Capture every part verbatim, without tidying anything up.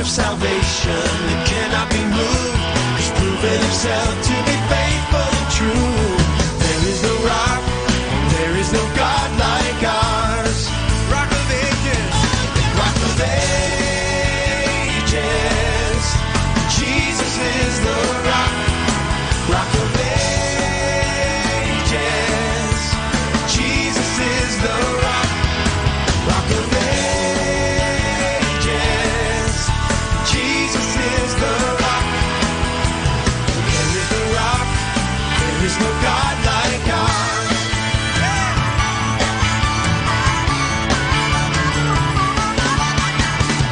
Salvation that cannot be moved. He's proven himself to be faithful and true. There is no rock, there is no God like ours. Rock of ages, Rock of ages, Jesus is the rock. Rock of ages, Jesus is the rock. Rock of ages, Jesus is the rock. There is the rock, there is no God like ours.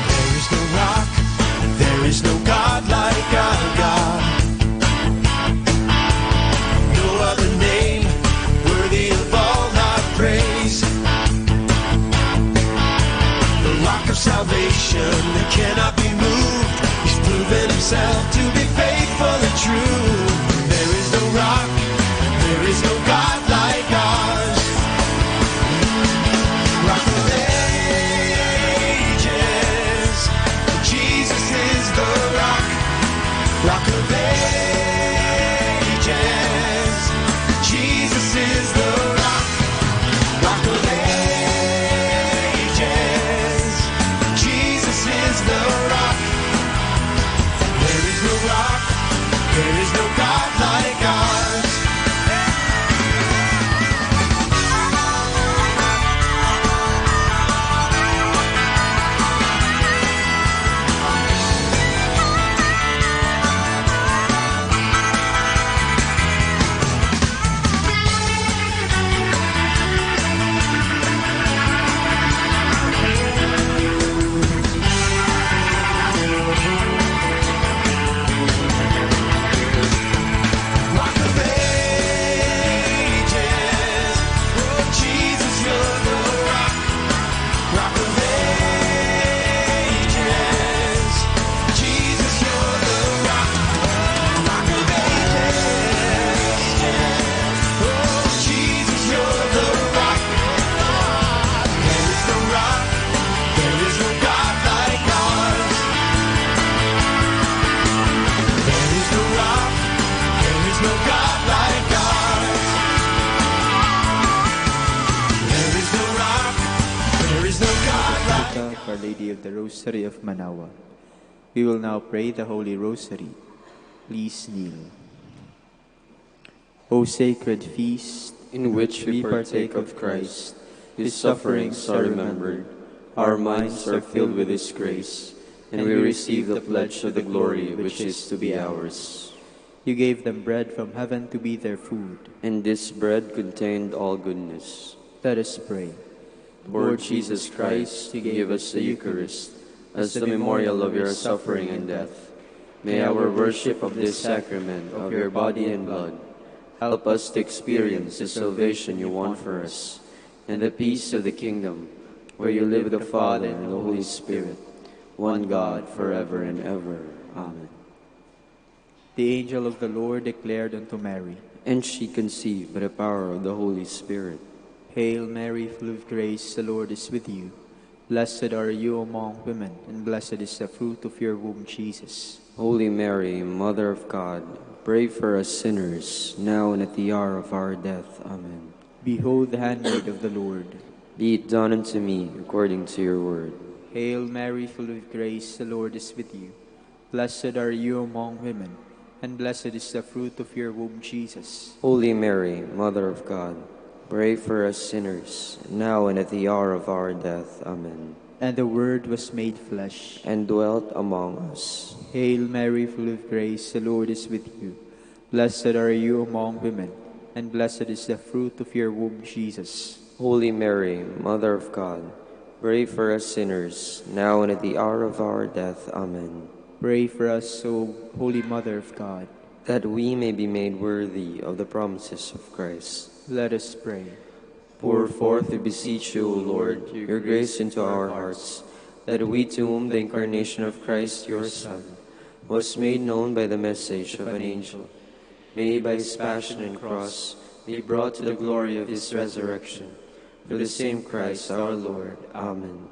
There is no rock, there is no God like our God. No other name worthy of all our praise. The rock of salvation that cannot be moved. He's proven himself to be faithful and true. There is no rock, there is no God like ours. Rock of ages, Jesus is the rock. Rock of ages, Jesus is the rock. Rock of ages, Jesus is the rock. There is no rock, there is no God like ours. Rock of ages, oh Jesus, you're the rock. Rock of ages, Jesus, you're the rock. Rock of ages, oh Jesus, you're the rock. There is no rock, there is no God like ours. There is no rock, there is no God like ours. There is no rock, there is no God like Our Lady of the Rosary of Manawag. We will now pray the Holy Rosary. Please kneel. O sacred feast, in which we partake of Christ, his sufferings are remembered, our minds are filled with his grace, and we receive the pledge of the glory which is to be ours. You gave them bread from heaven to be their food. And this bread contained all goodness. Let us pray. Lord Jesus Christ, you gave us the Eucharist as the memorial of your suffering and death. May our worship of this sacrament of your body and blood help us to experience the salvation you want for us and the peace of the kingdom, where you live with the Father and the Holy Spirit, one God, forever and ever. Amen. The angel of the Lord declared unto Mary, And she conceived by the power of the Holy Spirit. Hail Mary, full of grace, the Lord is with you. Blessed are you among women, and blessed is the fruit of your womb, Jesus. Holy Mary, Mother of God, pray for us sinners, now and at the hour of our death. Amen. Behold the handmaid of the Lord. Be it done unto me according to your word. Hail Mary, full of grace, the Lord is with you. Blessed are you among women, and blessed is the fruit of your womb, Jesus. Holy Mary, Mother of God, pray for us sinners, now and at the hour of our death. Amen. And the Word was made flesh. And dwelt among us. Hail Mary, full of grace, the Lord is with you. Blessed are you among women, and blessed is the fruit of your womb, Jesus. Holy Mary, Mother of God, pray for us sinners, now and at the hour of our death. Amen. Pray for us, O Holy Mother of God. That we may be made worthy of the promises of Christ. Let us pray. Pour forth, we beseech you, O Lord, your grace into our hearts, that we to whom the incarnation of Christ, your Son, was made known by the message of an angel, may by his passion and cross be brought to the glory of his resurrection. Through the same Christ our Lord. Amen.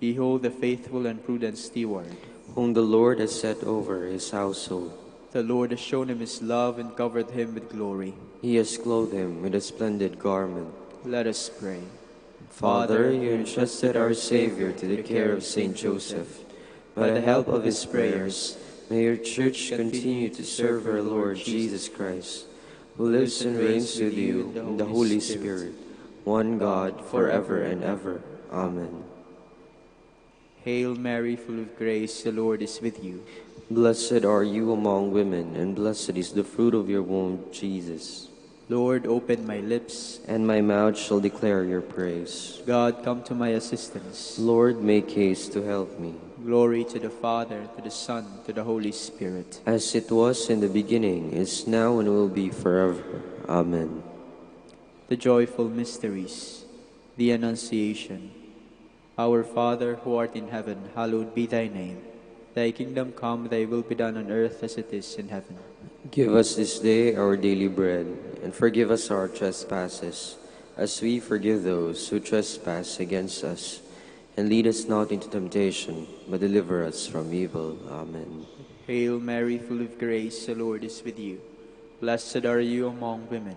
Behold the faithful and prudent steward, whom the Lord has set over his household. The Lord has shown him his love and covered him with glory. He has clothed him with a splendid garment. Let us pray. Father, you entrusted our Savior to the care of Saint Joseph. By the help of his prayers, may your church continue to serve our Lord Jesus Christ, who lives and reigns with you in the Holy Spirit, one God, forever and ever. Amen. Hail Mary, full of grace, the Lord is with you. Blessed are you among women, and blessed is the fruit of your womb, Jesus. Lord, open my lips. And my mouth shall declare your praise. God, come to my assistance. Lord, make haste to help me. Glory to the Father, to the Son, to the Holy Spirit. As it was in the beginning, is now, and will be forever. Amen. The joyful mysteries. The Annunciation. Our Father, who art in heaven, hallowed be thy name. Thy kingdom come, thy will be done on earth as it is in heaven. Give us this day our daily bread, and forgive us our trespasses, as we forgive those who trespass against us. And lead us not into temptation, but deliver us from evil. Amen. Hail Mary, full of grace, the Lord is with you. Blessed are you among women,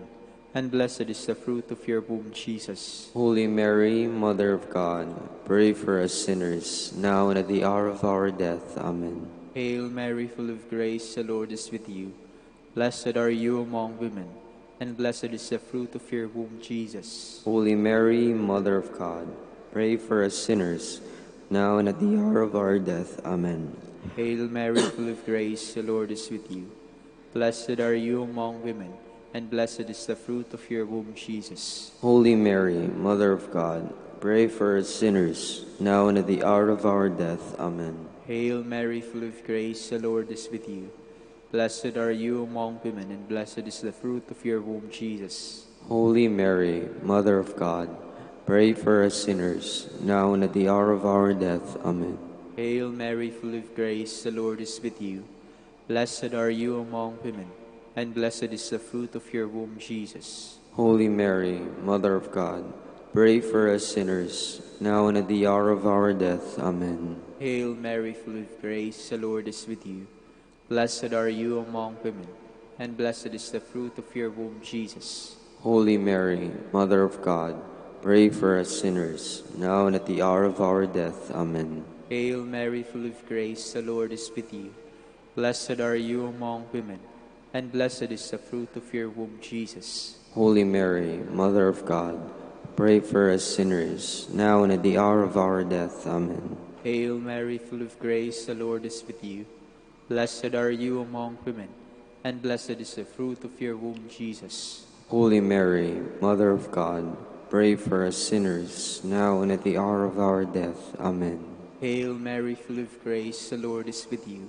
and blessed is the fruit of your womb, Jesus. Holy Mary, Mother of God, pray for us sinners, now and at the hour of our death. Amen. Hail Mary, full of grace, the Lord is with you. Blessed are you among women, and blessed is the fruit of your womb, Jesus. Holy Mary, Mother of God, pray for us sinners, now and at the hour of our death. Amen. Hail Mary, full of grace, the Lord is with you. Blessed are you among women, and blessed is the fruit of your womb, Jesus. Holy Mary, Mother of God, pray for us sinners, now and at the hour of our death. Amen. Hail Mary, full of grace, the Lord is with you. Blessed are you among women, and blessed is the fruit of your womb, Jesus. Holy Mary, Mother of God, pray for us sinners, now and at the hour of our death. Amen. Hail Mary, full of grace, the Lord is with you. Blessed are you among women, and blessed is the fruit of your womb, Jesus. Holy Mary, Mother of God, pray for us sinners, now and at the hour of our death. Amen. Hail Mary, full of grace, the Lord is with you. Blessed are you among women, and blessed is the fruit of your womb, Jesus. Holy Mary, Mother of God, pray for us sinners, now and at the hour of our death. Amen. Hail Mary, full of grace, the Lord is with you. Blessed are you among women, and blessed is the fruit of your womb, Jesus. Holy Mary, Mother of God, pray for us sinners, now and at the hour of our death. Amen. Hail Mary, full of grace, the Lord is with you. Blessed are you among women, and blessed is the fruit of your womb, Jesus. Holy Mary, Mother of God, pray for us sinners, now and at the hour of our death. Amen. Hail Mary, full of grace, the Lord is with you.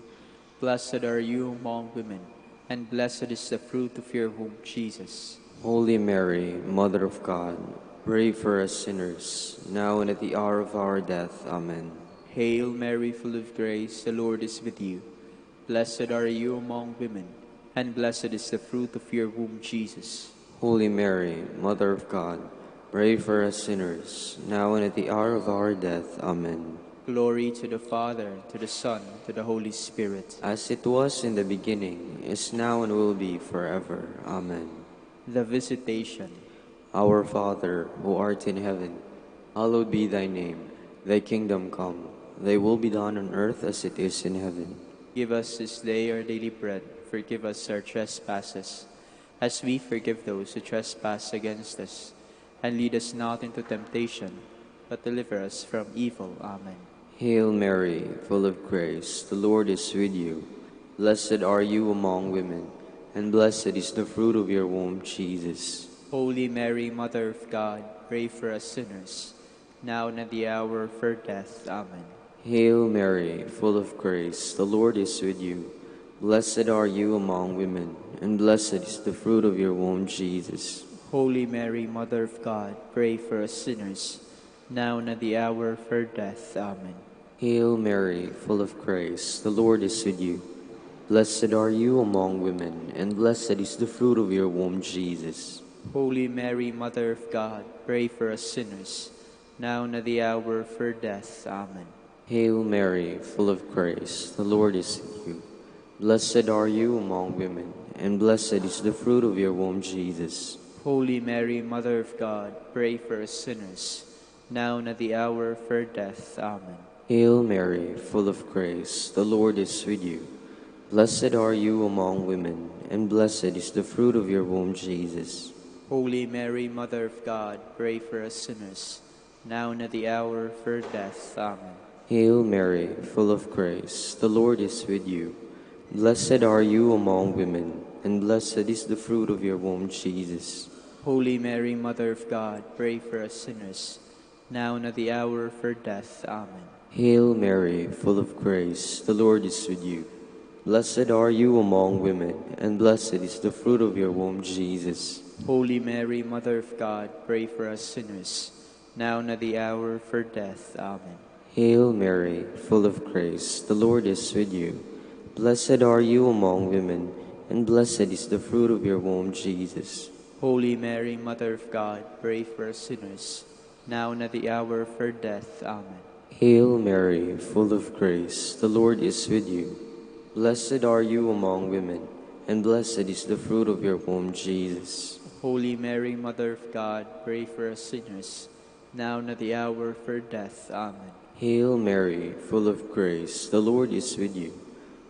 Blessed are you among women, and blessed is the fruit of your womb, Jesus. Holy Mary, Mother of God, pray for us sinners, now and at the hour of our death. Amen. Hail Mary, full of grace, the Lord is with you. Blessed are you among women, and blessed is the fruit of your womb, Jesus. Holy Mary, Mother of God, pray for us sinners, now and at the hour of our death. Amen. Glory to the Father, to the Son, to the Holy Spirit. As it was in the beginning, is now, and will be forever. Amen. The Visitation. Our Father, who art in heaven, hallowed be thy name. Thy kingdom come. Thy will be done on earth as it is in heaven. Give us this day our daily bread. Forgive us our trespasses, as we forgive those who trespass against us. And lead us not into temptation, but deliver us from evil. Amen. Hail Mary, full of grace, the Lord is with you. Blessed are you among women, and blessed is the fruit of your womb, Jesus. Holy Mary, Mother of God, pray for us sinners, now and at the hour of our death. Amen. Hail Mary, full of grace, the Lord is with you. Blessed are you among women, and blessed is the fruit of your womb, Jesus. Holy Mary, Mother of God, pray for us sinners, now and at the hour of our death. Amen. Hail Mary, full of grace, the Lord is with you. Blessed are you among women, and blessed is the fruit of your womb, Jesus. Holy Mary, Mother of God, pray for us sinners, now and at the hour of our death. Amen. Hail Mary, full of grace, the Lord is with you. Blessed are you among women, and blessed is the fruit of your womb, Jesus. Holy Mary, Mother of God, pray for us sinners, now and at the hour of our death. Amen. Hail Mary, full of grace, the Lord is with you. Blessed are you among women, and blessed is the fruit of your womb, Jesus. Holy Mary, Mother of God, pray for us sinners, now and at the hour of our death. Amen. Hail Mary, full of grace, the Lord is with you. Blessed are you among women, and blessed is the fruit of your womb, Jesus. Holy Mary, Mother of God, pray for us sinners, now and at the hour of our death. Amen. Hail Mary, full of grace, the Lord is with you. Blessed are you among women, and blessed is the fruit of your womb, Jesus. Holy Mary, Mother of God, pray for us sinners, now and at the hour of our death. Amen. Hail Mary, full of grace, the Lord is with you. Blessed are you among women, and blessed is the fruit of your womb, Jesus. Holy Mary, Mother of God, pray for us sinners, now and at the hour of our death. Amen. Hail Mary, full of grace, the Lord is with you. Blessed are you among women, and blessed is the fruit of your womb, Jesus. Holy Mary, Mother of God, pray for us sinners, now and at the hour of our death. Amen. Hail Mary, full of grace, the Lord is with you.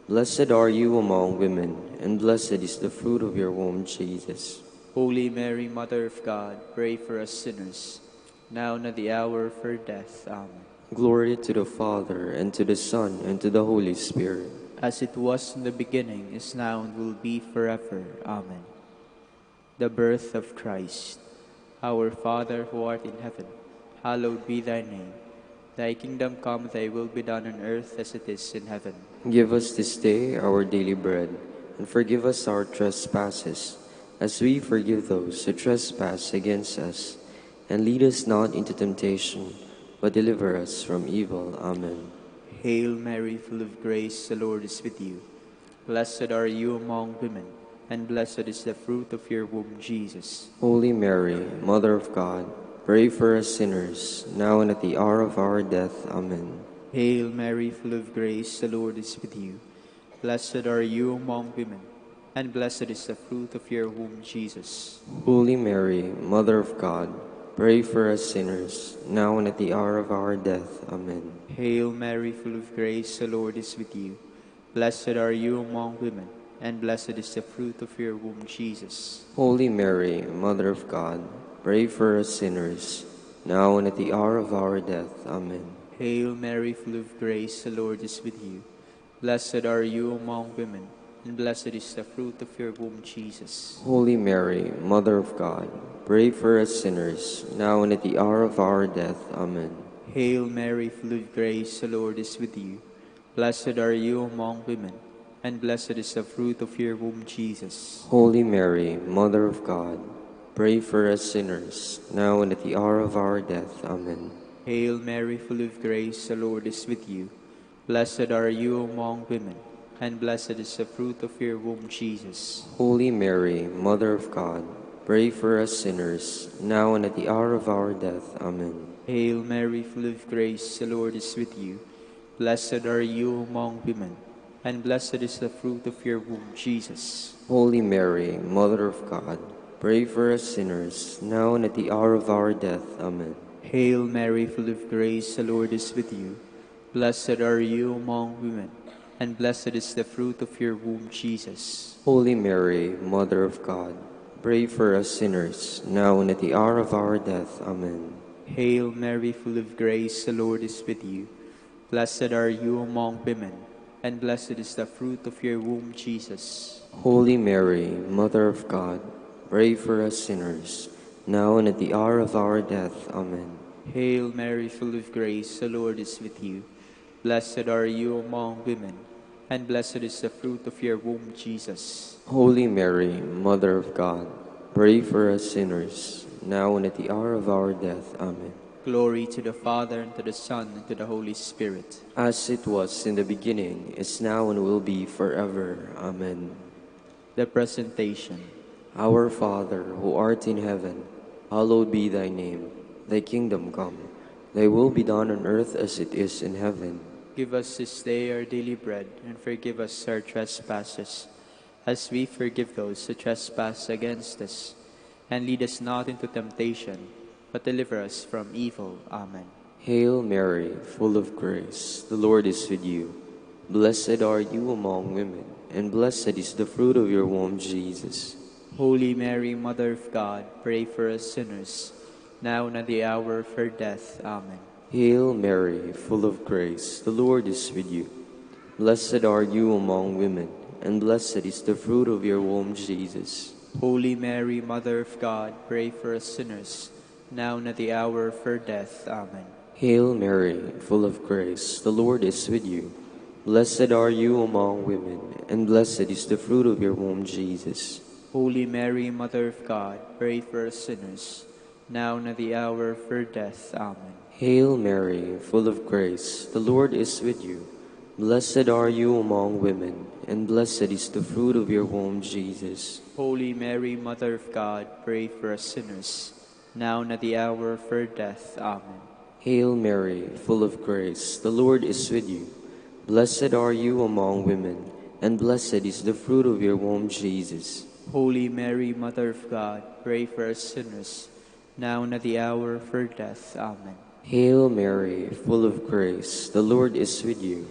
Blessed are you among women, and blessed is the fruit of your womb, Jesus. Holy Mary, Mother of God, pray for us sinners, now and at the hour of our death. Amen. Glory to the Father, and to the Son, and to the Holy Spirit. As it was in the beginning, is now, and will be forever. Amen. The birth of Christ. Our Father who art in heaven, hallowed be thy name. Thy kingdom come, thy will be done on earth as it is in heaven. Give us this day our daily bread, and forgive us our trespasses, as we forgive those who trespass against us. And lead us not into temptation, but deliver us from evil. Amen. Hail Mary, full of grace, the Lord is with you. Blessed are you among women, and blessed is the fruit of your womb, Jesus. Holy Mary, Mother of God, pray for us sinners, now and at the hour of our death. Amen. Hail Mary, full of grace, the Lord is with you. Blessed are you among women, and blessed is the fruit of your womb, Jesus. Holy Mary, Mother of God, pray for us sinners, now and at the hour of our death. Amen. Hail Mary, full of grace, the Lord is with you. Blessed are you among women, and blessed is the fruit of your womb, Jesus. Holy Mary, Mother of God, pray for us sinners, now and at the hour of our death. Amen. Hail Mary, full of grace, the Lord is with you. Blessed are you among women, and blessed is the fruit of your womb, Jesus. Holy Mary, Mother of God, pray for us sinners, now and at the hour of our death. Amen. Hail Mary, full of grace, the Lord is with you. Blessed are you among women, and blessed is the fruit of your womb, Jesus. Holy Mary, Mother of God, pray for us sinners, now and at the hour of our death. Amen. Hail Mary, full of grace, the Lord is with you. Blessed are you among women, and blessed is the fruit of your womb, Jesus. Holy Mary, Mother of God, pray for us sinners, now and at the hour of our death. Amen. Hail Mary, full of grace, the Lord is with you. Blessed are you among women, and blessed is the fruit of your womb, Jesus. Holy Mary, Mother of God, pray for us sinners, now and at the hour of our death. Amen. Hail Mary, full of grace, the Lord is with you. Blessed are you among women, and blessed is the fruit of your womb, Jesus. Holy Mary, Mother of God, pray for us sinners, now and at the hour of our death. Amen. Hail Mary, full of grace, the Lord is with you. Blessed are you among women, and blessed is the fruit of your womb, Jesus. Holy Mary, Mother of God, pray for us sinners, now and at the hour of our death. Amen. Hail Mary, full of grace, the Lord is with you. Blessed are you among women, and blessed is the fruit of your womb, Jesus. Holy Mary, Mother of God, pray for us sinners, now and at the hour of our death. Amen. Glory to the Father, and to the Son, and to the Holy Spirit. As it was in the beginning, is now, and will be forever. Amen. The presentation. Our Father, who art in heaven, hallowed be thy name. Thy kingdom come. Thy will be done on earth as it is in heaven. Give us this day our daily bread, and forgive us our trespasses, as we forgive those who trespass against us. And lead us not into temptation, but deliver us from evil. Amen. Hail Mary, full of grace, the Lord is with you. Blessed are you among women, and blessed is the fruit of your womb, Jesus. Holy Mary, Mother of God, pray for us sinners, now and at the hour of our death. Amen. Hail Mary, full of grace, the Lord is with you. Blessed are you among women, and blessed is the fruit of your womb, Jesus. Holy Mary, Mother of God, pray for us sinners, now and at the hour of our death. Amen. Hail Mary, full of grace, the Lord is with you. Blessed are you among women, and blessed is the fruit of your womb, Jesus. Holy Mary, Mother of God, pray for us sinners, now and at the hour of our death. Amen. Hail Mary, full of grace, the Lord is with you. Blessed are you among women, and blessed is the fruit of your womb, Jesus. Holy Mary, Mother of God, pray for us sinners, now and at the hour of our death. Amen. Hail Mary, full of grace, the Lord is with you. Blessed are you among women, and blessed is the fruit of your womb, Jesus. Holy Mary, Mother of God, pray for us sinners, now and at the hour of our death. Amen. Hail Mary, full of grace, the Lord is with you.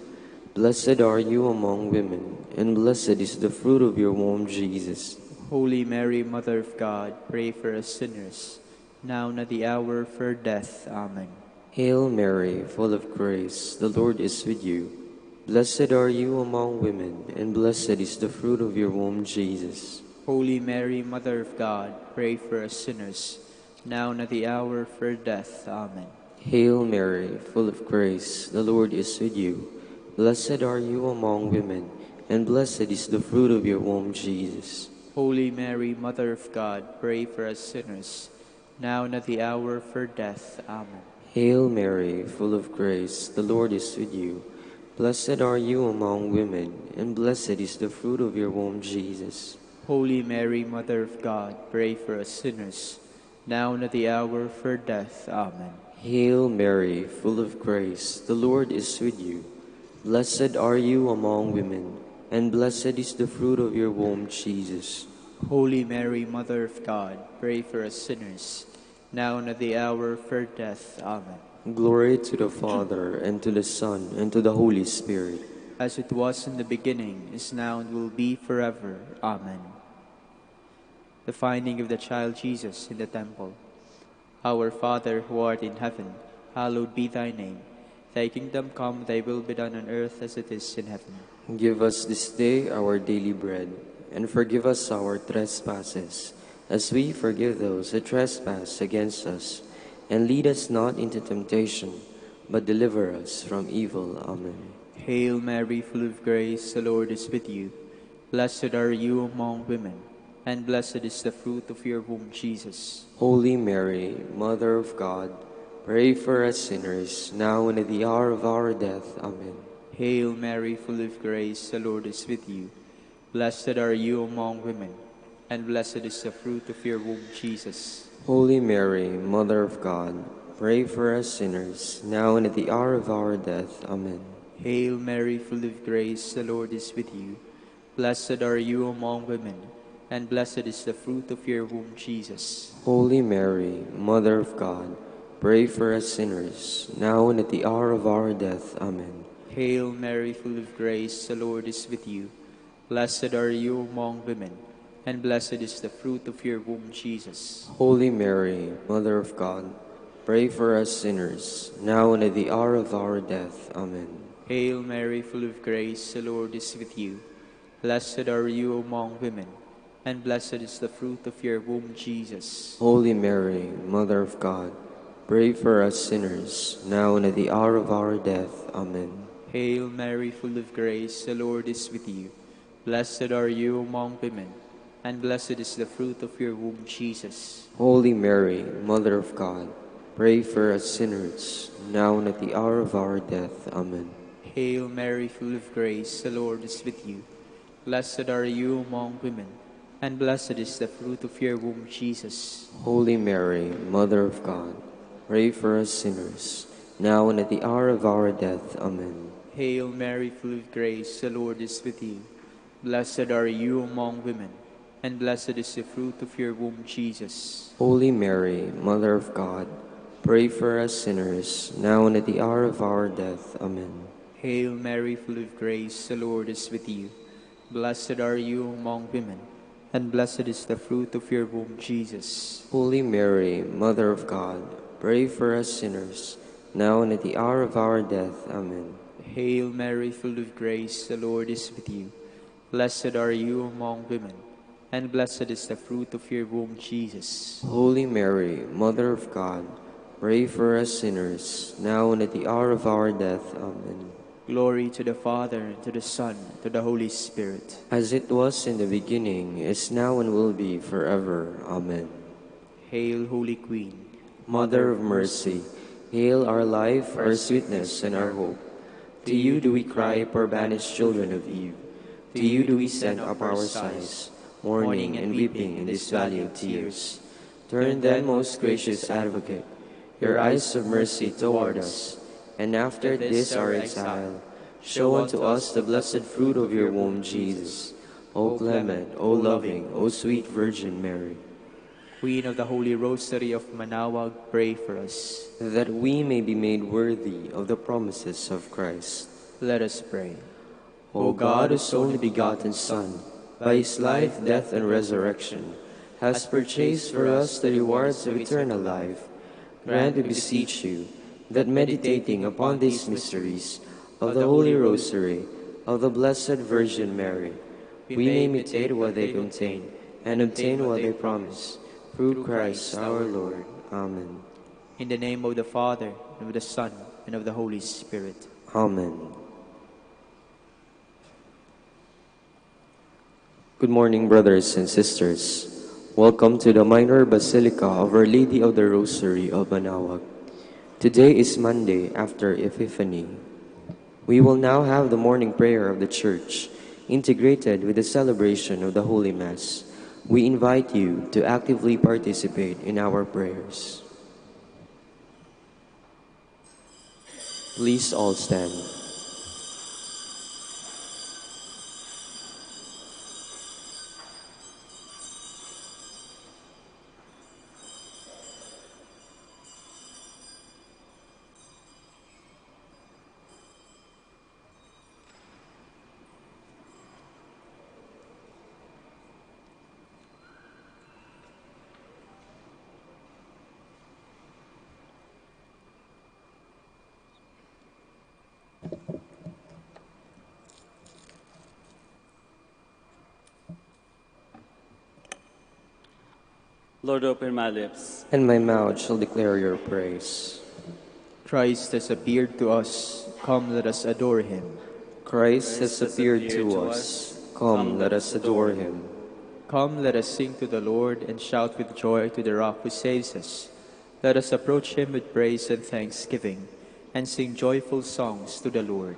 Blessed are you among women, and blessed is the fruit of your womb, Jesus. Holy Mary, Mother of God, pray for us sinners, now and at the hour of our death. Amen. Hail Mary, full of grace, the Lord is with you. Blessed are you among women, and blessed is the fruit of your womb, Jesus. Holy Mary, Mother of God, pray for us sinners, now and at the hour of our death. Amen. Hail Mary, full of grace, the Lord is with you. Blessed are you among women, and blessed is the fruit of your womb, Jesus. Holy Mary, Mother of God, pray for us sinners, now and at the hour of our death. Amen. Hail Mary, full of grace, the Lord is with you. Blessed are you among women, and blessed is the fruit of your womb, Jesus. Holy Mary, Mother of God, pray for us sinners, now and at the hour of our death. Amen. Hail Mary, full of grace, the Lord is with you. Blessed are you among women, and blessed is the fruit of your womb, Jesus. Holy Mary, Mother of God, pray for us sinners, now and at the hour of our death. Amen. Glory to the Father, and to the Son, and to the Holy Spirit. As it was in the beginning, is now, and will be forever. Amen. The finding of the child Jesus in the temple. Our Father, who art in heaven, hallowed be thy name. Thy kingdom come, thy will be done on earth as it is in heaven. Give us this day our daily bread, and forgive us our trespasses, as we forgive those who trespass against us. And lead us not into temptation, but deliver us from evil. Amen. Hail Mary, full of grace, the Lord is with you. Blessed are you among women, and blessed is the fruit of your womb, Jesus. Holy Mary, Mother of God, pray for us sinners, now and at the hour of our death. Amen. Hail Mary, full of grace, the Lord is with you. Blessed are you among women, and blessed is the fruit of your womb, Jesus. Holy Mary, Mother of God, pray for us sinners, now and at the hour of our death. Amen. Hail Mary, full of grace, the Lord is with you. Blessed are you among women, and blessed is the fruit of your womb, Jesus. Holy Mary, Mother of God, pray for us sinners, now and at the hour of our death. Amen. Hail Mary, full of grace, the Lord is with you. Blessed are you among women, and blessed is the fruit of your womb, Jesus. Holy Mary, Mother of God, pray for us sinners, now and at the hour of our death. Amen. Hail Mary, full of grace, the Lord is with you. Blessed are you among women, and blessed is the fruit of your womb, Jesus. Holy Mary, Mother of God, pray for us sinners, now and at the hour of our death. Amen. Hail Mary, full of grace, the Lord is with you. Blessed are you among women, and blessed is the fruit of your womb, Jesus. Holy Mary, Mother of God, pray for us sinners, now and at the hour of our death. Amen. Hail Mary, full of grace, the Lord is with you. Blessed are you among women, and blessed is the fruit of your womb, Jesus. Holy Mary, Mother of God, Pray for us sinners, now and at the hour of our death. Amen. Hail Mary, full of grace, the Lord is with you. Blessed are you among women, and blessed is the fruit of your womb, Jesus. Holy Mary, Mother of God, pray for us sinners, now and at the hour of our death. Amen. Hail Mary, full of grace, the Lord is with you. Blessed are you among women, and blessed is the fruit of your womb, Jesus. Holy Mary, Mother of God, pray for us sinners, now and at the hour of our death. Amen. Hail Mary, full of grace, the Lord is with you. Blessed are you among women, and blessed is the fruit of your womb, Jesus. Holy Mary, Mother of God, pray for us sinners, now and at the hour of our death. Amen. Glory to the Father, and to the Son, and to the Holy Spirit. As it was in the beginning, is now, and will be forever. Amen. Hail, Holy Queen. Mother of mercy, hail our life, our sweetness, and our hope. To you do we cry, poor banished children of Eve. To you do we send up our sighs, mourning and weeping in this valley of tears. Turn then, most gracious Advocate, your eyes of mercy toward us, and after this our exile, show unto us the blessed fruit of your womb, Jesus. O clement, O loving, O sweet Virgin Mary. Queen of the Holy Rosary of Manaoag, pray for us. That we may be made worthy of the promises of Christ. Let us pray. O God, whose only begotten Son, by his life, death, and resurrection, has purchased for us the rewards of eternal life, grant, we beseech you, that meditating upon these mysteries of the Holy Rosary of the Blessed Virgin Mary, we may imitate what they contain and obtain what they promise, through Christ our Lord. Amen. In the name of the Father, and of the Son, and of the Holy Spirit. Amen. Good morning, brothers and sisters. Welcome to the Minor Basilica of Our Lady of the Rosary of Manaoag. Today is Monday after Epiphany. We will now have the morning prayer of the Church, integrated with the celebration of the Holy Mass. We invite you to actively participate in our prayers. Please all stand. Lord, open my lips. And my mouth shall declare your praise. Christ has appeared to us. Come, let us adore him. Christ has appeared to us. Come, let us adore him. Come, let us sing to the Lord and shout with joy to the rock who saves us. Let us approach him with praise and thanksgiving and sing joyful songs to the Lord.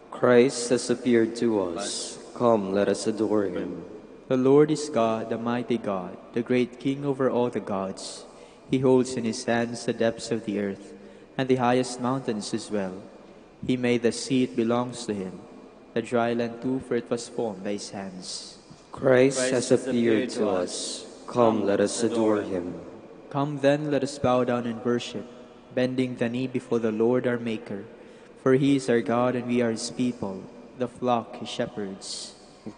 Christ has appeared to us. Come, let us adore him. The Lord is God, the mighty God, the great King over all the gods. He holds in his hands the depths of the earth and the highest mountains as well. He made the sea, it belongs to him, the dry land too, for it was formed by his hands. Christ has appeared to us. Come, let us adore him. Come then, let us bow down and worship, bending the knee before the Lord our Maker. For he is our God and we are his people, the flock he shepherds.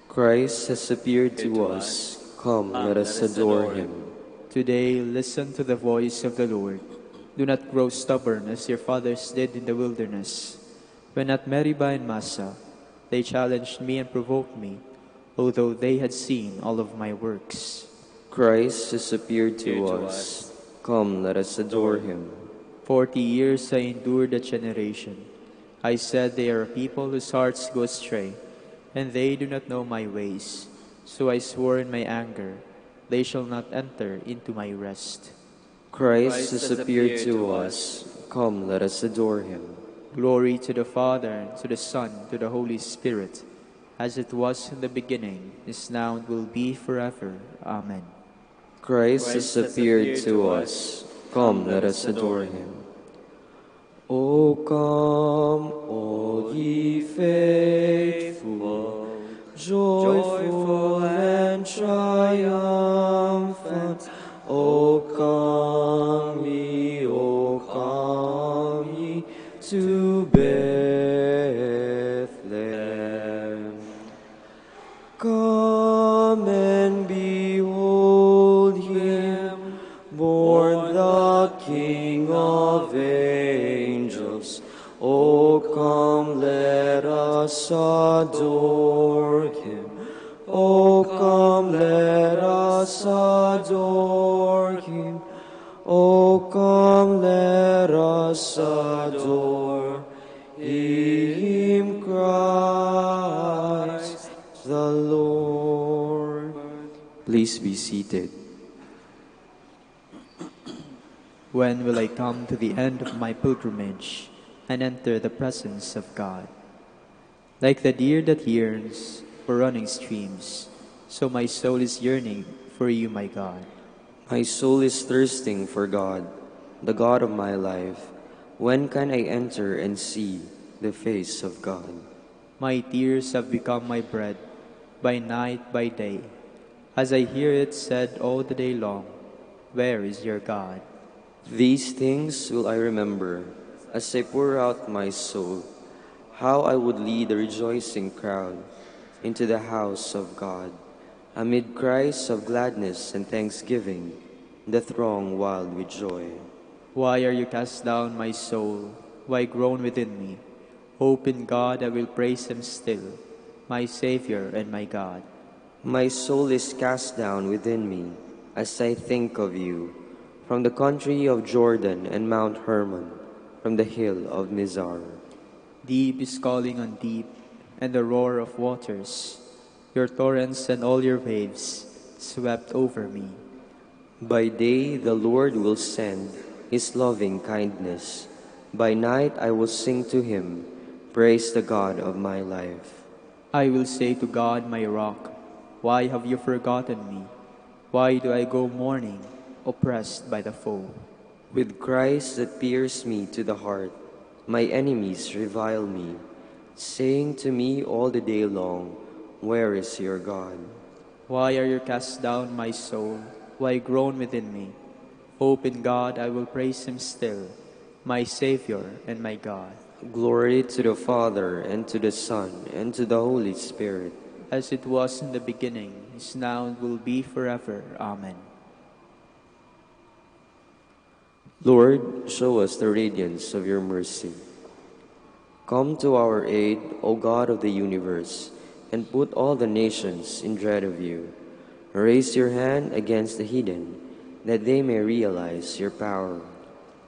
Christ has appeared to us. Come, let us adore him. Today, listen to the voice of the Lord. Do not grow stubborn as your fathers did in the wilderness. When at Meribah and Massah, they challenged me and provoked me, although they had seen all of my works. Christ has appeared to us. Come, let us adore him. Forty years I endured that generation. I said, "They are a people whose hearts go astray, and they do not know my ways." So I swore in my anger, "They shall not enter into my rest." Christ has appeared to us. Come, let us adore him. Glory to the Father, and to the Son, and to the Holy Spirit, as it was in the beginning, is now, and will be forever. Amen. Christ has appeared to us. Come, let us adore him. O come, all ye faithful, joyful and triumphant. O come ye, O come ye to Bethlehem. Come and behold him, born the King of angels. O come, let us adore him. O come, let us adore him. O come, let us adore him, Christ the Lord. Please be seated. When will I come to the end of my pilgrimage and enter the presence of God? Like the deer that yearns for running streams, so my soul is yearning for you, my God. My soul is thirsting for God, the God of my life. When can I enter and see the face of God? My tears have become my bread, by night, by day, as I hear it said all the day long, "Where is your God?" These things will I remember as I pour out my soul, how I would lead the rejoicing crowd into the house of God, amid cries of gladness and thanksgiving, the throng wild with joy. Why are you cast down, my soul? Why groan within me? Hope in God, I will praise him still, my Savior and my God. My soul is cast down within me as I think of you, from the country of Jordan and Mount Hermon, from the hill of Mizar. Deep is calling on deep, and the roar of waters. Your torrents and all your waves swept over me. By day the Lord will send his loving kindness. By night I will sing to him, "Praise the God of my life." I will say to God, my rock, "Why have you forgotten me? Why do I go mourning, oppressed by the foe?" With cries that pierce me to the heart, my enemies revile me, saying to me all the day long, "Where is your God?" Why are you cast down, my soul? Why groan within me? Hope in God, I will praise him still, my Savior and my God. Glory to the Father, and to the Son, and to the Holy Spirit. As it was in the beginning, is now, and will be forever. Amen. Lord, show us the radiance of your mercy. Come to our aid, O God of the universe, and put all the nations in dread of you. Raise your hand against the heathen, that they may realize your power.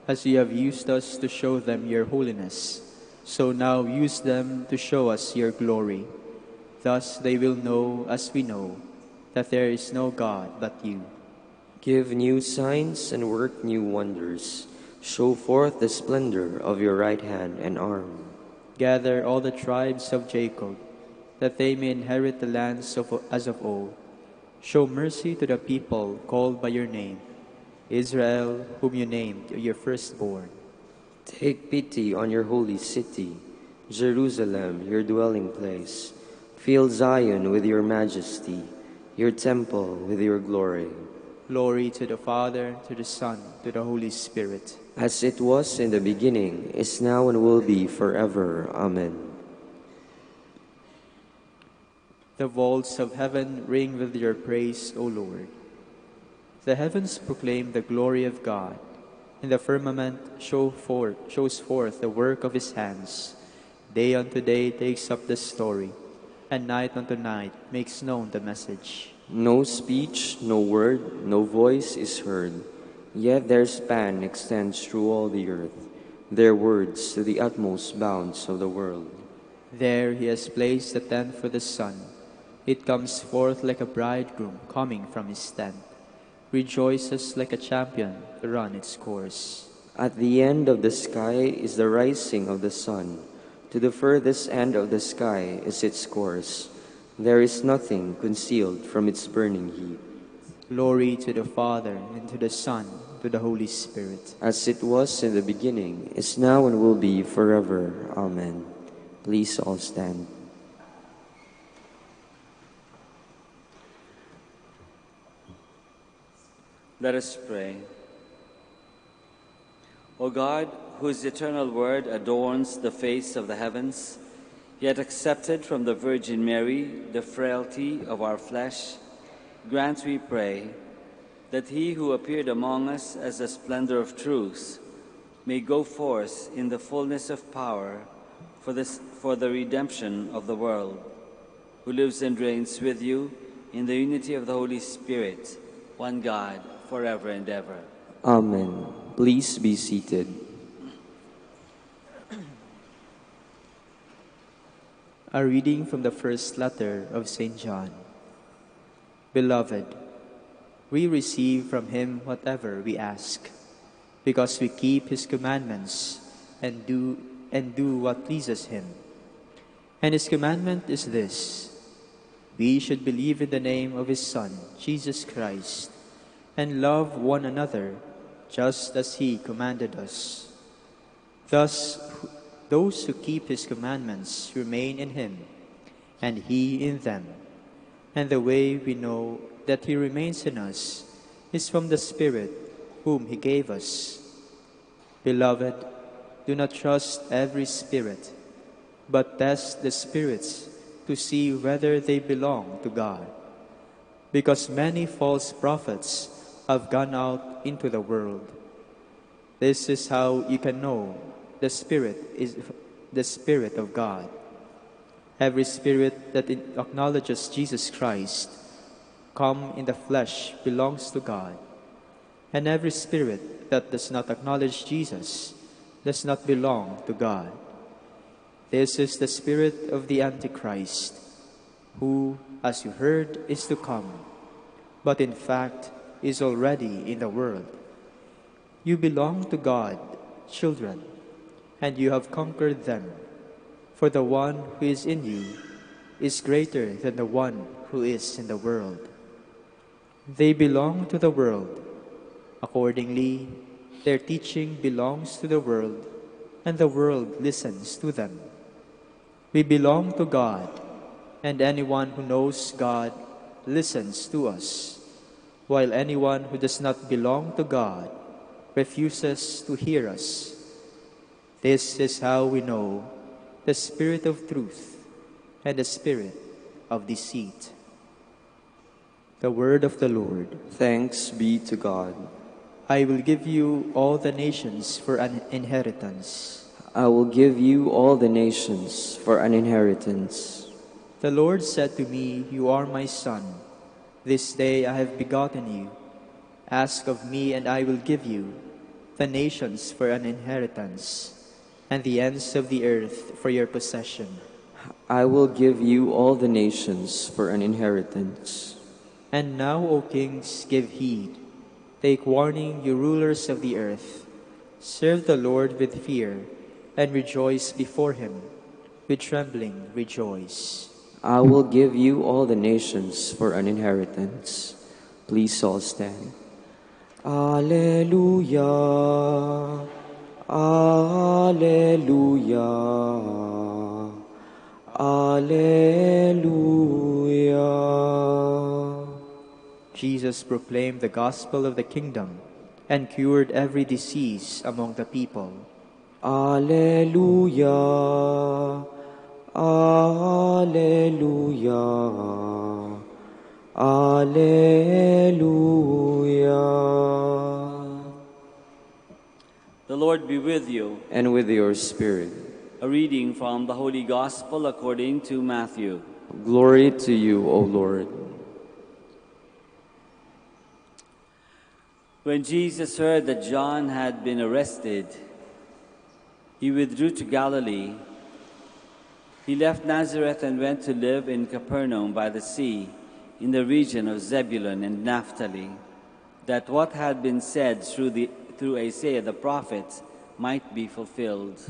As you have used us to show them your holiness, so now use them to show us your glory. Thus they will know, as we know, that there is no God but you. Give new signs and work new wonders. Show forth the splendor of your right hand and arm. Gather all the tribes of Jacob, that they may inherit the lands of, as of old. Show mercy to the people called by your name, Israel, whom you named your firstborn. Take pity on your holy city, Jerusalem, your dwelling place. Fill Zion with your majesty, your temple with your glory. Glory to the Father, to the Son, to the Holy Spirit. As it was in the beginning, is now, and will be forever. Amen. The vaults of heaven ring with your praise, O Lord. The heavens proclaim the glory of God, and the firmament show forth, shows forth the work of his hands. Day unto day takes up the story, and night unto night makes known the message. No speech, no word, no voice is heard, yet their span extends through all the earth, their words to the utmost bounds of the world. There he has placed a tent for the sun. It comes forth like a bridegroom coming from his tent, rejoices like a champion to run its course. At the end of the sky is the rising of the sun. To the furthest end of the sky is its course. There is nothing concealed from its burning heat. Glory to the Father, and to the Son, to the Holy Spirit. As it was in the beginning, is now, and will be forever. Amen. Please all stand. Let us pray. O God, whose eternal word adorns the face of the heavens, yet accepted from the Virgin Mary the frailty of our flesh, grant, we pray, that he who appeared among us as the splendor of truth may go forth in the fullness of power for, this, for the redemption of the world, who lives and reigns with you in the unity of the Holy Spirit, one God, forever and ever. Amen. Please be seated. A reading from the first letter of Saint John. Beloved, we receive from him whatever we ask, because we keep his commandments and do, and do what pleases him. And his commandment is this: we should believe in the name of his Son, Jesus Christ, and love one another, just as he commanded us. Thus, wh-, those who keep his commandments remain in him, and he in them. And the way we know that he remains in us is from the Spirit whom he gave us. Beloved, do not trust every spirit, but test the spirits to see whether they belong to God. Because many false prophets have gone out into the world. This is how you can know the Spirit is the Spirit of God. Every spirit that in-, acknowledges Jesus Christ come in the flesh belongs to God. And every spirit that does not acknowledge Jesus does not belong to God. This is the spirit of the Antichrist, who, as you heard, is to come, but in fact is already in the world. You belong to God, children, and you have conquered them. For the one who is in you is greater than the one who is in the world. They belong to the world. Accordingly, their teaching belongs to the world, and the world listens to them. We belong to God, and anyone who knows God listens to us, while anyone who does not belong to God refuses to hear us. This is how we know the spirit of truth and the spirit of deceit. The word of the Lord. Thanks be to God. I will give you all the nations for an inheritance. I will give you all the nations for an inheritance. The Lord said to me, "You are my son. This day I have begotten you. Ask of me, and I will give you the nations for an inheritance, and the ends of the earth for your possession." I will give you all the nations for an inheritance. And now, O kings, give heed. Take warning, you rulers of the earth. Serve the Lord with fear, and rejoice before him. With trembling, rejoice. I will give you all the nations for an inheritance. Please all stand. Alleluia, alleluia, alleluia. Jesus proclaimed the gospel of the kingdom and cured every disease among the people. Alleluia, alleluia, alleluia. The Lord be with you. And with your spirit. A reading from the Holy Gospel according to Matthew. Glory to you, O Lord. When Jesus heard that John had been arrested, he withdrew to Galilee. He left Nazareth and went to live in Capernaum by the sea, in the region of Zebulun and Naphtali, that what had been said through the, through Isaiah the prophet might be fulfilled.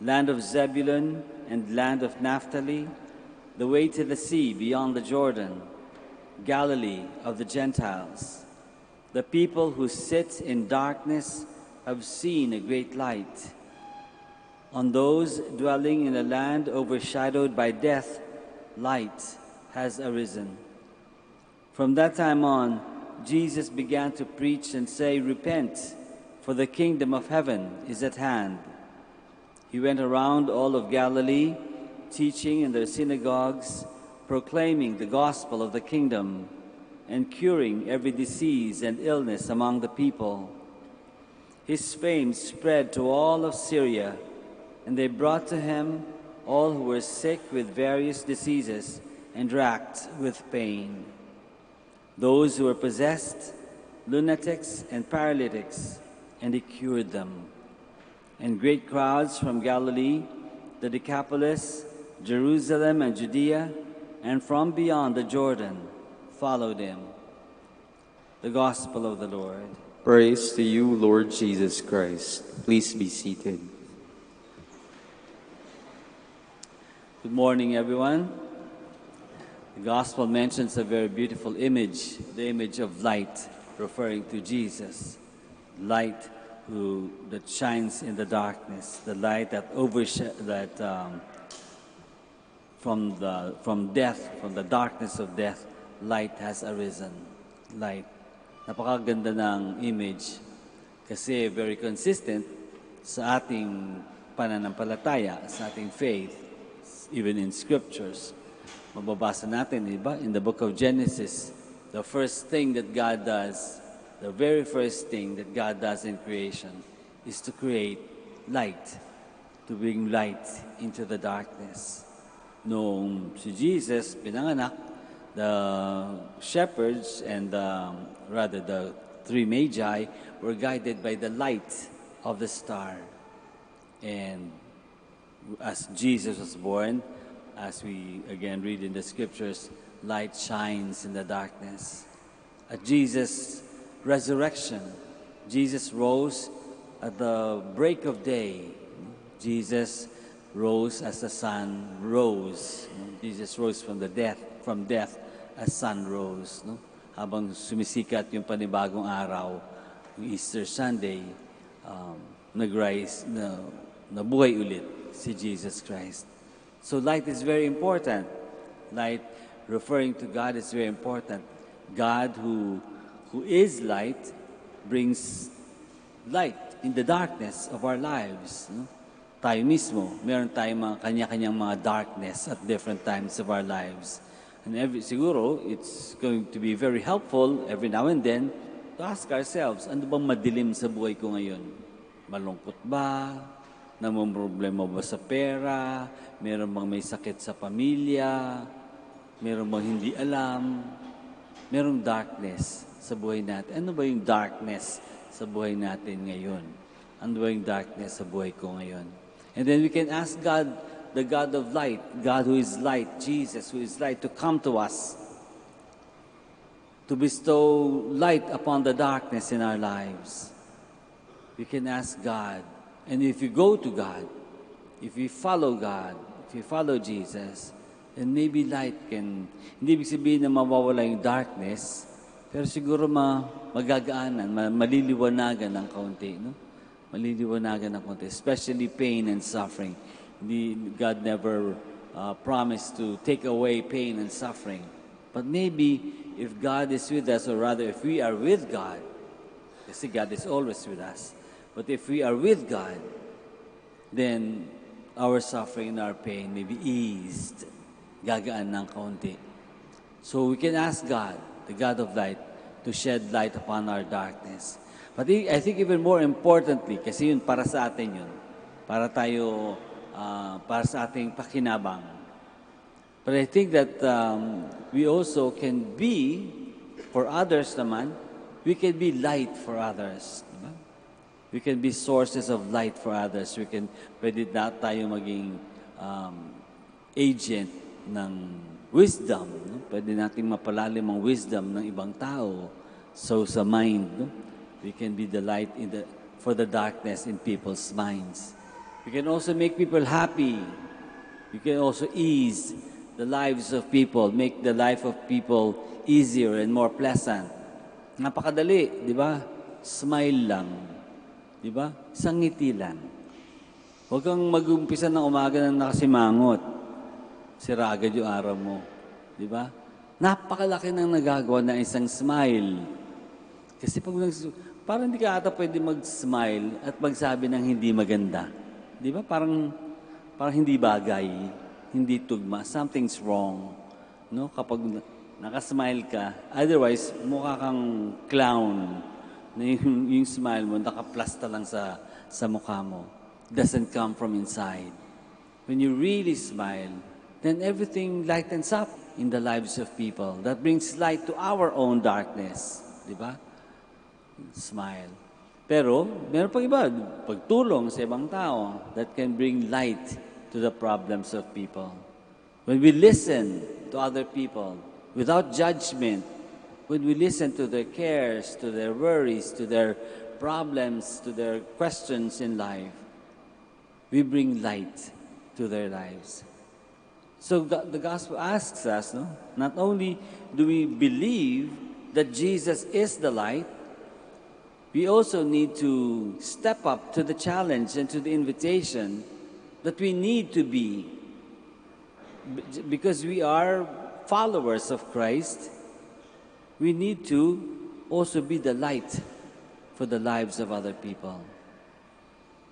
Land of Zebulun and land of Naphtali, the way to the sea beyond the Jordan, Galilee of the Gentiles. The people who sit in darkness have seen a great light. On those dwelling in a land overshadowed by death, light has arisen. From that time on, Jesus began to preach and say, "Repent, for the kingdom of heaven is at hand." He went around all of Galilee, teaching in their synagogues, proclaiming the gospel of the kingdom, and curing every disease and illness among the people. His fame spread to all of Syria, and they brought to him all who were sick with various diseases and racked with pain, those who were possessed, lunatics, and paralytics, and he cured them. And great crowds from Galilee, the Decapolis, Jerusalem, and Judea, and from beyond the Jordan followed him. The Gospel of the Lord. Praise to you, Lord Jesus Christ. Please be seated. Good morning, everyone. The Gospel mentions a very beautiful image, the image of light, referring to Jesus. Light who, that shines in the darkness, the light that oversha-, that, um, from the, from death, from the darkness of death, light has arisen. Light. Napakaganda ng image kasi very consistent sa ating pananampalataya, sa ating faith, even in scriptures. Mababasa natin, di ba, in the book of Genesis, the first thing that God does, the very first thing that God does in creation is to create light, to bring light into the darkness. Noong si Jesus pinanganak, the shepherds and the, rather the three magi were guided by the light of the star. And as Jesus was born, as we again read in the scriptures, light shines in the darkness. At Jesus' resurrection, Jesus rose at the break of day. Jesus rose as the sun rose. Jesus rose from the death, from death as sun rose. No? Habang sumisikat yung panibagong araw, yung Easter Sunday, um, nag-rise, na, nabuhay ulit si Jesus Christ. So light is very important. Light, referring to God, is very important. God who, who is light brings light in the darkness of our lives. No? Tayo mismo, meron tayong mga kanya-kanyang mga darkness at different times of our lives. And every, siguro, it's going to be very helpful every now and then to ask ourselves, "Ano bang madilim sa buhay ko ngayon? Malungkot ba? Namomroblema ba sa pera? Meron bang may sakit sa pamilya? Meron bang hindi alam?" Merong darkness sa buhay natin. Ano ba yung darkness sa buhay natin ngayon? Ano ba yung darkness sa buhay ko ngayon? And then we can ask God, the God of light, God who is light, Jesus who is light, to come to us, to bestow light upon the darkness in our lives. We can ask God. And if we go to God, if we follow God, if we follow Jesus, then maybe light can, hindi ibig sabihin na mawawala yung darkness, pero siguro ma, magagaanan, ma, maliliwanagan ng kaunti, no? Maliliwanagan ng kaunti, especially pain and suffering. Hindi, God never, uh, promised to take away pain and suffering. But maybe if God is with us, or rather if we are with God, kasi God is always with us. But if we are with God, then our suffering and our pain may be eased. Gagaan ng kaunti. So we can ask God, the God of light, to shed light upon our darkness. But I I think even more importantly, kasi yun para sa atin yun, para tayo, ah, para sa ating pakinabang. But I think that, um, we also can be, for others naman, we can be light for others. Di ba? We can be sources of light for others. We can, pwede na tayo maging, um, agent ng wisdom. No? Pwede nating mapalalim ang wisdom ng ibang tao. So sa mind, no? We can be the light in the, for the darkness in people's minds. We can also make people happy. We can also ease the lives of people, make the life of people easier and more pleasant. Napakadali, di ba? Smile lang. Di ba? Isang ngiti lang. Huwag kang mag-umpisa ng umaga ng nakasimangot. Sira agad yung araw mo. Di ba? Napakalaki ng nagagawa ng isang smile. Kasi pag nag-, parang hindi ka ata pwede mag-smile at magsabi ng hindi maganda. Di ba? Parang, parang hindi bagay, hindi tugma, something's wrong. No? Kapag na-, nakasmile ka, otherwise, mukha kang clown. Na yung, yung smile mo, nakaplasta lang sa, sa mukha mo. Doesn't come from inside. When you really smile, then everything lightens up in the lives of people. That brings light to our own darkness. Di ba? Smile. Pero, meron pang iba, pagtulong sa ibang tao that can bring light to the problems of people. When we listen to other people without judgment, when we listen to their cares, to their worries, to their problems, to their questions in life, we bring light to their lives. So go-, the gospel asks us, no? Not only do we believe that Jesus is the light, we also need to step up to the challenge and to the invitation that we need to be, b-, because we are followers of Christ, we need to also be the light for the lives of other people.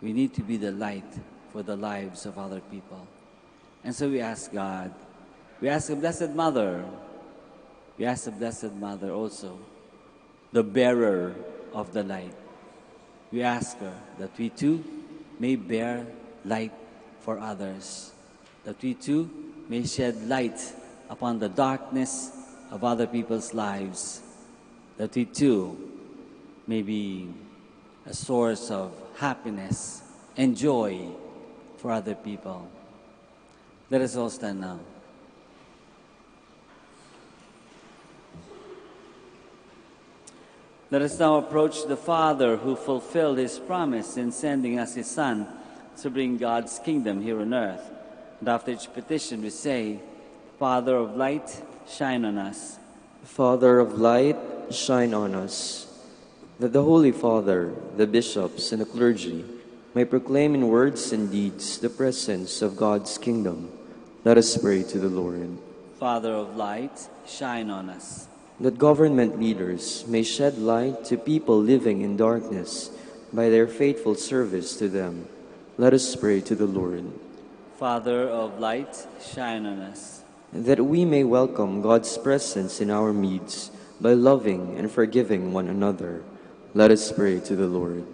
We need to be the light for the lives of other people. And so we ask God, we ask the Blessed Mother, we ask the Blessed Mother also, the bearer of the light. We ask her that we too may bear light for others, that we too may shed light upon the darkness of other people's lives, that we too may be a source of happiness and joy for other people. Let us all stand now. Let us now approach the Father who fulfilled his promise in sending us his Son to bring God's kingdom here on earth. And after each petition, we say, "Father of light, shine on us." Father of light, shine on us. That the Holy Father, the bishops, and the clergy may proclaim in words and deeds the presence of God's kingdom. Let us pray to the Lord. Father of light, shine on us. That government leaders may shed light to people living in darkness by their faithful service to them. Let us pray to the Lord. Father of light, shine on us. That we may welcome God's presence in our midst by loving and forgiving one another. Let us pray to the Lord.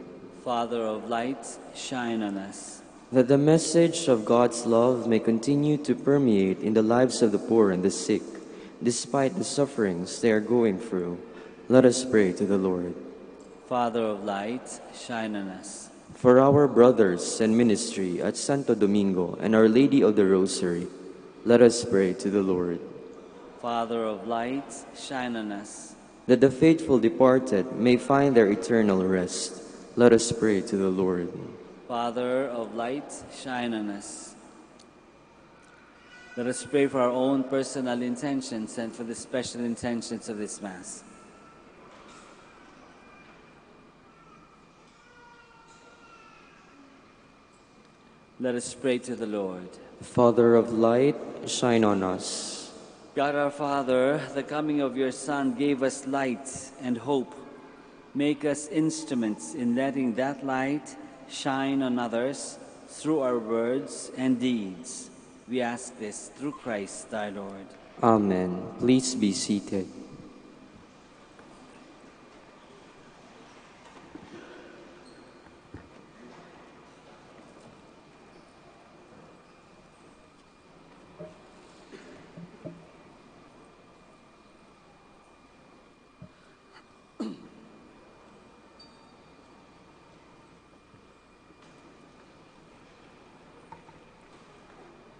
Father of light, shine on us. That the message of God's love may continue to permeate in the lives of the poor and the sick, despite the sufferings they are going through. Let us pray to the Lord. Father of light, shine on us. For our brothers and ministry at Santo Domingo and Our Lady of the Rosary, let us pray to the Lord. Father of light, shine on us. That the faithful departed may find their eternal rest, let us pray to the Lord. Father of light, shine on us. Let us pray for our own personal intentions and for the special intentions of this Mass. Let us pray to the Lord. Father of light, shine on us. God our Father, the coming of your Son gave us light and hope. Make us instruments in letting that light shine on others through our words and deeds. We ask this through Christ our Lord. Amen. Please be seated.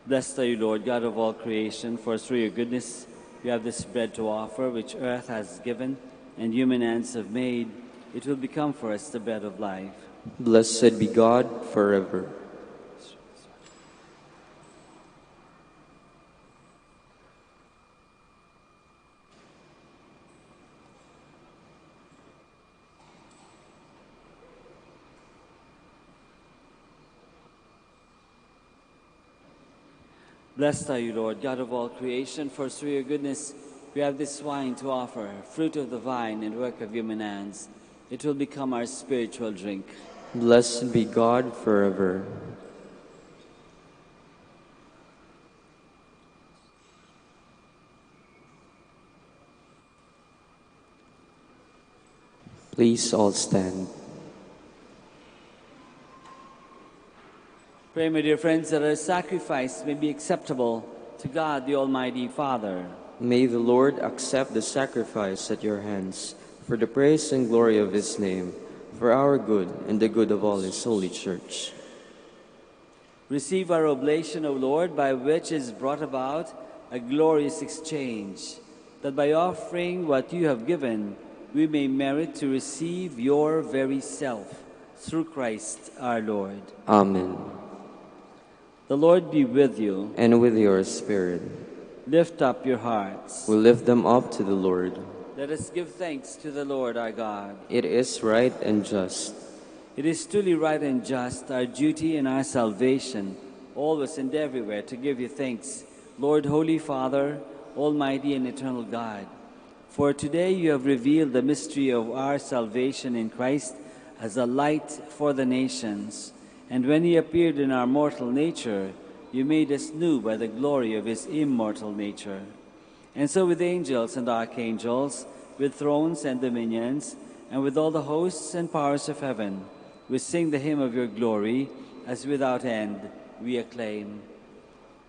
Blessed are you, Lord, God of all creation, for through your goodness we have this bread to offer, which earth has given and human hands have made. It will become for us the bread of life. Blessed be God forever. Blessed are you, Lord, God of all creation, for through your goodness we have this wine to offer, fruit of the vine and work of human hands. It will become our spiritual drink. Blessed be God forever. Please all stand. Pray, my dear friends, that our sacrifice may be acceptable to God, the Almighty Father. May the Lord accept the sacrifice at your hands for the praise and glory of his name, for our good and the good of all his holy church. Receive our oblation, O Lord, by which is brought about a glorious exchange, that by offering what you have given, we may merit to receive your very self, through Christ our Lord. Amen. The Lord be with you. And with your spirit. Lift up your hearts. We lift them up to the Lord. Let us give thanks to the Lord our God. It is right and just. It is truly right and just, our duty and our salvation, always and everywhere to give you thanks, Lord, Holy Father, Almighty and Eternal God. For today you have revealed the mystery of our salvation in Christ as a light for the nations. And when he appeared in our mortal nature, you made us new by the glory of his immortal nature. And so with angels and archangels, with thrones and dominions, and with all the hosts and powers of heaven, we sing the hymn of your glory, as without end we acclaim,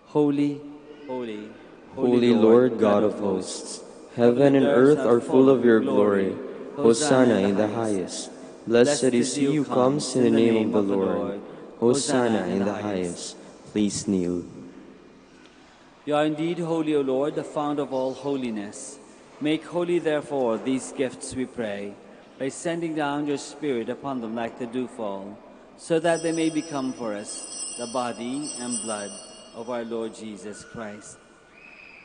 Holy, holy, Holy Lord God of hosts, heaven and earth are full of your glory. Hosanna in the highest. Blessed is he who comes in the name of the Lord. Hosanna in the highest. Please kneel. You are indeed holy, O Lord, the fount of all holiness. Make holy, therefore, these gifts, we pray, by sending down your Spirit upon them like the dewfall, so that they may become for us the body and blood of our Lord Jesus Christ.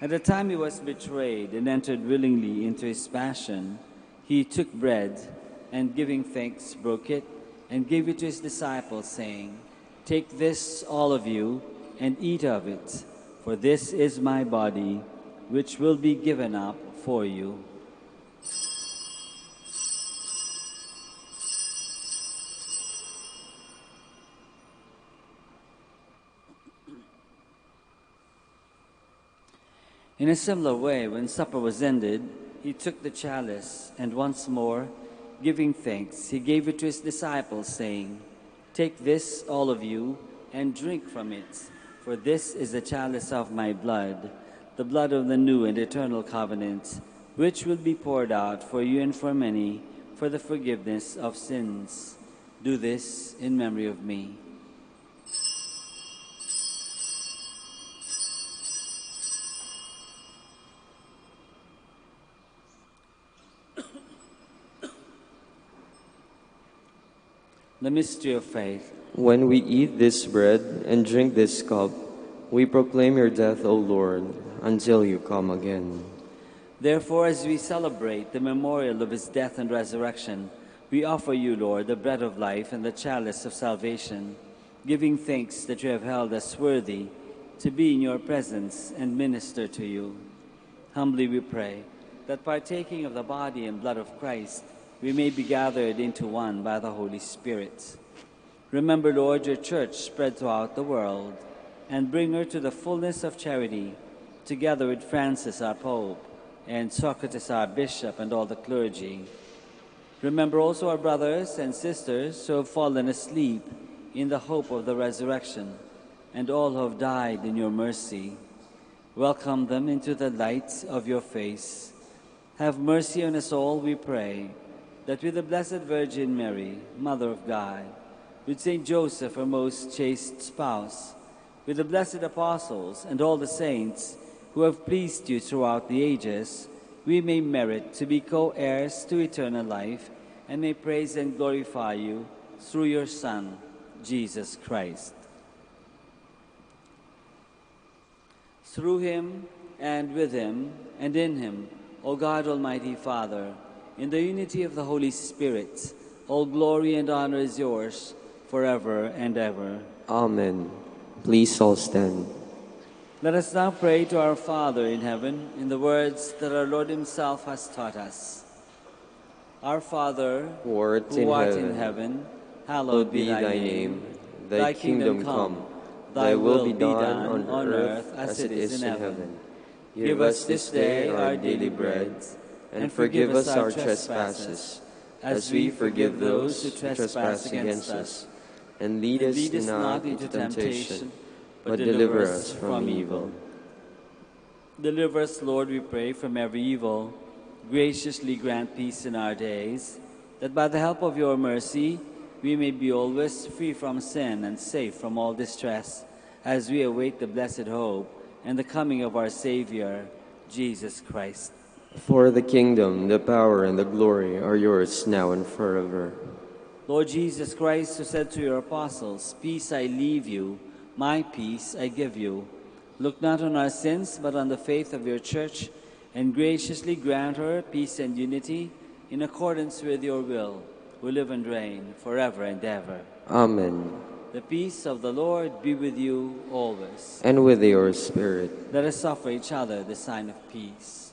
At the time he was betrayed and entered willingly into his passion, he took bread, and giving thanks, broke it, and gave it to his disciples, saying, "Take this, all of you, and eat of it, for this is my body, which will be given up for you." In a similar way, when supper was ended, he took the chalice, and once more, giving thanks, he gave it to his disciples, saying, "Take this, all of you, and drink from it, for this is the chalice of my blood, the blood of the new and eternal covenant, which will be poured out for you and for many for the forgiveness of sins. Do this in memory of me." The mystery of faith. When we eat this bread and drink this cup, we proclaim your death, O Lord, until you come again. Therefore, as we celebrate the memorial of his death and resurrection, we offer you, Lord, the bread of life and the chalice of salvation, giving thanks that you have held us worthy to be in your presence and minister to you. Humbly we pray that, partaking of the body and blood of Christ, we may be gathered into one by the Holy Spirit. Remember, Lord, your church spread throughout the world, and bring her to the fullness of charity, together with Francis our Pope, and Socrates our Bishop, and all the clergy. Remember also our brothers and sisters who have fallen asleep in the hope of the resurrection, and all who have died in your mercy. Welcome them into the light of your face. Have mercy on us all, we pray, that with the Blessed Virgin Mary, Mother of God, with Saint Joseph, her most chaste spouse, with the blessed apostles and all the saints who have pleased you throughout the ages, we may merit to be co-heirs to eternal life and may praise and glorify you through your Son, Jesus Christ. Through him, and with him, and in him, O God, Almighty Father, in the unity of the Holy Spirit, all glory and honor is yours forever and ever. Amen. Please all stand. Let us now pray to our Father in heaven in the words that our Lord himself has taught us. Our Father, who art in heaven, hallowed be thy name. Thy kingdom come. Thy will be done on earth as it is in heaven. Give us this day our daily bread, and forgive us our trespasses, as we forgive those who trespass against us. And lead us not into temptation, but deliver us from evil. Deliver us, Lord, we pray, from every evil. Graciously grant peace in our days, that by the help of your mercy we may be always free from sin and safe from all distress, as we await the blessed hope and the coming of our Savior, Jesus Christ. For the kingdom, the power, and the glory are yours now and forever. Lord Jesus Christ, who said to your apostles, "Peace I leave you, my peace I give you," look not on our sins, but on the faith of your church, and graciously grant her peace and unity in accordance with your will, who live and reign forever and ever. Amen. The peace of the Lord be with you always. And with your spirit. Let us offer each other the sign of peace.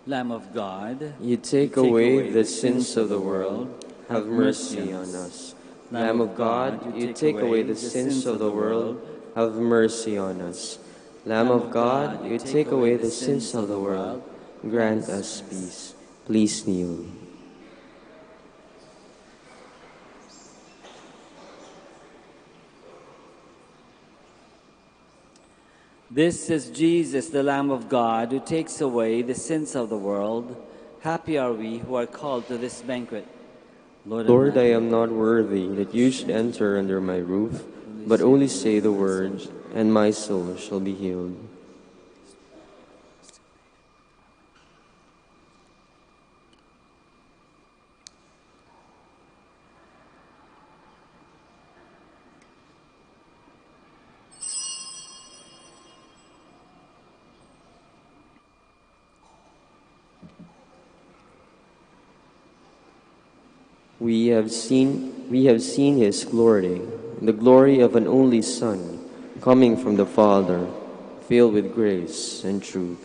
Lamb of God, you take away the sins of the world, have mercy on us. Lamb of God, you take away the sins of the world, have mercy on us. Lamb of God, you take away the sins of the world, grant us peace. Please kneel. This is Jesus, the Lamb of God, who takes away the sins of the world. Happy are we who are called to this banquet. Lord, I am not worthy that you should enter under my roof, but only say the word, and my soul shall be healed. We have seen, we have seen his glory, the glory of an only Son, coming from the Father, filled with grace and truth.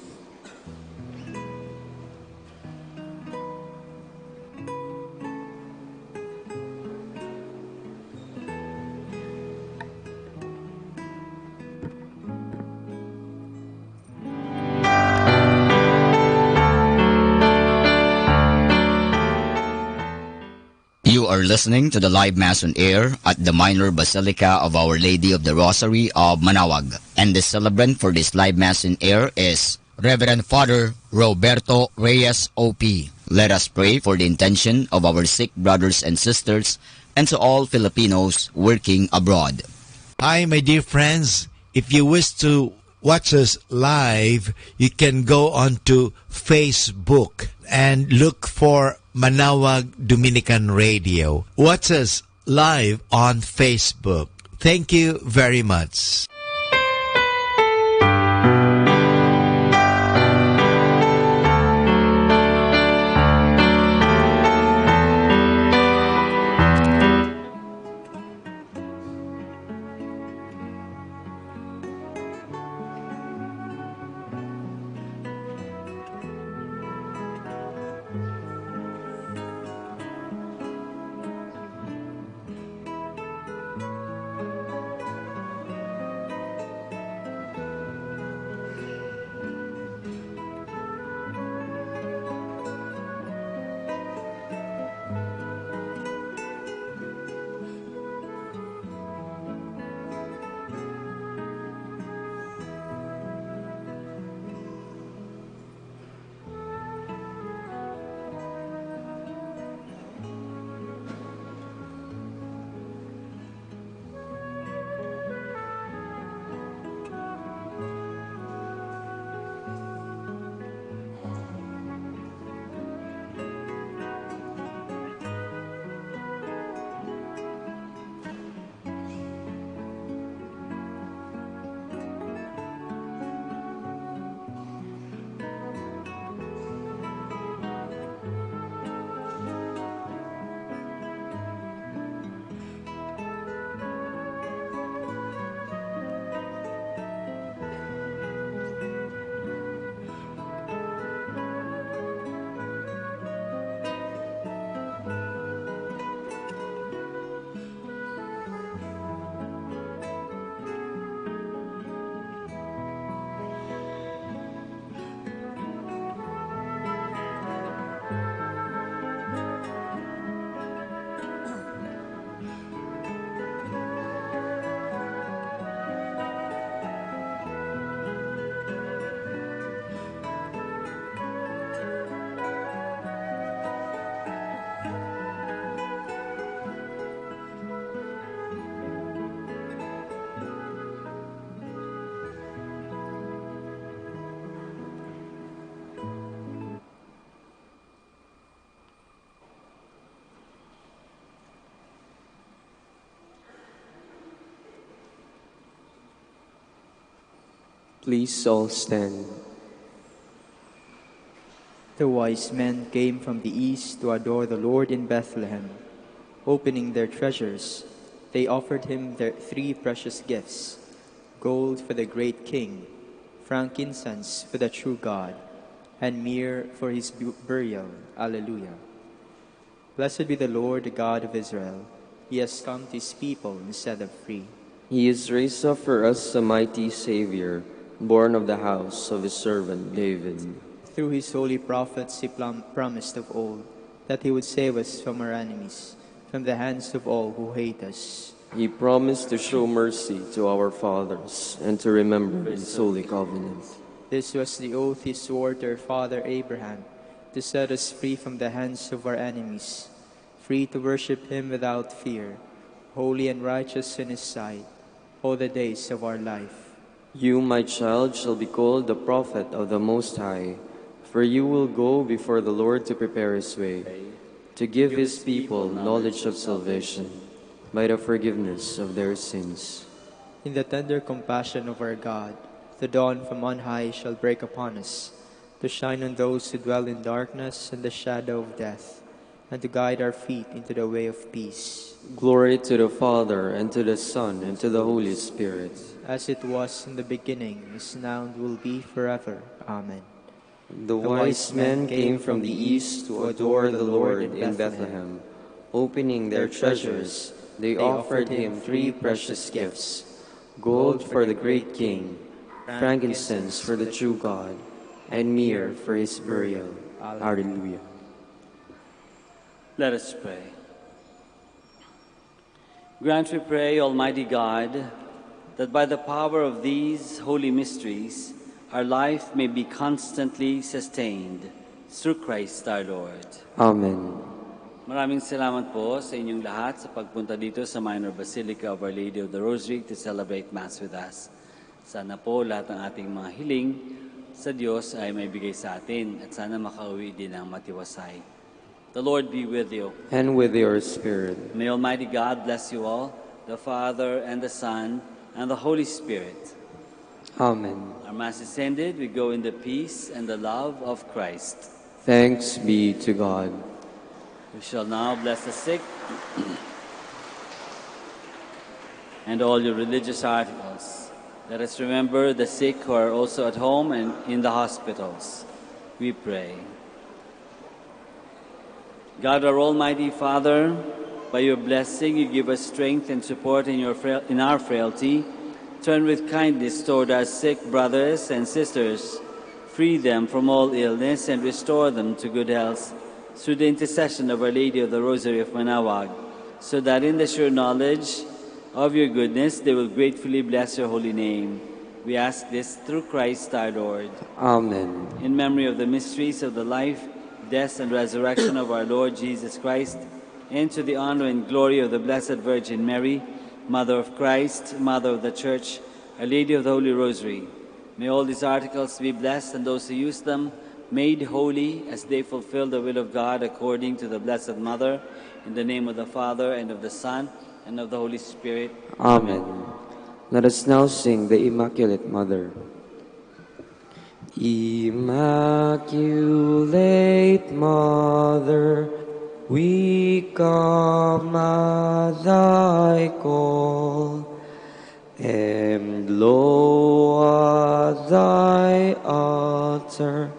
You are listening to the live mass on air at the Minor Basilica of Our Lady of the Rosary of Manaoag. And the celebrant for this live mass on air is Reverend Father Roberto Reyes, O P. Let us pray for the intention of our sick brothers and sisters and to all Filipinos working abroad. Hi, my dear friends. If you wish to watch us live, you can go on to Facebook and look for Manaoag Dominican Radio. Watch us live on Facebook. Thank you very much. Please all stand. The wise men came from the east to adore the Lord in Bethlehem. Opening their treasures, they offered him their three precious gifts: gold for the great king, frankincense for the true God, and myrrh for his bu- burial. Alleluia. Blessed be the Lord, the God of Israel. He has come to his people and set them free. He has raised up for us a mighty Savior, born of the house of his servant David. Through his holy prophets, he plum- promised of old that he would save us from our enemies, from the hands of all who hate us. He promised to show mercy to our fathers and to remember his holy covenant. This was the oath he swore to our father Abraham, to set us free from the hands of our enemies, free to worship him without fear, holy and righteous in his sight, all the days of our life. You, my child, shall be called the prophet of the Most High, for you will go before the Lord to prepare his way, to give his people knowledge of salvation by the forgiveness of their sins. In the tender compassion of our God, the dawn from on high shall break upon us, to shine on those who dwell in darkness and the shadow of death, and to guide our feet into the way of peace. Glory to the Father, and to the Son, and to the Holy Spirit. As it was in the beginning, is now, and will be forever. Amen. The wise men came from the east to adore the Lord in Bethlehem. Opening their treasures, they offered him three precious gifts: gold for the great king, frankincense for the true God, and myrrh for his burial. Alleluia. Let us pray. Grant, we pray, Almighty God, that by the power of these holy mysteries, our life may be constantly sustained through Christ our Lord. Amen. Maraming salamat po sa inyong lahat sa pagpunta dito sa Minor Basilica of Our Lady of the Rosary to celebrate Mass with us. Sana po lahat ng ating mga hiling sa Diyos ay maibigay sa atin at sana makauwi din ng matiwasay. The Lord be with you. And with your spirit. May Almighty God bless you all, the Father and the Son and the Holy Spirit. Amen. Our Mass is ended. We go in the peace and the love of Christ. Thanks be to God. We shall now bless the sick and all your religious articles. Let us remember the sick who are also at home and in the hospitals. We pray. God, our Almighty Father, by your blessing you give us strength and support in, your frail, in our frailty. Turn with kindness toward our sick brothers and sisters. Free them from all illness and restore them to good health through the intercession of Our Lady of the Rosary of Manaoag, so that in the sure knowledge of your goodness they will gratefully bless your holy name. We ask this through Christ our Lord. Amen. In memory of the mysteries of the life, death, and resurrection of our Lord Jesus Christ, and to the honor and glory of the Blessed Virgin Mary, Mother of Christ, Mother of the Church, Our Lady of the Holy Rosary, may all these articles be blessed and those who use them made holy as they fulfill the will of God according to the Blessed Mother, in the name of the Father, and of the Son, and of the Holy Spirit. Amen. Let us now sing the Immaculate Mother. Immaculate Mother, we come at thy call, and lo, at thy altar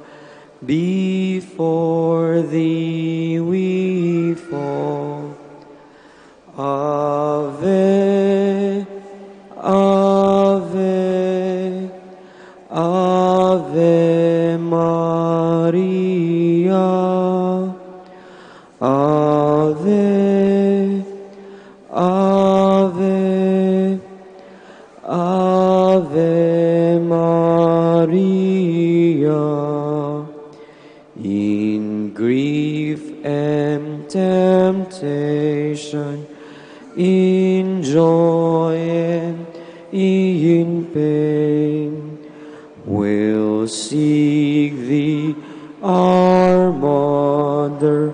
before thee we fall. Ave, Ave, Ave Maria. Ave, Ave, Ave Maria. In grief and temptation, in joy and in pain, we'll seek thee, our Mother,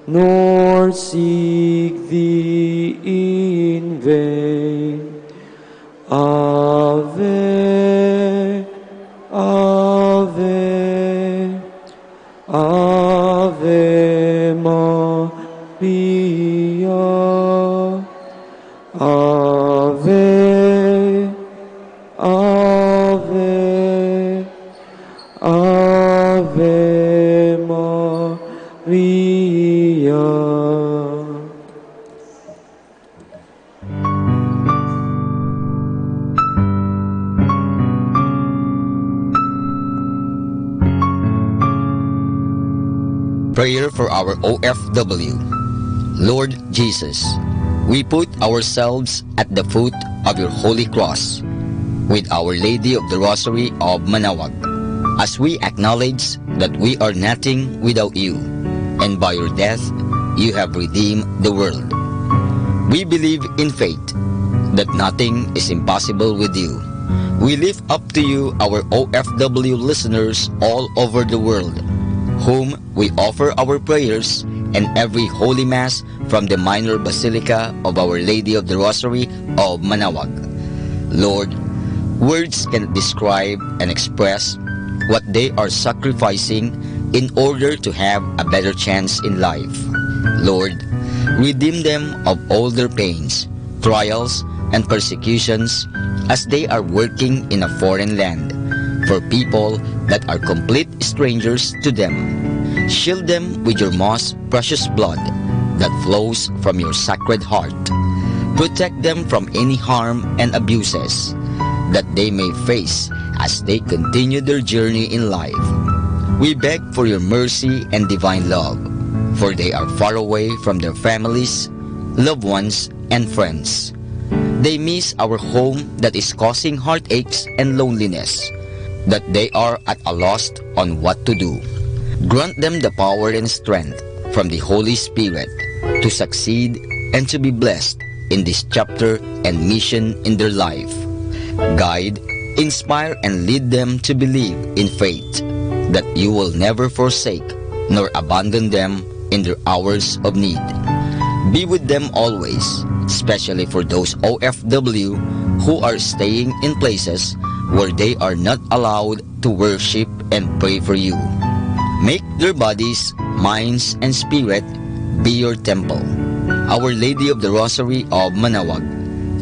nor seek thee in vain. Ave, Maria. Ave, Ave, Ave Maria. Prayer for our O F W. Lord Jesus, we put ourselves at the foot of your holy cross with Our Lady of the Rosary of Manaoag, as we acknowledge that we are nothing without you, and by your death, you have redeemed the world. We believe in faith that nothing is impossible with you. We lift up to you our O F W listeners all over the world, whom we offer our prayers and every Holy Mass from the Minor Basilica of Our Lady of the Rosary of Manaoag. Lord, words cannot describe and express what they are sacrificing in order to have a better chance in life. Lord, redeem them of all their pains, trials, and persecutions as they are working in a foreign land for people that are complete strangers to them. Shield them with your most precious blood that flows from your Sacred Heart. Protect them from any harm and abuses that they may face as they continue their journey in life. We beg for your mercy and divine love, for they are far away from their families, loved ones, and friends. They miss our home that is causing heartaches and loneliness, that they are at a loss on what to do. Grant them the power and strength from the Holy Spirit to succeed and to be blessed in this chapter and mission in their life. Guide, inspire, and lead them to believe in faith that you will never forsake nor abandon them in their hours of need. Be with them always, especially for those O F W who are staying in places where they are not allowed to worship and pray for you. Make their bodies, minds, and spirit be your temple. Our Lady of the Rosary of Manaoag,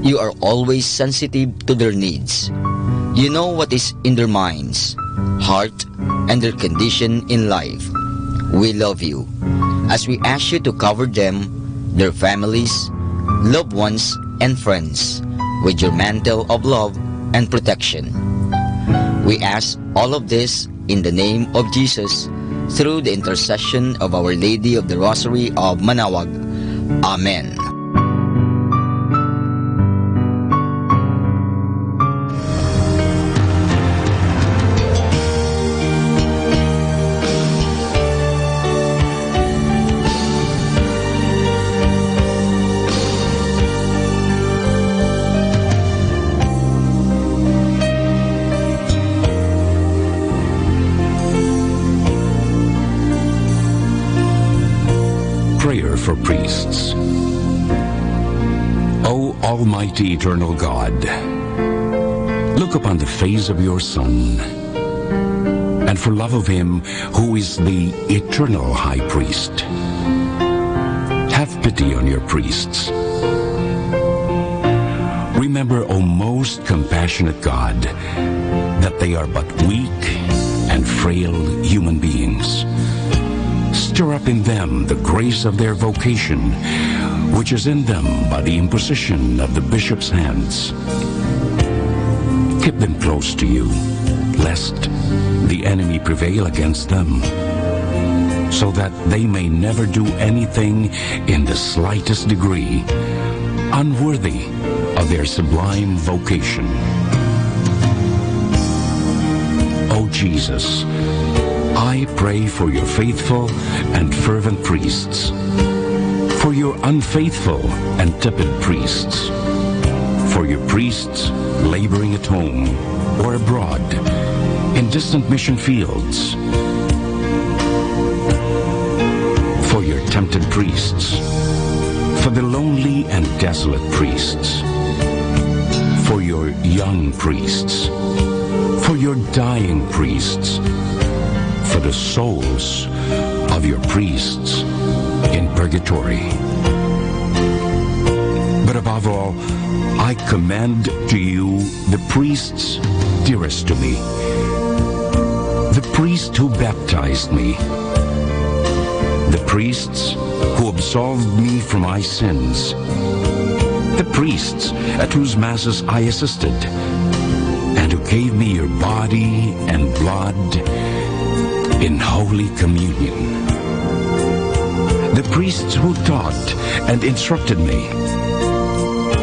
you are always sensitive to their needs. You know what is in their minds, heart, and their condition in life. We love you as we ask you to cover them, their families, loved ones, and friends with your mantle of love and protection. We ask all of this in the name of Jesus, through the intercession of Our Lady of the Rosary of Manaoag. Amen. Prayer for priests. O Almighty Eternal God, look upon the face of your Son and for love of him who is the eternal high priest. Have pity on your priests. Remember, O most compassionate God, that they are but weak and frail human beings. Stir up in them the grace of their vocation, which is in them by the imposition of the bishop's hands. Keep them close to you, lest the enemy prevail against them, so that they may never do anything in the slightest degree unworthy of their sublime vocation. O Jesus, I pray for your faithful and fervent priests, for your unfaithful and tepid priests, for your priests laboring at home or abroad, in distant mission fields, for your tempted priests, for the lonely and desolate priests, for your young priests, for your dying priests, for the souls of your priests in purgatory. But above all, I commend to you the priests dearest to me, the priests who baptized me, the priests who absolved me from my sins, the priests at whose masses I assisted, and who gave me your body and blood in Holy Communion, the priests who taught and instructed me,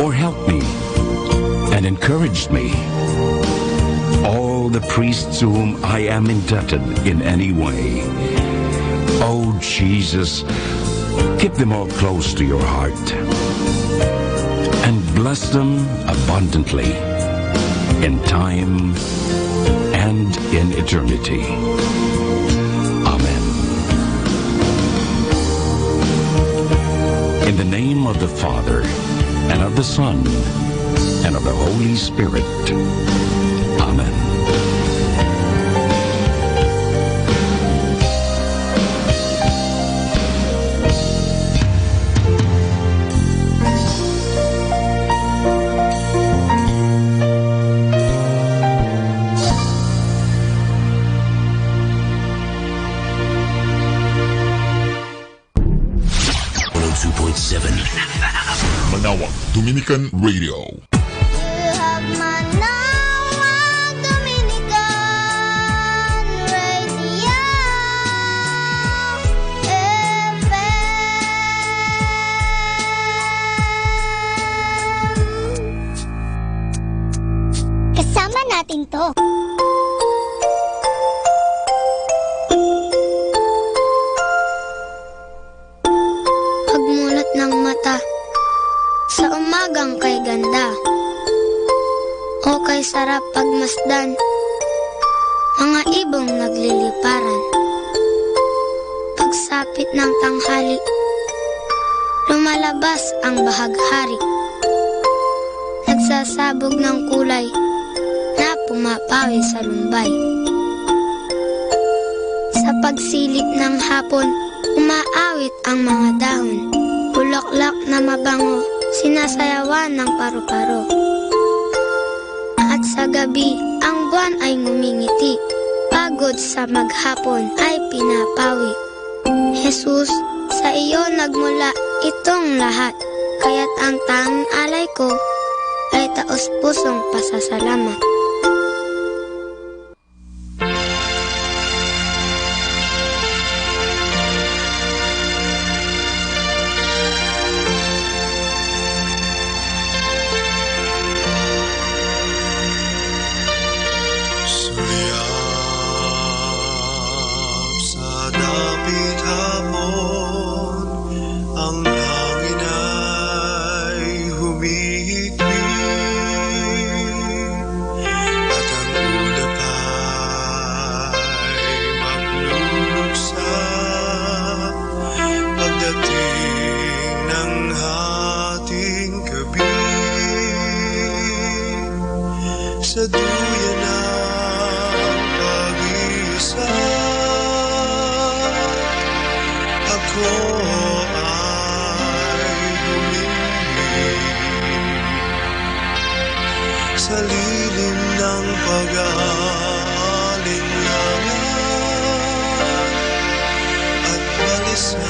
or helped me and encouraged me, all the priests to whom I am indebted in any way. Oh Jesus, keep them all close to your heart and bless them abundantly in time and in eternity. Amen. In the name of the Father, and of the Son, and of the Holy Spirit. Amen. One oh two point seven Manawag Dominican Radio. You have Manawag Dominican Radio F M. Kasama natin 'to. Pagmulat ng mata sa umagang kay ganda, o kay sarap pagmasdan, mga ibong nagliliparan. Pagsapit ng tanghali, lumalabas ang bahaghari, nagsasabog ng kulay na pumapawi sa lumbay. Sa pagsilip ng hapon, umaawit ang mga dahon, bulaklak na mabango, sinasayawan ng paru-paro. At sa gabi, ang buwan ay ngumingiti, pagod sa maghapon ay pinapawi. Jesus, sa iyo nagmula itong lahat, kaya't ang tanging alay ko ay taos-pusong pasasalamat. Sulyap sa dapit hapon, ang hangin ay humihikbit, at ang ulap ay magluluksa. Pagdating ng hating gabi, sa duyan ng pag-iisa, ako ay humihiling sa lilim ng pag-aalinlangan at balisa.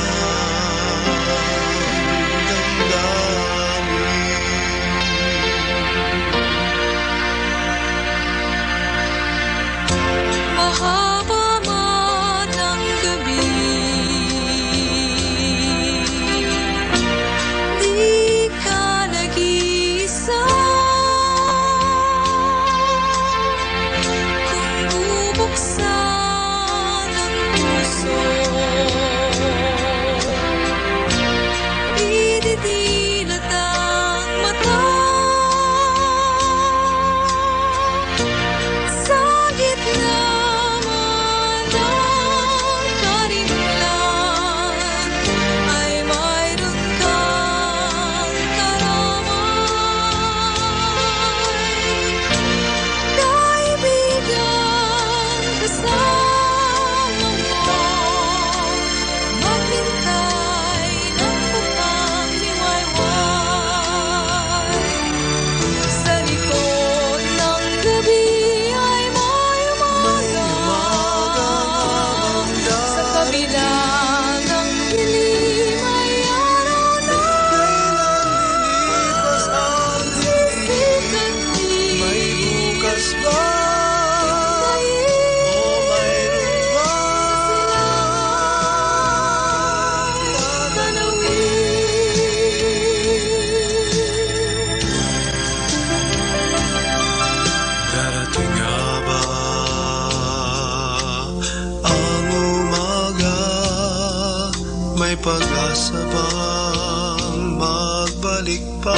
Pag-asa bang magbalik pa?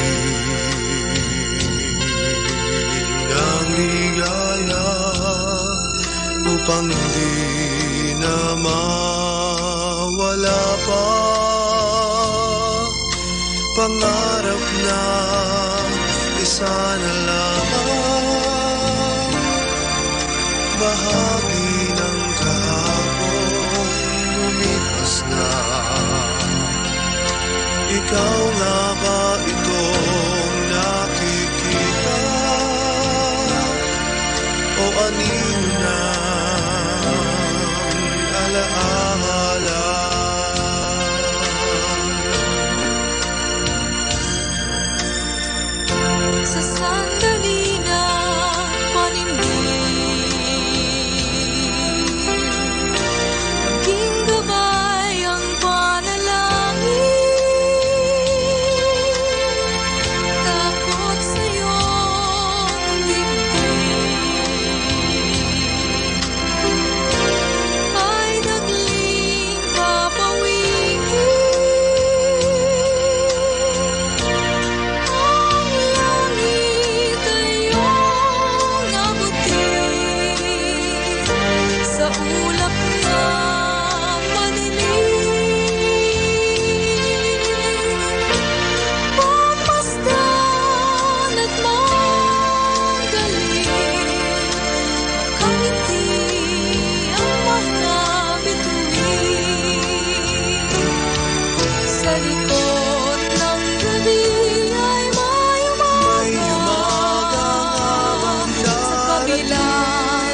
Ningning ang ligaya upang di na mawala pa. Pangarap na isa na lamang, bahagi ng kahapon lumipas na. Ikaw nga ba itong nakikita, o anino nang alaala? Sa sandali ng panimbing, naging gabay ang panalangin. Takot sa iyong dibdib ay nagling papawili. Ang langit ay iyong abuti sa ulap na madilim. Pamasdan at magaling, nakangiti ang mga bituin. Sa likod ng gabi ay may umaga. Sa kabila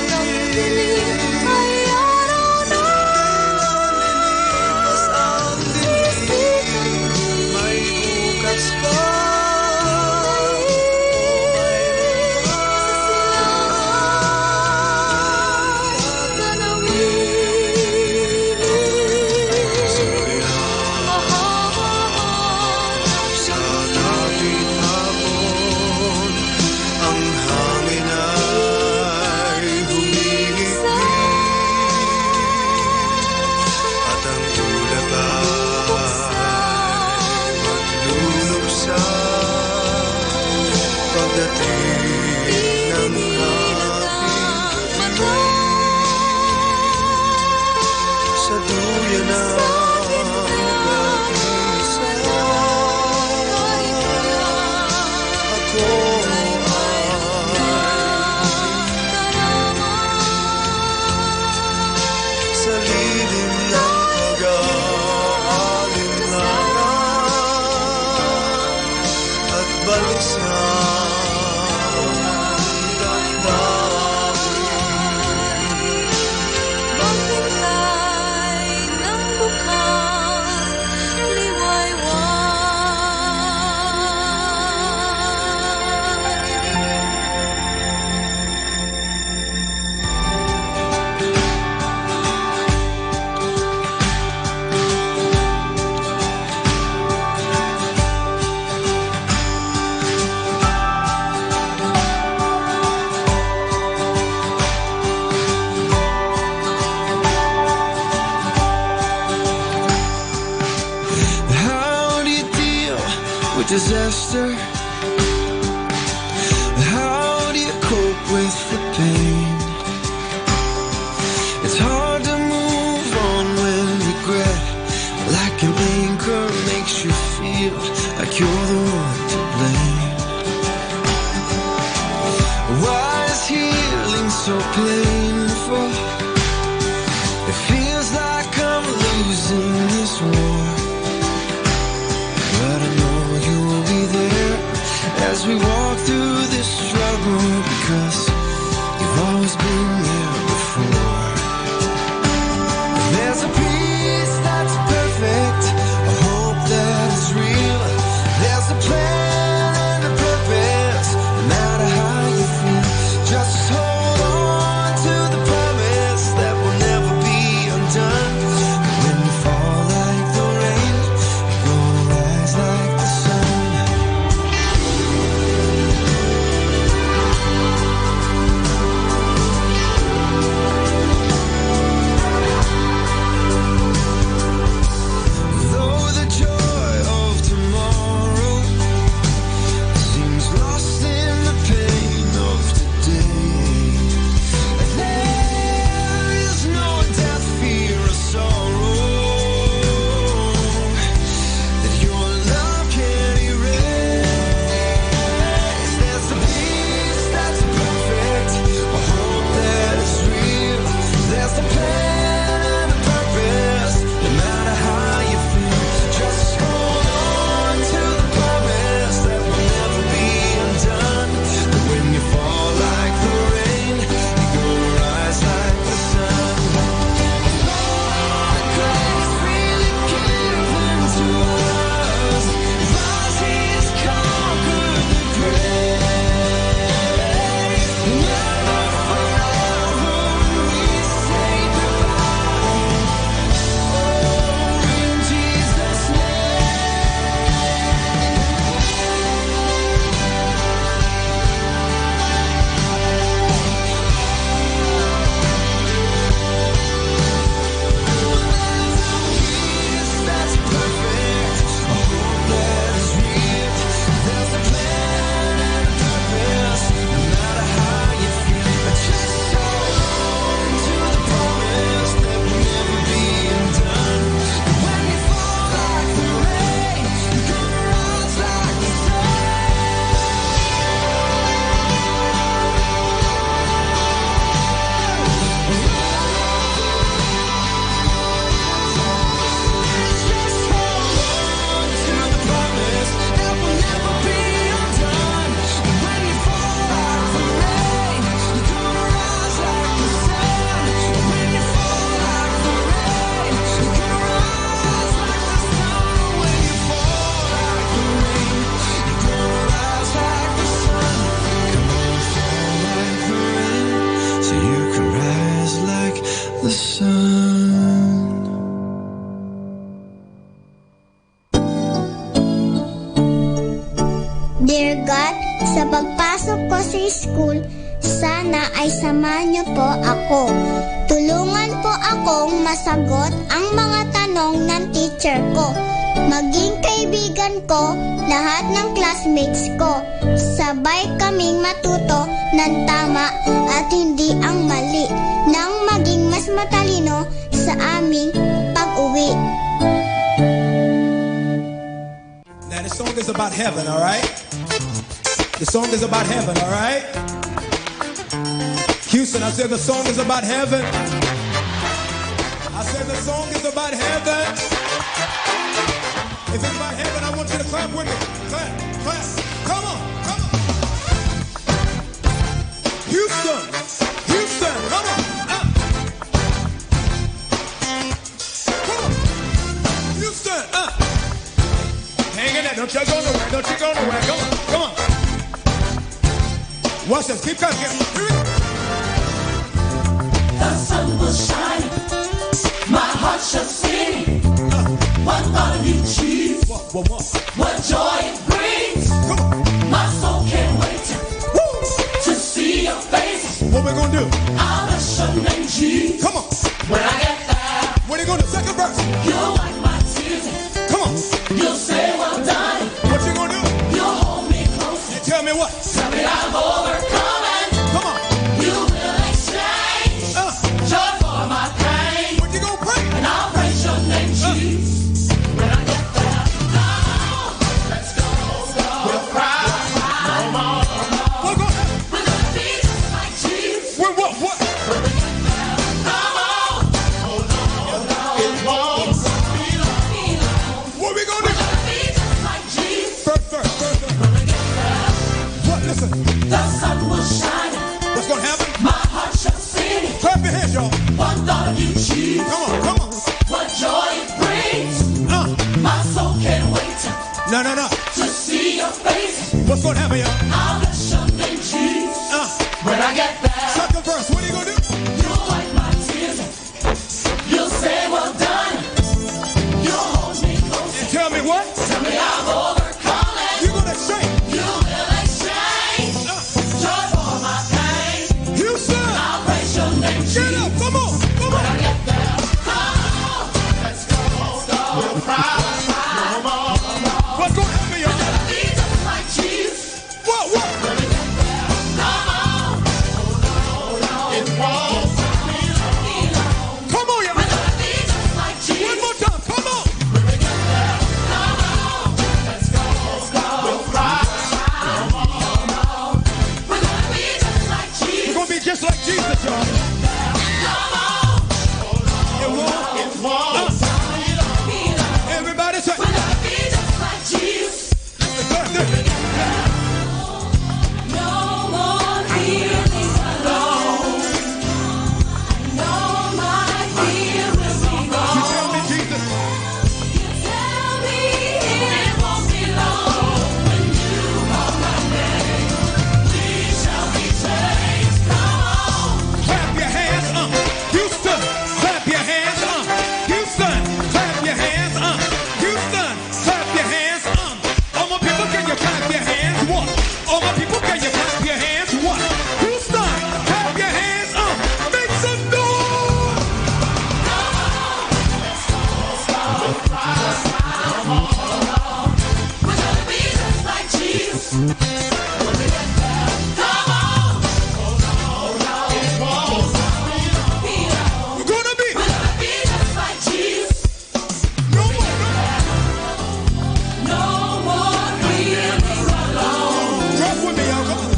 ng dilim ay araw na. May bukas pa. Sa dapit hapon, ang hangin ay humihikbi at ang ulap ay magluluksa pagdating ng hapon. Sa duyan ng pag-iisa, ako ay sa lilim ng pag-aalinlangan at balisa. Maghintay ng bukal liwayway. How do you deal with disaster? How do you cope with the pain? It's hard to move on when regret, like an anchor, makes you feel like you're the one to blame. Why is healing so painful? It feels like I'm losing this war. But I know you'll be there as we walk through this struggle, because you've always been there before. There's a peace that's perfect, a hope that is real. There's a plan and a purpose, no matter how you feel. Just hold on to Dear God, sa pagpasok ko sa school, sana ay samahan niyo po ako. Tulungan po akong masagot ang mga tanong ng teacher ko. Maging kaibigan ko lahat ng classmates ko. Sabay kaming matuto ng tama at hindi ang mali nang maging mas matalino sa aming pag-uwi. Now, the song is about heaven, all right? The song is about heaven, all right? Houston, I said the song is about heaven. I said the song is about heaven. If it's about heaven, I want you to clap with me. Clap, clap. Come on, come on. Houston, Houston, come on. Uh. Come on. Houston, uh. Hang in there. Don't you go nowhere. Don't you go nowhere. Come on. Come on. Watch this. Keep coming. Here we go. The sun was shining, my heart shall sing. One thought of you, Jesus, What, what, what? what joy it brings. Come on. My soul can't wait to, Woo! to see your face. What we gonna do? I'll bless your name, Jesus. Come on. When I get there, What are you gonna do? Second verse. you'll wipe my tears. Come on. You'll say, well done. What you gonna do? You'll hold me close. You tell me what? Tell me I've overcome and Come on. you will exchange Uh, joy for my pain. What you gonna pray? And I'll praise your name, Jesus. When I get there, come on, let's go, go, go, cry, cry, no more, no more. What gonna happen? We're gonna be just like Jesus. What, what, what? Come on, hold on, hold on, it won't be long. What we gonna do? We're gonna be just like Jesus. First verse, first verse. What? Listen. The sun will shine. What's gonna happen? My heart shall sing. Clap your hands, y'all. One thought of you, Jesus. Come on, come on. What joy it brings. Uh, My soul can't wait to, no, no, no. to see your face. What's gonna happen, y'all? I'll bless your name, Jesus. Uh, When I get there, second verse. What are you gonna do? you'll wipe my tears. You'll say, well done. You'll hold me close. Tell me what? Tell me I've overcome it. You gonna say? You will exchange Uh, joy for my pain. Houston, I'll praise your name, get up. Jesus. Come on, come When I on. get there, come on, let's go, go, cry, cry, no more, no more. What's gonna happen, y'all? Be just like Jesus. What, what? When we get there, come on, hold on, hold on, it won't be long. Come on, y'all. We're gonna be just like One Jesus. More time. Come on. When we get there, come on, let's go, go, cry, cry, no more, no more. We're gonna be just like We're Jesus. Gonna be just like Jesus, y'all. Come on, It won't. it won't Uh, be long. Everybody say. We're gonna be just like Jesus. Listen, listen. No more feeling alone. I know my fear will be You gone. tell me, Jesus. You tell me it won't be long when you call my name. We shall be changed. Come on. Clap your hands, uh. Houston, clap your hands, uh. Houston, clap your hands, uh. Houston, clap your hands, uh. All my people, can you clap your hands? What? All my people, can you clap your hands? What? Houston, clap your hands, uh. Make some noise. We're gonna be just like Jesus. When we get there, come on. Hold on, hold on, it won't be long. We're gonna be. We're gonna be just like Jesus. No more, no more. No more feeling alone. Rock with me, y'all. Come on.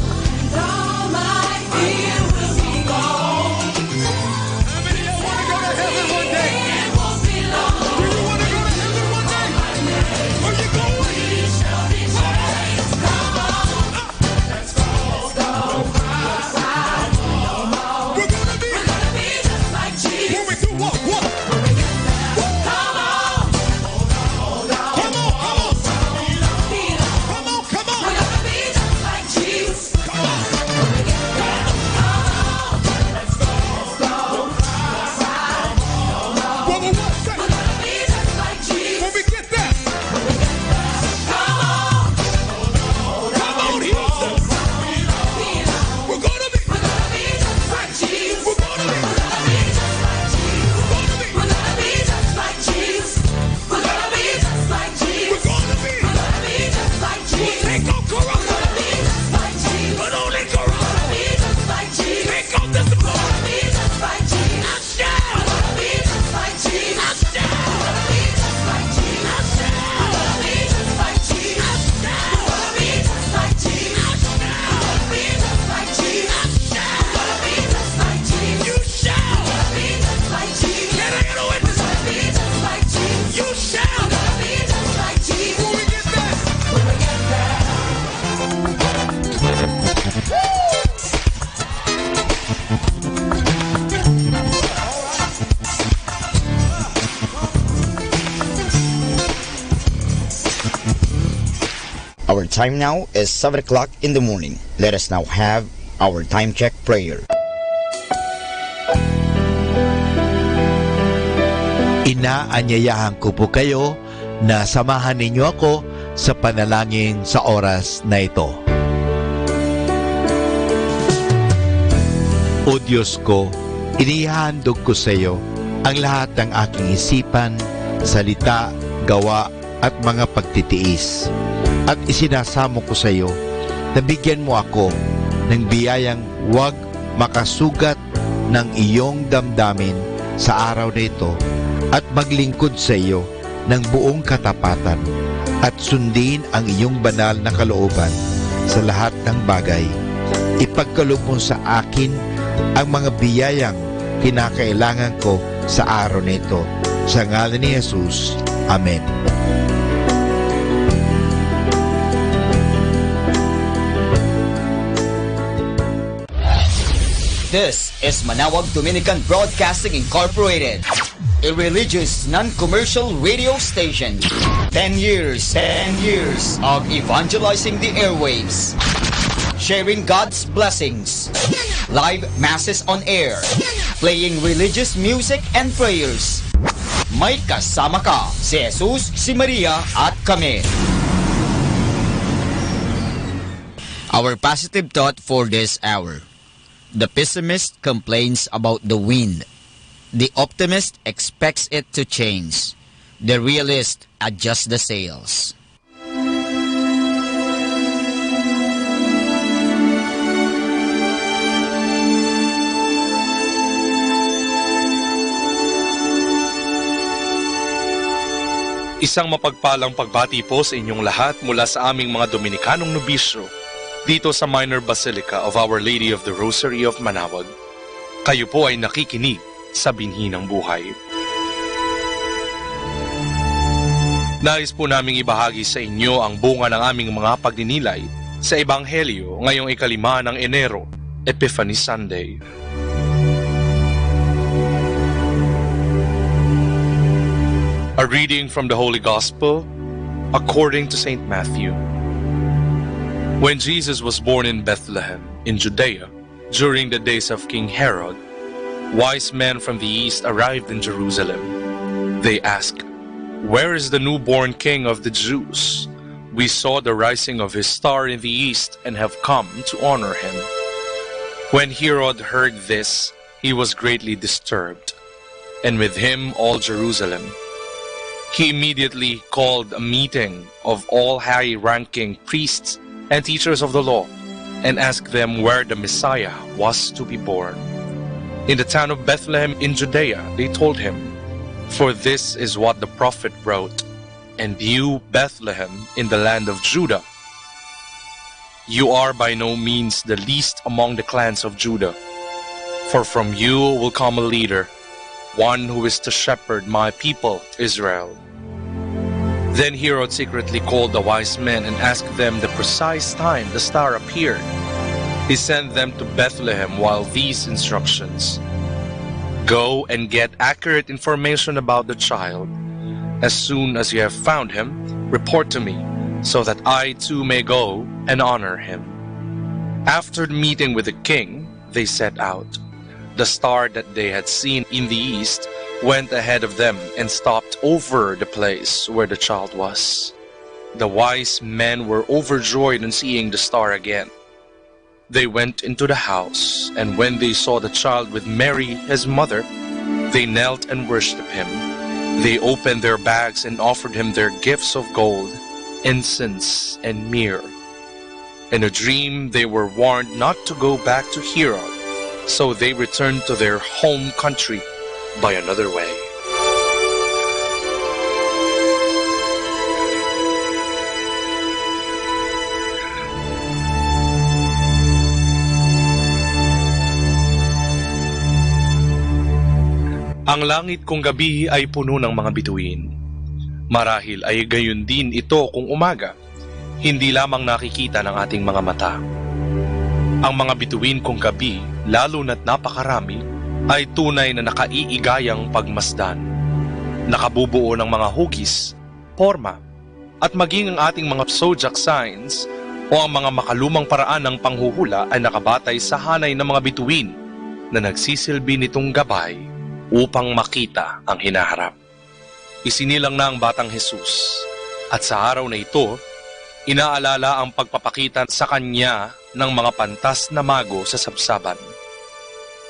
All my fear will be gone. How many of y'all wanna go to heaven one day? It won't be long. Do you wanna go to heaven one day? Are you going? We shall be changed. Come on. Let's go, go, go, go. We're gonna be. We're gonna be just like Jesus. When we do what? What? Come on. Come on, come on. Come on. Come on, come on. We're gonna be just like Jesus. Come on. Come on. Let's go, go, go. What, what, what? Say. We're gonna be just like Jesus. When we get there. Come on. Our time now is seven o'clock in the morning. Let us now have our time check prayer. Ina, anyayahan ko po kayo na samahan ninyo ako sa panalangin sa oras na ito. O Diyos ko, inihahandog ko sa iyo ang lahat ng aking isipan, salita, gawa, at mga pagtitiis. At isinasamo ko sa iyo na bigyan mo ako ng biyayang wag makasugat ng iyong damdamin sa araw na ito at maglingkod sa iyo ng buong katapatan at sundin ang iyong banal na kalooban sa lahat ng bagay. Ipagkaloob mo sa akin ang mga biyayang kinakailangan ko sa araw na ito. Sa ngalan ni Jesus, amen. This is Manawag Dominican Broadcasting Incorporated, a religious non-commercial radio station. Ten years, ten years of evangelizing the airwaves, sharing God's blessings, live masses on air, playing religious music and prayers. May kasama ka, si Jesus, si Maria, at kami. Our positive thought for this hour. The pessimist complains about the wind. The optimist expects it to change. The realist adjusts the sails. Isang mapagpalang pagbati po sa inyong lahat mula sa aming mga Dominikanong nobisyo dito sa Minor Basilica of Our Lady of the Rosary of Manawag. Kayo po ay nakikinig sa Binhi ng Buhay. Nais po naming ibahagi sa inyo ang bunga ng aming mga pagninilay sa Ebanghelyo ngayong ikalima ng Enero, Epiphany Sunday. A reading from the Holy Gospel according to Saint Matthew. When Jesus was born in Bethlehem, in Judea, during the days of King Herod, wise men from the east arrived in Jerusalem. They asked, "Where is the newborn king of the Jews? We saw the rising of his star in the east and have come to honor him." When Herod heard this, he was greatly disturbed, and with him all Jerusalem. He immediately called a meeting of all high-ranking priests and teachers of the law and asked them where the Messiah was to be born. "In the town of Bethlehem in Judea," they told him, "for this is what the prophet wrote, 'And you, Bethlehem, in the land of Judah, you are by no means the least among the clans of Judah, for from you will come a leader, one who is to shepherd my people Israel.'" Then Herod secretly called the wise men and asked them the precise time the star appeared. He sent them to Bethlehem with these instructions: "Go and get accurate information about the child. As soon as you have found him, report to me, so that I too may go and honor him." After meeting with the king, they set out. The star that they had seen in the east went ahead of them and stopped over the place where the child was. The wise men were overjoyed on seeing the star again. They went into the house, and when they saw the child with Mary, his mother, they knelt and worshipped him. They opened their bags and offered him their gifts of gold, incense, and myrrh. In a dream, they were warned not to go back to Herod, so they returned to their home country by another way. Ang langit kong gabi ay puno ng mga bituin. Marahil ay gayon din ito kung umaga, hindi lamang nakikita ng ating mga mata. Ang mga bituin kong gabi, lalo na't napakarami, ay tunay na nakaiigayang pagmasdan. Nakabubuo ng mga hugis, porma, at maging ang ating mga zodiac signs o ang mga makalumang paraan ng panghuhula ay nakabatay sa hanay ng mga bituin na nagsisilbi nitong gabay upang makita ang hinaharap. Isinilang na ang Batang Jesus, at sa araw na ito, inaalala ang pagpapakita sa kanya ng mga pantas na mago sa sabsaban.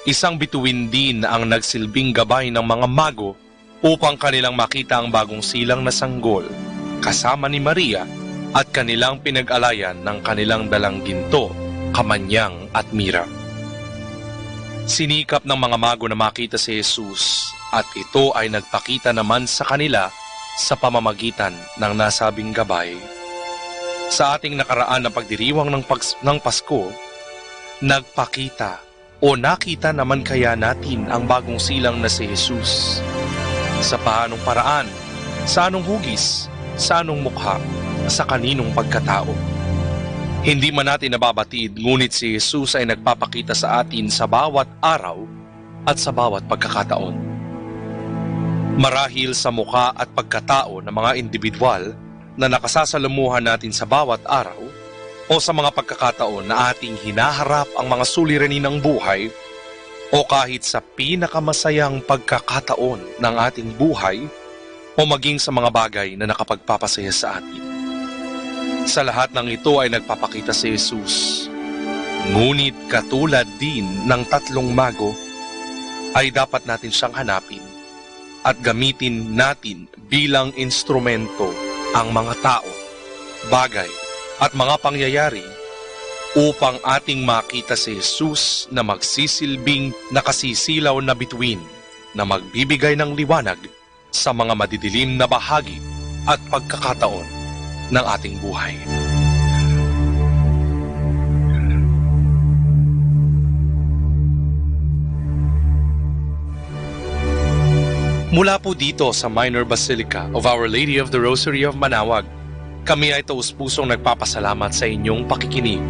Isang bituin din ang nagsilbing gabay ng mga mago upang kanilang makita ang bagong silang na sanggol, kasama ni Maria, at kanilang pinag-alayan ng kanilang dalang ginto, kamanyang at mira. Sinikap ng mga mago na makita si Jesus, at ito ay nagpakita naman sa kanila sa pamamagitan ng nasabing gabay. Sa ating nakaraan na pagdiriwang ng pags-, ng Pasko, nagpakita o nakita naman kaya natin ang bagong silang na si Jesus? Sa paanong paraan? Sa anong hugis? Sa anong mukha? Sa kaninong pagkatao? Hindi man natin nababatid, ngunit si Jesus ay nagpapakita sa atin sa bawat araw at sa bawat pagkakataon. Marahil sa mukha at pagkatao ng mga indibidwal na nakasasalamuhan natin sa bawat araw o sa mga pagkakataon na ating hinaharap ang mga suliranin ng buhay, o kahit sa pinakamasayang pagkakataon ng ating buhay, o maging sa mga bagay na nakapagpapasaya sa atin. Sa lahat ng ito ay nagpapakita si Jesus. Ngunit katulad din ng tatlong mago, ay dapat natin siyang hanapin at gamitin natin bilang instrumento ang mga tao, bagay, at mga pangyayari upang ating makita si Jesus na magsisilbing nakasisilaw na bituin na magbibigay ng liwanag sa mga madidilim na bahagi at pagkakataon ng ating buhay. Mula po dito sa Minor Basilica of Our Lady of the Rosary of Manaoag, kami ay taus-pusong nagpapasalamat sa inyong pakikinig.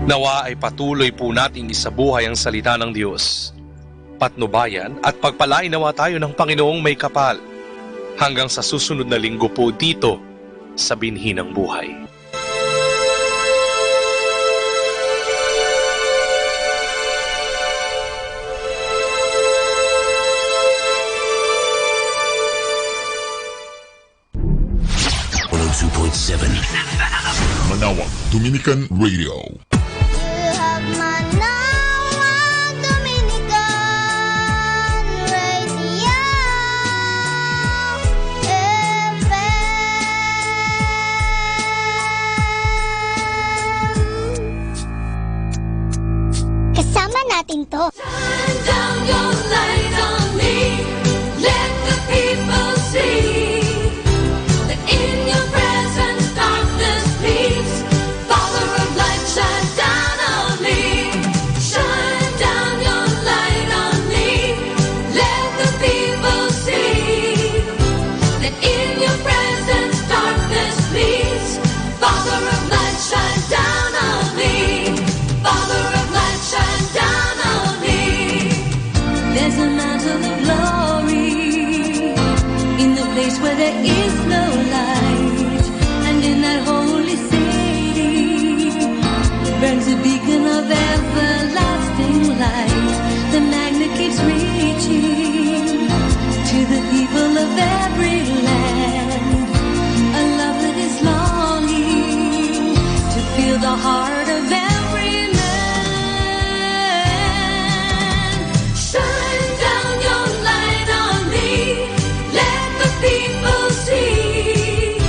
Nawa ay patuloy po nating isabuhay ang salita ng Diyos. Patnubayan at pagpalainawa tayo ng Panginoong may kapal. Hanggang sa susunod na linggo po dito sa Binhi ng Buhay. One oh two point seven Manaoag Dominican Radio. You have Manaoag Dominican Radio F M. Kasama natin to. Shine down your light on me. Let the people see that in your presence darkness flees. Father of light, shine down on me. Shine down your light on me. Let the people see that in your presence darkness flees. Father of light, shine down on me. Father of light, shine down on me. There's a mantle of glory in the place where there is no light, and in that holy city burns a beacon of everlasting light. The magnet keeps reaching to the people of every land. A love that is longing to fill the heart of every man. Shine down your light on me. Let the people see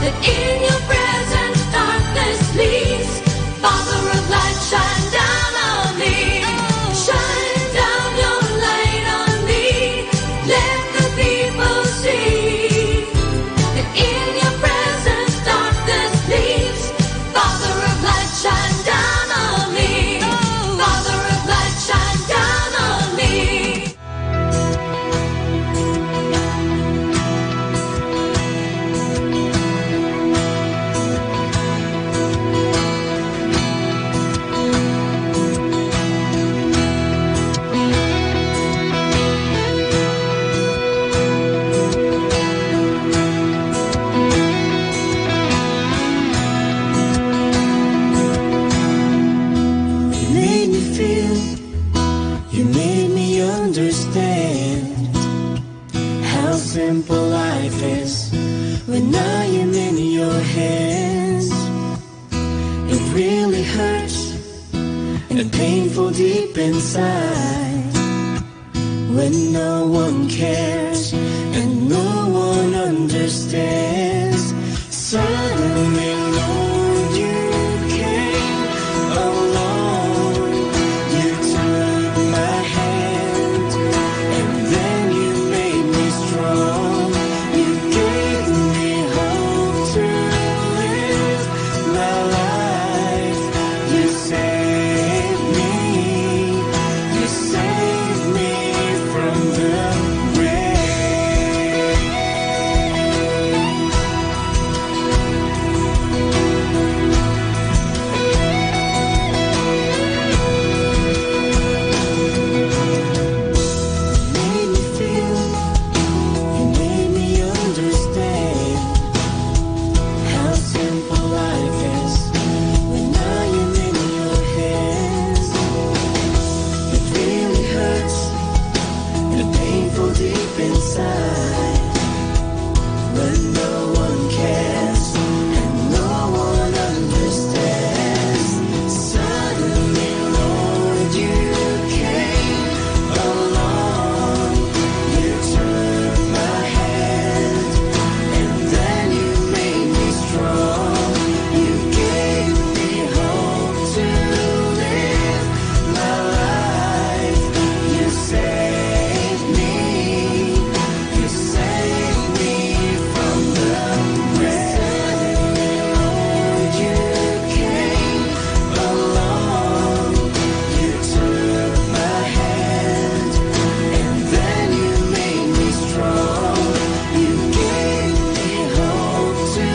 that in your presence darkness flees. Father of light, shine down on me. Shine down your light on me. Let the people see Simple life is when I am in your hands. It really hurts and painful deep inside when no one cares and no one understands. Suddenly, Lord, you came along. You took my hand, and then you made me strong. You gave me hope to live my life. You saved me. You saved me from the grave. Made me feel, you made me understand how simple life is when I am in your hands. It really hurts and painful deep inside when no one cares and no one understands. Suddenly, Lord, you came along. You took my hand, and then you made me strong. You gave me hope to live my life. You saved me. You saved me from the grave. Lord, you came along. You took my hand, and then you made me strong. You gave me hope to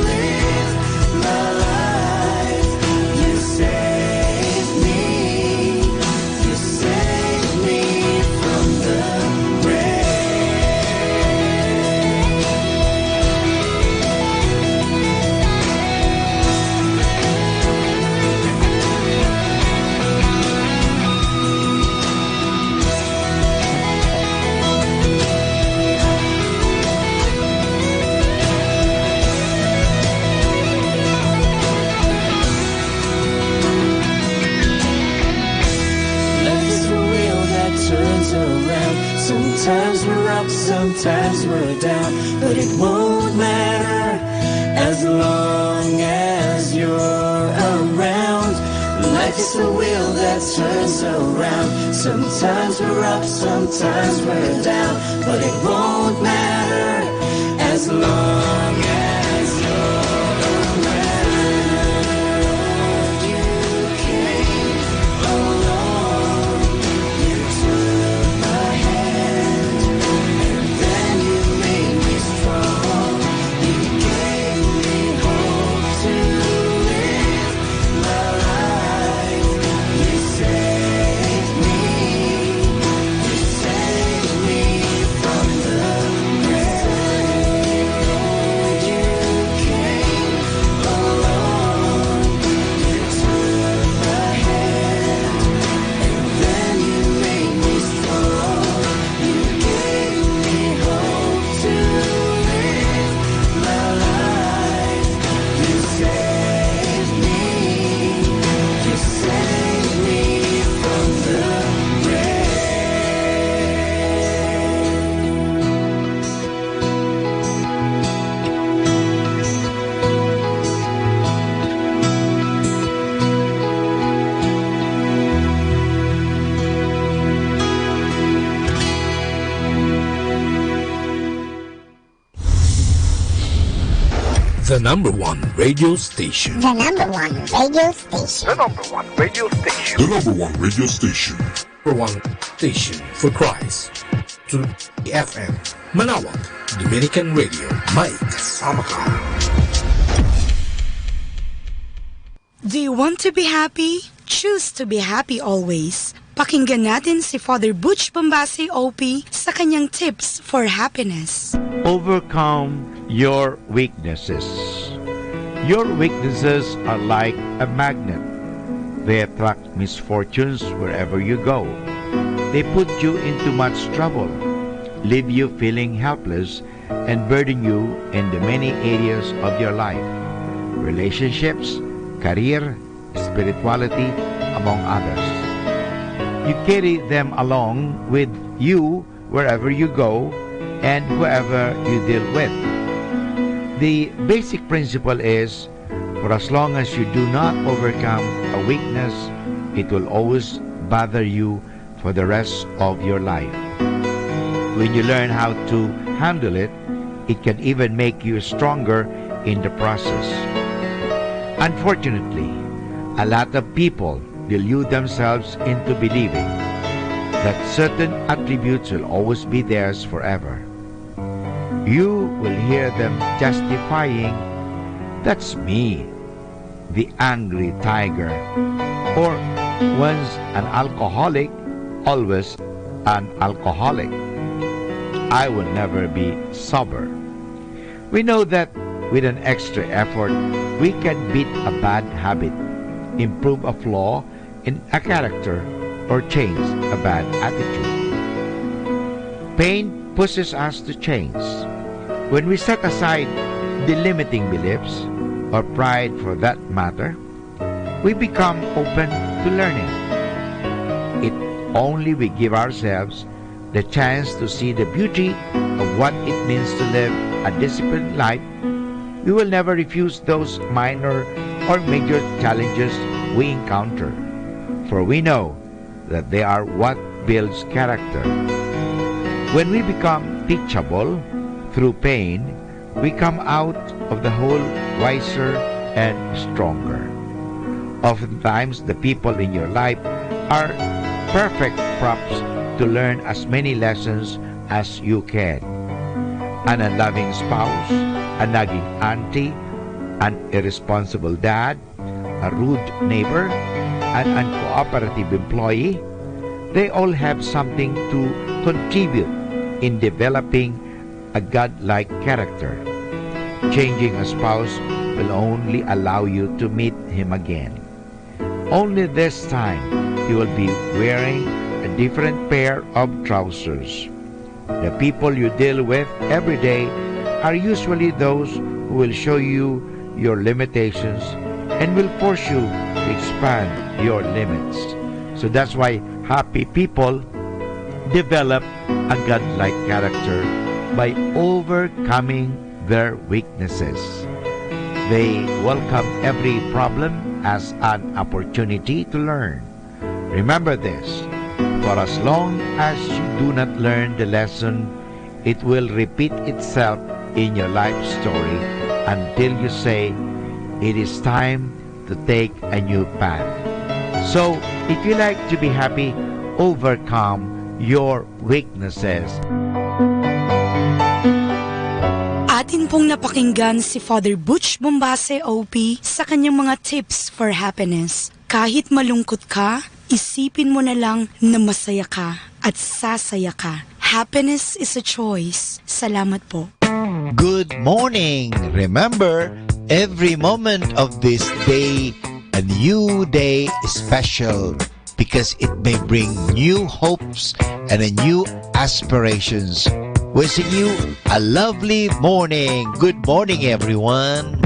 live my life. You saved me. You saved me from the grave. Life is a wheel that turns around. Sometimes we're up, sometimes we're down, but it won't matter as long as you're around. Life is a wheel that turns around. Sometimes we're up, sometimes we're down, but it won't matter as long as you're around. You came along, you took my hand, and then you made me strong. You gave me hope to live my life. You saved me. You saved me from the grave. You came along. You took my hand, and then you made me strong. You gave me hope to live my life. You saved me. You saved me from the grave. The number one radio station. The number one radio station. The number one radio station. The number one radio station. Number one station for Christ. Two F M. Manaoag, Dominican Radio. May kasama ka. Do you want to be happy? Choose to be happy always. Pakinggan natin si Father Butch Bombasi, O P, sa kanyang tips for happiness. Overcome your weaknesses. Your weaknesses are like a magnet. They attract misfortunes wherever you go. They put you into much trouble. leave you feeling helpless and burden you in the many areas of your life, relationships, career, spirituality, among others. You carry them along with you wherever you go and whoever you deal with. The basic principle is, for as long as you do not overcome a weakness, it will always bother you for the rest of your life. When you learn how to handle it, it can even make you stronger in the process. Unfortunately, a lot of people delude themselves into believing that certain attributes will always be theirs forever. You will hear them justifying, "That's me, the angry tiger," or, "Once an alcoholic, always an alcoholic. I will never be sober." We know that with an extra effort, we can beat a bad habit, improve a flaw in a character, or change a bad attitude. Pain pushes us to change. When we set aside the limiting beliefs, or pride for that matter, we become open to learning. If only we give ourselves the chance to see the beauty of what it means to live a disciplined life, we will never refuse those minor or major challenges we encounter, for we know that they are what builds character. When we become teachable through pain, we come out of the hole wiser and stronger. Oftentimes, the people in your life are perfect props to learn as many lessons as you can. An unloving spouse, a nagging auntie, an irresponsible dad, a rude neighbor, an uncooperative employee, they all have something to contribute in developing a godlike character. Changing a spouse will only allow you to meet him again. Only this time, you will be wearing a different pair of trousers. The people you deal with every day are usually those who will show you your limitations and will force you to expand your limits. So that's why happy people develop a godlike character by overcoming their weaknesses. They welcome every problem as an opportunity to learn. Remember this, for as long as you do not learn the lesson, it will repeat itself in your life story until you say, "It is time to take a new path." So, if you like to be happy, overcome your weaknesses. Atin pong napakinggan si Father Butch Bombase O P sa kanyang mga tips for happiness. Kahit malungkot ka, isipin mo na lang na masaya ka at sasaya ka. Happiness is a choice. Salamat po. Good morning. Remember, every moment of this day, a new day is special because it may bring new hopes and a new aspirations. Wishing you a lovely morning. Good morning, everyone.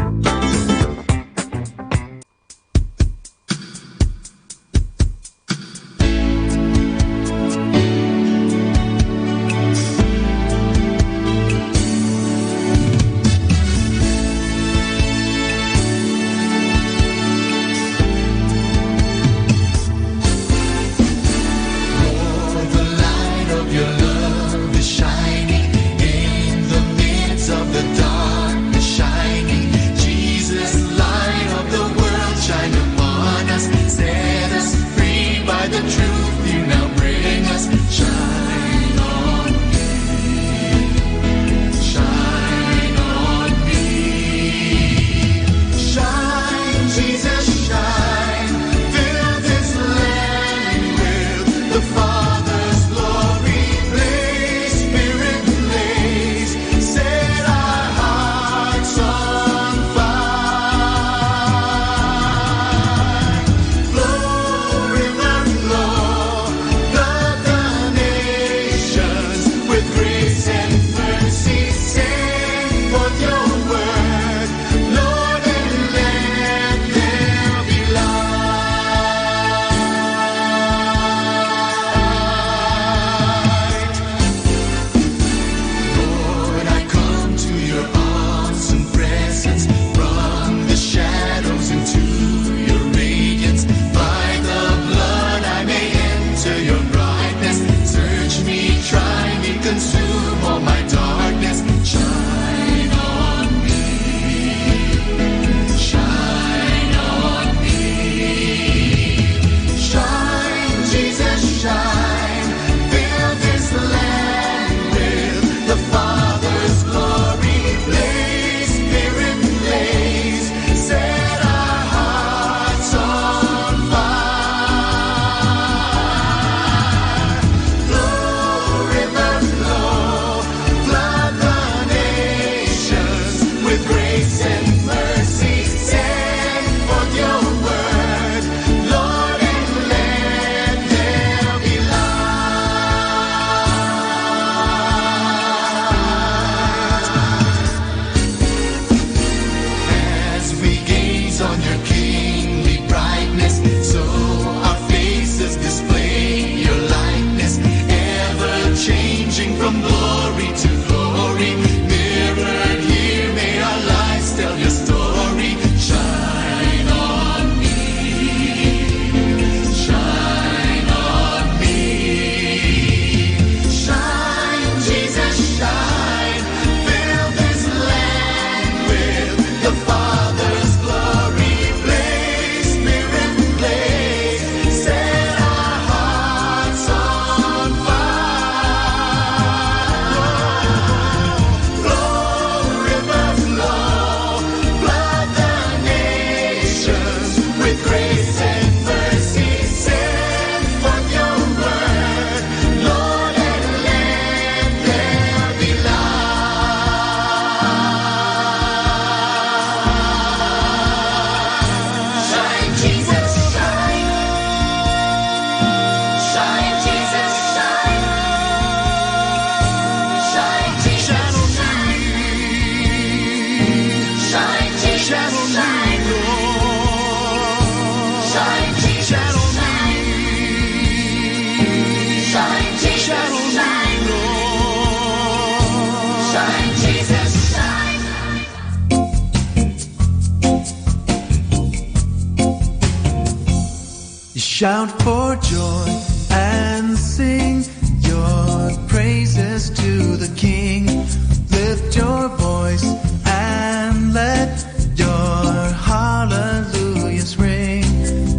Shout for joy and sing your praises to the King. Lift your voice and let your hallelujahs ring.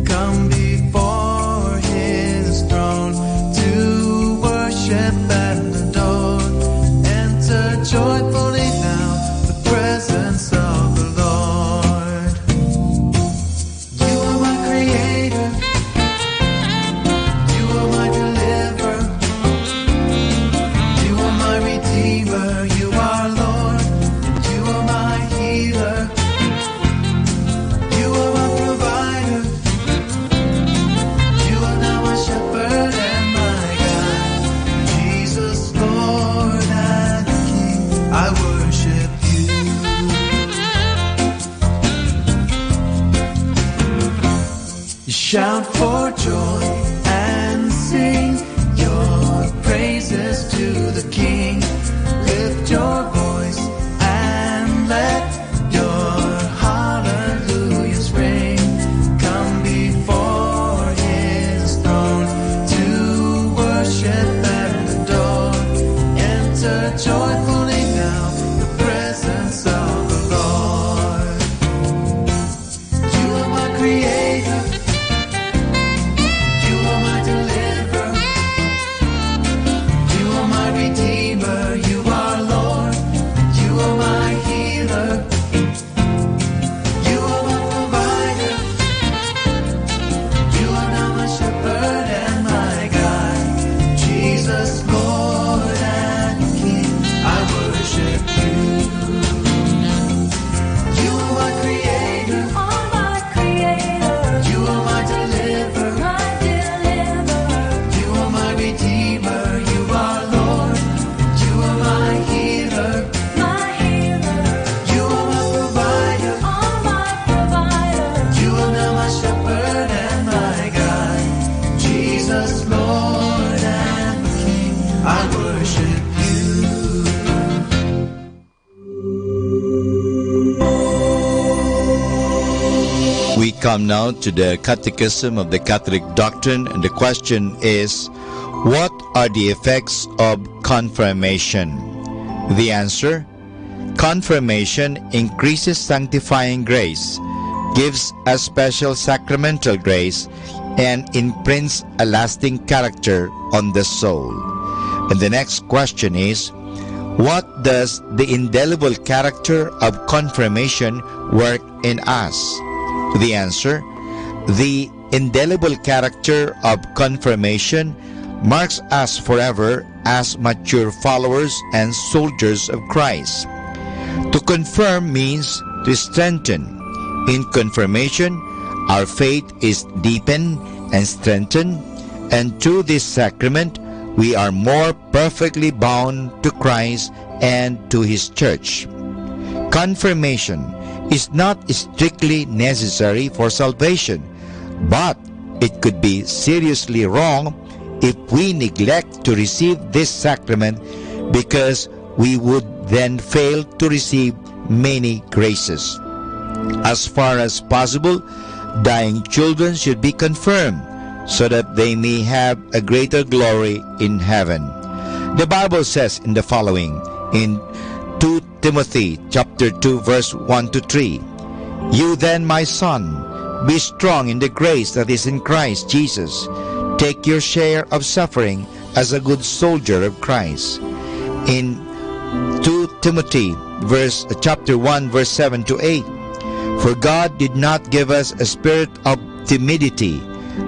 Come before his throne to worship and adore. Enter joyfully now the presence of the Lord. You are my creator. You are my deliverer. You are my redeemer. You are Lord. You are my healer. You are my provider. You are now my shepherd and my God. Jesus, Lord and King, I worship you. Shout for joy and sing your praises to the King. Lift your voice and let your hallelujahs ring. Come before his throne to worship and adore. Enter joyfully now the presence of the Lord. You are my creator. You are my deliverer. You are my redeemer. You are Lord. You are my healer. You are my provider. You are now my shepherd and my God. Jesus, Lord and King, I worship you. You are my creator. You are my creator. You are my deliverer. My deliverer. You are my redeemer. You are Lord. You are my healer. My healer. You are my provider. You are my provider. You are now my shepherd and my God. Jesus, Lord and King, I worship you. We come now to the Catechism of the Catholic Doctrine, and the question is, what are the effects of confirmation? The answer: confirmation increases sanctifying grace, gives a special sacramental grace, and imprints a lasting character on the soul. And the next question is, what does the indelible character of confirmation work in us? The answer: the indelible character of confirmation marks us forever as mature followers and soldiers of Christ. To confirm means to strengthen. In confirmation, our faith is deepened and strengthened, and through this sacrament, we are more perfectly bound to Christ and to His church. Confirmation is not strictly necessary for salvation, but it could be seriously wrong if we neglect to receive this sacrament, because we would then fail to receive many graces. As far as possible, dying children should be confirmed so that they may have a greater glory in heaven. The Bible says in the following, in two Timothy chapter two, verse one to three, "You then, my son, be strong in the grace that is in Christ Jesus. Take your share of suffering as a good soldier of Christ." In two Timothy verse, chapter one, verse seven to eight, "For God did not give us a spirit of timidity,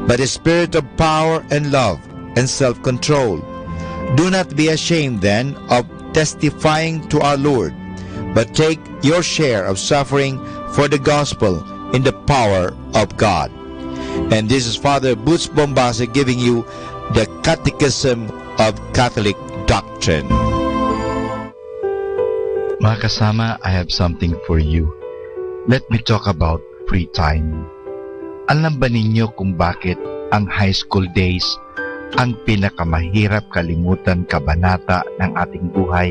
but a spirit of power and love and self-control. Do not be ashamed then of testifying to our Lord, but take your share of suffering for the gospel in the power of God." And this is Father Boots Bombase giving you the Catechism of Catholic Doctrine. Mga kasama, I have something for you. Let me talk about free time. Alam ba ninyo kung bakit ang high school days ang pinakamahirap kalimutan kabanata ng ating buhay?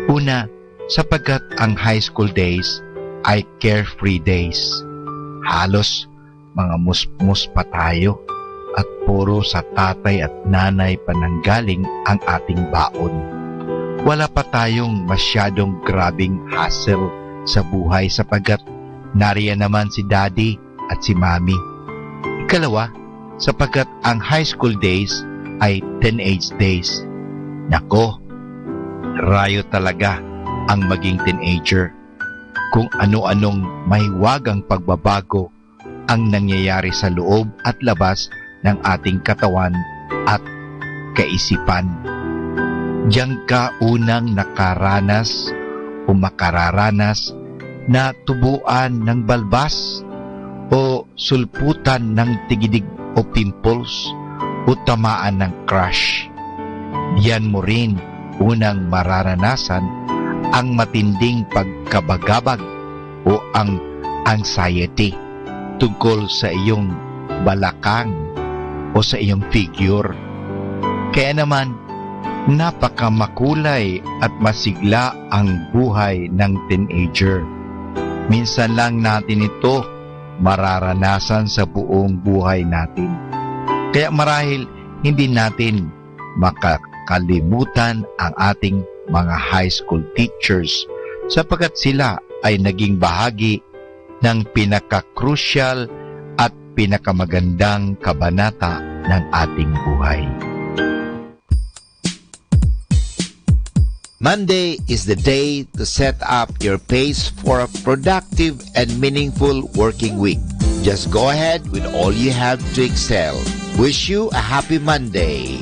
Una, sapagkat ang high school days ay carefree days. Halos mga musmus pa tayo. at puro sa tatay at nanay pananggaling ang ating baon. Wala pa tayong masyadong grabing hassle sa buhay sapagkat narian naman si Daddy at si Mami. Ikalawa, sapagkat ang high school days ay teenage days. Nako, rayo talaga ang maging teenager. Kung ano-anong mahiwagang pagbabago ang nangyayari sa loob at labas ng ating katawan at kaisipan. Diyan ka unang nakaranas o makararanas na tubuan ng balbas o sulputan ng tigidig o pimples o tamaan ng crush. Diyan mo rin unang mararanasan ang matinding pagkabagabag o ang anxiety tungkol sa iyong balakang o sa iyong figure. Kaya naman, napakamakulay at masigla ang buhay ng teenager. Minsan lang natin ito mararanasan sa buong buhay natin. Kaya marahil hindi natin makakalimutan ang ating mga high school teachers sapagkat sila ay naging bahagi ng pinaka-crucial at pinakamagandang kabanata ng ating buhay. Monday is the day to set up your pace for a productive and meaningful working week. Just go ahead with all you have to excel. Wish you a happy Monday.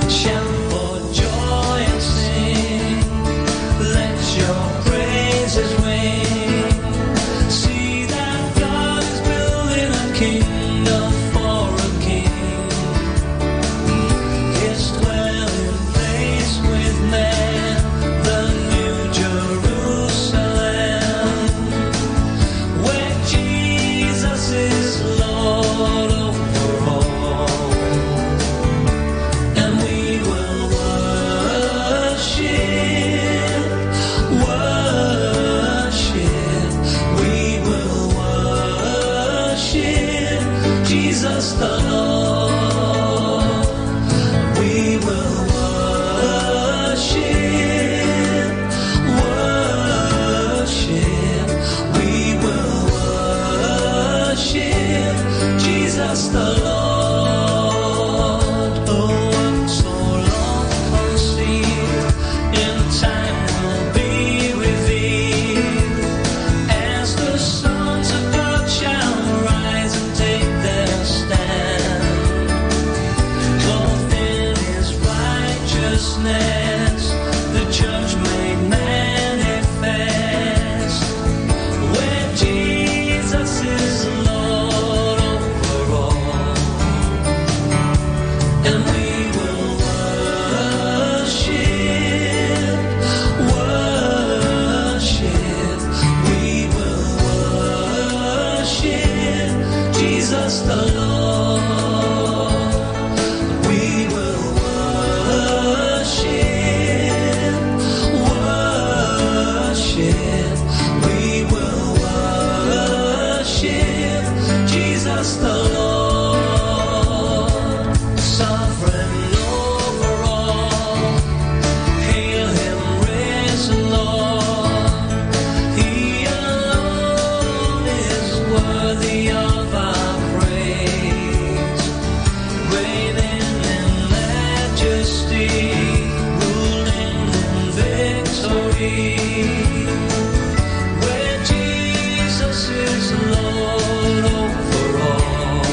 Shout for joy and sing, let your praises ring. See that God is building a kingdom for a king. His dwelling place with man, the New Jerusalem, where Jesus is Lord over all. And we will worship, worship, we will worship Jesus the Lord. We will worship, worship, we will worship Jesus the Lord. Oh, what so long conceived, in time will be revealed, as the sons of God shall rise and take their stand. Clothed in his righteousness, the judge made manifest, where Jesus is Lord over all. And we will worship, worship, we will worship Jesus the Lord. We will worship, worship, we will worship Jesus the Lord. Sovereign over all, hail him, risen Lord. He alone is worthy of our praise. Reigning in majesty, ruling in victory, where Jesus is Lord over all.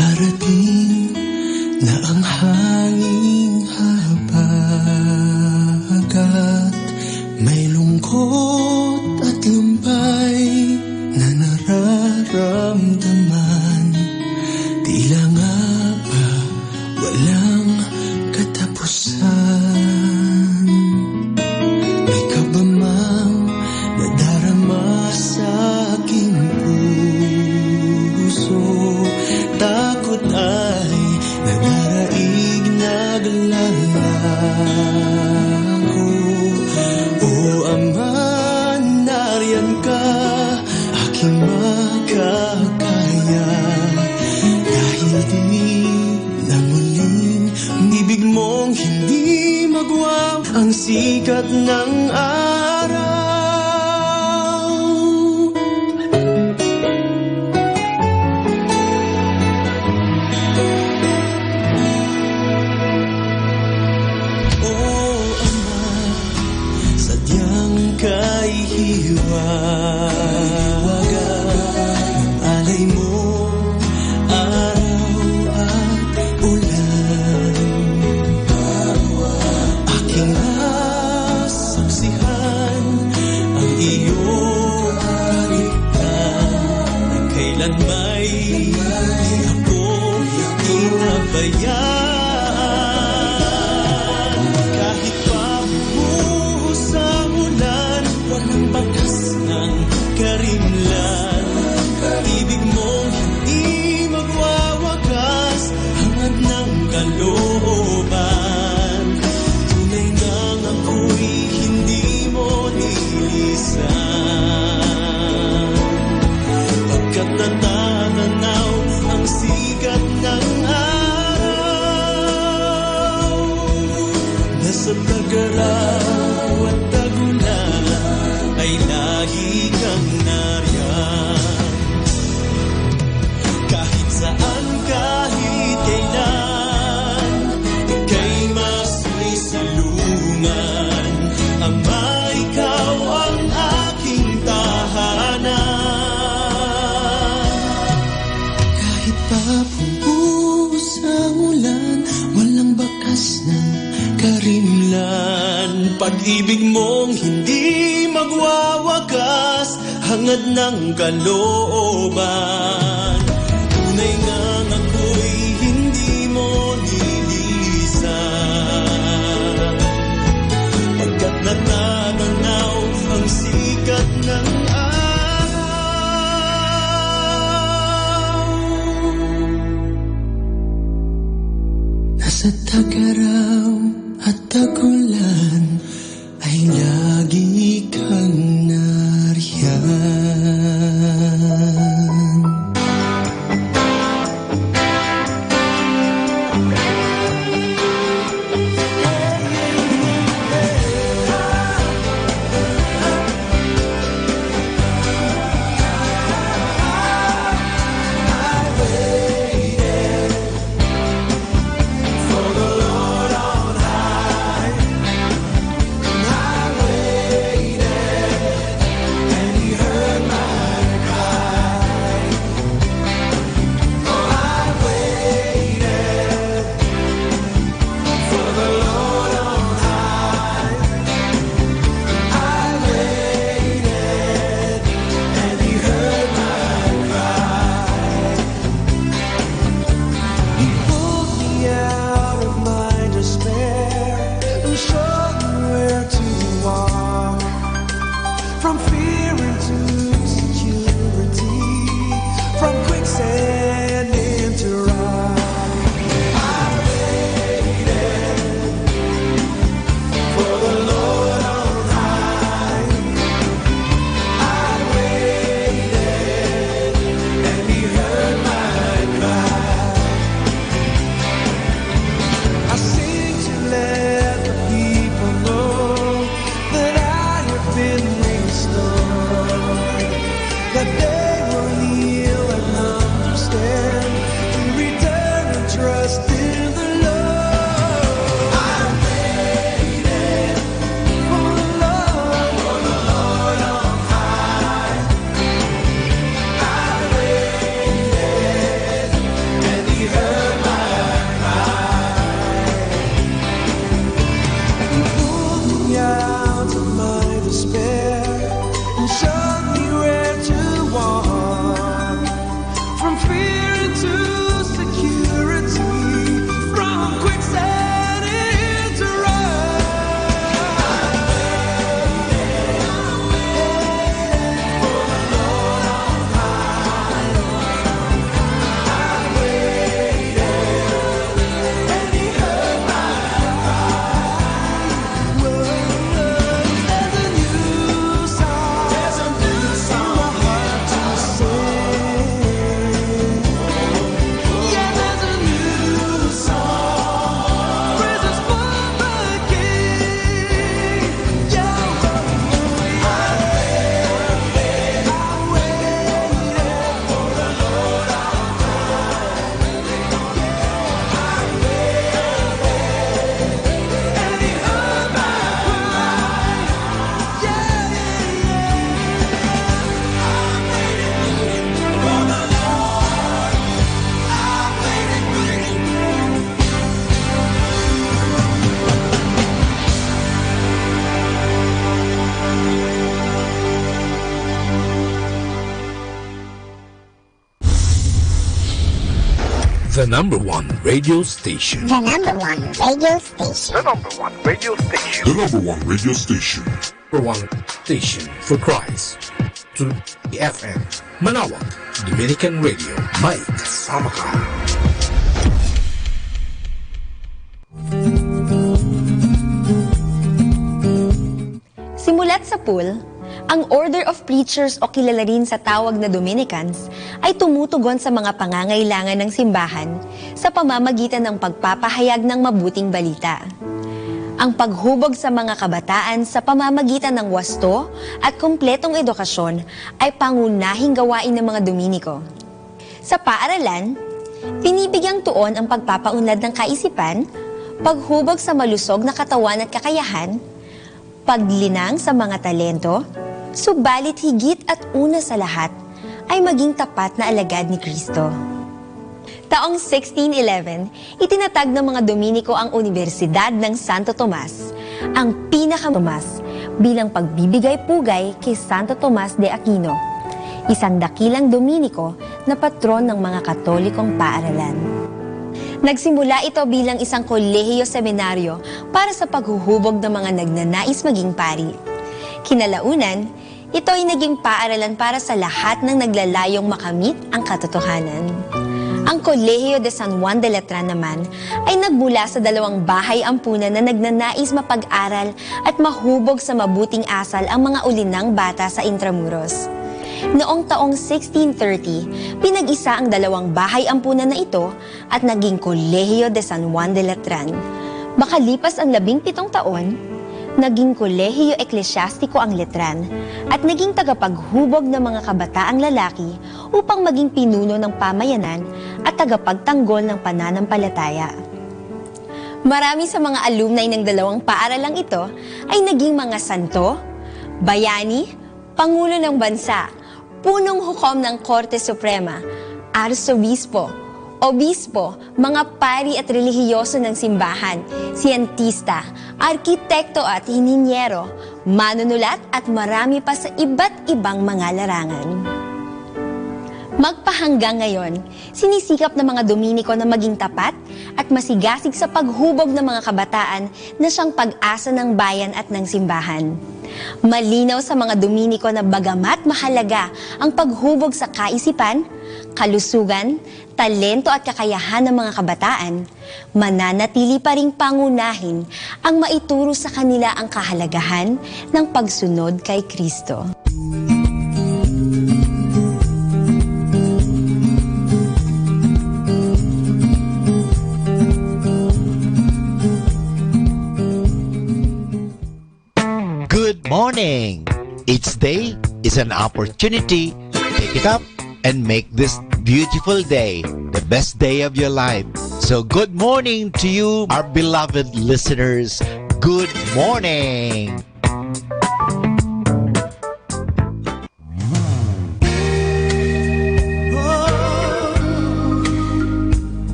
Darating na ang hanging habagat, may lungkot at lumpay na nararamdaman. Tila nga ba walang katapusan? May kabamang nadarama sa aking puso. Takot ay nadaraig naglalaho. O Ama, narian ka, aking makakaya. Dahil di na muling ibig mong hindi magwaw ang sikat ng araw. O Ama, sadyang kahihiwaga ng alay mo, araw at ulan. Aking nasaksihan ang iyong kaligtan. Kailan may ako inabayaan? Kahit pa buhos ang ulan, walang bakas ng karimlan. Ibig mo hindi magwawakas, hangad ng kalooban. Tunay ngang ako'y hindi mo nilisan. Pagkat natatanaw ang sikat ng araw, nasa tagaraw at tagulan ay lagi kang nariyan. Kahit saan, kahit kailan, ika'y masisilungan. Ama, ikaw ang aking tahanan. Kahit pa buhos ang ulan, walang bakas ng karimlan. Pag-ibig mong hindi magwawakas, hangad ng kalooban. Tunay ngang ako'y hindi mo nilisan. Pagkat natatanaw ang sikat ng araw, nasa tagaraw at tagulan ay lagi kang nariyan. The number one radio station. The number one radio station. The number one radio station. The number one radio station. Number one station for Christ. To F M. Manaoag, Dominican Radio. May kasama ka. Simulat sapul, ang Order of Preachers o kilala rin sa tawag na Dominicans ay tumutugon sa mga pangangailangan ng simbahan sa pamamagitan ng pagpapahayag ng mabuting balita. Ang paghubog sa mga kabataan sa pamamagitan ng wasto at kumpletong edukasyon ay pangunahing gawain ng mga Dominiko. Sa paaralan, binibigyang tuon ang pagpapaunlad ng kaisipan, paghubog sa malusog na katawan at kakayahan, paglinang sa mga talento, subalit higit at una sa lahat ay maging tapat na alagad ni Cristo. Taong sixteen eleven, itinatag ng mga Dominiko ang Universidad ng Santo Tomas, ang pinaka-Tomas, bilang pagbibigay pugay kay Santo Tomas de Aquino, isang dakilang Dominiko na patron ng mga Katolikong paaralan. Nagsimula ito bilang isang kolehiyo seminaryo para sa paghuhubog ng mga nagnanais maging pari. Kinalaunan, ito'y naging paaralan para sa lahat ng naglalayong makamit ang katotohanan. Ang Colegio de San Juan de Letran naman ay nagmula sa dalawang bahay ampunan na nagnanais mapag-aral at mahubog sa mabuting asal ang mga ulinang bata sa Intramuros. Noong taong sixteen thirty, pinag-isa ang dalawang bahay ampunan na ito at naging Colegio de San Juan de Letran. Makalipas ang labing-pitong taon, naging Colegio Eclesiastico ang Letran at naging tagapaghubog ng mga kabataang lalaki upang maging pinuno ng pamayanan at tagapagtanggol ng pananampalataya. Marami sa mga alumni ng dalawang paaralang ito ay naging mga santo, bayani, pangulo ng bansa, punong hukom ng Korte Suprema, arsobispo, obispo, mga pari at relihiyoso ng simbahan, siyentista, arkitekto at inhinyero, manunulat at marami pa sa iba't ibang mga larangan. Magpahanggang ngayon, sinisikap ng mga Dominiko na maging tapat at masigasig sa paghubog ng mga kabataan na siyang pag-asa ng bayan at ng simbahan. Malinaw sa mga Dominiko na bagamat mahalaga ang paghubog sa kaisipan, kalusugan, talento at kakayahan ng mga kabataan, mananatili pa ring pangunahin ang maituro sa kanila ang kahalagahan ng pagsunod kay Cristo. Good morning! Each day is an opportunity to pick it up and make this beautiful day the best day of your life. So, good morning to you, our beloved listeners. Good morning.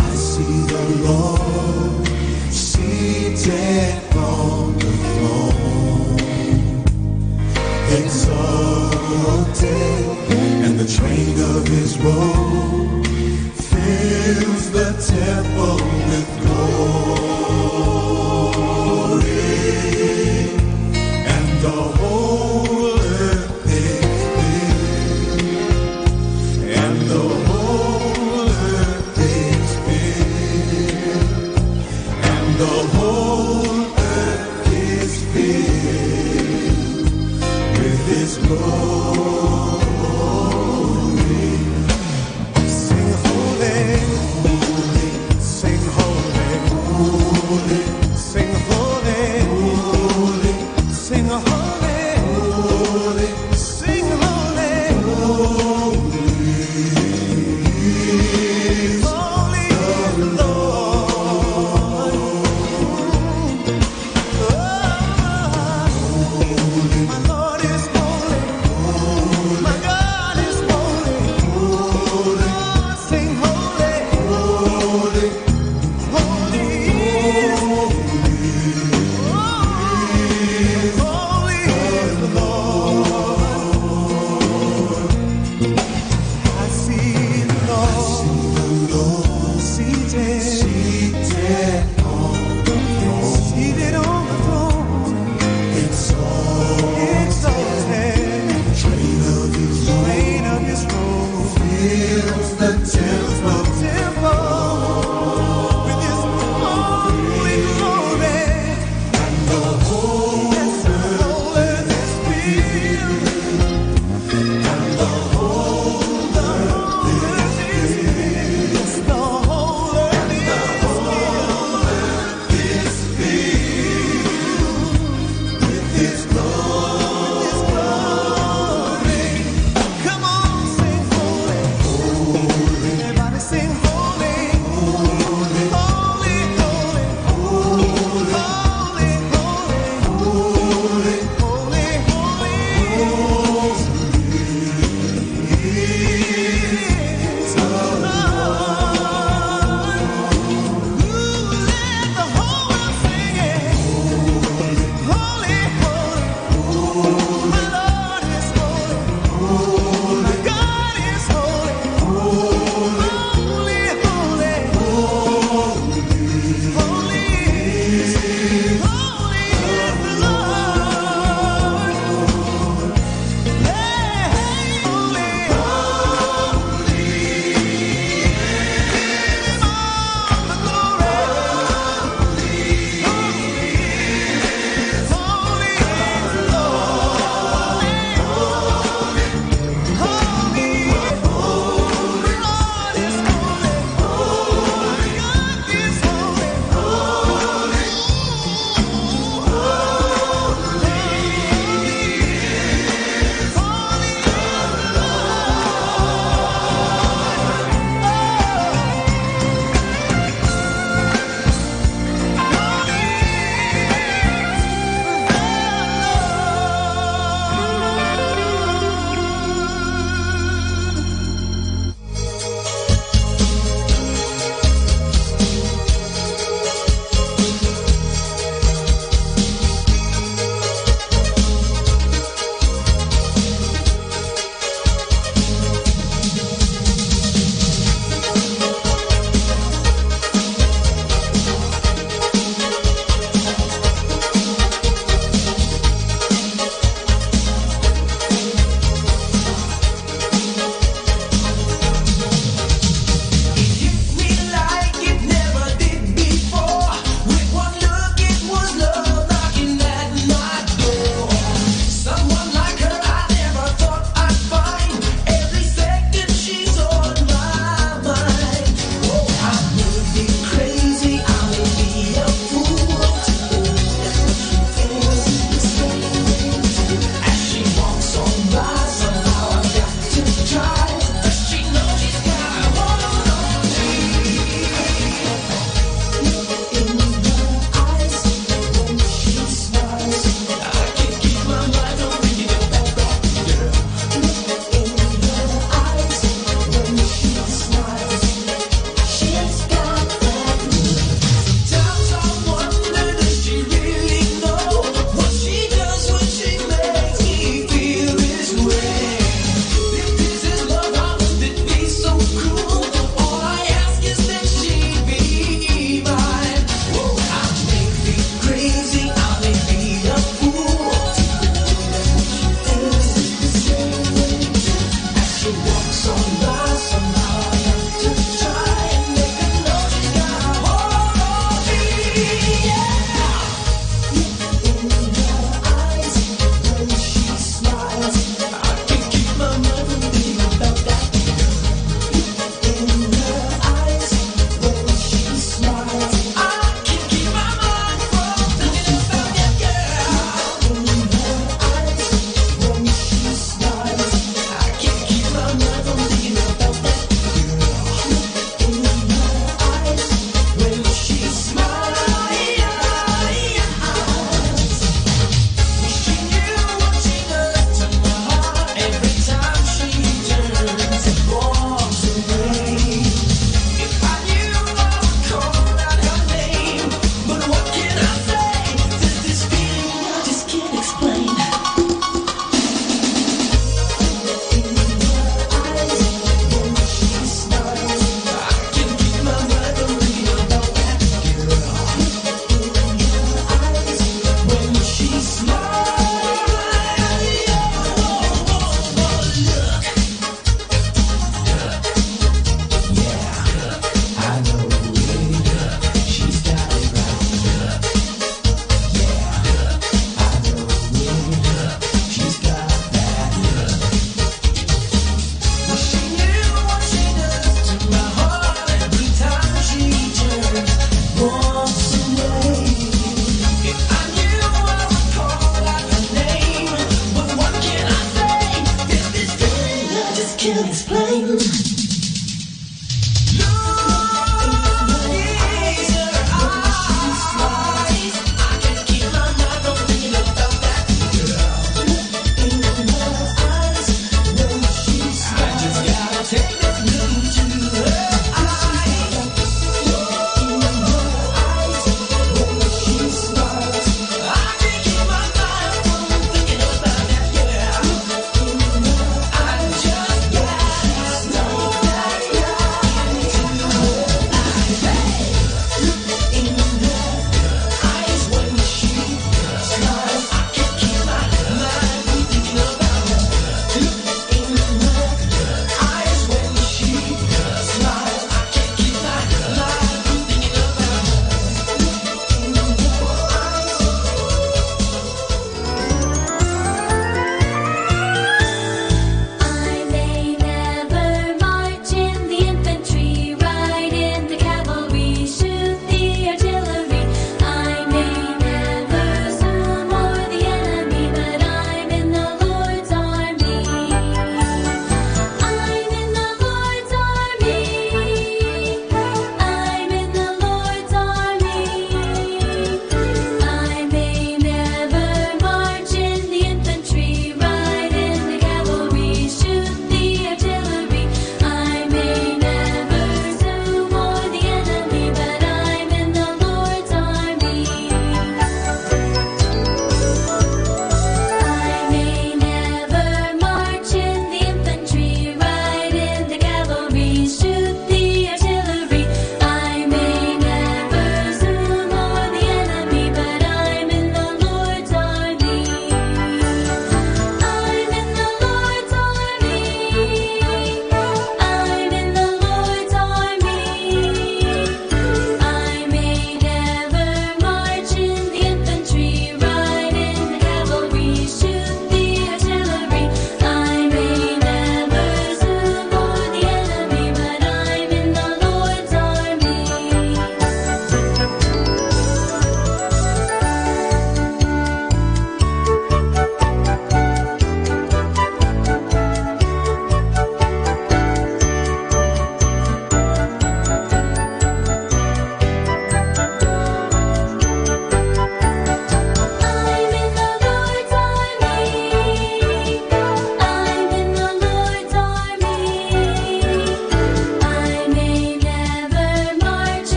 I see the Lord seated on the throne, exalted, and the train of his robe fills the temple with glory, and the whole earth is filled, and the whole earth is filled, and the whole earth is filled with his glory. Sing holy, sing holy, sing holy, sing holy, sing holy, sing holy. Holy is the Lord. Oh, my Lord is holy.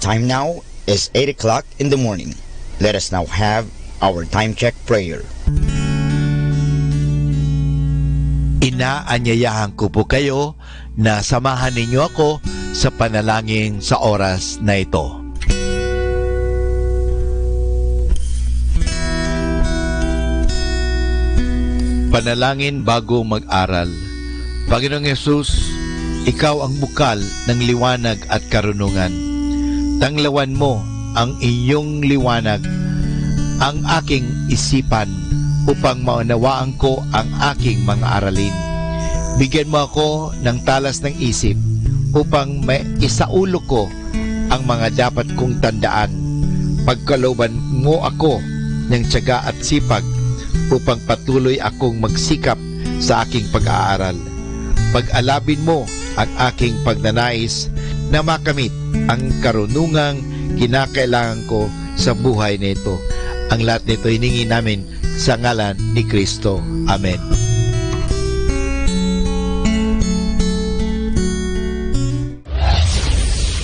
time now is eight o'clock in the morning. Let us now have our time check prayer. Ina, anyayahan ko po kayo na samahan ninyo ako sa panalangin sa oras na ito. Panalangin bago mag-aral. Panginoong Yesus, ikaw ang bukal ng liwanag at karunungan. Tanglawan mo ang iyong liwanag ang aking isipan upang maunawaan ko ang aking mga aralin. Bigyan mo ako ng talas ng isip upang maisaulo ko ang mga dapat kong tandaan. Pagkalooban mo ako ng tiyaga at sipag upang patuloy akong magsikap sa aking pag-aaral. Pag-alabin mo ang aking pagnanais na makamit ang karunungang kinakailangan ko sa buhay nito. Ang lahat nito hiningi namin sa ngalan ni Kristo. Amen.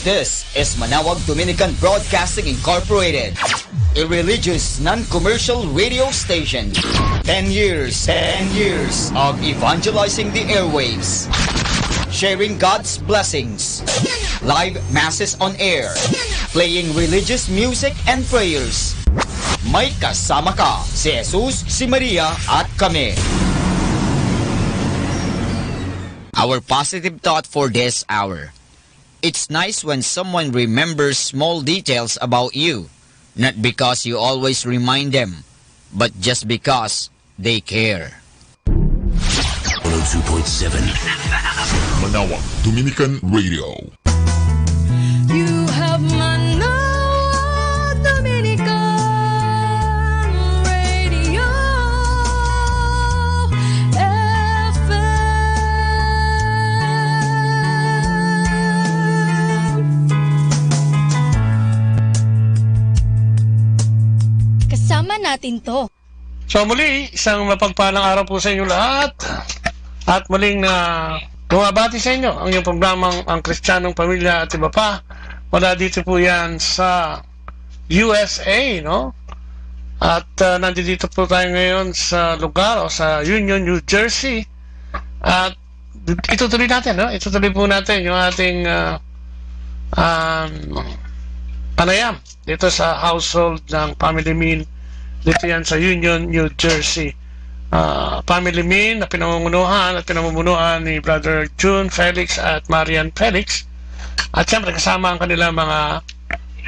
This is Manawag Dominican Broadcasting Incorporated, a religious, non-commercial radio station. Ten years, ten years of evangelizing the airwaves, sharing God's blessings, live masses on air, playing religious music and prayers. May kasama ka, si Jesus, si Maria, at kami. Our positive thought for this hour. It's nice when someone remembers small details about you, not because you always remind them, but just because they care. one oh two point seven Manawag Dominican Radio. You have Manawag Dominican Radio F M. Kasama natin 'to. So muli, isang mapagpalang araw po sa inyo lahat. At muling, ah, bumabati sa inyo ang inyong programang Ang Kristiyanong Pamilya at iba pa. Mula dito po yan sa U S A, no? At, ah, nandito po tayo ngayon sa lugar o sa Union, New Jersey. At itutuloy natin, no? Itutuloy po natin yung ating, ah, um, panayam dito sa household ng Family Meal. Dito yan sa Union, New Jersey. Ah, Family Meal na pinangungunahan at pinamumunuan ni Brother June Felix at Marian Felix. At siyempre, kasama ang kanilang mga,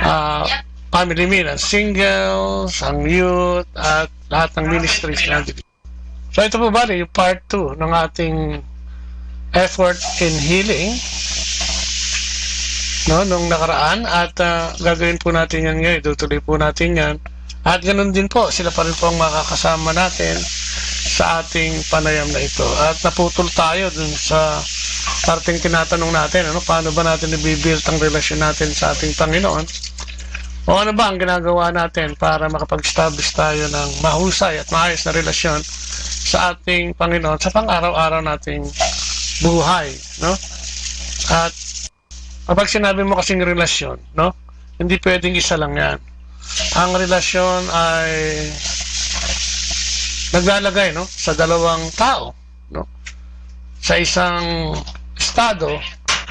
ah, Family Meal, ang singles, ang youth, at lahat ng ministries na nandito. So, ito po, bali, yung part two ng ating effort in healing, no, nung nakaraan. At, ah, gagawin po natin yan ngayon. Itutuloy po natin yan. At ganun din po, sila pa rin po ang makakasama natin sa ating panayam na ito. At naputol tayo dun sa parteng tinatanong natin, ano, paano ba natin ibibuild ang relasyon natin sa ating Panginoon? O ano ba ang ginagawa natin para makapag-establish tayo ng mahusay at maayos na relasyon sa ating Panginoon sa pang-araw-araw nating buhay, no? At kapag sinabi mo kasing relasyon, no? Hindi pwedeng isa lang 'yan. Ang relasyon ay naglalagay, no, sa dalawang tao, no? Sa isang estado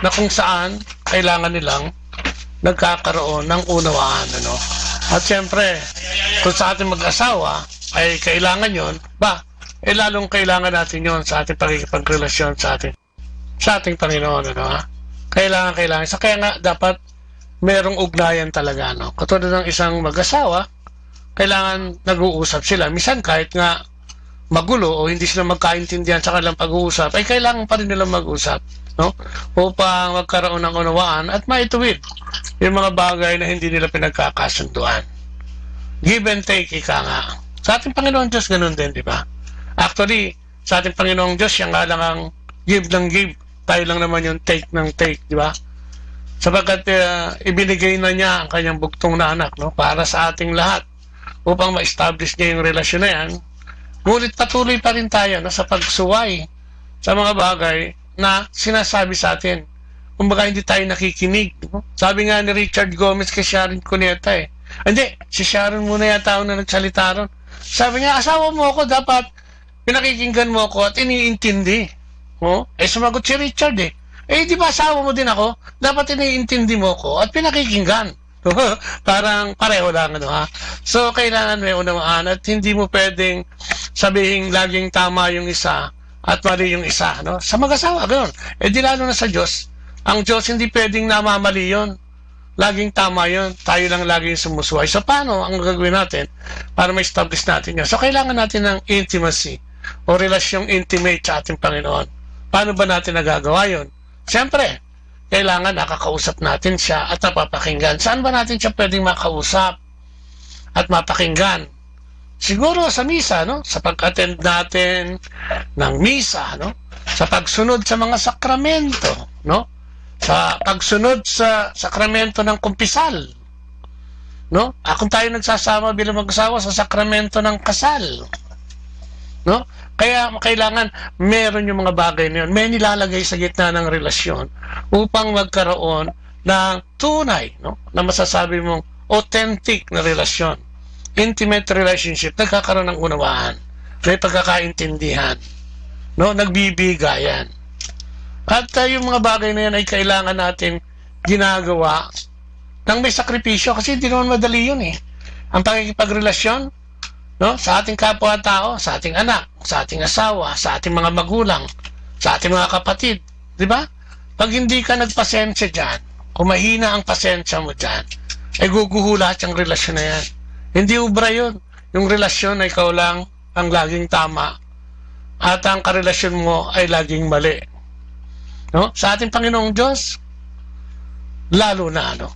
na kung saan kailangan nilang nagkakaroon ng unawaan, ano? At siyempre, kung sa ating mag-asawa ay kailangan 'yon, ba, eh, lalong kailangan natin 'yon sa ating pakikipagrelasyon sa ating, sa ating Panginoon, ano, ha? Kailangan, kailangan. So, kaya nga, dapat merong ugnayan talaga, no? Katulad ng isang mag-asawa, kailangan nag-uusap sila. Minsan, kahit nga magulo o hindi sila magkaintindihan sa kanilang pag-uusap, ay kailangan pa rin nilang mag-usap, no? Upang magkaroon ng unawaan at maituwid yung mga bagay na hindi nila pinagkakasunduan. Give and take, ika nga. Sa ating Panginoon Diyos, ganun din, di ba? Actually, sa ating Panginoong Diyos, siya nga lang ang give ng give. Tayo lang naman yung take ng take, di ba? Sapagkat, ah, ibinigay na niya ang kanyang bugtong na anak, no, para sa ating lahat, upang ma-establish niya yung relasyon na yan. Ngunit patuloy pa rin tayo, no, sa pagsuway sa mga bagay na sinasabi sa atin. kumbaga, hindi tayo nakikinig, no? Sabi nga ni Richard Gomez kay Sharon Cuneta, eh. Hindi, si Sharon muna yata ang nagsalita ron. Sabi niya, "Asawa mo ako, dapat pinakikinggan mo ako at iniintindi." Oh? Eh, sumagot si Richard, eh. "Eh, di ba asawa mo din ako? Dapat iniintindi mo ako at pinakikinggan." Parang pareho lang, ano, ha? So, kailangan may unawaan at hindi mo pwedeng sabihin laging tama yung isa at mali yung isa, no? Sa mag-asawa, ganun. Eh, di lalo na sa Diyos. Ang Diyos, hindi pwedeng namamali yun. Laging tama yun. Tayo lang laging sumusuway. So, paano ang gagawin natin para ma-establish natin yun? So, kailangan natin ng intimacy o relasyong intimate sa ating Panginoon. Paano ba natin nagagawa yun? Siyempre, kailangan nakakausap natin siya at napapakinggan. Saan ba natin siya pwedeng makausap at mapakinggan? Siguro sa misa, no? Sa pag-attend natin ng misa, no? Sa pagsunod sa mga sakramento, no? Sa pagsunod sa sakramento ng kumpisal, no? Kung tayo nagsasama bilang mag-asawa sa sakramento ng kasal, no? Kaya kailangan meron yung mga bagay na yun. May nilalagay sa gitna ng relasyon upang magkaroon ng tunay, no, na masasabi mong authentic na relasyon. Intimate relationship, nagkakaroon ng unawaan, may pagkakaintindihan, no, nagbibigayan. At, ah, yung mga bagay na yan ay kailangan natin ginagawa nang may sakripisyo kasi hindi naman madali yun, eh. Ang pakikipagrelasyon, no, sa ating kapwa-tao, sa ating anak, sa ating asawa, sa ating mga magulang, sa ating mga kapatid, di ba? Pag hindi ka nagpasensya diyan, kung mahina ang pasensya mo diyan, ay guguho lahat yung relasyon na yan. Hindi obra yun. Yung relasyon na ikaw lang ang laging tama at ang karelasyon mo ay laging mali. No? Sa ating Panginoong Diyos, lalo na, ano,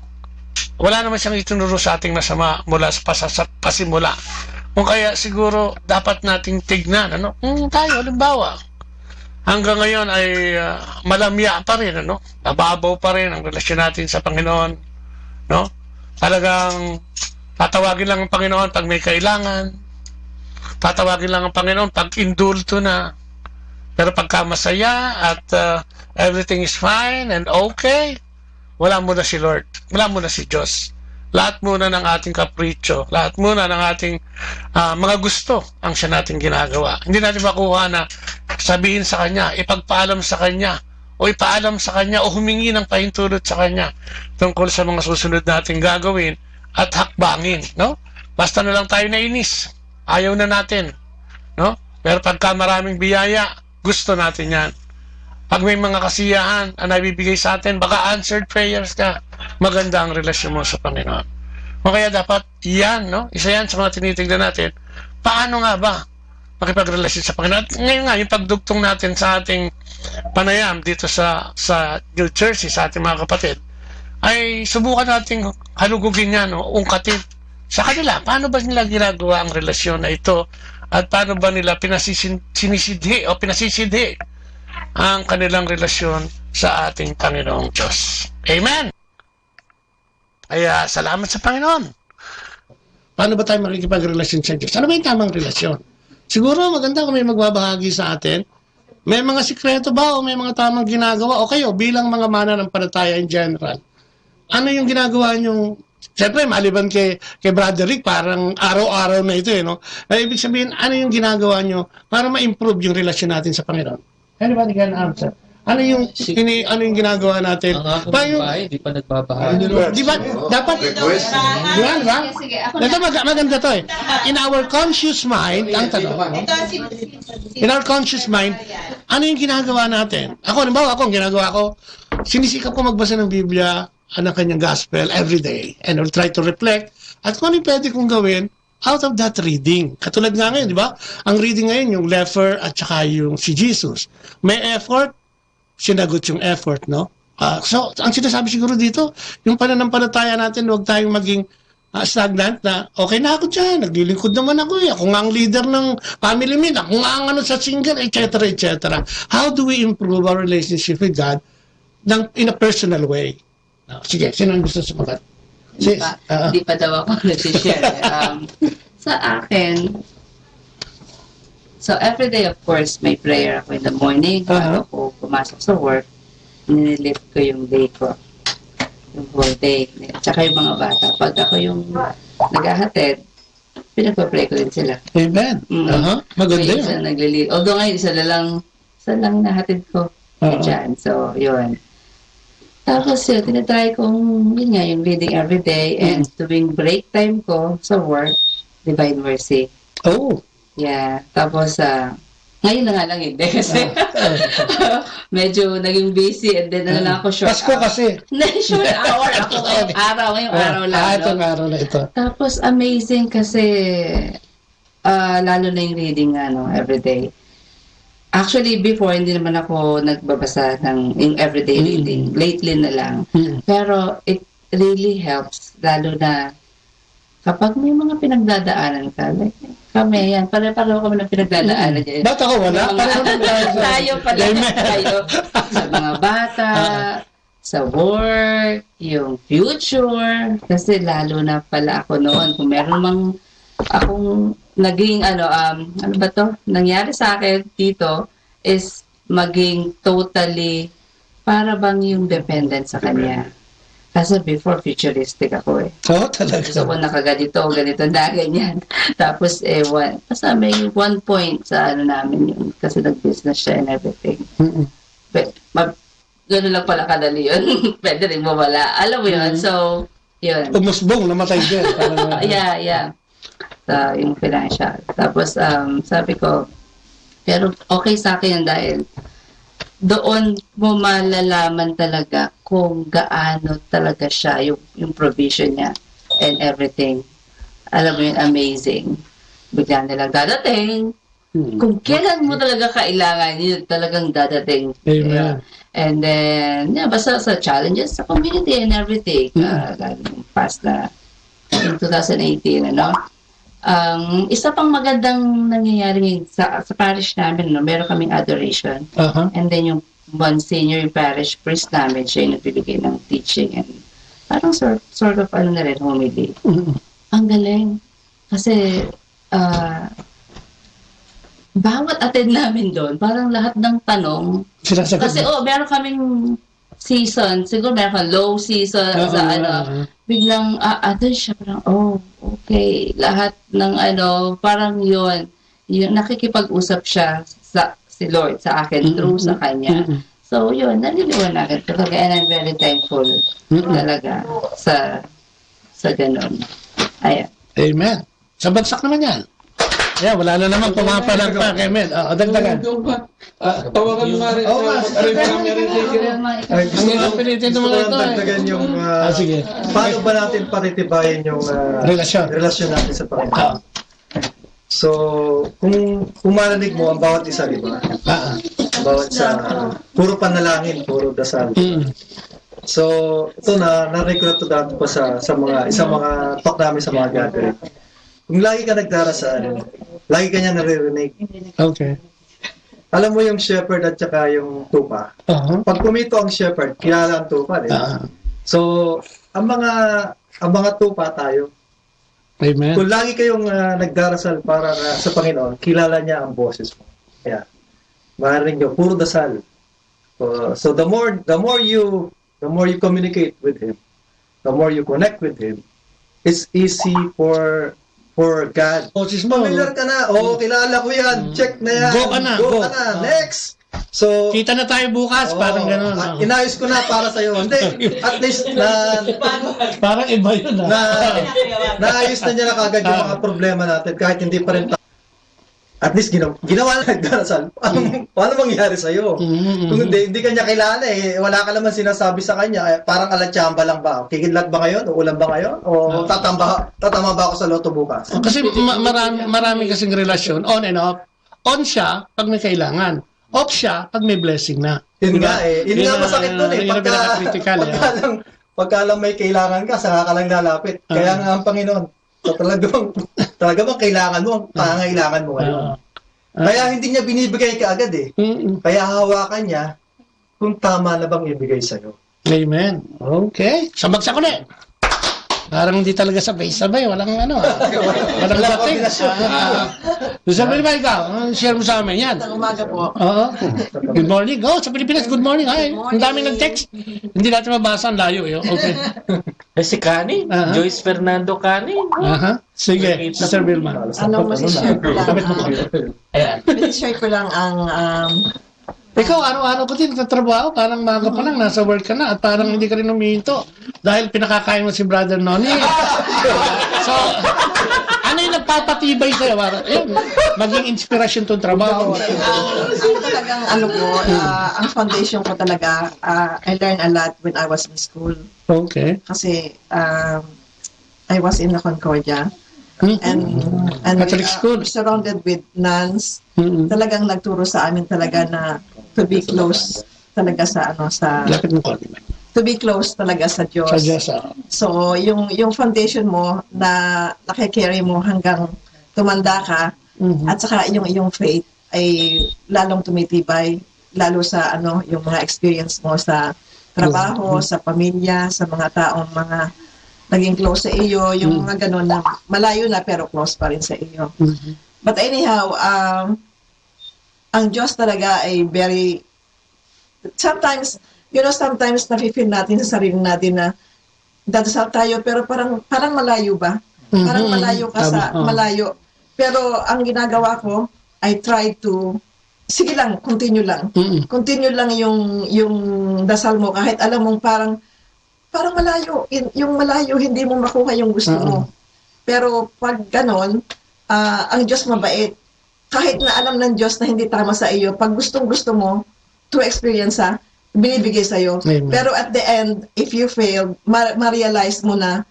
wala naman siyang itinuro sa ating masama mula sa pasasa-, pasimula. Kung kaya siguro dapat nating tignan, ano, kung tayo, halimbawa, hanggang ngayon ay, ah, malamya pa rin, ano, mababaw pa rin ang relasyon natin sa Panginoon, no? Talagang tatawagin lang ang Panginoon pag may kailangan, tatawagin lang ang Panginoon pag indulto na. Pero pagka masaya at, ah, everything is fine and okay, wala muna si Lord, wala muna si Diyos. Lahat muna ng ating kapritsyo, lahat muna ng ating, ah, mga gusto ang siya nating ginagawa. Hindi natin makuha na sabihin sa Kanya, ipagpaalam sa Kanya, o ipaalam sa Kanya, o humingi ng pahintulot sa Kanya tungkol sa mga susunod nating gagawin at hakbangin, no? Basta na lang tayo nainis, ayaw na natin, no? Pero pagka maraming biyaya, gusto natin yan. Pag may mga kasiyahan na naibibigay sa atin, baka answered prayers ka, maganda ang relasyon mo sa Panginoon. O kaya dapat yan, no? Isa yan sa mga tinitignan natin. Paano nga ba makipagrelasyon sa Panginoon? At ngayon nga, yung pagdugtong natin sa ating panayam dito sa, sa New Jersey, sa ating mga kapatid, ay subukan nating halugugin yan, no? Ungkatin. Sa kanila, paano ba nila ginagawa ang relasyon na ito? At paano ba nila pinasisin-, sinisidhi o pinasisidhi ang kanilang relasyon sa ating Panginoong Diyos? Amen! Kaya, salamat sa Panginoon. Paano ba tayo makikipagrelasyon sa Diyos? Ano ba yung tamang relasyon? Siguro maganda kung may magbabahagi sa atin. May mga sikreto ba o may mga tamang ginagawa? O kayo, bilang mga mananampalataya in general, ano yung ginagawa nyo? Siyempre, maliban kay, kay Brother Rick, parang araw-araw na ito, eh, no? Ay, ibig sabihin, ano yung ginagawa nyo para ma-improve yung relasyon natin sa Panginoon? Anybody can answer? Ano yung, Sig- ini, ano yung ginagawa natin? Ang aking Pa, yung babae, di pa nagbabahagi. Di ba, dapat, Request. Yan, ba? Sige, sige, ako Ito, na. Mag-, maganda to, eh. In our conscious mind, ang tanong, Ito, si, si, si, in our conscious mind, ano yung ginagawa natin? Ako, halimbawa, ako, ang ginagawa ko, sinisikap ko magbasa ng Biblia, ng kanyang gospel every day, and I'll try to reflect at kung ano yung pwede kong gawin out of that reading. Katulad nga ngayon, di ba? Ang reading ngayon, yung leper at saka yung si Jesus. May effort, sinagot yung effort, no? Ah, so, ang sinasabi siguro dito, yung pananampalataya natin, huwag tayong maging, ah, stagnant na, "Okay na ako dyan, naglilingkod naman ako eh. Ako nga ang leader ng family meet, ako nga ang ano sa single, et cetera, et cetera." How do we improve our relationship with God ng, in a personal way? Ah, sige, sino ang gusto sumagot? Hindi Sis, pa, ah. Hindi pa daw ako nag-share, eh. Um, sa akin, so every day, of course, may prayer ako in the morning, Aha. bago ako pumasok sa work. nililip ko yung day ko. Yung whole day. Tsaka yung mga bata. Pag ako yung naghahatid, pinagpa-pray ko rin sila. Amen. Mm. Aha. Maganda Yung yun. isa naglili-, although ngayon, isa na lang, isa lang nahatid ko. Oo. Diyan. So, yun. Tapos yun, tinatry kong, yun nga, yung reading everyday and Mm. tuwing break time ko sa work, Divine Mercy. Oh. Yeah. Tapos, ah, ngayon na nga lang hindi kasi Ah, ah. medyo naging busy and then ano Ah. lang ako, short Pasko hour. kasi. Hindi, short hour ako ngayong Okay. araw, ngayong Ah, araw lang, ah, no? itong araw na ito. Tapos amazing kasi, ah, lalo na yung reading nga, no, everyday. Actually, before, hindi naman ako nagbabasa ng, yung everyday Mm. reading. Lately na lang. Mm. Pero it really helps, lalo na kapag may mga pinagdadaanan ka, like, kami, yan, pare-pareho kami ng pinagdadaanan Mm. niya. Ba't ako wala? Yung mga Pareho naman tayo. tayo pala, Amen. tayo. Sa mga bata, Ah. sa work, yung future, kasi lalo na pala ako noon, kung meron mang akong naging, ano, um, ano ba to? Nangyari sa akin, tito, is maging totally para bang yung dependent sa kanya. Kasi before, futuristic ako eh. Oh, talaga? Gusto ko nakaganito, ganito na, ganyan. Tapos, eh, one, basta may one point sa ano namin yun, kasi nag-business siya and everything. Mm-mm. But, ma-, gano'n lang pala kadali yun. Pwede rin mawala. Alam mo yun? Mm. So, yun. Umusbong, namatay din. Parang, uh, Yeah, yeah. So, yung financial. Tapos, um, sabi ko, pero okay sa akin yun dahil doon mo malalaman talaga kung gaano talaga siya, yung, yung provision niya and everything. Alam mo yun, amazing. Bigla nilang dadating. Hmm. Kung kailan mo talaga kailangan, yun talagang dadating. Amen. Yeah. And then, yeah, basta sa challenges sa community and everything, Hmm. ah, lalo yung past na in two thousand eighteen, ano? Ang isa pang magandang nangyayari ngayon sa, sa parish namin, no? Meron kaming adoration. Aha. And then yung Monsignor, yung parish priest namin, siya yung nagbibigay ng teaching and parang sort, sort of ano na rin, homily. Mm. Ang galing. Kasi, ah, bawat attend namin doon, parang lahat ng tanong, Sinasagot kasi, mo? oh, meron kaming season, siguro meron kang low season Oo, sa ano, oo. biglang, ah, ah, doon siya, parang, "Oh, okay." Lahat ng ano, parang yun, yung nakikipag-usap siya sa, si Lord sa akin Mm, through sa mm, kanya. mm. So, yun, naliliwanagan ko talaga, and I'm very thankful Mm. talaga sa, sa ganun. Ayan. Amen. Sa bagsak naman yan. Ayan, wala na naman pumapalakpak. Amen. Ah, dagdagan. Yung, yung, ah, tawagan mo nga rin Oo sa nga, sige. Ray Mary Jane. Ay, gusto Hindi ko lang, pilitin gusto mo ko lang ito, eh. dagdagan yung, ah, Ah, sige. paano ba natin patitibayin yung, ah, Relasyon. relasyon natin sa Panginoon? Ah. So, kung, kung marinig mo ang bawat isa, di ba? Ah. Bawat sa, puro panalangin, puro dasal. Mm. So, ito na, narinig ko na ito dati pa sa, sa mga, sa mga talk namin sa mga gathering. Kung lagi ka nagdarasal, lagi ka niya naririnig. Okay. Alam mo yung shepherd at saka yung tupa? Aha. Pag kumito ang shepherd, kilala ang tupa, di ba? Ah. So, ang mga, ang mga tupa tayo, Amen. kung lagi kayong, ah, nagdarasal para na, sa Panginoon, kilala niya ang boses mo. Yeah. Marinig nyo, puro dasal. Uh, so the more, the more you, the more you communicate with Him, the more you connect with Him, it's easy for, for God. Boses mo, Familiar no? ka na. Oo, Mm. kilala ko yan. Mm. Check na yan. Go ka na, Go go. ka na. Ah. Next. So, Kita na tayo bukas, oo. parang ganun, Ah, oo. inayos ko na para sa'yo. Hindi, at least na, Parang iba yun, ah. na, naayos na niya na kagad yung Ah. mga problema natin kahit hindi pa rin ta-, at least ginaw-, ginawa na nagdarasal. Ano, Mm. ano mangyari sa'yo? Mm, mm, Kung mm. hindi, hindi ka niya kilala eh. Wala ka naman sinasabi sa kanya. Eh, parang ala tsamba lang ba? Kikidlat ba ngayon? Uulan ba ngayon? O Ah. tatamba, tatama ba ako sa lotto bukas? Oh, kasi ma-, marami, marami kasing relasyon, on and off. On siya pag may kailangan. Off siya pag may blessing na. Yun Di ba? nga eh. Yun Yun nga ang, masakit nun eh. yun ang Pagka, pinaka-critical, pagka eh. lang, pagka lang may kailangan ka, saka ka lang lalapit. Ah. Kaya nga ang Panginoon, so talagang, talaga bang kailangan mo, ang Ah. pangangailangan mo ngayon. Ah. Ah. Kaya hindi niya binibigay ka agad eh. Mm-mm. Kaya hawakan niya kung tama na bang ibigay sa'yo. Amen. Okay. Sa bagsak ulit. Parang hindi talaga sabay-sabay, walang ano, ah, walang dating. Ah, Mister Belma, ikaw, ano share mo sa amin? Yan. Magandang umaga po. Oo. Good morning. Oh, sa Pilipinas, good morning. Hi. Good morning. Ang daming nag-text. Hindi natin mabasa, ang layo, eh. Okay. Eh, si Kani? Aha. Joyce Fernando Kani? Aha. Sige, Mister Belma. Ano mo si share ko lang? Lapit mo. Ayan. Share ko lang ang, um, Ikaw, araw-araw ka din nagtatrabaho, parang maaga pa lang, nasa work ka na, at parang hindi ka rin humihinto dahil pinakakain mo si Brother Noni. So, ano yung nagpapatibay sa'yo? Para, yun, maging inspirasyon tong trabaho. Ang, ang talagang ano ko, ah, ang foundation ko talaga, ah, I learned a lot when I was in school. Okay. Kasi, um, I was in La Concordia. Mm-hmm. And, and, Catholic uh, school. Surrounded with nuns. Mm-hmm. Talagang nagturo sa amin talaga na to be close talaga sa, ano, sa Lapit mo konti, ma'am. To be close talaga sa Diyos. Sa Diyos, ah. So, yung, yung foundation mo na nakakarry mo hanggang tumanda ka, Mm-hmm. at saka yung, yung faith, ay lalong tumitibay, lalo sa, ano, yung mga experience mo sa trabaho, Mm-hmm. sa pamilya, sa mga taong mga naging close sa iyo, yung Mm. mga ganun na malayo na pero close pa rin sa iyo. Mm-hmm. But anyhow, um, ang Diyos talaga ay very, sometimes, you know, sometimes nafe-feel natin sa sarili natin na dadasal tayo, pero parang, parang malayo ba? Mhm, Parang malayo ka sa, tama, oo. malayo. Pero ang ginagawa ko, I try to, sige lang, continue lang. Mm. Continue lang yung, yung dasal mo, kahit alam mong parang, parang malayo, in-, yung malayo, hindi mo makuha yung gusto mo. Oo. Pero pag ganon, ah, ang Diyos mabait. Kahit na alam ng Diyos na hindi tama sa iyo, pag gustong-gusto mo, through experience, ha, binibigay sa'yo. Amen. Pero at the end, if you fail, ma-, ma-realize mo na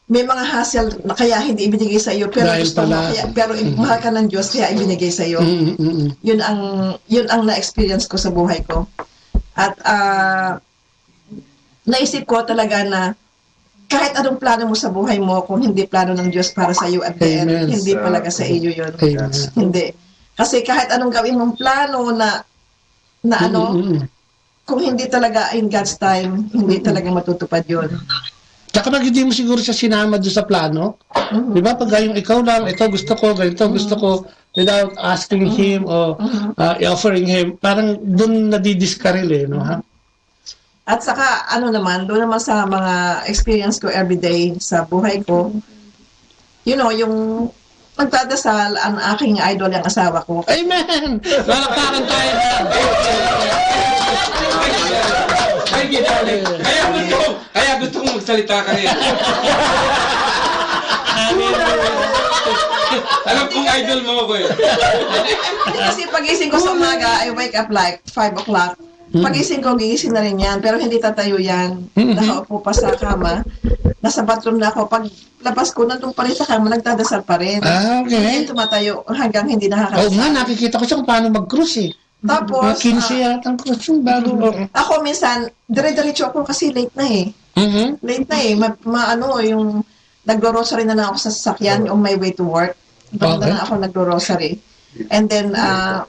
may mga hassle na kaya hindi ibinigay sa'yo, pero Dahil gusto mo, pala. kaya, pero i-, Mm. mahal ka ng Diyos, kaya ibinigay sa'yo. Mm, mm, mm. Yun ang, yun ang na-experience ko sa buhay ko. At, ah, naisip ko talaga na kahit anong plano mo sa buhay mo, kung hindi plano ng Diyos para sa'yo, at the end, Amen. hindi talaga sa iyo yun. Amen. Hindi. Kasi kahit anong gawin mong plano na, na ano, Mm, mm, mm. kung hindi talaga in God's time, hindi Mm. talaga matutupad yun. Tsaka pag hindi mo siguro siya sinama doon sa plano, Mhm. di ba, pag yung ikaw lang, "Ito gusto ko, ganito gusto Mhm. ko," without asking Mhm. him o, Mhm. ah, offering him, parang doon nadidiskaril eh, no, ha? At saka, ano naman, doon naman sa mga experience ko everyday sa buhay ko, you know, yung nagdadasal ang aking idol, ang asawa ko. Amen! Palakpakan tayo na. Ay, Gidali. Kaya gusto, kaya gusto kong magsalita ka rin. Alam kong idol mo ako eh. Kasi pagising ko sa umaga, I wake up like five o'clock. Mm. Pagising ko, gigising na rin yan, pero hindi tatayo yan. Mm-hmm. Nakaupo pa sa kama. Nasa bathroom na ako. Pag labas ko, nandun pa rin sa kama, nagdadasal pa rin. Ah, okay. Hindi tumatayo hanggang hindi nakakasal. Oo nga, nakikita ko siya kung paano mag-cross eh. Tapos, Mga quince ah, yata ang cross yun, bago. Mm. Ako minsan, dire-diretso ako kasi late na eh. Mm-hmm. Late na eh. Ma-, ma-, ano, yung nagro-rosary na lang ako sa sasakyan on my way to work. Doon na Okay. lang ako nagro-rosary. And then, ah,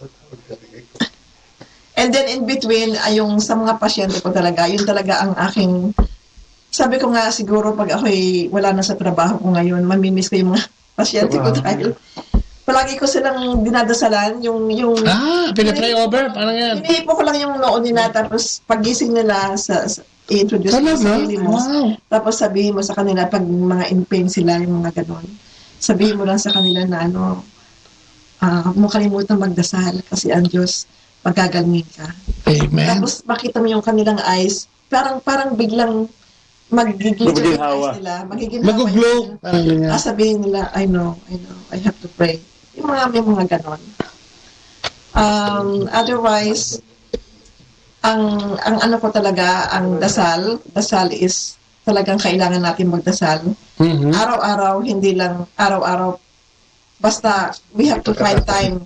and then in between, ay yung sa mga pasyente ko talaga, yun talaga ang aking, sabi ko nga siguro pag ako'y wala na sa trabaho ko ngayon, mamimiss ko yung mga pasyente ko Trabaho. dahil palagi ko silang dinadasalan, yung, yung Ah, pinapray over? Parang yan. Iniipo ko lang yung noo nila, tapos pagising nila sa, sa i-introduce mo Talaga? sa sarili mo. Wow. Tapos sabihin mo sa kanila pag mga in pain sila, yung mga ganon. Sabihin mo lang sa kanila na ano, ah, huwag mo kalimutan magdasal kasi ang Diyos magagalingin ka. Amen. Tapos makita mo yung kanilang eyes, parang, parang biglang magiging Magiging hawa. Sila, magiging hawa Maguglow. yung Parang ganyan. Ah, sabihin nila, "I know, I know, I have to pray." Yung mga, may mga ganon. Um, otherwise, ang, ang ano ko talaga, ang dasal, dasal is talagang kailangan natin magdasal. Mhm. Araw-araw, hindi lang araw-araw. Basta, we have to find time.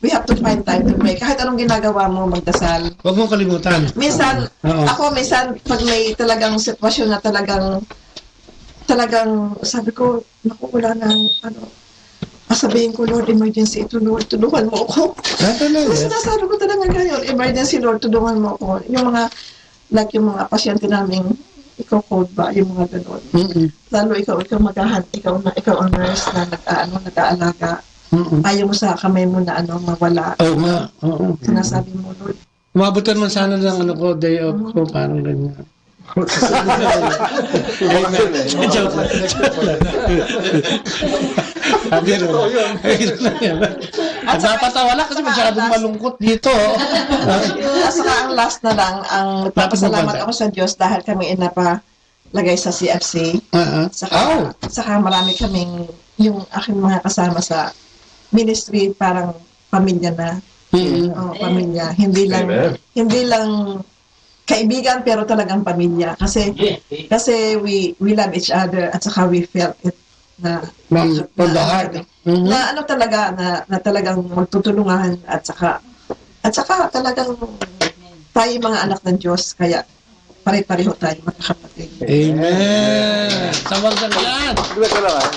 We have to find time to pray. Kahit anong ginagawa mo, magdasal. Huwag mong kalimutan. Minsan, Oo. ako, minsan, pag may talagang sitwasyon na talagang, talagang, sabi ko, "Naku, wala na, ano, sasabihin ko, 'Lord, emergency ito, Lord, tulungan mo ako.'" Ah, talaga? Yung sinasabi ko talaga ngayon, "Emergency, Lord, tulungan mo ako." Yung mga, like, yung mga pasyente namin, ikaw cold ba, yung mga ganon. Mm-mm. Lalo ikaw, ikaw maghahan-, ikaw na, ikaw ang nurse na nag-aano, nag-aalaga. Mm-mm. Ayaw mo sa kamay mo na ano, mawala. Oo nga, oo. Sinasabi mo, Lord. Umabot ka naman sana ng ano ko, day off ko, parang ganyan. Joke lang. Sabi rin. Ayun lang yan. At napatawa lang kasi masyadong malungkot dito. At saka ang last na lang, ang Lapit mo, nagpapasalamat Brother. Ako sa Diyos dahil kami inapalagay sa C F C. Ah, ah. Saka, Oh. saka marami kaming, yung aking mga kasama sa ministry, parang pamilya na. Mm. Oh, pamilya. Hindi lang, Amen. Hindi lang kaibigan, pero talagang pamilya. Kasi, kasi we, we love each other at saka we felt it na, Ma'am, na, from the heart. Mhm. Na ano talaga, na, na talagang magtutulungan at saka, at saka talagang tayo mga anak ng Diyos, kaya pare-pareho tayo, magkakapatid. Amen. Sabang sa yan.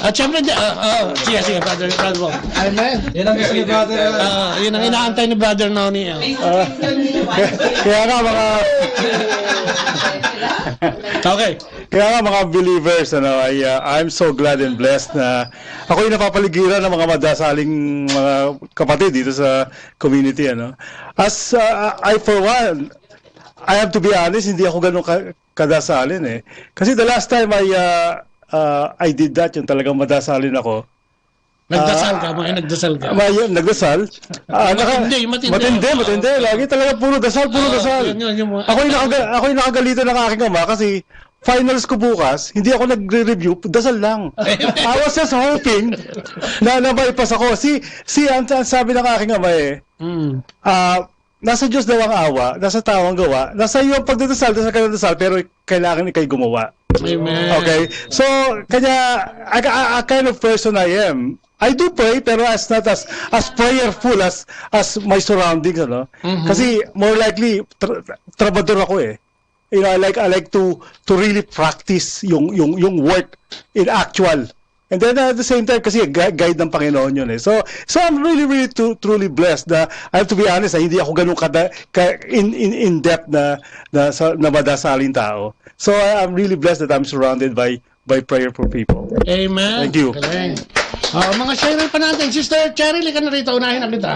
At syempre, di-, ah, ah, sige, sige, brother, brother Bong. Amen. Yan ang gusto ni brother. Ah, yun ang inaantay ni brother Noni, ah. Ah, kaya nga, mga Okay. Kaya nga, mga believers, ano, I, uh, I'm so glad and blessed na ako yung napapaligiran ng mga madasaling mga kapatid dito sa community, ano. As, uh, I, for one, I have to be honest, hindi ako ganun ka-, kadasalin eh. Kasi the last time I, uh, uh, I did that, yung talagang madasalin ako, Nagdasal ka, ah, may nagdasal ka. May, nagdasal. Ah, naka-, Matindi, matindi. Matindi, matindi. Lagi talaga puro dasal, puro Oo, dasal. Yun, yun, yung mga Ako yung nakaga-, ako yung nakagalitan ng aking ama kasi finals ko bukas, hindi ako nagre-review, dasal lang. I was just hoping na, na maipas ako. Si, si, ang, ang sabi ng aking ama eh, Mm. ah, nasa Diyos daw ang awa, nasa tao ang gawa, nasa iyo ang pagdadasal, dasal ka ng dasal, pero kailangan ikay gumawa. Amen. Okay? So, kanya, I, I, I kind of person I am. I do pray, pero as not as, as prayerful as, as my surroundings, ano? Mhm. Kasi more likely, tra-, trabador ako eh. You know, I like, I like to, to really practice yung, yung, yung work in actual. And then, uh, at the same time, kasi gui-, guide ng Panginoon yun eh. So, so I'm really, really tru-, truly blessed na, I have to be honest, ah, hindi ako ganun kada, ka, in, in, in depth na, na, sa, na madasaling tao. So, I, I'm really blessed that I'm surrounded by, by prayerful people. Amen. Thank you. Galing. Oh, mga sharer pa natin. Sister Cheryl, ika na rito, unahin na kita.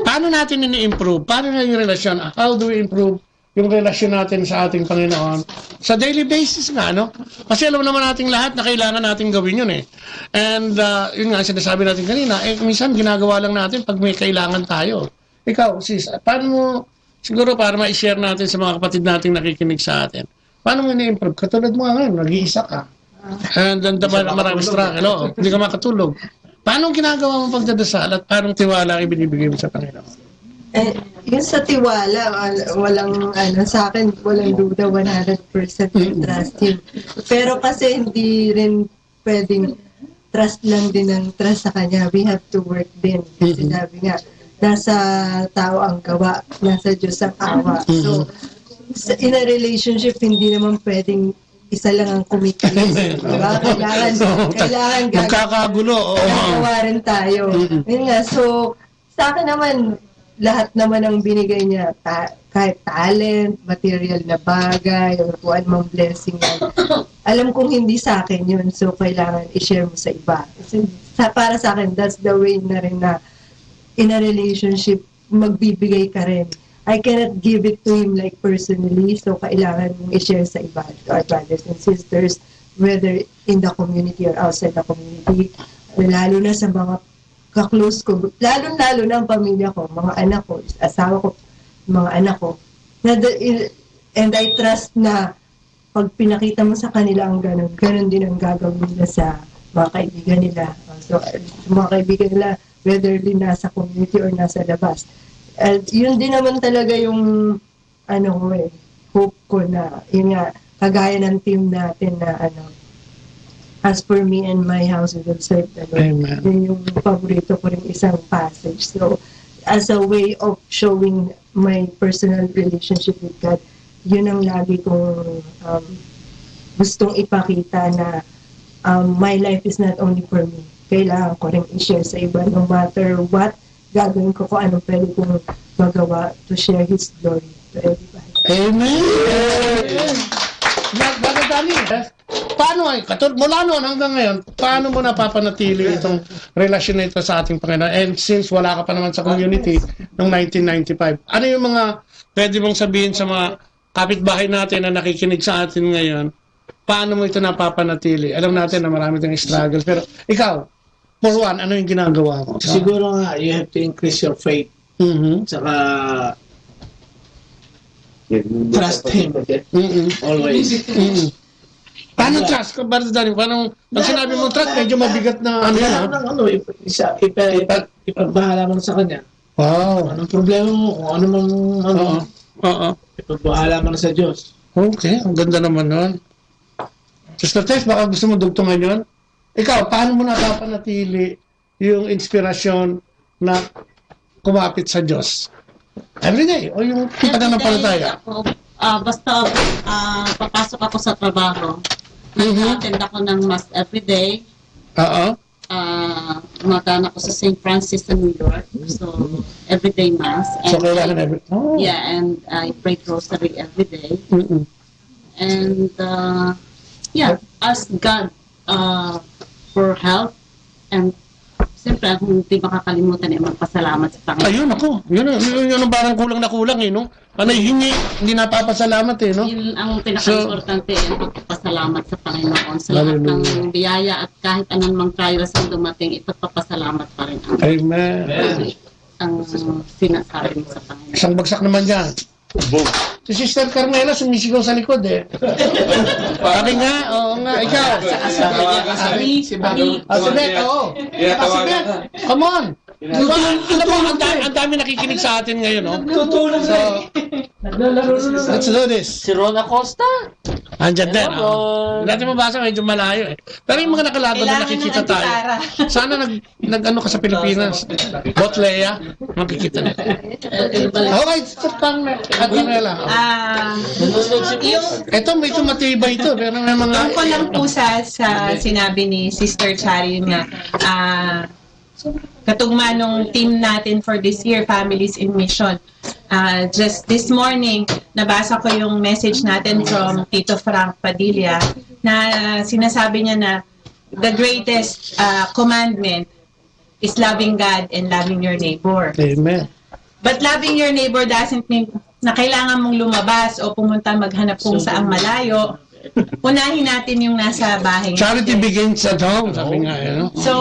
Paano natin ini-improve? Paano na yung relasyon? How do we improve yung relasyon natin sa ating Panginoon sa daily basis nga, no? Kasi alam naman nating lahat na kailangan natin gawin yun eh. And, ah, yun nga, sinasabi natin kanina, eh, minsan ginagawa lang natin pag may kailangan tayo. Ikaw, sis, paano mo, siguro para ma-share natin sa mga kapatid nating nakikinig sa atin, paano mo ini-improve? Katulad mo nga ngayon, nag-iisa ka. And then, Hindi ka marami makatulog. Struggle, oo. Hindi ka makatulog. Paano ang ginagawa mo pagdadasal at paano ang tiwala ang ibinibigay mo sa Panginoon? Eh, yun sa tiwala, wal-, walang, ano, sa akin, walang duda, one hundred percent I Mm. trust him. Pero kasi hindi rin pwedeng trust lang din ang trust sa kanya. We have to work din. Kasi Mm-hmm. sabi nga, nasa tao ang gawa, nasa Diyos ang awa. So, Mm-hmm. sa, in a relationship, hindi naman pwedeng isa lang ang kumikita. Di ba? Kailangan, So, kailangan gag-, magkakagulo, oo. Gagawa rin tayo. Mm-mm. Yun nga, so, sa akin naman, lahat naman ng binigay niya, ta-, kahit talent, material na bagay, or kung anumang blessing yan, alam kong hindi sa akin yun. So, kailangan i-share mo sa iba. Kasi sa, para sa akin, that's the way na rin na in a relationship, magbibigay ka rin. I cannot give it to him, like, personally. So, kailangan mong i-share sa iba, to our brothers and sisters, whether in the community or outside the community. Lalo na sa mga ka-close ko, lalo-lalo na ang pamilya ko, mga anak ko, asawa ko, mga anak ko. Na the, and I trust na pag pinakita mo sa kanila ang ganun, ganun din ang gagawin nila sa mga kaibigan nila. So, mga kaibigan nila, whether din nasa community or nasa labas. And yun din naman talaga yung, ano ko eh, hope ko na, yun nga, kagaya ng team natin na, ano, "As for me and my house, we will serve the Lord." Amen. Yun yung paborito ko rin isang passage. So, as a way of showing my personal relationship with God, yun ang lagi kong, um, gustong ipakita na, um, my life is not only for me. Kailangan ko rin i-share sa iba, no matter what gagawin ko, kung anong pwede kong magawa to share His glory to everybody. Amen! Brother Danny, eh, paano ay, katul-, mula noon hanggang ngayon, paano mo napapanatili itong relasyon na ito sa ating Panginoon? And since wala ka pa naman sa community noong nineteen ninety-five, ano yung mga pwede mong sabihin sa mga kapitbahay natin na nakikinig sa atin ngayon? Paano mo ito napapanatili? Alam natin na marami tayong struggle, pero ikaw, for one, ano yung ginagawa mo? Siguro nga, you have to increase your faith. Mhm. Tsaka, trust Him. Mm-mm. Always. Mm-mm. Paano trust? Brother Danny, paano, pag sinabi mo trust, medyo mabigat na ano yan, ha? Ano, ano, ipa, isa, ipa, ipa, ipagbahala mo na sa Kanya. Wow. Anong problema mo? Kung ano mang, ano, Oo. Oo. ipagbahala mo na sa Diyos. Okay, ang ganda naman nun. Sister Tess, baka gusto mo dugtungan yun? Ikaw, paano mo napapanatili yung inspirasyon na kumapit sa Diyos? Everyday, o yung pananampalataya? Ako, ah, basta ah, papasok ako sa trabaho, Mhm. attend ako ng mass everyday. Oo. Ah, umattend ako sa Saint Francis sa New York. So, everyday mass. So, And kailangan I- every... Oh. Yeah, and I pray rosary every day. Mm-mm. And, uh, yeah, ask God uh, for help. And, siyempre, ang hindi makakalimutan ay magpasalamat sa Panginoon. Ayun, ako. Yun, yun, yun ang parang kulang na kulang eh, no? Ano, hingi, hindi napapasalamat eh, no? Yun ang pinaka-importante, ang pagpapasalamat sa Panginoon. Sa lahat Hallelujah. Ng biyaya at kahit anong mang trials ang dumating, ipagpapasalamat pa rin ang, Amen. Ang sinasabi mo sa Panginoon. Isang bagsak naman dyan. Si Sister Carmela, sumisigaw sa likod eh. Sabi nga, oo nga, ikaw. Sabi niya, sabi, si Bobby. Ah, si Beth, oo. Yeah, Saka si tawagan Beth, ka. Come on. Di ba? Alam mo, ang dami, ang dami nakikinig sa atin ngayon, no? Tutulog So, na eh. Naglalaro na naman. Let's do this. Si Ron Acosta. Andyan din. Hello, Oh. Ron. Dati mabasa, medyo malayo eh. Pero yung mga nakalaban na Kailangan ng nakikita tayo. antipara. Sana nag, nag ano ka sa Pilipinas. Botlea, makikita na. Okay, Sister Carmela. At Carmela. Ah, yung Ito, medyo matibay ito. Pero may mga... Tungkol lang po sa, sa sinabi ni Sister Chari na ah, katugma nung theme natin for this year, Families in Mission. Ah, just this morning, nabasa ko yung message natin from Tito Frank Padilla na sinasabi niya na the greatest ah, commandment is loving God and loving your neighbor. Amen. But loving your neighbor doesn't mean na kailangan mong lumabas o pumunta maghanap kung saang malayo. Unahin natin yung nasa bahay Charity natin. Begins at Home, sabi nga, eh, no? So,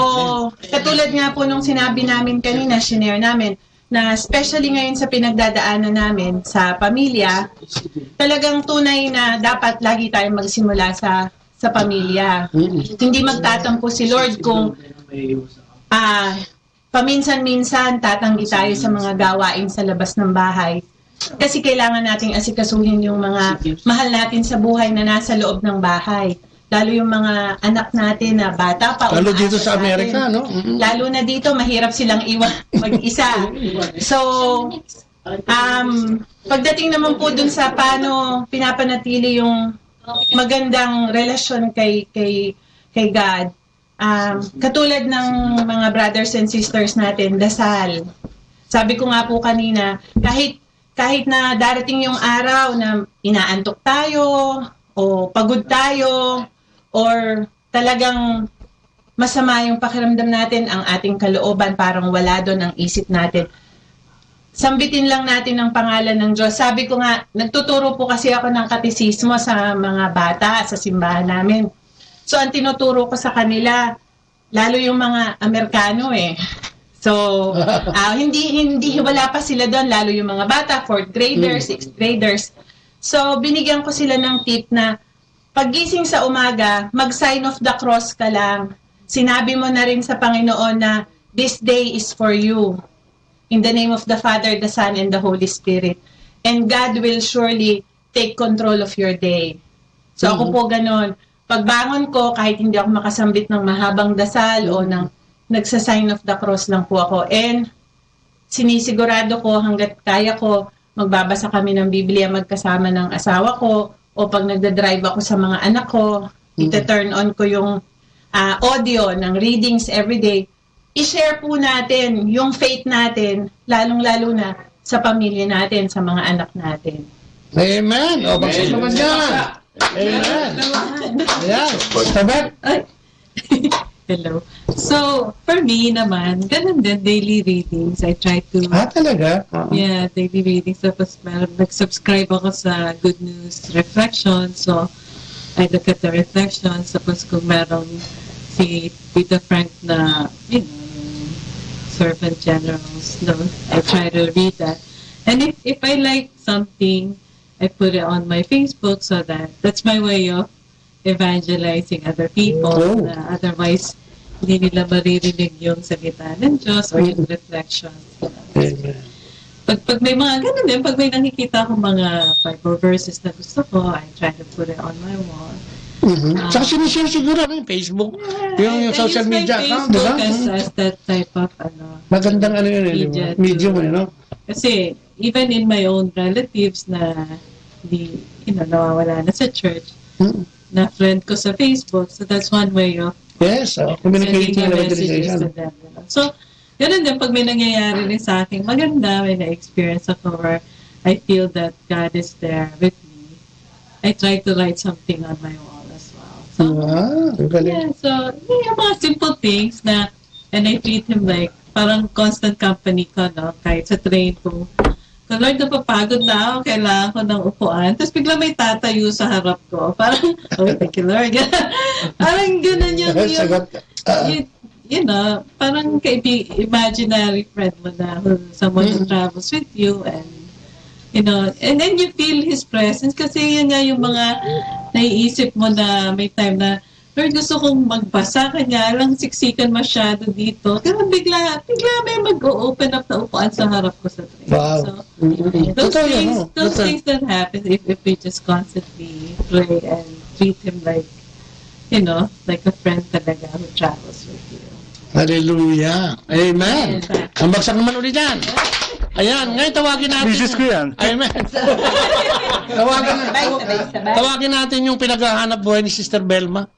katulad nga po nung sinabi namin kanina, shinare namin, na especially ngayon sa pinagdadaanan namin sa pamilya, talagang tunay na dapat lagi tayong magsimula sa sa pamilya. Mm. Hindi magtatampo si Lord kung ah paminsan-minsan tatanggi tayo sa mga gawain sa labas ng bahay. Kasi kailangan nating asikasuhin yung mga mahal natin sa buhay na nasa loob ng bahay. Lalo yung mga anak natin na bata pa. Lalo dito umaasa sa Amerika, atin. No? Mm. Lalo na dito, mahirap silang iwan mag-isa. So, um, pagdating naman po dun sa paano pinapanatili yung magandang relasyon kay kay kay God, um, katulad ng mga brothers and sisters natin, dasal. Sabi ko nga po kanina, kahit kahit na darating yung araw na inaantok tayo o pagod tayo or talagang masama yung pakiramdam natin, ang ating kalooban, parang wala doon ang isip natin. Sambitin lang natin ang pangalan ng Diyos. Sabi ko nga, nagtuturo po kasi ako ng katesismo sa mga bata sa simbahan namin. So, ang tinuturo ko sa kanila, lalo yung mga Amerikano eh. So, ah, hindi, hindi, wala pa sila doon, lalo yung mga bata, fourth graders, sixth graders. So, binigyan ko sila ng tip na paggising sa umaga, mag-sign of the cross ka lang. Sinabi mo na rin sa Panginoon na this day is for you. In the name of the Father, the Son, and the Holy Spirit. And God will surely take control of your day. So ako po ganon. Pagbangon ko, kahit hindi ako makasambit ng mahabang dasal o ng nagsa-sign of the cross lang po ako. And sinisigurado ko hanggat kaya ko, magbabasa kami ng Biblia magkasama ng asawa ko o pag nagda-drive ako sa mga anak ko, ita-turn on ko yung ah, audio ng readings everyday. I-share po natin yung faith natin, lalong-lalo na sa pamilya natin, sa mga anak natin. Amen. O, bagsak naman dyan. Amen. Ayan. Sabet. Ay. Hello. So, for me naman, ganun din, daily readings. I try to, Ah, talaga? Oo. Yeah, daily readings. Tapos, mer-, nag-subscribe ako sa Good News Reflection. So, I look at the reflections. Tapos, kung merong si Tito Frank na, you know, yung Servant Generals, no? I try to read that. And if, if I like something, I put it on my Facebook so that that's my way of evangelizing other people Oh. na otherwise hindi nila maririnig yung salita ng Diyos or yung Mm. reflections. Amen. Pag, pag may mga ganun din, pag may nakikita akong mga Bible verses na gusto ko, I try to put it on my wall. Mhm. Ah. Tsaka sinishare siguro, ano, yung Facebook, Yeah, yung, I, yung I social use my media account, di ba? Facebook as, Mm. as that type of, ano, Magandang ano yun, eh, di ba? media Medium, to eh, no? Kasi, even in my own relatives na di, you know, nawawala na sa church, Mm. na friend ko sa Facebook. So, that's one way of Yes, oh, sending communicating a with message evangelization. to them, you know. So, ganun din, pag may nangyayari rin sa akin maganda, may na-experience ako where I feel that God is there with me, I try to write something on my wall as well. So, Wow, ang galing. yeah, so, yung mga simple things na, and I treat him like, parang constant company ko, no? Kahit sa train ko, "Lord, napapagod na ako, kailangan ko ng upuan." Tapos bigla may tatayo sa harap ko. Parang, "Oh, thank you, Lord." Parang ganun yung, yung, Sagot. Ah. you, you know, parang kaibi-, imaginary friend mo na, who, someone who Mm. travels with you and, you know, and then you feel His presence kasi yun nga yung mga naiisip mo na may time na, "Lord, gusto kong magbasa," kanya lang siksikan masyado dito. Pero bigla, bigla may mag-o-open up na upuan sa harap ko sa train. Wow. So, Mm-mm. those Totoo yan, things, no? those Totoo. things that happen if, if we just constantly pray and treat Him like, you know, like a friend talaga who travels with you. Hallelujah. Amen. Amen. Ang bagsak naman ulit yan. Ayan, ngayon tawagin natin. Misis ko yan. Amen. Tawagin, Sabay, sabay, sabay. tawagin natin yung pinaghahanap buhay ni Sister Belma,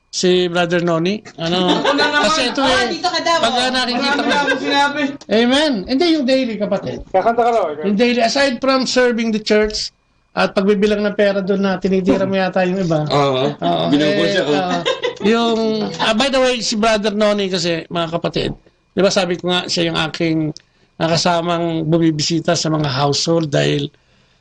si Brother Noni. Ano? Ako na naman. Kasi ito Ah, eh, dito ka daw, pag, oh. ah, nakikita Marami ko. na akong sinabi. Amen. Hindi, yung daily, kapatid. Kakanta ka raw, ikaw. Yung daily, aside from serving the church, at pagbibilang ng pera doon na tinitira mo yata yung iba. Oo. Oo, Binubulsa eh, ko. ah, yung, ah, by the way, si Brother Noni kasi, mga kapatid, di ba sabi ko nga, siya yung aking, ah, kasamang bumibisita sa mga household dahil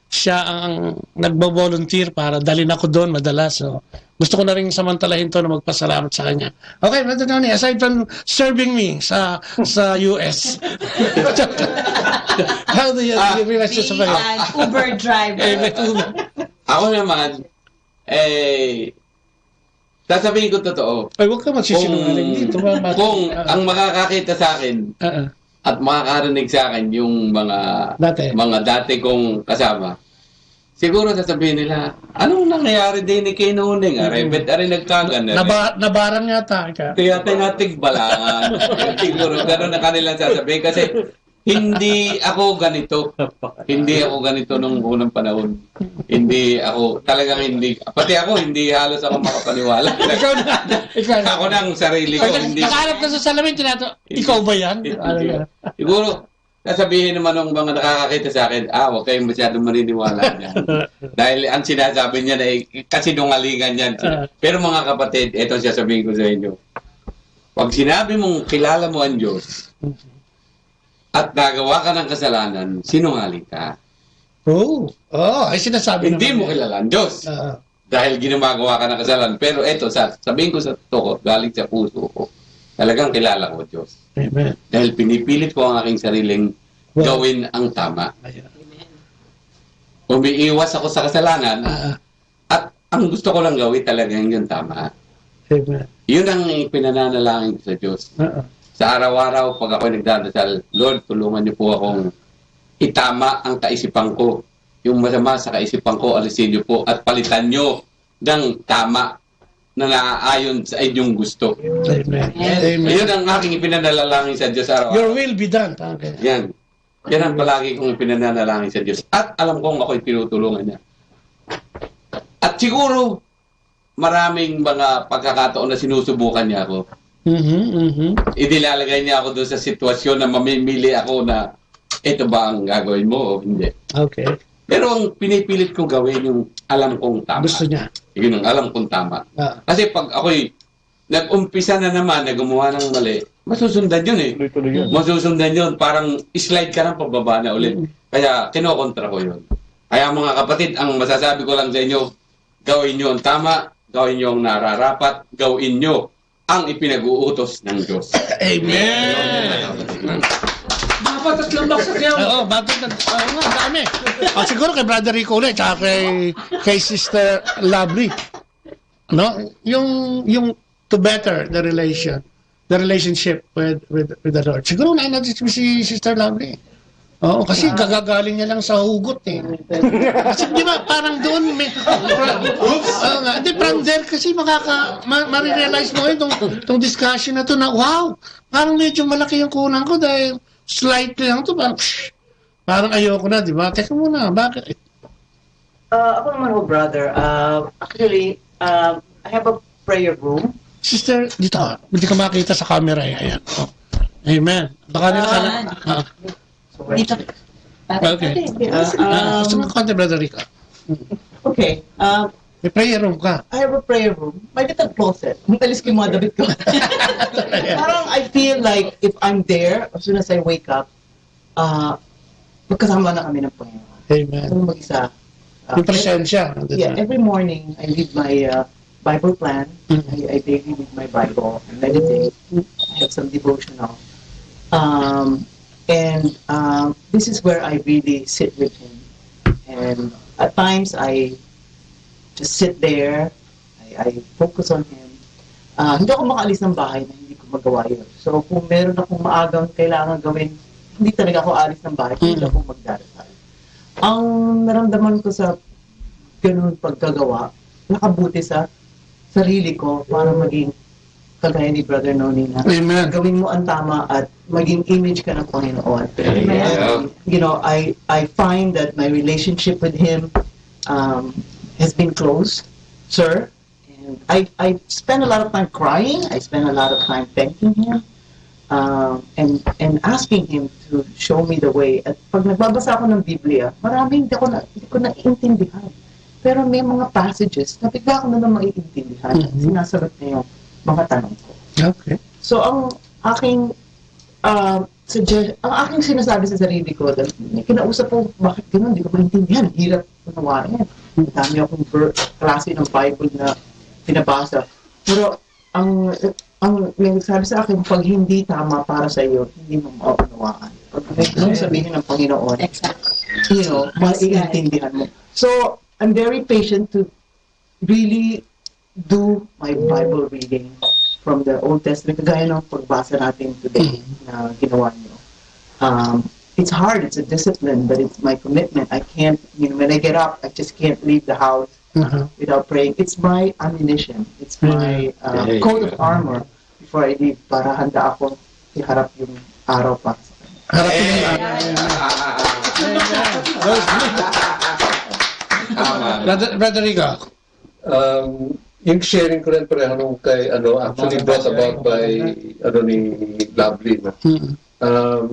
siya ang nagbo-volunteer para dalhin ako doon madalas. So, gusto ko na rin samantalahin to na magpasalamat sa kanya. Okay, Brother Tony, aside from serving me sa, sa U S, how do you, Ah. you realize sa Being pag- an Uber driver. Eh, may Uber. Ako naman, eh, sasabihin ko totoo. Ay, huwag ka magsisinungaling Kung, dito, ma-, ma-, kung ah. ang makakakita sa akin Ah, ah. at makakarinig sa akin yung mga, Dati. mga dati kong kasama, siguro sasabihin nila, "Anong nangyayari din ni Kay Noneng? Aray, Mm. bet aray nagkagan, aray." Naba-, nabarang yata ka. Kaya tayo natigbalangan. Siguro, ganun ang kanilang sasabihin. Kasi, hindi ako ganito. Hindi ako ganito nung unang panahon. Hindi ako, talagang hindi. Pati ako, hindi halos ako makapaniwala. Ikaw na. Ikaw na. Ako na ang sarili ko, Pag hindi. nakaharap ka sa salamin, tinato-, Hindi. "Ikaw ba yan?" Hindi. Ano yan? Siguro, sasabihin naman ng mga nakakakita sa akin, "Ah, huwag kayong masyadong maniniwala niyan." Dahil ang sinasabi niya na, eh, kasinungalingan yan. Ah. Pero mga kapatid, ito ang sasabihin ko sa inyo. Pag sinabi mong kilala mo ang Diyos, at nagawa ka ng kasalanan, sinungaling ka. Oh, oh, ay sinasabi Hindi naman mo niya. kilala ang Diyos. Ah. Dahil ginamagawa ka ng kasalanan. Pero eto, sa, sabihin ko sa totoo, galing sa puso ko, talagang kilala ko ang Diyos. Amen. Dahil pinipilit ko ang aking sariling Wow. gawin ang tama. Ayan. Umiiwas ako sa kasalanan, Ah, ah. at ang gusto ko lang gawin talagang yung tama. Amen. Yun ang pinananalangin ko sa Diyos. Oo. Sa araw-araw, pag ako'y nagdadasal, "Lord, tulungan niyo po akong itama ang kaisipan ko. Yung masama sa kaisipan ko, alisin niyo po at palitan niyo ng tama na naaayon sa inyong gusto." Amen. Amen. Amen. Yun ang aking ipinanalangin sa Diyos araw-araw. Your will be done. Tama ka. Yan. Yan ang palagi kong ipinananalangin sa Diyos. At alam kong ako'y tinutulungan niya. At siguro, maraming mga pagkakataon na sinusubukan niya ako. Mhm, mhm. Inilalagay niya ako doon sa sitwasyon na mamimili ako na, "Ito ba ang gagawin mo o hindi?" Okay. Pero ang pinipilit ko gawin yung alam kong tama. Gusto niya. Yun ang alam kong tama. Ah. Kasi pag ako'y nag-umpisa na naman na gumawa ng mali, masusundan yun eh. Tuloy-tuloy yun. Masusundan yun. Parang slide ka lang pababa na ulit. Mm. Kaya kinokontra ko yun. Kaya mga kapatid, ang masasabi ko lang sa inyo, gawin nyo ang tama, gawin nyo ang nararapat, gawin nyo ang ipinag-uutos ng Diyos. Amen. Dapat at lambak sa kaya. Oo, bakit nag... Oo nga, ang dami. Ah, siguro kay Brother Rico ulit, tsaka kay, kay Sister Lovely. No? Yung, yung to better the relation, the relationship with, with, with the Lord. Siguro na natin si Sister Lovely. Oo, kasi gagagaling niya lang sa hugot eh. Kasi di ba, parang doon may... Oo nga. Hindi, from there kasi makaka... Ma, marirealize mo yun, itong, itong discussion na to na, wow, parang medyo malaki yung kulang ko dahil slightly lang to, parang, psh, parang ayoko na, di ba? Teka muna, bakit? Uh, ako naman ho, brother. Uh, actually, uh, I have a prayer room. Sister, dito ka. Hindi ka makita sa camera eh. Ayan. Oh. Amen. Baka nila ka na. Ah. Dito. Okay. Yes, Ah, um, sumagot ka, Brother Rico. Okay. Uh, May prayer room ka. I have a prayer room. May little closet. Alis ko yung mga damit ko. Parang I feel like if I'm there, as soon as I wake up, uh, magkasama na kami ng Panginoon. Amen. Kung mag-isa. Uh, Yung presensya. Yeah, every morning I read my uh, Bible plan. Mhm. I, I daily read my Bible and meditate. I have some devotional. Um, and um, this is where I really sit with Him. And at times I just sit there. I, I focus on Him. Ah, hindi ako makaalis ng bahay na hindi ko magawa yun. So, kung meron akong maagang kailangan gawin, hindi talaga ako alis ng bahay, hindi Mm. ako magdarasal. Ang naramdaman ko sa ganun pagkagawa, nakabuti sa sarili ko para maging kagaya ni Brother Noni na Amen. gawin mo ang tama at maging image ka ng Panginoon. Amen. And, you know, I, I find that my relationship with Him um, has been close, sir. And I, I spend a lot of time crying. I spend a lot of time thanking Him um, and, and asking Him to show me the way. At pag nagbabasa ako ng Biblia, marami hindi ko, na, hindi ko naiintindihan. Pero may mga passages na bigla ko na lang maiintindihan. Mhm. Sinasagot niya yung mga tanong ko. Okay. So, ang aking uh, sugge- ang aking sinasabi sa sarili ko, dahil may kinausap ko, bakit ganun, hindi ko maintindihan, hirap unawain. Ang dami akong ver- klase ng Bible na pinabasa. Pero ang ang may nagsabi sa akin, pag hindi tama para sa iyo, hindi mo maunawaan. Pag may gusto sabihin ng Panginoon, Exactly. you know, maiintindihan mo. So, I'm very patient to really do my Bible reading from the Old Testament, kagaya ng pagbasa natin today na ginawa niyo. Um, it's hard, it's a discipline, but it's my commitment. I can't, you know, when I get up, I just can't leave the house Aha. without praying. It's my ammunition. It's my uh, There you coat go. Of armor before I leave para handa ako iharap yung araw para sa kanya. Harapin yung Tama. Brother, Brother Rico. Um, yung sharing ko rin pareho nung kay, ano, actually brought about by, ano, ni Lovely, no? Mm. Um,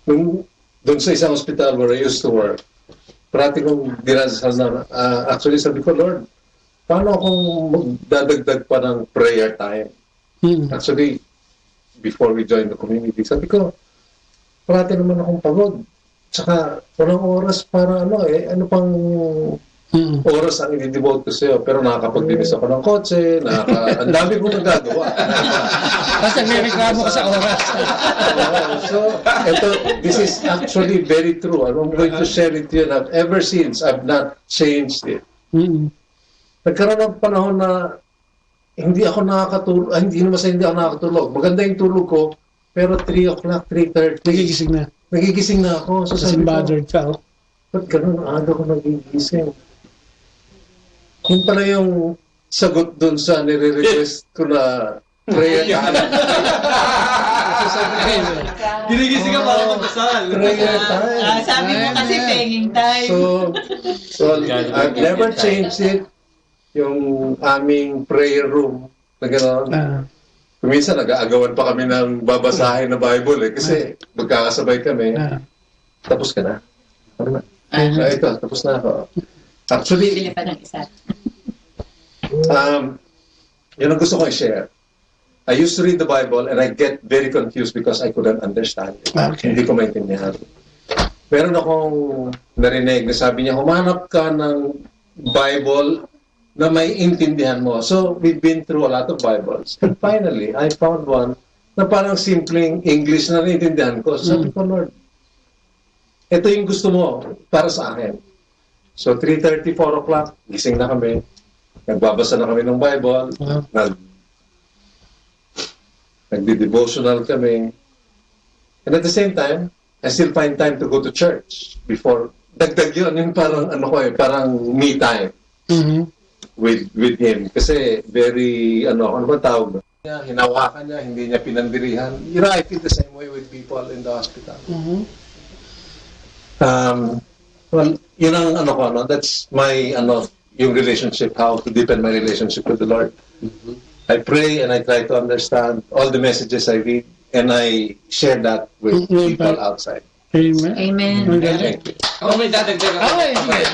nung doon sa isang hospital where I used to work, parati kong dinadasal na, ah, actually sabi ko, "Lord, paano akong magdadagdag pa ng prayer time?" Mm. Actually, before we joined the community, sabi ko, "Parati naman akong pagod. Tsaka walang oras para ano eh, ano pang Mm. oras ang i-devote ko sa'yo?" Pero nakakapag-linis ako ng kotse, nakaka ang dami kong nagagawa. Kasi may reklamo ka sa oras. So, ito, this is actually very true. I'm going to share it to you. And ever since, I've not changed it. Mm. Nagkaroon ng panahon na hindi ako nakakatulog, ah, hindi naman sa hindi ako nakakatulog. Maganda yung tulog ko, pero three o'clock, three thirty, Nagigising na. Nagigising na ako. So, Kasi sabi ko, bothered ka. Oh. "Ba't ganun aga ko nagigising?" Yung pala yung sagot dun sa nire-request ko na prayer time. Ginigising ka para magdasal. Prayer time. Ah, sabi mo kasi penging time. So, so I've never changed it. Yung aming prayer room, na gano'n. Ah. Minsan, nag-aagawan pa kami ng babasahin na Bible eh. Kasi magkakasabay kami. Ah. Tapos ka na. Ano na? Ah, ito, tapos na ako. Actually, Bibili pa ng isa. Um, yun ang gusto ko i-share. I used to read the Bible and I get very confused because I couldn't understand it. Okay. Hindi ko maintindihan. Meron akong narinig na sabi niya, "Humanap ka ng Bible na maiintindihan mo." So, we've been through a lot of Bibles. And finally, I found one na parang simpleng English na naiintindihan ko. So, sabi ko, "Lord, ito yung gusto mo para sa akin." So, three thirty, four o'clock, gising na kami. Nagbabasa na kami ng Bible. Wow. Nag-, nagdi-devotional kami. And at the same time, I still find time to go to church before. Dagdag yun, yung parang ano ko eh, parang me time Mhm. with, with him. Kasi very, ano, ano ba tawag? Niya, hinawakan niya, hindi niya pinandirihan. You know, I feel the same way with people in the hospital. Mhm. Um, well, yun ang ano ko, no? That's my, ano, yung relationship, how to deepen my relationship with the Lord. Mhm. I pray and I try to understand all the messages I read and I share that with Mm, people outside. Amen. Amen. Ang galing. Thank you. Ako may dadagdag ako. Okay, sige.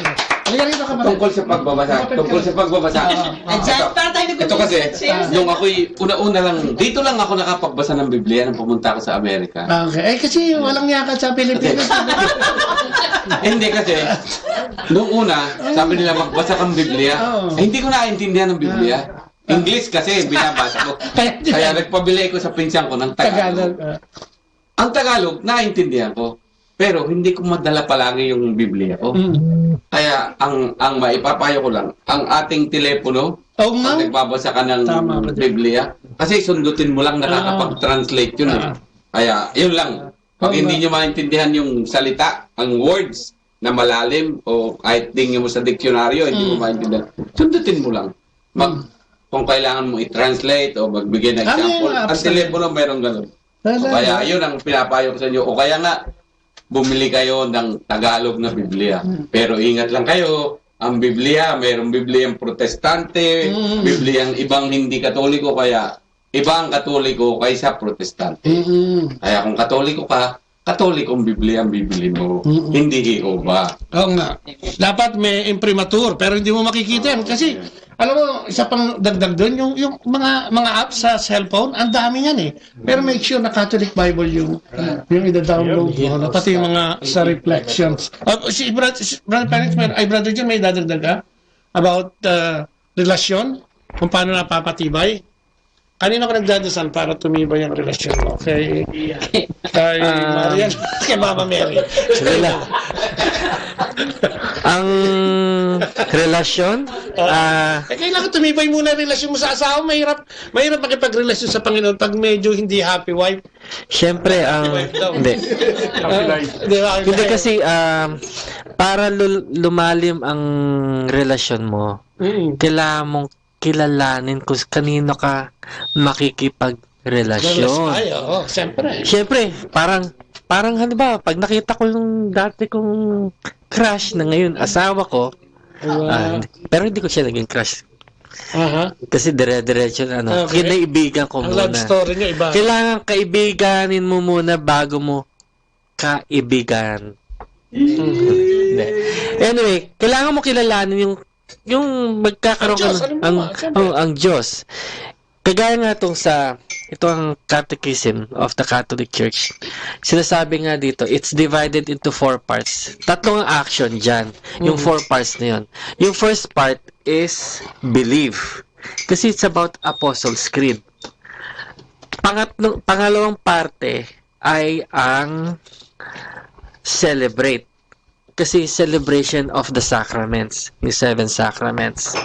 Halika rito ka pala. Tungkol sa pagbabasa. Kapit ka. Tungkol sa pagbabasa. Ah. Ito, para tayo ito kasi, nag-research, eh. Nung ako'y una-una lang, dito lang ako nakapagbasa ng Biblia nung pumunta ako sa Amerika. Ah, okay. Eh, kasi walang yaka sa Pilipinas. Kasi, hindi kasi, nung una, sabi nila, "Magbasa kang Biblia." Oo. Eh, hindi ko naintindihan ng Biblia. Ah. English kasi binabasa ko. Kaya, kaya nagpabili ko sa pinsan ko ng Tagalog. Tagalog, ah. Ang Tagalog, naintindihan ko. Pero hindi ko madala palagi yung Biblia ko. Mm. Kaya ang, ang maipapayo ko lang, ang ating telepono, Oo nga. Pag nagbabasa ka ng Tama ka dyan. Biblia, kasi sundutin mo lang, nakakapag-translate yun eh. Ah. Kaya, yun lang. Pag Oo hindi nga. Nyo maintindihan yung salita, ang words na malalim, o kahit tingnan mo sa diksyonaryo, hindi mo Mm. maintindihan, sundutin mo lang. Mag-, Mm. kung kailangan mo i-translate o magbigay ng Ano yung example, ang apps na yun? Telepono meron ganun. Talaga? O kaya, yun ang pinapayo ko sa inyo. O kaya nga, bumili kayo ng Tagalog na Biblia. Hmm. Pero ingat lang kayo, ang Biblia, mayroong Bibliang Protestante, Hmm. Bibliang ibang hindi Katoliko, kaya iba ang Katoliko kaysa Protestante. Hmm. Kaya kung Katoliko ka, Katolikong Biblia ang bibili mo, Mm-mm. hindi Jehovah. Oo nga. Dapat may imprimatur, pero hindi mo makikita yan. Kasi, Okay. alam mo, isa pang dagdag doon, yung, yung mga, mga apps sa cellphone, ang dami yan eh. Pero make sure na Catholic Bible yung, yung ida-download mo, no? Pati yung mga sa reflections. Ah, si Brad-, si Brother Felix, may, ay, Brother John, may dadagdag ka? About, uh, relasyon? Kung paano napapatibay? Kanina ka nagdadasal para tumibay ang relasyon mo kay, kay Ah. Marian, kay Mama Mary. Sige lang. Ang relasyon, ah, Eh, kailangan tumibay muna ang relasyon mo sa asawa. Mahirap, mahirap makipagrelasyon sa Panginoon pag medyo hindi happy wife. Siyempre, ang, Happy wife daw. Hindi. Happy life. Di ba? Hindi kasi, um, para lul-, lumalim ang relasyon mo, Mm. kailangan mong kilalanin kung s-, kanino ka makikipagrelasyon. Relas-, ay, oo, siyempre. Siyempre, parang, parang halimbawa, pag nakita ko yung dati kong crush na ngayon asawa ko, Wow. ah, hindi, pero hindi ko siya naging crush. Aha. Kasi dire-diretso na, ano, Okay. kinaibigan ko Ang muna. Love story niyo, iba. Kailangan kaibiganin mo muna bago mo kaibigan. Hindi. Anyway, kailangan mo kilalanin yung, yung magkakaroon Ang ka Diyos, ng, alam mo ang, ba? Siyempre. Oh, ang Diyos. Kagaya nga tong sa, ito ang Catechism of the Catholic Church. Sinasabi nga dito, it's divided into four parts. Tatlong action dyan, yung Mm. four parts na yun. Yung first part is believe. Kasi it's about Apostles' Creed. Pangatlo, pangalawang parte ay ang celebrate. Kasi celebration of the sacraments, yung seven sacraments.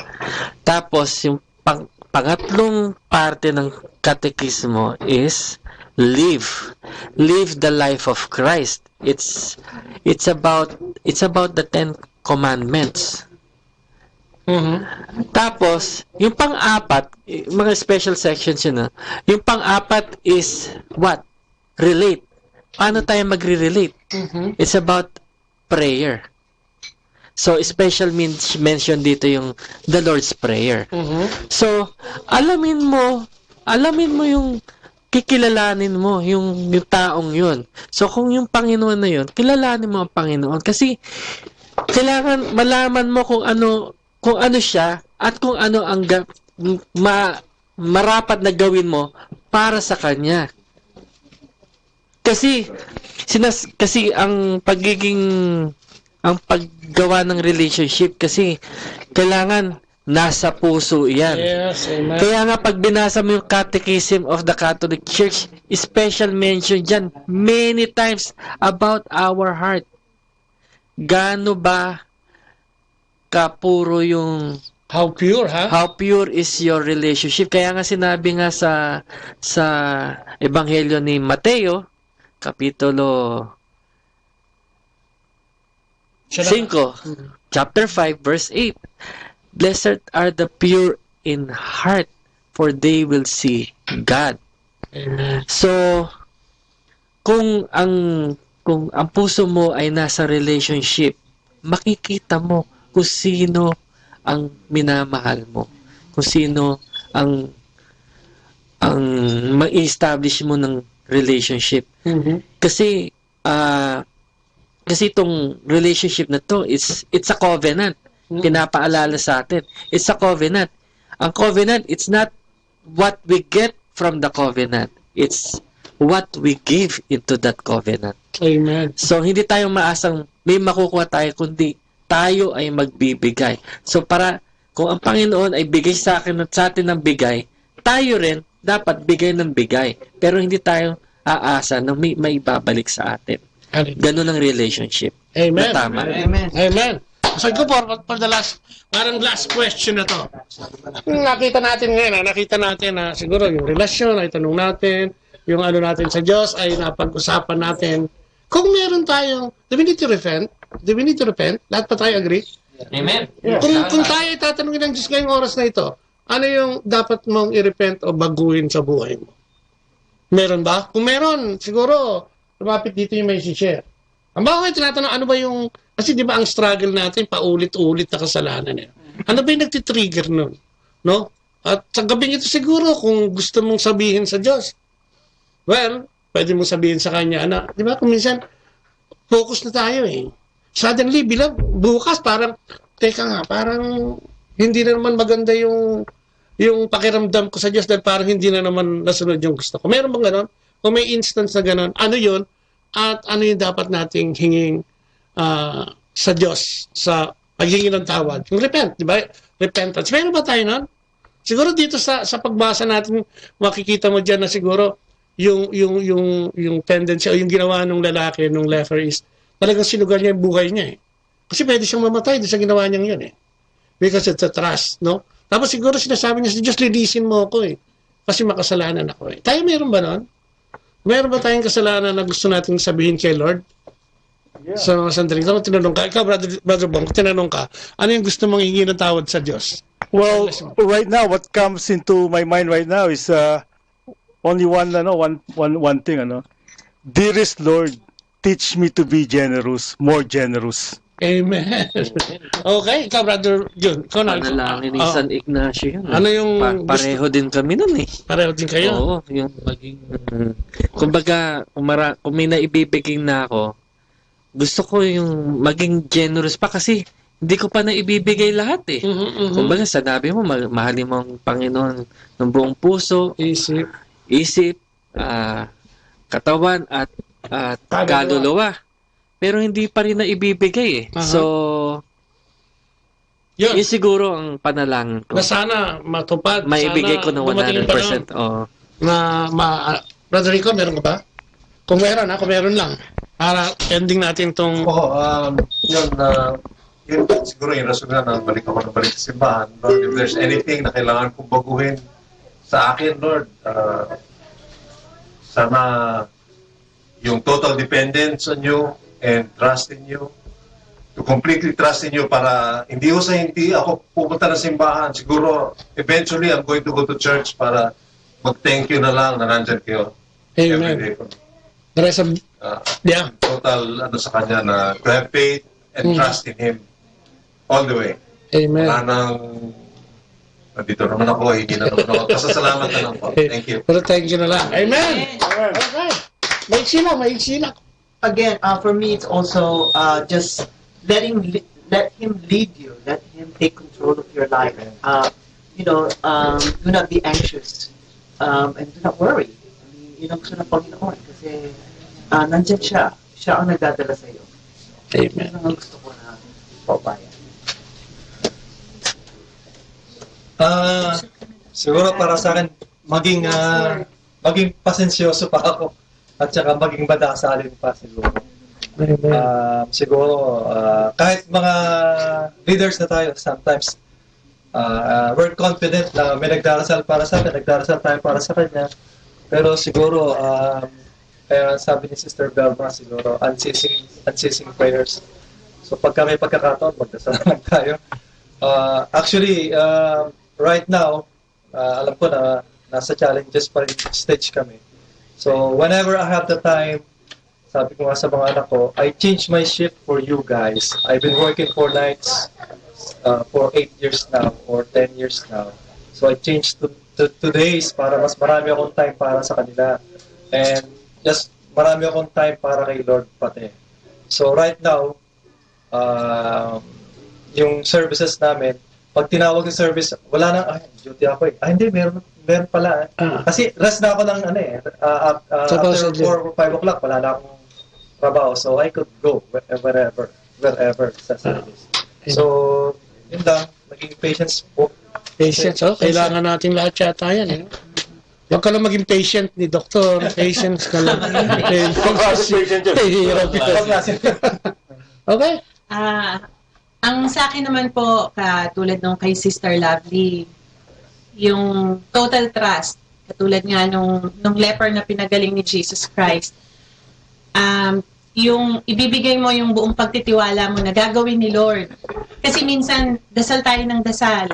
Tapos, yung pang-, pangatlong parte ng katekismo is live. Live the life of Christ. It's, it's about, it's about the Ten Commandments. Mhm. Tapos, yung pang-apat, y-, mga special sections yun, ah. Yung pang-apat is what? Relate. Paano tayo magre-relate? Mhm. It's about prayer. So, special men-, mention dito yung the Lord's Prayer. Mhm. So, alamin mo, alamin mo yung kikilalanin mo yung, yung taong yun. So, kung yung Panginoon na yun, kilalanin mo ang Panginoon. Kasi, Kailangan malaman mo kung ano, kung ano siya at kung ano ang ga-, ma-, marapat na gawin mo para sa kanya. Kasi, sinas-, kasi ang pagiging, ang paggawa ng relationship, kasi kailangan nasa puso iyan. Yes, amen. Kaya nga, pag binasa mo yung Catechism of the Catholic Church, special mention dyan many times about our heart. Gaano ba kapuro yung How pure, ha? How pure is your relationship? Kaya nga sinabi nga sa sa Ebanghelyo ni Mateo, Kapitulo Siya na- cinco, chapter five, verse eight, "Blessed are the pure in heart, for they will see God." Amen. So, kung ang kung ang puso mo ay nasa relationship, makikita mo kung sino ang minamahal mo, kung sino ang ang ma-establish mo ng relationship. Mhm. Kasi ah kasi itong relationship na to, it's it's a covenant. Mm. Pinapaalala sa atin. It's a covenant. Ang covenant, it's not what we get from the covenant. It's what we give into that covenant. Amen. So, hindi tayo maasang may makukuha tayo, kundi tayo ay magbibigay. So, para kung ang Panginoon ay bigay sa akin at sa atin ng bigay, tayo rin dapat bigay ng bigay. Pero hindi tayo aasa na may maibabalik sa atin. Hallelujah. Ganun ang relationship. Amen. Na tama. Amen. Amen. So, ito po, for, for the last, parang last question na to. Nakita natin ngayon, ha? Nakita natin na siguro yung relasyon ay tanong natin, yung ano natin sa Diyos ay napag-usapan natin. Kung meron tayong, do we need to repent? Do we need to repent? Lahat pa tayo agree? Amen. Kung, kung tayo ay tatanungin ng Diyos ngayong oras na ito, ano yung dapat mong i-repent o baguhin sa buhay mo? Meron ba? Kung meron, siguro, lumapit dito yung may share. Ang baka kayo tinatanong, ano ba yung, kasi di ba ang struggle natin, paulit-ulit na kasalanan eh. Ano ba yung nagtitrigger nun? No? At sa gabing ito siguro, kung gusto mong sabihin sa Diyos, well, pwede mong sabihin sa Kanya, na, di ba, kung minsan, focus na tayo eh. Suddenly, bilang bukas, parang, teka nga, parang hindi na naman maganda yung yung pakiramdam ko sa Diyos dahil parang hindi na naman nasunod yung gusto ko. Meron bang ganon? Kung may instance na ganon, ano yun? At ano yung dapat nating hinging ah, sa Diyos sa paghingi ng tawad? Yung repent, di ba? Repentance. Meron ba tayo nun? Siguro dito sa sa pagbasa natin, makikita mo diyan na siguro yung yung yung yung tendency o yung ginawa ng lalaki nung leper is talagang sinugal niya yung buhay niya eh. Kasi pwede siyang mamatay doon sa ginawa niyang yun eh. Because it's a trust, no? Tapos siguro sinasabi niya sa Diyos, "Linisin mo ako eh. Kasi makasalanan ako eh." Tayo meron ba nun? Meron ba tayong kasalanan na gusto nating sabihin kay Lord? Sa mga sandali. Tama, tinanong ka. Ikaw, Brother, Brother Bong, tinanong ka, ano yung gusto mong hingin ng tawad sa Diyos? Well, right now, what comes into my mind right now is uh, only one, ano, one, one, one thing, ano. Dearest Lord, teach me to be generous, more generous. Amen. Okay, ikaw, Brother Jun. Ikaw na. Panalangin ni Ah, San Ignacio yun. Ano yung Pa- gusto- pareho din kami nun eh. Pareho din kayo. Oo, yung maging... mm. Kumbaga, kung, mara- kung may naibibigay na ako, gusto ko yung maging generous pa kasi hindi ko pa naibibigay lahat eh. Mhm, mhm. Kumbaga, sinabi mo, ma- mahalin mo ang Panginoon ng buong puso, Isip. isip, ah, katawan, at, at Kaluluwa. kaluluwa. Pero hindi pa rin naibibigay eh. Aha. So, Yun. yun siguro ang panalangin ko. Na sana matupad. Maibigay Sana ko ng dumating yung one hundred percent. Oo. Na, ma, ah, Brother Rico, meron ka ba? Kung meron, ha? Kung meron lang. Para ending natin tong... Oo, um, yun, uh, yun siguro yung rason nga na balik ako na balik sa simbahan. Lord, if there's anything na kailangan kong baguhin sa akin, Lord, uh, sana yung total dependence on you and trust in you, to completely trust in you para hindi ho sa hindi ako pupunta ng simbahan. Siguro, eventually, I'm going to go to church para mag-thank you na lang na nandyan kayo. Amen. Every day ko. The rest of... Ah, Yeah. total ano sa kanya na to have faith and Mm. trust in Him all the way. Amen. Wala nang, nandito naman ako, hindi na naman ako. Pasasalamat na lang po. Thank you. Pero thank you na lang. Amen. Okay. Maiksi lang, maiksi lang. Again, uh, for me, it's also uh, just letting li- Let Him lead you. Let Him take control of your life. Uh, you know, um, do not be anxious. Um, and do not worry. I mean, yun ang gusto ng Panginoon. Kasi uh, nandyan siya. Siya ang nagdadala sa iyo. Amen. Yun ang gusto ko na paubaya. Ah, siguro para sa akin, maging ah, maging pasensyoso pa ako at saka maging madasalin pa siguro. Amen. Ah, siguro ah, kahit mga leaders na tayo, sometimes ah, ah, we're confident na may nagdarasal para sa atin, nagdarasal tayo para sa kanya. Pero siguro um, kaya sabi ni Sister Belma, siguro unceasing unceasing prayers. So pagka may pagkakataon, magdasal lang tayo. Uh, actually, uh, right now, uh, alam ko na nasa challenges pa rin stage kami. So whenever I have the time, sabi ko nga sa mga anak ko, I changed my shift for you guys. I've been working four nights uh, for eight years now or ten years now. So I changed to, to, to days para mas marami akong time para sa kanila. And just marami akong time para kay Lord pati. So right now, um, yung services namin, pag tinawag yung service, wala na, ay, duty ako eh. Ay, hindi, meron, meron pala. Eh. Ah. Kasi rest na ako ng ano eh, uh, uh, after Supposedly. four or five o'clock, wala na akong trabaho. So I could go whe- wherever, wherever sa service. So, yun lang, maging patience po. Patience, oh. Kailangan natin lahat yata yan, eh. Huwag ka lang maging patient ni doktor. Patience ka lang. Pagkakas patient yun. Hirap. Okay. Ah, ang sa akin naman po, katulad nung kay Sister Lovely, yung total trust, katulad nga nung, nung leper na pinagaling ni Jesus Christ, um, yung ibibigay mo yung buong pagtitiwala mo na gagawin ni Lord. Kasi minsan, dasal tayo ng dasal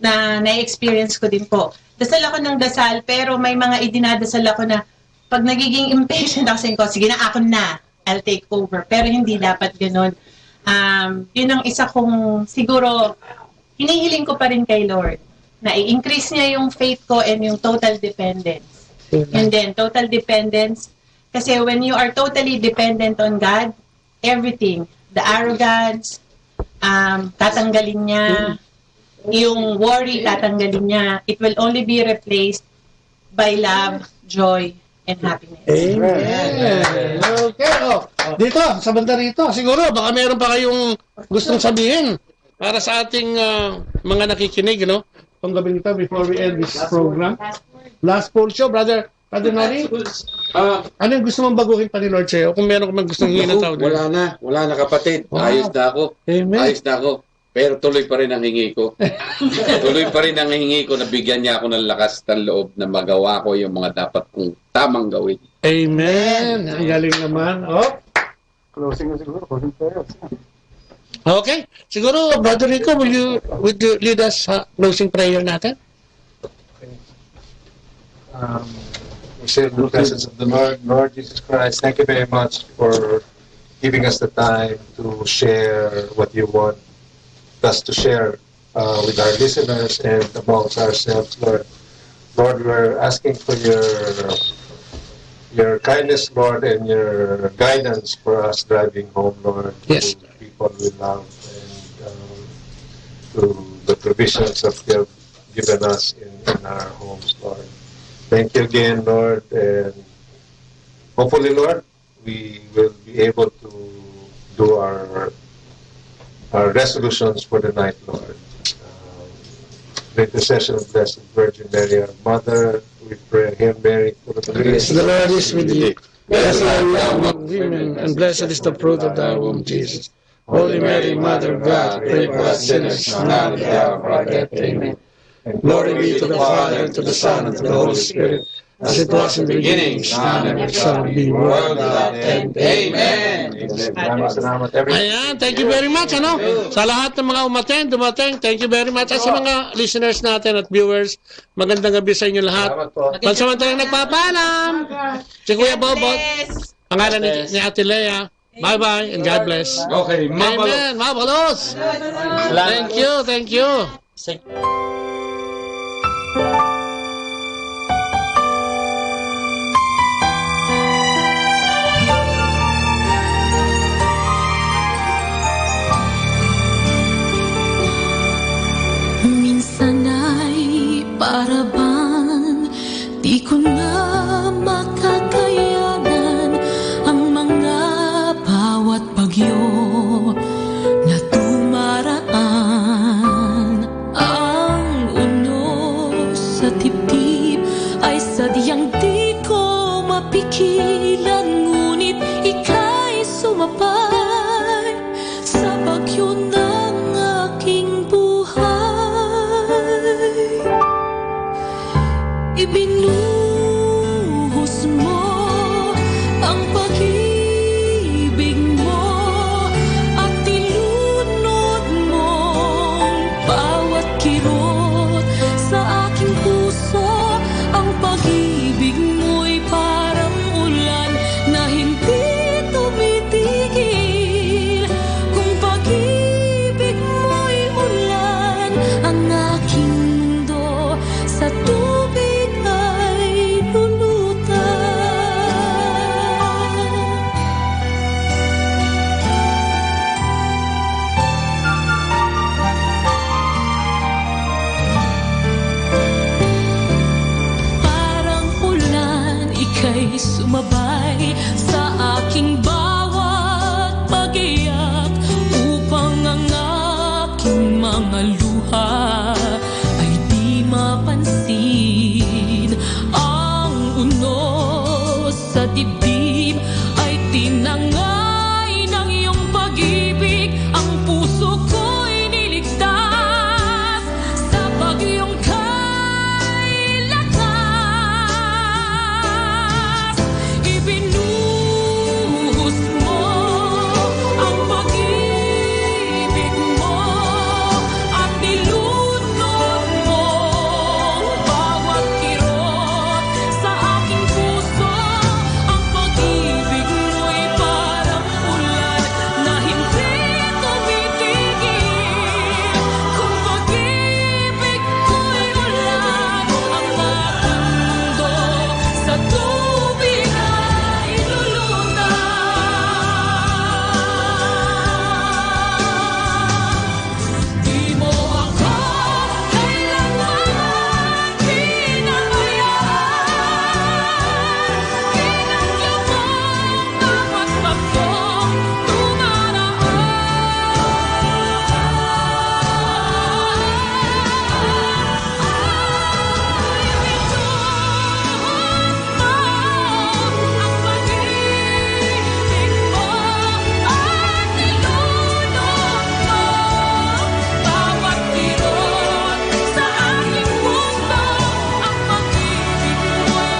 na na-experience ko din po. Dasal ako ng dasal, pero may mga idinadasal ako na pag nagiging impatient ako, sabi ko, sige na, ako na, I'll take over. Pero hindi dapat ganun. Um, yun ang isa kong, siguro, hinihiling ko pa rin kay Lord, na i-increase niya yung faith ko and yung total dependence. And then, total dependence, kasi when you are totally dependent on God, everything, the arrogance, um, tatanggalin niya, yung worry, tatanggalin niya. It will only be replaced by love, joy, and happiness. Amen. Okay, oh. Dito, sa banda rito. Siguro, baka meron pa kayong gustong sabihin para sa ating ah, mga nakikinig, no? Itong gabing ito, before we end this program. Last poll show, brother. Brother Nori, Ah, ano yung gusto mong baguhin pa ni Lord sa'yo? Kung meron ka mang gustong hingin na tao. Wala na, wala na, kapatid. Wow. Ayos na ako. Amen. Ayos na ako. Pero tuloy pa rin ang hingi ko. Tuloy pa rin ang hingi ko na bigyan niya ako ng lakas at loob na magawa ko yung mga dapat kong tamang gawin. Amen. Ang galing naman. Oh. Closing na siguro, closing prayers. Okay. Siguro, Brother Rico, will you, would you lead us sa closing prayer natin? Um, we say in the presence of the Lord, Lord Jesus Christ, thank you very much for giving us the time to share what you want us to share uh, with our listeners and amongst ourselves, Lord. Lord, we're asking for your your kindness, Lord, and your guidance for us driving home, Lord, Yes. to people we love and um, to the provisions that you have given us in, in our homes, Lord. Thank you again, Lord, and hopefully, Lord, we will be able to do our our resolutions for the night, Lord. Um, the intercession of Blessed Virgin Mary, our Mother, we pray, Hail Mary, full of grace. The Lord is with you. Blessed are you among women, and blessed is the fruit of thy womb, Jesus. Holy Mary, Mother of God, pray for us sinners, now and at the hour of our death. Amen. Glory be to the Father, and to the Son, and to the Holy Spirit, as it was in the beginning, is now, and ever shall be, world without end. Amen. Maraming salamat, everyone. Ayan, thank you very much, ano? Sa lahat ng mga umattend, dumating, thank you very much. At sa mga listeners natin at viewers, magandang gabi sa inyo lahat. Salamat po. Pansamantala nagpapaalam. Si Kuya Bobot. Bless. Pangalan ni, ni Ate Lea. Bye-bye and God bless. Okay, Amen. Mabalos. Thank you, thank you. Ilan ngunit ikay sumabay sa bagyo ng aking buhay. Ibinuhos mo ang pag-ibig mo at nilunod mong bawat kirot sa aking puso. Ang pag-ibig mo'y parang ulan na hindi tumitigil. Kung pag-ibig mo'y ulan, ang aking mundo sa tubig ay lulutang. Parang ulan, ika'y sumabay sa aking bawat pag-iyak, upang ang aking mga luha ay di mapansin. Ang unos sa dibdib ay tinangay ng iyong pag-ibig. Ang puso ko'y niligtas sa bagyong kailakas. Ibinuhos mo ang pag-ibig mo at nilunod mo bawat kirot sa aking puso. Ang pag-ibig mo'y parang ulan na hindi tumitigil. Kung pag-ibig mo'y ulan, ang parang mundo sa tubig ay lulutang. Di mo ako kailanman pinabayaan. Inanggap mo ang bawat pagsubok. Ang pag-ibig mo'y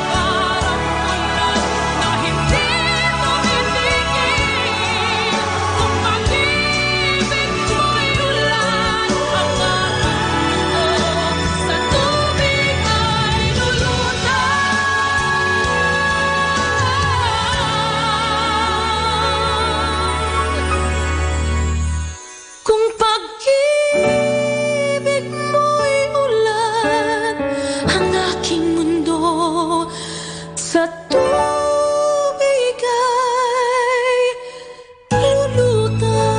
ulan, ang mundo sa tubig ay lulutang. Kung pag-ibig mo'y ulan, ang aking mundo sa tubig ay lulutang.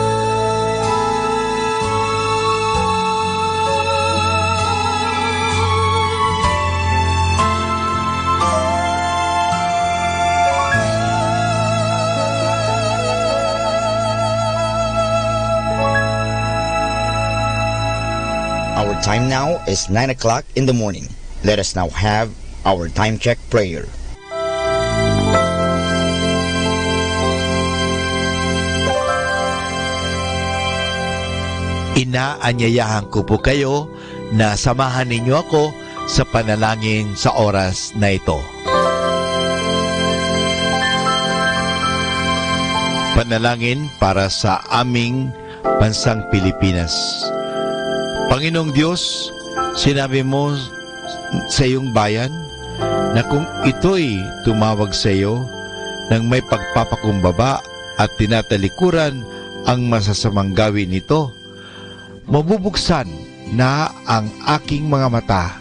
Our time now is nine o'clock in the morning. Let us now have our time check prayer. Inaanyayahan ko po kayo na samahan ninyo ako sa panalangin sa oras na ito. Panalangin para sa aming bansang Pilipinas. Panginoong Diyos, sinabi mo sa iyong bayan na kung ito'y tumawag sa iyo nang may pagpapakumbaba at tinatalikuran ang masasamang gawi nito, mabubuksan na ang aking mga mata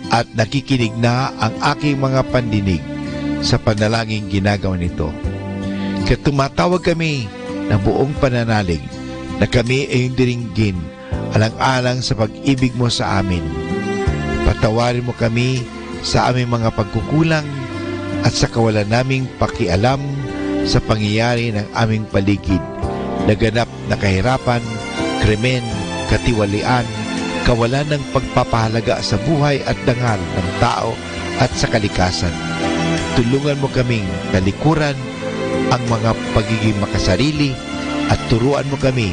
at nakikinig na ang aking mga pandinig sa panalangin ginagawa nito. Kaya tumatawag kami na buong pananalig na kami ay ondiringgin alang-alang sa pag-ibig mo sa amin. Patawarin mo kami sa aming mga pagkukulang at sa kawalan naming pakialam sa pangyayari ng aming paligid. Naganap na kahirapan, krimen, katiwalian, kawalan ng pagpapahalaga sa buhay at dangal ng tao at sa kalikasan. Tulongan mo kaming talikuran ang mga pagiging makasarili at turuan mo kami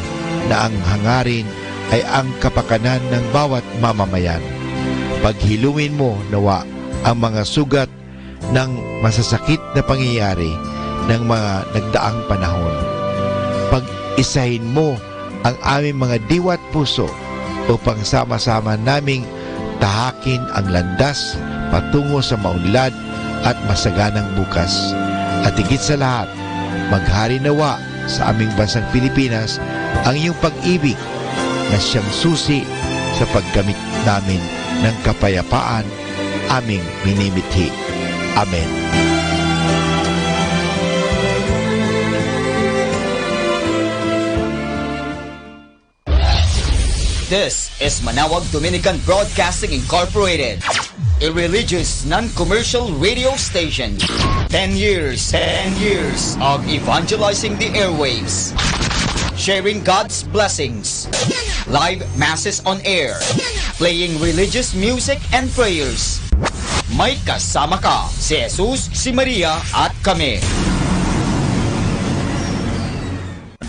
na ang hangarin ay ang kapakanan ng bawat mamamayan. Paghilongin mo nawa ang mga sugat ng masasakit na pangyayari ng mga nagdaang panahon. Pag-isahin mo ang aming mga diwa at puso upang sama-sama naming tahakin ang landas patungo sa maunlad at masaganang bukas. At higit sa lahat, maghari nawa sa aming bansang Pilipinas ang iyong pag-ibig na siyang susi sa pagkamit namin ng kapayapaan aming minimithi. Amen. This is Manawag Dominican Broadcasting Incorporated, a religious, non-commercial radio station. Ten years, ten years of evangelizing the airwaves, sharing God's blessings, live masses on air, playing religious music and prayers. May kasama ka, si Jesus, si Maria, at kami.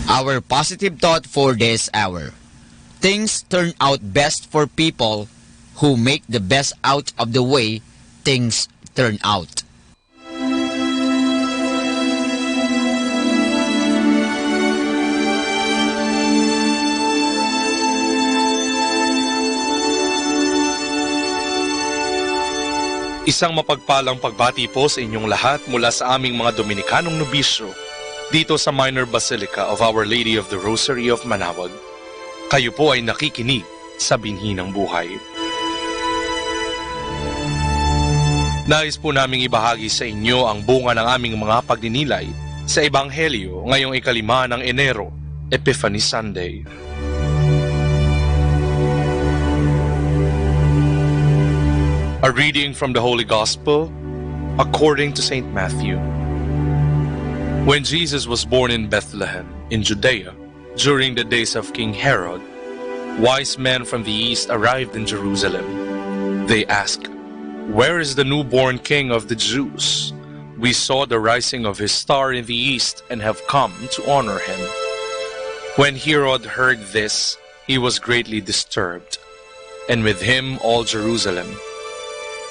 Our positive thought for this hour. Things turn out best for people who make the best out of the way things turn out. Isang mapagpalang pagbati po sa inyong lahat mula sa aming mga Dominikanong nobisyo dito sa Minor Basilica of Our Lady of the Rosary of Manawag. Kayo po ay nakikinig sa Binhi ng Buhay. Nais po naming ibahagi sa inyo ang bunga ng aming mga pagninilay sa Ebanghelyo ngayong ikalima ng Enero, Epiphany Sunday. A reading from the Holy Gospel according to Saint Matthew. When Jesus was born in Bethlehem, in Judea, during the days of King Herod, wise men from the east arrived in Jerusalem. They asked, "Where is the newborn king of the Jews? We saw the rising of his star in the east and have come to honor him." When Herod heard this, he was greatly disturbed, and with him all Jerusalem.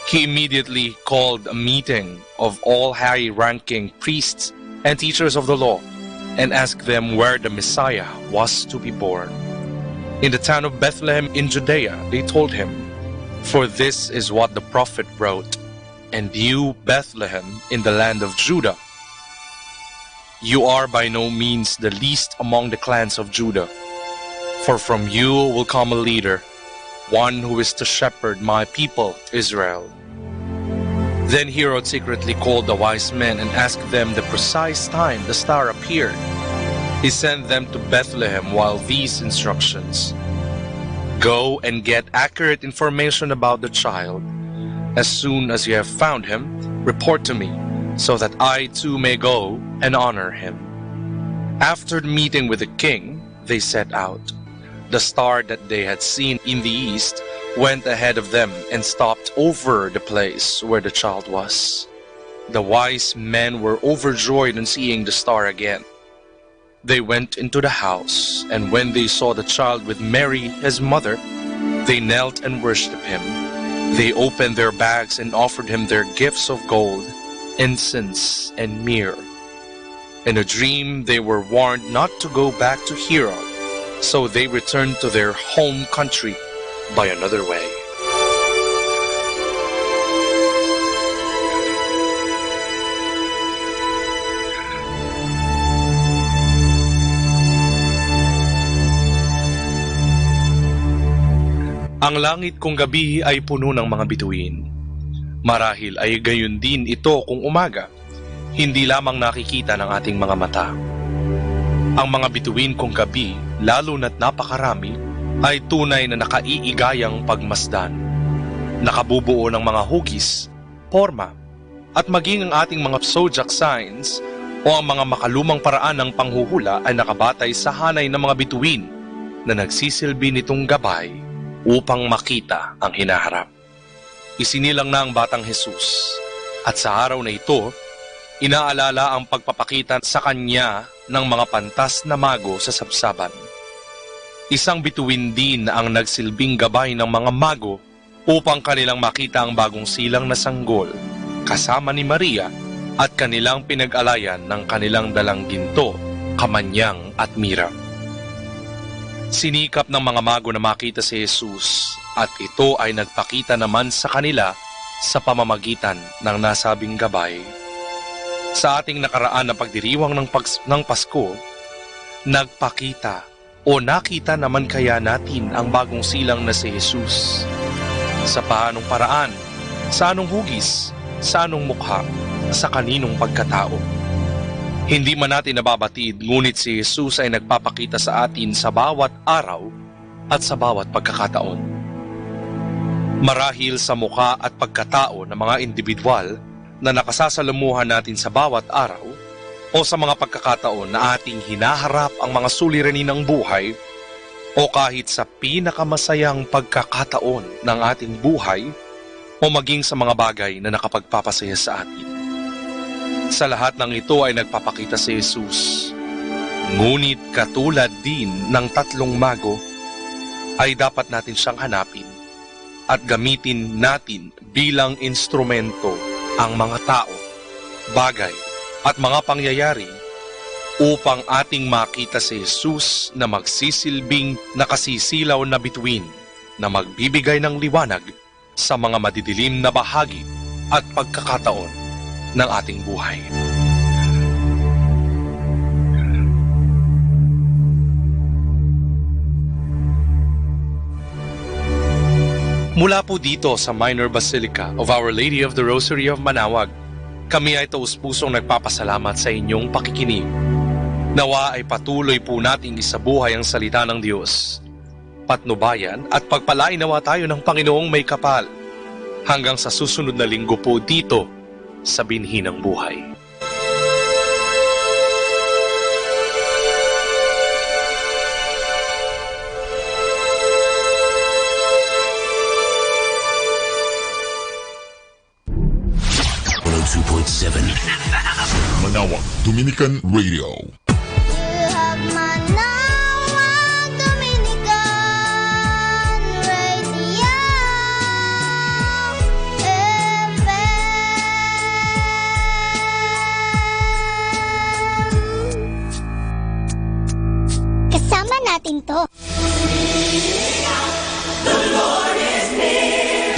He immediately called a meeting of all high-ranking priests and teachers of the law and asked them where the Messiah was to be born. "In the town of Bethlehem in Judea," they told him, "for this is what the prophet wrote, 'And you, Bethlehem, in the land of Judah, you are by no means the least among the clans of Judah, for from you will come a leader, one who is to shepherd my people Israel.'" Then Herod secretly called the wise men and asked them the precise time the star appeared. He sent them to Bethlehem with these instructions: "Go and get accurate information about the child. As soon as you have found him, report to me, so that I too may go and honor him." After meeting with the king, they set out. The star that they had seen in the east went ahead of them and stopped over the place where the child was. The wise men were overjoyed on seeing the star again. They went into the house, and when they saw the child with Mary, his mother, they knelt and worshipped him. They opened their bags and offered him their gifts of gold, incense, and myrrh. In a dream, they were warned not to go back to Herod, so they returned to their home country by another way. Ang langit kung gabi ay puno ng mga bituin. Marahil ay gayon din ito kung umaga. Hindi lamang nakikita ng ating mga mata. Ang mga bituin kung gabi, lalo na't napakarami, ay tunay na nakaiigayang pagmasdan. Nakabubuo ng mga hugis, porma, at maging ang ating mga zodiac signs o ang mga makalumang paraan ng panghuhula ay nakabatay sa hanay ng mga bituin na nagsisilbi nitong gabay upang makita ang hinaharap. Isinilang na ang batang Jesus. At sa araw na ito, inaalala ang pagpapakita sa kanya ng mga pantas na mago sa sabsaban. Isang bituin din ang nagsilbing gabay ng mga mago upang kanilang makita ang bagong silang na sanggol, kasama ni Maria, at kanilang pinag-alayan ng kanilang dalang ginto, kamanyang at mira. Sinikap ng mga mago na makita si Jesus, at ito ay nagpakita naman sa kanila sa pamamagitan ng nasabing gabay. Sa ating nakaraan na pagdiriwang ng pags-, ng Pasko, nagpakita o nakita naman kaya natin ang bagong silang na si Jesus? Sa paanong paraan? Sa anong hugis? Sa anong mukha? Sa kaninong pagkatao? Hindi man natin nababatid, ngunit si Jesus ay nagpapakita sa atin sa bawat araw at sa bawat pagkakataon. Marahil sa mukha at pagkatao ng mga indibidwal na nakasasalamuhan natin sa bawat araw o sa mga pagkakataon na ating hinaharap ang mga suliranin ng buhay o kahit sa pinakamasayang pagkakataon ng ating buhay o maging sa mga bagay na nakapagpapasaya sa atin. Sa lahat ng ito ay nagpapakita si Jesus. Ngunit katulad din ng tatlong mago, ay dapat natin siyang hanapin at gamitin natin bilang instrumento ang mga tao, bagay, at mga pangyayari upang ating makita si Jesus na magsisilbing nakasisilaw na bituin na magbibigay ng liwanag sa mga madidilim na bahagi at pagkakataon ng ating buhay. Mula po dito sa Minor Basilica of Our Lady of the Rosary of Manaoag, kami ay taus-pusong nagpapasalamat sa inyong pakikinig. Nawa ay patuloy po nating isabuhay ang salita ng Diyos. Patnubayan at pagpalainawa tayo ng Panginoong may kapal. Hanggang sa susunod na linggo po dito sa Binhi ng Buhay. One oh two point seven Manaoag Dominican Radio. Love Manaoag Dominican Radio F M. Kasama natin 'to. The Lord is near.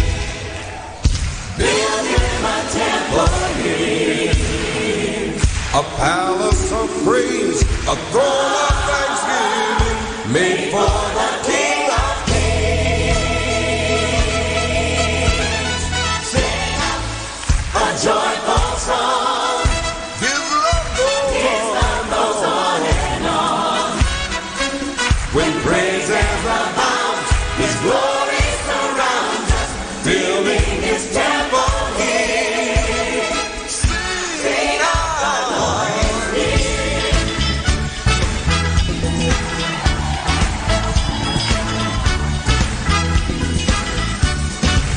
Build him a temple here. A palace of praise, a throne of thanksgiving, made for the King of Kings. Sing a joyful song. His love goes on. His love goes on and on. When praises abound, His glory surrounds us, filling His temple here. Sing out, the Lord is near.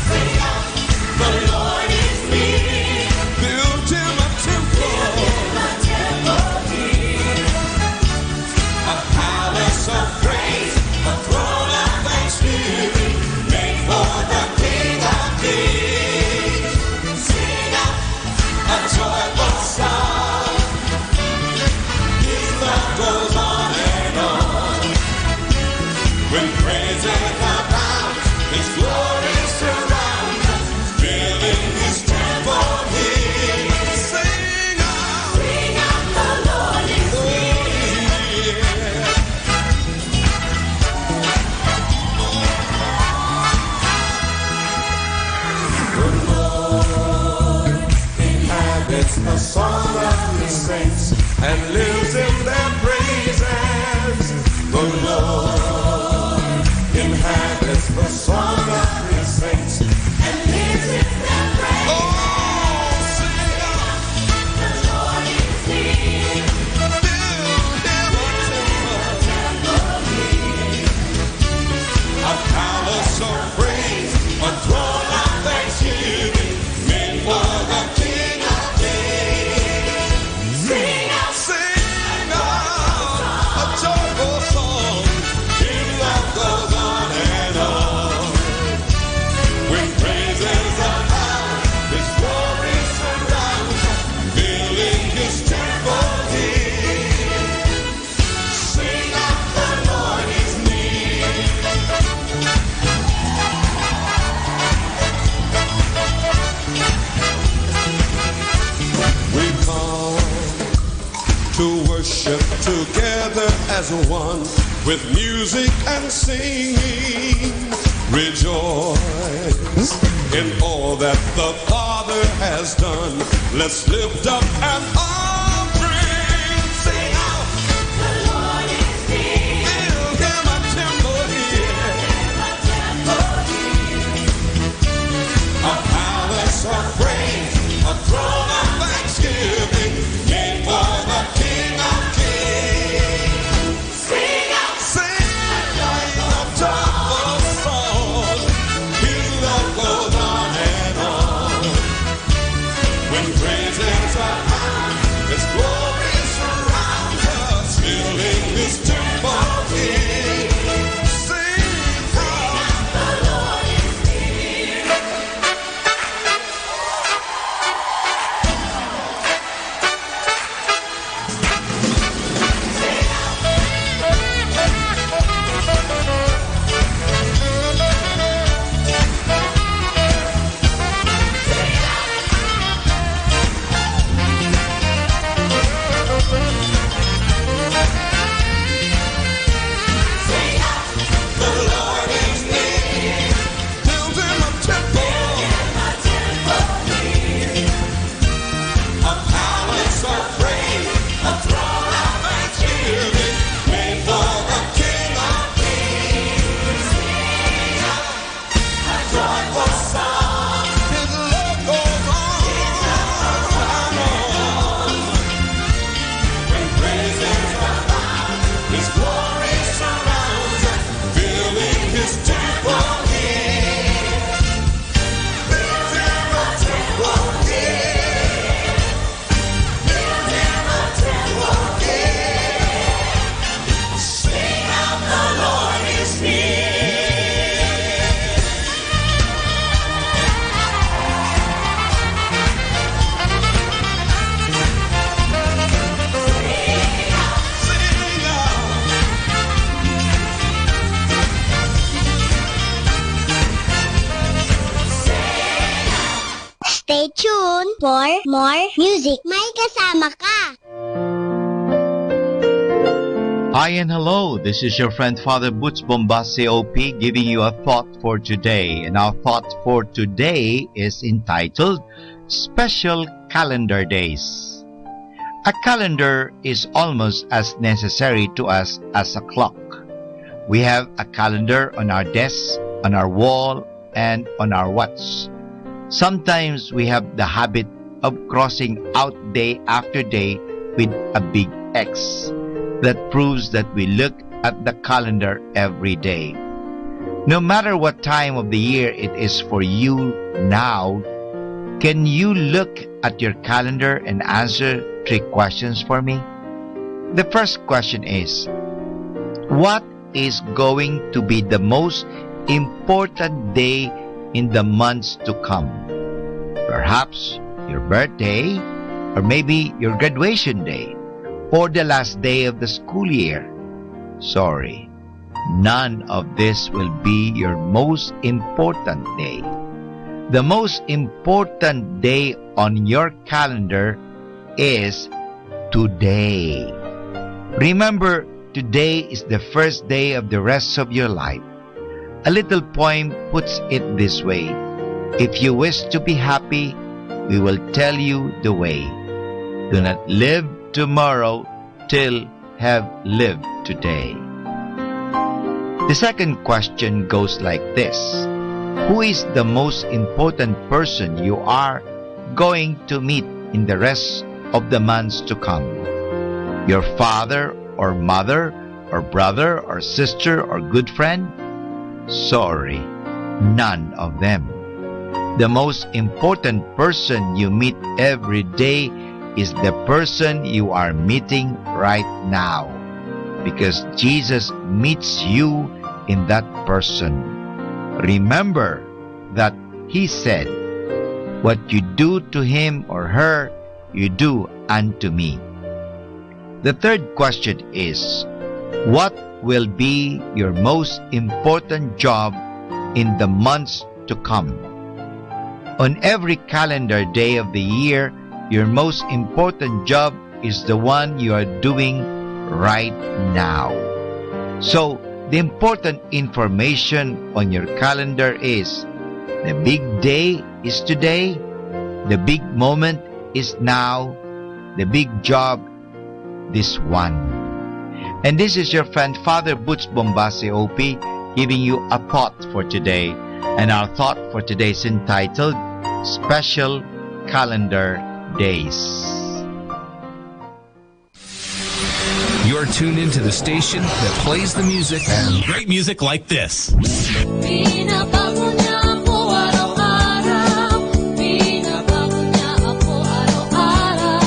Sing out, the Lord is near. Build him a temple. Build him a temple here. A palace of praise, a throne of thanksgiving, made for the King of Kings. Sing out a joyful song. His love goes on and on. When praises abound, His glory surrounds us, filling His temple here. Sing out. Sing out, the Lord is near. The Lord inhabits the song of His saints and lives in their praises. The Lord inhabits the song of His saints and lives in their praises. Oh, sing it out. The Lord is here. Build him a temple. A palace of praise, a throne of thanksgiving, made for the King. To worship together as one with music and singing. Rejoice in all that the Father has done. Let's lift up an offering. Sing out. The Lord is near. Build him a temple here. A palace of praise, a throne of thanksgiving, made for the King of Kings. Sing out, sing a joyful song. His love goes on and on. When praises abound, His glory surrounds us, filling this temple here. Sing, sing. Build him a temple. A palace of praise, a throne of thanksgiving, made for the King of Kings. A joyful song. His love goes on. When praises abound, His glory surrounds us, filling His temple here. Stay tuned for more music. May kasama ka. Hi and hello, this is your friend Father Butch Bomba, C O P, giving you a thought for today. And our thought for today is entitled Special Calendar Days. A calendar is almost as necessary to us as a clock. We have a calendar on our desk, on our wall, and on our watch. Sometimes we have the habit of crossing out day after day with a big X. That proves that we look at the calendar every day. No matter what time of the year it is for you now, can you look at your calendar and answer three questions for me? The first question is, what is going to be the most important day in the months to come? Perhaps your birthday, or maybe your graduation day, or the last day of the school year. Sorry, none of this will be your most important day. The most important day on your calendar is today. Remember, today is the first day of the rest of your life. A little poem puts it this way: "If you wish to be happy, we will tell you the way. Do not live tomorrow till have lived today." The second question goes like this: who is the most important person you are going to meet in the rest of the months to come? Your father or mother, or brother or sister or good friend? Sorry, none of them. The most important person you meet every day is the person you are meeting right now, because Jesus meets you in that person. Remember that He said, "What you do to him or her, you do unto me." The third question is, what will be your most important job in the months to come? On every calendar day of the year, your most important job is the one you are doing right now. So, the important information on your calendar is the big day is today, the big moment is now, the big job this one. And this is your friend, Father Butch Bombase, O P, giving you a thought for today. And our thought for today is entitled Special Calendar Days. You're tuned into the station that plays the music and great music like this. Binabago niya ako araw-araw. Binabago niya ako araw-araw.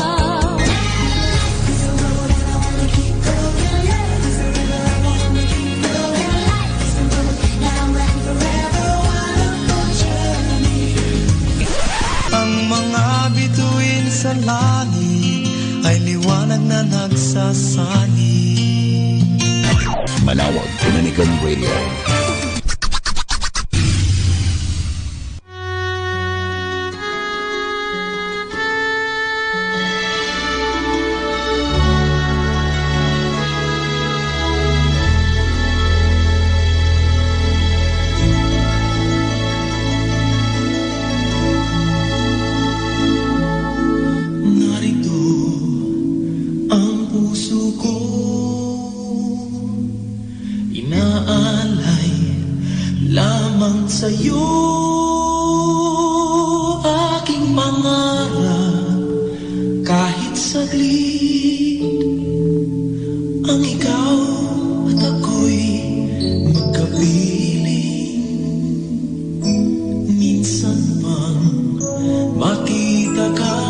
Ang mga bituin sa langit ay liwanag na nagsasanib. Manawag, Dominican Radio. Narito ang puso ko, inaalay lamang sa'yo, aking mangarap kahit saglit, ang ikaw at ako'y magkapiling. Minsan bang makita ka,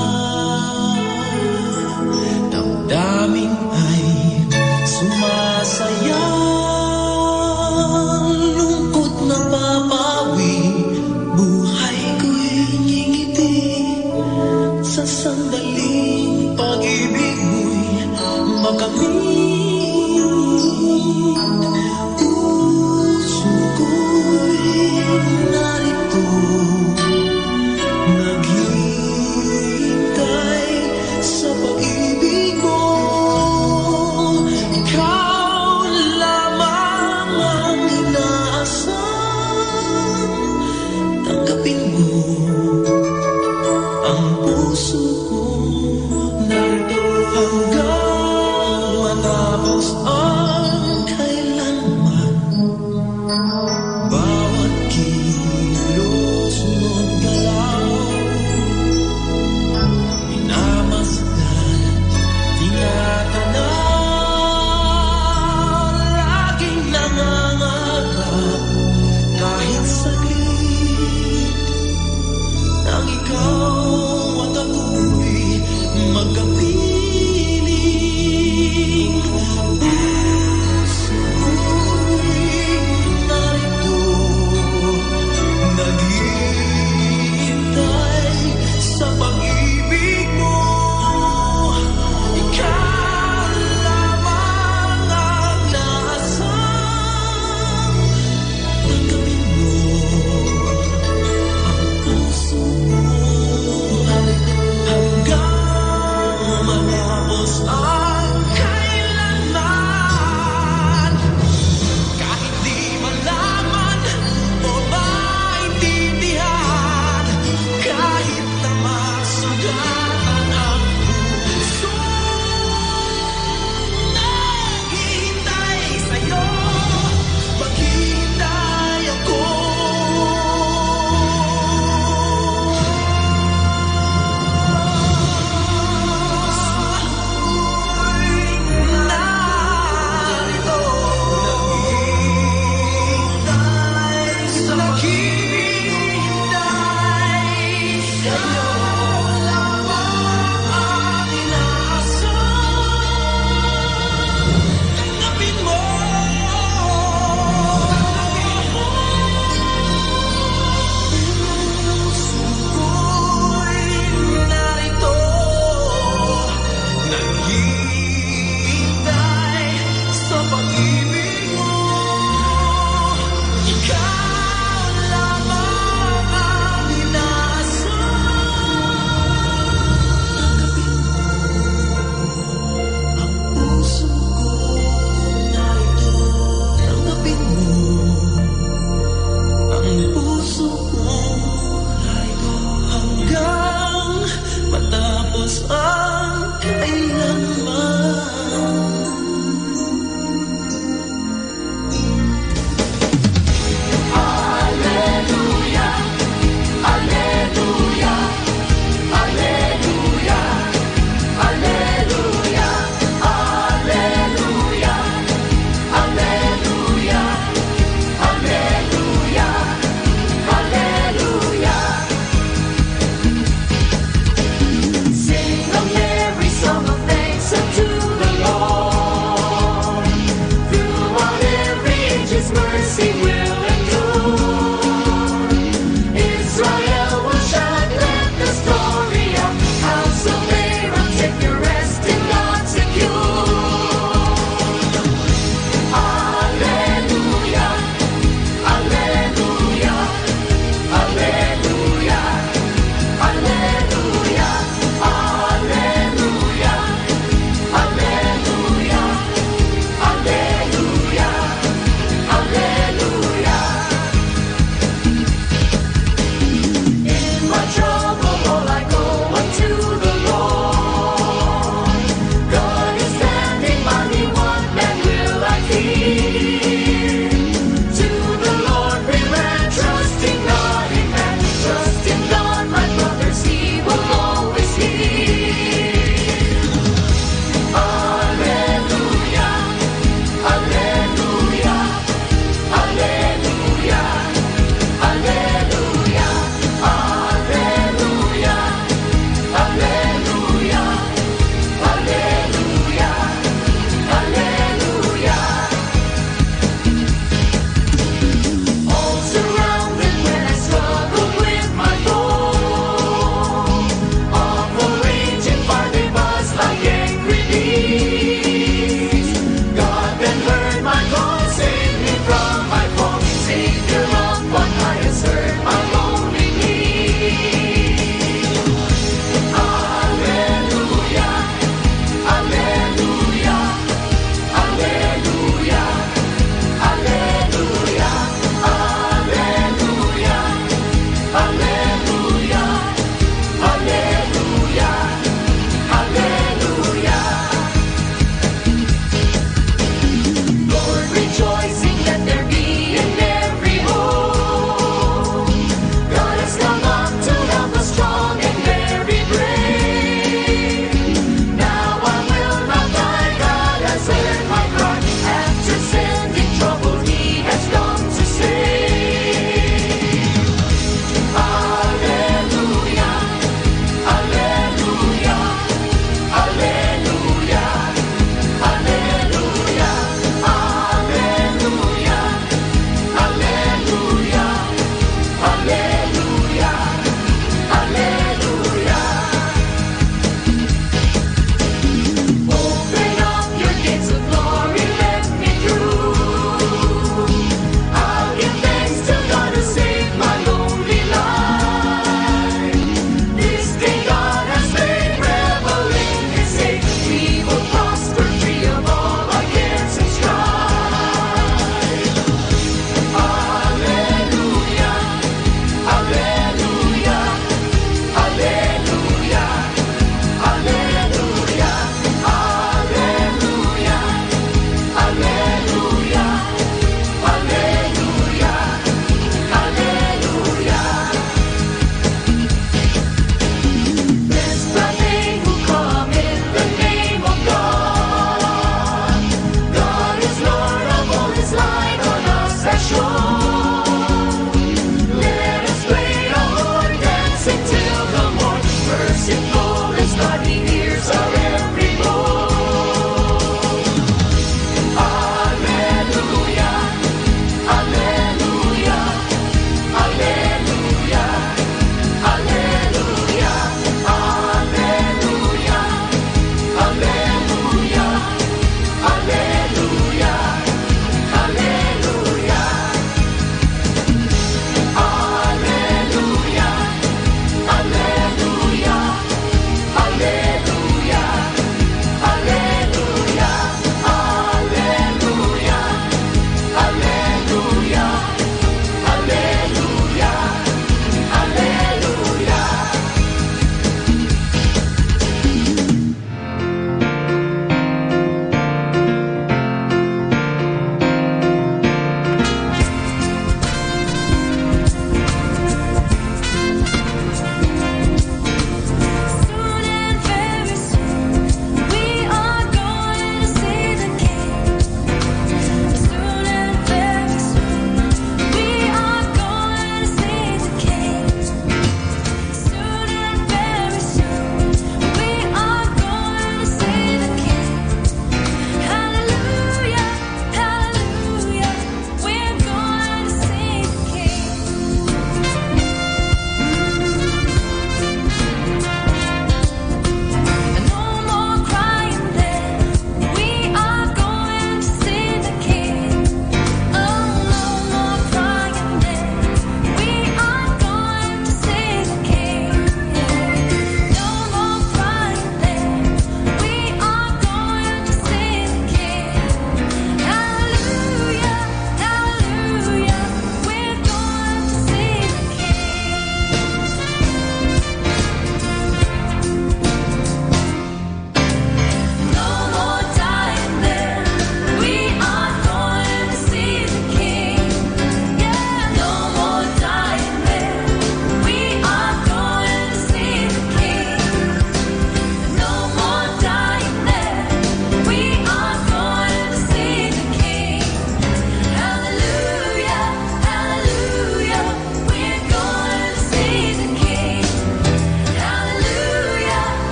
damdamin ay sumasaya, lungkot napapawi, buhay ko'y ngingiti sa sandaling pag-ibig mo'y makamit. Puso ko'y narito, naghihintay sa pag-ibig mo. Ikaw lamang ang inaasam, tanggapin mo ang puso ko. Narito hanggang matapos.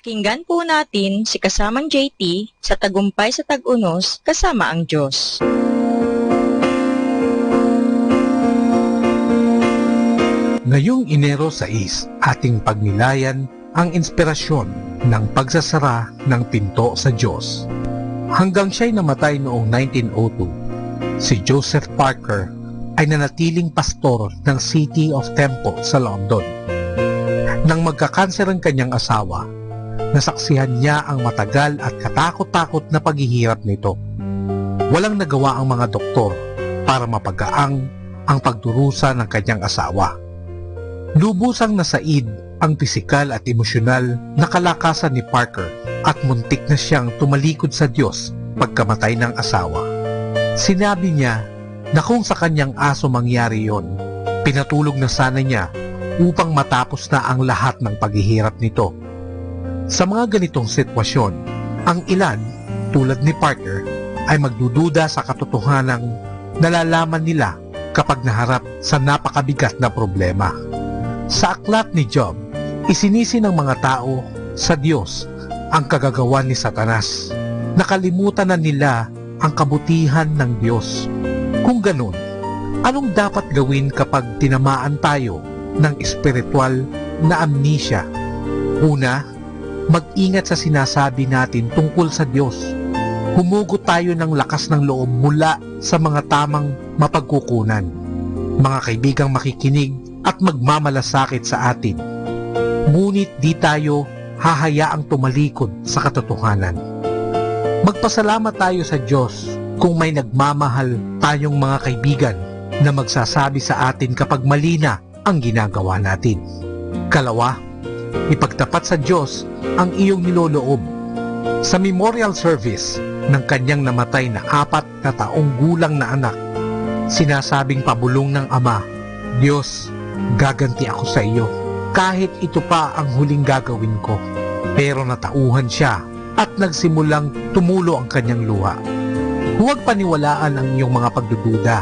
Pakinggan po natin si kasamang J T sa Tagumpay sa Tag-Unos, kasama ang Diyos. Ngayong Enero sais, ating pagnilayan ang inspirasyon ng pagsasara ng pinto sa Diyos. Hanggang siya'y namatay noong nineteen oh two, si Joseph Parker ay nanatiling pastor ng City of Temple sa London. Nang magkakanser ang kanyang asawa, nasaksihan niya ang matagal at katakot-takot na paghihirap nito. Walang nagawa ang mga doktor para mapagaang ang pagdurusa ng kanyang asawa. Lubusang nasaid ang pisikal at emosyonal na kalakasan ni Parker at muntik na siyang tumalikod sa Diyos pagkamatay ng asawa. Sinabi niya na kung sa kanyang aso mangyari yon, pinatulog na sana niya upang matapos na ang lahat ng paghihirap nito. Sa mga ganitong sitwasyon, ang ilan, tulad ni Parker, ay magdududa sa katotohanan na nalalaman nila kapag naharap sa napakabigat na problema. Sa aklat ni Job, isinisi ng mga tao sa Diyos ang kagagawan ni Satanas. Nakalimutan na nila ang kabutihan ng Diyos. Kung ganun, anong dapat gawin kapag tinamaan tayo ng espiritual na amnesia? Una, mag-ingat sa sinasabi natin tungkol sa Diyos. Humugot tayo ng lakas ng loob mula sa mga tamang mapagkukunan, mga kaibigang makikinig at magmamalasakit sa atin. Ngunit di tayo hahayaang tumalikod sa katotohanan. Magpasalamat tayo sa Diyos kung may nagmamahal tayong mga kaibigan na magsasabi sa atin kapag mali na ang ginagawa natin. Kalawa, ipagtapat sa Diyos ang iyong niloloob. Sa memorial service ng kanyang namatay na apat na taong gulang na anak, sinasabing pabulong ng ama, "Diyos, gaganti ako sa iyo, kahit ito pa ang huling gagawin ko." Pero natauhan siya at nagsimulang tumulo ang kanyang luha. Huwag paniwalaan ang iyong mga pagdududa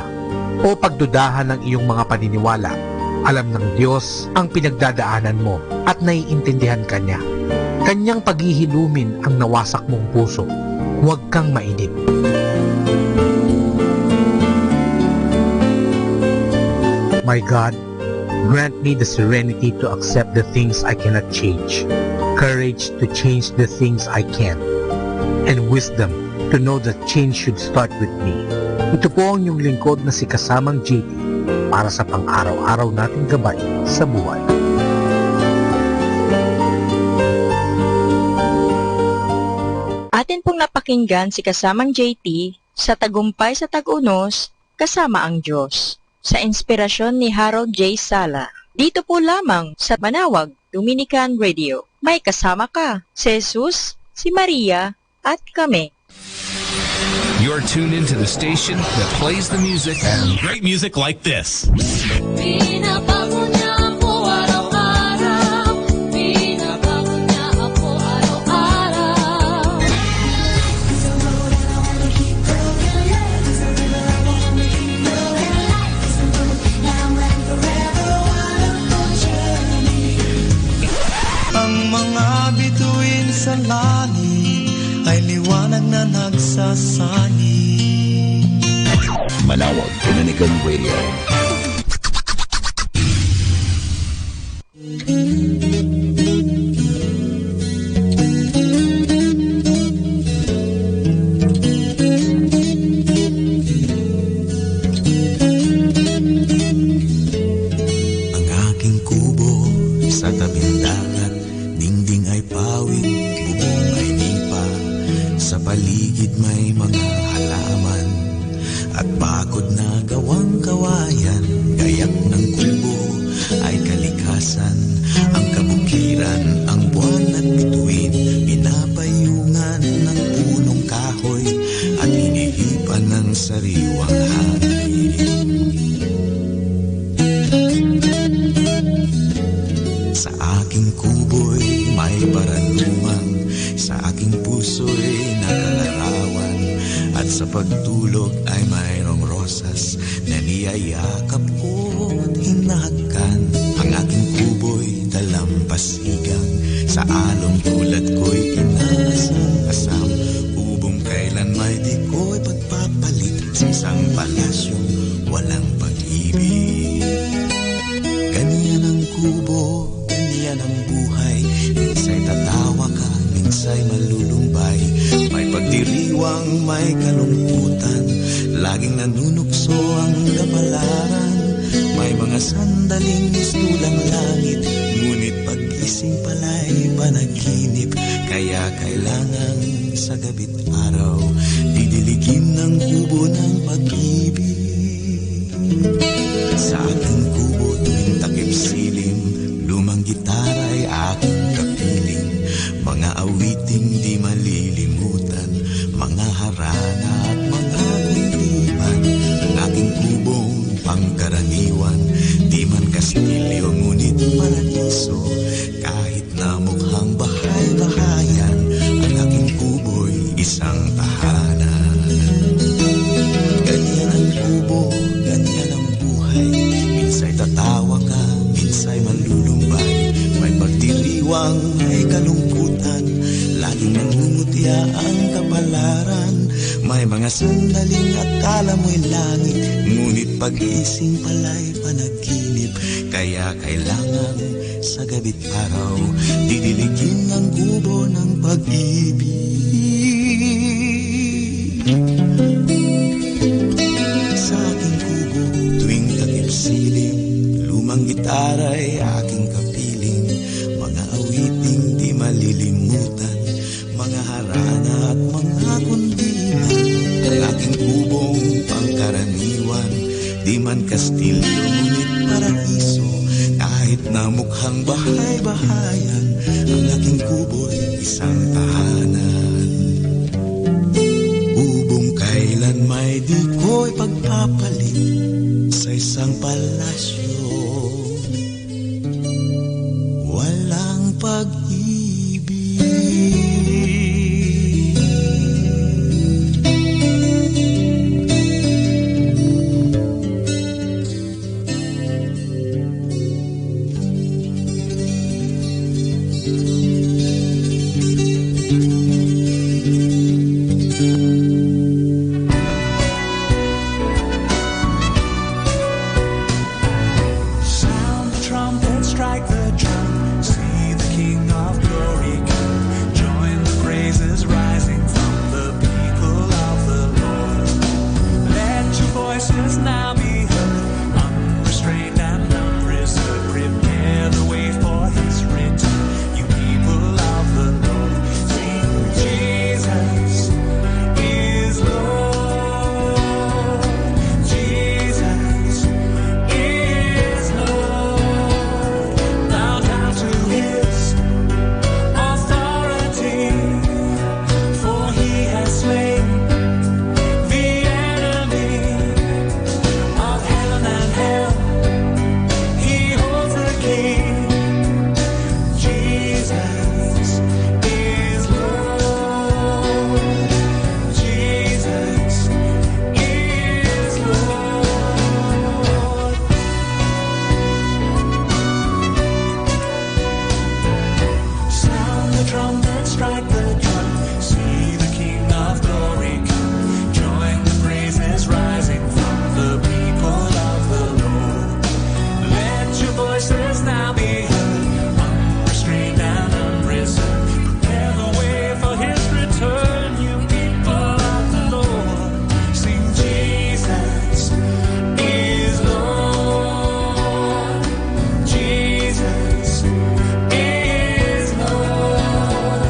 o pagdudahan ng iyong mga paniniwala. Alam ng Diyos ang pinagdadaanan mo at naiintindihan ka niya. Kanyang paghihilumin ang nawasak mong puso. Huwag kang mainip. My God, grant me the serenity to accept the things I cannot change, courage to change the things I can, and wisdom to know that change should start with me. Ito po ang inyong lingkod na si Kasamang J T para sa pang-araw-araw nating gabay sa buhay. Atin pong napakinggan si Kasamang J T sa Tagumpay sa Tag-Unos, kasama ang Diyos, sa inspirasyon ni Harold J. Sala. Dito po lamang sa Manawag Dominican Radio. May kasama ka, si Jesus, si Maria, at kami. You're tuned into the station that plays the music and great music like this. Binabago niya ako araw-araw. Binabago niya ako araw-araw. Ang mga bituin sa langit ay liwanag na nagsasanib. Manawag Dominican Radio. Ang aking kubo sa tabing dagat, dingding ay pawid, bubong ay nipa, sa paligid may mga halaman at bakod na gawang kawayan. Gayak ng kubo ay kalikasan, ang kabukiran, ang buwan at bituin, pinapayungan ng punong kahoy at hinihipan ng sariwang hangin. Sa aking kubo'y may paranuman, sa aking puso'y nakalarawan, at sa pagtulog ay mayroong rosas na niyayakap ko't hinahagkan. Ang aking kubo'y dalampasigan, sa along Ulad ko'y inasam-asam, kubong kailan may di ko'y pagpapalit sa isang palasyong walang pag-ibig. Ganyan ang kubo, ganyan ang buhay, minsay tatawa ka, minsay malulumbay, may pagdiriwang, may kalungkutan, laging nanunukso ang kapalaran, may mga sandaling mistulang langit, ngunit pagising pala'y panaginip, kaya kailangan sa gabi't araw, didiligin ng kubo ng pag-ibig. Sa aking kubo tuwing takip silim, lumang gitaray aking kapiling, mga awiting di malilimutan, mga harana at mga kundiman, ang aking kubong pangkaraniwan, di man kastilyo ngunit paraiso, kahit na mukhang bahay-bahayan, ang aking kubo'y isang tahanan. Ganyan ang kubo, ganyan ang buhay. Minsay tatawa ka, minsay manlulumbay. May pagdiriwang, may kalungkutan. Laging nangungutya ang kapalaran. May mga sandaling akala mo'y langit, ngunit pagising pala'y panaginip. Kaya kailangan sa gabi't araw, didiligin ang kubo ng pag-ibig. Sa aking kubo, tuwing takip silim, lumang gitaray aking kapiling, mga awiting di malilimutan, mga harana at mga kundiman. Ang aking kubong pangkaraniwan, di man kastilyo ngunit paraiso, kahit na mukhang bahay-bahayan, ang aking kubo'y isang tahanan. Kubong kailan may di ko'y pagpapalit sa isang palasyo. Walang pag-ibig. Sound the trumpet, strike the drum. See the King of Glory come. Join the praises rising from the people of the Lord. Let your voices now be heard, unrestrained and unreserved. Prepare the way for his return. You people of the Lord, sing, "Jesus is Lord. Jesus is Lord." Bow down to his authority, for he has slain the enemy of heaven and hell. He holds the key. Jesus is Lord. Jesus is Lord. Sound the trumpet, strike the drum. See the King of Glory come. Join the praises rising from the people of the Lord. Let your voices now be heard, unrestrained and unreserved. Prepare the way for his return, you people of the Lord. Sing, "Jesus is Lord. Jesus is Lord."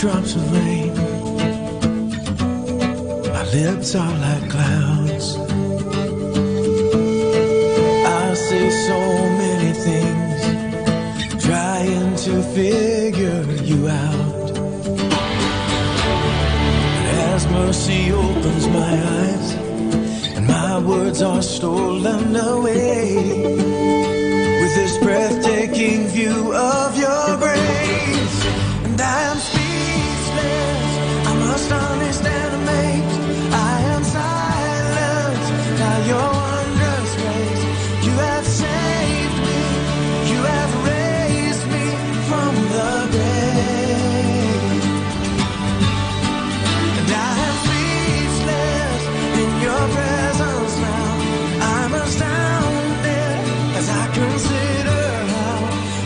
Drops of rain. My lips are like clouds. I say so many things, trying to figure you out. But as mercy opens my eyes, and my words are stolen away, with this breathtaking view of your grace, and I am speechless. I'm astonished and amazed. I am silenced by your wondrous grace. You have saved me. You have raised me from the grave. And I am speechless in your presence now. I'm astounded as I consider how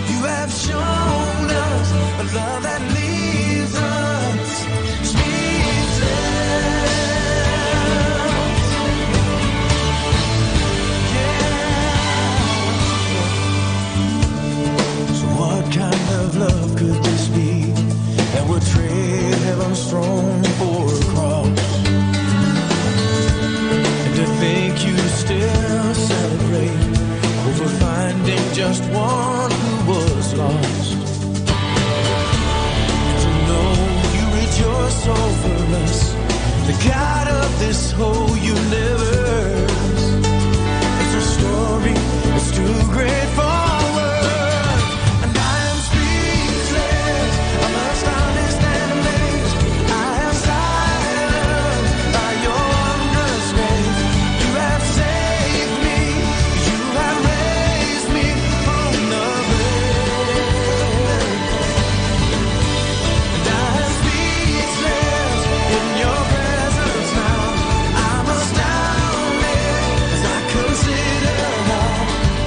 you have shown us a love that leaves us speechless. Yeah. So what kind of love could this be that would trade heaven's throne for a cross? And to think you still celebrate over finding just one who was lost. To know you rejoice over us, the God of this whole universe. It's a story that's too great for words. And I am speechless. I'm astonished and amazed. I am silenced by your wondrous grace. You have saved me. You have raised me from the grave. And I am speechless in your presence now. I'm astounded as I consider how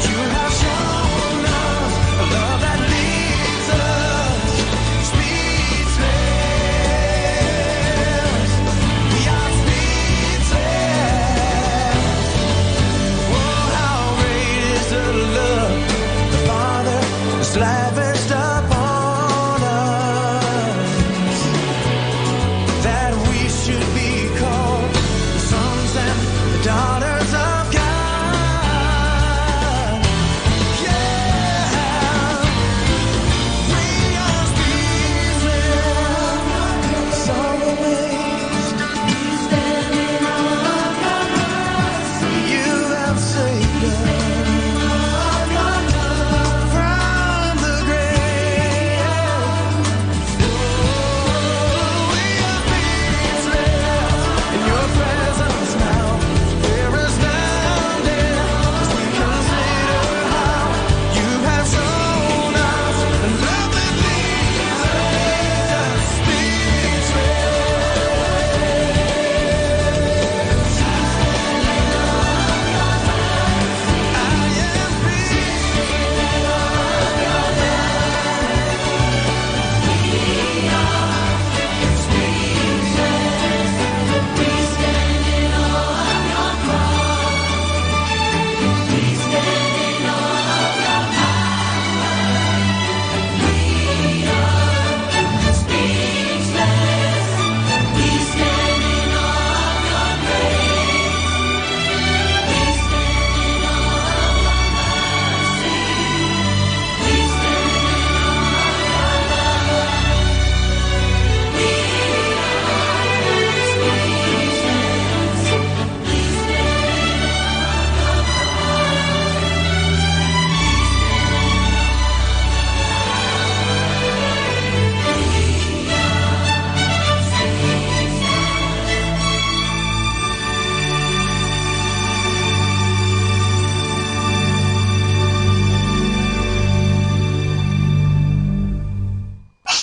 you have shown us a love that leaves us speechless. We are speechless. Oh, how great is the love the Father has lavished upon us, that we should be called the sons and the daughters of God. Yeah, we are speechless, so amazed. You have saved us from the grave. Oh, we are speechless in your presence now. We're astounded as we consider how you have shown us a love that leaves us speechless.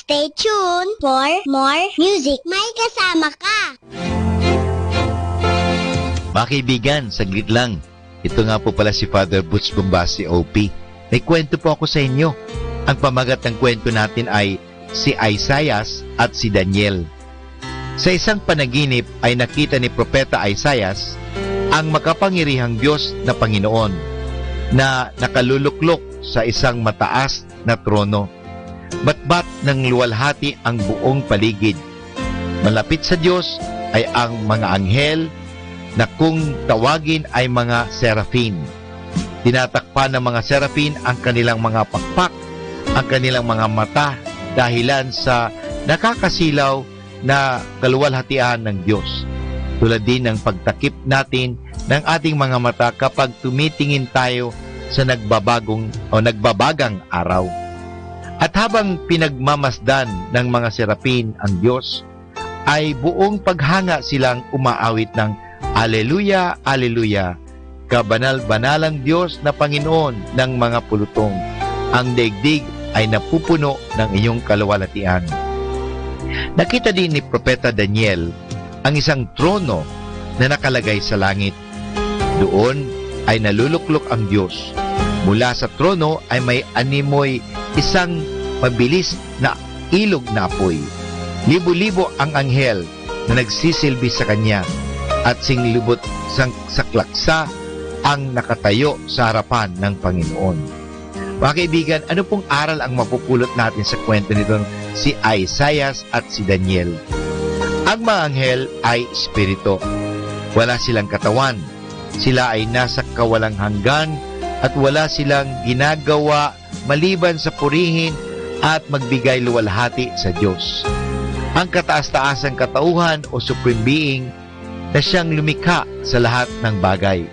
Stay tuned for more music. May kasama ka. Mga kaibigan, saglit lang. Ito nga po pala si Father Butch Bombasi, O P. May kwento po ako sa inyo. Ang pamagat ng kwento natin ay si Isaias at si Daniel. Sa isang panaginip ay nakita ni Propeta Isaias ang makapangyarihang Dios na Panginoon na nakaluluklok sa isang mataas na trono. batbat nen luwalhati ang buong paligid. Malapit sa Dios ay ang mga anghel na kung tawagin ay mga serafin. Tinatakpan ng mga serafin ang kanilang mga pakpak, ang kanilang mga mata, dahilan sa nakakasilaw na kaluwalhatian ng Diyos, tulad din ng pagtakip natin ng ating mga mata kapag tumitingin tayo sa nagbabagong o nagbabagang araw. At habang pinagmamasdan ng mga serapin ang Diyos, ay buong paghanga silang umaawit ng "Aleluya, Aleluya, kabanal-banalan Dios na Panginoon ng mga pulutong, ang daigdig ay napupuno ng iyong kaluwalhatian." Nakita din ni Propeta Daniel ang isang trono na nakalagay sa langit. Doon ay naluluklok ang Dios. Mula sa trono ay may animoy isang mabilis na ilog na apoy. Libo-libo ang anghel na nagsisilbi sa kanya, at singlibot sang saklaksa ang nakatayo sa harapan ng Panginoon. Mga kaibigan, ano pong aral ang mapupulot natin sa kwento nitong si Isaias at si Daniel? Ang mga anghel ay espiritu. Wala silang katawan. Sila ay nasa kawalang hanggan at wala silang ginagawa maliban sa purihin at magbigay luwalhati sa Dios, ang kataas-taasang katauhan o supreme being na siyang lumikha sa lahat ng bagay.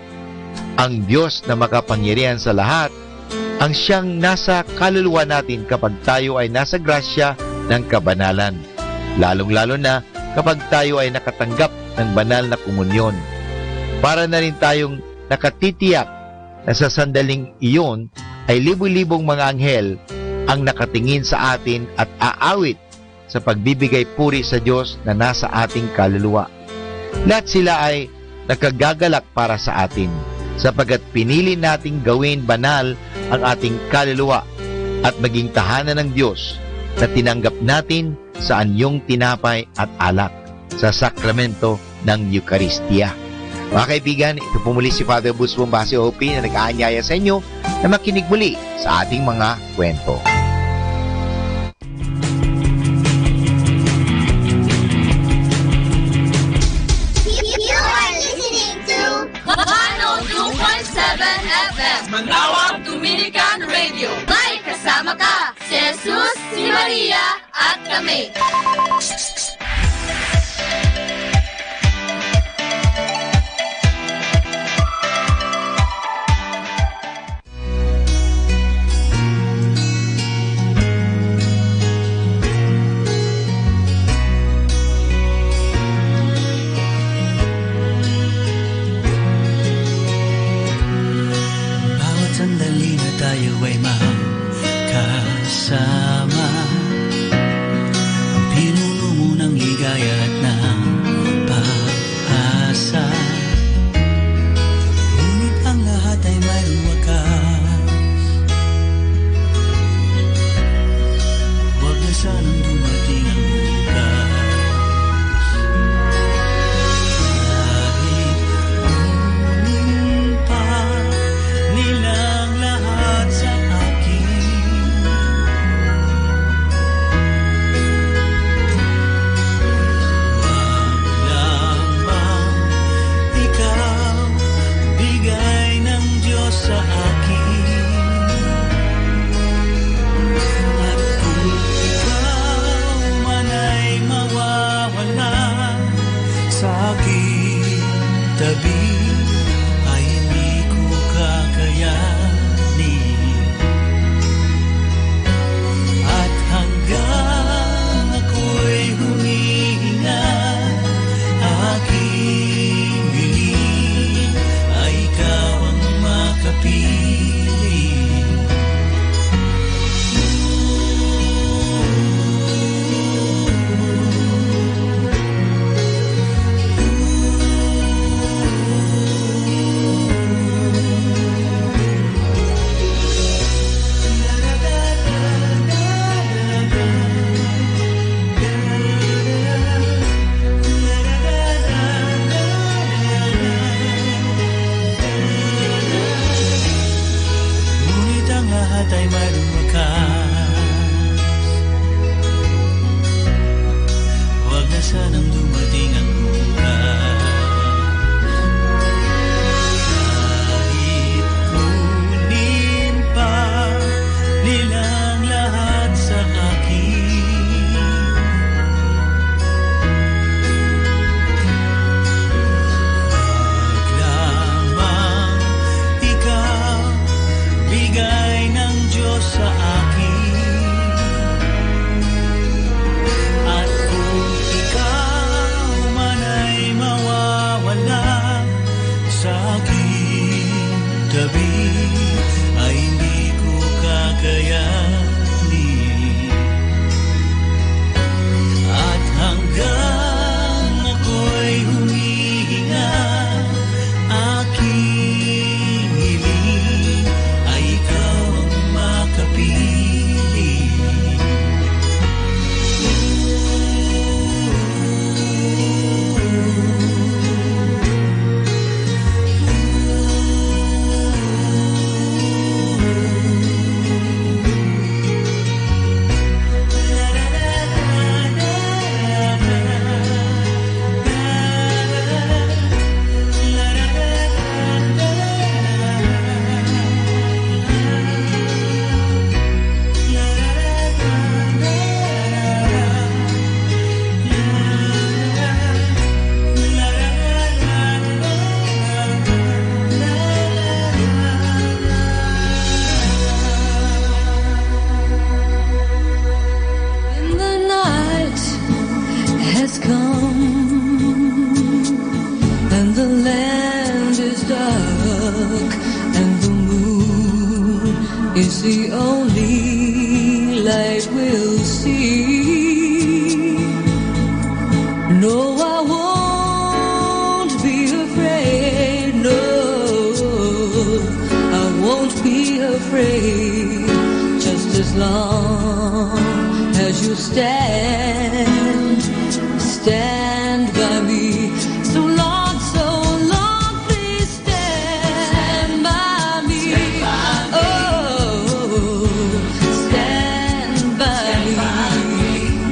Ang Dios na makapangyarihan sa lahat ang siyang nasa kaluluwa natin kapag tayo ay nasa grasya ng kabanalan, lalong-lalo na kapag tayo ay nakatanggap ng banal na komunyon. Para na rin tayong nakatitiyak na sa sandaling iyon ay libo-libong mga anghel ang nakatingin sa atin at aawit sa pagbibigay puri sa Dios na nasa ating kaluluwa. Lahat sila ay nakagagalak para sa atin, sapagkat pinili nating gawin banal ang ating kaluluwa at maging tahanan ng Dios na tinanggap natin sa anyong tinapay at alak sa sakramento ng Eukaristia. Mga kaibigan, ito po muli si Father Boots Bonifacio O P na nag-aanyaya sa inyo na makinig muli sa ating mga kwento. You are listening to one oh two point seven F M, Manawag Dominican Radio. May kasama ka, si Jesus, si Maria, at kami. Bawat sandali na tayo ay magkasama. Pinuno mo ng ligaya at ng pag-asa. Ngunit ang lahat ay mayroong wakas. Huwag na sanang dumating ang bukas. Kahit kunin pa nilang lahat sa akin. Wag lamang ikaw bigay ng Diyos sa akin. At kung ikaw man ay mawawala sa aking tabi, ay hindi ko kakayanin. At hanggang ako'y humihinga, aking bili ay ikaw ang makapili. Ngunit ang lahat ay mayroong wakas. Gabi ay hindi ko kakayanin, at hanggang ako'y humihinga, aking hiling ay ikaw ang makapili. And the night has come, and the land is dark, and the moon is the only light we'll see. No, I won't be afraid. No, I won't be afraid. Just as long as you stand, stand by me. So long, so long, please stand by me. Oh, stand by me.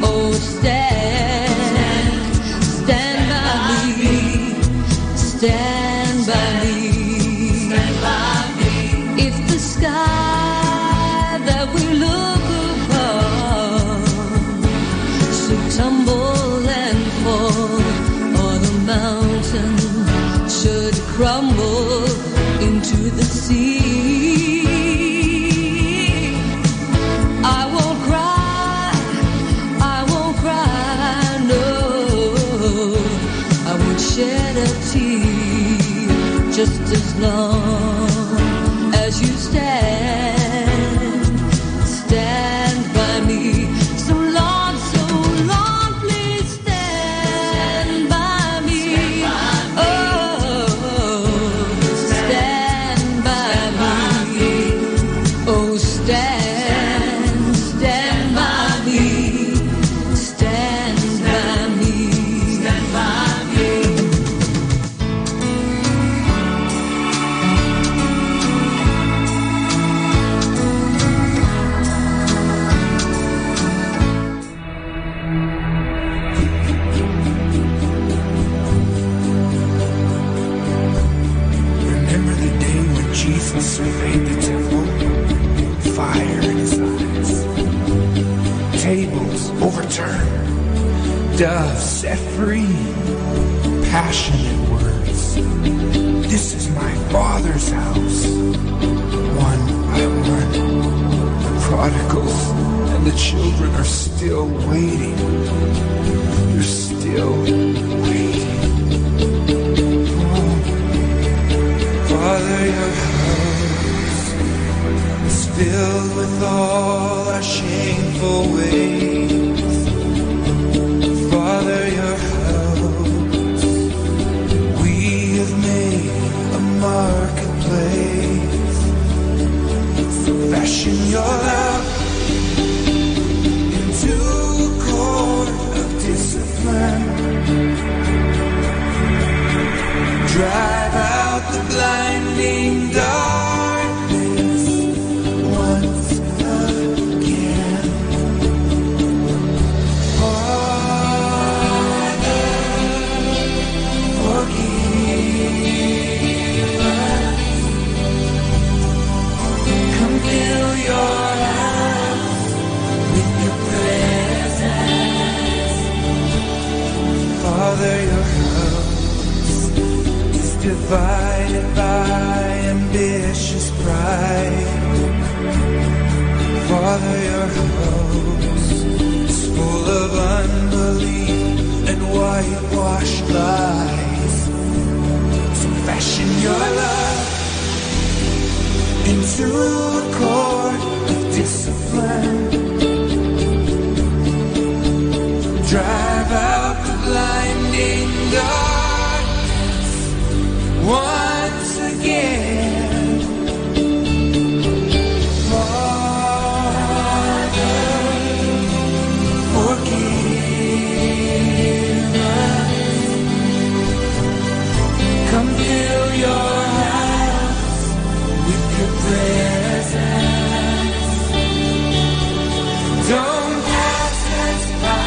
Oh, stand, stand by me. Stand by me. If the sky that we look upon should tumble and fall, or the mountain should crumble into the sea, I won't cry, I won't cry, no. I won't shed a tear, just as long as you stand, stand by me. So long, so long, please stand by me. Oh, stand by me. Oh, stand, stand by me. Stand by me. Stand by me. Remember the day when Jesus made the temple? Fire in his eyes. Tables overturned. Doves set free. Passionate words. This is my Father's house. One by one, the prodigals and the children are still waiting. They're still waiting. Oh. Father, your house is filled with all our shameful ways. Father, your house, we have made a marketplace. So fashion your love into a court of discipline. Drive out the blinding darkness once again. Father, forgive us. Come fill your house with your presence. Father, your house is divided by ambitious pride. Father, your house is full of unbelief and whitewashed lies. So fashion your love To a court of discipline. Drive out the blinding darkness once again. Father, forgive us. Come fill your house with your presence. Don't pass us by.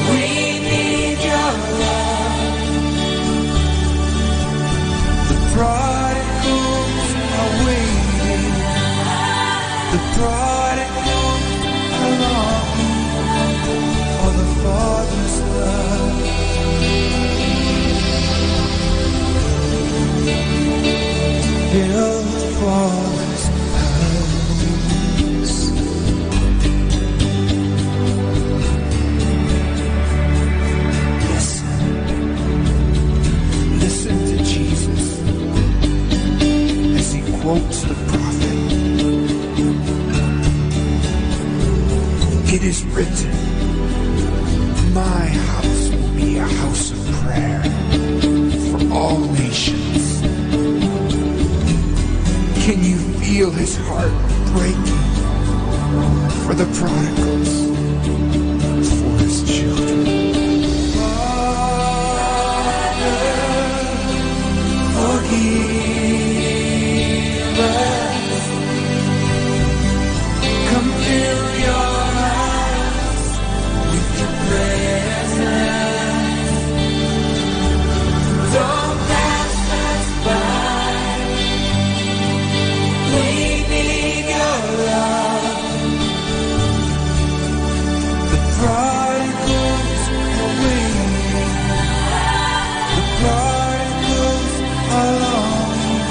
We need your love. The prodigals are waiting. The prodigals are longing for the Father's love. Fill the Father's house. Listen. Listen to Jesus as he quotes the prophet. It is written, "My house will be a house of prayer for all nations." Can you feel his heart breaking for the prodigals, for his children? Father, forgive us. Come fill your house with your presence. Don't pass us by. We need your love. The prodigals are waiting. The prodigals are longing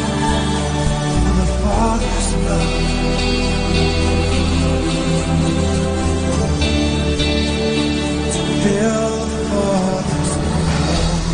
for the Father's love. Fill the Father's house.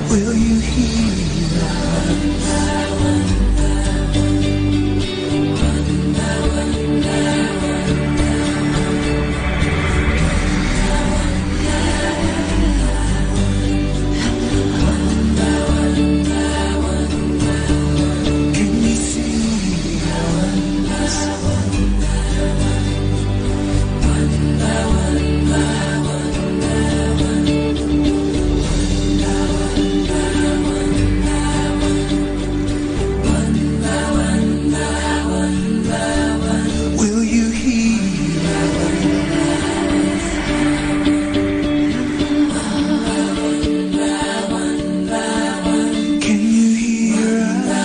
Will you hear us? Can you see us? Will you hear? Can you hear us?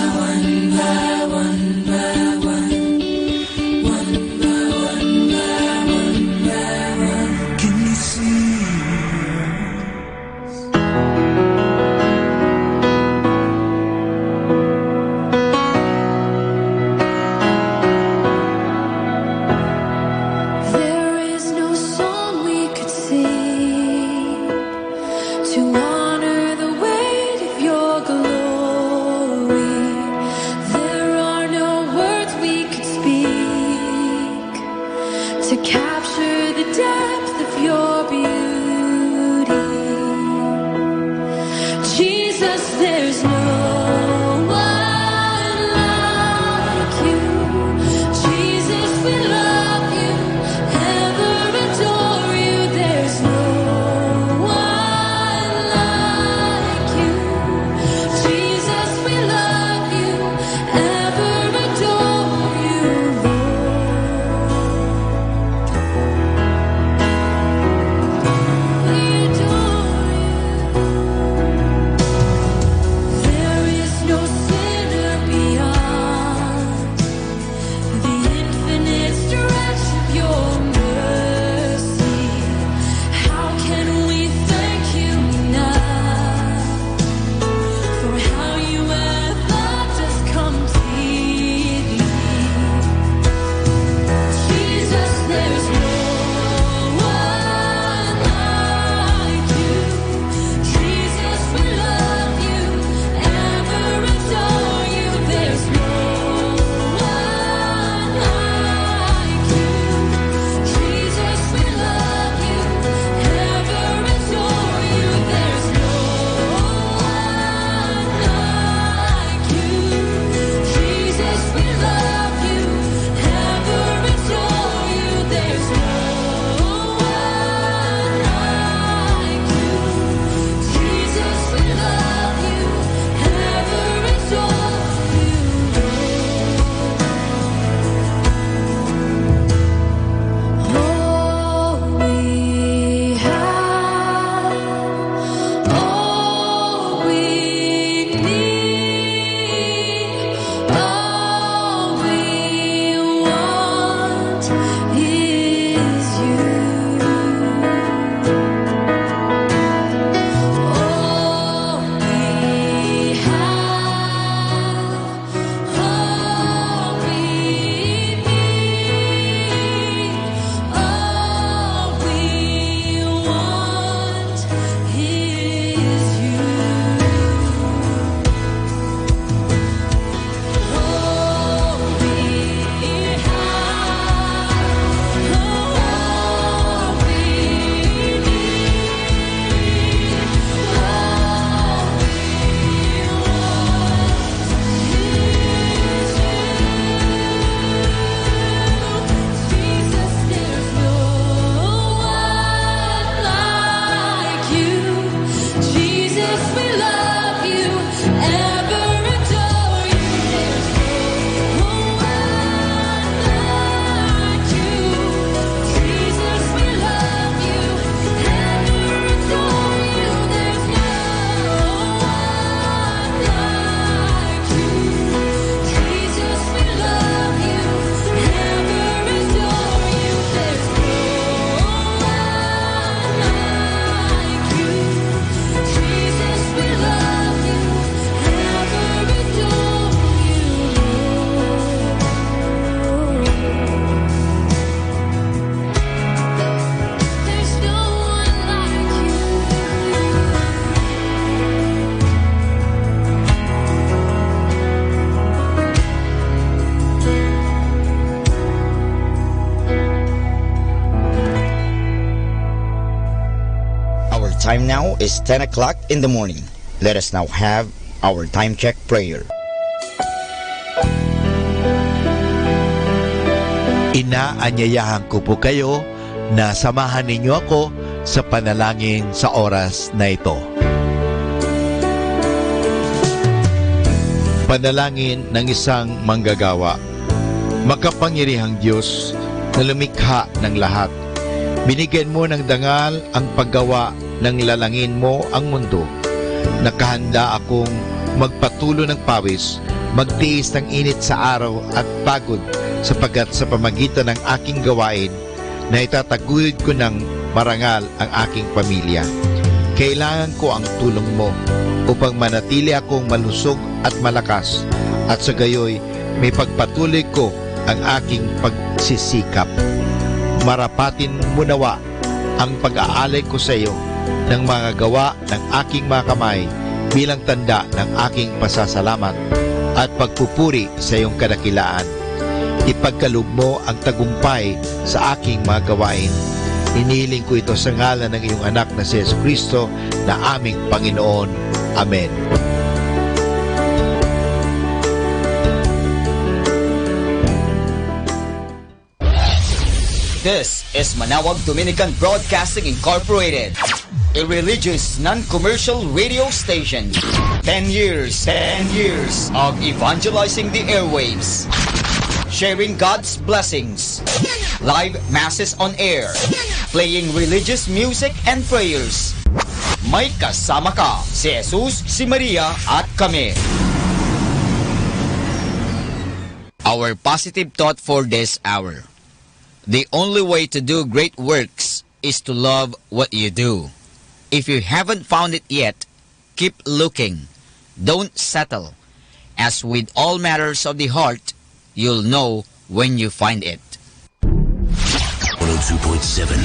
Can you see? There is no song we could sing to honor the weight of your glory. There are no words we could speak to capture the depth of your beauty. Jesus, there's no one like you. Jesus, we love you, ever adore Time now is ten o'clock in the morning. Let us now have our time check prayer. Ina, anyayahan ko po kayo na samahan ninyo ako sa panalangin sa oras na ito. Panalangin ng isang manggagawa. Makapangyarihang Diyos na lumikha ng lahat, binigyan mo ng dangal ang paggawa ng lalangin mo ang mundo. Nakahanda akong magpatulo ng pawis, magtiis ng init sa araw at pagod, sapagkat sa pamagitan ng aking gawain, naitataguyod ko ng marangal ang aking pamilya. Kailangan ko ang tulong mo upang manatili akong malusog at malakas, at sa gayoy mipagpatuloy ko ang aking pagsisikap. Marapatin mo nawa ang pag-aalay ko sa iyo ng mga gawa ng aking mga kamay bilang tanda ng aking pasasalamat at pagpupuri sa iyong kadakilaan. Ipagkaloob mo ang tagumpay sa aking mga gawain. Iniling ko ito sa ngalan ng iyong Anak na si Jesu Cristo na aming Panginoon. Amen. This is Manawag Dominican Broadcasting Incorporated, a religious, non-commercial radio station. Ten years, ten years of evangelizing the airwaves, sharing God's blessings, live masses on air, playing religious music and prayers. May kasama ka, si Jesus, si Maria, at kami. Our positive thought for this hour. The only way to do great works is to love what you do. If you haven't found it yet, keep looking. Don't settle. As with all matters of the heart, you'll know when you find it. One oh two point seven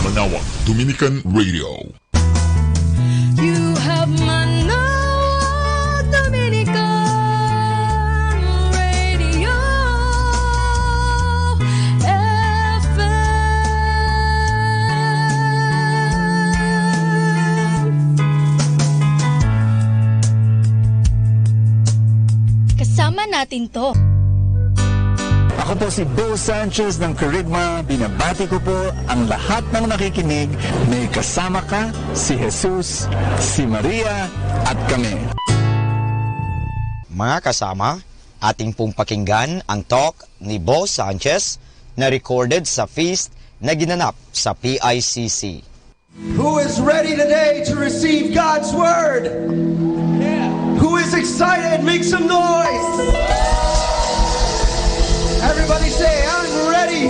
Manawag Dominican Radio. You have Manawag Dominican Radio F M. Kasama natin to. Ako po si Bo Sanchez ng Kerygma. Binabati ko po ang lahat ng nakikinig. May kasama ka, si Jesus, si Maria, at kami. Mga kasama, atin pong pakinggan ang talk ni Bo Sanchez na recorded sa feast na ginanap sa P I C C. Who is ready today to receive God's word? Who is excited? Make some noise. Everybody say, "I'm ready."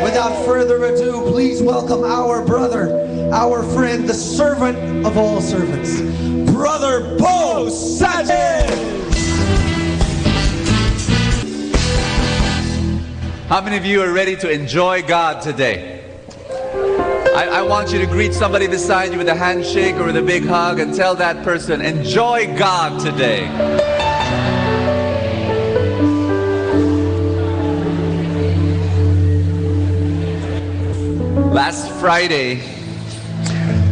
Without further ado, please welcome our brother, our friend, the servant of all servants, Brother Bo Sanchez. How many of you are ready to enjoy God today? I, I want you to greet somebody beside you with a handshake or with a big hug and tell that person, "Enjoy God today." Last Friday,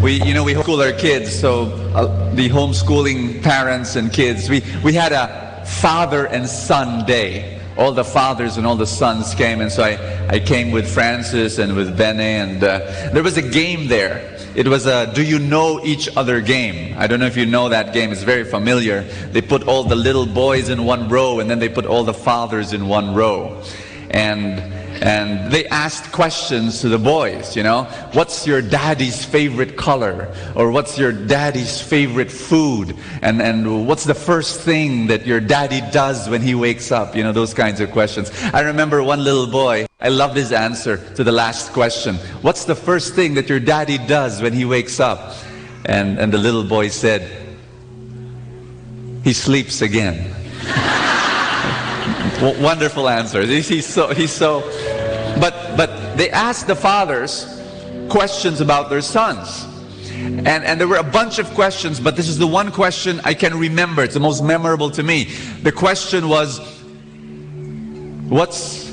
we, you know, we homeschool our kids, so, uh, the homeschooling parents and kids, we, we had a father and son day. All the fathers and all the sons came, and so I, I came with Francis and with Bene, and, uh, there was a game there. It was a "Do you know each other" game. I don't know if you know that game. It's very familiar. They put all the little boys in one row, and then they put all the fathers in one row. And, and they asked questions to the boys, you know, "What's your daddy's favorite color?" Or, "What's your daddy's favorite food?" And, and, "What's the first thing that your daddy does when he wakes up?" You know, those kinds of questions. I remember one little boy, I loved his answer to the last question. "What's the first thing that your daddy does when he wakes up?" And, and the little boy said, "He sleeps again." W-, wonderful answer. He's, he's so, he's so, but, but they asked the fathers questions about their sons. And, and there were a bunch of questions, but this is the one question I can remember. It's the most memorable to me. The question was, "What's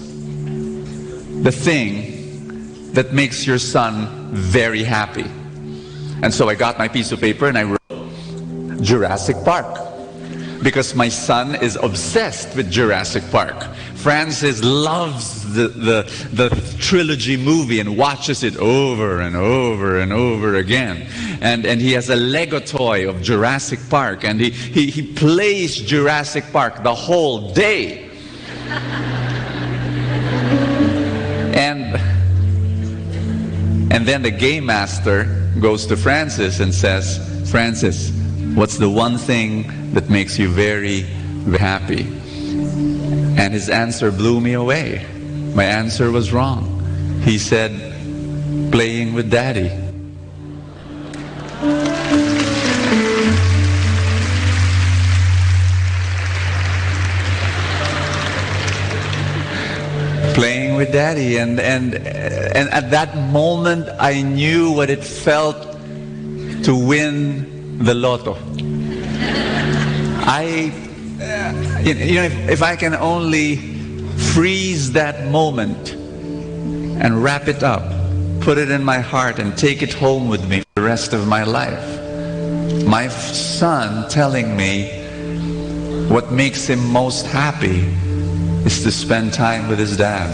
the thing that makes your son very happy?" And so I got my piece of paper and I wrote, "Jurassic Park." Because my son is obsessed with Jurassic Park. Francis loves the, the, the trilogy movie and watches it over and over and over again. And, and he has a Lego toy of Jurassic Park, and he, he, he plays Jurassic Park the whole day. And, and then the game master goes to Francis and says, "Francis, what's the one thing that makes you very, very happy?" And his answer blew me away. My answer was wrong. He said, "Playing with Daddy." Playing with Daddy, and, and, and at that moment, I knew what it felt to win the lotto. I, uh, you you know, if, if I can only freeze that moment and wrap it up, put it in my heart, and take it home with me the rest of my life. My son telling me what makes him most happy is to spend time with his dad.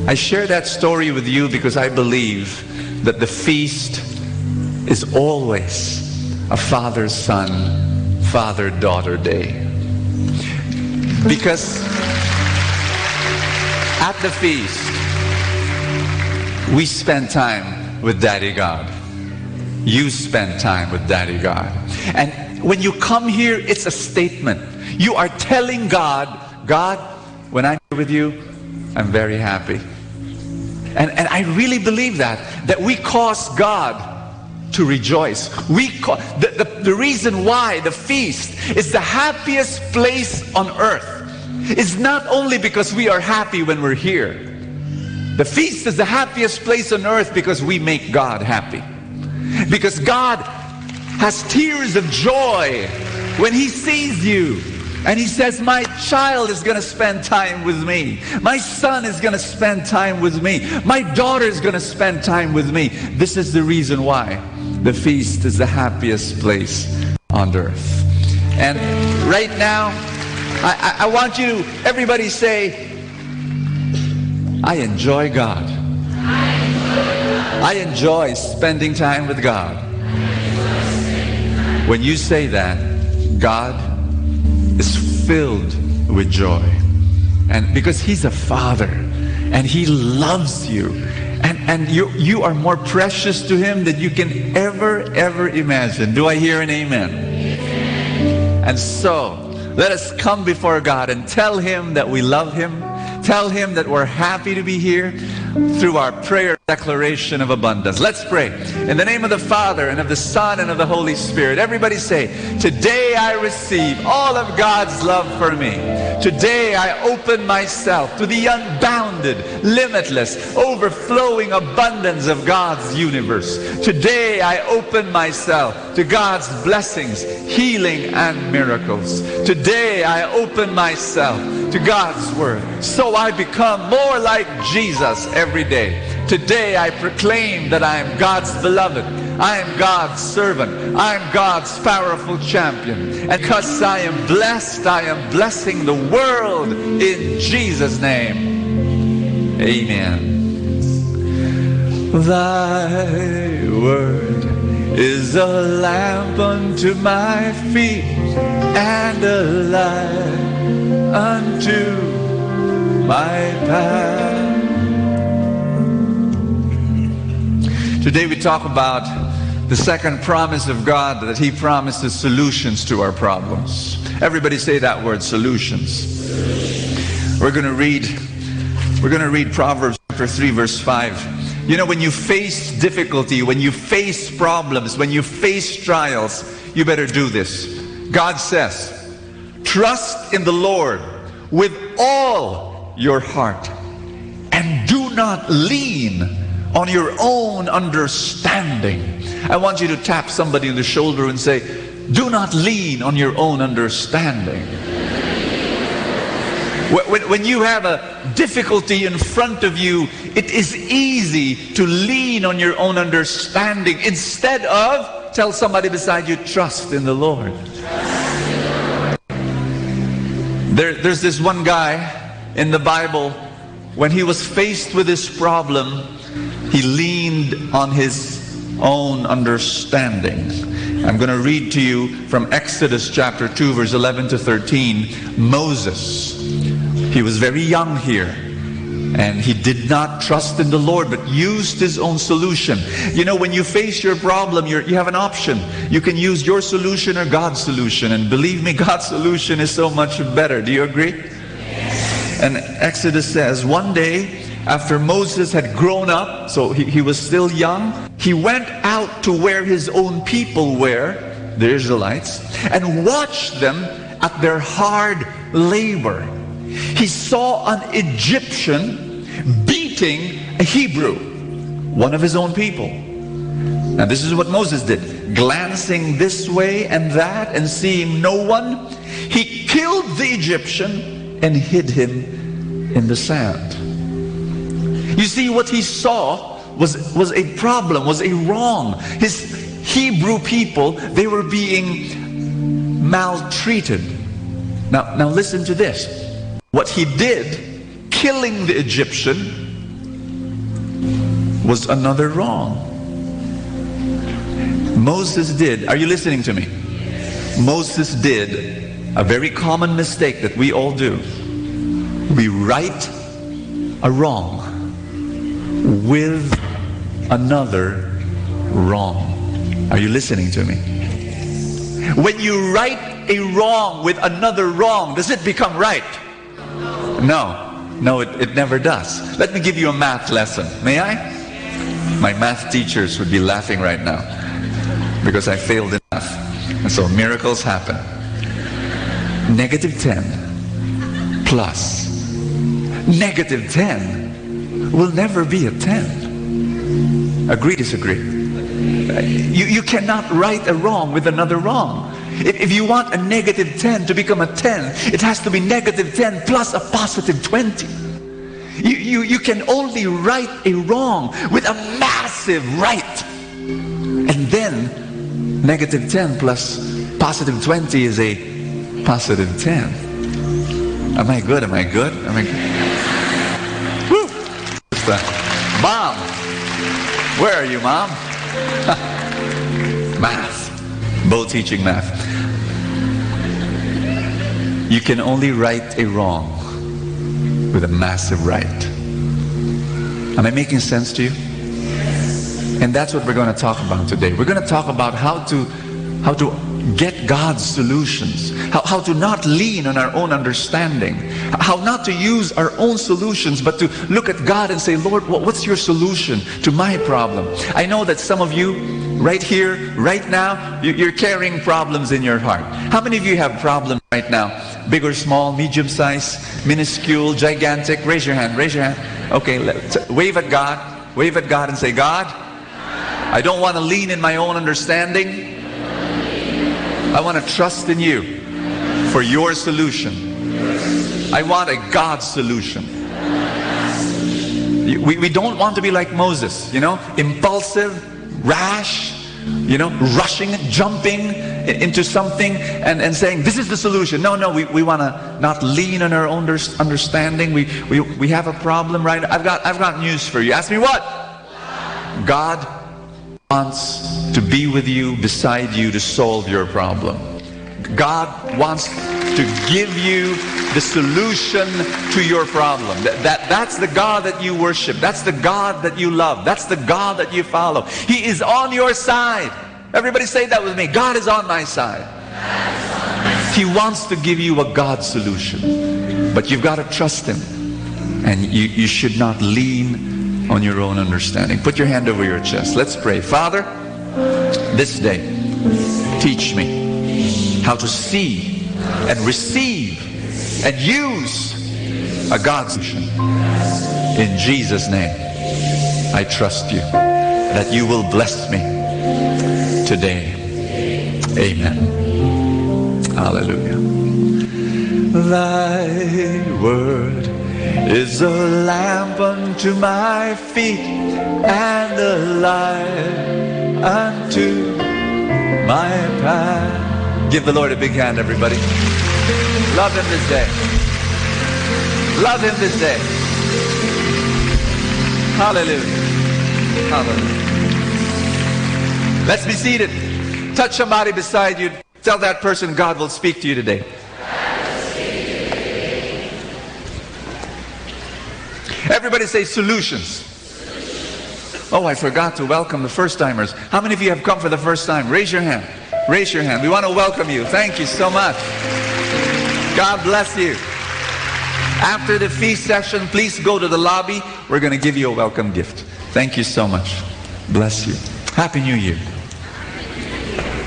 I share that story with you because I believe that the feast is always a father-son, father-daughter day. Because at the feast, we spend time with Daddy God. You spend time with Daddy God. And when you come here, it's a statement. You are telling God, "God, when I'm here with you, I'm very happy." And, and I really believe that, that we cause God to rejoice. We ca- the, the, the reason why the feast is the happiest place on earth is not only because we are happy when we're here. The feast is the happiest place on earth because we make God happy. Because God has tears of joy when he sees you and he says, "My child is gonna spend time with me. My son is gonna spend time with me. My daughter is gonna spend time with me." This is the reason why the feast is the happiest place on earth. And right now, I, I, I want you to, everybody say, "I enjoy God. I enjoy spending time with God." When you say that, God is filled with joy. And because he's a father and he loves you, and, and you, you are more precious to him than you can ever, ever imagine. Do I hear an amen? And so, let us come before God and tell him that we love him, tell him that we're happy to be here through our prayer declaration of abundance. Let's pray. In the name of the Father, and of the Son, and of the Holy Spirit, everybody say, "Today I receive all of God's love for me. Today I open myself to the unbounded, limitless, overflowing abundance of God's universe. Today I open myself to God's blessings, healing, and miracles. Today I open myself to God's word, so I become more like Jesus every day. Today I proclaim that I am God's beloved, I am God's servant, I am God's powerful champion. And because I am blessed, I am blessing the world in Jesus' name. Amen." Thy word is a lamp unto my feet and a light unto my path. Today we talk about the second promise of God, that he promises solutions to our problems. Everybody say that word, solutions. We're gonna read, we're gonna read Proverbs chapter three, verse five. You know, when you face difficulty, when you face problems, when you face trials, you better do this. God says, "Trust in the Lord with all your heart, and do not lean on your own understanding." I want you to tap somebody on the shoulder and say, "Do not lean on your own understanding." Wh- When, when you have a difficulty in front of you, it is easy to lean on your own understanding instead of tell somebody beside you, "Trust in the Lord." There, there's this one guy in the Bible, when he was faced with this problem, he leaned on his own understanding. I'm gonna read to you from Exodus chapter two, verse eleven to thirteen. Moses, he was very young here, and he did not trust in the Lord, but used his own solution. You know, when you face your problem, you're, you have an option. You can use your solution or God's solution, and believe me, God's solution is so much better. Do you agree? And Exodus says, one day, after Moses had grown up, so he, he was still young, he went out to where his own people were, the Israelites, and watched them at their hard labor. He saw an Egyptian beating a Hebrew, one of his own people. Now, this is what Moses did. Glancing this way and that and seeing no one, he killed the Egyptian and hid him in the sand. You see, what he saw was, was a problem, was a wrong. His Hebrew people, they were being maltreated. Now, now listen to this. What he did, killing the Egyptian, was another wrong. Moses did, are you listening to me? Moses did a very common mistake that we all do. We right a wrong with another wrong. Are you listening to me? When you right a wrong with another wrong, does it become right? No. No, it, it never does. Let me give you a math lesson. May I? My math teachers would be laughing right now because I failed in math. And so miracles happen. Negative ten plus negative ten will never be a ten. Agree, disagree? You, you cannot right a wrong with another wrong. If, if you want a negative ten to become a ten, it has to be negative ten plus a positive twenty. You, you, you can only right a wrong with a massive right. And then, negative ten plus positive twenty is a positive ten. Am I good? Am I good? Am I good? Woo! Mom! Where are you, Mom? Math. Bo teaching math. You can only right a wrong with a massive right. Am I making sense to you? And that's what we're gonna talk about today. We're gonna talk about how to, how to get God's solutions, how, how to not lean on our own understanding, how not to use our own solutions, but to look at God and say, "Lord, what, what's your solution to my problem?" I know that some of you, right here, right now, you, you're carrying problems in your heart. How many of you have problems right now? Big or small, medium size, minuscule, gigantic? Raise your hand, raise your hand. Okay, let, wave at God. Wave at God and say, "God, I don't want to lean in my own understanding. I want to trust in you for your solution. I want a God solution." We, we don't want to be like Moses, you know, impulsive, rash, you know, rushing, jumping i-, into something and, and saying, "This is the solution." No, no, we, we want to not lean on our own unders-, understanding. We, we, we have a problem, right? I've got, I've got news for you. Ask me what? God wants to be with you, beside you, to solve your problem. God wants to give you the solution to your problem. That, that, that's the God that you worship. That's the God that you love. That's the God that you follow. He is on your side. Everybody say that with me. God is on my side. He wants to give you a God solution, but you've got to trust Him. And you, you should not lean on your own understanding. Put your hand over your chest. Let's pray. Father, this day, teach me how to see and receive and use a God solution. In Jesus' name, I trust you that you will bless me today. Amen. Hallelujah. Thy word is a lamp unto my feet and a light unto my path. Give the Lord a big hand, everybody. Love him this day. Love him this day. Hallelujah. Hallelujah. Let's be seated. Touch somebody beside you. Tell that person, "God will speak to you today." Everybody say, "Solutions." Oh, I forgot to welcome the first timers. How many of you have come for the first time? Raise your hand. Raise your hand. We want to welcome you. Thank you so much. God bless you. After the feast session, please go to the lobby. We're going to give you a welcome gift. Thank you so much. Bless you. Happy New Year.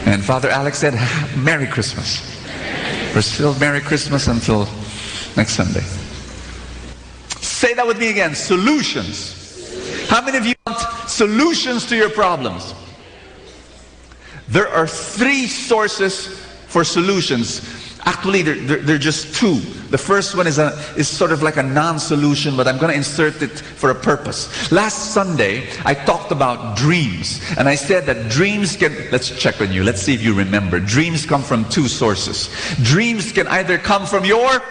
And Father Alex said, "Merry Christmas." We're still Merry Christmas until next Sunday. Say that with me again. Solutions. How many of you want solutions to your problems? There are three sources for solutions. Actually, there, there, there are just two. The first one is a, is sort of like a non-solution, but I'm gonna insert it for a purpose. Last Sunday, I talked about dreams, and I said that dreams can, let's check on you, let's see if you remember. Dreams come from two sources. Dreams can either come from your,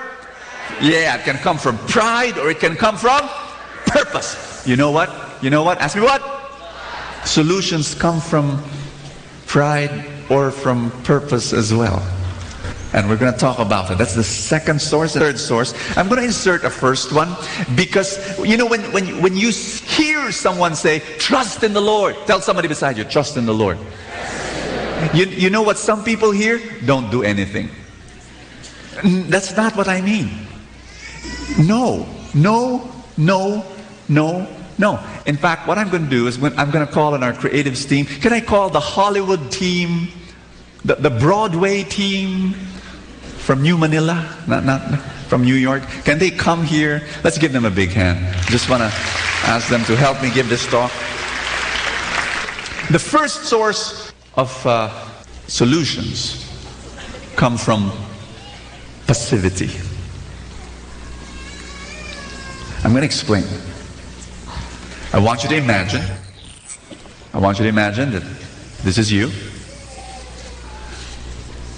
yeah, it can come from pride, or it can come from purpose. You know what? You know what? Ask me what? Solutions come from pride or from purpose as well. And we're gonna talk about it. That's the second source. Third source. I'm gonna insert a first one because, you know, when, when, when you s-, hear someone say, "Trust in the Lord," tell somebody beside you, "Trust in the Lord." You, you know what some people hear? "Don't do anything." N-, that's not what I mean. No, no, no, no, no. In fact, what I'm gonna do is when I'm gonna call on our creatives team. Can I call the Hollywood team, the, the Broadway team from New Manila, not, not from New York? Can they come here? Let's give them a big hand. Just wanna ask them to help me give this talk. The first source of, uh, solutions come from passivity. I'm gonna explain. I want you to imagine, I want you to imagine that this is you.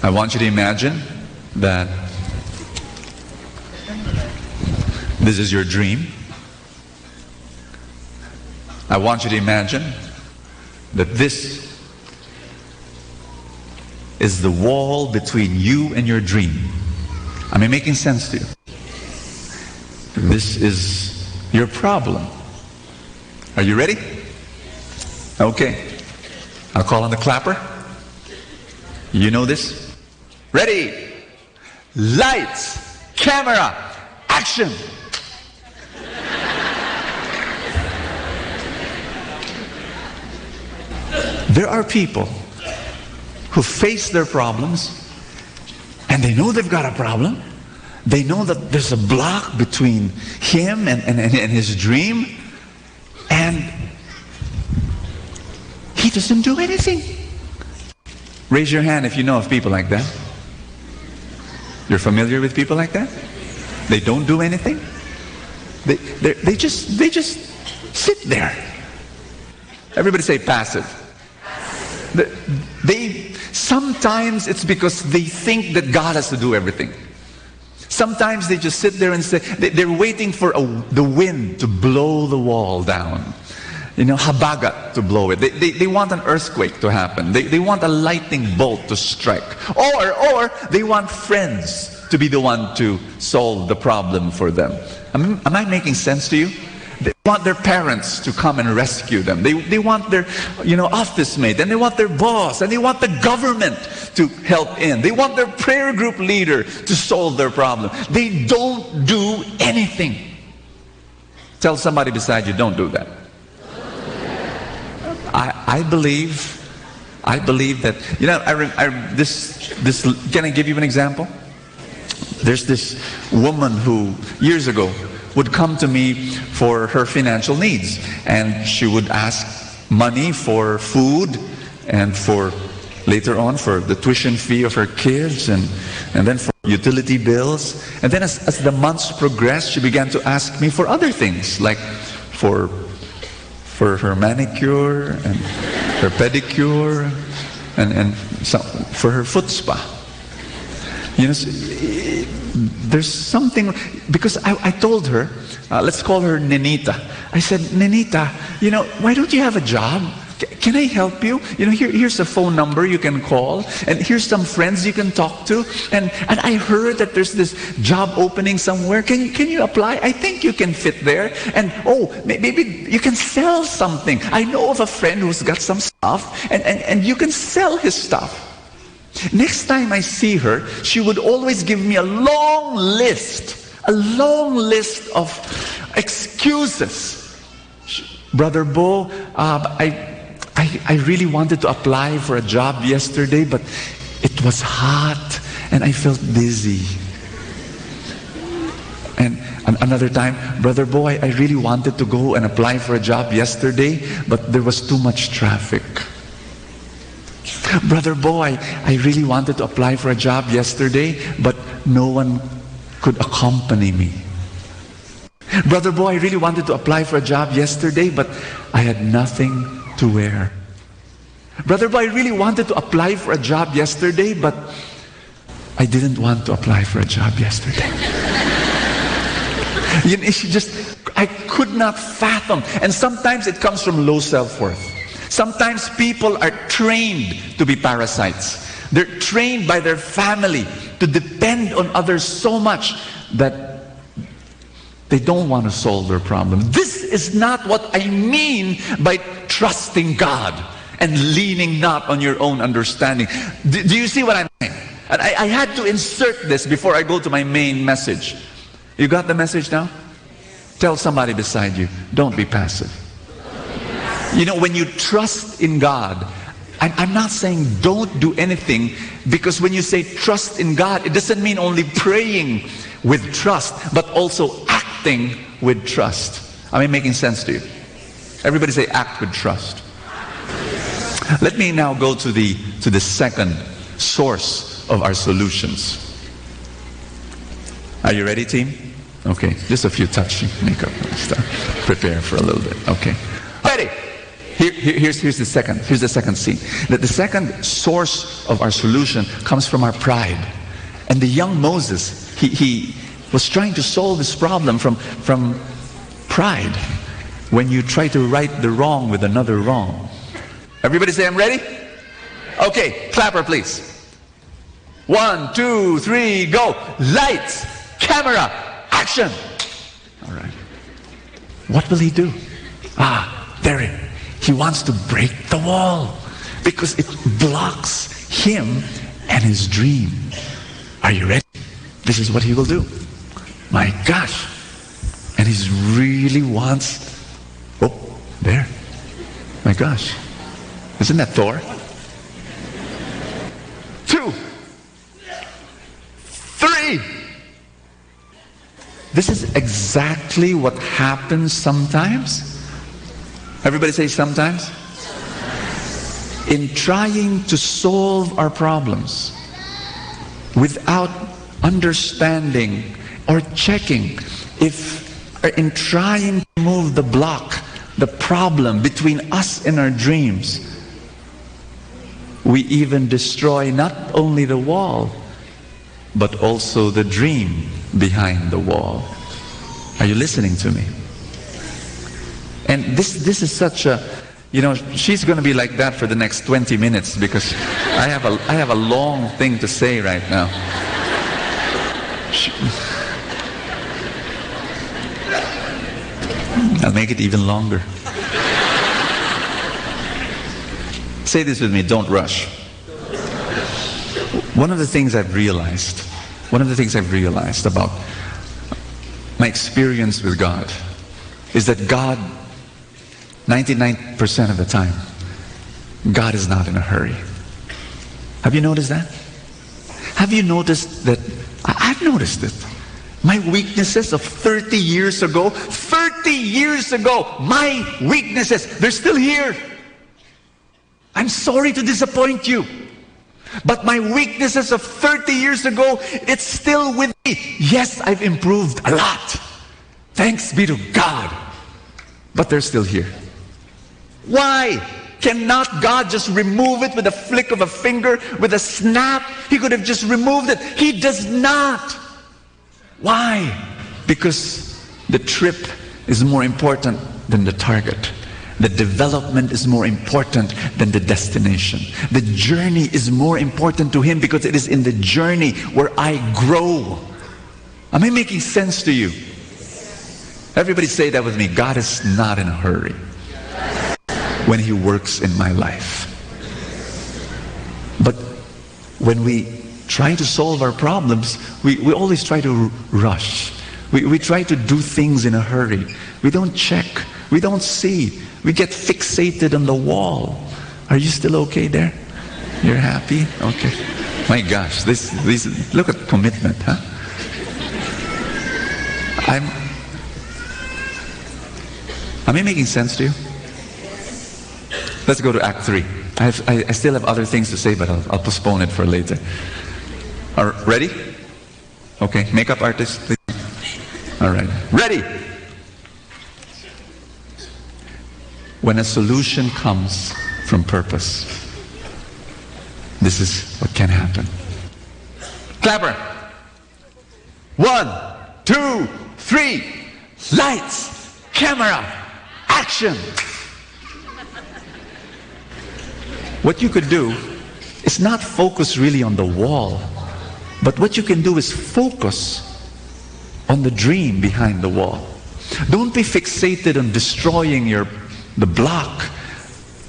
I want you to imagine that this is your dream. I want you to imagine that this is the wall between you and your dream. Am I making sense to you? This is your problem. Are you ready? Okay. I'll call on the clapper. You know this. Ready? Lights, camera, action! There are people who face their problems, and they know they've got a problem. They know that there's a block between him and, and, and, and his dream, and he doesn't do anything. Raise your hand if you know of people like that. You're familiar with people like that? They don't do anything. They, they, they just, they just sit there. Everybody say, "Passive." They, they, sometimes it's because they think that God has to do everything. Sometimes they just sit there and say, they, they're waiting for a, the wind to blow the wall down. You know, habagat to blow it. They, they, they want an earthquake to happen. They, they want a lightning bolt to strike. Or, or they want friends to be the one to solve the problem for them. Am, am I making sense to you? They want their parents to come and rescue them. They, they want their, you know, office mate, and they want their boss, and they want the government to help in. They want their prayer group leader to solve their problem. They don't do anything. Tell somebody beside you, "Don't do that." I, I believe, I believe that, you know, I, re- I, this, this, can I give you an example? There's this woman who, years ago, would come to me for her financial needs, and she would ask money for food and for, later on, for the tuition fee of her kids, and, and then for utility bills. And then as, as the months progressed, she began to ask me for other things, like for, for her manicure and her pedicure and, and so, for her foot spa. You know, s-, there's something, because I, I told her, uh, let's call her Nenita. I said, "Nenita, you know, why don't you have a job? C-, can I help you? You know, here, here's a phone number you can call, and here's some friends you can talk to. And, and I heard that there's this job opening somewhere. Can, can you apply? I think you can fit there. And, oh, may-, maybe you can sell something. I know of a friend who's got some stuff, and, and, and you can sell his stuff." Next time I see her, she would always give me a long list, a long list of excuses. Sh-, "Brother Bo, uh, I, I, I really wanted to apply for a job yesterday, but it was hot and I felt dizzy." And an-, another time, "Brother Bo, I, I really wanted to go and apply for a job yesterday, but there was too much traffic." "Brother Bo, I, I really wanted to apply for a job yesterday, but no one could accompany me. Brother Bo, I really wanted to apply for a job yesterday, but I had nothing to wear. Brother Bo, I really wanted to apply for a job yesterday, but I didn't want to apply for a job yesterday." You know, she just, I could not fathom. And sometimes it comes from low self-worth. Sometimes people are trained to be parasites. They're trained by their family to depend on others so much that they don't want to solve their problem. This is not what I mean by trusting God and leaning not on your own understanding. Do, do you see what I'm saying? And I, I had to insert this before I go to my main message. You got the message now? Tell somebody beside you, "Don't be passive." You know, when you trust in God, I'm, I'm not saying don't do anything, because when you say trust in God, it doesn't mean only praying with trust, but also acting with trust. Am I making sense to you? Everybody say, "Act with trust." Let me now go to the, to the second source of our solutions. Are you ready, team? Okay, just a few touching makeup stuff. Prepare for a little bit. Okay. Ready? Here, here, here's, here's the second, here's the second scene. That the second source of our solution comes from our pride. And the young Moses, he, he was trying to solve this problem from, from pride. When you try to right the wrong with another wrong. Everybody say, "I'm ready." Okay, clapper, please. One, two, three, go. Lights, camera, action. All right. What will he do? Ah, there it. He wants to break the wall because it blocks him and his dream. Are you ready? This is what he will do. My gosh. And he really wants, oh, there. My gosh. Isn't that Thor? Two. Three. This is exactly what happens sometimes. Everybody say, "Sometimes." In trying to solve our problems without understanding or checking if, in trying to move the block, the problem between us and our dreams, we even destroy not only the wall, but also the dream behind the wall. Are you listening to me? And this, this is such a, you know, she's gonna be like that for the next twenty minutes because I have a, I have a long thing to say right now. She, I'll make it even longer. Say this with me, don't rush. One of the things I've realized, one of the things I've realized about my experience with God is that God, ninety-nine percent of the time, God is not in a hurry. Have you noticed that? Have you noticed that? I, I've noticed it. My weaknesses of thirty years ago, thirty years ago, my weaknesses, they're still here. I'm sorry to disappoint you. But my weaknesses of thirty years ago, it's still with me. Yes, I've improved a lot. Thanks be to God. But they're still here. Why? Cannot God just remove it with a flick of a finger, with a snap? He could have just removed it. He does not. Why? Because the trip is more important than the target. The development is more important than the destination. The journey is more important to him because it is in the journey where I grow. Am I making sense to you? Everybody say that with me. God is not in a hurry when he works in my life. But when we try to solve our problems, we, we always try to r-, rush. We, we try to do things in a hurry. We don't check. We don't see. We get fixated on the wall. Are you still okay there? You're happy? Okay. My gosh, this, this, look at commitment, huh? I'm, am I making sense to you? Let's go to Act three. I have, I, I still have other things to say, but I'll, I'll postpone it for later. Are, ready? Okay, makeup artist, please. All right. Ready? When a solution comes from purpose, this is what can happen. Clapper. One, two, three. Lights, camera, action. What you could do is not focus really on the wall, but what you can do is focus on the dream behind the wall. Don't be fixated on destroying your, the block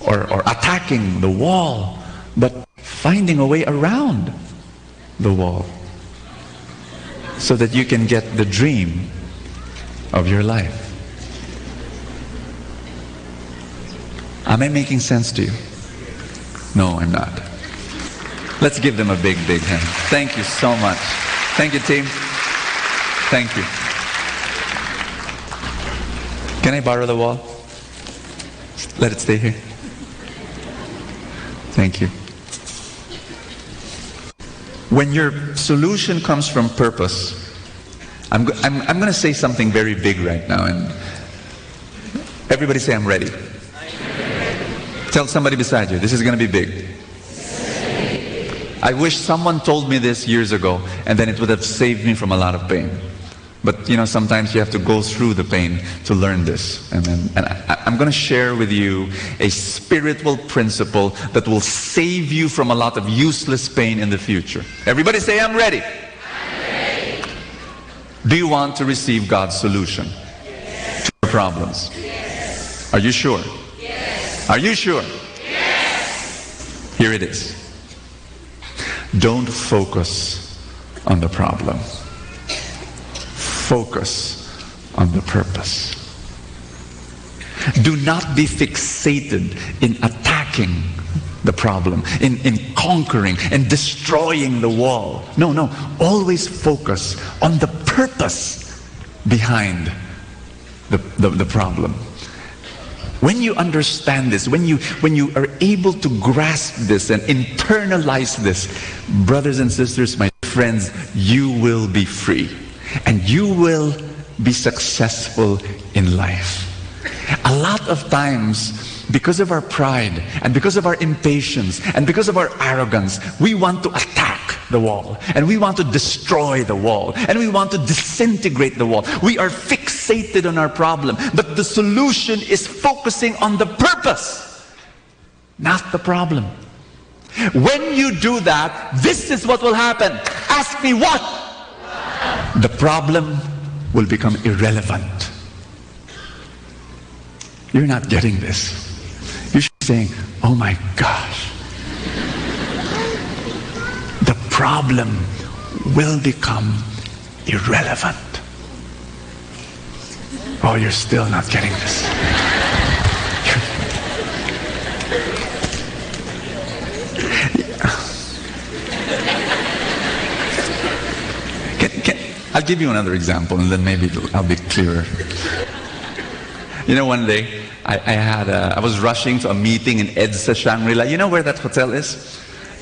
or, or attacking the wall, but finding a way around the wall so that you can get the dream of your life. Am I making sense to you? No, I'm not. Let's give them a big, big hand. Thank you so much. Thank you, team. Thank you. Can I borrow the wall? Let it stay here. Thank you. When your solution comes from purpose, I'm, go- I'm, I'm going to say something very big right now, and everybody say, "I'm ready." Tell somebody beside you, this is going to be big. I wish someone told me this years ago, and then it would have saved me from a lot of pain. But, you know, sometimes you have to go through the pain to learn this. And, and, and I, I'm going to share with you a spiritual principle that will save you from a lot of useless pain in the future. Everybody say, "I'm ready." Do you want to receive God's solution to your problems? Are you sure? Are you sure? Here it is. Don't focus on the problem. Focus on the purpose. Do not be fixated in attacking the problem, in, in conquering and destroying the wall. No, no. Always focus on the purpose behind the, the, the problem. When you understand this, when you, when you are able to grasp this and internalize this, brothers and sisters, my friends, you will be free. And you will be successful in life. A lot of times, because of our pride and because of our impatience and because of our arrogance, we want to attack the wall, and we want to destroy the wall, and we want to disintegrate the wall. We are fixated on our problem, but the solution is focusing on the purpose, not the problem. When you do that, this is what will happen. Ask me what? The problem will become irrelevant. You're not getting this. You should be saying, "Oh my gosh." The problem will become irrelevant. Oh, you're still not getting this. Can, can, I'll give you another example, and then maybe it'll, I'll be clearer. You know, one day, I, I had a, I was rushing to a meeting in EDSA Shangri-La. You know where that hotel is?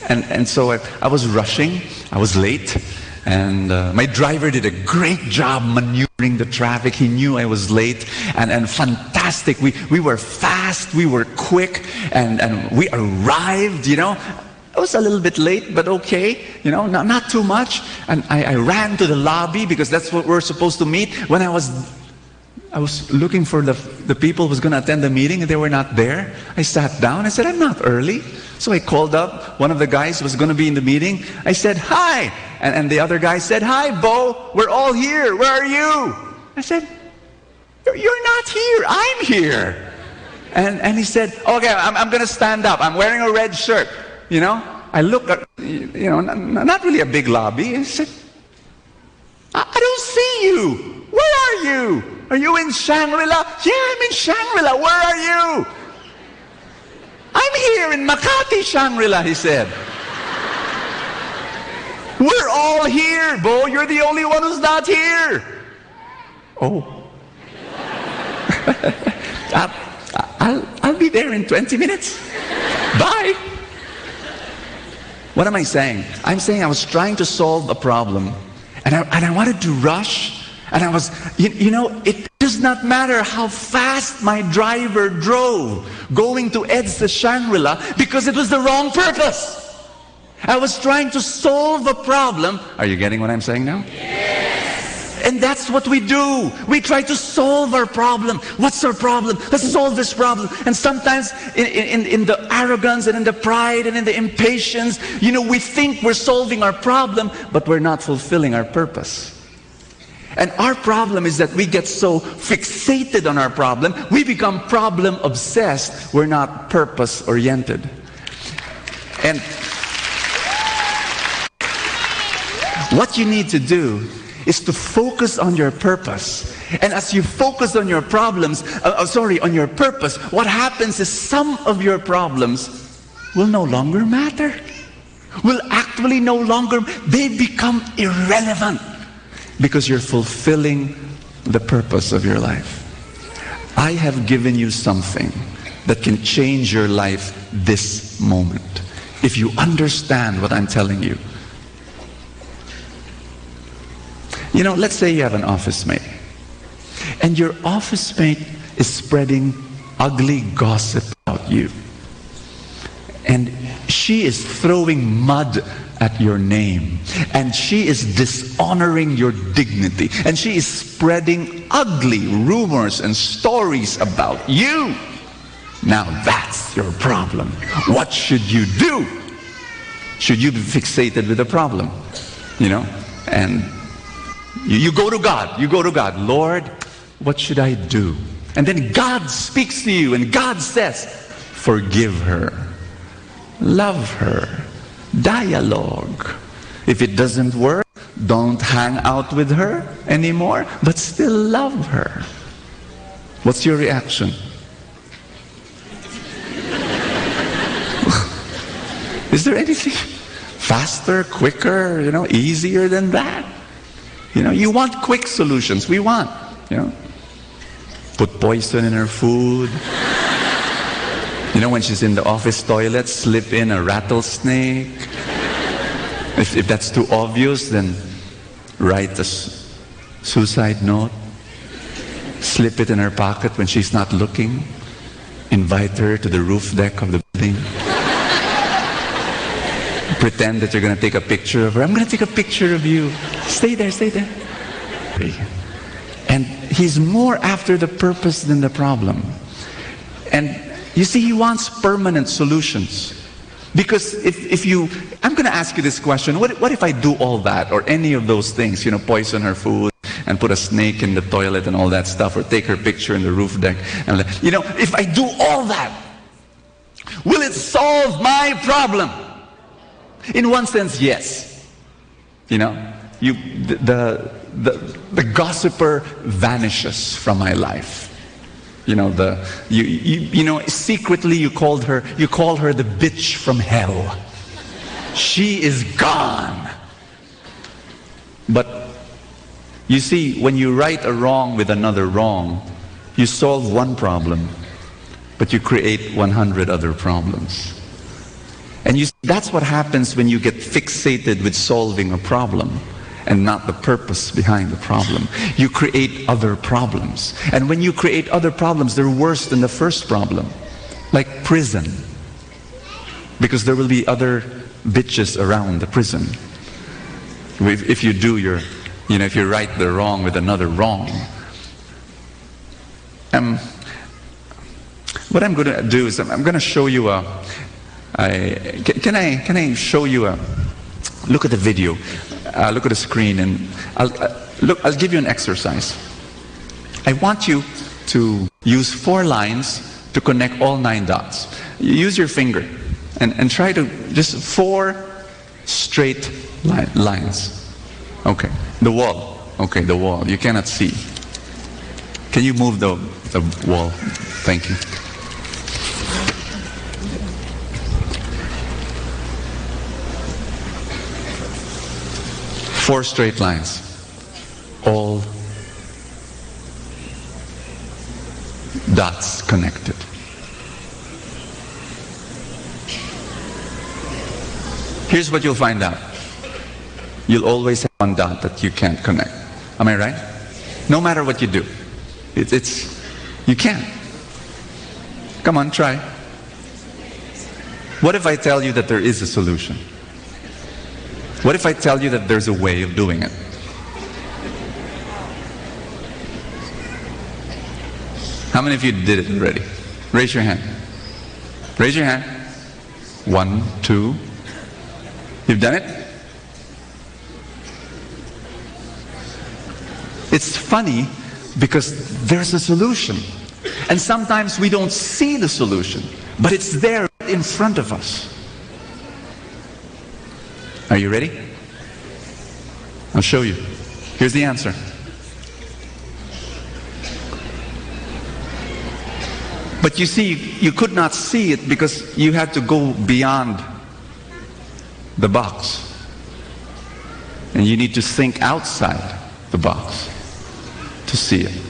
And, and so I, I was rushing, I was late, and uh, my driver did a great job maneuvering the traffic. He knew I was late, and, and fantastic. We, we were fast, we were quick, and, and we arrived, you know. I was a little bit late, but okay, you know, not, not too much. And I, I ran to the lobby because that's what we're supposed to meet. When I was I was looking for the, the people who was gonna attend the meeting, and they were not there. I sat down. I said, "I'm not early." So I called up one of the guys who was gonna be in the meeting. I said, "Hi." And, and the other guy said, "Hi, Bo. We're all here. Where are you?" I said, "You're, you're not here. I'm here." And, and he said, "Okay, I'm, I'm gonna stand up. I'm wearing a red shirt." You know, I look at, you know, n- n- not really a big lobby. I said, "I, I don't see you. Where are you? Are you in Shangri-La?" "Yeah, I'm in Shangri-La. Where are you?" "I'm here in Makati, Shangri-La," he said. "We're all here, Bo. You're the only one who's not here." "Oh." "I'll, I'll, I'll be there in twenty minutes. Bye." What am I saying? I'm saying I was trying to solve a problem, and I, and I wanted to rush, and I was, you, you know, it does not matter how fast my driver drove going to EDSA Shangri-La, because it was the wrong purpose. I was trying to solve a problem. Are you getting what I'm saying now? And that's what we do. We try to solve our problem. What's our problem? Let's solve this problem. And sometimes in, in, in the arrogance and in the pride and in the impatience, you know, we think we're solving our problem, but we're not fulfilling our purpose. And our problem is that we get so fixated on our problem, we become problem obsessed, we're not purpose oriented. And what you need to do is to focus on your purpose. And as you focus on your problems, uh, uh, sorry, on your purpose, what happens is some of your problems will no longer matter, will actually no longer, they become irrelevant because you're fulfilling the purpose of your life. I have given you something that can change your life this moment. If you understand what I'm telling you, you know, let's say you have an office mate, and your office mate is spreading ugly gossip about you. And she is throwing mud at your name. And she is dishonoring your dignity. And she is spreading ugly rumors and stories about you. Now that's your problem. What should you do? Should you be fixated with the problem? You know? And you, you go to God. You go to God. "Lord, what should I do?" And then God speaks to you and God says, "Forgive her. Love her. Dialogue. If it doesn't work, don't hang out with her anymore, but still love her." What's your reaction? Is there anything faster, quicker, you know, easier than that? You know, you want quick solutions. We want, you know, put poison in her food. You know, when she's in the office toilet, slip in a rattlesnake. If, if that's too obvious, then write a s- suicide note. Slip it in her pocket when she's not looking. Invite her to the roof deck of the building. Pretend that you're gonna take a picture of her. "I'm gonna take a picture of you. Stay there, stay there." And he's more after the purpose than the problem. And you see, he wants permanent solutions. Because if, if you, I'm gonna ask you this question, what, what if I do all that, or any of those things, you know, poison her food, and put a snake in the toilet and all that stuff, or take her picture in the roof deck, and, you know, if I do all that, will it solve my problem? In one sense, yes. You know, you, the, the, the, the gossiper vanishes from my life. You know, the, you, you, you know, secretly you called her, you call her the bitch from hell. She is gone. But you see, when you right a wrong with another wrong, you solve one problem, but you create one hundred other problems. And you, that's what happens when you get fixated with solving a problem and not the purpose behind the problem. You create other problems. And when you create other problems, they're worse than the first problem, like prison, because there will be other bitches around the prison. If, if you do your, you know, if you right the wrong with another wrong. Um, what I'm gonna do is I'm, I'm gonna show you a, I, ca-, can I, can I show you a, look at the video, uh, look at the screen, and I'll, uh, look, I'll give you an exercise. I want you to use four lines to connect all nine dots. You use your finger and, and try to just four straight li-, lines. Okay. The wall. Okay, the wall. You cannot see. Can you move the, the wall? Thank you. Four straight lines. All dots connected. Here's what you'll find out. You'll always have one dot that you can't connect. Am I right? No matter what you do, it, it's, you can't. Come on, try. What if I tell you that there is a solution? What if I tell you that there's a way of doing it? How many of you did it already? Raise your hand. Raise your hand. One, two. You've done it? It's funny because there's a solution. And sometimes we don't see the solution, but it's there in front of us. Are you ready? I'll show you. Here's the answer. But you see, you could not see it because you had to go beyond the box. And you need to think outside the box to see it.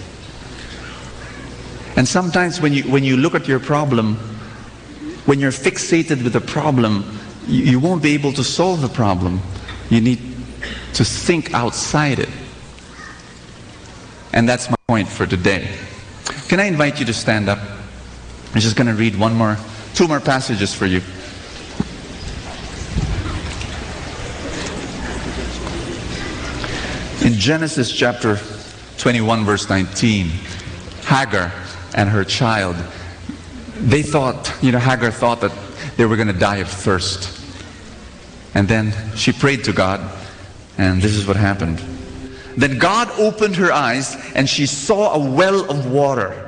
And sometimes when you, when you look at your problem, when you're fixated with a problem, you, you won't be able to solve the problem. You need to think outside it. And that's my point for today. Can I invite you to stand up? I'm just gonna read one more, two more passages for you. In Genesis chapter twenty-one, verse nineteen, Hagar and her child, they thought, you know, Hagar thought that they were gonna die of thirst. And then she prayed to God, and this is what happened. Then God opened her eyes, and she saw a well of water.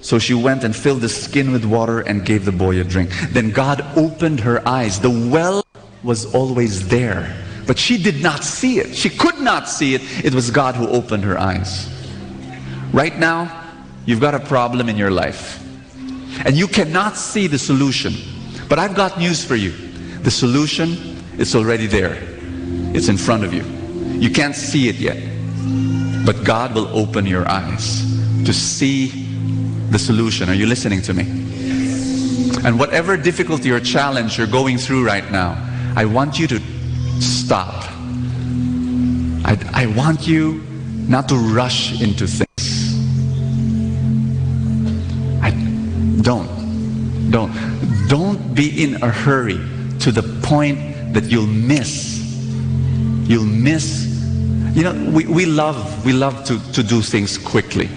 So she went and filled the skin with water and gave the boy a drink. Then God opened her eyes. The well was always there, but she did not see it. She could not see it. It was God who opened her eyes. Right now, you've got a problem in your life, and you cannot see the solution. But I've got news for you. The solution, it's already there. It's in front of you. You can't see it yet. But God will open your eyes to see the solution. Are you listening to me? And whatever difficulty or challenge you're going through right now, I want you to stop. I, I want you not to rush into things. I, don't. Don't. Don't be in a hurry to the point that you'll miss. You'll miss. You know, we, we love, we love to, to do things quickly.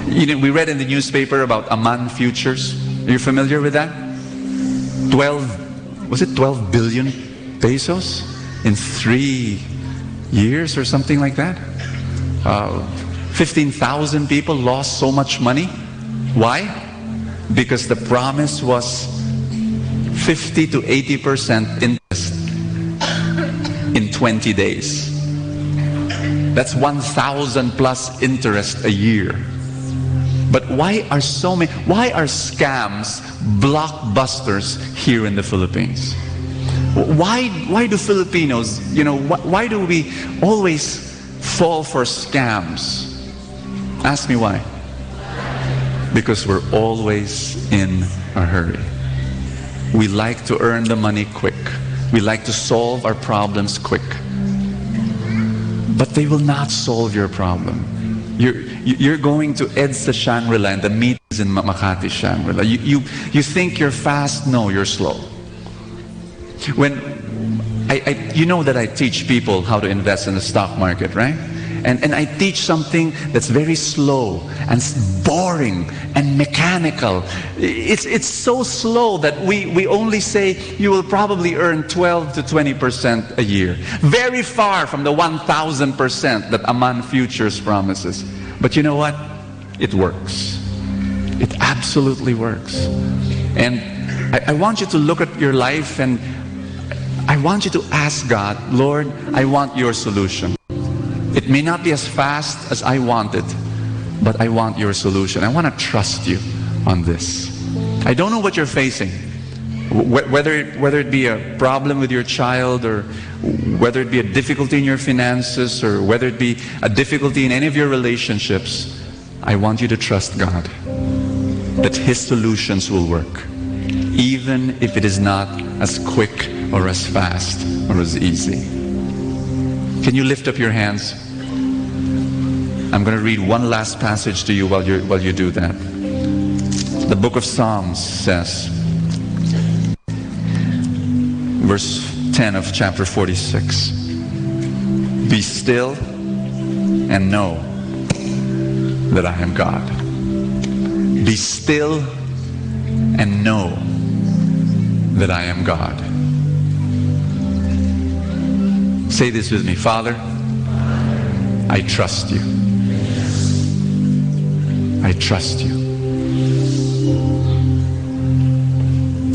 You know, we read in the newspaper about Aman Futures. Are you familiar with that? Twelve, was it twelve billion pesos in three years or something like that? Uh, fifteen thousand people lost so much money. Why? Because the promise was fifty to eighty percent interest in twenty days. That's one thousand plus interest a year. But why are so many, why are scams blockbusters here in the Philippines? Why, why do Filipinos, you know, why, why do we always fall for scams? Ask me why. Because we're always in a hurry. We like to earn the money quick. We like to solve our problems quick. But they will not solve your problem. You're, you're going to EDSA Shangri-La and the meetings in Ma-, Makati Shangri-La. You, you, you think you're fast? No, you're slow. When I, I, you know that I teach people how to invest in the stock market, right? And, and I teach something that's very slow and s-, boring and mechanical. It's, it's so slow that we, we only say you will probably earn twelve to twenty percent a year. Very far from the one thousand percent that Aman Futures promises. But you know what? It works. It absolutely works. And I, I want you to look at your life and I want you to ask God, "Lord, I want your solution. It may not be as fast as I want it, but I want your solution. I want to trust you on this." I don't know what you're facing, wh-, whether it, whether it be a problem with your child, or whether it be a difficulty in your finances, or whether it be a difficulty in any of your relationships. I want you to trust God that His solutions will work, even if it is not as quick or as fast or as easy. Can you lift up your hands? I'm gonna read one last passage to you while you, while you do that. The book of Psalms says, verse ten of chapter forty-six, "Be still and know that I am God." Be still and know that I am God. Say this with me: "Father, I trust you. I trust you.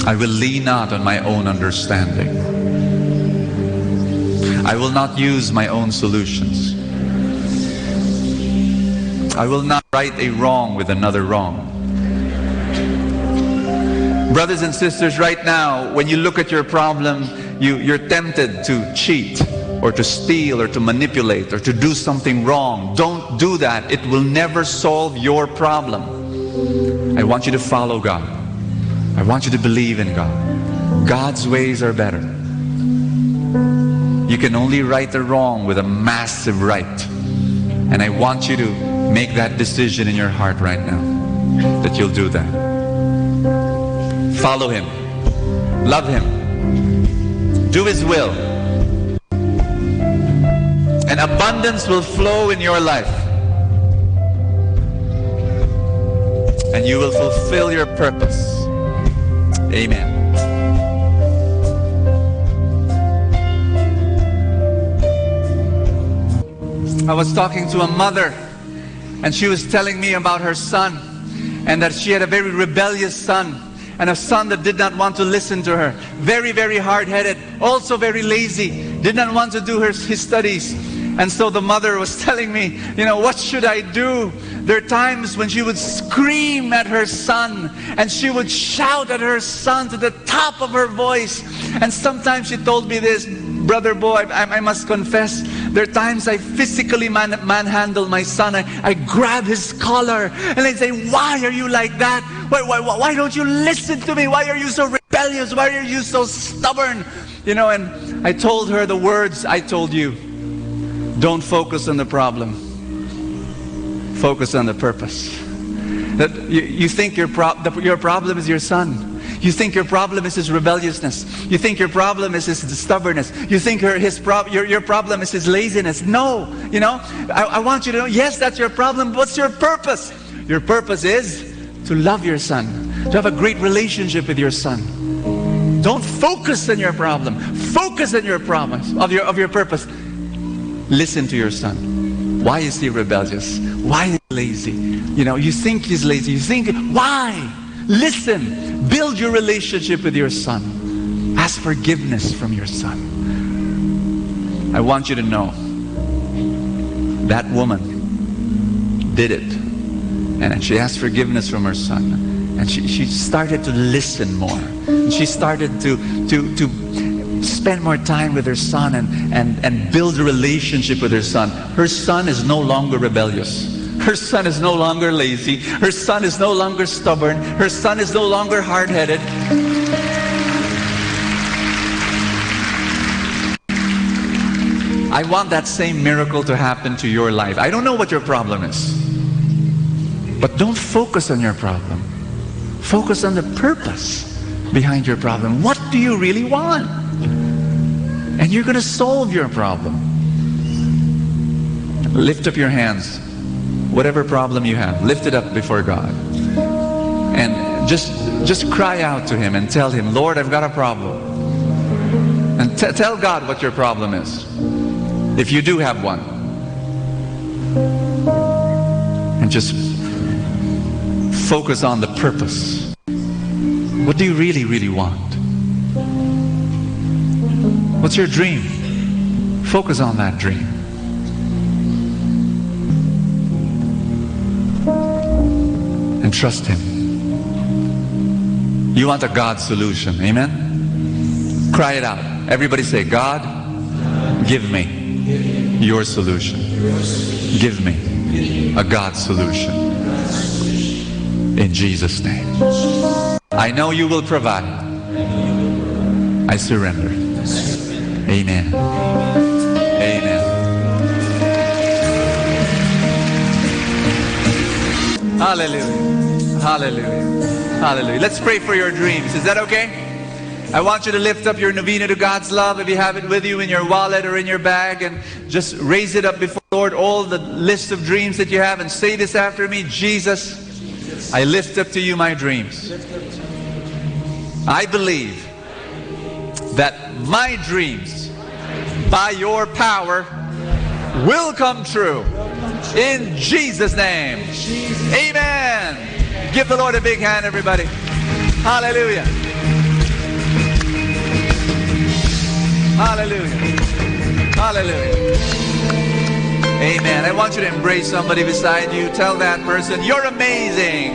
I will lean not on my own understanding. I will not use my own solutions. I will not right a wrong with another wrong." Brothers and sisters, right now, when you look at your problem, you, you're tempted to cheat or to steal or to manipulate or to do something wrong. Don't do that. It will never solve your problem. I want you to follow God. I want you to believe in God. God's ways are better. You can only right the wrong with a massive right. And I want you to make that decision in your heart right now that you'll do that. Follow Him. Love Him. Do His will. And abundance will flow in your life. And you will fulfill your purpose. Amen. I was talking to a mother, and she was telling me about her son, and that she had a very rebellious son, and a son that did not want to listen to her. Very, very hard-headed, also very lazy, did not want to do her, his studies. And so the mother was telling me, you know, "What should I do?" There are times when she would scream at her son, and she would shout at her son to the top of her voice. And sometimes she told me this, "Brother Bo, I, I must confess, there are times I physically man-, manhandle my son. I, I grab his collar, and I say, 'Why are you like that? Why, why, why, why don't you listen to me? Why are you so rebellious? Why are you so stubborn?'" You know, and I told her the words I told you. Don't focus on the problem. Focus on the purpose. That you, you think your pro-, the, your problem is your son. You think your problem is his rebelliousness. You think your problem is his stubbornness. You think her, his prob-, your, your problem is his laziness. No, you know, I, I want you to know, yes, that's your problem. What's your purpose? Your purpose is to love your son, to have a great relationship with your son. Don't focus on your problem. Focus on your promise, of your, of your purpose. Listen to your son. Why is he rebellious? Why is he lazy? You know, you think he's lazy. You think, why? Listen. Build your relationship with your son. Ask forgiveness from your son. I want you to know that woman did it. And she asked forgiveness from her son. And she, she started to listen more. And she started to, to, to spend more time with her son and, and, and build a relationship with her son. Her son is no longer rebellious. Her son is no longer lazy. Her son is no longer stubborn. Her son is no longer hard-headed. I want that same miracle to happen to your life. I don't know what your problem is, but don't focus on your problem. Focus on the purpose behind your problem. What do you really want? And you're gonna solve your problem. Lift up your hands. Whatever problem you have, lift it up before God. And just, just cry out to Him and tell Him, "Lord, I've got a problem." And t-, tell God what your problem is, if you do have one. And just focus on the purpose. What do you really, really want? What's your dream? Focus on that dream. And trust Him. You want a God solution. Amen? Cry it out. Everybody say, "God, give me your solution. Give me a God solution." In Jesus' name. I know you will provide. I surrender. Amen. Amen. Hallelujah. Hallelujah. Hallelujah. Let's pray for your dreams. Is that okay? I want you to lift up your novena to God's love. If you have it with you in your wallet or in your bag, and just raise it up before the Lord, all the list of dreams that you have, and say this after me: "Jesus, I lift up to you my dreams. I believe that my dreams, by your power, will come true. In Jesus' name, amen." Give the Lord a big hand, everybody. Hallelujah. Hallelujah. Hallelujah. Amen. I want you to embrace somebody beside you. Tell that person, "You're amazing."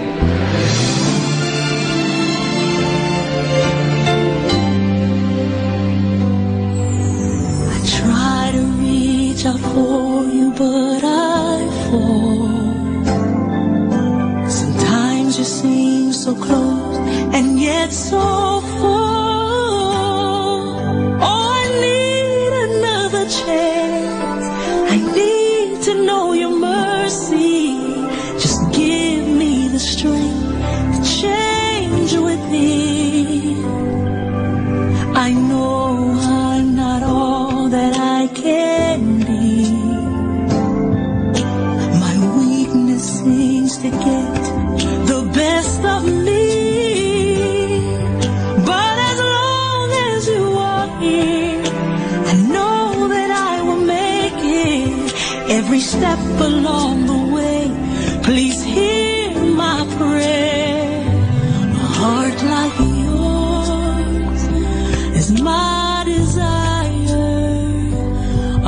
I try to reach out for you, but I fall. Sometimes you seem so close and yet so far. Oh, I need another chance. I need to know your mercy. Just give me the strength to change within. I know I'm not all that I can be. My weakness seems to get the best of me. But as long as you are here, I know that I will make it. Every step along the way, please hear my prayer. A heart like yours is my desire.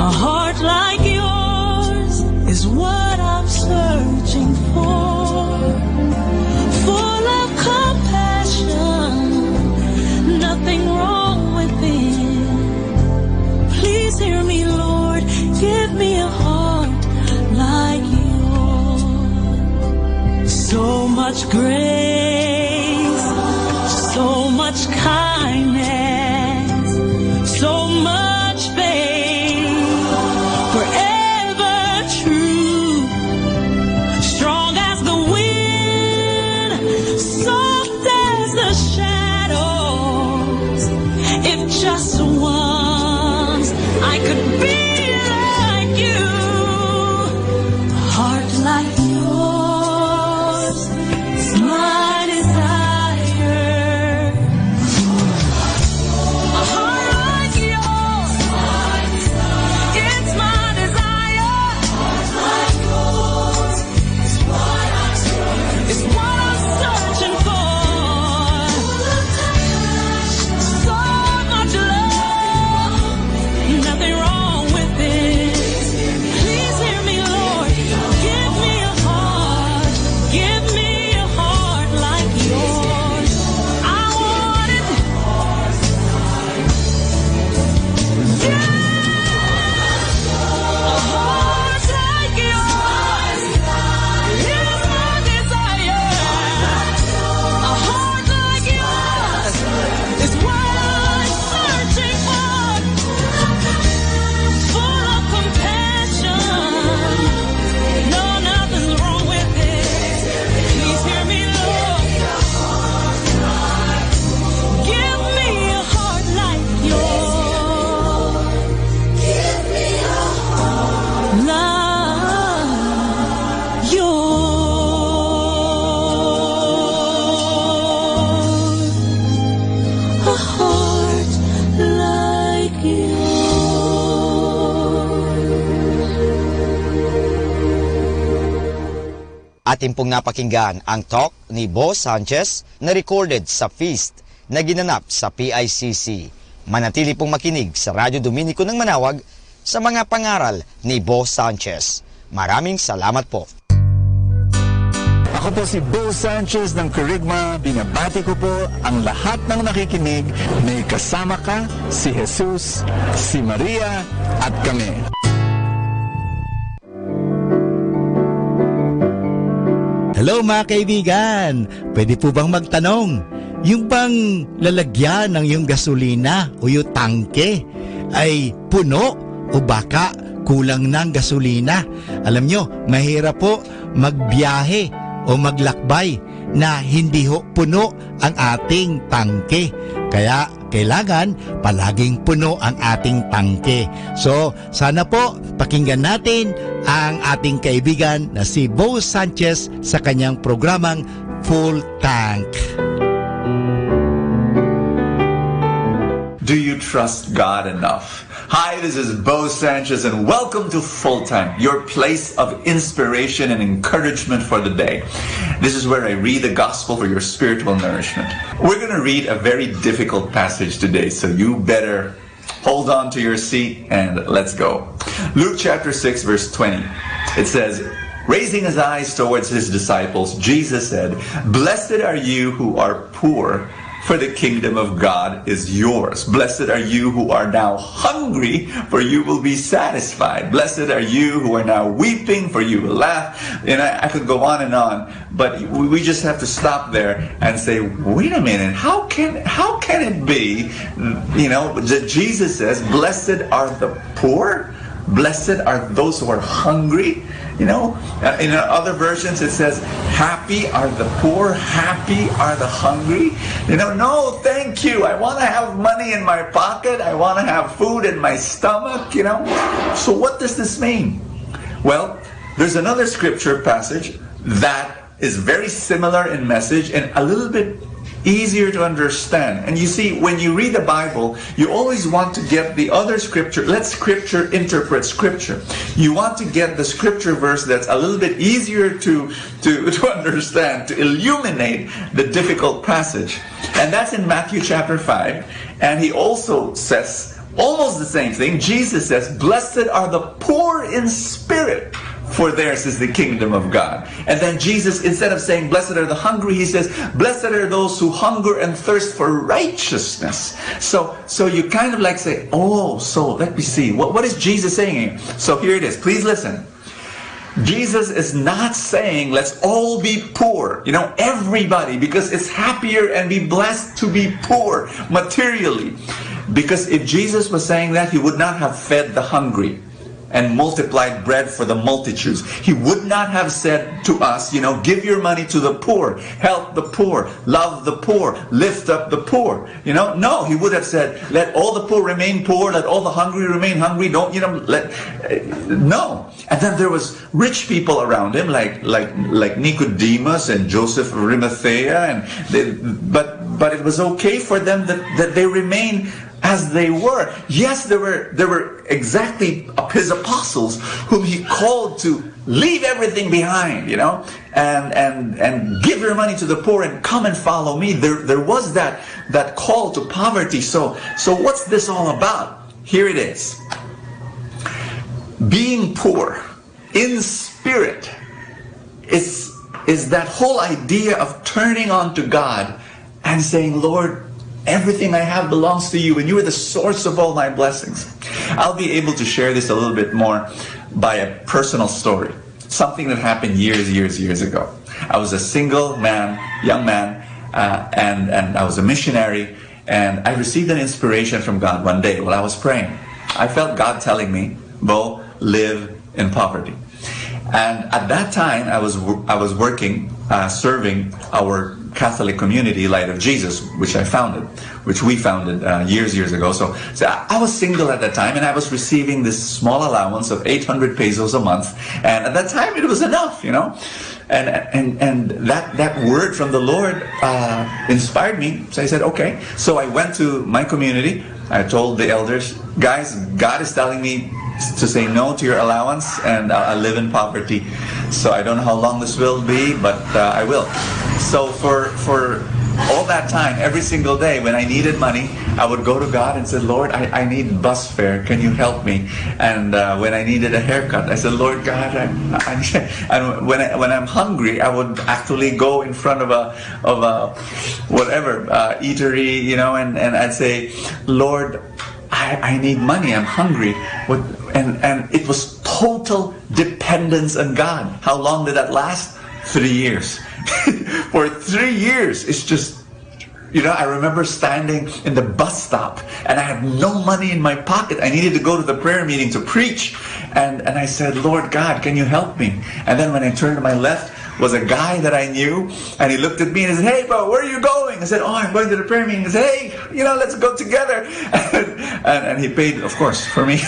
A heart like yours is what I'm searching for. Full of compassion, nothing wrong within. Please hear me, Lord. Give me a heart like yours. So much grace, so much kindness, so much faith, forever true, strong as the wind, soft as the shadows. If just once I could be like you, a heart like yours is my desire. Atin pong napakinggan ang talk ni Bo Sanchez na recorded sa feast na ginanap sa P I C C. Manatili pong makinig sa Radyo Dominico ng Manawag sa mga pangaral ni Bo Sanchez. Maraming salamat po. Ako po si Bo Sanchez ng Kerygma. Binabati ko po ang lahat ng nakikinig. May kasama ka, si Jesus, si Maria, at kami. Hello, mga kaibigan! Pwede po bang magtanong? Yung bang lalagyan ng yung gasolina o yung tangke ay puno o baka kulang ng gasolina? Alam nyo, mahirap po magbiyahe o maglakbay na hindi ho puno ang ating tangke. Kaya kailangan palaging puno ang ating tangke. So, sana po pakinggan natin ang ating kaibigan na si Bo Sanchez sa kanyang programang Full Tank. Do you trust God enough? Hi, this is Bo Sanchez, and welcome to Full Tank, your place of inspiration and encouragement for the day. This is where I read the gospel for your spiritual nourishment. We're going to read a very difficult passage today, so you better hold on to your seat and let's go. Luke chapter six, verse twenty. It says, raising his eyes towards his disciples, Jesus said, "Blessed are you who are poor, for the kingdom of God is yours. Blessed are you who are now hungry, for you will be satisfied. Blessed are you who are now weeping, for you will laugh." And I, I could go on and on, but we, we just have to stop there and say, "Wait a minute, how can, how can it be, you know, that Jesus says, 'Blessed are the poor'? Blessed are those who are hungry'?" You know, uh, in other versions it says, "Happy are the poor, happy are the hungry." You know, no, thank you. I want to have money in my pocket. I want to have food in my stomach, you know. So what does this mean? Well, there's another scripture passage that is very similar in message and a little bit easier to understand. And you see, when you read the Bible, you always want to get the other scripture. Let scripture interpret scripture. You want to get the scripture verse that's a little bit easier to, to, to understand, to illuminate the difficult passage. And that's in Matthew chapter five. And he also says, almost the same thing. Jesus says, "Blessed are the poor in spirit, for theirs is the kingdom of God." And then Jesus, instead of saying, "Blessed are the hungry," he says, "Blessed are those who hunger and thirst for righteousness." So, so you kind of like say, "Oh, so let me see. What, what is Jesus saying here?" So here it is. Please listen. Jesus is not saying, "Let's all be poor, you know, everybody, because it's happier and be blessed to be poor materially." Because if Jesus was saying that, he would not have fed the hungry and multiplied bread for the multitudes. He would not have said to us, you know, "Give your money to the poor, help the poor, love the poor, lift up the poor." You know, no, he would have said, "Let all the poor remain poor, let all the hungry remain hungry, don't, you know, let," uh, no. And then there was rich people around him, like, like, like Nicodemus and Joseph of Arimathea, and they, but, but it was okay for them that, that they remain as they were. Yes, there were, there were exactly his apostles whom he called to leave everything behind, you know, and, and, and give your money to the poor and come and follow me. There, there was that, that call to poverty. So, so what's this all about? Here it is. Being poor in spirit is, is that whole idea of turning on to God and saying, "Lord, everything I have belongs to you, and you are the source of all my blessings." I'll be able to share this a little bit more by a personal story, something that happened years, years, years ago. I was a single man, young man, uh, and, and I was a missionary, and I received an inspiration from God one day while I was praying. I felt God telling me, "Bo, live in poverty." And at that time, I was wo-, I was working, uh, serving our Catholic community, Light of Jesus, which I founded, which we founded, uh, years, years ago. So, so I I was single at that time, and I was receiving this small allowance of eight hundred pesos a month. And at that time, it was enough, you know. And, and, and that, that word from the Lord, uh, inspired me. So I said, "Okay." So I went to my community. I told the elders, "Guys, God is telling me to say no to your allowance, and I, I live in poverty." So I don't know how long this will be, but uh, I will. So for for all that time, every single day when I needed money, I would go to God and said, "Lord, I, I need bus fare. Can you help me?" And uh, when I needed a haircut, I said, "Lord God, I, I," and when I, when I'm hungry, I would actually go in front of a of a whatever uh, eatery, you know, and and I'd say, "Lord, I, I need money. I'm hungry." What and and it was total dependence on God. How long did that last? Three years. For three years, it's just, you know, I remember standing in the bus stop and I had no money in my pocket. I needed to go to the prayer meeting to preach. And, and I said, "Lord God, can you help me?" And then when I turned to my left was a guy that I knew, and he looked at me and he said, "Hey, bro, where are you going?" I said, "Oh, I'm going to the prayer meeting." He said, "Hey, you know, let's go together." And, and, and he paid, of course, for me.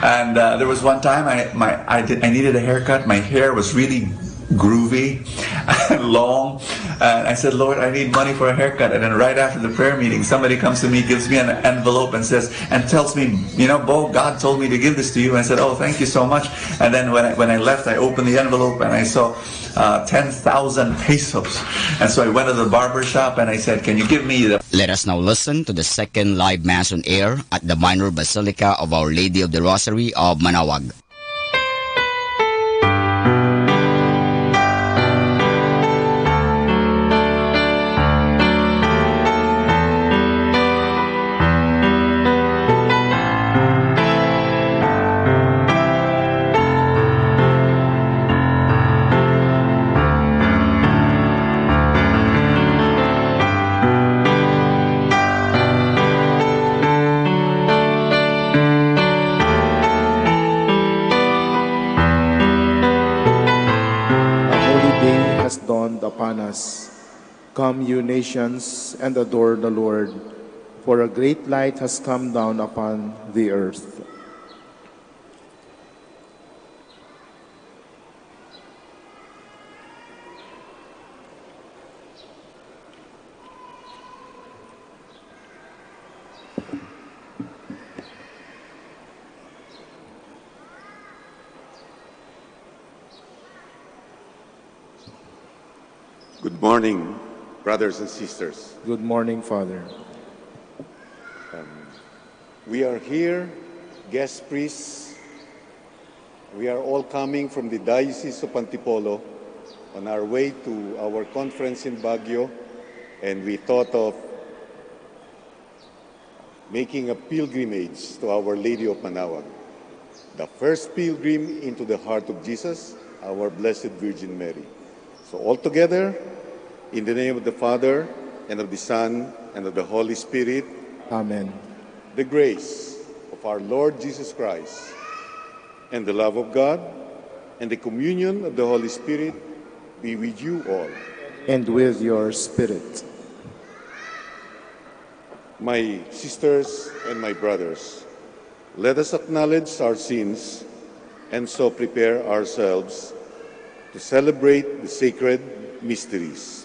And uh, there was one time I, my, I, did, I needed a haircut. My hair was really groovy and long. And I said, "Lord, I need money for a haircut." And then right after the prayer meeting, somebody comes to me, gives me an envelope and says, and tells me, "You know, Bo, God told me to give this to you." And I said, "Oh, thank you so much." And then when I, when I left, I opened the envelope and I saw uh, ten thousand pesos. And so I went to the barber shop and I said, "Can you give me the..." Let us now listen to the second live Mass on air at the Minor Basilica of Our Lady of the Rosary of Manaoag. A holy day has dawned upon us. Come, you nations, and adore the Lord, for a great light has come down upon the earth. Good morning, brothers and sisters. Good morning, Father. Um, we are here, guest priests. We are all coming from the Diocese of Antipolo on our way to our conference in Baguio, and we thought of making a pilgrimage to Our Lady of Manaoag, the first pilgrim into the heart of Jesus, our Blessed Virgin Mary. So all together, in the name of the Father, and of the Son, and of the Holy Spirit. Amen. The grace of our Lord Jesus Christ, and the love of God, and the communion of the Holy Spirit be with you all. And with your spirit. My sisters and my brothers, let us acknowledge our sins and so prepare ourselves to celebrate the sacred mysteries.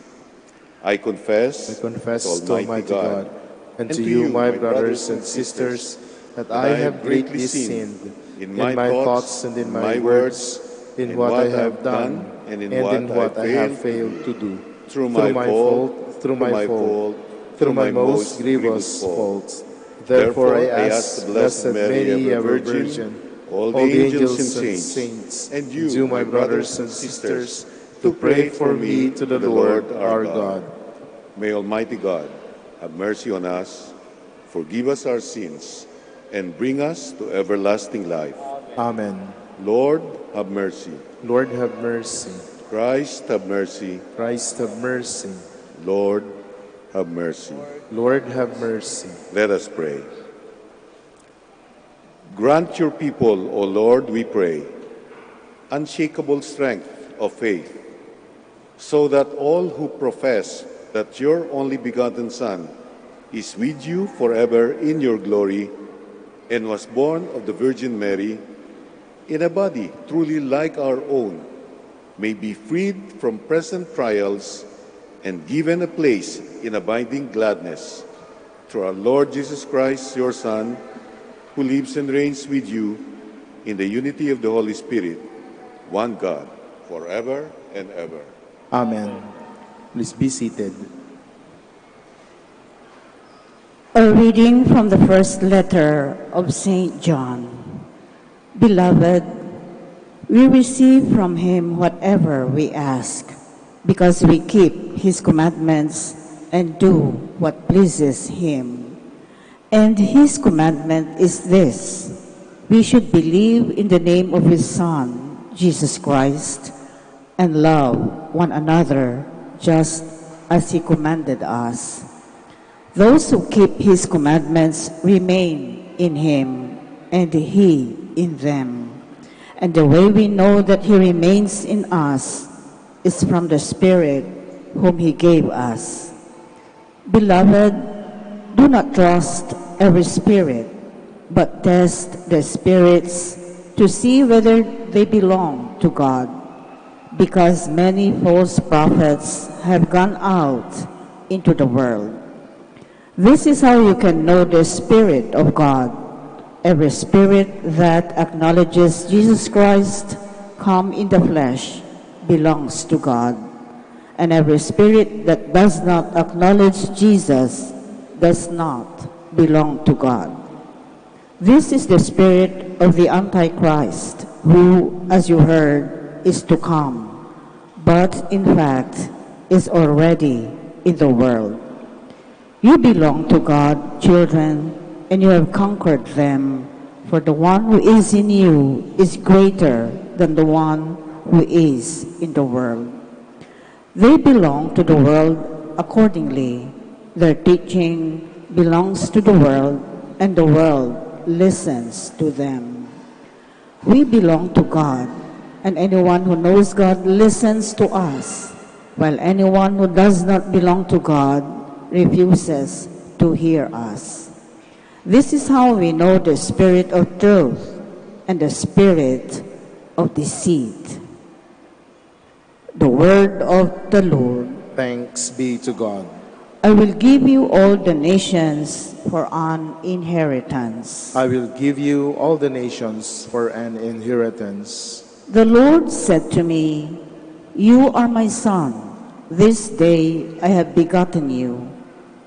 I confess, I confess to Almighty God and to you, my brothers and sisters, that I have greatly sinned in my thoughts and in my words, in what I have done and in what I have failed to do. Through my fault, through my fault, through my most grievous fault. Therefore I ask the Blessed Mary, ever Virgin, all the angels and saints, and you, my brothers and sisters, to pray for me to the Lord our God. May Almighty God have mercy on us, forgive us our sins, and bring us to everlasting life. Amen. Lord, have mercy. Lord, have mercy. Christ, have mercy. Christ, have mercy. Lord, have mercy. Lord, have mercy. Let us pray. Grant your people, O Lord, we pray, unshakable strength of faith, so that all who profess that your only begotten Son is with you forever in your glory and was born of the Virgin Mary in a body truly like our own, may be freed from present trials and given a place in abiding gladness. Through our Lord Jesus Christ, your Son, who lives and reigns with you in the unity of the Holy Spirit, one God, forever and ever. Amen. Please be seated. A reading from the first letter of Saint John. Beloved, we receive from him whatever we ask, because we keep his commandments and do what pleases him. And his commandment is this: we should believe in the name of his Son, Jesus Christ, and love one another just as he commanded us. Those who keep his commandments remain in him, and he in them. And the way we know that he remains in us is from the Spirit whom he gave us. Beloved, do not trust every spirit, but test the spirits to see whether they belong to God, because many false prophets have gone out into the world. This is how you can know the Spirit of God. Every spirit that acknowledges Jesus Christ come in the flesh belongs to God. And every spirit that does not acknowledge Jesus does not belong to God. This is the spirit of the Antichrist, who, as you heard, is to come, but in fact is already in the world. You belong to God, children, and you have conquered them, for the one who is in you is greater than the one who is in the world. They belong to the world, accordingly, their teaching belongs to the world, and the world listens to them. We belong to God, and anyone who knows God listens to us, while anyone who does not belong to God refuses to hear us. This is how we know the spirit of truth and the spirit of deceit. The word of the Lord. Thanks be to God. I will give you all the nations for an inheritance. I will give you all the nations for an inheritance. The Lord said to me, "You are my son. This day I have begotten you.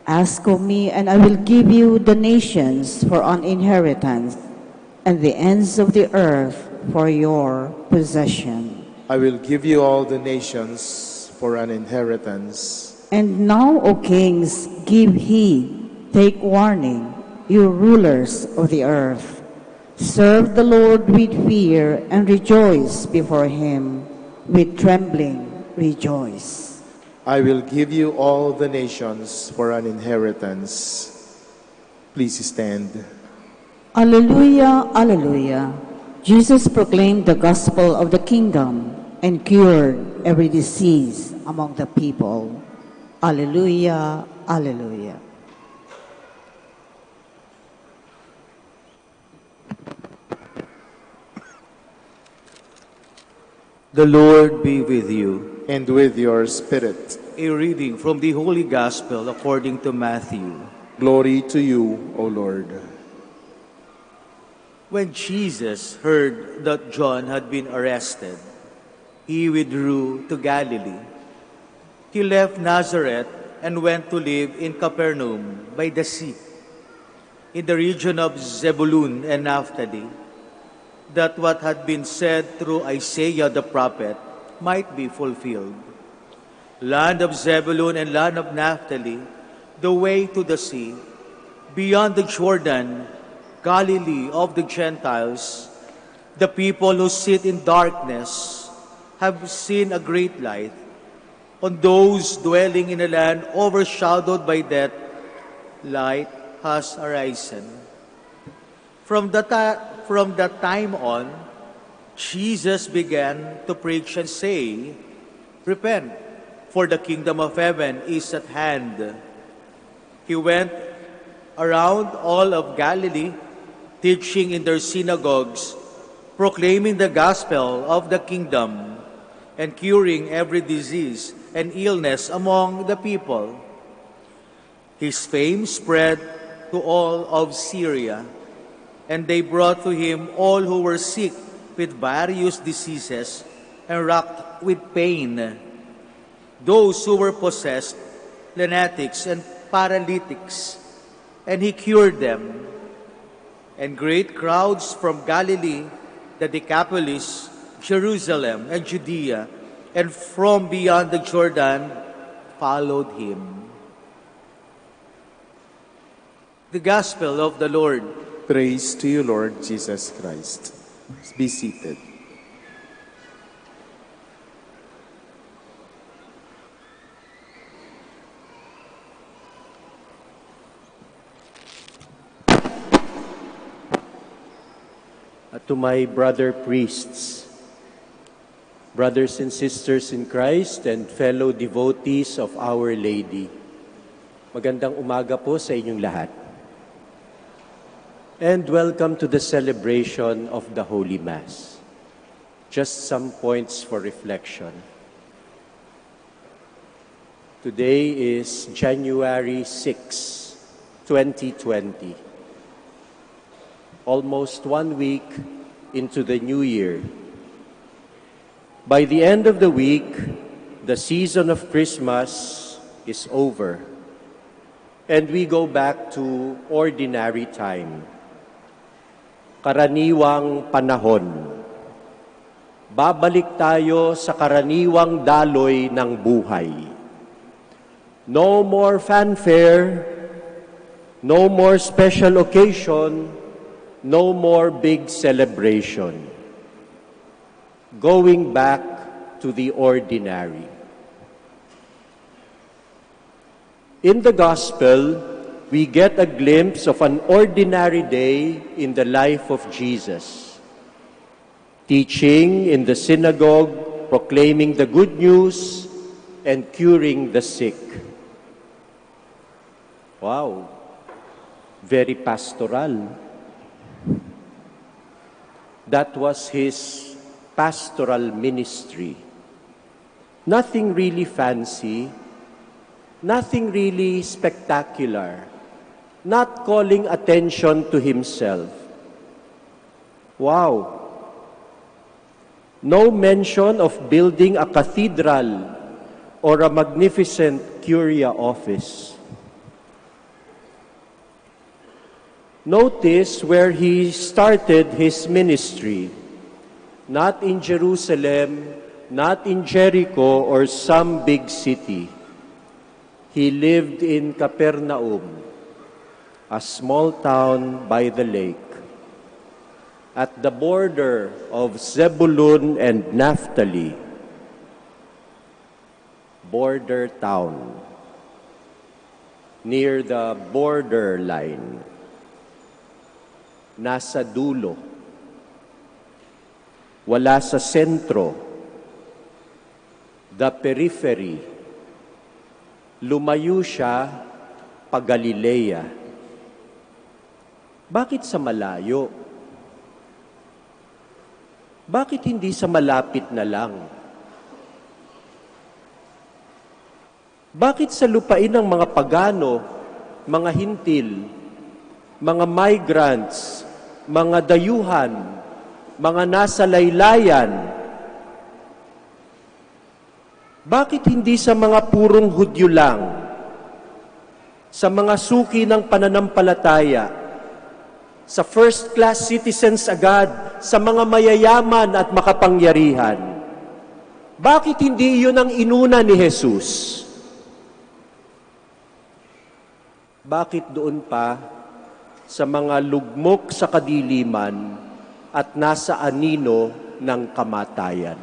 Ask of me, and I will give you the nations for an inheritance, and the ends of the earth for your possession." I will give you all the nations for an inheritance. And now, O kings, give heed, take warning, you rulers of the earth. Serve the Lord with fear and rejoice before him with trembling. Rejoice. I will give you all the nations for an inheritance. Please stand. Alleluia, alleluia. Jesus proclaimed the gospel of the kingdom and cured every disease among the people. Alleluia, alleluia. The Lord be with you. And with your spirit. A reading from the Holy Gospel according to Matthew. Glory to you, O Lord. When Jesus heard that John had been arrested, he withdrew to Galilee. He left Nazareth and went to live in Capernaum by the sea, in the region of Zebulun and Naphtali, that what had been said through Isaiah the prophet might be fulfilled. Land of Zebulun and land of Naphtali, the way to the sea, beyond the Jordan, Galilee of the Gentiles, the people who sit in darkness have seen a great light. On those dwelling in a land overshadowed by death, light has arisen. From that, ti- from that time on, Jesus began to preach and say, "Repent, for the kingdom of heaven is at hand." He went around all of Galilee, teaching in their synagogues, proclaiming the gospel of the kingdom, and curing every disease and illness among the people. His fame spread to all of Syria, and they brought to him all who were sick with various diseases and racked with pain those who were possessed, lunatics, and paralytics, and he cured them. And great crowds from Galilee, the Decapolis, Jerusalem, and Judea, and from beyond the Jordan followed him. The Gospel of the Lord. Praise to you, Lord Jesus Christ. Be seated. To my brother priests, brothers and sisters in Christ, and fellow devotees of Our Lady. Magandang umaga po sa inyong lahat. And welcome to the celebration of the Holy Mass. Just some points for reflection. Today is January six, twenty twenty. Almost one week into the new year. By the end of the week, the season of Christmas is over, and we go back to ordinary time. Karaniwang panahon. Babalik tayo sa karaniwang daloy ng buhay. No more fanfare, no more special occasion, no more big celebration. Going back to the ordinary. In the Gospel, we get a glimpse of an ordinary day in the life of Jesus. Teaching in the synagogue, proclaiming the good news, and curing the sick. Wow, very pastoral. That was his pastoral ministry. Nothing really fancy, nothing really spectacular, not calling attention to himself. Wow! No mention of building a cathedral or a magnificent curia office. Notice where he started his ministry. Not in Jerusalem, not in Jericho or some big city. He lived in Capernaum, a small town by the lake, at the border of Zebulun and Naphtali. Border town, near the borderline. Nasa dulo. Wala sa sentro. The periphery. Lumayo siya pa Galilea. Bakit sa malayo? Bakit hindi sa malapit na lang? Bakit sa lupain ng mga pagano, mga Hentil, mga migrants, mga dayuhan, mga nasa laylayan? Bakit hindi sa mga purong Hudyo lang? Sa mga suki ng pananampalataya, sa first-class citizens agad, sa mga mayayaman at makapangyarihan? Bakit hindi iyon ang inuna ni Jesus? Bakit doon pa sa mga lugmok sa kadiliman at nasa anino ng kamatayan?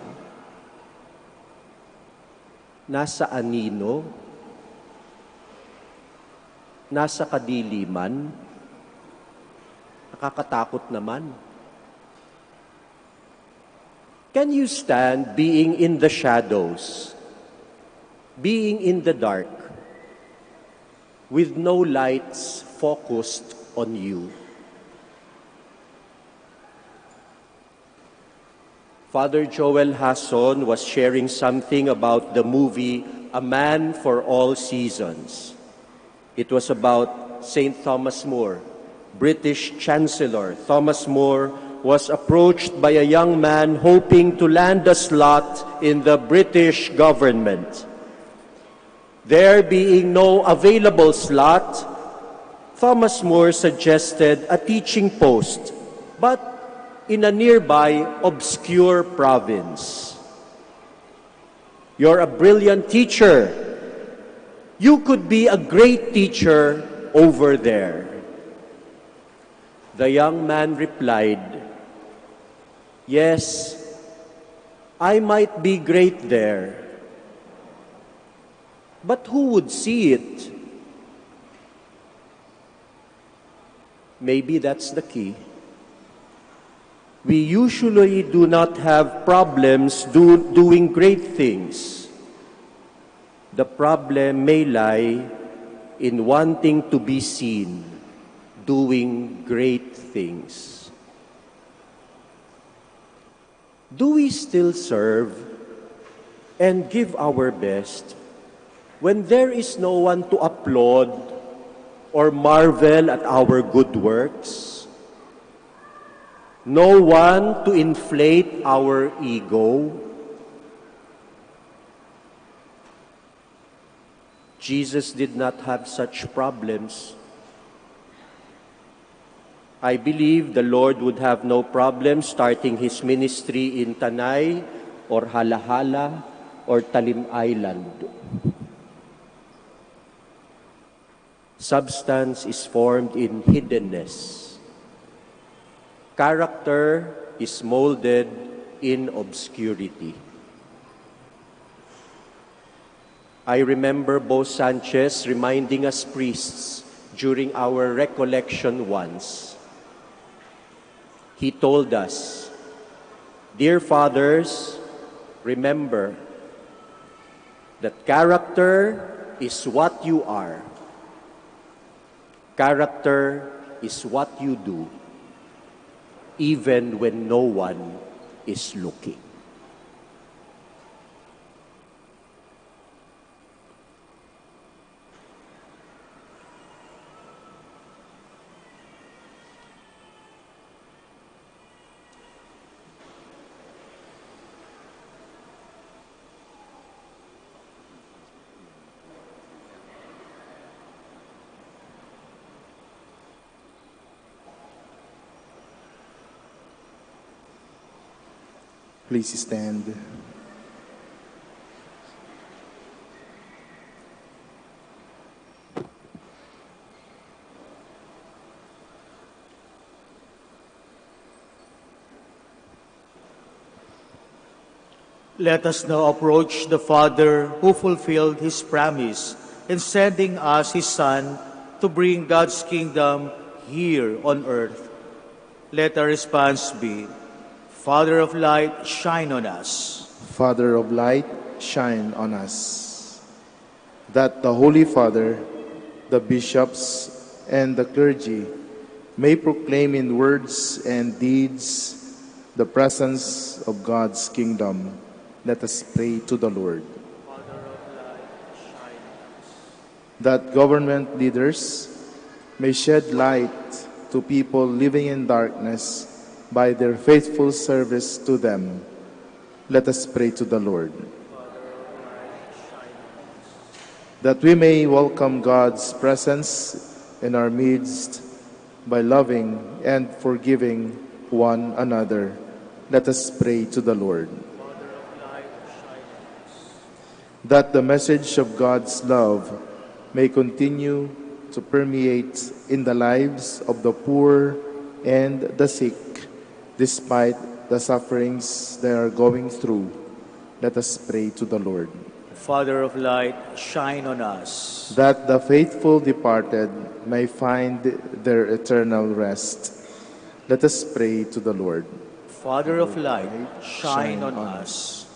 Nasa anino? Nasa kadiliman? Nakakatakot naman. Can you stand being in the shadows, being in the dark, with no lights focused on you? Father Joel Hasson was sharing something about the movie A Man for All Seasons. It was about Saint Thomas More, British Chancellor Thomas More, was approached by a young man hoping to land a slot in the British government. There being no available slot, Thomas More suggested a teaching post, but in a nearby obscure province. "You're a brilliant teacher. You could be a great teacher over there." The young man replied, "Yes, I might be great there, but who would see it?" Maybe that's the key. We usually do not have problems do, doing great things. The problem may lie in wanting to be seen doing great things. Do we still serve and give our best when there is no one to applaud or marvel at our good works? No one to inflate our ego? Jesus did not have such problems. I believe the Lord would have no problem starting his ministry in Tanay or Halahala or Talim Island. Substance is formed in hiddenness. Character is molded in obscurity. I remember Bo Sanchez reminding us priests during our recollection once. He told us, "Dear fathers, remember that character is what you are. Character is what you do, even when no one is looking." Please stand. Let us now approach the Father who fulfilled his promise in sending us his Son to bring God's kingdom here on earth. Let our response be, "Father of light, shine on us." Father of light, shine on us. That the Holy Father, the bishops, and the clergy may proclaim in words and deeds the presence of God's kingdom. Let us pray to the Lord. That government leaders may shed light to people living in darkness by their faithful service to them. Let us pray to the Lord. That we may welcome God's presence in our midst by loving and forgiving one another. Let us pray to the Lord. That the message of God's love may continue to permeate in the lives of the poor and the sick, despite the sufferings they are going through. Let us pray to the Lord. Father of light, shine on us. That the faithful departed may find their eternal rest. Let us pray to the Lord. Father of light, shine on us.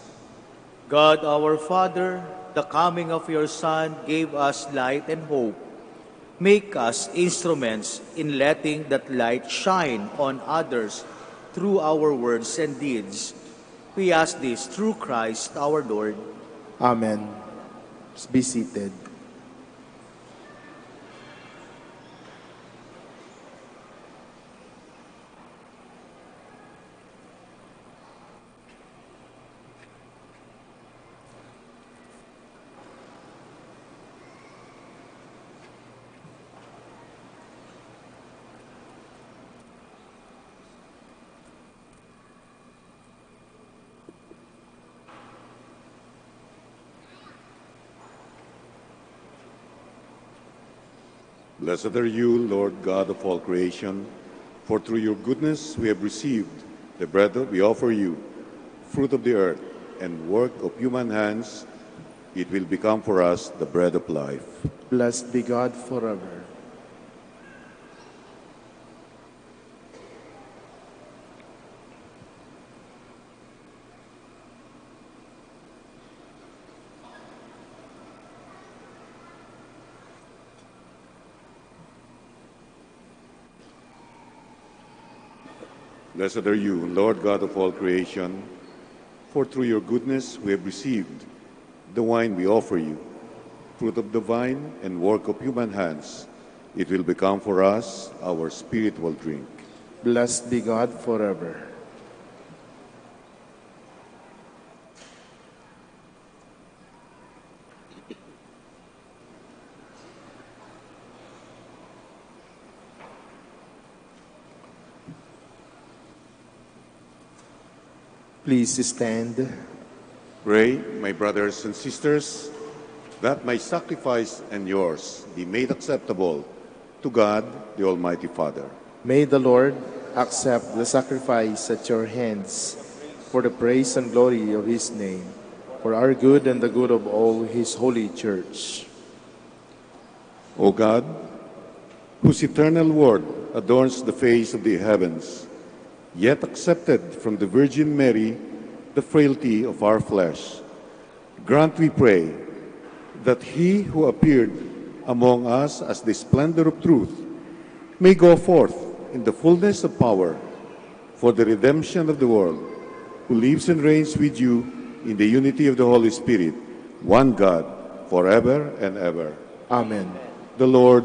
God our Father, the coming of your Son gave us light and hope. Make us instruments in letting that light shine on others through our words and deeds. We ask this through Christ our Lord. Amen. Please be seated. Blessed are you, Lord God of all creation, for through your goodness we have received the bread that we offer you, fruit of the earth and work of human hands. It will become for us the bread of life. Blessed be God forever. Blessed are you, Lord God of all creation, for through your goodness we have received the wine we offer you, fruit of the vine and work of human hands. It will become for us our spiritual drink. Blessed be God forever. Please stand. Pray, my brothers and sisters, that my sacrifice and yours be made acceptable to God, the Almighty Father. May the Lord accept the sacrifice at your hands for the praise and glory of his name, for our good and the good of all his holy church. O God, whose eternal word adorns the face of the heavens, yet accepted from the Virgin Mary the frailty of our flesh, grant, we pray, that he who appeared among us as the splendor of truth may go forth in the fullness of power for the redemption of the world, who lives and reigns with you in the unity of the Holy Spirit, one God, forever and ever. Amen. The Lord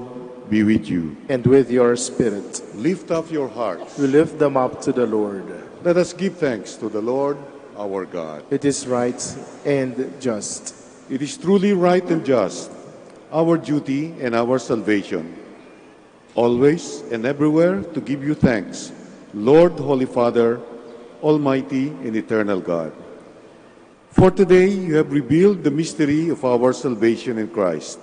be with you. And with your spirit. Lift up your hearts. We lift them up to the Lord. Let us give thanks to the Lord our God. It is right and just. It is truly right and just, our duty and our salvation, always and everywhere to give you thanks, Lord, Holy Father, Almighty and eternal God. For today you have revealed the mystery of our salvation in Christ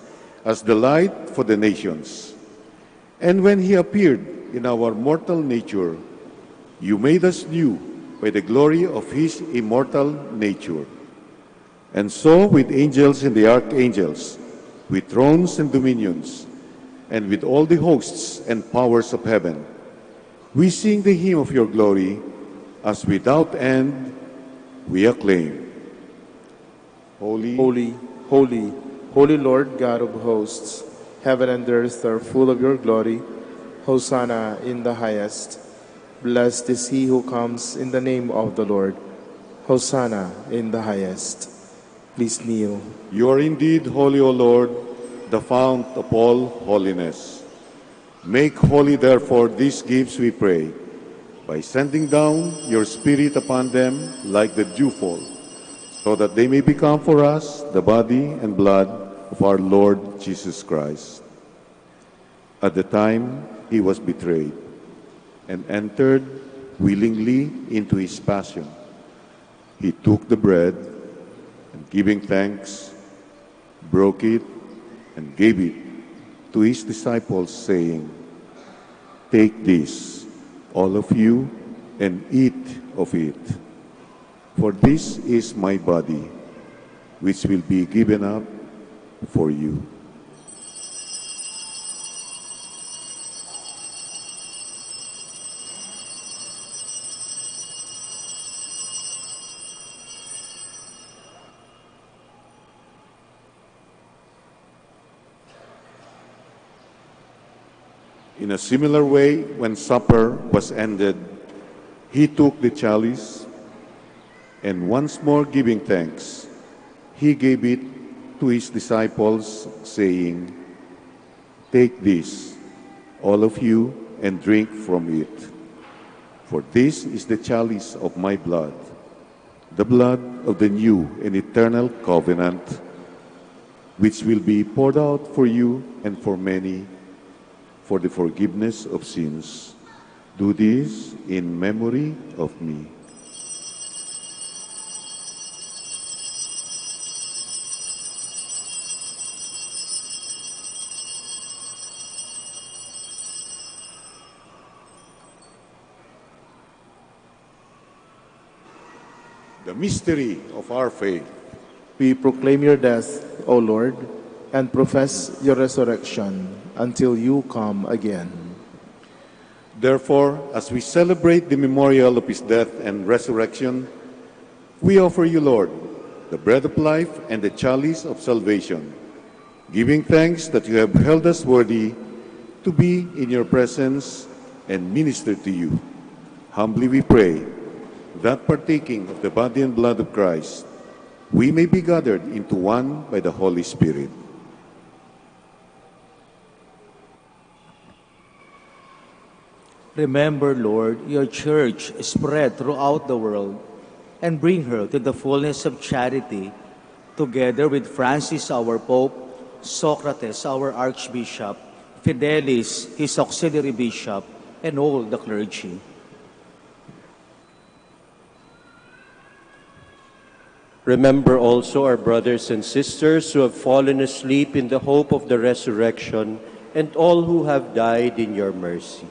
as the light for the nations. And when he appeared in our mortal nature, you made us new by the glory of his immortal nature. And so with angels and the archangels, with thrones and dominions, and with all the hosts and powers of heaven, we sing the hymn of your glory, as without end we acclaim. Holy, holy, holy, holy Lord God of hosts, heaven and earth are full of your glory. Hosanna in the highest. Blessed is he who comes in the name of the Lord. Hosanna in the highest. Please kneel. You are indeed holy, O Lord, the fount of all holiness. Make holy, therefore, these gifts, we pray, by sending down your Spirit upon them like the dewfall, so that they may become for us the body and blood of our Lord Jesus Christ. At the time he was betrayed and entered willingly into his passion, he took the bread and, giving thanks, broke it and gave it to his disciples, saying, "Take this, all of you, and eat of it. For this is my body, which will be given up for you." In a similar way, when supper was ended, he took the chalice, and once more giving thanks, he gave it to his disciples, saying, "Take this, all of you, and drink from it. For this is the chalice of my blood, the blood of the new and eternal covenant, which will be poured out for you and for many for the forgiveness of sins. Do this in memory of me." The mystery of our faith. We proclaim your death, O Lord, and profess your resurrection until you come again. Therefore, as we celebrate the memorial of his death and resurrection, we offer you, Lord, the bread of life and the chalice of salvation, giving thanks that you have held us worthy to be in your presence and minister to you. Humbly we pray that, partaking of the body and blood of Christ, we may be gathered into one by the Holy Spirit. Remember, Lord, your church spread throughout the world, and bring her to the fullness of charity, together with Francis our Pope, Socrates our Archbishop, Fidelis his auxiliary bishop, and all the clergy. Remember also our brothers and sisters who have fallen asleep in the hope of the resurrection, and all who have died in your mercy.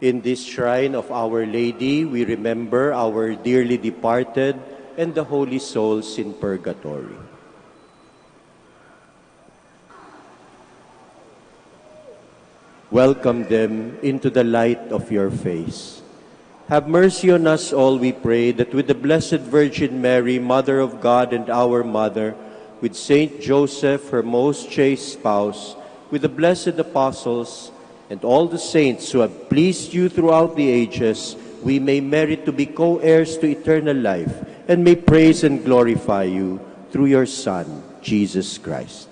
In this shrine of Our Lady, we remember our dearly departed and the holy souls in purgatory. Welcome them into the light of your face. Have mercy on us all, we pray, that with the Blessed Virgin Mary, Mother of God and our Mother, with Saint Joseph, her most chaste spouse, with the blessed apostles, and all the saints who have pleased you throughout the ages, we may merit to be co-heirs to eternal life, and may praise and glorify you through your Son, Jesus Christ.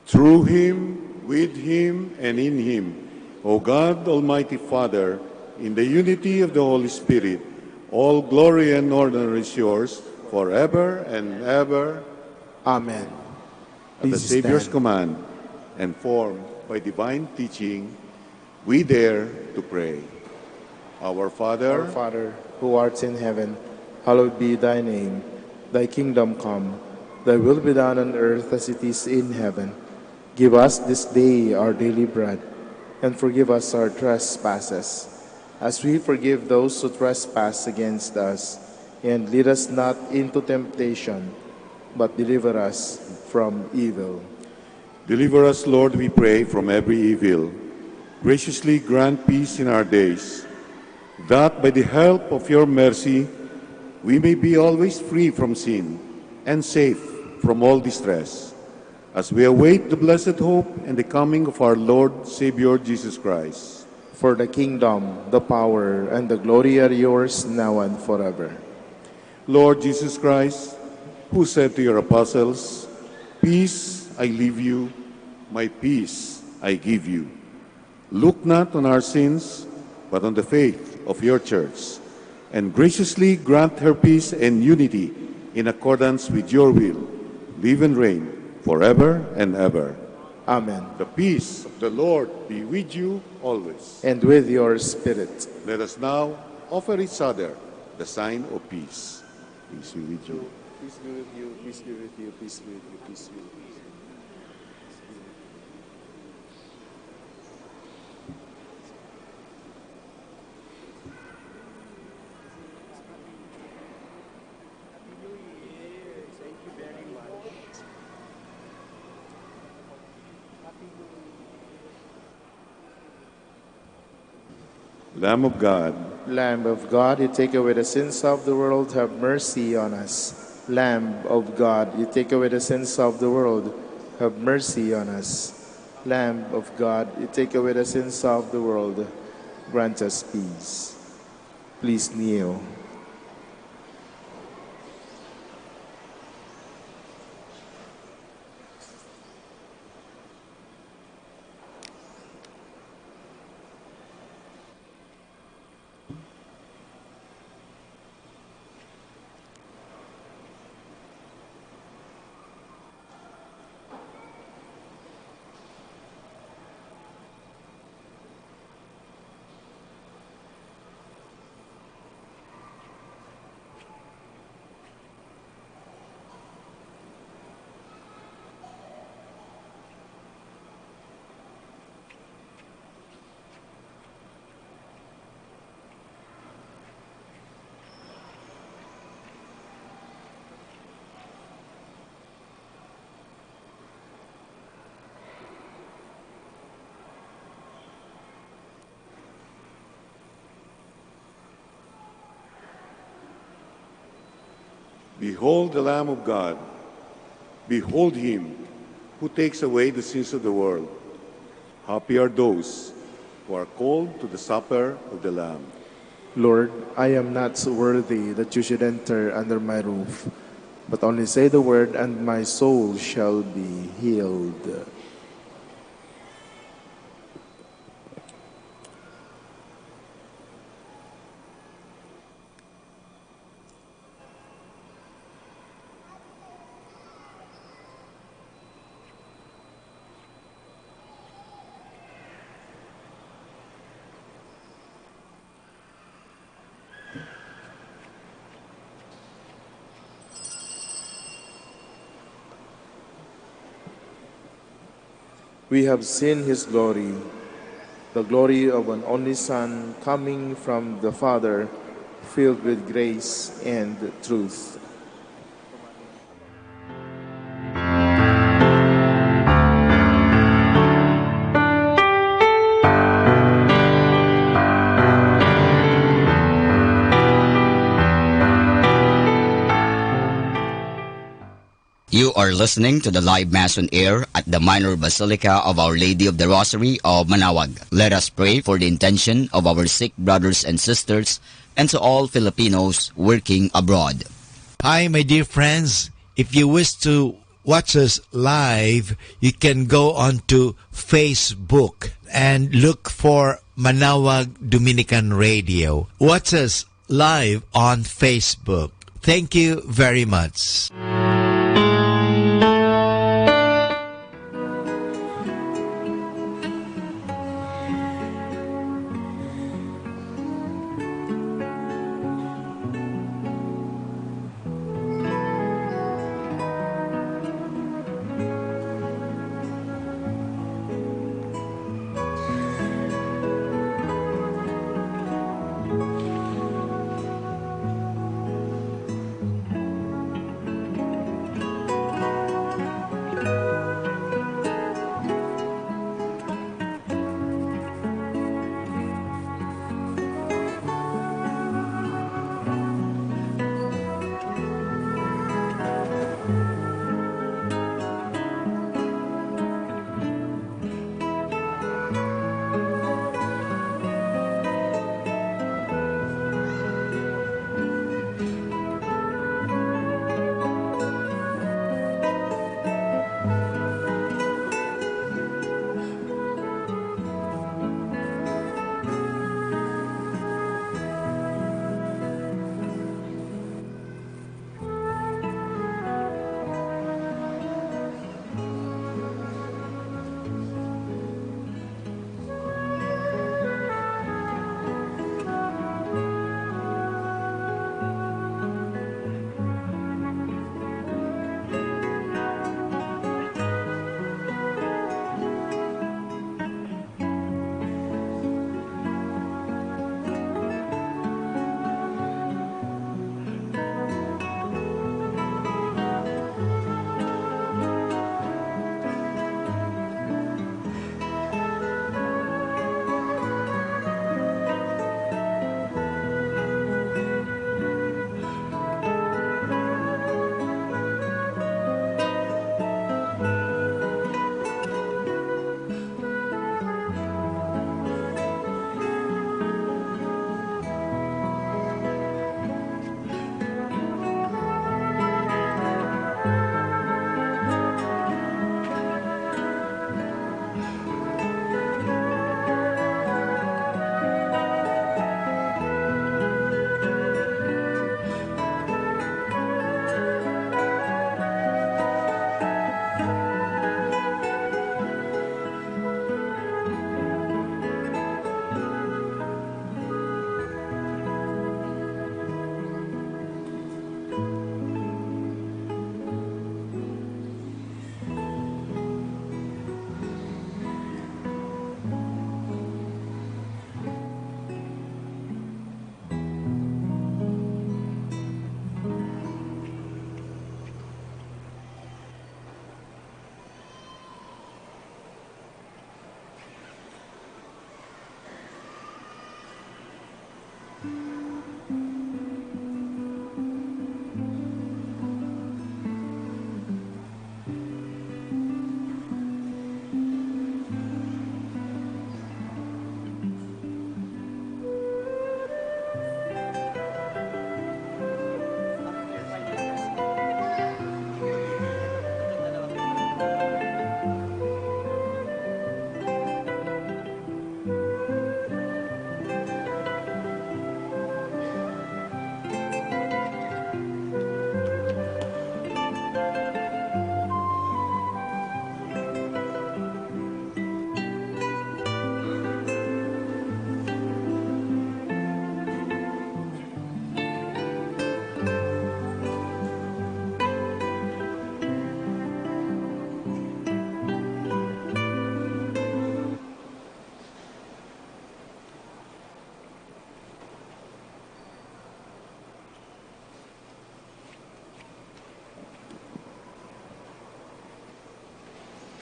Through him, with him, and in him, O God, Almighty Father, in the unity of the Holy Spirit, all glory and honor is yours forever and ever. Amen. At the Please Savior's stand. Command, and formed by divine teaching, we dare to pray. Our Father, Our Father, who art in heaven, hallowed be thy name. Thy kingdom come. Thy will be done on earth as it is in heaven. Give us this day our daily bread, and forgive us our trespasses, as we forgive those who trespass against us. And lead us not into temptation, but deliver us from evil. Deliver us, Lord, we pray, from every evil. Graciously grant peace in our days, that by the help of your mercy we may be always free from sin and safe from all distress, as we await the blessed hope and the coming of our Lord Savior Jesus Christ. For the kingdom, the power, and the glory are yours now and forever. Lord Jesus Christ, who said to your apostles, "Peace I leave you, my peace I give you," look not on our sins, but on the faith of your church, and graciously grant her peace and unity in accordance with your will. Live and reign forever and ever. Amen. The peace of the Lord be with you always. And with your spirit. Let us now offer each other the sign of peace. Peace be with you. Peace be with you. Peace be with you. Peace be with you. Peace be with you. Lamb of God. Lamb of God, you take away the sins of the world, have mercy on us. Lamb of God, you take away the sins of the world, have mercy on us. Lamb of God, you take away the sins of the world, grant us peace. Please kneel. Behold the Lamb of God. Behold him who takes away the sins of the world. Happy are those who are called to the supper of the Lamb. Lord, I am not worthy that you should enter under my roof, but only say the word, and my soul shall be healed. We have seen his glory, the glory of an only Son coming from the Father, filled with grace and truth. You are listening to the live Mass on air at the Minor Basilica of Our Lady of the Rosary of Manaoag. Let us pray for the intention of our sick brothers and sisters and to all Filipinos working abroad. Hi, my dear friends. If you wish to watch us live, you can go on to Facebook and look for Manaoag Dominican Radio. Watch us live on Facebook. Thank you very much.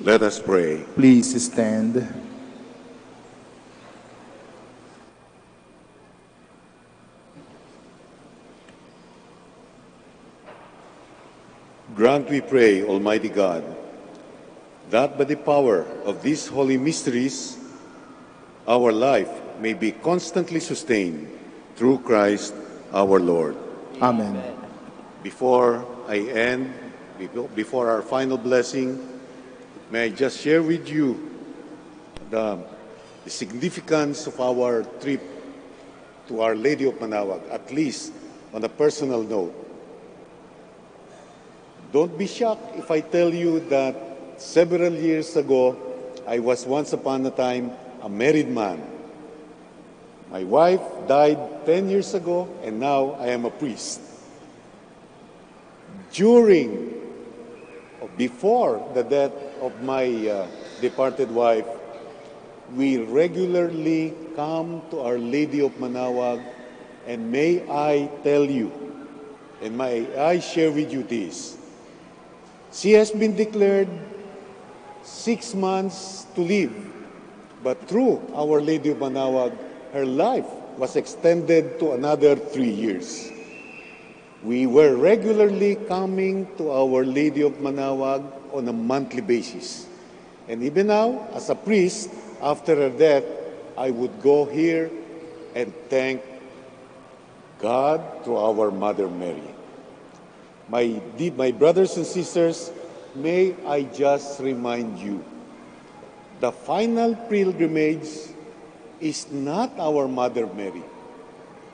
Let us pray. Please stand. Grant, we pray, Almighty God, that by the power of these holy mysteries, our life may be constantly sustained through Christ our Lord. Amen. Before I end, befo-, before our final blessing, may I just share with you the, the significance of our trip to Our Lady of Manaoag, at least on a personal note. Don't be shocked if I tell you that several years ago, I was once upon a time a married man. My wife died ten years ago, and now I am a priest. During, before the death of my, uh, departed wife, we regularly come to Our Lady of Manaoag, and may I tell you, and may I share with you this, she has been declared six months to live, but through Our Lady of Manaoag, her life was extended to another three years. We were regularly coming to Our Lady of Manaoag on a monthly basis. And even now, as a priest, after her death, I would go here and thank God through our Mother Mary. My, di-, my brothers and sisters, may I just remind you, the final pilgrimage is not our Mother Mary,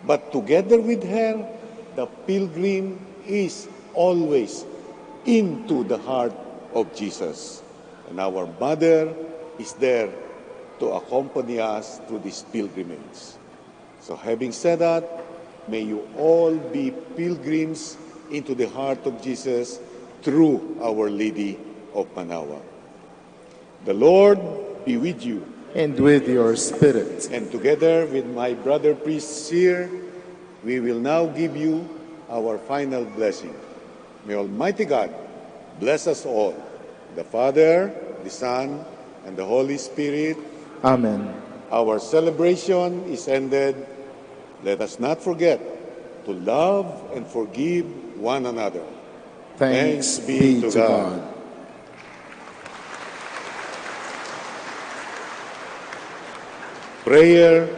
but together with her, the pilgrim is always into the heart of Jesus. And our Mother is there to accompany us through this pilgrimage. So, having said that, may you all be pilgrims into the heart of Jesus through Our Lady of Manaoag. The Lord be with you. And with your spirit. And together with my brother priests here, we will now give you our final blessing. May Almighty God bless us all, the Father, the Son, and the Holy Spirit. Amen. Our celebration is ended. Let us not forget to love and forgive one another. Thanks be to God. Prayer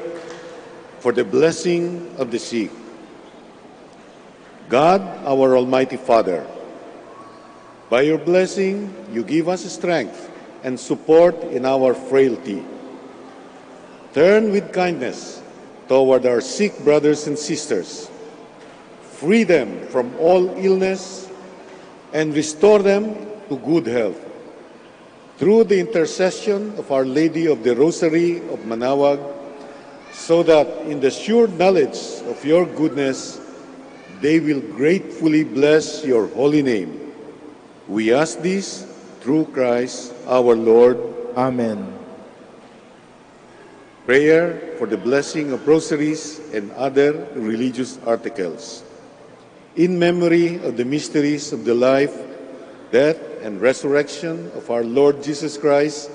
for the blessing of the sick. God, our Almighty Father, by your blessing, you give us strength and support in our frailty. Turn with kindness toward our sick brothers and sisters. Free them from all illness and restore them to good health. Through the intercession of Our Lady of the Rosary of Manaoag, so that in the sure knowledge of your goodness, they will gratefully bless your holy name. We ask this through Christ our Lord. Amen. Prayer for the blessing of rosaries and other religious articles. In memory of the mysteries of the life, death, and resurrection of our Lord Jesus Christ,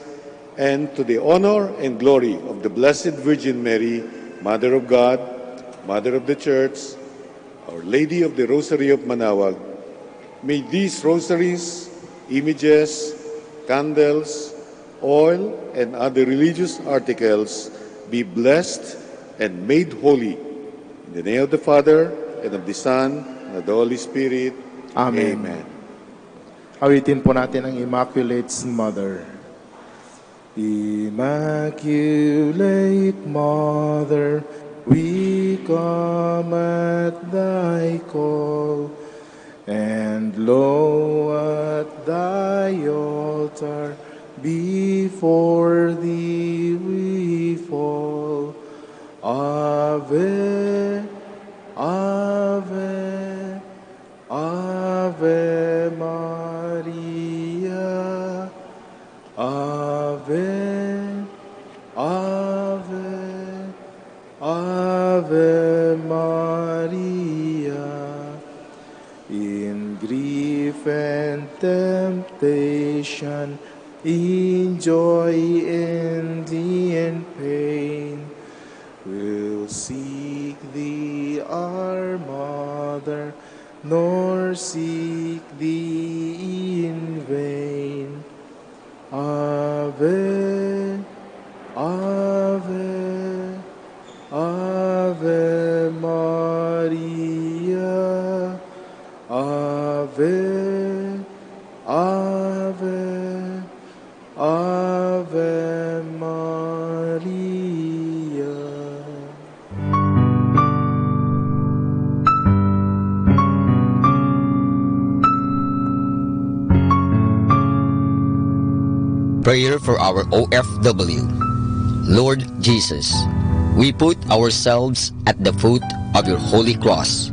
and to the honor and glory of the Blessed Virgin Mary, Mother of God, Mother of the Church, Our Lady of the Rosary of Manaoag, may these rosaries, images, candles, oil, and other religious articles be blessed and made holy. In the name of the Father, and of the Son, and of the Holy Spirit. Amen. Amen. Awitin po natin ang Immaculate Mother. Immaculate Mother, we come at thy call, and lo, at thy altar before thee we fall. Ave, Ave, Ave Maria. Ave, Ave, Ave Maria. In grief and temptation, in joy and in pain. We'll seek thee, our mother, nor seek thee in vain. Ave, Ave, Ave Maria. Ave, Ave, Ave Maria. Prayer for our O F W. Lord Jesus, we put ourselves at the foot of your holy cross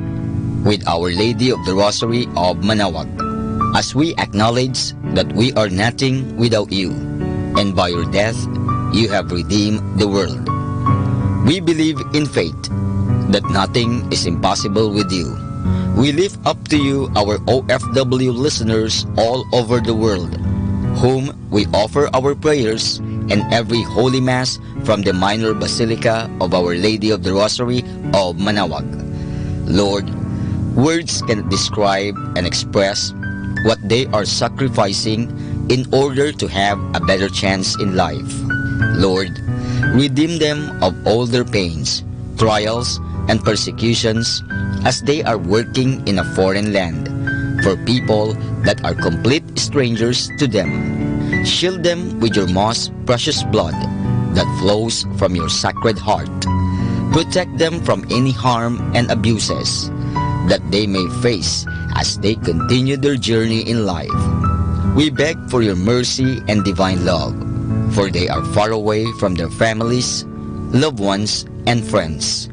with Our Lady of the Rosary of Manaoag, as we acknowledge that we are nothing without you, and by your death, you have redeemed the world. We believe in faith that nothing is impossible with you. We lift up to you our O F W listeners all over the world, whom we offer our prayers in every Holy Mass from the Minor Basilica of Our Lady of the Rosary of Manaoag. Lord, words cannot describe and express what they are sacrificing in order to have a better chance in life. Lord, redeem them of all their pains, trials, and persecutions as they are working in a foreign land for people that are complete strangers to them. Shield them with your most precious blood that flows from your sacred heart. Protect them from any harm and abuses that they may face as they continue their journey in life. We beg for your mercy and divine love, for they are far away from their families, loved ones, and friends.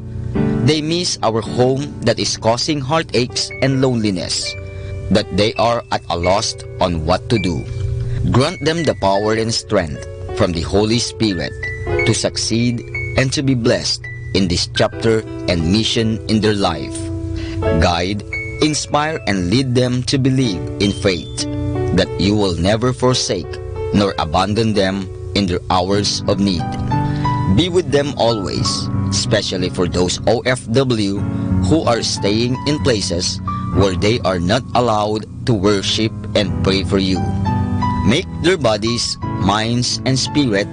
They miss our home that is causing heartaches and loneliness, that they are at a loss on what to do. Grant them the power and strength from the Holy Spirit to succeed and to be blessed in this chapter and mission in their life. Guide, inspire, and lead them to believe in faith that you will never forsake nor abandon them in their hours of need. Be with them always, especially for those O F W who are staying in places where they are not allowed to worship and pray for you. Make their bodies, minds, and spirit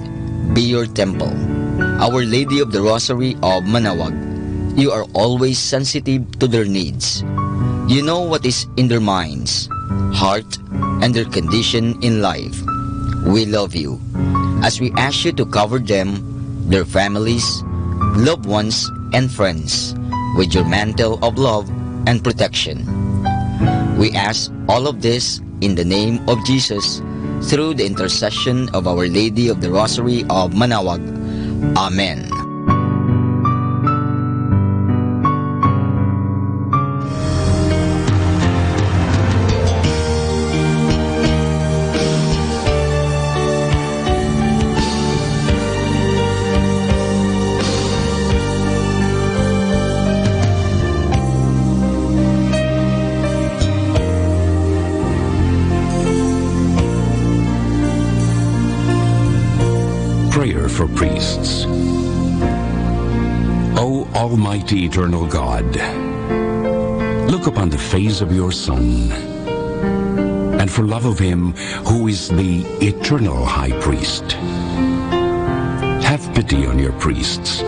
be your temple. Our Lady of the Rosary of Manaoag, you are always sensitive to their needs. You know what is in their minds, heart, and their condition in life. We love you as we ask you to cover them, their families, loved ones, and friends with your mantle of love and protection. We ask all of this in the name of Jesus, through the intercession of Our Lady of the Rosary of Manaoag. Amen. Prayer for priests. O Almighty Eternal God, look upon the face of your Son, and for love of him who is the eternal high priest, have pity on your priests.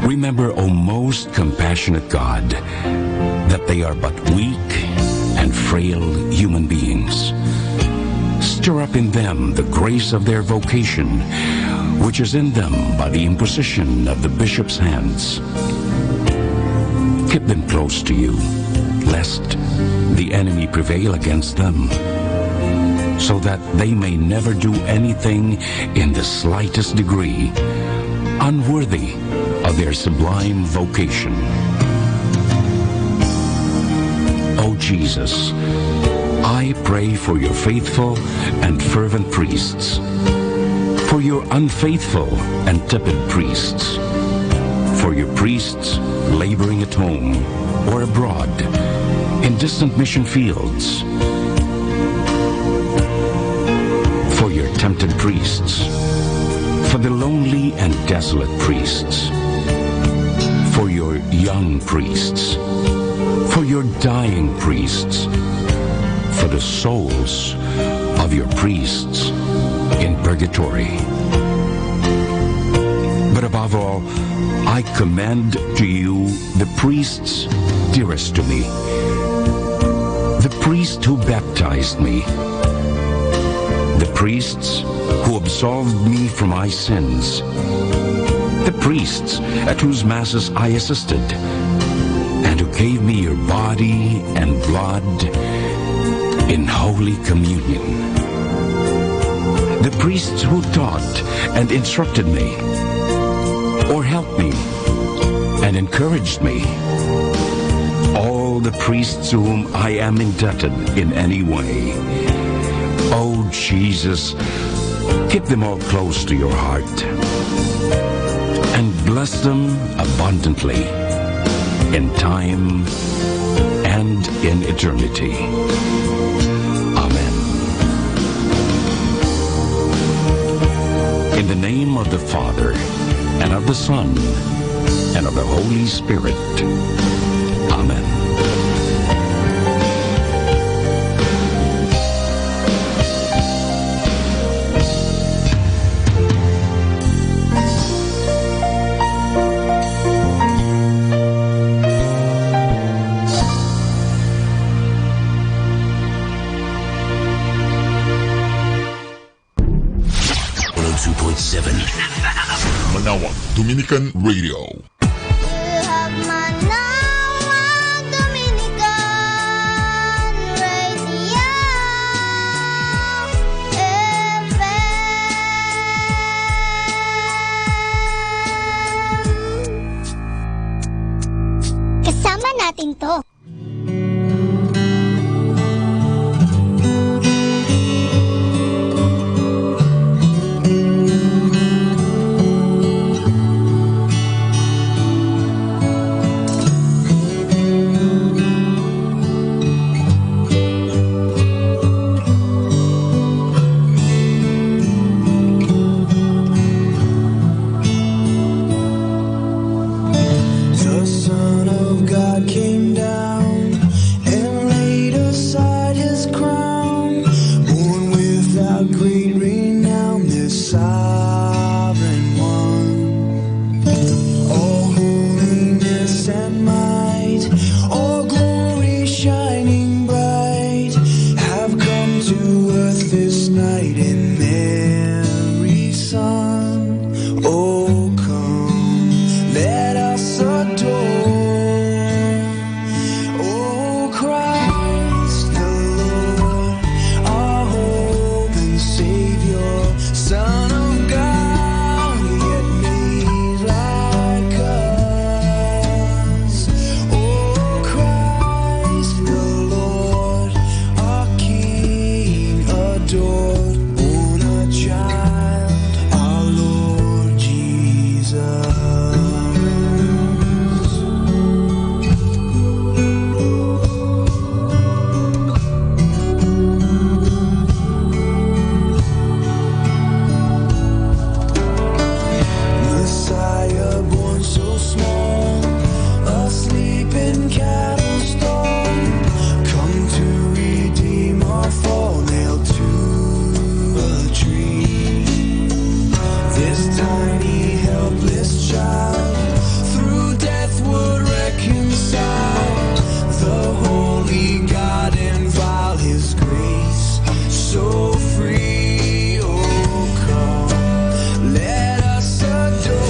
Remember, O most compassionate God, that they are but weak and frail human beings. Stir up in them the grace of their vocation, which is in them by the imposition of the bishop's hands. Keep them close to you, lest the enemy prevail against them, so that they may never do anything in the slightest degree unworthy of their sublime vocation. O Jesus, I pray for your faithful and fervent priests, for your unfaithful and tepid priests, for your priests laboring at home or abroad, in distant mission fields, tempted priests, for the lonely and desolate priests, for your young priests, for your dying priests, for the souls of your priests in purgatory. But above all, I commend to you the priests dearest to me, the priest who baptized me, the priests who absolved me from my sins, the priests at whose masses I assisted, and who gave me your body and blood in holy communion, the priests who taught and instructed me, or helped me and encouraged me, all the priests to whom I am indebted in any way. Oh, Jesus, keep them all close to your heart and bless them abundantly in time and in eternity. Amen. In the name of the Father, and of the Son, and of the Holy Spirit. Amen. One oh two point seven Manawag Dominican Radio. You have Manawag Dominican Radio F M. Kasama natin 'to. The Son of God came down and laid aside his crown, born without great renown, this sovereign one. All holiness and might, all glory shining bright, have come to earth this night in Mary's Son. Oh, come, let us adore. O Christ the Lord, our hope and Savior, Son of God, yet made like us. O Christ the Lord, our King adored, born a child, our Lord Jesus. Messiah born so small, asleep in cattle stall, come to redeem our fall, nailed to a tree. This tiny helpless child through death would reconcile. The holy God unveil his grace so free. Oh, come, let us adore.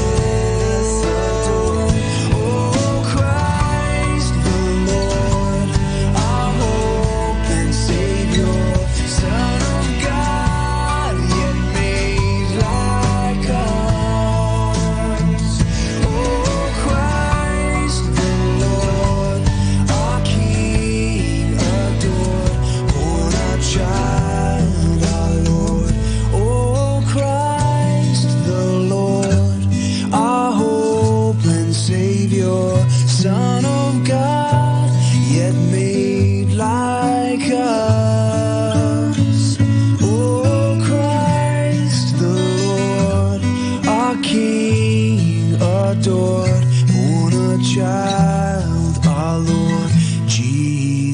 Oh, Christ the Lord, our hope and Savior, Son of God, yet made like us. Oh, Christ the Lord, our King adored, born a child, our Lord. Oh, Christ the Lord, our hope and Savior, Son of God, yet made like us. Oh, Christ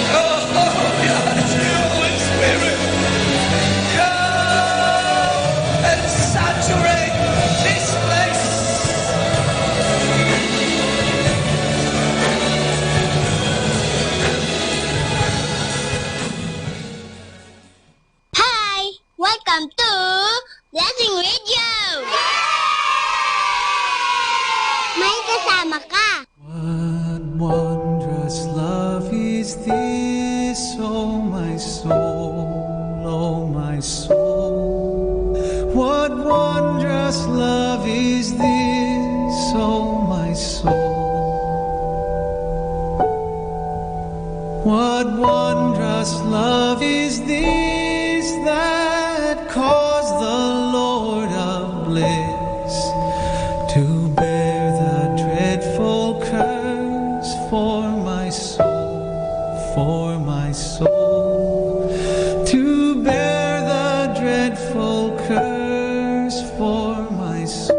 Oh, yes, Holy Spirit, come and saturate this place. Oh, my soul, oh, my soul, what wondrous love is this, oh, my soul? What wondrous love is this that caused the Lord of bliss to bear the dreadful curse for my soul, for my soul, to bear the dreadful curse for my soul?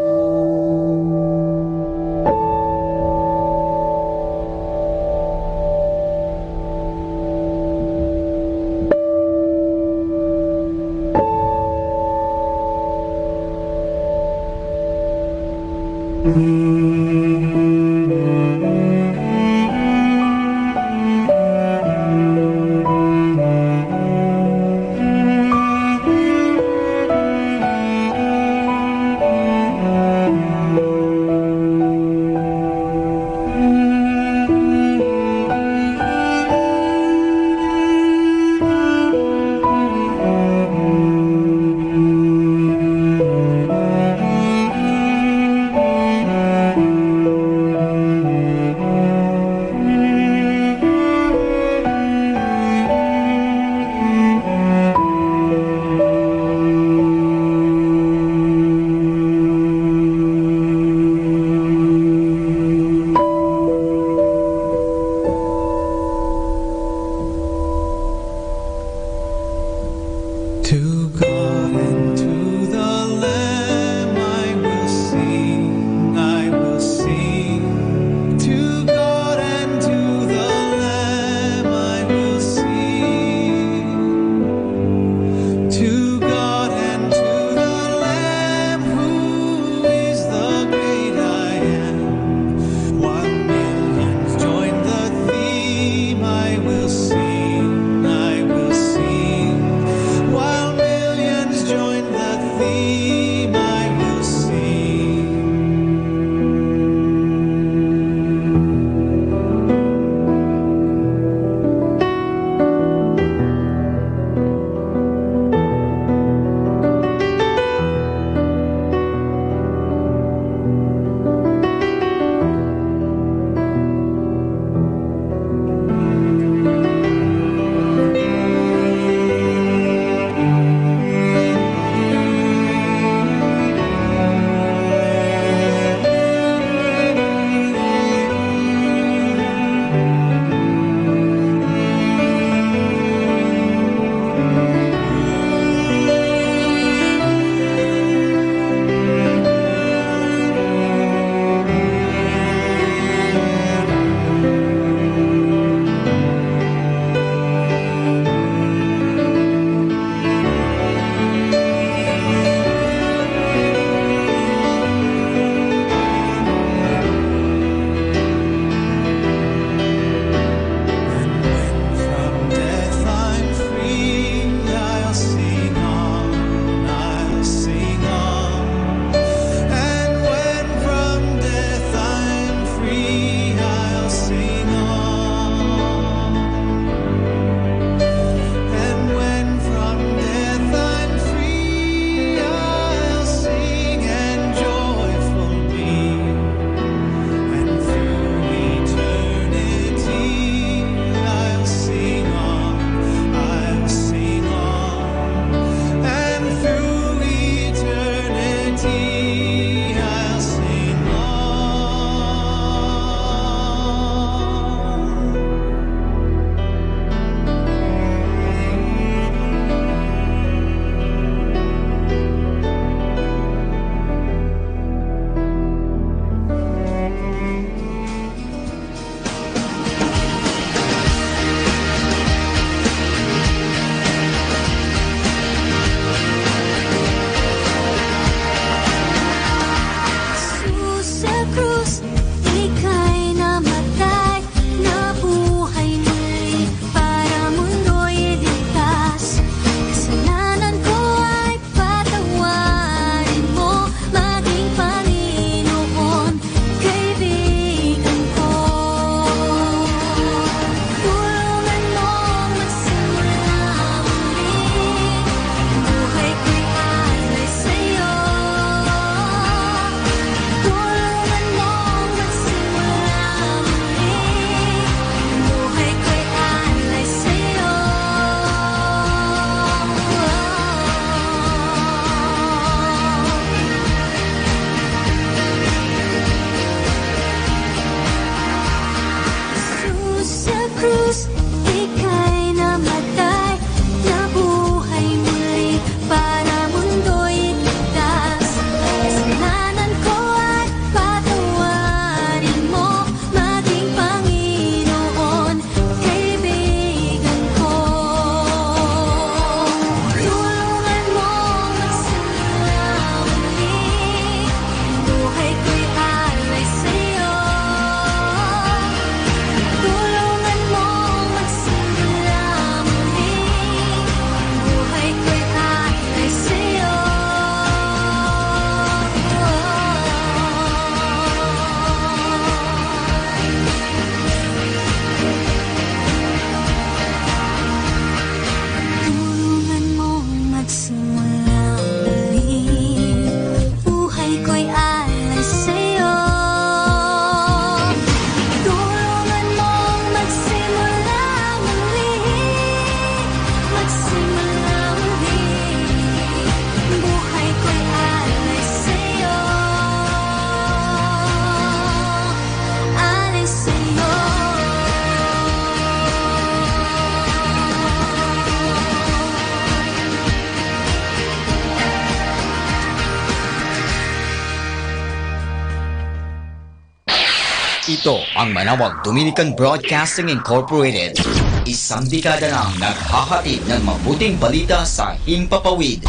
To ang manawag Dominican Broadcasting Incorporated. Isang dekada nang naghahatid ng mabuting balita sa himpapawid.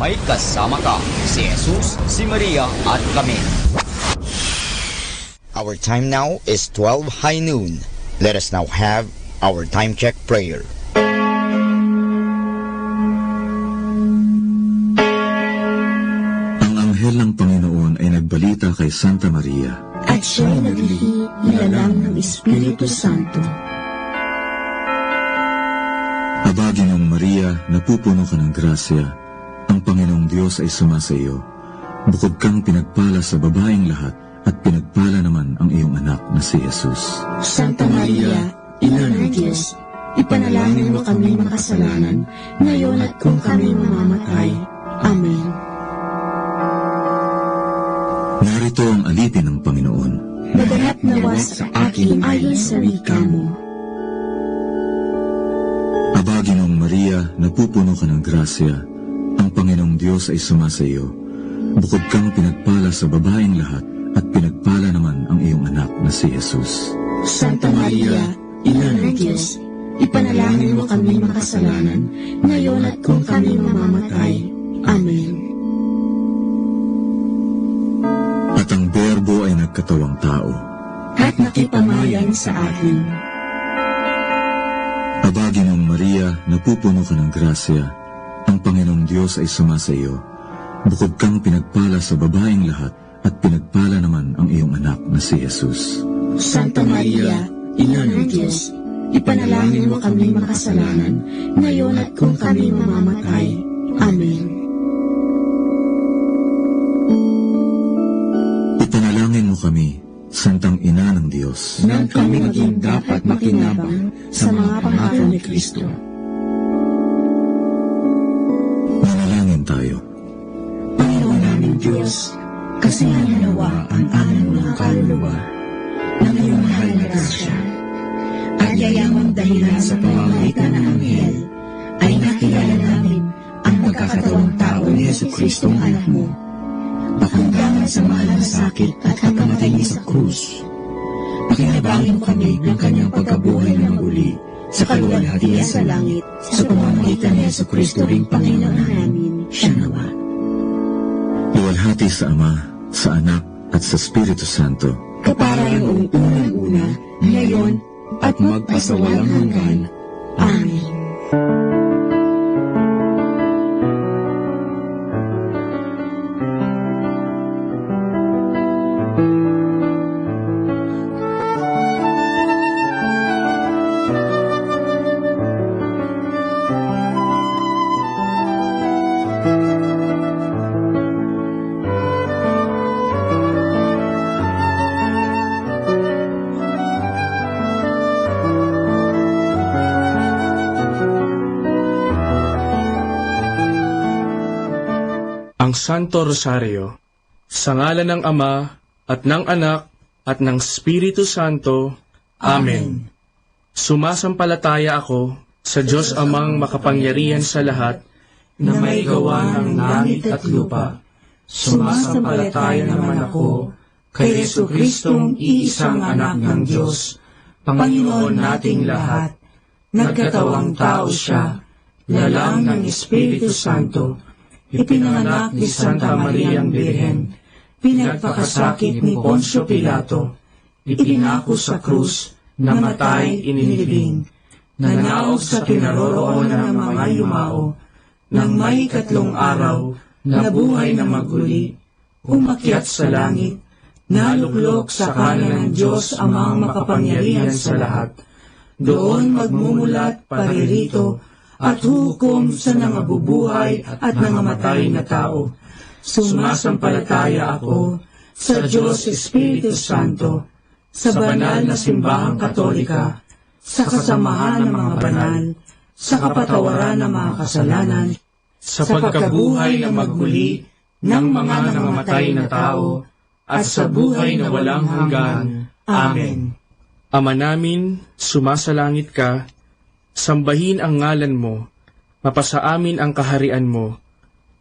May kasama ka, si Jesus, si Maria, at kami. Our time now is twelve high noon. Let us now have our time check prayer. Ang anghel ng Panginoon ay nagbalita kay Santa Maria. At siya'y nagiging ilalang ng Espiritu Santo. Aba, Ginoong Maria, napupuno ka ng grasya, ang Panginoong Diyos ay sumasa iyo. Bukod kang pinagpala sa babaeng lahat, at pinagpala naman ang iyong anak na si Jesus. Santa Maria, Ina ng Diyos, ipanalangin mo kami makasalanan, ngayon at kung kami mamamatay. Amen. Narito ang alipin ng Panginoon. Maganap na wasa akin ayon sa wika mo. Aba, Ginoong Maria, napupuno ka ng grasya, ang Panginoong Diyos ay sumasa iyo. Bukod kang pinagpala sa babaeng lahat, at pinagpala naman ang iyong anak na si Jesus. Santa Maria, Ina ng Diyos, ipanalangin mo kami makasalanan, ngayon at kung kami mamamatay. Amen. At ang Berbo ay nagkatawang tao. At nakipamayan sa atin. Aba, Ginoong Maria, napupuno ka ng grasya, ang Panginoong Diyos ay sumasa iyo. Bukod kang pinagpala sa babaeng lahat, at pinagpala naman ang iyong anak na si Jesus. Santa Maria, Ina ng Diyos, ipanalangin mo kami makasalanan, ngayon at kung kami mamamatay. Amen. Ipanalangin mo kami, Santang Ina ng Diyos. Nang kami maging dapat makinabang sa mga pangako ni Cristo. Manalangin tayo. Panginoon naming Diyos, kasinganan nawa ang aming mga kaluluwa ng iyong mahal na grasya. At yayamang dahilan sa pamamagitan ng anghel ay nakilala namin ang pagkakatawang tao ni Jesu-Cristong Anak mo. Pakumbaba sa mahal na sakit at pagkamatay niya sa krus. Pakinabangan mo kami ng kanyang pagkabuhay na maguli sa kaluwalhatian sa langit, sa pamamagitan ni Jesu-Cristo ring Panginoon namin. Siya nawa. Luwalhati sa Ama, sa Anak, at sa Espiritu Santo. Kapara ya noong unang-una, ngayon, at magpasawalang hanggan. Amen. Ang Santo Rosario. Sa ngalan ng Ama, at ng Anak, at ng Espiritu Santo. Amen. Amen. Sumasampalataya ako sa Diyos Amang makapangyarihan sa lahat, na may gawa ng langit at lupa. Sumasampalataya naman ako kay Jesu-Cristong iisang Anak ng Diyos, Panginoon nating lahat. Nagkatawang tao siya, lalang ng Espiritu Santo, ipinanganak ni Santa Mariang Birhen, pinagpakasakit ni Poncio Pilato, ipinako sa krus, namatay, inilibing, nanaog sa kinaroroonan ng mga yumao, nang may ikatlong araw, nabuhay na maguli, umakyat sa langit, naluklok sa kanan ng Diyos Amang makapangyarihan sa lahat. Doon magmumulat, paririto, at huhukom sa nangabubuhay at nangamatay na tao. Sumasampalataya ako sa Diyos Espiritu Santo, sa banal na simbahang Katolika, sa kasamahan ng mga banal, sa kapatawaran ng mga kasalanan, sa pagkabuhay na maguli ng mga nangamatay na tao, at sa buhay na walang hanggan. Amen. Ama namin, sumasalangit ka, sambahin ang ngalan mo, mapasaamin ang kaharian mo,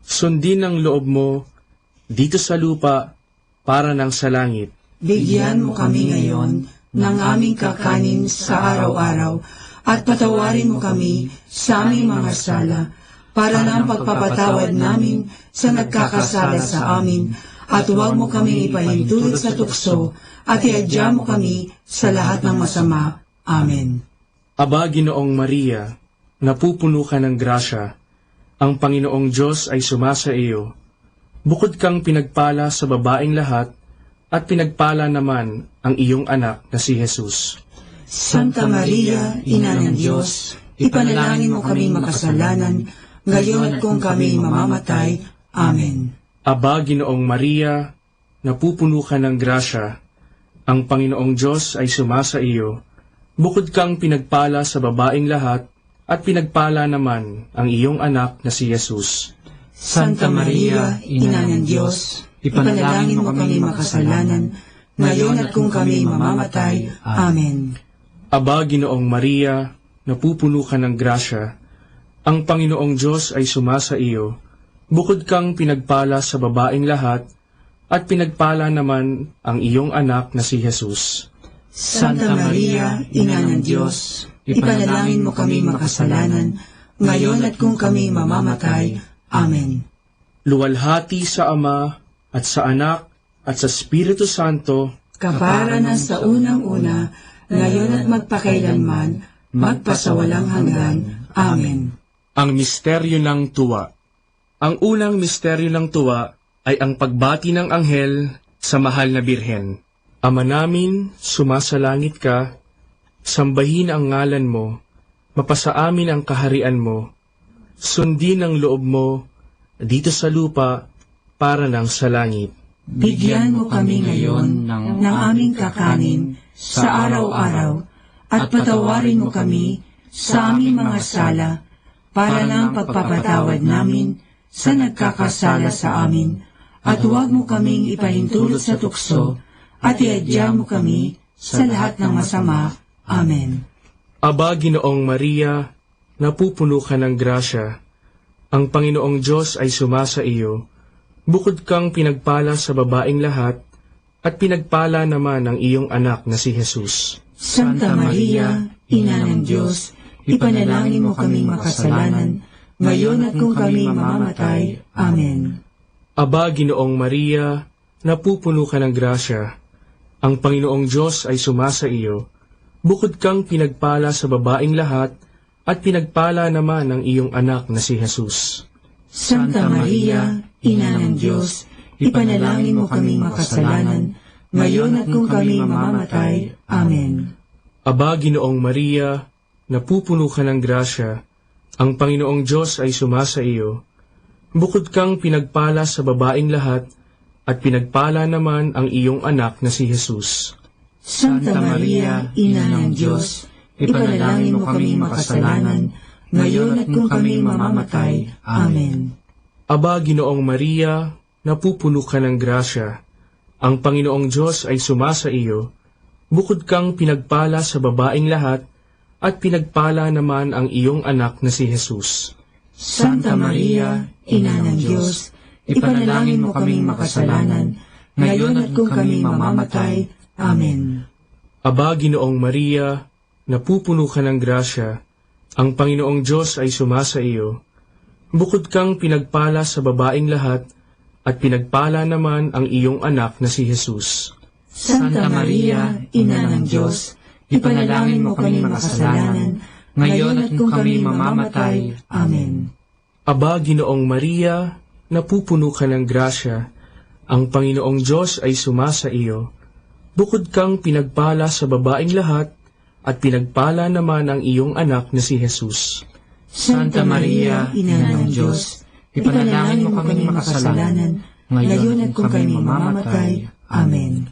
sundin ang loob mo, dito sa lupa, para nang sa langit. Bigyan mo kami ngayon ng aming kakanin sa araw-araw, at patawarin mo kami sa aming mga sala, para ng pagpapatawad namin sa nagkakasala sa amin, at huwag mo kaming ipaintulot sa tukso, at iadya mo kami sa lahat ng masama. Amen. Aba, Ginoong Maria, napupuno ka ng grasya, ang Panginoong Diyos ay sumasa iyo. Bukod kang pinagpala sa babaing lahat, at pinagpala naman ang iyong anak na si Jesus. Santa Maria, Ina ng Diyos, ipanalangin mo kaming makasalanan, ngayon at kung kami mamamatay. Amen. Aba, Ginoong Maria, napupuno ka ng grasya, ang Panginoong Diyos ay sumasa iyo. Bukod kang pinagpala sa babaing lahat, at pinagpala naman ang iyong anak na si Jesus. Santa Maria, Ina ng Diyos, ipanalangin mo kami makasalanan, ngayon at kung kami mamamatay. Amen. Aba, Ginoong Maria, napupuno ka ng grasya, ang Panginoong Diyos ay sumasa iyo. Bukod kang pinagpala sa babaing lahat, at pinagpala naman ang iyong anak na si Jesus. Santa Maria, Ina ng Diyos, ipanalangin mo kami makasalanan, ngayon at kung kami mamamatay. Amen. Luwalhati sa Ama, at sa Anak, at sa Espiritu Santo. Kapara na sa unang-una, ngayon at magpakailanman, magpasawalang hanggan. Amen. Ang misteryo ng tuwa. Ang unang misteryo ng tuwa ay ang pagbati ng anghel sa mahal na Birhen. Ama namin, sumasalangit ka, sambahin ang ngalan mo, mapasa amin ang kaharian mo, sundin ang loob mo, dito sa lupa, para nang sa langit. Bigyan mo kami ngayon ng aming kakanin sa araw-araw, at patawarin mo kami sa aming mga sala, para ng pagpapatawad namin sa nagkakasala sa amin, at huwag mo kaming ipaintulot sa tukso, at iadya mo kami sa lahat ng masama. Amen. Aba, Ginoong Maria, napupuno ka ng grasya. Ang Panginoong Diyos ay sumasa iyo. Bukod kang pinagpala sa babaing lahat, at pinagpala naman ang iyong anak na si Jesus. Santa Maria, Ina ng Diyos, ipanalangin mo kaming makasalanan, ngayon at kung kami mamamatay. Amen. Aba, Ginoong Maria, napupuno ka ng grasya. Ang Panginoong Diyos ay sumasa iyo. Bukod kang pinagpala sa babaing lahat, at pinagpala naman ang iyong anak na si Jesus. Santa Maria, Ina ng Diyos, ipanalangin mo kaming makasalanan, ngayon at kung kami mamamatay. Amen. Aba, Ginoong Maria, napupuno ka ng grasya, ang Panginoong Diyos ay sumasa iyo. Bukod kang pinagpala sa babaing lahat, at pinagpala naman ang iyong anak na si Jesus. Santa Maria, Ina ng Diyos, ipanalangin mo kaming makasalanan, ngayon at kung kami mamamatay. Amen. Aba, Ginoong Maria, napupuno ka ng grasya. Ang Panginoong Diyos ay sumasa iyo. Bukod kang pinagpala sa babaing lahat, at pinagpala naman ang iyong anak na si Jesus. Santa Maria, Ina ng Diyos, ipanalangin mo kaming makasalanan, ngayon at kung kami mamamatay. Amen. Aba, Ginoong Maria, napupuno ka ng grasya, ang Panginoong Diyos ay sumasa iyo. Bukod kang pinagpala sa babaing lahat, at pinagpala naman ang iyong anak na si Jesus. Santa Maria, Ina ng Diyos, ipanalangin mo kaming makasalanan, ngayon at kung kami mamamatay. Amen. Aba, Ginoong Maria, napupuno ka ng grasya, ang Panginoong Diyos ay sumasa iyo. Bukod kang pinagpala sa babaing lahat, at pinagpala naman ang iyong anak na si Jesus. Santa Maria, Ina ng Diyos, ipanalangin mo kaming makasalanan, ngayon at kung kami mamamatay. Amen.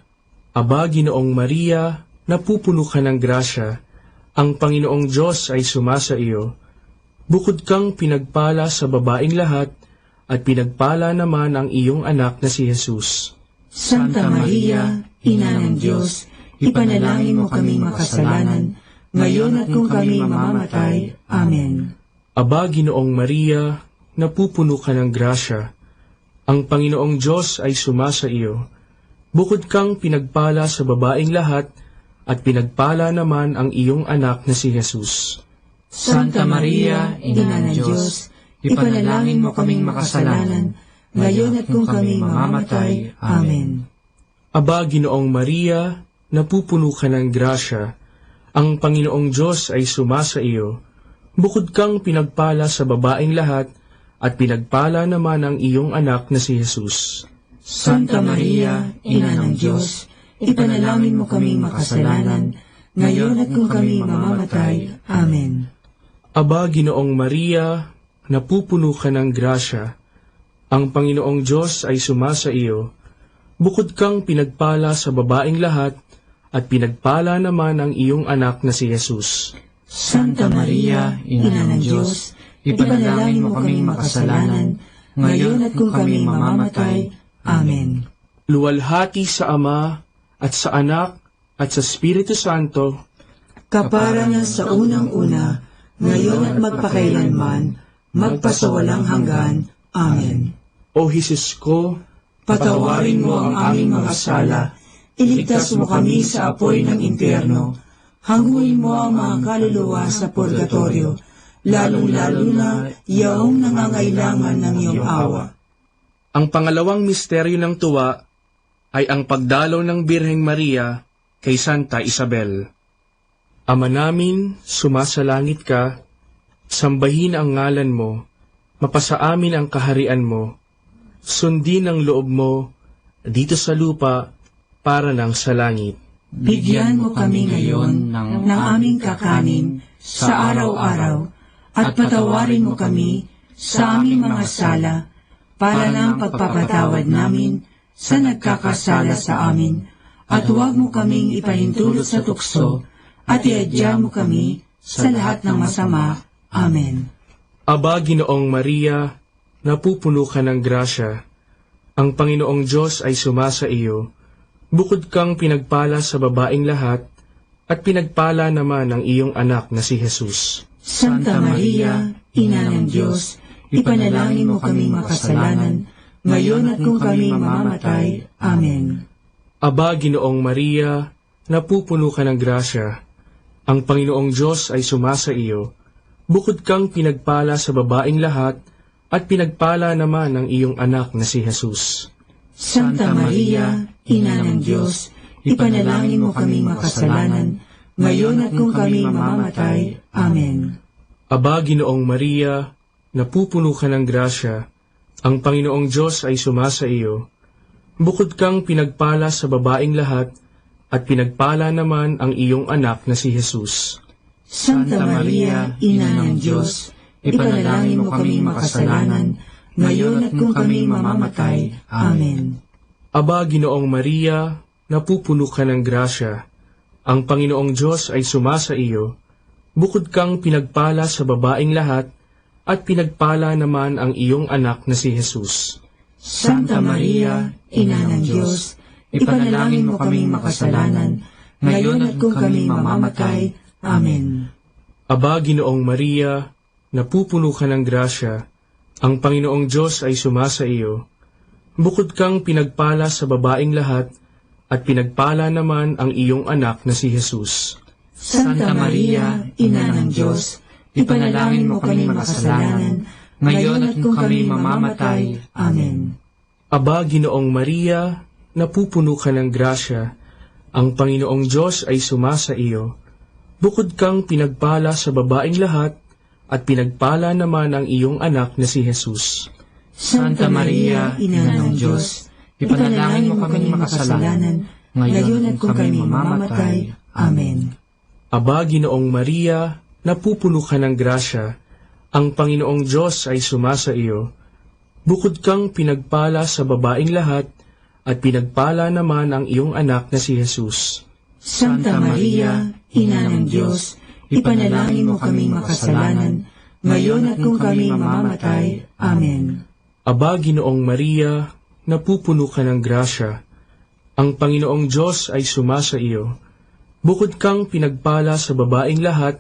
Aba, Ginoong Maria, napupuno ka ng grasya, ang Panginoong Diyos ay sumasa iyo. Bukod kang pinagpala sa babaing lahat, at pinagpala naman ang iyong anak na si Jesus. Santa Maria, Ina ng Diyos, ipanalangin mo kaming makasalanan, ngayon at kung kami mamamatay. Amen. Aba, Ginoong Maria, napupuno ka ng grasya. Ang Panginoong Diyos ay sumasa iyo. Bukod kang pinagpala sa babaing lahat, at pinagpala naman ang iyong anak na si Jesus. Santa Maria, Ina ng Diyos, ipanalangin mo kaming makasalanan, ngayon at kung kami mamamatay. Amen. Aba, Ginoong Maria, napupuno ka ng grasya. Ang Panginoong Diyos ay sumasa iyo. Bukod kang pinagpala sa babaing lahat, at pinagpala naman ang iyong anak na si Jesus. Santa Maria, Ina ng Diyos, ipanalangin mo kaming makasalanan, ngayon at kung kami mamamatay. Amen. Aba, Ginoong Maria, napupuno ka ng grasya. Ang Panginoong Diyos ay sumasa iyo. Bukod kang pinagpala sa babaing lahat, at pinagpala naman ang iyong anak na si Jesus. Santa Maria, Ina ng Diyos, ipanalangin mo kaming makasalanan, ngayon at kung kami mamamatay. Amen. Luwalhati sa Ama, at sa Anak, at sa Espiritu Santo. Kapara na sa unang-una, ngayon at magpakailanman, magpasawalang hanggan. Amen. O Jesus ko, patawarin mo ang aming mga sala, iligtas mo kami sa apoy ng impyerno, hanguin mo ang mga kaluluwa sa purgatorio, lalong-lalo na yaong nangangailangan ng iyong awa. Ang pangalawang misteryo ng tuwa ay ang pagdalaw ng Birheng Maria kay Santa Isabel. Ama namin, sumasalangit ka, sambahin ang ngalan mo, mapasaamin ang kaharian mo, sundin ang loob mo, dito sa lupa, para nang sa langit. Bigyan mo kami ngayon ng, ng aming kakanin sa araw-araw, at patawarin mo kami sa aming mga sala, para ng pagpapatawad namin sa nagkakasala sa amin, at huwag mo kaming ipahintulot sa tukso, at iadya mo kami sa lahat ng masama. Amen. Aba, Ginoong Maria, napupuno ka ng grasya. Ang Panginoong Diyos ay sumasa iyo. Bukod kang pinagpala sa babaing lahat, at pinagpala naman ang iyong anak na si Jesus. Santa Maria, Ina ng Diyos, ipanalangin mo kaming makasalanan, ngayon at kung kami mamamatay. Amen. Aba, Ginoong Maria, napupuno ka ng grasya. Ang Panginoong Diyos ay sumasa iyo. Bukod kang pinagpala sa babaing lahat, at pinagpala naman ang iyong anak na si Jesus. Santa Maria, Ina ng Diyos, ipanalangin mo kaming makasalanan, ngayon at kung kami mamamatay. Amen. Aba, Ginoong Maria, napupuno ka ng grasya, ang Panginoong Diyos ay sumasa iyo. Bukod kang pinagpala sa babaing lahat, at pinagpala naman ang iyong anak na si Jesus. Santa Maria, Ina ng Diyos, ipanalangin mo kaming makasalanan, ngayon at kung kami mamamatay. Amen. Aba, Ginoong Maria, napupuno ka ng grasya. Ang Panginoong Diyos ay sumasa iyo. Bukod kang pinagpala sa babaing lahat, at pinagpala naman ang iyong anak na si Jesus. Santa Maria, Ina ng Diyos, ipanalangin mo kaming makasalanan, ngayon at kung kami mamamatay. Amen. Aba, Ginoong Maria, napupuno ka ng grasya, ang Panginoong Diyos ay sumasa iyo. Bukod kang pinagpala sa babaing lahat, at pinagpala naman ang iyong anak na si Jesus. Santa Maria, Ina ng Diyos, ipanalangin mo kaming makasalanan, ngayon at kung kami mamamatay. Amen. Aba, Ginoong Maria, napupuno ka ng grasya, ang Panginoong Diyos ay sumasa iyo. Bukod kang pinagpala sa babaing lahat, at pinagpala naman ang iyong anak na si Jesus. Santa Maria, Ina ng Diyos, ipanalangin mo kaming makasalanan, ngayon at kung kami mamamatay. Amen. Aba, Ginoong Maria, napupuno ka ng grasya, ang Panginoong Diyos ay sumasa iyo. Bukod kang pinagpala sa babaing lahat, at pinagpala naman ang iyong anak na si Jesus. Santa Maria, Ina ng Diyos, ipanalangin mo kaming makasalanan, ngayon at kung kami mamamatay. Amen. Aba, Ginoong Maria, napupuno ka ng grasya. Ang Panginoong Diyos ay sumasa iyo. Bukod kang pinagpala sa babaing lahat,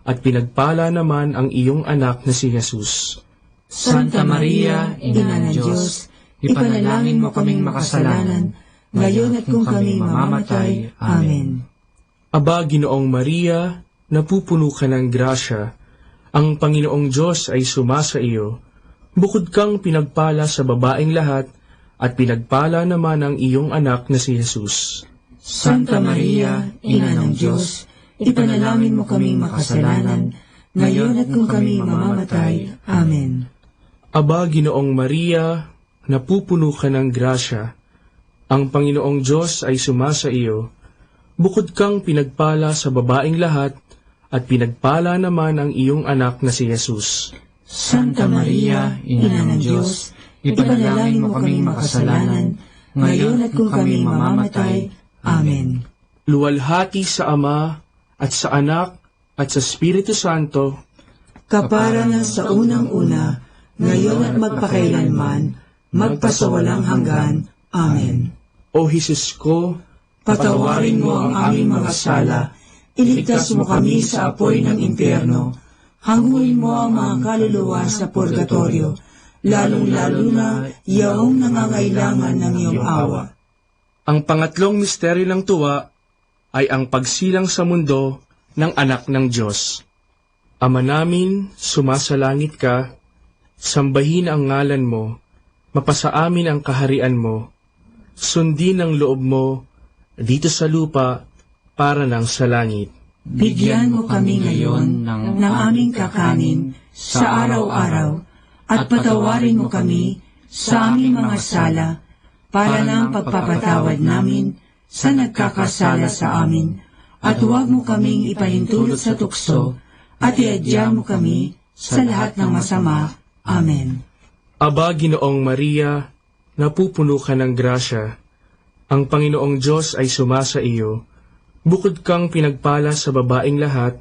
at pinagpala naman ang iyong anak na si Jesus. Santa Maria, Ina ng Diyos, ipanalangin mo kaming makasalanan, ngayon at kung kami mamamatay. Amen. Aba, Ginoong Maria, napupuno ka nen grasya, ang Panginoong Dios ay sumasa iyo. Bukod kang pinagpala sa babaing lahat, at pinagpala naman ang iyong anak na si Jesus. Santa Maria, Ina ng Dios, ipanalangin mo kaming makasalanan, ngayon at kung kami mamamatay. Amen. Aba, Ginoong Maria, napupuno ka nen grasya, ang Panginoong Dios ay sumasa iyo. Bukod kang pinagpala sa babaing lahat, at pinagpala naman ang iyong anak na si Jesus. Santa Maria, Ina ng Dios, ipanalangin mo kaming makasalanan, ngayon at kung kami mamamatay. Amen. Luwalhati sa Ama, at sa Anak, at sa Espiritu Santo. Kaparan na sa unang-una, ngayon at magpakailanman, magpasawalang hanggan. Amen. O Jesus ko, patawarin mo ang aming mga sala, iligtas mo kami sa apoy ng impyerno, hanguin mo ang mga kaluluwa sa purgatorio, lalong-lalo na yaong nangangailangan ng iyong awa. Ang pangatlong misteryo ng tua ay ang pagsilang sa mundo ng Anak ng Dios. Ama namin, sumasalangit ka, sambahin ang ngalan mo, mapasa amin ang kaharian mo, sundin ang loob mo dito sa lupa para nang sa langit. Bigyan mo kami ngayon ng aming kakanin sa araw-araw, at patawarin mo kami sa aming mga sala, para ng pagpapatawad namin sa nagkakasala sa amin, at huwag mo kaming ipahintulot sa tukso, at iadya mo kami sa lahat ng masama. Amen. Aba, Ginoong Maria, napupuno ka ng grasya, ang Panginoong Dios ay sumasa iyo. Bukod kang pinagpala sa babaing lahat,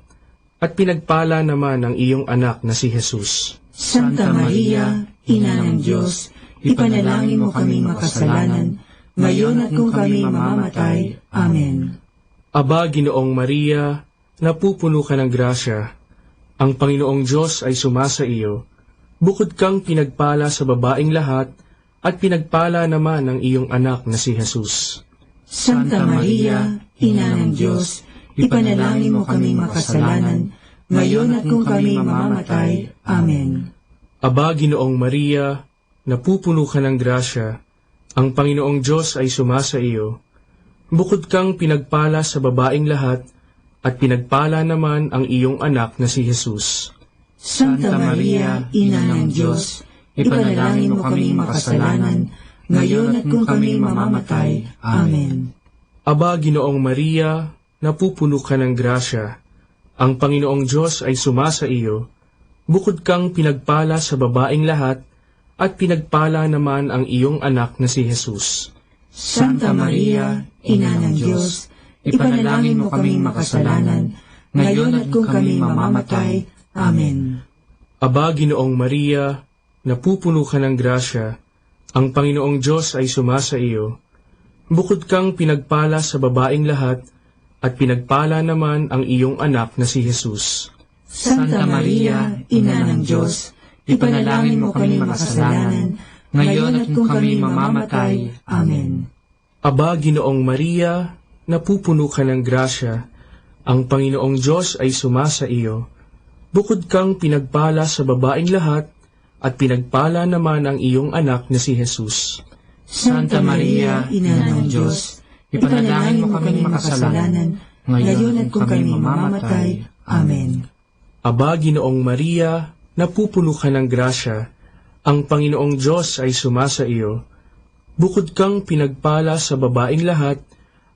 at pinagpala naman ang iyong anak na si Jesus. Santa Maria, Ina ng Dios, ipanalangin mo kaming makasalanan, ngayon at kung kami mamamatay. Amen. Aba, Ginoong Maria, napupuno ka ng grasya, ang Panginoong Dios ay sumasa iyo. Bukod kang pinagpala sa babaing lahat, at pinagpala naman ang iyong anak na si Jesus. Santa Maria, Ina ng Dios, ipanalangin mo kaming makasalanan, ngayon at kung kami mamamatay. Amen. Aba, Ginoong Maria, napupuno ka ng grasya, ang Panginoong Dios ay sumasa iyo. Bukod kang pinagpala sa babaing lahat, at pinagpala naman ang iyong anak na si Jesus. Santa Maria, Ina ng Dios, ipanalangin mo kaming makasalanan, ngayon at kung kami mamamatay. Amen. Aba, Ginoong Maria, napupuno ka ng grasya, ang Panginoong Dios ay sumasa iyo. Bukod kang pinagpala sa babaing lahat, at pinagpala naman ang iyong anak na si Jesus. Santa Maria, Ina ng Dios, ipanalangin mo kaming makasalanan, ngayon at kung kami mamamatay. Amen. Aba, Ginoong Maria, napupuno ka ng grasya, ang Panginoong Dios ay sumasa iyo. Bukod kang pinagpala sa babaing lahat, at pinagpala naman ang iyong anak na si Jesus. Santa Maria, Ina ng Dios, ipanalangin mo kaming makasalanan, ngayon at kung kami mamamatay. Amen. Aba, Ginoong Maria, napupuno ka ng grasya, ang Panginoong Dios ay sumasa iyo. Bukod kang pinagpala sa babaing lahat, at pinagpala naman ang iyong anak na si Jesus. Santa Maria, Ina ng Dios, ipanalangin mo kaming makasalanan, ngayon at kung kami mamamatay. Amen. Aba, Ginoong Maria, napupuno ka ng grasya, ang Panginoong Dios ay sumasa iyo. Bukod kang pinagpala sa babaing lahat,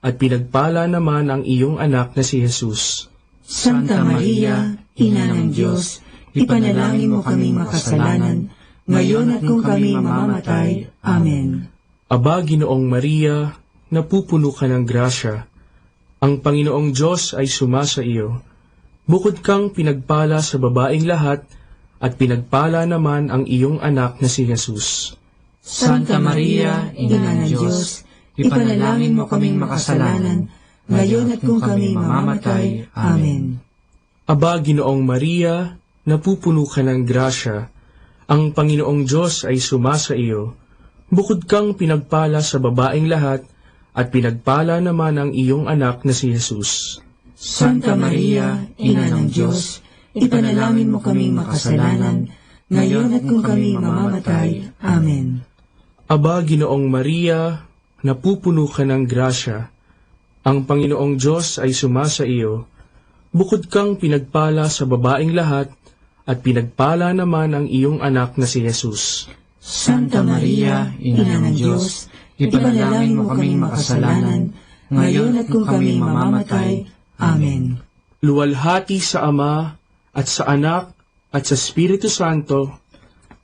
at pinagpala naman ang iyong anak na si Jesus. Santa Maria, Ina ng Dios, ipanalangin mo kaming makasalanan, ngayon at kung kami mamamatay. Amen. Aba, Ginoong Maria, napupuno ka ng grasya, ang Panginoong Dios ay sumasa iyo. Bukod kang pinagpala sa babaing lahat, at pinagpala naman ang iyong anak na si Jesus. Santa Maria, Ina ng Dios, ipanalangin mo kaming makasalanan, ngayon at kung kami mamamatay. Amen. Aba, Ginoong Maria, napupuno ka ng grasya, ang Panginoong Dios ay sumasa iyo. Bukod kang pinagpala sa babaing lahat, at pinagpala naman ang iyong anak na si Jesus. Santa Maria, Ina ng Dios, ipanalangin mo kaming makasalanan, ngayon at kung kami mamamatay. Amen. Aba, Ginoong Maria, napupuno ka ng grasya. Ang Panginoong Dios ay sumasa iyo. Bukod kang pinagpala sa babaing lahat, at pinagpala naman ang iyong anak na si Jesus. Santa Maria, Ina ng Dios, ipanalangin mo kaming makasalanan, ngayon at kung kami mamamatay. Amen. Luwalhati sa Ama, at sa Anak, at sa Espiritu Santo.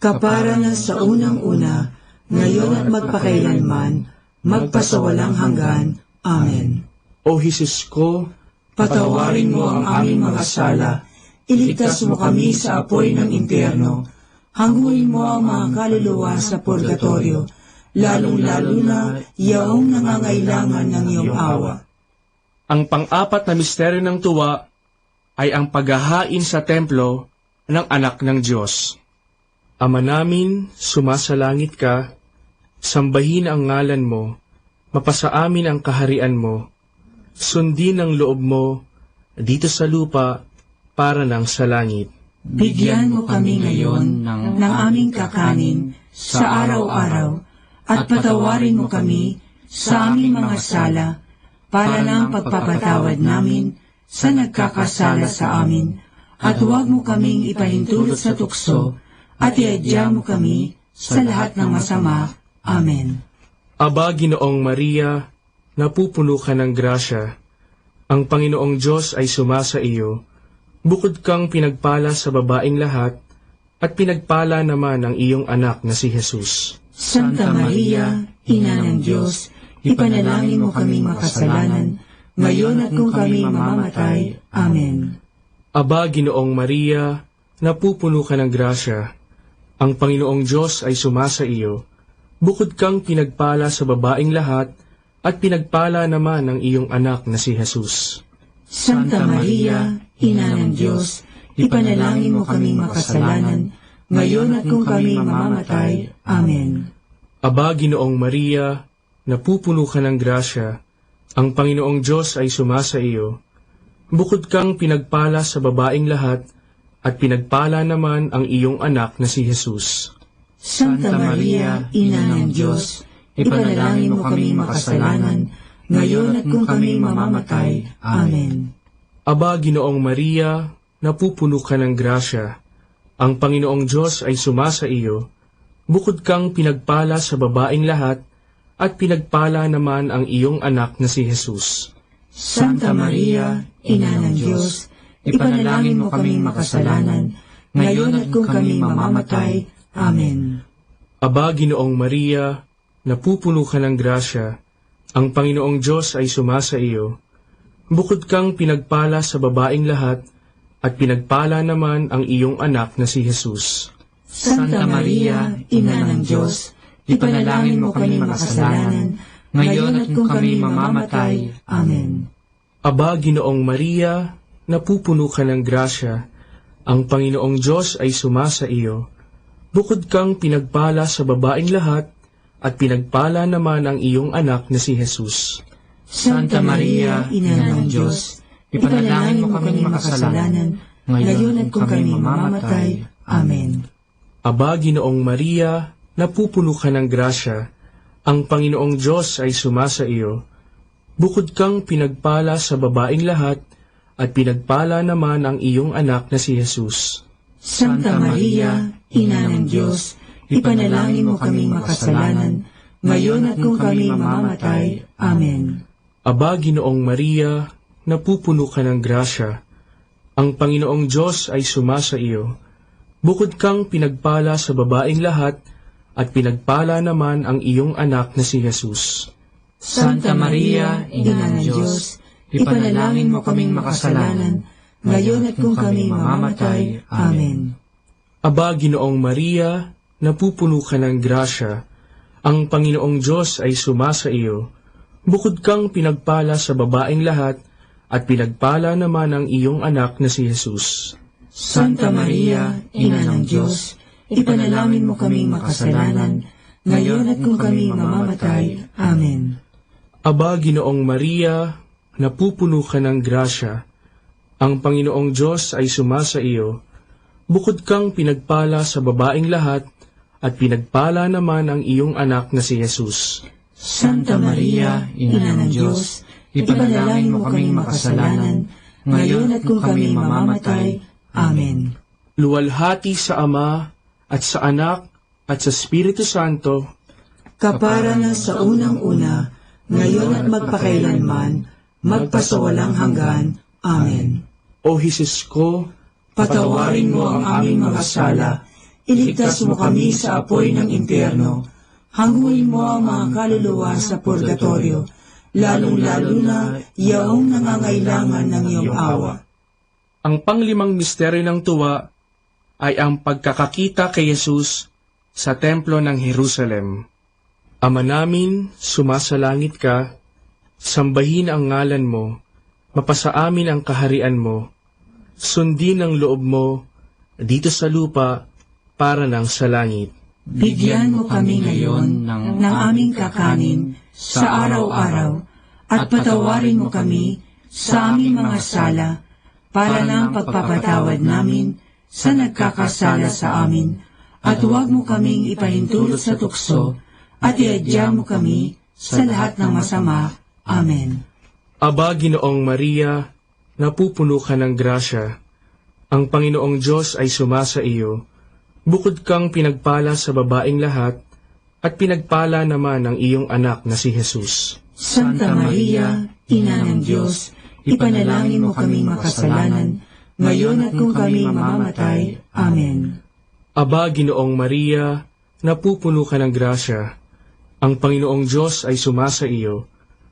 Kaparangan sa unang-una, ngayon at magpakailanman, magpasawalang hanggan. Amen. O Jesus ko, patawarin mo ang aming mga sala, iligtas mo kami sa apoy ng impyerno, hanguin mo ang mga kaluluwa sa purgatorio, lalong-lalo na yaong nangangailangan ng iyong awa. Ang pang-apat na misteryo ng tuwa ay ang paghahain sa templo ng Anak ng Dios. Ama namin, sumasalangit ka, sambahin ang ngalan mo, mapasa amin ang kaharian mo, sundin ang loob mo dito sa lupa para nang sa langit. Bigyan mo kami ngayon ng aming kakanin sa araw-araw, at patawarin mo kami sa aming mga sala, para ng pagpapatawad namin sa nagkakasala sa amin, at huwag mo kaming ipahintulot sa tukso, at iadya mo kami sa lahat ng masama. Amen. Aba, Ginoong Maria, napupuno ka ng grasya. Ang Panginoong Dios ay sumasa iyo. Bukod kang pinagpala sa babaing lahat, at pinagpala naman ang iyong anak na si Jesus. Santa Maria, Ina ng Dios, ipanalangin mo kaming makasalanan, ngayon at kung kami mamamatay. Amen. Aba, Ginoong Maria, napupuno ka ng grasya. Ang Panginoong Dios ay sumasa iyo. Bukod kang pinagpala sa babaing lahat, at pinagpala naman ang iyong anak na si Jesus. Santa Maria, Ina ng Dios, ipanalangin mo kaming makasalanan, ngayon at kung kami mamamatay. Amen. Aba, Ginoong Maria, napupuno ka ng grasya, ang Panginoong Dios ay sumasa iyo. Bukod kang pinagpala sa babaing lahat, at pinagpala naman ang iyong anak na si Jesus. Santa Maria, Ina ng Dios, ipanalangin mo kaming makasalanan, ngayon at kung kami mamamatay. Amen. Aba, Ginoong Maria, napupuno ka ng grasya. Ang Panginoong Dios ay sumasa iyo. Bukod kang pinagpala sa babaing lahat, at pinagpala naman ang iyong anak na si Jesus. Santa Maria, Ina ng Dios, ipanalangin mo kaming makasalanan, ngayon at kung kami mamamatay. Amen. Aba, Ginoong Maria, napupuno ka ng grasya, ang Panginoong Dios ay sumasa iyo. Bukod kang pinagpala sa babaing lahat, at pinagpala naman ang iyong anak na si Jesus. Santa Maria, Ina ng Dios, ipanalangin mo kaming makasalanan, ngayon at kung kami mamamatay. Amen. Aba, Ginoong Maria, napupuno ka ng grasya, ang Panginoong Dios ay sumasa iyo. Bukod kang pinagpala sa babaing lahat, at pinagpala naman ang iyong anak na si Jesus. Santa Maria, Ina ng Dios, ipanalangin mo kaming makasalanan, ngayon at kung kami mamamatay. Amen. Aba, Ginoong Maria, napupuno ka ng grasya, ang Panginoong Dios ay sumasa iyo. Bukod kang pinagpala sa babaing lahat, at pinagpala naman ang iyong anak na si Jesus. Santa Maria, Ina ng Dios, ipanalangin mo kaming makasalanan, ngayon at kung kami mamamatay. Amen. Aba, Ginoong Maria, napupuno ka ng grasya, ang Panginoong Dios ay sumasa iyo. Bukod kang pinagpala sa babaing lahat, at pinagpala naman ang iyong anak na si Jesus. Santa Maria, Ina ng Dios, ipanalangin mo kaming makasalanan, ngayon at kung kami mamamatay. Amen. Aba, Ginoong Maria, napupuno ka ng grasya, ang Panginoong Dios ay sumasa iyo. Bukod kang pinagpala sa babaing lahat, at pinagpala naman ang iyong anak na si Jesus. Santa Maria, Ina ng Dios, ipanalangin mo kaming makasalanan, ngayon at kung kami mamamatay. Amen. Aba, Ginoong Maria, napupuno ka nen grasya. Ang Panginoong Dios ay sumasa iyo. Bukod kang pinagpala sa babaing lahat, at pinagpala naman ang iyong anak na si Jesus. Santa Maria, Ina ng Dios, ipanalangin mo kaming makasalanan, ngayon at kung kami mamamatay. Amen. Luwalhati sa Ama, at sa Anak, at sa Espiritu Santo. Kapara na sa unang-una, ngayon at magpakailanman, magpasawalang hanggan. Amen. O Jesus ko, patawarin mo ang aming mga sala, iligtas mo kami sa apoy ng impyerno, hanguin mo ang mga kaluluwa sa purgatorio, lalong-lalo na yaong nangangailangan ng iyong awa. Ang panglimang misteryo ng tuwa ay ang pagkakakita kay Jesus sa Templo ng Jerusalem. Ama namin, sumasalangit ka, sambahin ang ngalan mo, mapasa amin ang kaharian mo, sundin ang loob mo, dito sa lupa, para nang sa langit. Bigyan mo kami ngayon ng aming kakanin sa araw-araw, at patawarin mo kami sa aming mga sala, para ng pagpapatawad namin sa nagkakasala sa amin, at huwag mo kaming ipahintulot sa tukso, at iadya mo kami sa lahat ng masama. Amen. Aba, Ginoong Maria, napupuno ka ng grasya. Ang Panginoong Dios ay sumasa iyo. Bukod kang pinagpala sa babaing lahat, at pinagpala naman ang iyong anak na si Jesus. Santa Maria, Ina ng Dios, ipanalangin mo kaming makasalanan, ngayon at kung kami mamamatay. Amen. Aba, Ginoong Maria, napupuno ka ng grasya. Ang Panginoong Dios ay sumasa iyo.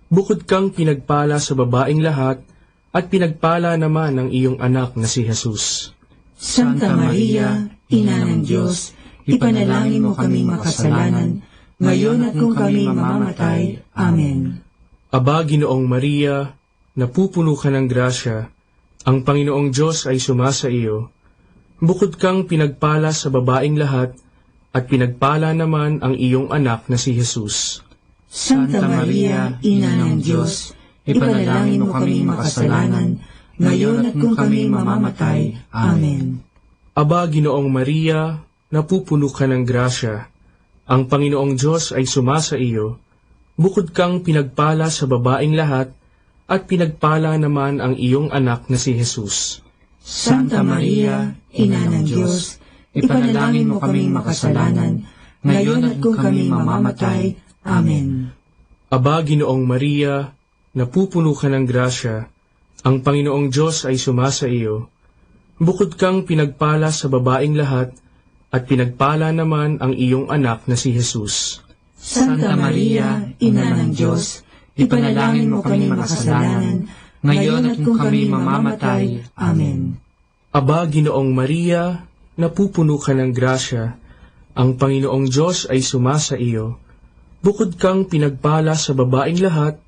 Bukod kang pinagpala sa babaing lahat, at pinagpala naman ang iyong anak na si Jesus. Santa Maria, Ina ng Dios, ipanalangin mo kaming makasalanan, ngayon at kung kami mamamatay. Amen. Aba, Ginoong Maria, napupuno ka ng grasya, ang Panginoong Dios ay sumasa iyo. Bukod kang pinagpala sa babaing lahat, at pinagpala naman ang iyong anak na si Jesus. Santa Maria, Ina ng Dios, ipanalangin mo kaming makasalanan, ngayon at kung kami mamamatay. Amen. Aba, Ginoong Maria, napupuno ka ng grasya. Ang Panginoong Dios ay sumasa iyo. Bukod kang pinagpala sa babaing lahat, at pinagpala naman ang iyong anak na si Jesus. Santa Maria, Ina ng Dios, ipanalangin mo kaming makasalanan, ngayon at kung kami mamamatay. Amen. Aba, Ginoong Maria, napupuno ka ng grasya, ang Panginoong Dios ay sumasa iyo. Bukod kang pinagpala sa babaing lahat, at pinagpala naman ang iyong anak na si Jesus. Santa Maria, Ina ng Dios, ipanalangin mo kaming makasalanan, ngayon at kung kami mamamatay. Amen. Aba, Ginoong Maria, napupuno ka ng grasya, ang Panginoong Dios ay sumasa iyo. Bukod kang pinagpala sa babaing lahat,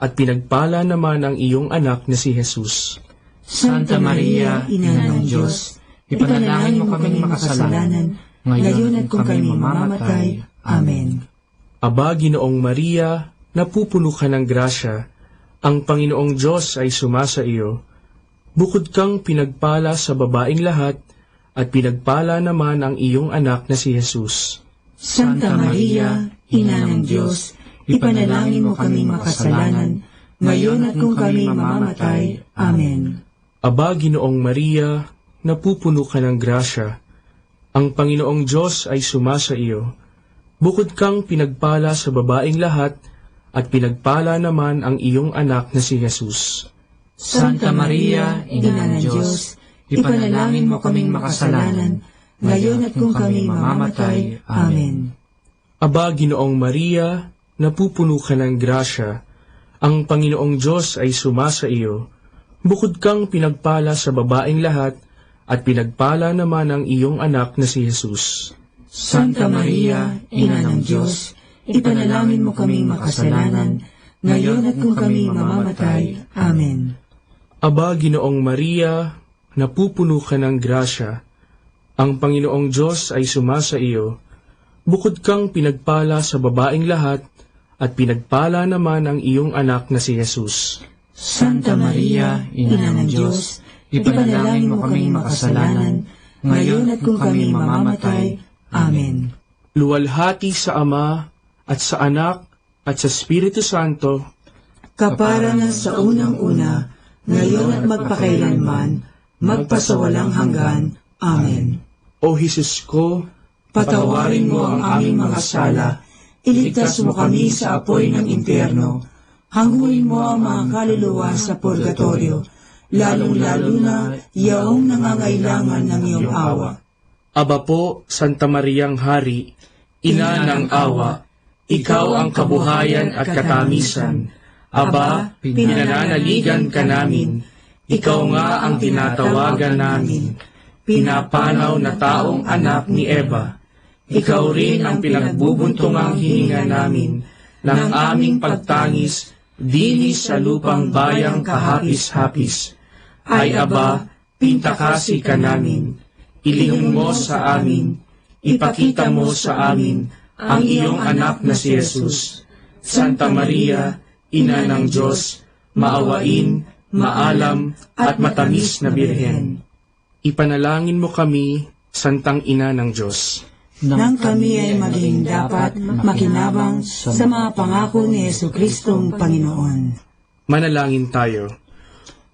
at pinagpala naman ang iyong anak na si Jesus. Santa Maria, Ina ng Dios, ipanalangin mo kaming makasalanan, ngayon at kung kami mamamatay. Amen. Aba, Ginoong Maria, napupuno ka ng grasya, ang Panginoong Dios ay sumasa iyo. Bukod kang pinagpala sa babaing lahat, at pinagpala naman ang iyong anak na si Jesus. Santa Maria, Ina ng Dios, ipanalangin mo kaming makasalanan, ngayon at kung kami mamamatay. Amen. Aba, Ginoong Maria, napupuno ka ng grasya. Ang Panginoong Dios ay sumasa iyo. Bukod kang pinagpala sa babaing lahat, at pinagpala naman ang iyong anak na si Jesus. Santa Maria, Ina ng Dios, ipanalangin mo kaming makasalanan, ngayon at kung kami mamamatay. Amen. Aba, Ginoong Maria, napupuno ka ng grasya. Ang Panginoong Dios ay sumasa iyo. Bukod kang pinagpala sa babaing lahat, at pinagpala naman ang iyong anak na si Jesus. Santa Maria, Ina ng Dios, ipanalangin mo kaming makasalanan, ngayon at kung kami mamamatay. Amen. Aba, Ginoong Maria, napupuno ka ng grasya. Ang Panginoong Dios ay sumasa iyo. Bukod kang pinagpala sa babaing lahat, at pinagpala naman ang iyong anak na si Jesus. Santa Maria, Ina ng Dios, ipanalangin mo kaming makasalanan, ngayon at kung kami mamamatay. Amen. Luwalhati sa Ama, at sa Anak, at sa Espiritu Santo. Kapara na sa unang-una, ngayon at magpakailanman, magpasawalang hanggan. Amen. O Jesus ko, patawarin mo ang aming mga sala, iligtas mo kami sa apoy ng impyerno, hanguin mo ang mga kaluluwa sa purgatorio, lalong-lalo na yaong nangangailangan ng iyong awa. Aba po, Santa Mariang Hari, Ina ng Awa, ikaw ang kabuhayan at katamisan. Aba, pinananaligan ka namin. Ikaw nga ang tinatawagan namin. Pinapanaw na taong anak ni Eva. Ikaw rin ang pinagbubuntungang hininga namin ng aming pagtangis dili sa lupang bayang kahapis-hapis. Ay aba, pintakasi ka namin. Ilihum mo sa amin, ipakita mo sa amin ang iyong anak na si Jesus. Santa Maria, Ina ng Dios, maawain, maalam, at matamis na Birhen. Ipanalangin mo kami, Santang Ina ng Dios. Nang kami ay maging dapat makinabang sa mga pangako ni Jesu-Cristong Panginoon. Manalangin tayo.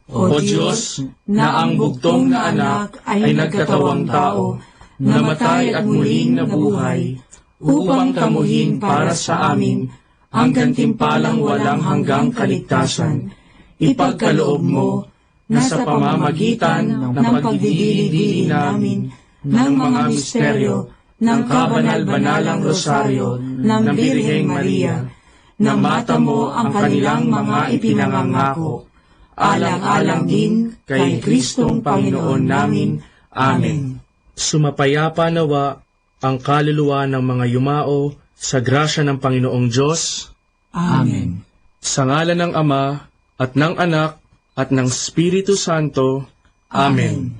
O Dios, na ang bugtong na anak ay nagkatawang tao, namatay at muling nabuhay, upang kamuhin para sa amin ang gantimpalang walang hanggang kaligtasan. Ipagkaloob mo na sa pamamagitan ng pagdidili-dili namin ng mga misteryo ng kabanal-banalang Rosaryo ng Birheng Maria, na mata mo ang kanilang mga ipinangangako, alang-alang din kay Kristong Panginoon namin. Amen. Sumapayapa nawa ang kaluluwa ng mga yumao sa grasya ng Panginoong Dios. Amen. Sa ngalan ng Ama, at ng Anak, at ng Espiritu Santo. Amen.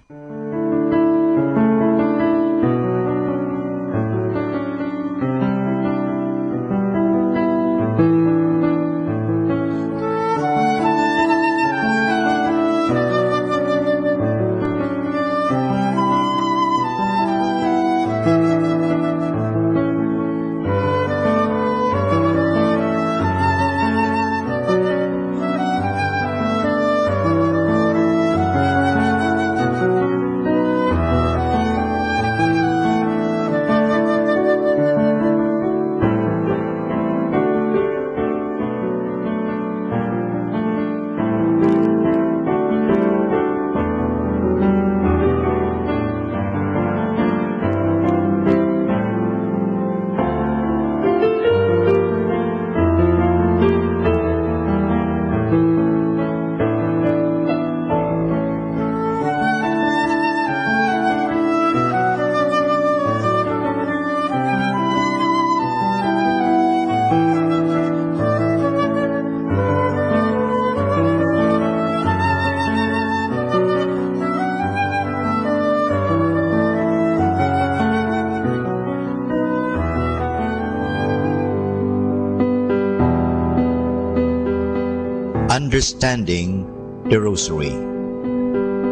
Understanding the Rosary.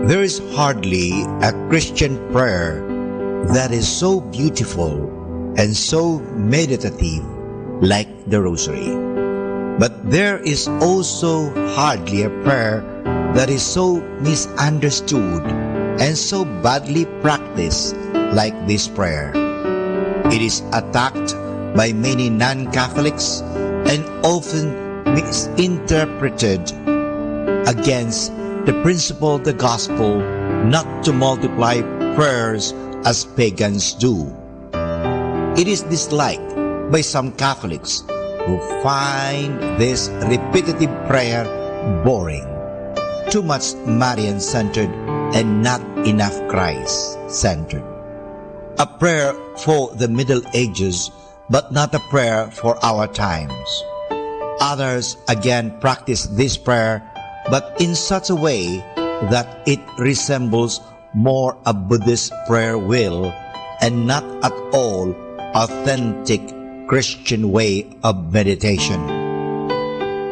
There is hardly a Christian prayer that is so beautiful and so meditative like the Rosary. But there is also hardly a prayer that is so misunderstood and so badly practiced like this prayer. It is attacked by many non-Catholics and often misinterpreted against the principle of the gospel not to multiply prayers as pagans do. It is disliked by some Catholics who find this repetitive prayer boring, too much Marian centered, and not enough Christ centered. A prayer for the Middle Ages, but not a prayer for our times. Others again practice this prayer, but in such a way that it resembles more a Buddhist prayer wheel and not at all authentic Christian way of meditation.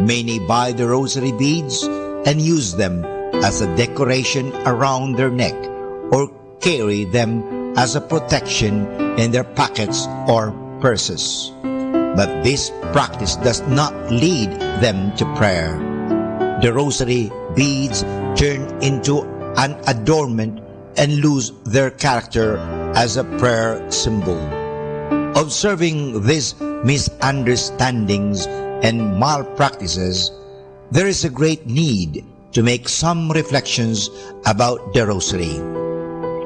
Many buy the rosary beads and use them as a decoration around their neck or carry them as a protection in their pockets or purses. But this practice does not lead them to prayer. The rosary beads turn into an adornment and lose their character as a prayer symbol. Observing these misunderstandings and malpractices, there is a great need to make some reflections about the Rosary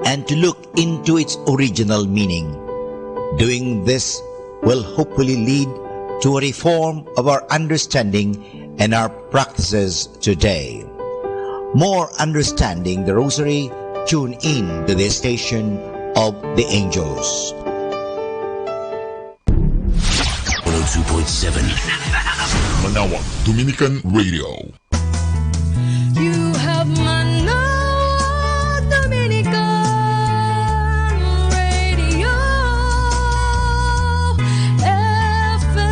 and to look into its original meaning. Doing this will hopefully lead to a reform of our understanding and our practices today. More understanding the Rosary, tune in to the station of the angels. One oh two point seven Manaoag Dominican Radio. You have Manaoag Dominican Radio F M.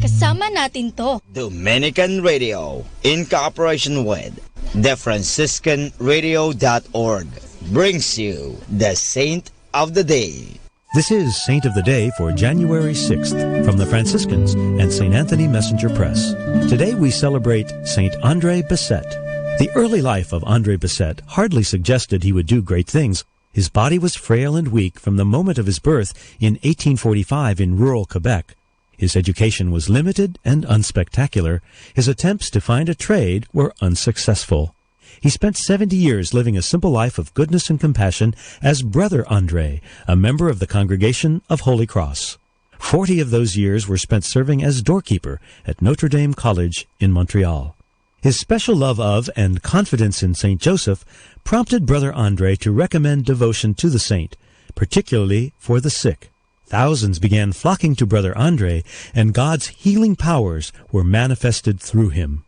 Kasama natin to. Dominican Radio, in cooperation with the Franciscan Radio dot org, brings you the Saint of the Day. This is Saint of the Day for January sixth from the Franciscans and Saint Anthony Messenger Press. Today we celebrate Saint Andre Bessette. The early life of Andre Bessette hardly suggested he would do great things. His body was frail and weak from the moment of his birth in eighteen forty-five in rural Quebec. His education was limited and unspectacular. His attempts to find a trade were unsuccessful. He spent seventy years living a simple life of goodness and compassion as Brother Andre, a member of the Congregation of Holy Cross. Forty of those years were spent serving as doorkeeper at Notre Dame College in Montreal. His special love of and confidence in Saint Joseph prompted Brother Andre to recommend devotion to the saint, particularly for the sick. Thousands began flocking to Brother Andre, and God's healing powers were manifested through him.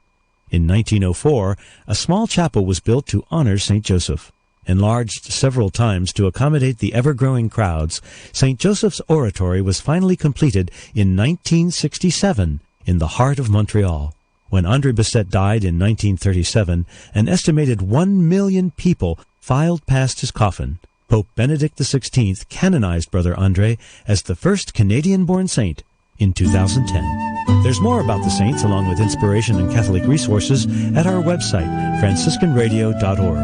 In nineteen oh four, a small chapel was built to honor Saint Joseph. Enlarged several times to accommodate the ever-growing crowds, Saint Joseph's Oratory was finally completed in nineteen sixty-seven in the heart of Montreal. When Andre Bessette died in nineteen thirty-seven, an estimated one million people filed past his coffin. Pope Benedict the sixteenth canonized Brother Andre as the first Canadian-born saint in two thousand ten. There's more about the saints, along with inspiration and Catholic resources, at our website, franciscan radio dot org.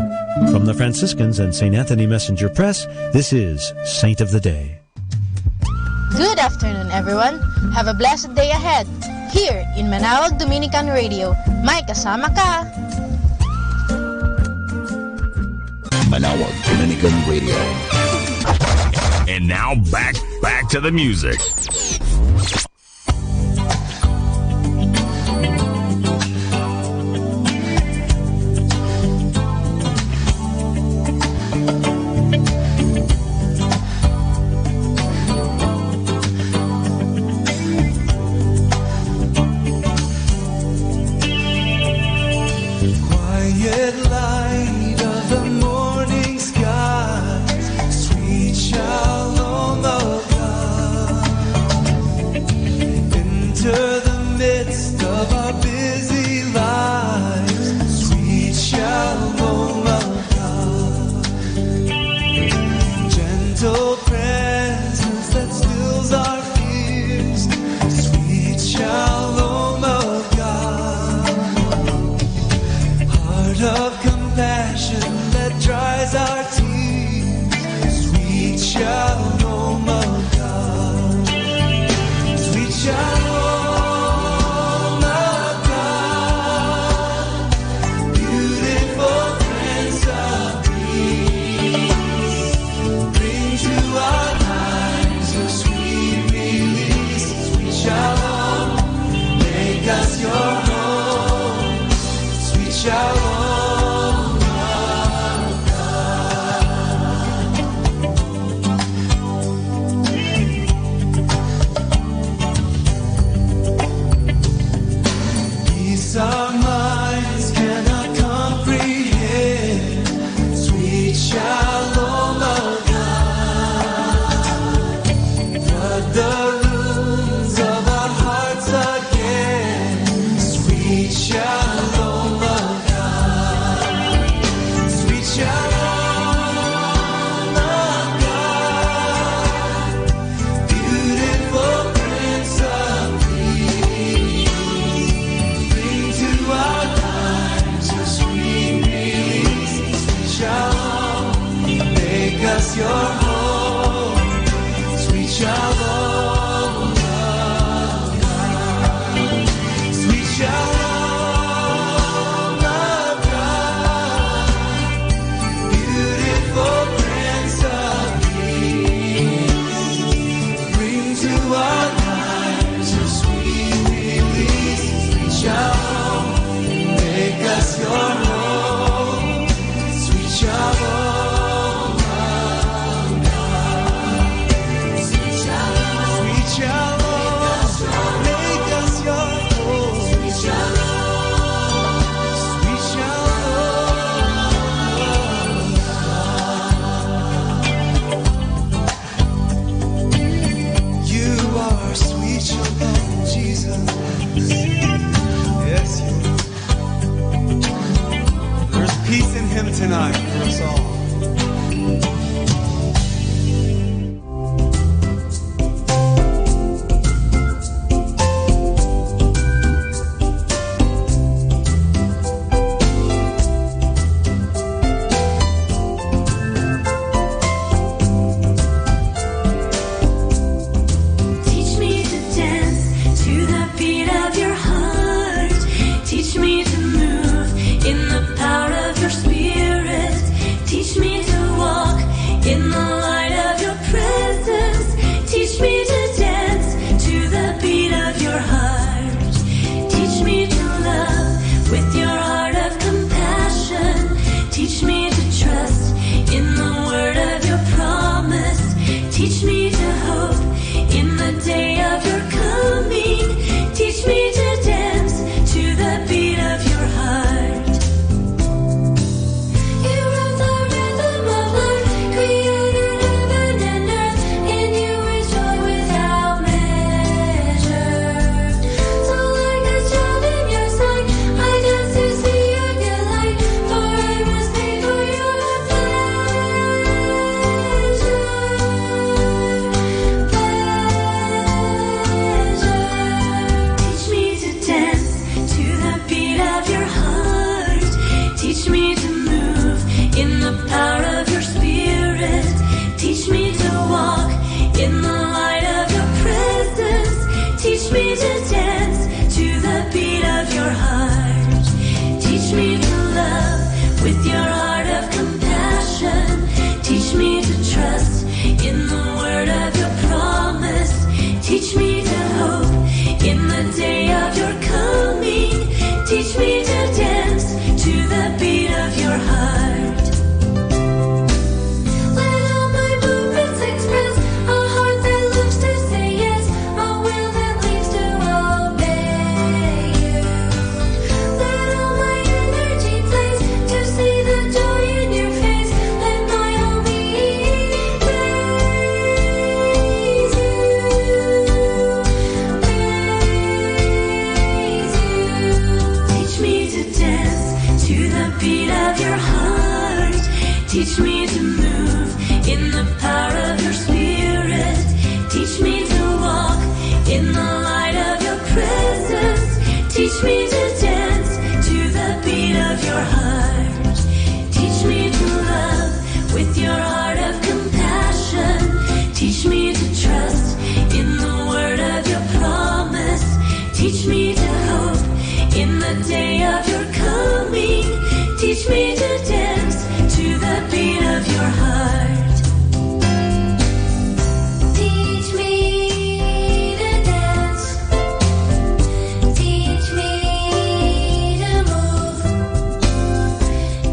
From the Franciscans and Saint Anthony Messenger Press, this is Saint of the Day. Good afternoon, everyone. Have a blessed day ahead. Here in Manaoag Dominican Radio, may kasama ka. Manaoag Dominican Radio. And now back, back to the music. Quiet light of the morning sky, sweet shalom of God. Enter the midst of our busy lives, sweet shalom of God. Gentle presence that stills our fears, sweet shalom of God. Heart of compassion that dries our tears, sweet shalom of God. Sweet shalom of God, beautiful Prince of Peace, bring to our lives your sweet release. Sweet shalom, make us your home. Sweet shalom of God. Peace our minds cannot comprehend. Shalom of God, sweet shalom of God, beautiful Prince of Peace. Bring to our lives your sweet release, sweet shalom. Make us your home, sweet shalom of God. Sweet shalom of God, beautiful Prince of Peace. Bring to our lives your sweet release, sweet shalom. Make us your home, sweet shalom of God. Sweet shalom, make us your home. Sweet shalom, sweet shalom. You are sweet shalom, Jesus. Yes, you are. There's peace in him tonight for us all. Teach me to dance to the beat of your heart. Teach me to move in the power of your spirit. Teach me to walk in the light of your presence. Teach me to dance to the beat of your heart. Teach me to love with your heart of compassion. Teach me to trust in the word of your promise. Teach me to hope in the day of your coming. Teach me to dance to the beat of your heart. You rule the rhythm of life, created heaven and earth. In you is joy without measure. So like a child in your sight, I dance to see your delight. For I was made for your pleasure, pleasure. Teach me to dance to the beat of your heart. Teach me to move in the power of your spirit. Teach me to walk in the light of your presence. Teach me to dance to the beat of your heart. Teach me to love with your heart of compassion. Teach me to trust in the word of your promise. Teach me to hope in the day of your coming. Teach me to dance to the beat of your heart. Let all my movements express a heart that loves to say yes, a will that leaps to obey you. Let all my energy place to see the joy in your face. Let my whole being praise you, praise you. Teach me to dance to the beat of your heart. Teach me to move in the power of your spirit. Teach me to walk in the light of your presence. Teach me to dance to the beat of your heart. Teach me to love with your heart of compassion. Teach me to trust in the word of your promise. Teach me to hope in the day of your coming. Teach me to dance to the beat of your heart. Teach me to dance. Teach me to move.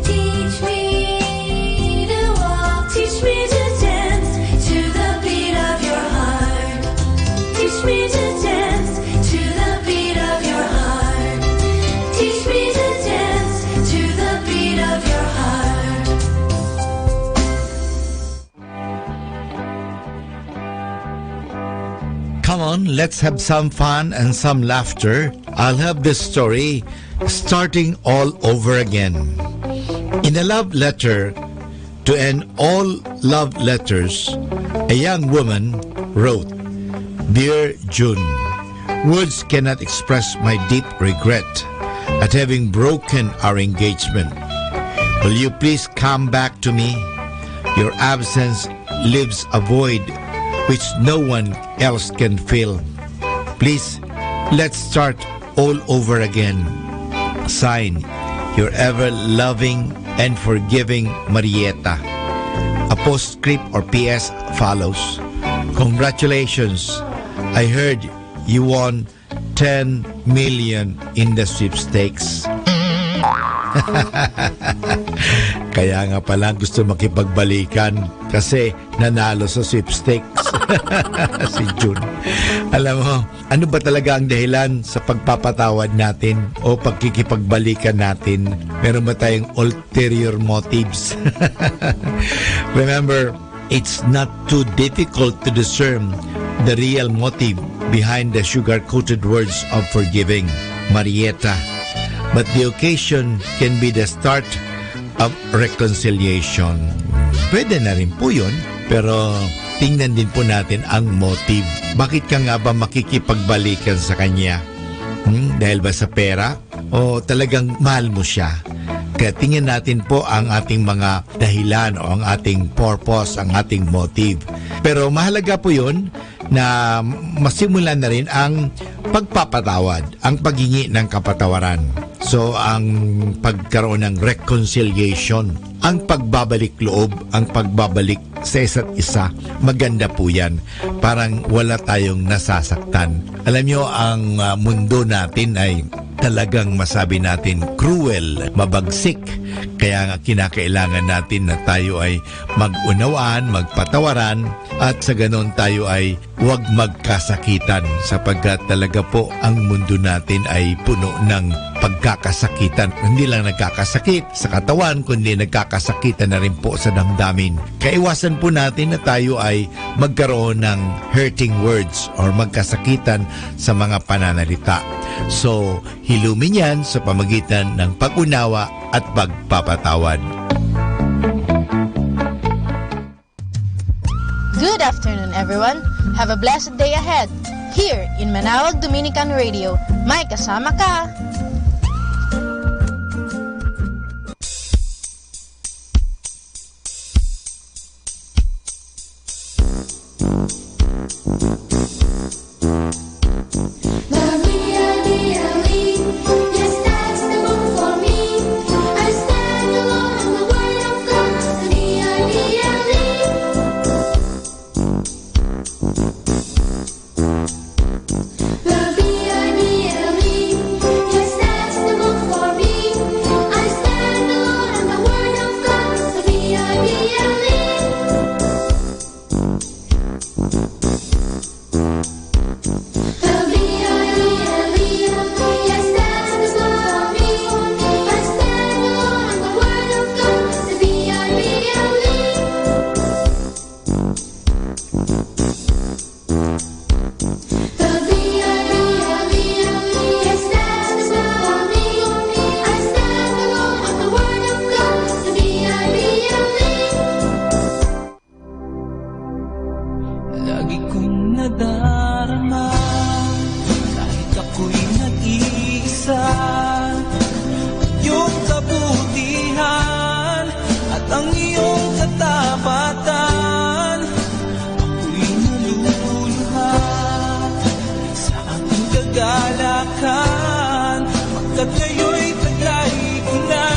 Teach me to walk. Teach me to dance to the beat of your heart. Teach me to dance to the beat of your heart. Teach me to dance to the beat of your heart. Come on, let's have some fun and some laughter. I'll have this story starting all over again. In a love letter to end all love letters, a young woman wrote, "Dear June, words cannot express my deep regret at having broken our engagement. Will you please come back to me? Your absence leaves a void which no one else can fill. Please, let's start all over again." Sign, your ever loving and forgiving Marieta. A postscript or P S follows. Congratulations. I heard you won ten million in the sweepstakes. Kaya nga pala gusto makipagbalikan kasi nanalo sa sweepstakes si June. Alam mo, ano ba talaga ang dahilan sa pagpapatawad natin o pagkikipagbalikan natin? Meron ba tayong ulterior motives? Remember, it's not too difficult to discern the real motive behind the sugar-coated words of forgiving, Marieta. But the occasion can be the start of reconciliation. Pwede na rin po yun, pero tingnan din po natin ang motive. Bakit ka nga ba makikipagbalikan sa kanya? Hmm? Dahil ba sa pera? O talagang mahal mo siya? Kaya tingnan natin po ang ating mga dahilan o ang ating purpose, ang ating motive. Pero mahalaga po yun na masimulan na rin ang pagpapatawad, ang paghingi ng kapatawaran. So, ang pagkaroon ng reconciliation, ang pagbabalik loob, ang pagbabalik sa isa't isa, maganda po yan. Parang wala tayong nasasaktan. Alam nyo, ang, ah, mundo natin ay talagang masabi natin cruel, mabagsik. Kaya nga kinakailangan natin na tayo ay mag-unawaan, magpatawaran, at sa ganon tayo ay huwag magkasakitan, sapagkat talaga po ang mundo natin ay puno ng pagkakasakitan. Hindi lang nagkakasakit sa katawan, kundi nagkakasakitan na rin po sa damdamin. Kaiwasan po natin na tayo ay magkaroon ng hurting words or magkasakitan sa mga pananalita. So, hilumin yan sa pamagitan ng pag-unawa at pagpapatawad. Good afternoon, everyone. Have a blessed day ahead. Here in Manawag Dominican Radio, may kasama ka. Lagi kong nadarama, kahit ako'y nag-iisa, iyong kabutihan at ang iyong katapatan. Ako'y naluluha sa aking kagalakan, pagkat kayo'y taglay ko na.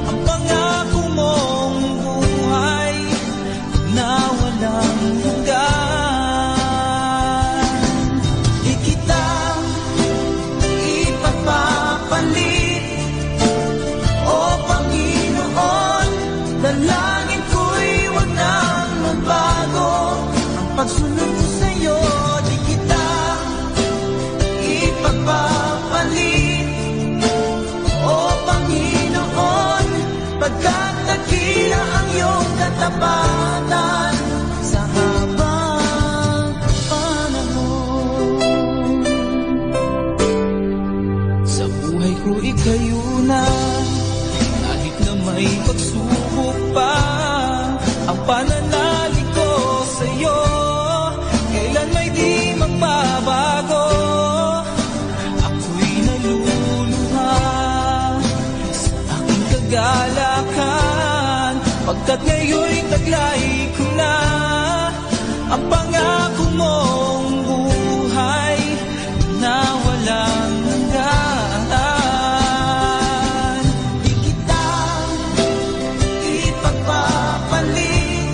Ang pangako mong buhay na walang hanggan. Di kita ipagpapalit, O Panginoon, dalangin ko'y huwag nang magbago. Ang pagsunod ko sa'yo, di kita ipagpapalit. O Panginoon, pagkat dakila ang iyong katapatan sa habang panahon. Ay ko ikayo na, kahit na may pagsubok pa, ang pananalig ko sa'yo, kailan may di magbabago. Ako'y naluluha sa aking kagalakan, pagkat ngayoy taglay ko na ang pangako mong buhay na walang hanggan. Di kita ipagpapalit,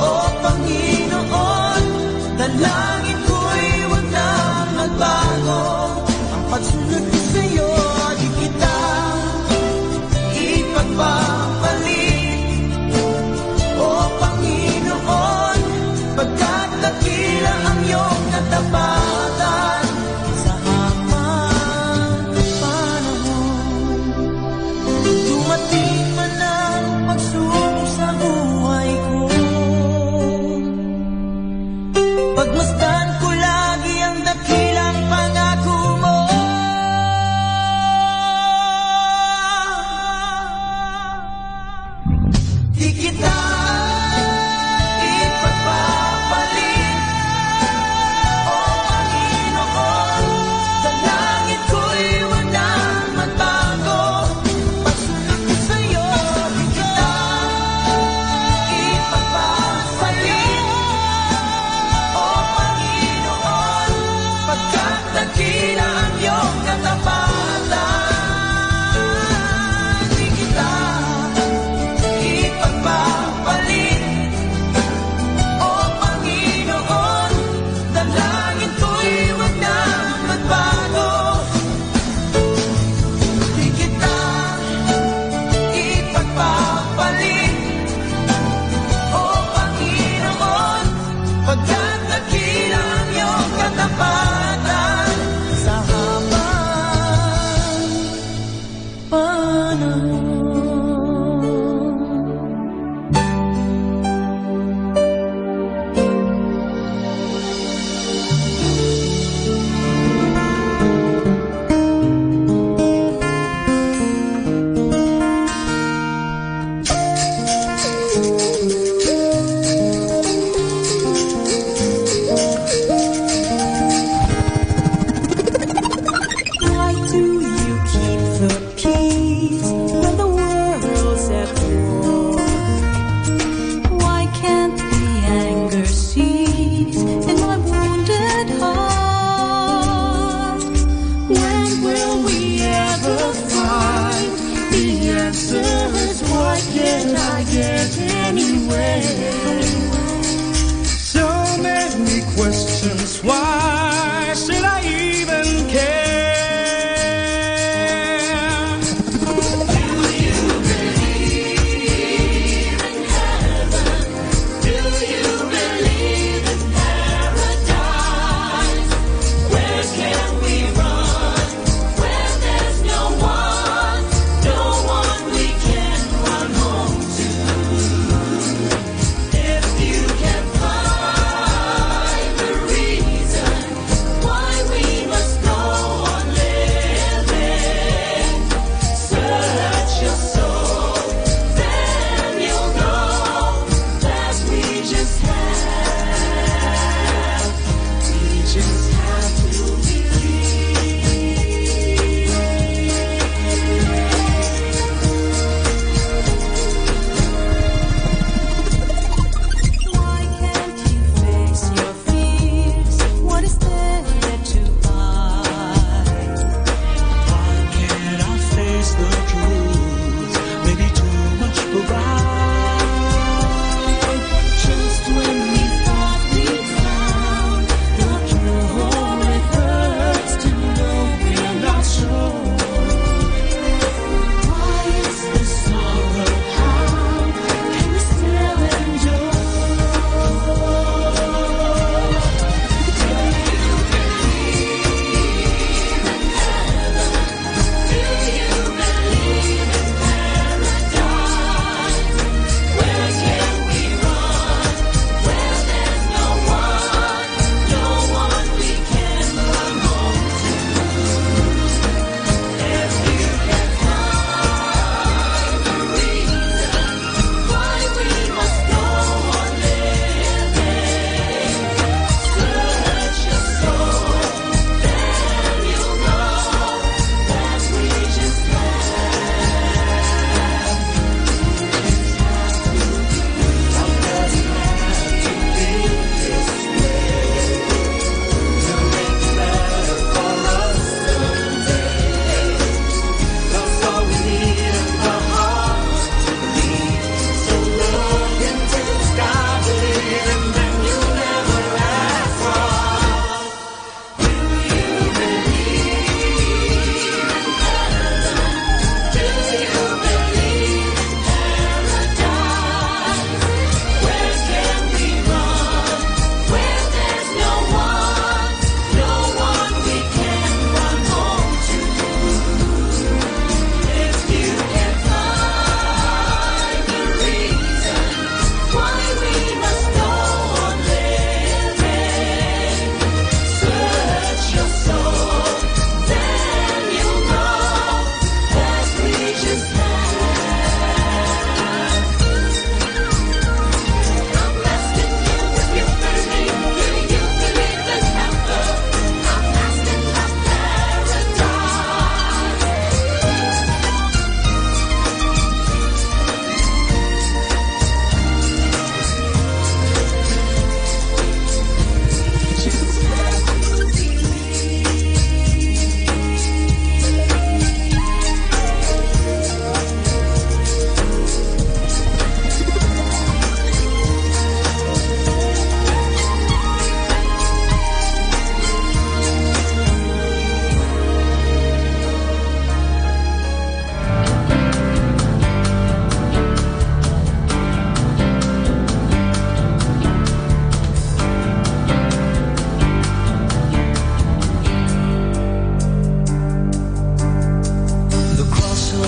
O Panginoon, dalangin ko'y wag na magbago. Ang pagsunod ko sa'yo, di kita ipagpapalit, O Panginoon, pagkat dakila ang iyong katapatan sa habang panahon. Dumating man ang pagsubok sa buhay ko, pagmasdan ko lagi ang dakilang pangako mo. Di kita ipagpapalit, O Panginoon, dalangin ko'y wag na magbago. Pagsunod ko sa'yo, di kita ipagpapalit, O Panginoon, pagkat dakila ang iyong katapatan. Di kita ipagpapalit, O Panginoon, dalangin ko'y wag na magbago. Di kita ipagpapalit, O Panginoon, pagkat dakila ang iyong katapatan sa habang panahon. Why do you keep the peace?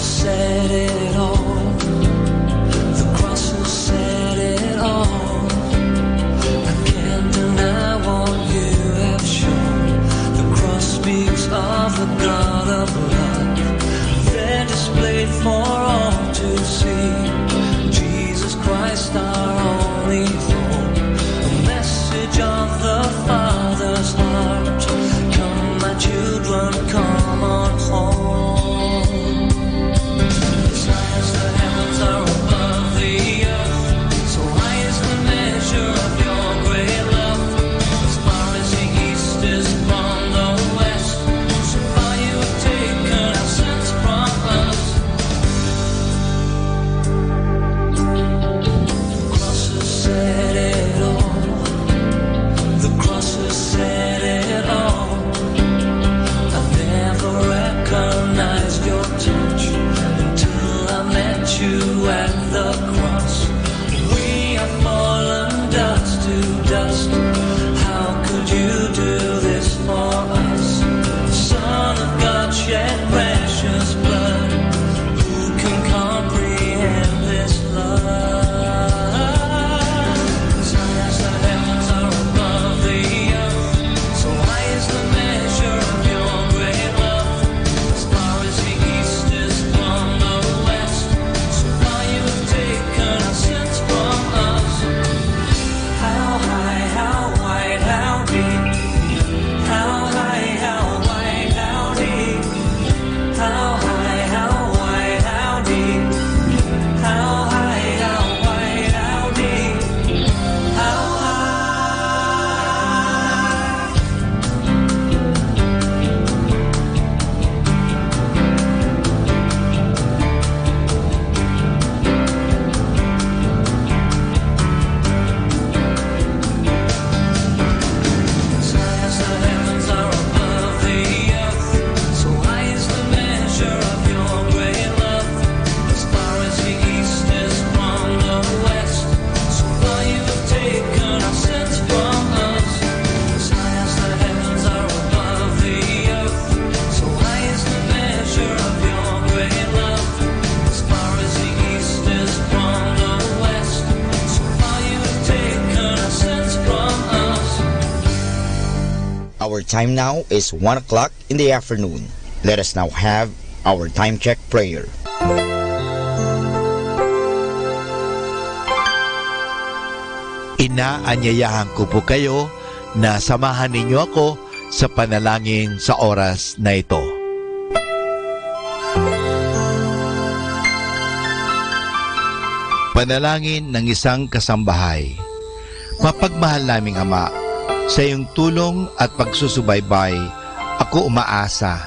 Said it all. The cross has said it all. I can't deny what you have shown. The cross speaks of the God of love. There displayed for all to see. Jesus Christ, our only hope. A message of the Father's heart. Come, my children, come on home. As high as the heavens are above the earth, so high is the measure of your great love. As far as the east is from the west, so far you have taken our sins from us. The cross has said it all. The cross has said it all. I never recognized your touch until I met you at the cross. We have fallen dust to dust. How could you do this for us? The Son of God shed precious blood. Who can comprehend this love? As high as the heavens are above the earth, so high is the measure of your great love. As far as the east is from the west, so far you have taken our sins from us. How high, how wide, how deep, how high, how wide, how deep, how high, how wide, how deep, how high, how wide, how deep, how high. As high as the heavens are above the earth, so high is the measure of your great love. As far as the east is from the west, so far you have taken our sins from us. As high as the heavens are above the earth, so high is the measure of your great love. As far as the east is from the west, so far you have taken our sins from us. Our time now is one o'clock in the afternoon. Let us now have our time check prayer. Inaanyayahan ko po kayo na samahan ninyo ako sa panalangin sa oras na ito. Panalangin ng isang kasambahay. Mapagmahal naming Ama, sa iyong tulong at pagsusubaybay, ako umaasa.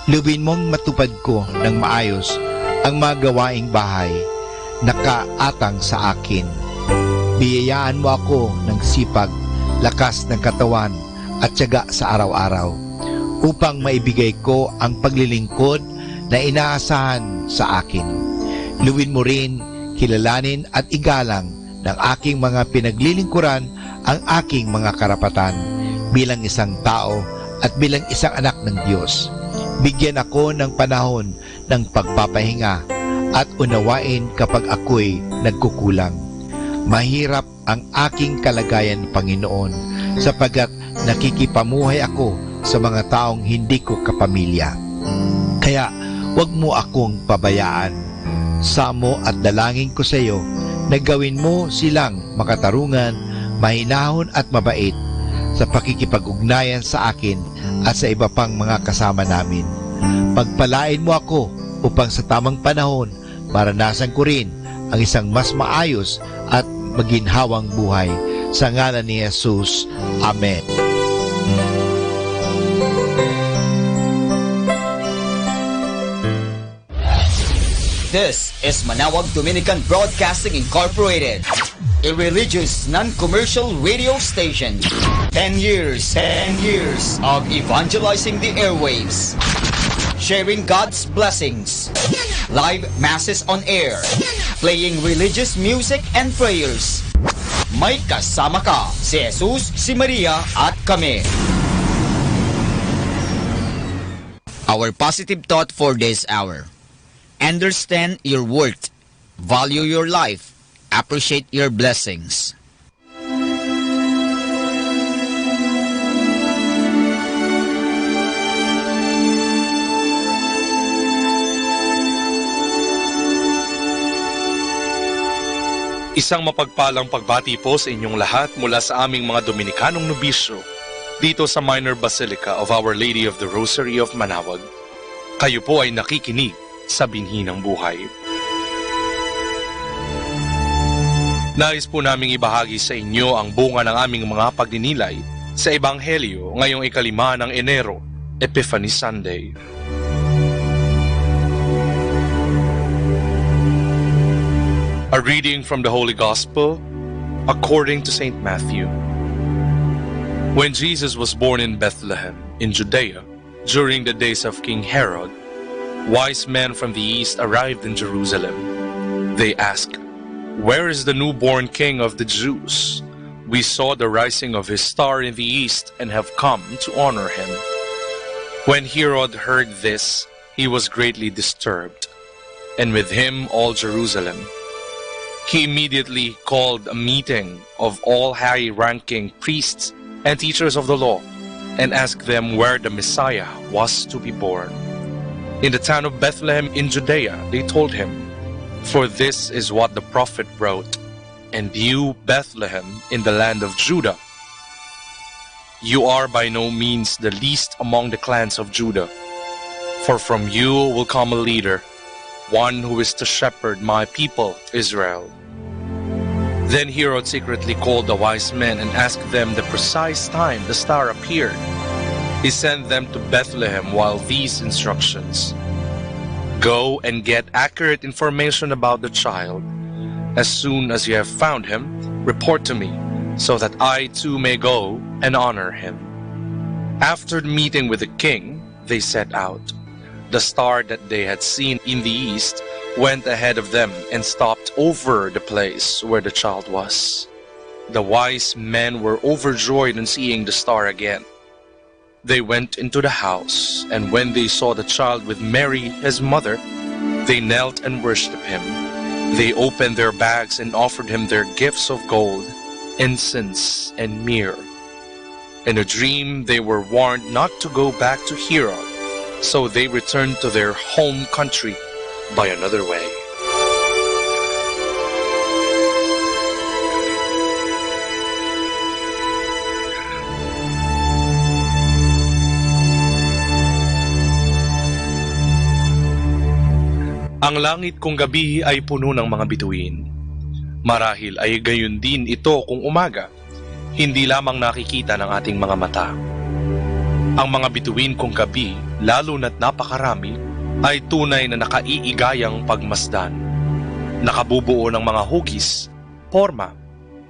Lubin mong matupad ko ng maayos ang mga gawaing bahay na kaatang sa akin. Biyayaan mo ako ng sipag, lakas ng katawan, at tiyaga sa araw-araw, upang maibigay ko ang paglilingkod na inaasahan sa akin. Lubin mo rin kilalanin at igalang ng aking mga pinaglilingkuran ang aking mga karapatan bilang isang tao at bilang isang anak ng Diyos. Bigyan ako ng panahon ng pagpapahinga at unawain kapag ako'y nagkukulang. Mahirap ang aking kalagayan, Panginoon, sapagkat nakikipamuhay ako sa mga taong hindi ko kapamilya. Kaya, huwag mo akong pabayaan. Samo at dalangin ko sa iyo na gawin mo silang makatarungan, mahinahon at mabait sa pakikipag-ugnayan sa akin at sa iba pang mga kasama namin. Pagpalain mo ako upang sa tamang panahon, maranasan ko rin ang isang mas maayos at maginhawang buhay. Sa ngalan ni Jesus, amen. This is Manawag Dominican Broadcasting Incorporated, a religious, non-commercial radio station. Ten years, ten years of evangelizing the airwaves, sharing God's blessings, live masses on air, playing religious music and prayers. May kasama ka, si Jesus, si Maria, at kami. Our positive thought for this hour. Understand your worth. Value your life. Appreciate your blessings. Isang mapagpalang pagbati po sa inyong lahat mula sa aming mga Dominikanong nobisyo dito sa Minor Basilica of Our Lady of the Rosary of Manaoag. Kayo po ay nakikinig sa Binhi ng Buhay. Nais po naming ibahagi sa inyo ang bunga ng aming mga pagninilay sa Ebanghelyo ngayong ikalima ng Enero, Epiphany Sunday. A reading from the Holy Gospel according to Saint Matthew. When Jesus was born in Bethlehem, in Judea, during the days of King Herod, wise men from the east arrived in Jerusalem. They asked, "Where is the newborn king of the Jews? We saw the rising of his star in the east and have come to honor him." When Herod heard this, he was greatly disturbed, and with him all Jerusalem. He immediately called a meeting of all high-ranking priests and teachers of the law and asked them where the Messiah was to be born. "In the town of Bethlehem in Judea," they told him, "for this is what the prophet wrote: 'And you, Bethlehem, in the land of Judah, you are by no means the least among the clans of Judah, for from you will come a leader, one who is to shepherd my people Israel.'" Then Herod secretly called the wise men and asked them the precise time the star appeared. He sent them to Bethlehem with these instructions: "Go and get accurate information about the child. As soon as you have found him, report to me, so that I too may go and honor him." After meeting with the king, they set out. The star that they had seen in the east went ahead of them and stopped over the place where the child was. The wise men were overjoyed on seeing the star again. They went into the house, and when they saw the child with Mary, his mother, they knelt and worshipped him. They opened their bags and offered him their gifts of gold, incense, and myrrh. In a dream, they were warned not to go back to Herod, so they returned to their home country by another way. Ang langit kung gabi ay puno ng mga bituin. Marahil ay gayon din ito kung umaga. Hindi lamang nakikita ng ating mga mata. Ang mga bituin kung gabi, lalo na't napakarami, ay tunay na nakaiigayang pagmasdan. Nakabubuo ng mga hugis, porma,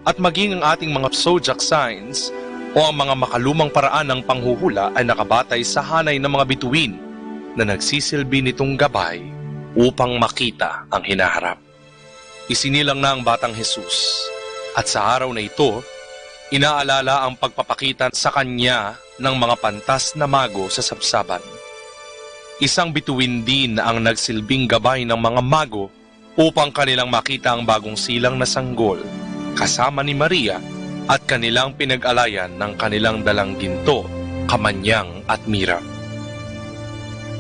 at maging ang ating mga zodiac signs o ang mga makalumang paraan ng panghuhula ay nakabatay sa hanay ng mga bituin na nagsisilbi nitong gabay upang makita ang hinaharap. Isinilang na ang batang Jesus, at sa araw na ito, inaalala ang pagpapakita sa kanya ng mga pantas na mago sa sabsaban. Isang bituin din ang nagsilbing gabay ng mga mago upang kanilang makita ang bagong silang na sanggol, kasama ni Maria, at kanilang pinag-alayan ng kanilang dalang ginto, kamanyang at mira.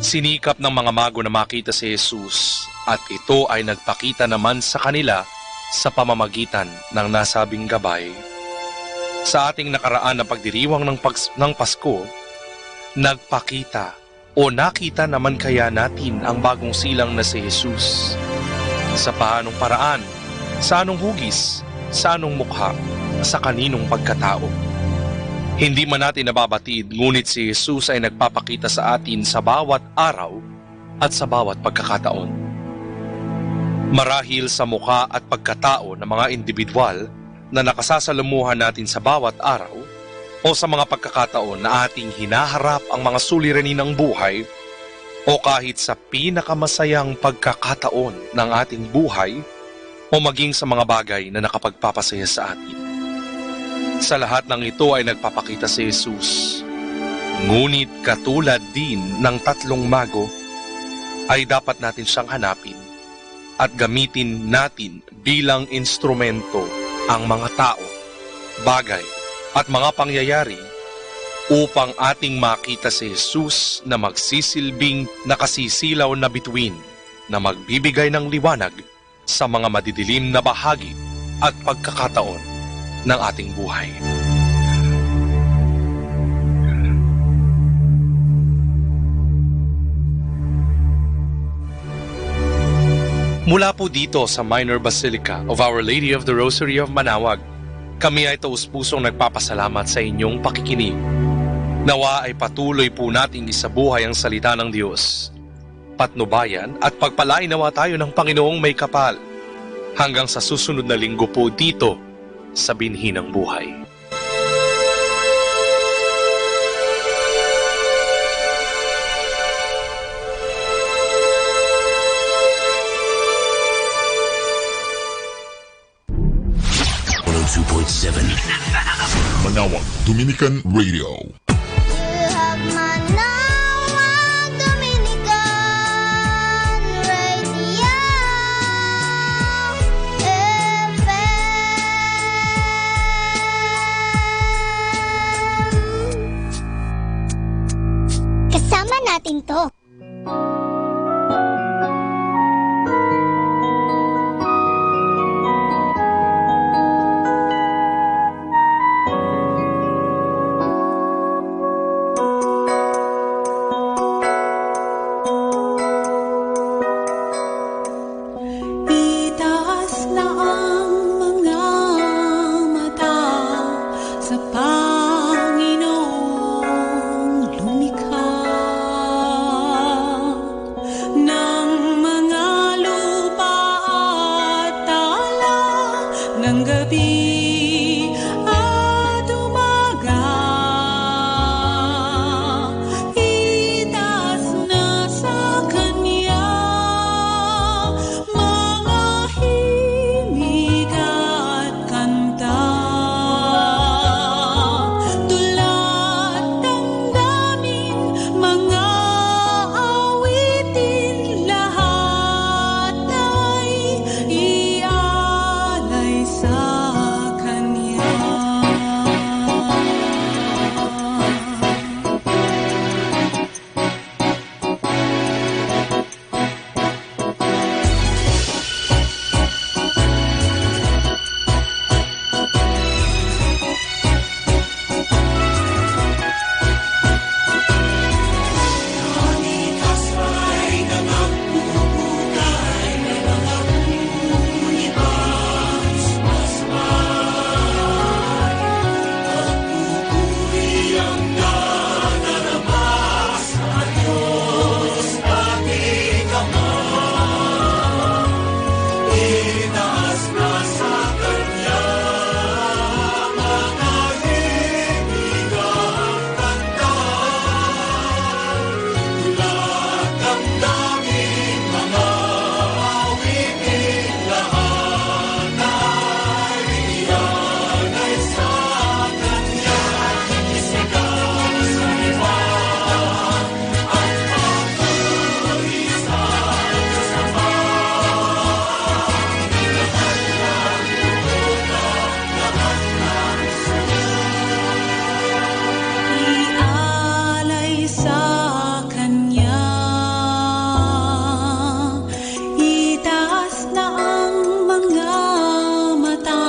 Sinikap ng mga mago na makita si Jesus, at ito ay nagpakita naman sa kanila sa pamamagitan ng nasabing gabay. Sa ating nakaraan na pagdiriwang ng pags-, ng Pasko, nagpakita o nakita naman kaya natin ang bagong silang na si Jesus? Sa paanong paraan? Sa anong hugis? Sa anong mukha? Sa kaninong pagkatao? Hindi man natin nababatid, ngunit si Jesus ay nagpapakita sa atin sa bawat araw at sa bawat pagkakataon. Marahil sa mukha at pagkatao ng mga indibidwal na nakasasalamuhan natin sa bawat araw o sa mga pagkakataon na ating hinaharap ang mga suliranin ng buhay, o kahit sa pinakamasayang pagkakataon ng ating buhay, o maging sa mga bagay na nakapagpapasaya sa atin. Sa lahat ng ito ay nagpapakita si Jesus. Ngunit katulad din ng tatlong mago, ay dapat natin siyang hanapin at gamitin natin bilang instrumento ang mga tao, bagay, at mga pangyayari upang ating makita si Jesus na magsisilbing nakasisilaw na bituin na magbibigay ng liwanag sa mga madidilim na bahagi at pagkakataon ng ating buhay. Mula po dito sa Minor Basilica of Our Lady of the Rosary of Manaoag, kami ay taus-pusong nagpapasalamat sa inyong pakikinig. Nawa ay patuloy po nating isabuhay ang salita ng Diyos. Patnubayan at pagpalainawa tayo ng Panginoong may kapal. Hanggang sa susunod na linggo po dito sa Binhi ng Buhay. One oh two point seven Manaoag Dominican Radio. You have Manaoag Dominican Radio F M. Kasama natin to. Itaas na ang mga mata sa Panginoong lumikha ng mga lupa at tala, ng gabi at umaga. Itaas na sa Kanya mga himig at kanta, tula't damdamin, mga awitin, lahat ay ialay sa Kanya. Ialay sa Kanya. Itaas na ang mga mata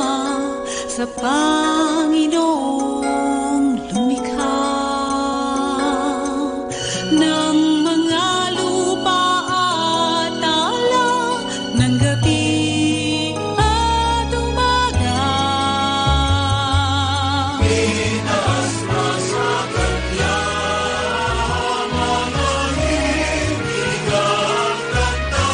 sa Panginoong lumikha ng mga lupa at tala, ng gabi at umaga. Itaas na sa Kanya mga himig at kanta.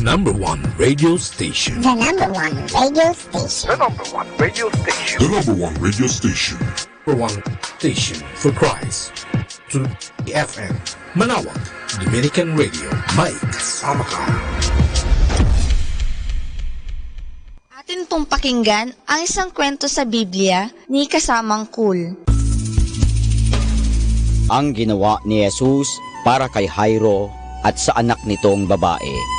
Number one radio station. The number one radio station. The number one radio station. The number one radio station. Number one station for Christ. To F M. Manaoag, Dominican Radio. May kasama ka. Atin pong pakinggan ang isang kwento sa Biblia ni kasamang Cool. Ang ginawa ni Jesus para kay Jairo at sa anak nitong babae.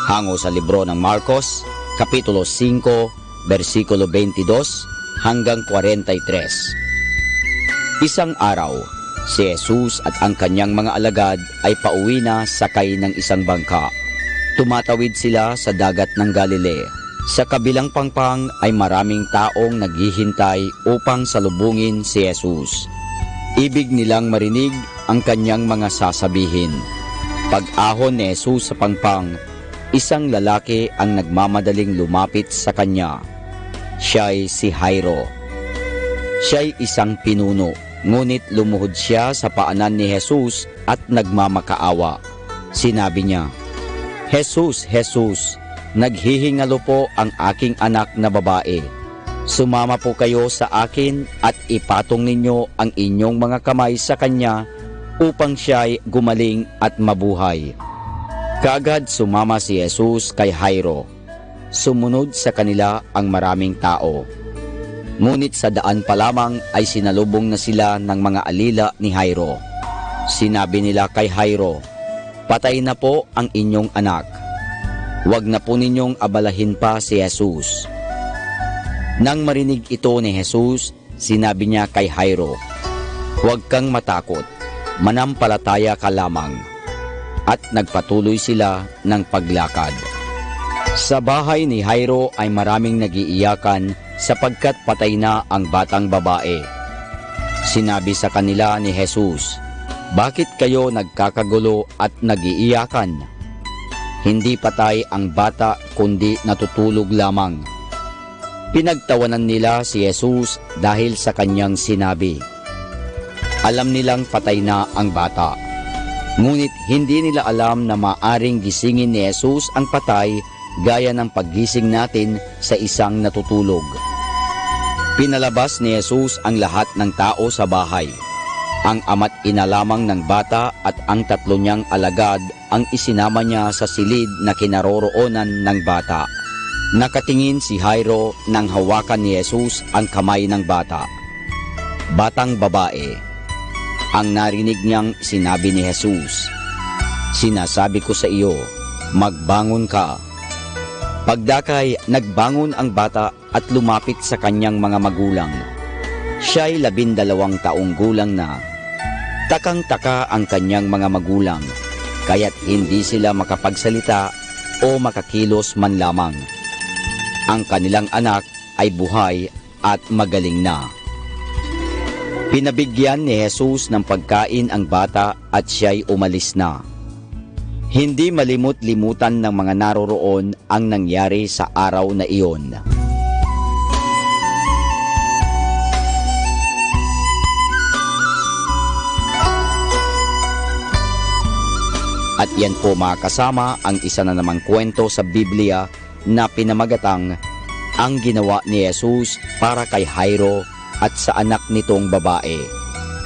Hango sa libro ng Marcos, Kapitulo singko, bersikulo beintidós hanggang kuarenta y tres. Isang araw, si Jesus at ang kanyang mga alagad ay pauwi na sakay ng isang bangka. Tumatawid sila sa dagat ng Galilea. Sa kabilang pangpang ay maraming taong naghihintay upang salubungin si Jesus. Ibig nilang marinig ang kanyang mga sasabihin. Pag-ahon ni Jesus sa pangpang, isang lalaki ang nagmamadaling lumapit sa kanya. Siya'y si Jairo. Siya'y isang pinuno, ngunit lumuhod siya sa paanan ni Jesus at nagmamakaawa. Sinabi niya, "Jesus, Jesus, naghihingalo po ang aking anak na babae. Sumama po kayo sa akin at ipatong ninyo ang inyong mga kamay sa kanya upang siya'y gumaling at mabuhay." Kaagad sumama si Jesus kay Jairo. Sumunod sa kanila ang maraming tao. Ngunit sa daan pa lamang ay sinalubong na sila ng mga alila ni Jairo. Sinabi nila kay Jairo, "Patay na po ang inyong anak. Huwag na po ninyong abalahin pa si Jesus." Nang marinig ito ni Jesus, sinabi niya kay Jairo, "Huwag kang matakot, manampalataya ka lamang." At nagpatuloy sila ng paglakad. Sa bahay ni Jairo ay maraming nagiiyakan sapagkat patay na ang batang babae. Sinabi sa kanila ni Jesus, "Bakit kayo nagkakagulo at nagiiyakan? Hindi patay ang bata, kundi natutulog lamang." Pinagtawanan nila si Jesus dahil sa kanyang sinabi. Alam nilang patay na ang bata. Ngunit hindi nila alam na maaring gisingin ni Jesus ang patay gaya ng paggising natin sa isang natutulog. Pinalabas ni Jesus ang lahat ng tao sa bahay. Ang ama't ina lamang ng bata at ang tatlo niyang alagad ang isinama niya sa silid na kinaroroonan ng bata. Nakatingin si Jairo nang hawakan ni Jesus ang kamay ng bata. "Batang babae," ang narinig niyang sinabi ni Jesus, "sinasabi ko sa iyo, magbangon ka." Pagdakay, nagbangon ang bata at lumapit sa kanyang mga magulang. Siya'y labindalawang taong gulang na. Takang-taka ang kanyang mga magulang, kaya't hindi sila makapagsalita o makakilos man lamang. Ang kanilang anak ay buhay at magaling na. Pinabigyan ni Jesus ng pagkain ang bata at siya'y umalis na. Hindi malimot-limutan ng mga naroroon ang nangyari sa araw na iyon. At yan po, mga kasama, ang isa na namang kwento sa Biblia na pinamagatang Ang Ginawa ni Jesus para kay Jairo at sa Anak nitong Babae,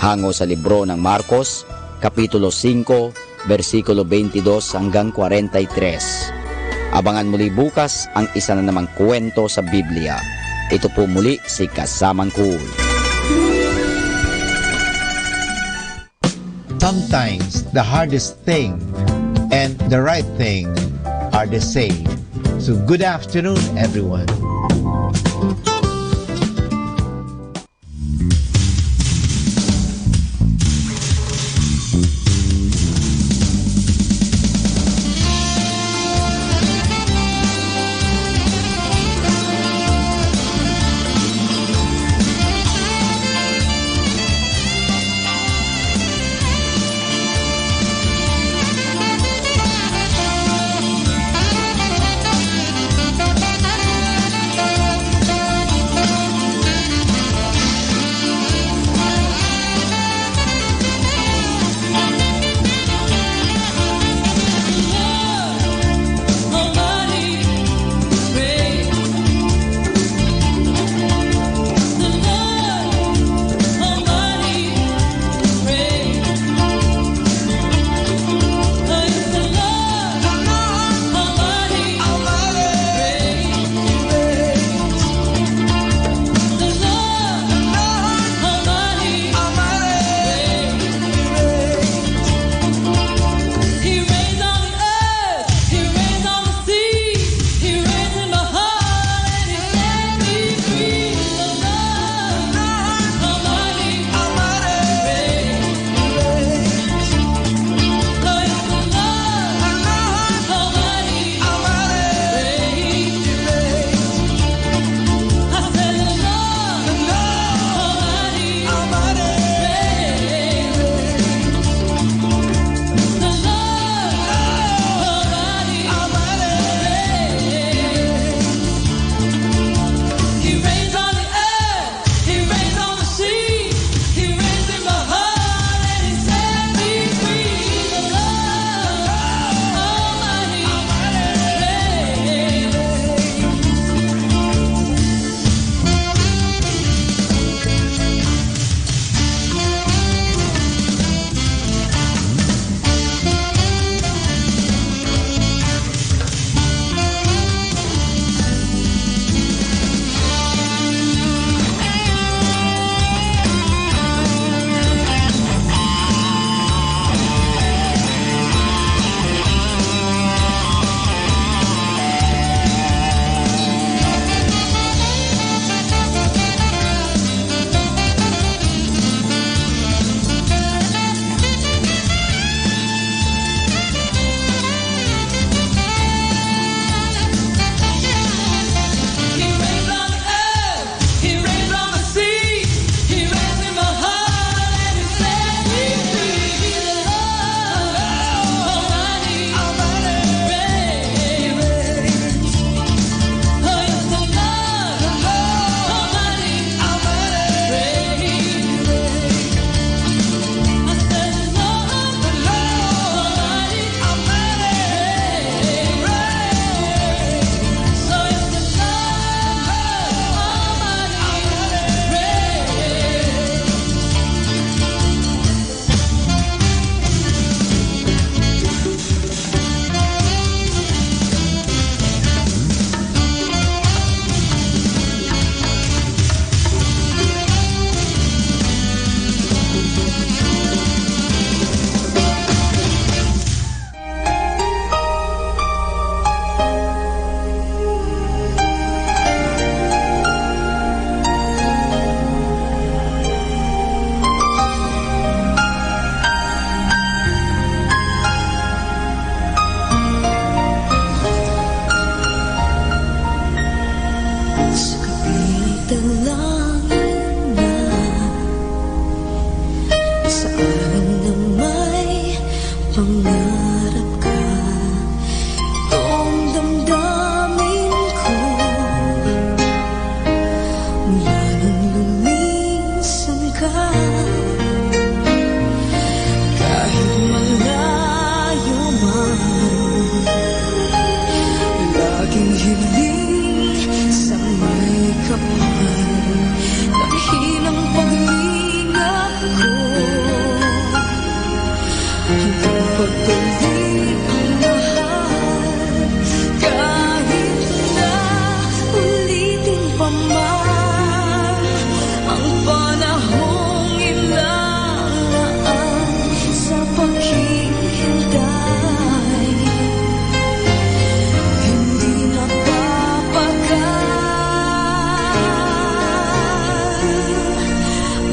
hango sa libro ng Marcos, Kapitulo singko, bersikulo beintidós hanggang kuarenta y tres. Abangan muli bukas ang isa na namang kwento sa Biblia. Ito po muli si Kasamang Cool. Sometimes the hardest thing and the right thing are the same. So good afternoon, everyone.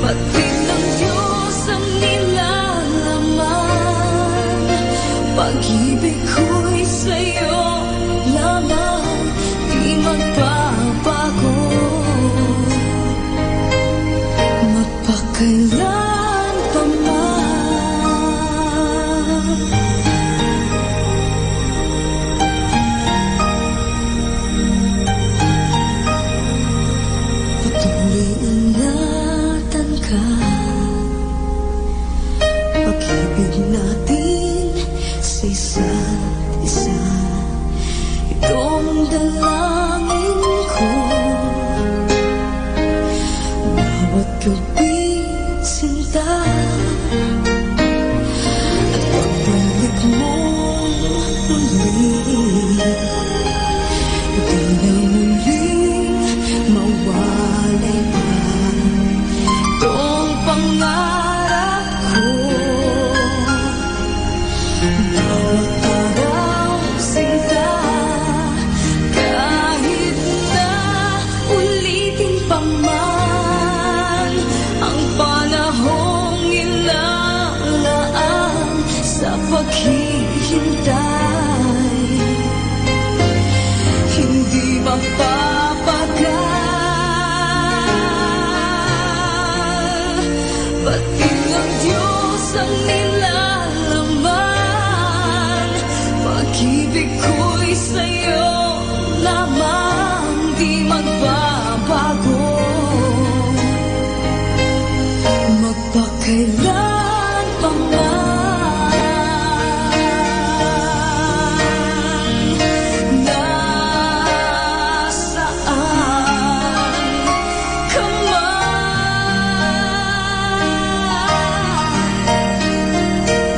Atin ng Diyos ang nilalaman. Pag-ibig ko'y sa'yo lamang, di magbabago. Magpakailan pa man. Patuloy ingatan ka. Pag-ibig natin sa isa't isa, itong dalangin ko. Bawat gabi, sinta, at pagbalik mo muli, di na muling mawala pa tong pangarap ko. Bawat araw, sinta, kahit na ulitin pa man ang panahong ilalaan sa paghihintay. Hindi mapapagal, pati ng Diyos ang nilalaman. Pag-ibig ko'y sa'yo lamang, di magbabago. Magpakailan pa man. Nasaan ka man?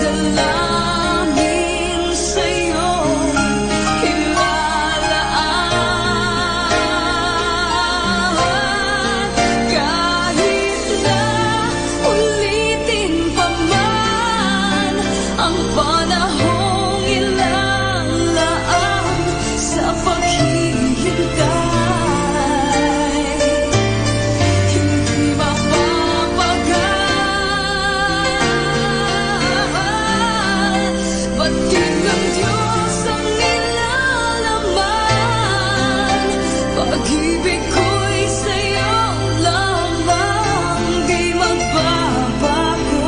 Dalangin sa'yo ilalaan. Kahit na ulitin pa man ang panahong ilalaan sa paghihintay, hindi mapapagal. Pati ng Diyos ang nilalaman. Pag-ibig ko'y sa'yo lamang, di magbabago.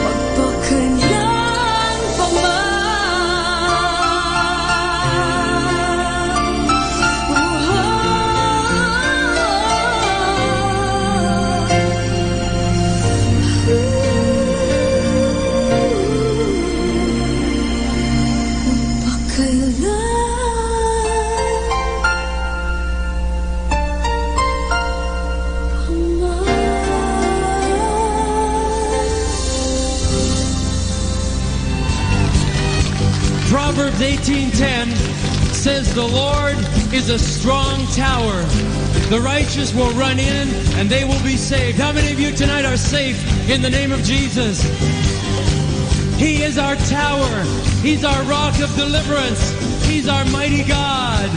Magpakailan pa man. Proverbs eighteen ten says, "The Lord is a strong tower. The righteous will run in and they will be saved." How many of you tonight are safe in the name of Jesus? He is our tower. He's our rock of deliverance. He's our mighty God.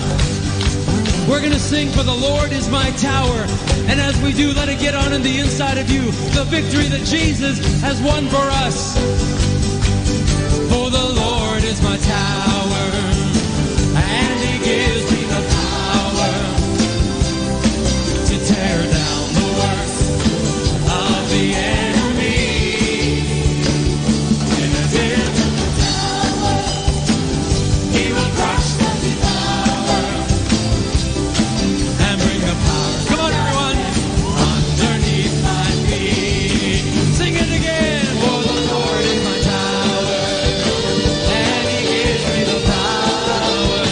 We're gonna sing, "For the Lord is my tower." And as we do, let it get on in the inside of you, the victory that Jesus has won for us. For the Lord is my tower, and he gives me the power to tear down the works of the enemy. In the day of the tower, he will crush the devourer and bring the power. Come on, everyone. Underneath my feet. Sing it again. For the Lord is my tower, and he gives me the power.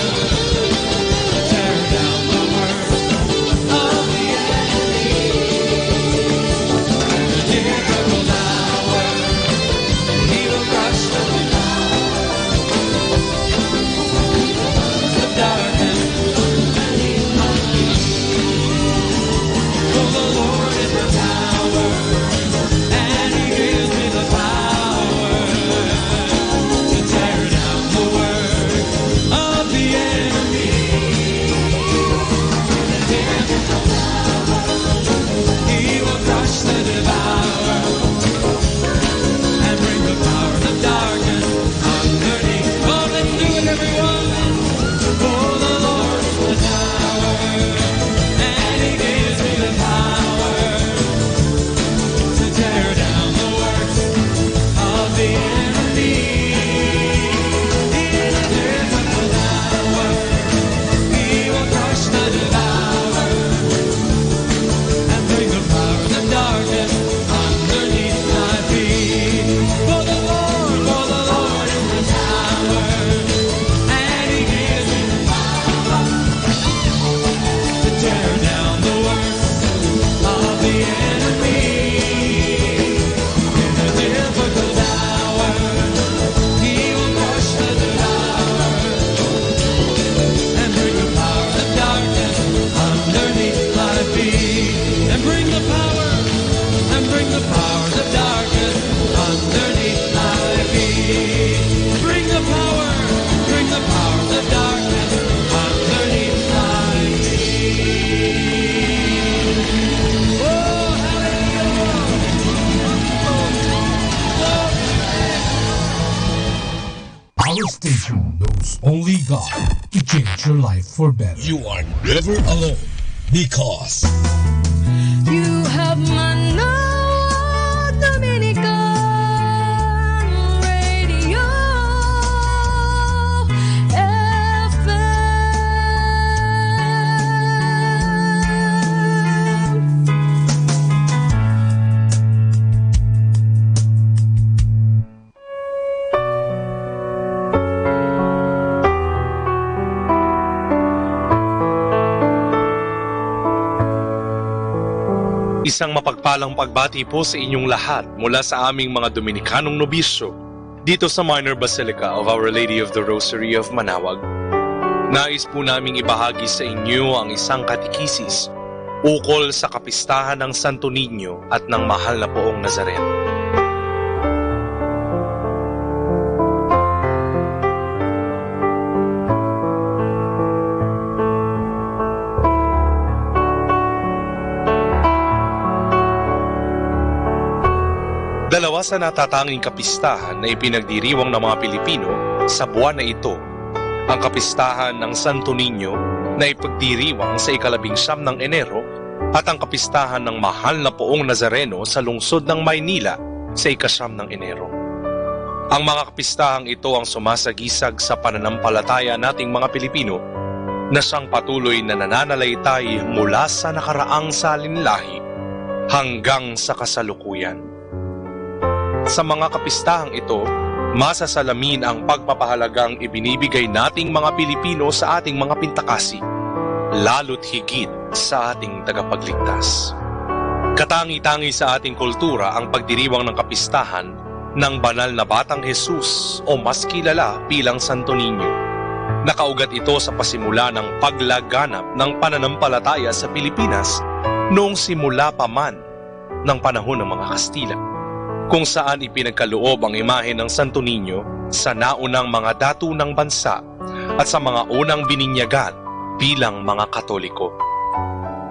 The power and bring the powers of darkness underneath my feet. Bring the power, bring the powers of darkness underneath my feet. Oh, hallelujah. Our station knows only God to change your life for better. You are never alone because you have Manawag Dominican Radio F M. Isang mapagpalang pagbati po sa inyong lahat mula sa aming mga Dominikanong nobisyo dito sa Minor Basilica of Our Lady of the Rosary of Manawag. Nais po naming ibahagi sa inyo ang isang katekisis ukol sa kapistahan ng Santo Niño at ng Mahal na Poong Nazareno. Dalawa sa natatanging kapistahan na ipinagdiriwang ng mga Pilipino sa buwan na ito, ang kapistahan ng Santo Niño na ipagdiriwang sa ikalabing siyam ng Enero at ang kapistahan ng Mahal na Poong Nazareno sa lungsod ng Maynila sa ikasyam ng Enero. Ang mga kapistahang ito ang sumasagisag sa pananampalataya nating mga Pilipino na siyang patuloy na nananalaytay mula sa nakaraang salin lahi hanggang sa kasalukuyan. Sa mga kapistahang ito, masasalamin ang pagpapahalagang ibinibigay nating mga Pilipino sa ating mga pintakasi, lalo't higit sa ating tagapagligtas. Katangi-tangi sa ating kultura ang pagdiriwang ng kapistahan ng Banal na Batang Jesus o mas kilala bilang Santo Niño. Nakaugat ito sa pasimula ng paglaganap ng pananampalataya sa Pilipinas noong simula pa man ng panahon ng mga Kastila, kung saan ipinagkaloob ang imahe ng Santo Niño sa naunang mga datu ng bansa at sa mga unang bininyagan bilang mga Katoliko.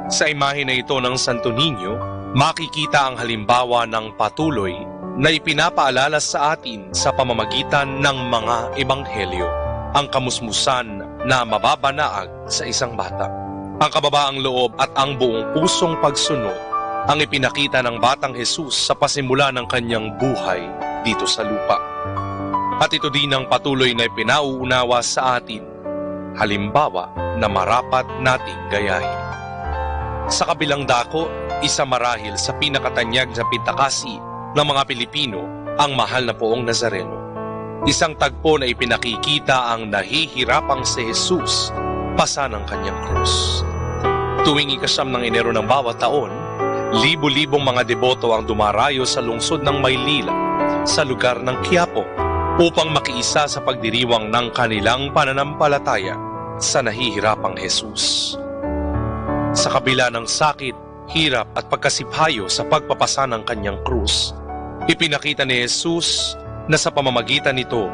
Sa imahe na ito ng Santo Niño, makikita ang halimbawa ng patuloy na ipinapaalala sa atin sa pamamagitan ng mga ebanghelyo, ang kamusmusan na mababanaag sa isang bata. Ang kababaang loob at ang buong pusong pagsunod ang ipinakita ng Batang Jesus sa pasimula ng kanyang buhay dito sa lupa. At ito din ang patuloy na ipinauunawa sa atin, halimbawa na marapat nating gayahin. Sa kabilang dako, isa marahil sa pinakatanyag na pintakasi ng mga Pilipino ang Mahal na Poong Nazareno. Isang tagpo na ipinakikita ang nahihirapang si Jesus pasan ang kanyang krus. Tuwing ikasyam ng Enero ng bawat taon, libo-libong mga deboto ang dumarayo sa lungsod ng Maynila, sa lugar ng Quiapo, upang makiisa sa pagdiriwang ng kanilang pananampalataya sa nahihirapang Jesus. Sa kabila ng sakit, hirap at pagkasipayo sa pagpapasa ng kanyang krus, ipinakita ni Jesus na sa pamamagitan nito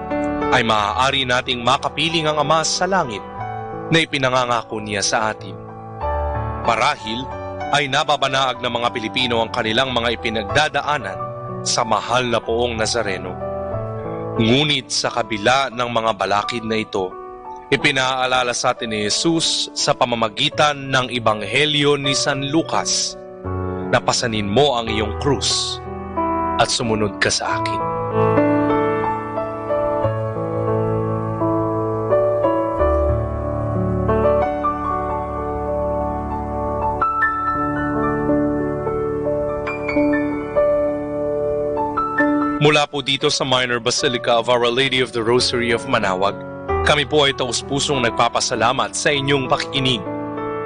ay maaari nating makapiling ang Ama sa langit na ipinangangako niya sa atin. Marahil ay nababanaag ng mga Pilipino ang kanilang mga ipinagdadaanan sa Mahal na Poong Nazareno. Ngunit sa kabila ng mga balakid na ito, ipinaalala sa atin ni Jesus sa pamamagitan ng Ebanghelyo ni San Lucas na pasanin mo ang iyong krus at sumunod ka sa akin. Mula po dito sa Minor Basilica of Our Lady of the Rosary of Manawag, kami po ay taus-pusong nagpapasalamat sa inyong pakikinig.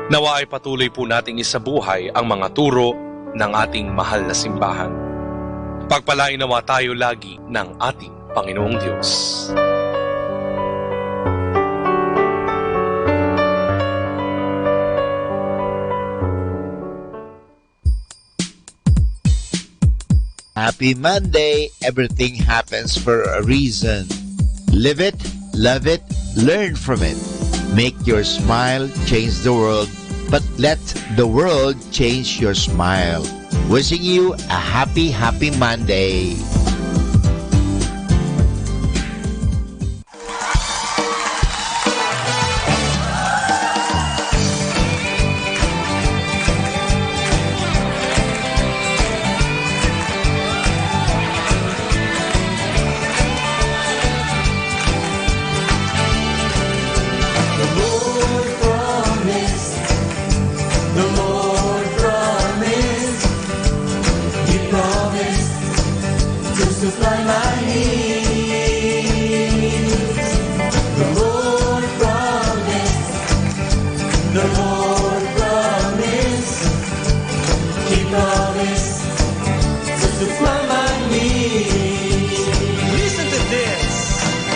Nawa ay patuloy po nating isabuhay ang mga turo ng ating mahal na simbahan. Pagpalain nawa tayo lagi ng ating Panginoong Diyos. Happy Monday. Everything happens for a reason. Live it, love it, learn from it. Make your smile change the world, but let the world change your smile. Wishing you a happy, happy Monday. The Lord promised, the Lord promised, He promised to supply my needs. The Lord promised, the Lord promised, He promised to supply my needs. Listen to this.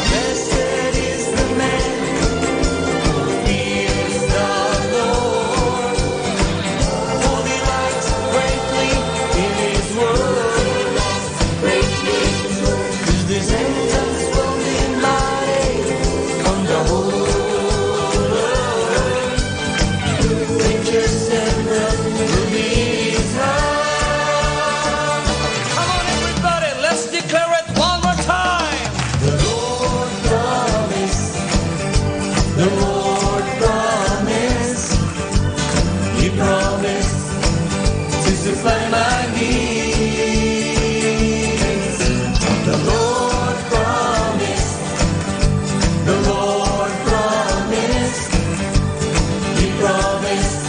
Blessed is the man who fears the Lord, who delights greatly in His word. His descendants will be mighty on the whole earth. Nature's anthem will be his hand. Come on, everybody, let's declare it one more time. The Lord promised, the Lord promised, He promised to supply my needs. The Lord promised, the Lord promised, He promised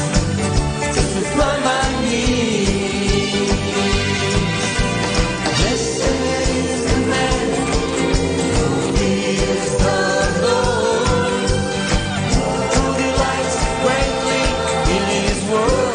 to supply my needs. Blessed is the man who fears the Lord, who delights greatly in His word.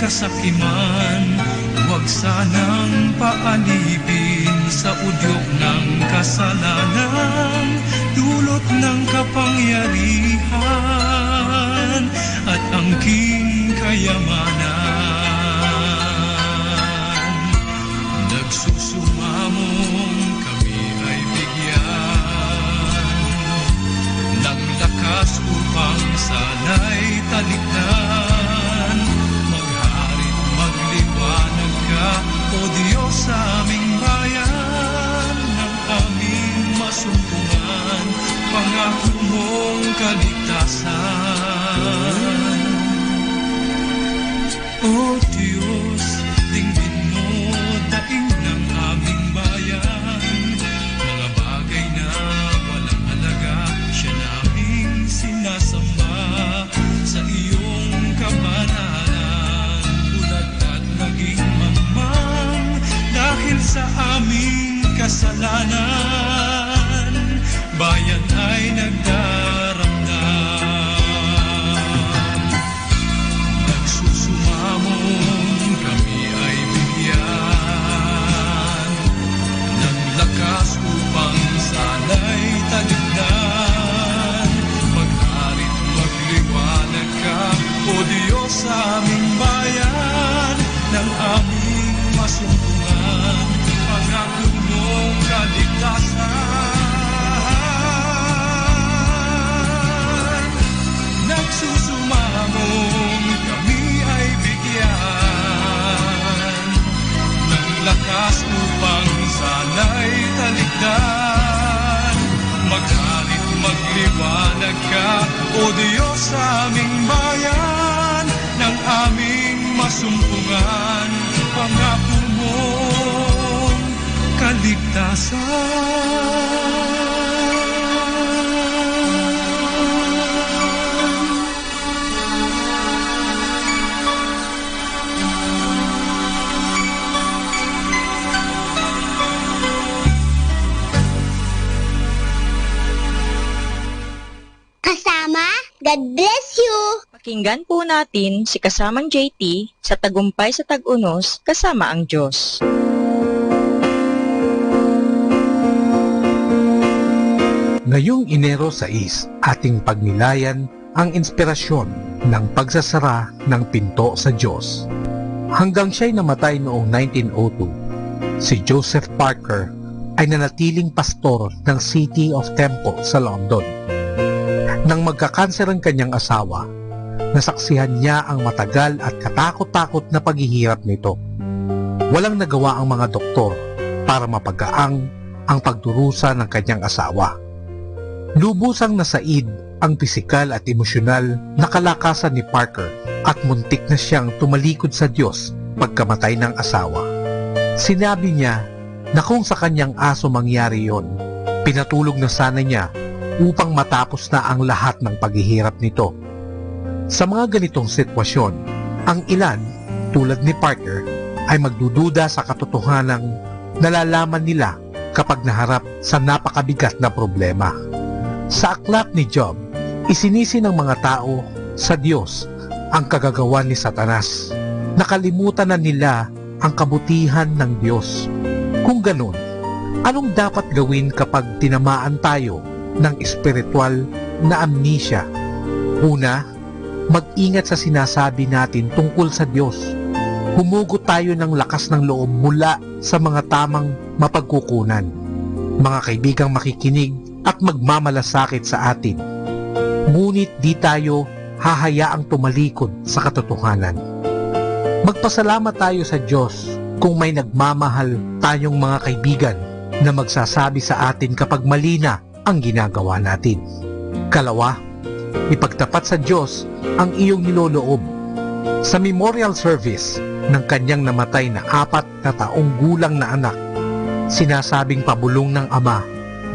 Sakiman, huwag sanang paalipin sa udyok ng kasalanan, dulot ng kapangyarihan at angking kayamanan. Nagsusumamong kami ay bigyan ng lakas upang sana'y talikdan. Maghari't magliwanag ka, O Diyos, sa aming bayan, ng aming masumpungan, pangako mong kaligtasan. O Dios, tingin mo daing ng aming bayan, mga bagay na walang halaga, siya naming sinasamba sa iyong kabanalan. Bulag at naging mangmang dahil sa aming kasalanan, bayan ay nagdaramdam. Nagsusumamong kami ay bigyan ng lakas upang sana'y talikdan. Maghari't magliwanag ka, O Diyos, sa aming bayan, ng aming masumpungan, pangako mong kaligtasan. Nagsusumamong kami ay bigyan ng lakas upang sana'y talikdan. Maghari't magliwanag ka, O Diyos, sa aming bayan, ng aming masumpungan, pangako mong kaligtasan. Kasama, God bless you! Pakinggan po natin si kasamang J T sa Tagumpay sa Tag-unos kasama ang Diyos. Ngayong Enero sais, ating pagnilayan ang inspirasyon ng pagsasara ng pinto sa Diyos. Hanggang siya'y namatay noong nineteen oh two, si Joseph Parker ay nanatiling pastor ng City of Temple sa London. Nang magkakanser ang kanyang asawa, nasaksihan niya ang matagal at katakot-takot na paghihirap nito. Walang nagawa ang mga doktor para mapagaang ang pagdurusa ng kanyang asawa. Lubusang nasaid ang pisikal at emosyonal na kalakasan ni Parker at muntik na siyang tumalikod sa Diyos pagkamatay ng asawa. Sinabi niya na kung sa kanyang aso mangyari yon, pinatulog na sana niya upang matapos na ang lahat ng paghihirap nito. Sa mga ganitong sitwasyon, ang ilan, tulad ni Parker, ay magdududa sa katotohanang nalalaman nila kapag naharap sa napakabigat na problema. Sa aklat ni Job, isinisi ng mga tao sa Dios ang kagagawan ni Satanas. Nakalimutan na nila ang kabutihan ng Dios. Kung ganun, anong dapat gawin kapag tinamaan tayo ng espiritual na amnesia? Una, mag-ingat sa sinasabi natin tungkol sa Dios. Humugot tayo ng lakas ng loob mula sa mga tamang mapagkukunan, mga kaibigang makikinig at magmamalasakit sa atin. Ngunit di tayo hahayaang tumalikod sa katotohanan. Magpasalamat tayo sa Dios kung may nagmamahal tayong mga kaibigan na magsasabi sa atin kapag mali na ang ginagawa natin. Kalawa, ipagtapat sa Dios ang iyong niloloob. Sa memorial service ng kanyang namatay na apat na taong gulang na anak, sinasabing pabulong ng ama,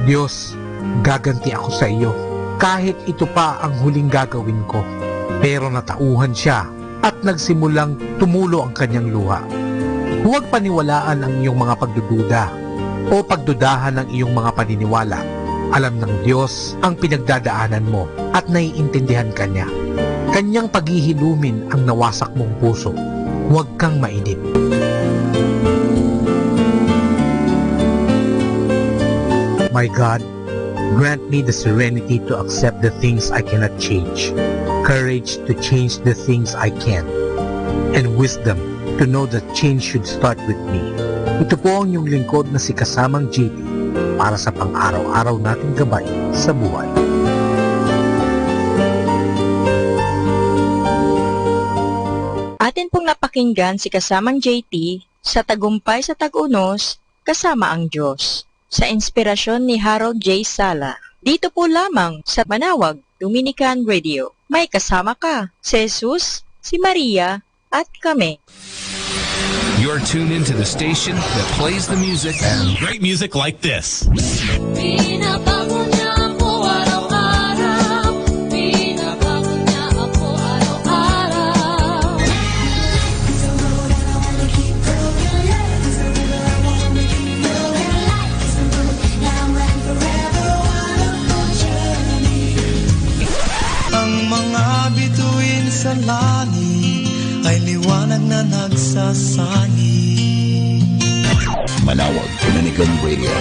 "Dios, gaganti ako sa iyo, kahit ito pa ang huling gagawin ko." Pero natauhan siya at nagsimulang tumulo ang kanyang luha. Huwag paniwalaan ang iyong mga pagdududa o pagdudahan ng iyong mga paniniwala. Alam ng Dios ang pinagdadaanan mo at naiintindihan ka niya. Kanyang paghihilumin ang nawasak mong puso. Huwag kang mainip. My God, grant me the serenity to accept the things I cannot change, courage to change the things I can, and wisdom to know that change should start with me. Ito po ang inyong lingkod na si Kasamang J T para sa pang-araw-araw nating gabay sa buhay. Atin pong napakinggan si Kasamang J T sa Tagumpay sa Tag-unos, Kasama ang Diyos, sa inspirasyon ni Harold J. Sala. Dito po lamang sa Manawag Dominican Radio. May kasama ka, si Jesus, si Maria, at kami. You're tuned into the station that plays the music and great music like this. Binabago niya ako araw-araw. Binabago niya ako araw-araw. Ang mga bituin sa langit ay liwanag na nagsasangi. Manawag Dominican Radio.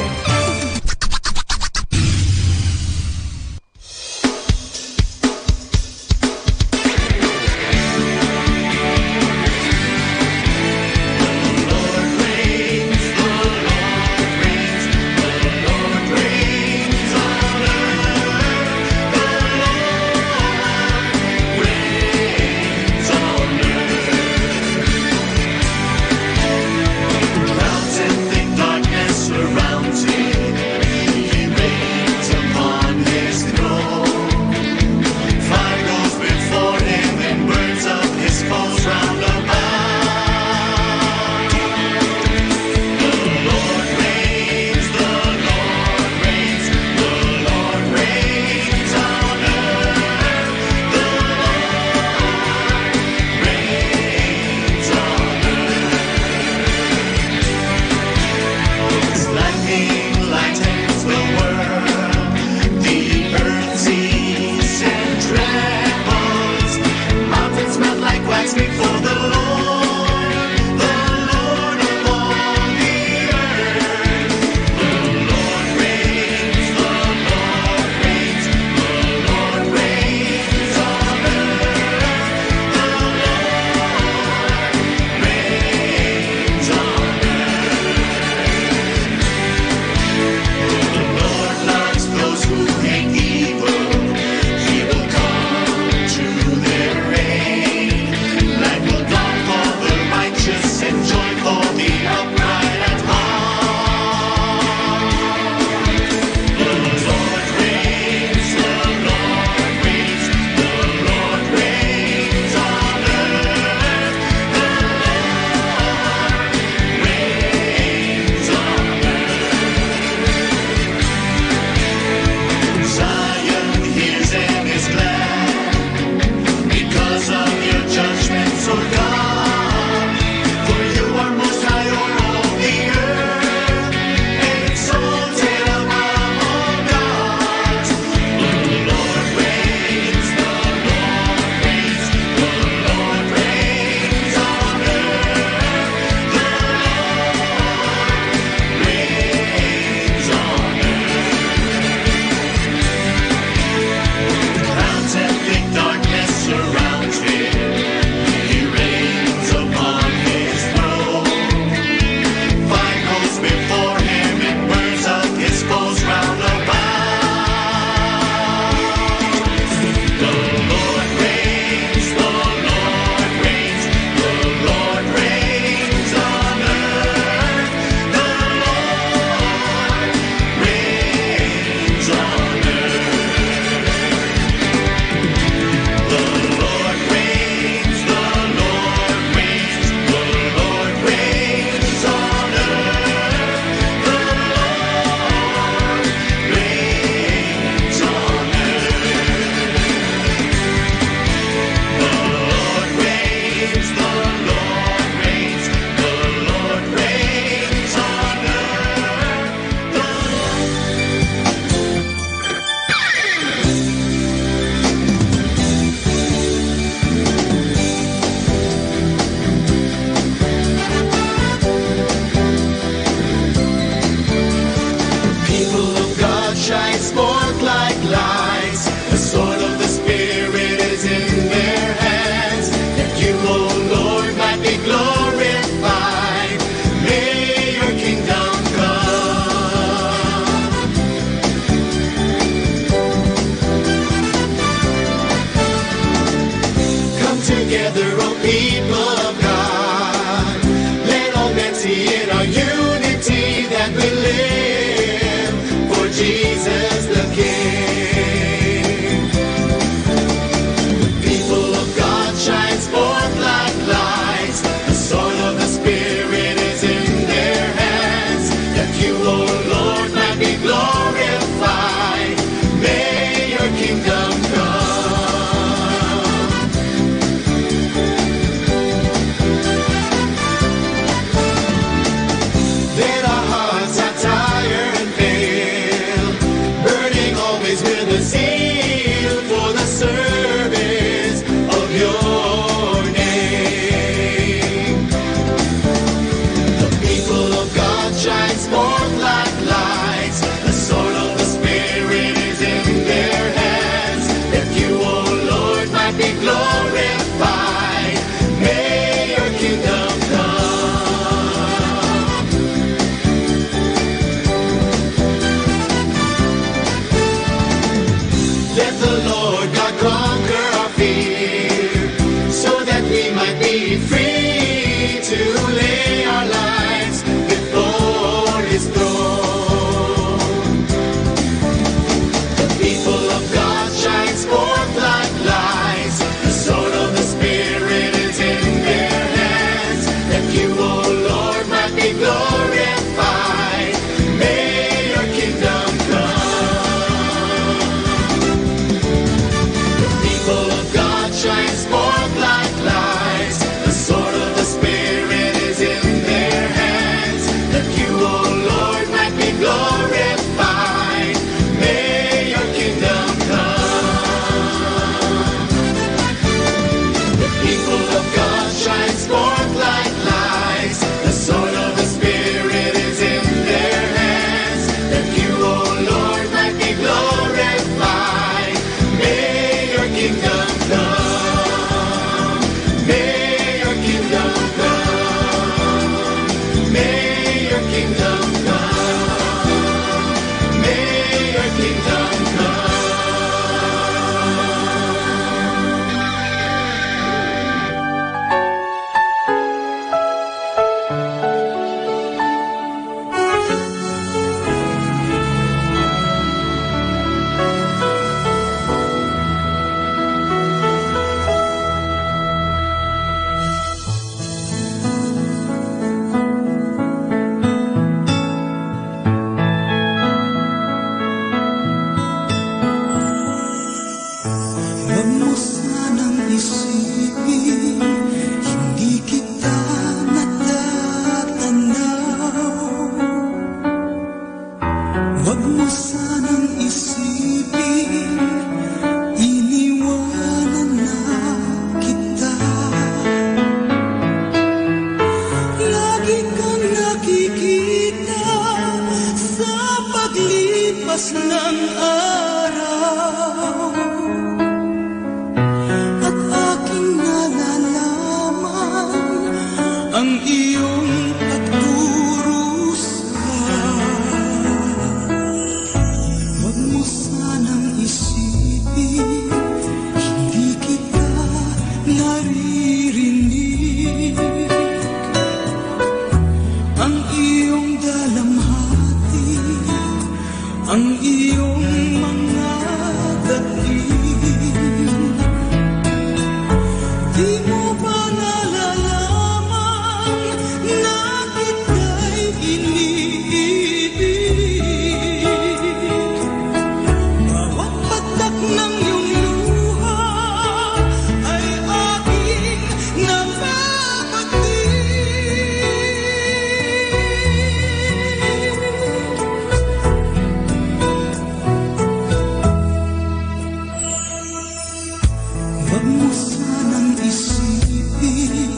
Mo sanang isipin,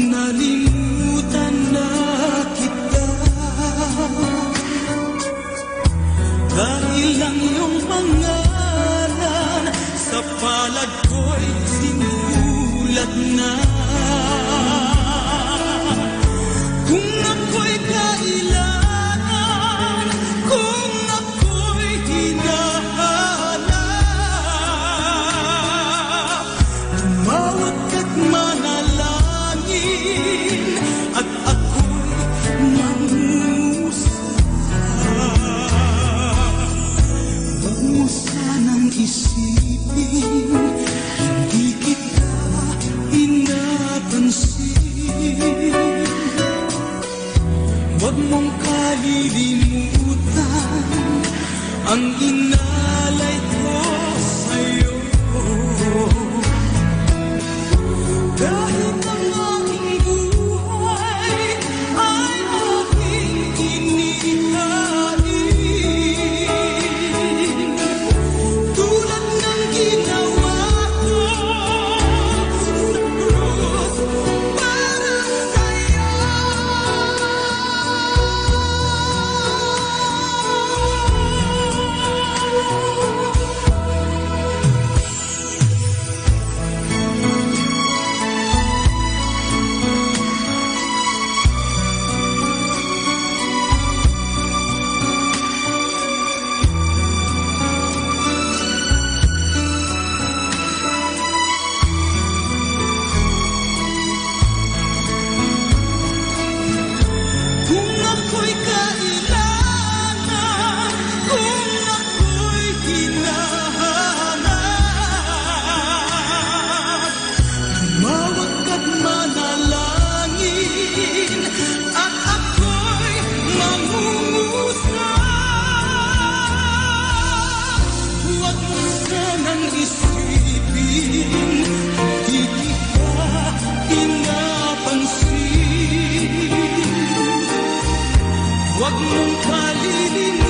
nalimutan na kita. Dahil lang iyong pangalan sa palad ko'y sinulat na. Kung ako'y kailangan, kung ako'y hinahanap, tumawag ka't manalangin at ako'y mangumusta. Huwag mo sanang isipin, hindi kita pinapansin. Huwag mong kalilimutan ang inalay ko sa'yo. Kahit ang aking buhay ay aking inihain, tulad ng ginawa ko sa krus para sa'yo. Kung ako'y kailangan, kung ako'y hinahanap, tumawag ka't manalangin at ako'y mangumusta. Huwag mo sanang isipin, di kita pinapansin. Huwag mong kalilimutan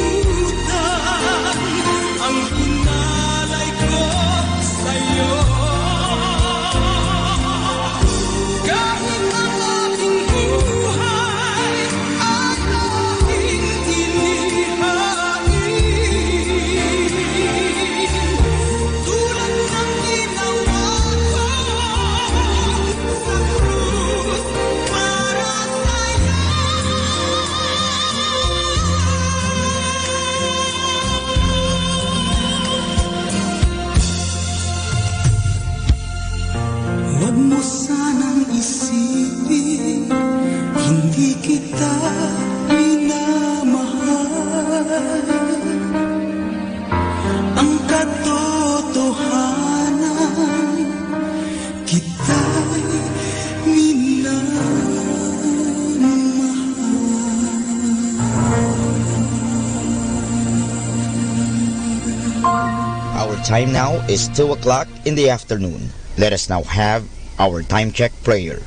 ang inalay ko sa'yo. Kahit ang aking buhay ay aking inihain, tulad ng ginawa ko sa krus para sa'yo. Huwag mo sanang isipin, hindi kita minamahal. Ang katotohanan, kita'y minamahal. Our time now is two o'clock in the afternoon. Let us now have our time check prayer.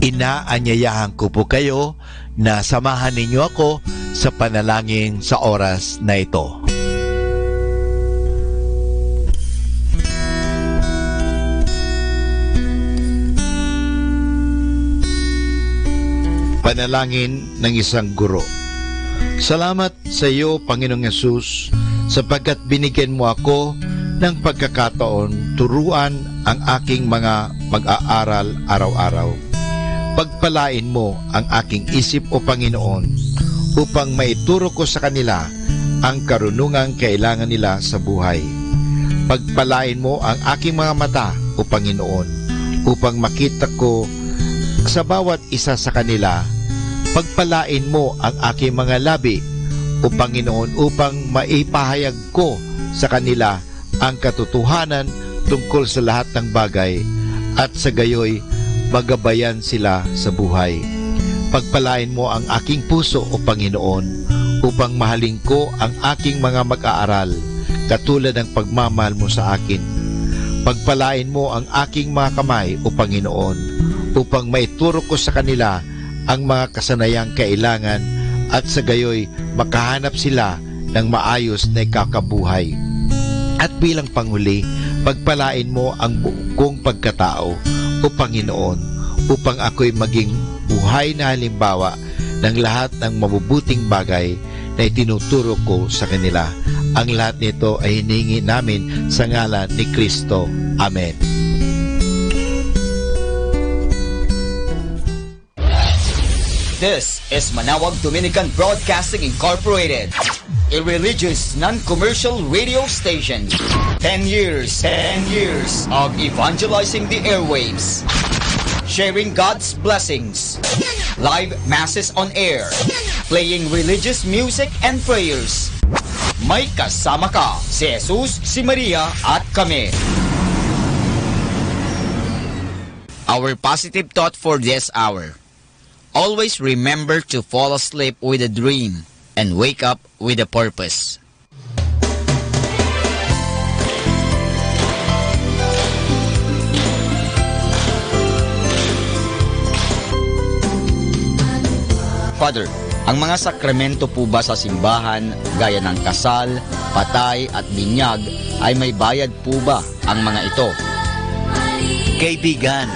Inaanyayahan ko po kayo na samahan ninyo ako sa panalangin sa oras na ito. Panalangin ng isang guro. Salamat sa iyo, Panginoong Yesus, sapagkat binigyan mo ako ng pagkakataon turuan ang aking mga mag-aaral araw-araw. Pagpalain mo ang aking isip, O Panginoon, upang maituro ko sa kanila ang karunungan kailangan nila sa buhay. Pagpalain mo ang aking mga mata, O Panginoon, upang makita ko sa bawat isa sa kanila. Pagpalain mo ang aking mga labi, O Panginoon, upang maipahayag ko sa kanila ang katotohanan tungkol sa lahat ng bagay, at sa gayoy magabayan sila sa buhay. Pagpalain mo ang aking puso, O Panginoon, upang mahalin ko ang aking mga mag-aaral, katulad ng pagmamahal mo sa akin. Pagpalain mo ang aking mga kamay, O Panginoon, upang maituro ko sa kanila ang mga kasanayan kailangan, at sa gayoy makahanap sila ng maayos na ikakabuhay. At bilang panghuli, pagpalain mo ang buong kong pagkatao, O Panginoon, upang ako'y maging buhay na halimbawa ng lahat ng mabubuting bagay na itinuturo ko sa kanila. Ang lahat nito ay hinihingi namin sa ngalan ni Kristo. Amen. This is Manawag Dominican Broadcasting Incorporated, a religious, non-commercial radio station. Ten years, ten years of evangelizing the airwaves, sharing God's blessings, live masses on air, playing religious music and prayers. May kasama ka, si Jesus, si Maria, at kami. Our positive thought for this hour. Always remember to fall asleep with a dream and wake up with a purpose. Father, ang mga sakramento po ba sa simbahan, gaya ng kasal, patay, at binyag, ay may bayad po ba ang mga ito? Kaibigan,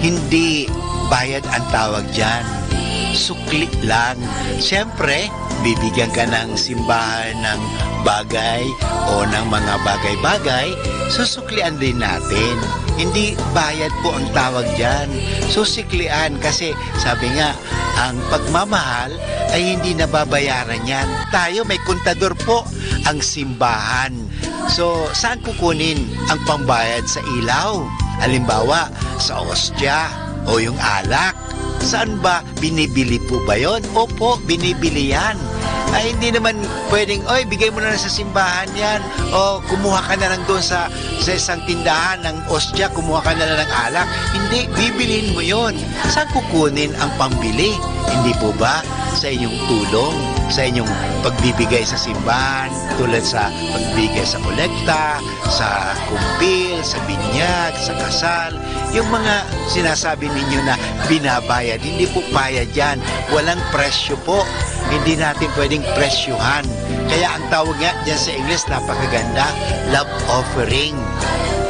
hindi bayad ang tawag diyan. Sukli lang. Siyempre, bibigyan ka ng simbahan ng bagay o ng mga bagay-bagay, susuklian din natin. Hindi bayad po ang tawag diyan. Susuklian kasi sabi nga, ang pagmamahal ay hindi nababayaran yan. Tayo may kontador po, ang simbahan. So, saan kukunin ang pambayad sa ilaw? Halimbawa, sa ostya o yung alak. Saan ba, binibili po ba yon? Opo, binibili yan. Ay, hindi naman pwedeng, "Oy, bigay mo na lang sa simbahan yan." O, "Kumuha ka na lang doon sa, sa isang tindahan ng ostya, kumuha ka na lang ng alak." Hindi, bibilhin mo yon. Saan kukunin ang pambili? Hindi po ba sa inyong tulong, sa inyong pagbibigay sa simbahan, tulad sa pagbibigay sa kolekta, sa kumpil, sa binyag, sa kasal, yung mga sinasabi ninyo na binabayad, hindi po bayad yan. Walang presyo po. Hindi natin pwedeng presyuhan. Kaya ang tawag nga dyan sa Ingles, napakaganda, love offering.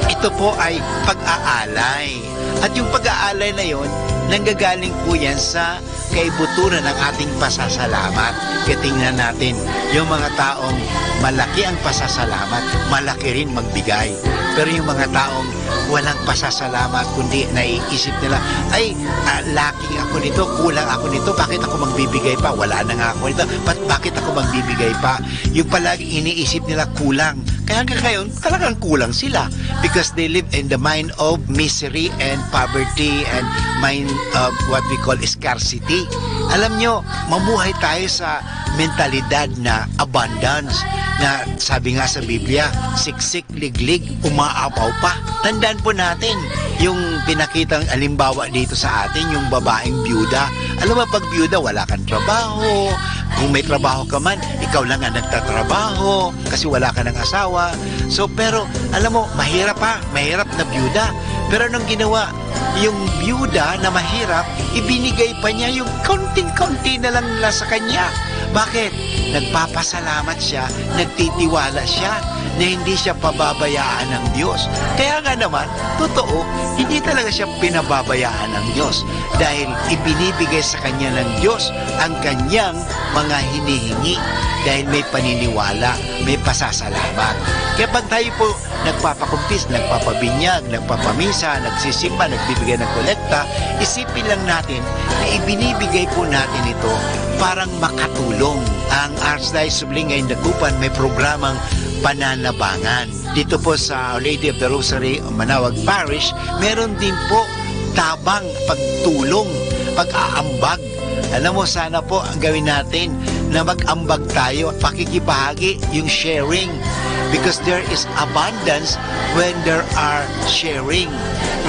Ito po ay pag-aalay. At yung pag-aalay na yon, nanggagaling po yan sa kaibuturan ng ating pasasalamat. Kaya tingnan natin, yung mga taong malaki ang pasasalamat, malaki rin magbigay. Pero yung mga taong walang pasasalamat, kundi naiisip nila, "Ay, ah, lacking ako nito, kulang ako nito, bakit ako magbibigay pa? Wala na nga ako nito, ba't, bakit ako magbibigay pa?" Yung palagi iniisip nila kulang. Kaya hanggang ngayon, talagang kulang sila because they live in the mind of misery and poverty and mind of what we call scarcity. Alam nyo, mamuhay tayo sa mentalidad na abundance na sabi nga sa Biblia, siksik, liglig, umaapaw pa. Tandaan po natin yung pinakitang halimbawa dito sa atin, yung babaeng biyuda. Alam mo, pag biyuda, wala kang trabaho. Kung may trabaho ka man, ikaw lang ang nagtatrabaho kasi wala ka ng asawa. So, pero, alam mo, mahirap pa, mahirap na biyuda. Pero anong ginawa? Yung biyuda na mahirap, ibinigay pa niya yung kaunting-kaunti na lang na sa kanya. Bakit? Nagpapasalamat siya, nagtitiwala siya na hindi siya pababayaan ng Diyos. Kaya nga naman, totoo, hindi talaga siya pinababayaan ng Diyos dahil ibinibigay sa kanya ng Diyos ang kanyang mga hinihingi dahil may paniniwala, may pasasalamat. Kaya pag tayo po nagpapakumpis, nagpapabinyag, nagpapamisa, nagsisimba, nagbibigay ng kolekta, isipin lang natin na ibinibigay po natin ito parang makatulong. Ang Archdiocese of Lingay Dagupan may programang pananabangan. Dito po sa Our Lady of the Rosary, Manawag Parish, meron din po tabang pagtulong, pag-aambag. Alam mo, sana po ang gawin natin na mag-ambag tayo, pakikibahagi, yung sharing. Because there is abundance when there are sharing.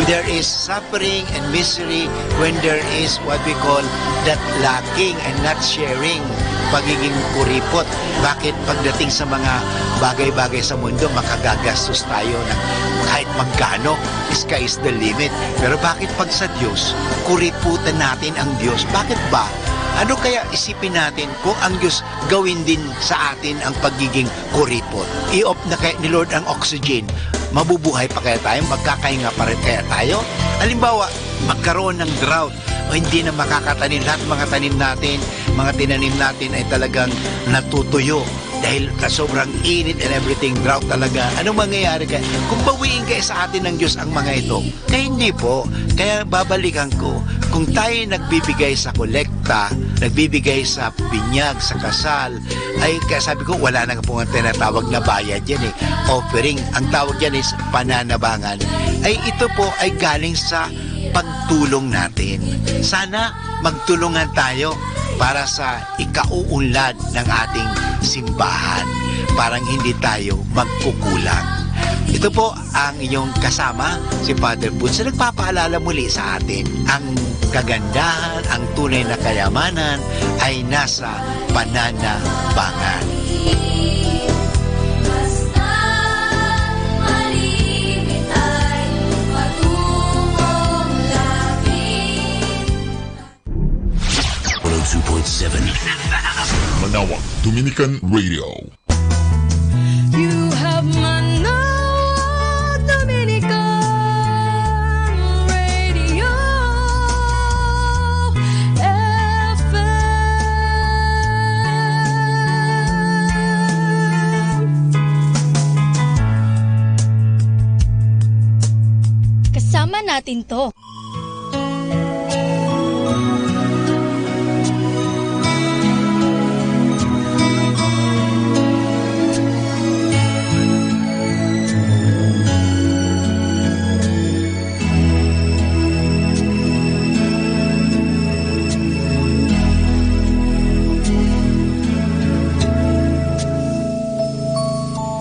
There is suffering and misery when there is what we call that lacking and not sharing, pagiging kuripot. Bakit pagdating sa mga bagay-bagay sa mundo, makagagastos tayo ng kahit magkano? Sky is the limit. Pero bakit pag sa Diyos, kuriputan natin ang Diyos? Bakit ba? Ano kaya isipin natin kung ang Diyos gawin din sa atin ang pagiging kuripot? I-off na kaya ni Lord ang oxygen? Mabubuhay pa kaya tayo? Magkakahinga pa rin kaya tayo? Halimbawa, magkaroon ng drought o hindi na makakatanim. Lahat mga tanim natin, mga tinanim natin ay talagang natutuyo dahil sa sobrang init and everything, drought talaga. Anong mangyayari kaya? Kung bawiin kaya sa atin ng Diyos ang mga ito, kaya hindi po. Kaya babalikan ko, kung tayo nagbibigay sa kolekta, nagbibigay sa binyag, sa kasal, ay kaya sabi ko, wala na po ang tinatawag na bayad yan eh. Offering. Ang tawag yan is pananabangan. Ay ito po ay galing sa pagtulong natin. Sana magtulungan tayo para sa ikauunlad ng ating simbahan. Parang hindi tayo magkukulang. Ito po ang inyong kasama, si Father Boots, na nagpapaalala muli sa atin ang kagandahan, ang tunay na kayamanan ay nasa pananabangan. Basta malimit ay matulong lagi. One oh two point seven Manawag Dominican Radio. You have Manawag Dominican Radio F M. Kasama natin 'to.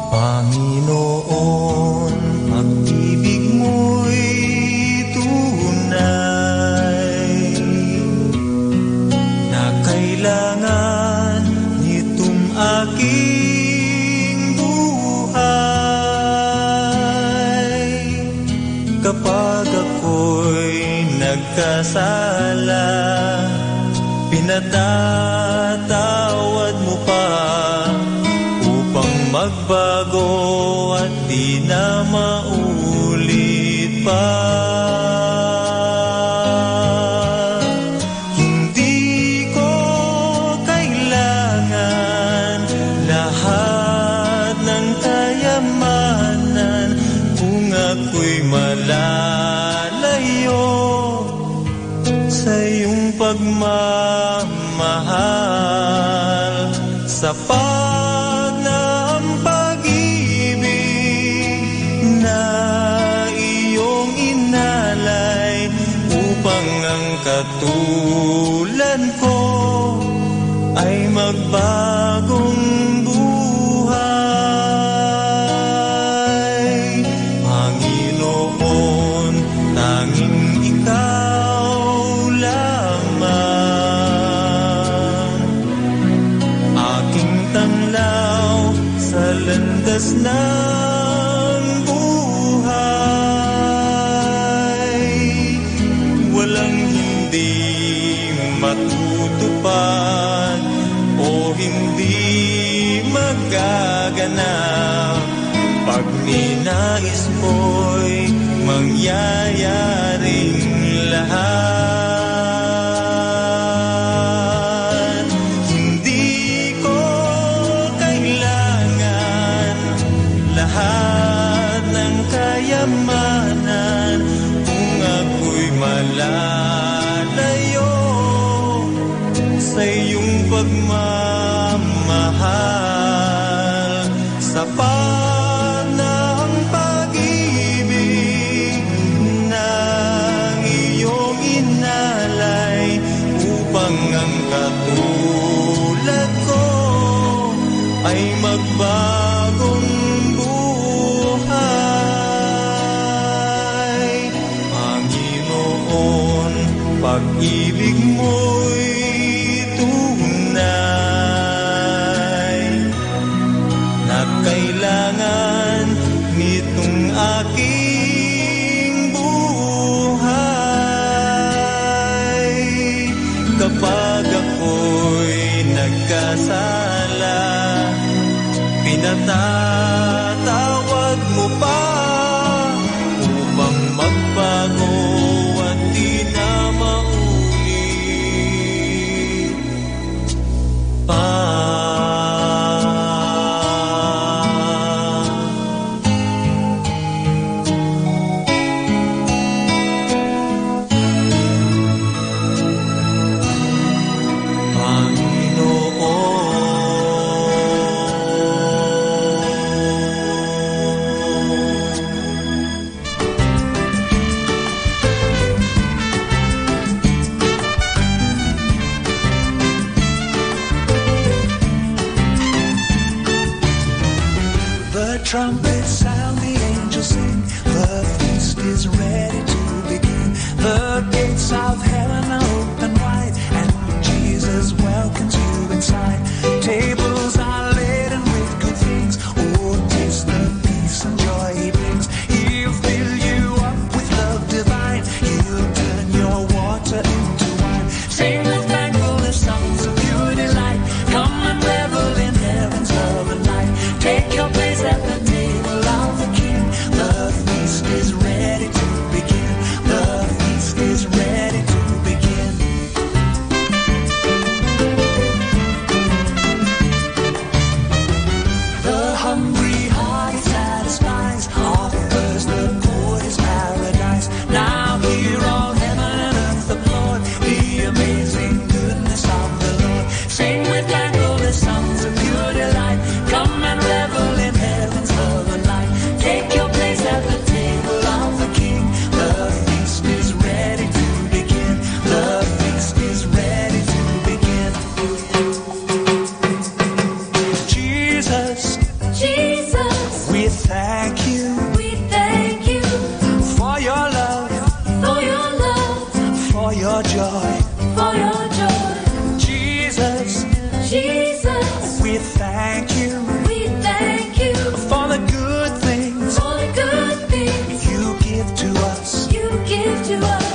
Panginoon, pag-ibig mo'y tunay na kailangan nitum aking buhay. Kapag ako'y nagkasala, pinatatawad mo pa upang magbago at di na maulit pa. Hindi ko kailangan lahat ng kayamanan kung ako'y malalayo sa iyong pagmamahal. Sapat na ang pag-ibig na iyong inalay upang ang katulad ko ay magbagong buhay. Panginoon, tanging ikaw lamang aking tanglaw sa landas ng buhay. Walang hindi matutupad o hindi magaganap pag ninais mo'y mangyayaring lahat. Hindi ko kailangan lahat ng kayamanan kung ako'y malalayo sa iyong pagmamahal. Sapat na ang pag-ibig na iyong inalay upang ang katulad ko ay magbagong buhay. Panginoon, pag-ibig mo'y tunay na kailangan nitong aking buhay. Kapag ako The trumpets sound, the angels sing. The feast is ready to begin. The gates of heaven are open wide, and Jesus welcomes you inside. Tables are laden with good things. Oh, taste the peace and joy he brings. He'll fill you up with love divine. He'll turn your water into wine. Sing with thankfulness songs of pure delight. Come and revel in heaven's love and light. Take your place at the table of the King. The feast is ready to begin. The feast is ready to begin. The hungry heart satisfies. Offers the poor his paradise. Now hear all heaven and earth applaud the amazing goodness of the Lord. Sing with thankfulness songs of pure delight. Come and revel in heaven's love and light. Take your place at the table of the King. The feast is ready to begin. The feast is ready to begin. Jesus, Jesus, we thank you, we thank you for your love, for your love, for your joy, for your joy. Jesus, Jesus, we thank you, we thank you for the good things, for the good things you give to us, you give to us.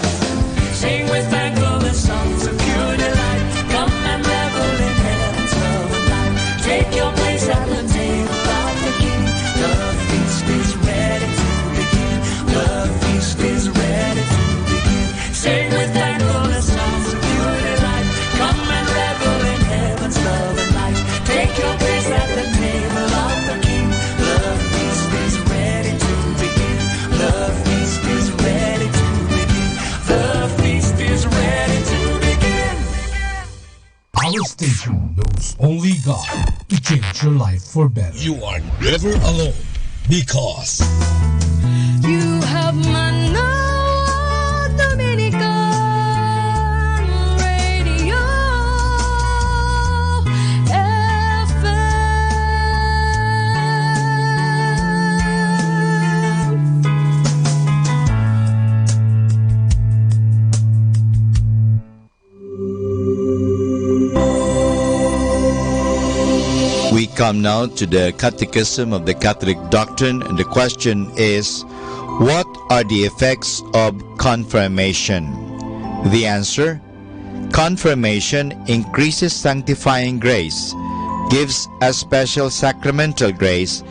Sing with thankfulness songs of pure delight. Come and revel in heaven's love and light. Take your place at the table of the King. The feast is ready to begin. The feast is ready to begin. Sing with thankfulness songs of pure delight. Come and revel in heaven's love and light. Take your place at the table of the King. The feast is ready to begin. The feast is ready to begin. The feast is ready to begin. Our station knows only God to change your life for better. You are never alone because you have Manila Dominican Radio F M. We come now to the Catechism of the Catholic Doctrine, and the question is, what are the effects of confirmation? The answer: confirmation increases sanctifying grace, gives a special sacramental grace,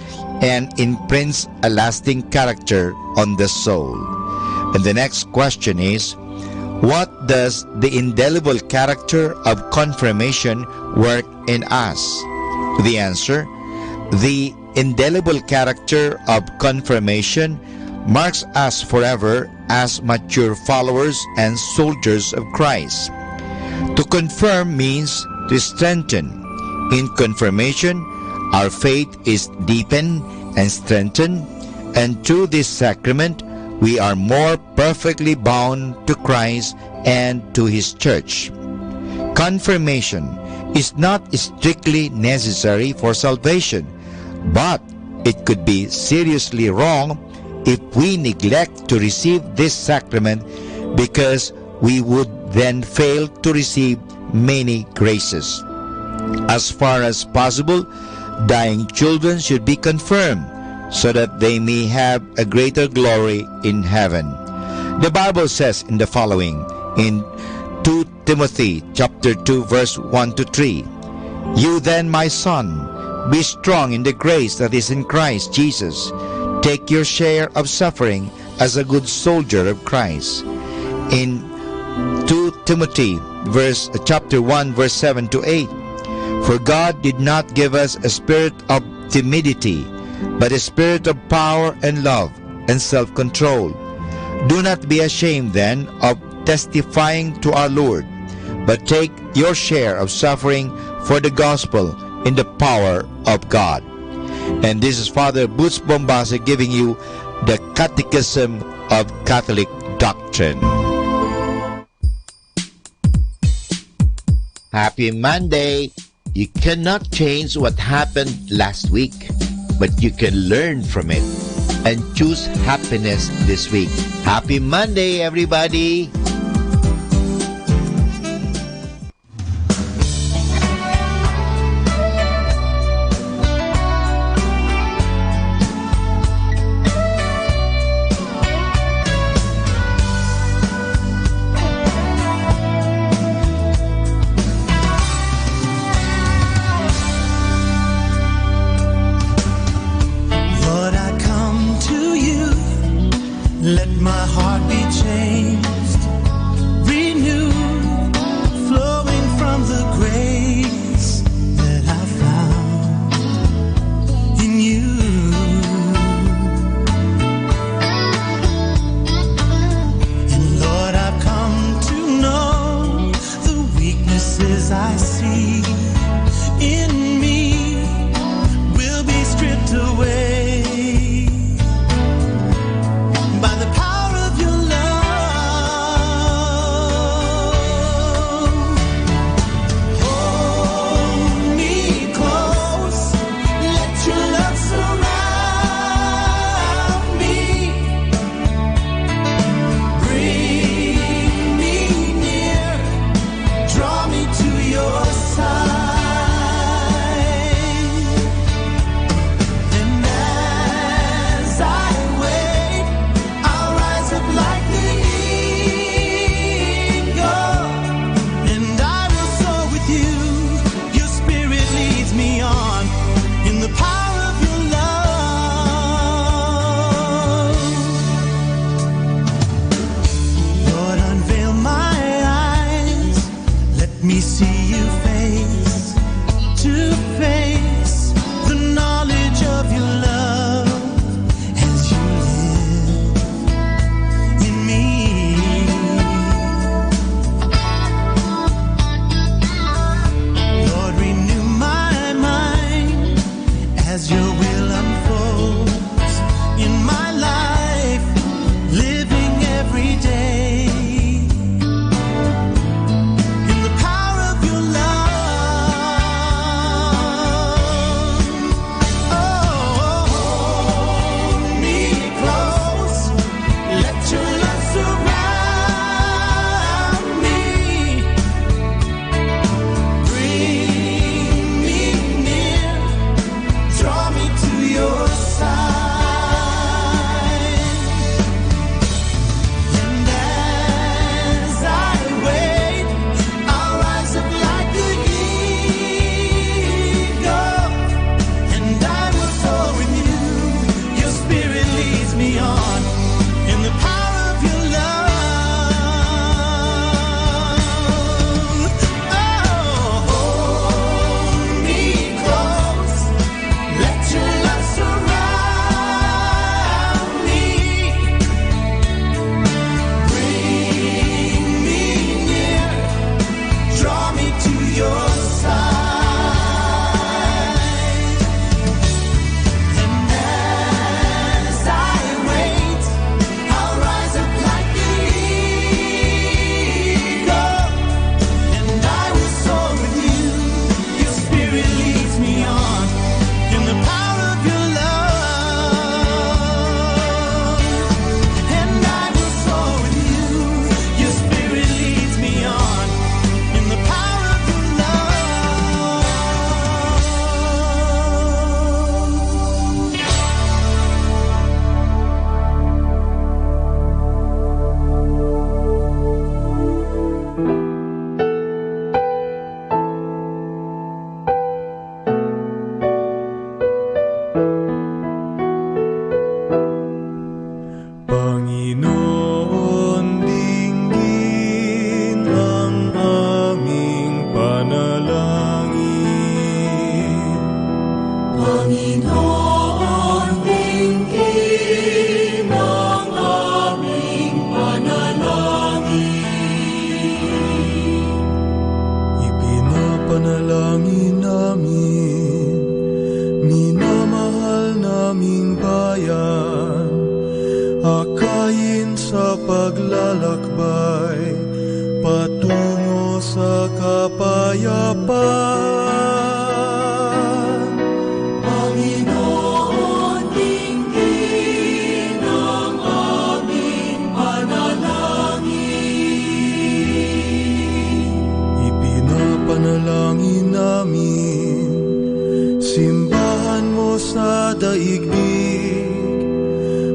and imprints a lasting character on the soul. And the next question is, what does the indelible character of confirmation work in us? The answer: the indelible character of confirmation marks us forever as mature followers and soldiers of Christ. To confirm means to strengthen. In confirmation, our faith is deepened and strengthened, and through this sacrament, we are more perfectly bound to Christ and to His Church. Confirmation is not strictly necessary for salvation, but it could be seriously wrong if we neglect to receive this sacrament, because we would then fail to receive many graces. As far as possible, dying children should be confirmed so that they may have a greater glory in heaven. The Bible says in the following, in two Timothy chapter two, verse one to three, "You then, my son, be strong in the grace that is in Christ Jesus. Take your share of suffering as a good soldier of Christ." In two Timothy verse, chapter one, verse seven to eight, "For God did not give us a spirit of timidity, but a spirit of power and love and self-control. Do not be ashamed then of testifying to our Lord, but take your share of suffering for the gospel in the power of God." And this is Father Boots Bombase giving you the Catechism of Catholic Doctrine. Happy Monday! You cannot change what happened last week. but you can learn from it and choose happiness this week. Happy Monday, everybody! Lord, I come to you. Let my heart be changed, renewed, flowing from the grace that I found in you. And Lord, I've come to know the weaknesses I see in me will be stripped away by the power of your love.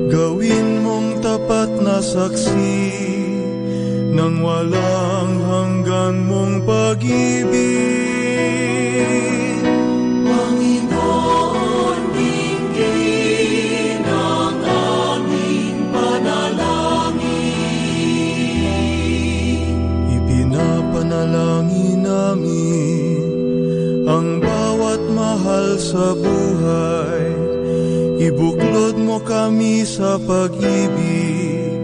Gawin mong tapat na saksi ng walang hanggan mong pag-ibig. Panginoon, dinggin ang aming panalangin. Ipinapanalangin namin ang bawat mahal sa buhay. Ibuklod mo kami sa pag-ibig,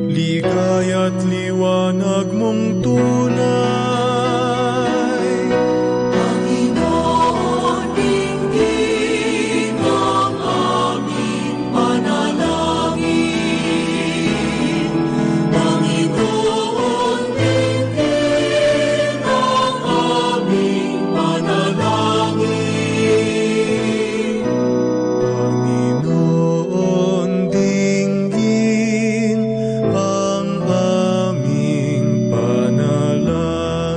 ligaya't liwanag mong tunay. Panginoon, dinggin ang aming panalangin. Panginoon, dinggin ang aming panalangin. Panginoon, dinggin ang aming panalangin.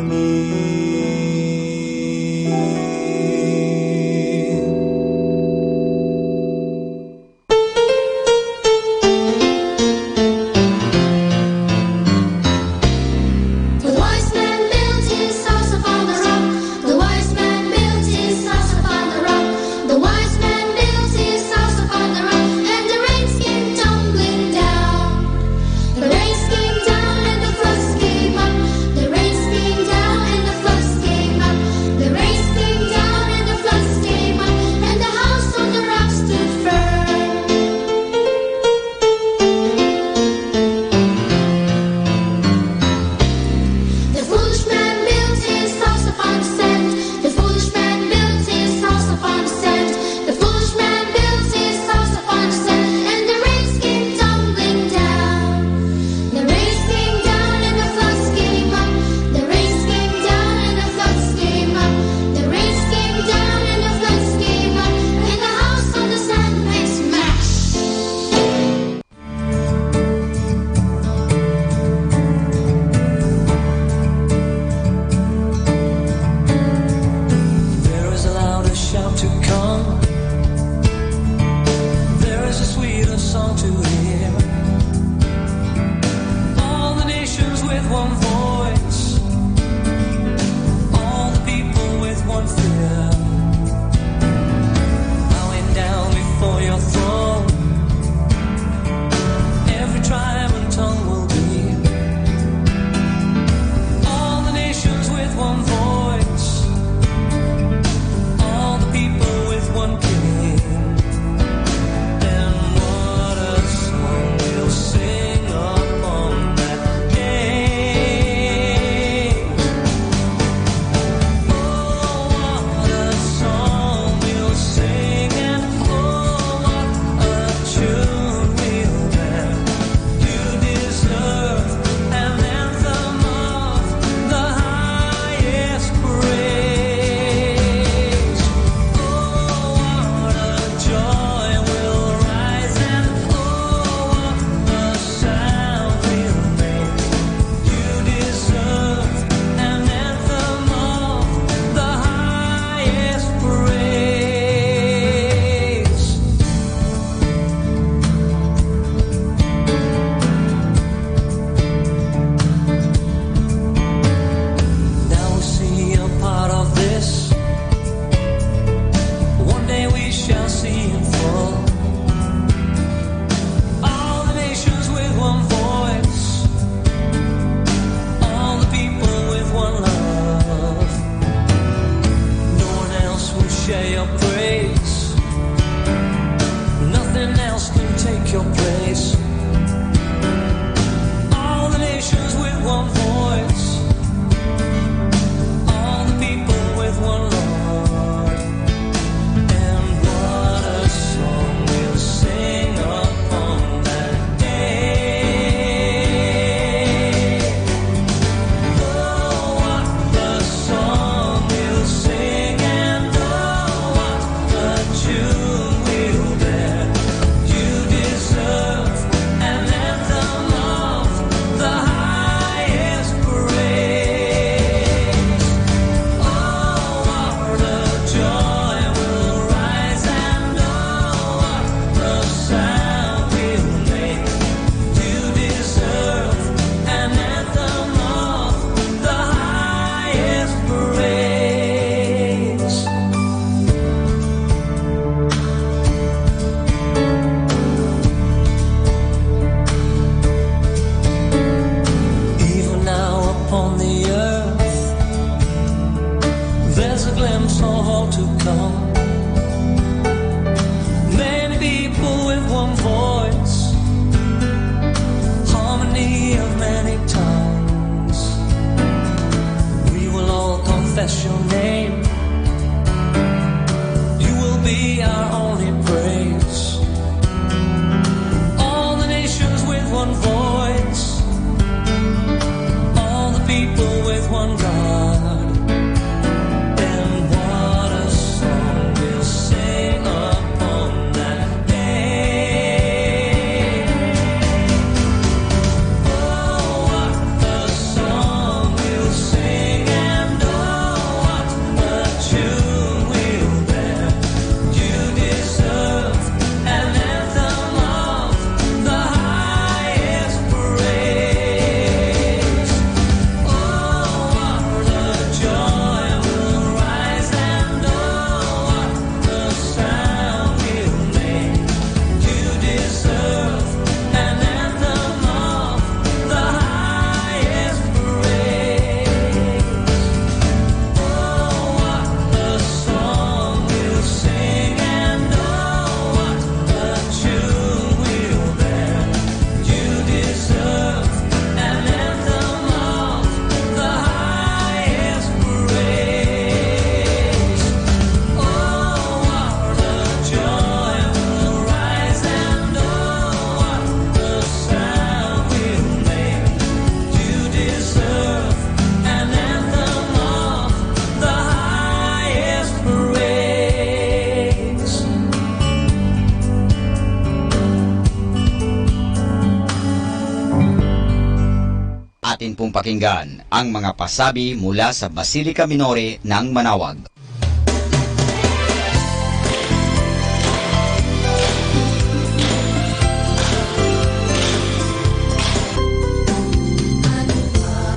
Atin pong pakinggan ang mga pasabi mula sa Basilica Minore ng Manaoag.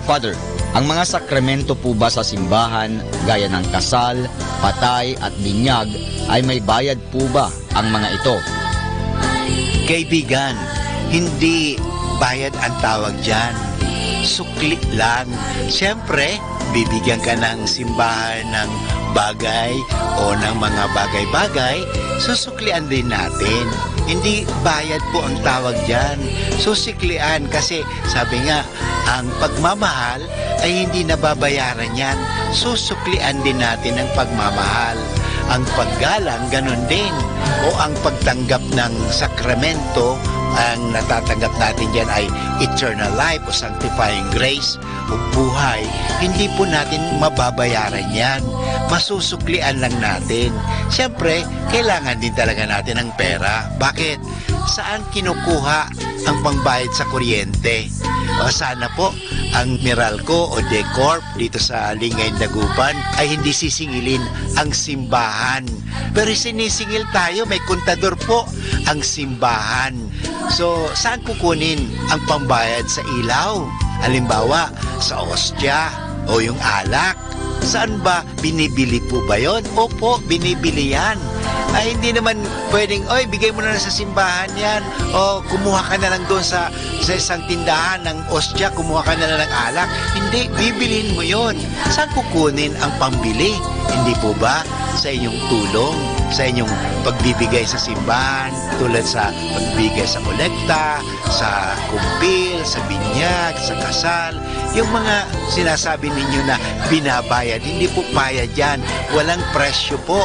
Father, ang mga sakramento po ba sa simbahan, gaya ng kasal, patay, at binyag, ay may bayad po ba ang mga ito? Kaibigan, hindi bayad ang tawag diyan. Sukli lang. Siyempre, bibigyan ka ng simbahan ng bagay o ng mga bagay-bagay, susuklian din natin. Hindi bayad po ang tawag diyan. Susiklian kasi sabi nga, ang pagmamahal ay hindi nababayaran yan. Susuklian din natin ang pagmamahal. Ang paggalang, ganun din. O ang pagtanggap ng sakramento, ang natatanggap natin dyan ay eternal life o sanctifying grace o buhay. Hindi po natin mababayaran yan. Masusuklian lang natin. Siyempre, kailangan din talaga natin ng pera. Bakit? Saan kinukuha ang pangbayad sa kuryente? O sana po, ang Meralco o Decorp dito sa Lingay Dagupan ay hindi sisingilin ang simbahan. Pero sinisingil tayo, may kontador po ang simbahan. So, saan kukunin ang pambayad sa ilaw? Halimbawa, sa ostya o yung alak. Saan ba? Binibili po ba yon? Opo, binibili yan. Ay, hindi naman pwedeng, "Oy, bigay mo na lang sa simbahan yan. O, kumuha ka na lang doon sa, sa isang tindahan ng ostya, kumuha ka na lang ng alak." Hindi, bibilhin mo yon. Saan kukunin ang pambili? Hindi po ba sa inyong tulong, sa inyong pagbibigay sa simbahan, tulad sa pagbibigay sa kolekta, sa kumpil, sa binyag, sa kasal, yung mga sinasabi ninyo na binabayad, hindi po bayad yan. Walang presyo po.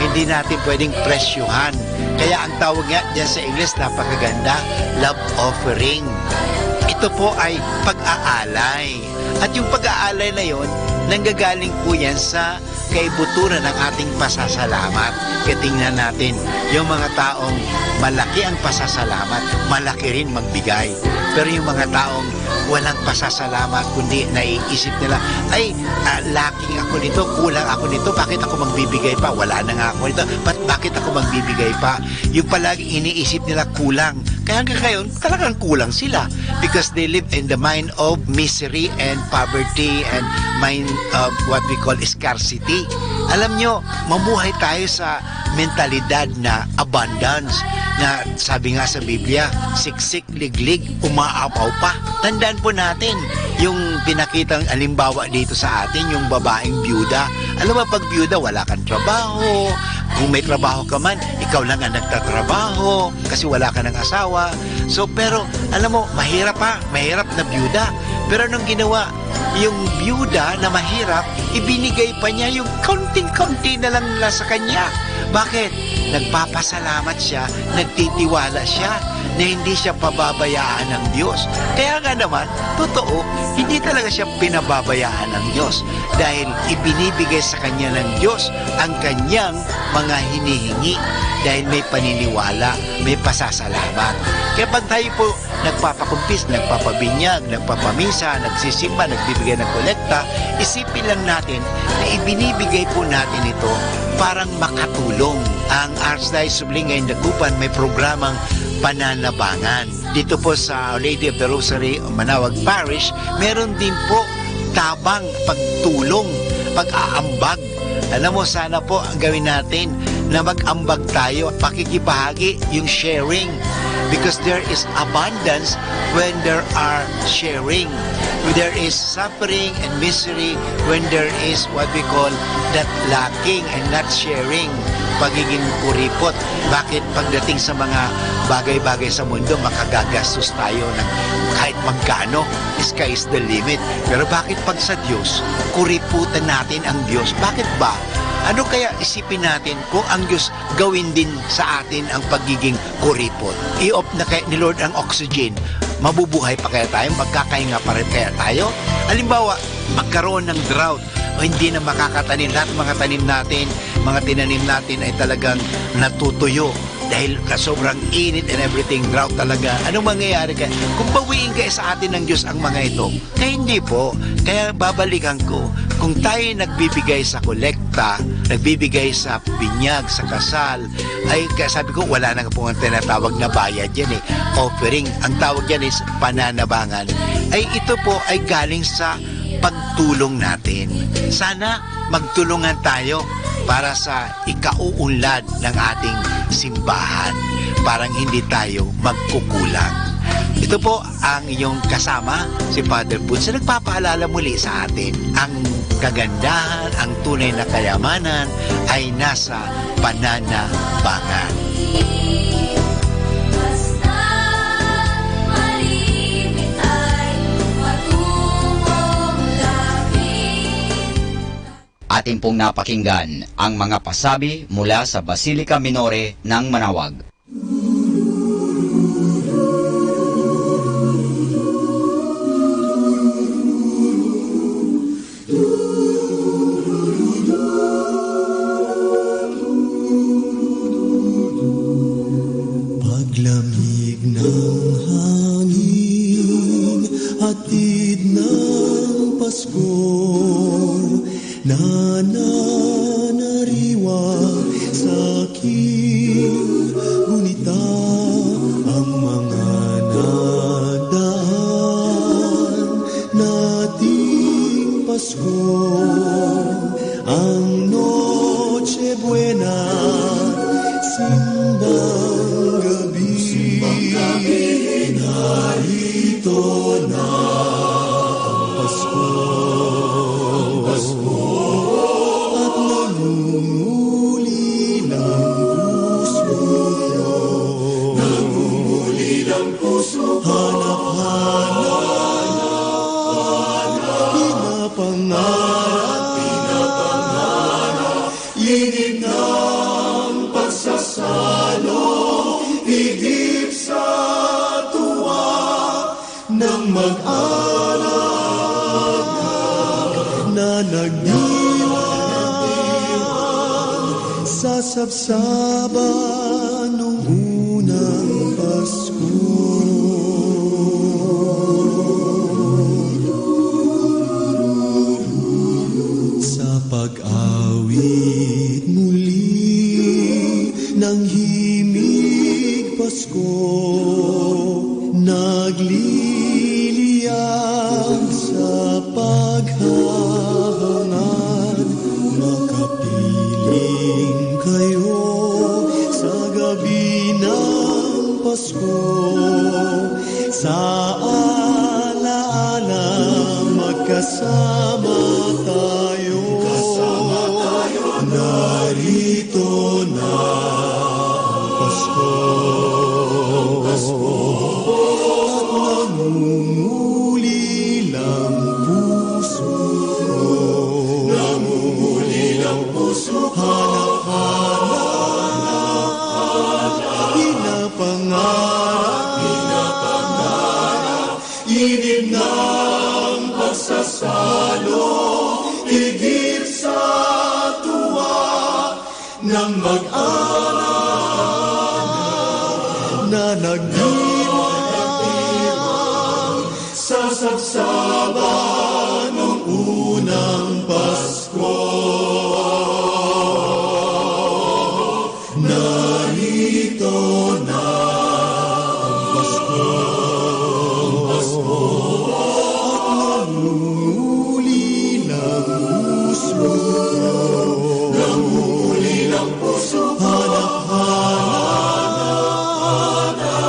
Hindi natin pwedeng presyohan. Kaya ang tawag nga dyan sa Ingles, napakaganda, love offering. Ito po ay pag-aalay. At yung pag-aalay na yon, nanggagaling po yan sa kaibuturan ng ating pasasalamat. Kaya tingnan natin, yung mga taong malaki ang pasasalamat, malaki rin magbigay. Pero yung mga taong walang pasasalamat, kundi naiisip nila, "Ay, ah, lacking ako nito, kulang ako nito, bakit ako magbibigay pa? Wala na nga ako nito, ba't, bakit ako magbibigay pa?" Yung palagi iniisip nila kulang. Kaya hanggang ngayon, talagang kulang sila because they live in the mind of misery and poverty and mind of what we call scarcity. Alam nyo, mamuhay tayo sa mentalidad na abundance na sabi nga sa Biblia, siksik, liglig, umaapaw pa. Tandaan po natin yung pinakitang alimbawa dito sa atin, yung babaeng biyuda. Alam mo, pag biyuda, wala kang trabaho. Kung may trabaho ka man, ikaw lang ang nagtatrabaho kasi wala ka ng asawa. So, pero, alam mo, mahirap pa, mahirap na biyuda. Pero anong ginawa? Yung biyuda na mahirap, ibinigay pa niya yung kaunting-kaunti na lang nila sa kanya. Bakit? Nagpapasalamat siya, nagtitiwala siya na hindi siya pababayaan ng Diyos. Kaya nga naman, totoo, hindi talaga siya pinababayaan ng Diyos dahil ibinibigay sa kanya ng Diyos ang kanyang mga hinihingi dahil may paniniwala, may pasasalamat. Kaya pag tayo po nagpapakumpis, nagpapabinyag, nagpapamisa, nagsisimba, nagbibigay ng kolekta, isipin lang natin na ibinibigay po natin ito parang makatulong. Ang Archdiocese of Lingay and Dagupan may programang pananabangan. Dito po sa Our Lady of the Rosary, Manaoag Parish, meron din po tabang, pagtulong, pag-aambag. Alam mo, sana po ang gawin natin na mag-ambag tayo, pakikibahagi, yung sharing. Because there is abundance when there are sharing. There is suffering and misery when there is what we call that lacking and not sharing, pagiging kuripot. Bakit pagdating sa mga bagay-bagay sa mundo, makagagastos tayo ng kahit magkano? Sky is the limit. Pero bakit pag sa Diyos, kuriputan natin ang Diyos? Bakit ba? Ano kaya isipin natin kung ang Diyos gawin din sa atin ang pagiging kuripot? I-off na kaya ni Lord ang oxygen? Mabubuhay pa kaya tayo? Magkakahinga pa rin kaya tayo? Halimbawa, magkaroon ng drought o hindi na makakatanim, lahat ng mga tanim natin, mga tinanim natin ay talagang natutuyo. dahil sa sobrang init and everything, drought talaga. Anong mangyayari ka? Kung bawiin ka sa atin ng Diyos ang mga ito, kaya hindi po. Kaya babalikan ko, kung tayo nagbibigay sa kolekta, nagbibigay sa binyag, sa kasal, ay, kaya sabi ko, wala na pong tinatawag na bayad yan eh. Offering. Ang tawag yan is pananabangan. Ay, ito po ay galing sa pagtulong natin. Sana magtulungan tayo para sa ikauunlad ng ating simbahan. Parang hindi tayo magkukulang. Ito po ang inyong kasama, si Father Boots, na nagpapaalala muli sa atin ang kagandahan, ang tunay na kayamanan ay nasa pananabangan. Basta malimit ay matungong labi. Atin pong napakinggan ang mga pasabi mula sa Basilica Minore ng Manaoag. Paglamig ng hangin, atid ng Pasko, nananariwa sa akin, gunita ang mga nagdaan nating Pasko, ang Noche Buena, simbang gabi, narito na ang Pasko. At nangungulila ang puso ko. Nangungulila ang puso ko. Hanap-hanap, pinapangarap, pinapangarap, init ng pagsasalo, igip sa tuwa ng mag-anak na nagdiwang sa sabsaban nung unang Pasko. Sa pag-awit muli ng himig Pasko, nagliliyab sa paghahangad, makapiling kayo sa gabi ng Pasko. Sa alaala, magkasama tayo. Magkasama tayo. Narito na ang Pasko. Pasko. At nangungulilang puso ko. Nangungulilang puso ko. Hanap-hanap, pinapangarap, pinapangarap, init ng pagsasalo, igip sa tuwa ng mag-anak na nagdiwang sa sabsaban nung unang Pasko. Narito na ang Pasko. At nangungulilang puso. Nangungulilang puso. Hanap-hanap,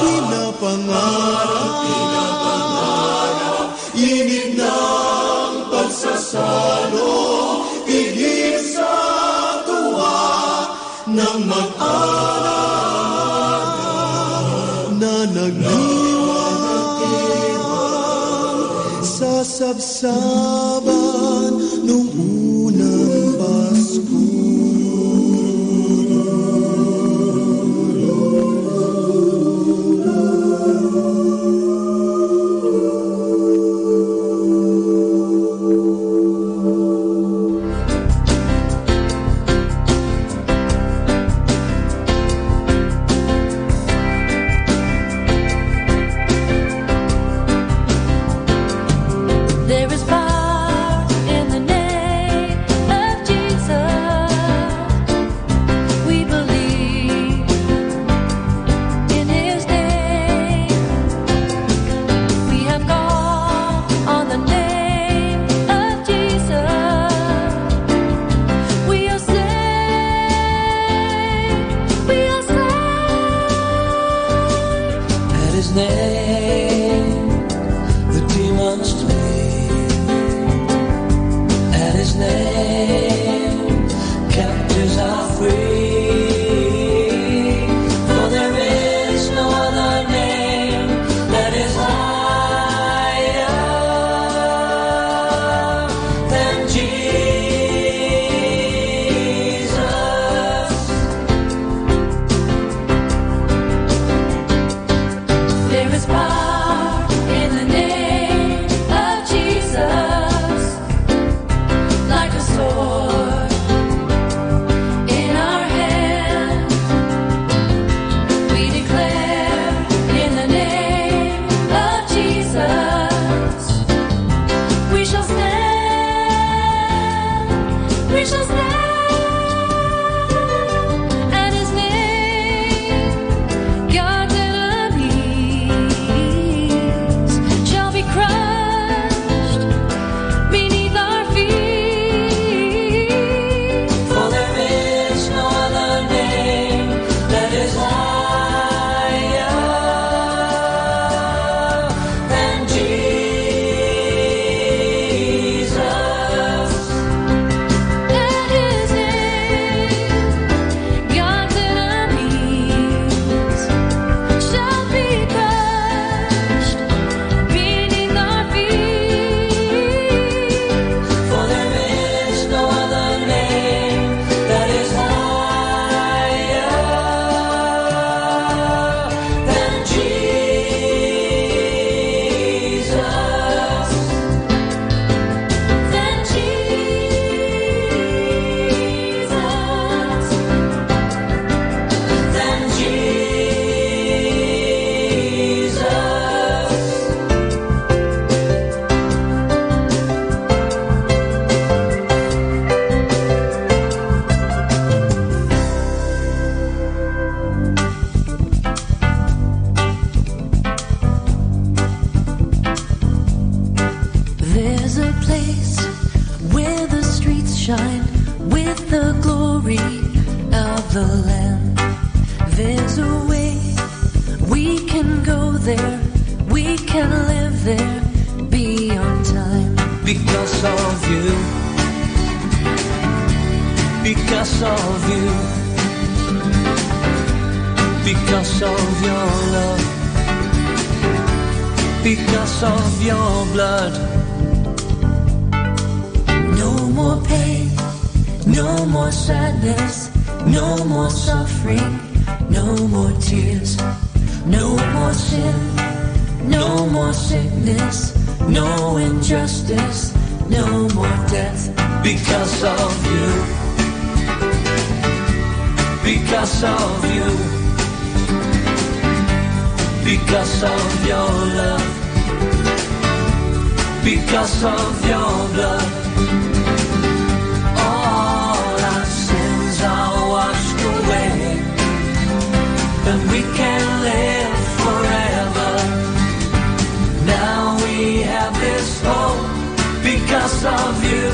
pinapangarap, pinapangarap, init ng pagsasalo, igip sa tuwa ng mag-anak na nagdiwang sa sabsaban nung unang Pasko. His name, the demons flee. At his name, captives are free. For there is no other name that is higher than Jesus. There is power in the name of Jesus, like a sword in our hand. We declare in the name of Jesus, we shall stand, we shall stand at his name. God's enemies shall be crushed beneath our feet. For there is no other name that is higher than Jesus. At his name, God's enemies shall be crushed beneath our feet. For there is no other name that is higher than Jesus. Than Jesus. Than Jesus. There's a place where the streets shine with the glory of the Lamb. There's a way we can go there, we can live there beyond time. Because of you, because of you, because of your love, because of your blood. No more pain, no more sadness, no more suffering, no more tears, no more sin, no more sickness, no injustice, no more death. Because of you, because of you, because of your love, because of your blood, all our sins are washed away, and we can live forever. Now we have this hope because of you.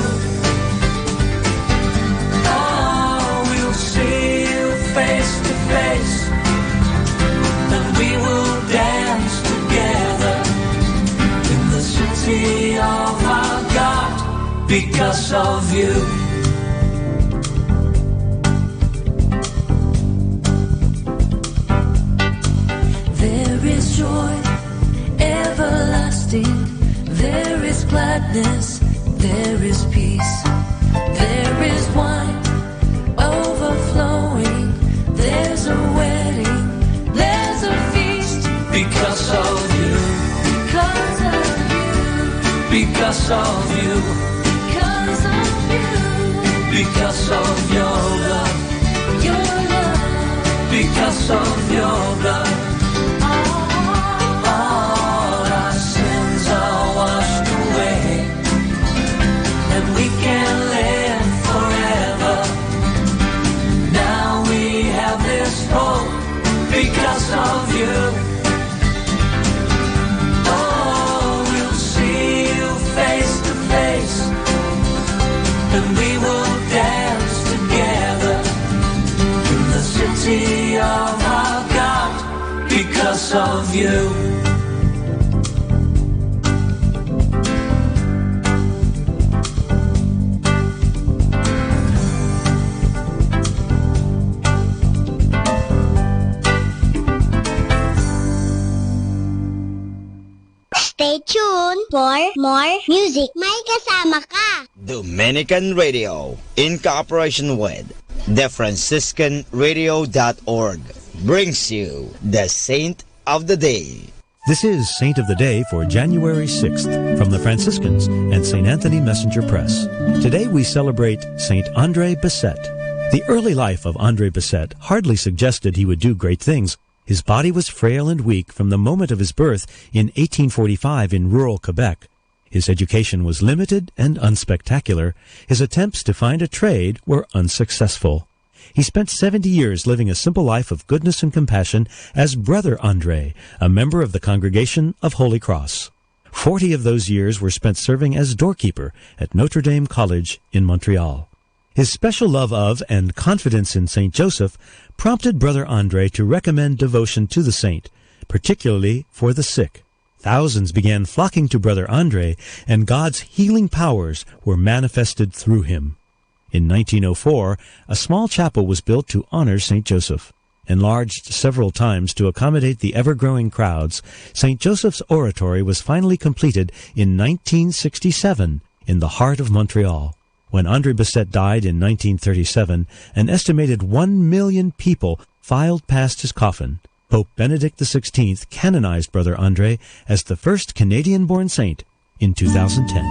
Oh, we'll see you face to face, and we will dance together in the city of our God because of you. There is joy everlasting, there is gladness, there is peace, there is wine overflowing, there's a wedding, there's a feast. Because of you, because of you, because of you, because of you, because of your love, your love, because of your blood. All our sins are washed away, and we can live forever. Now we have this hope because of you. Oh, we'll see you face to face, and we will dance together in the city of our God. of you. Stay tuned for more music. May kasama ka. Dominican Radio, in cooperation with the Franciscan Radio dot org, brings you the Saint of the Day. This is Saint of the Day for January sixth from the Franciscans and Saint Anthony Messenger Press. Today we celebrate Saint Andre Bessette. The early life of Andre Bessette hardly suggested he would do great things. His body was frail and weak from the moment of his birth in eighteen forty-five in rural Quebec. His education was limited and unspectacular. His attempts to find a trade were unsuccessful. He spent seventy years living a simple life of goodness and compassion as Brother Andre, a member of the Congregation of Holy Cross. Forty of those years were spent serving as doorkeeper at Notre Dame College in Montreal. His special love of and confidence in Saint Joseph prompted Brother Andre to recommend devotion to the saint, particularly for the sick. Thousands began flocking to Brother Andre, and God's healing powers were manifested through him. In nineteen oh four, a small chapel was built to honor Saint Joseph. Enlarged several times to accommodate the ever-growing crowds, Saint Joseph's Oratory was finally completed in nineteen sixty-seven in the heart of Montreal. When Andre Bessette died in nineteen thirty-seven, an estimated one million people filed past his coffin. Pope Benedict the sixteenth canonized Brother Andre as the first Canadian-born saint in two thousand ten.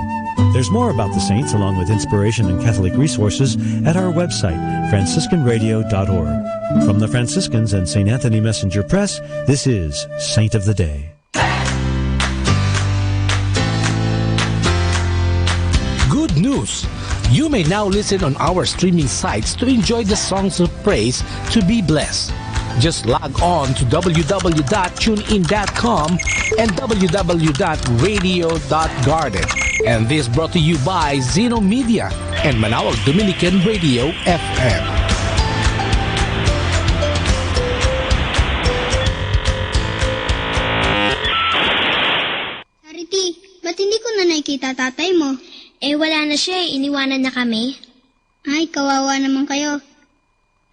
There's more about the saints, along with inspiration and Catholic resources, at our website, franciscanradio.org. From the Franciscans and Saint Anthony Messenger Press, this is Saint of the Day. Good news! You may now listen on our streaming sites to enjoy the songs of praise to be blessed. Just log on to w w w dot tune in dot com and w w w dot radio dot garden. And this brought to you by Zeno Media and Manawag Dominican Radio F M. Charity, ba't hindi ko na nakikita tatay mo? Eh, wala na siya eh. Iniwanan na kami. Ay, kawawa naman kayo.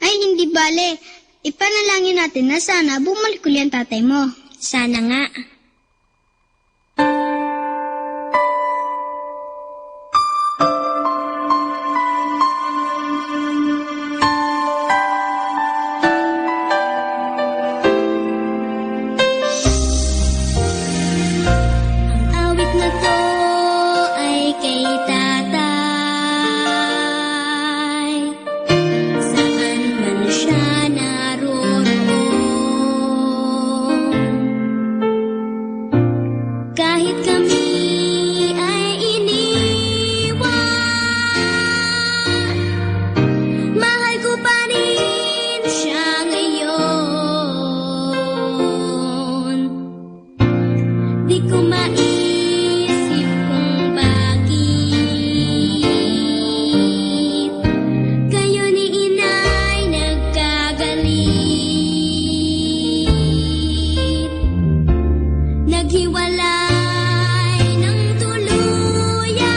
Ay, hindi bale. Ipanalangin natin na sana bumalik uli ang tatay mo. Sana nga. Ang awit na to ay kay tatay. Saan man siya naroroon, kahit kami ay iniwan, mahal ko pa rin siya ngayon. Di ko maisip kung bakit kayo ni inay nagkagalit. Naghiwalay ng tuluyan.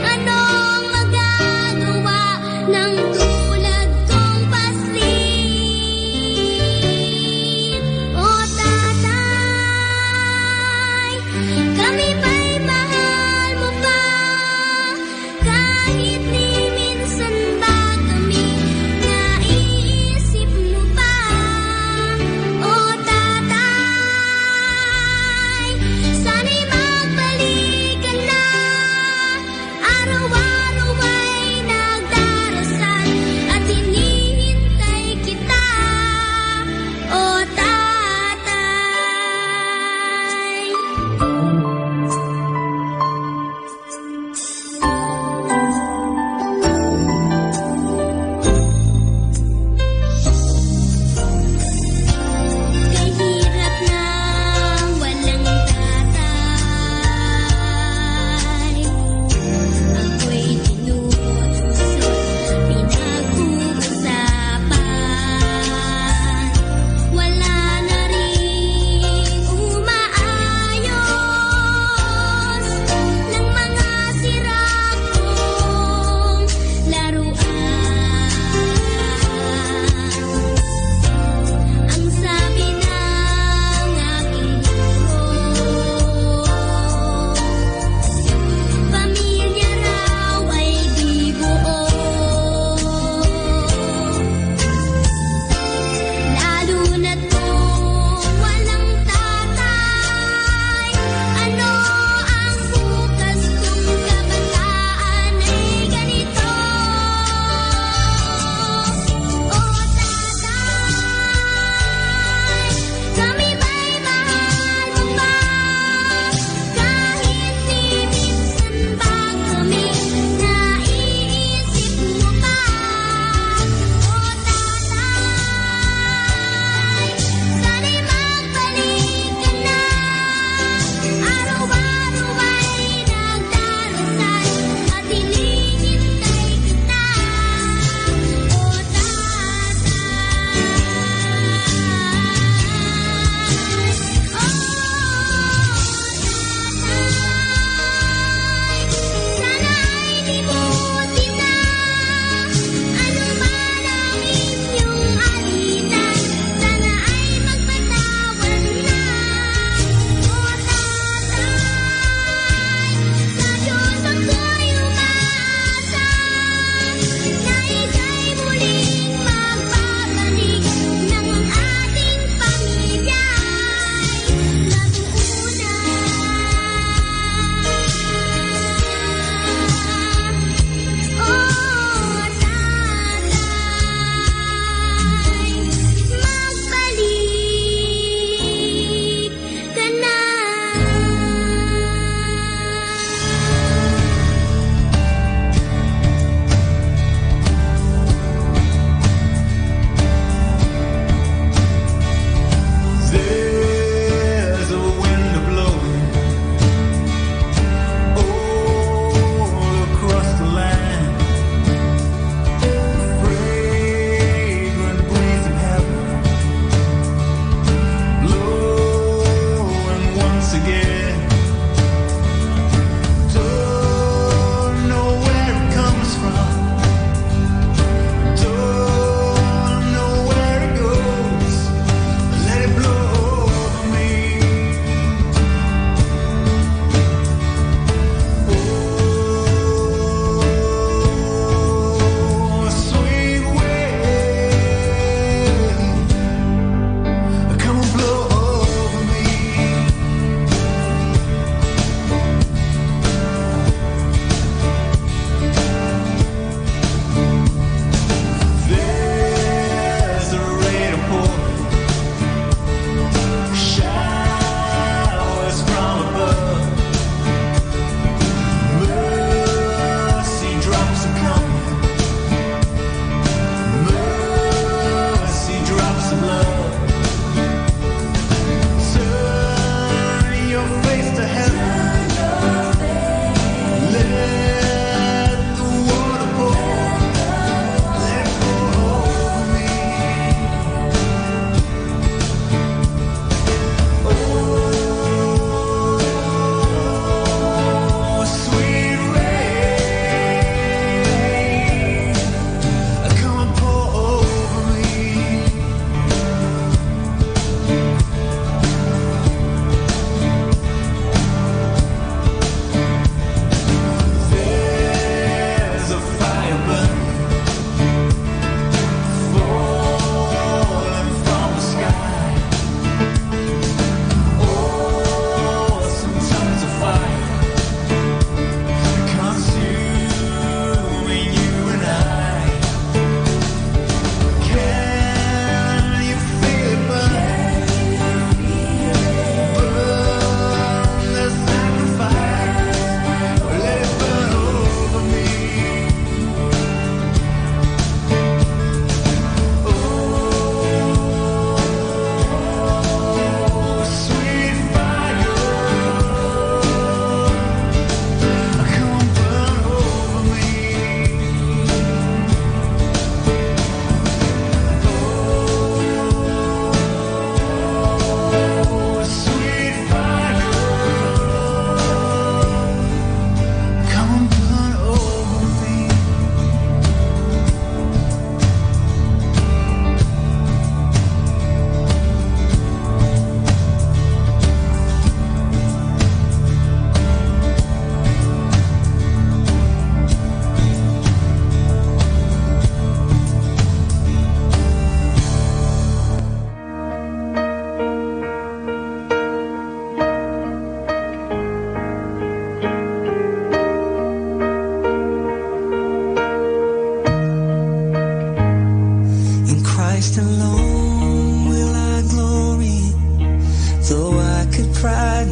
Anong magagawa ng tulad kong paslit? O tatay,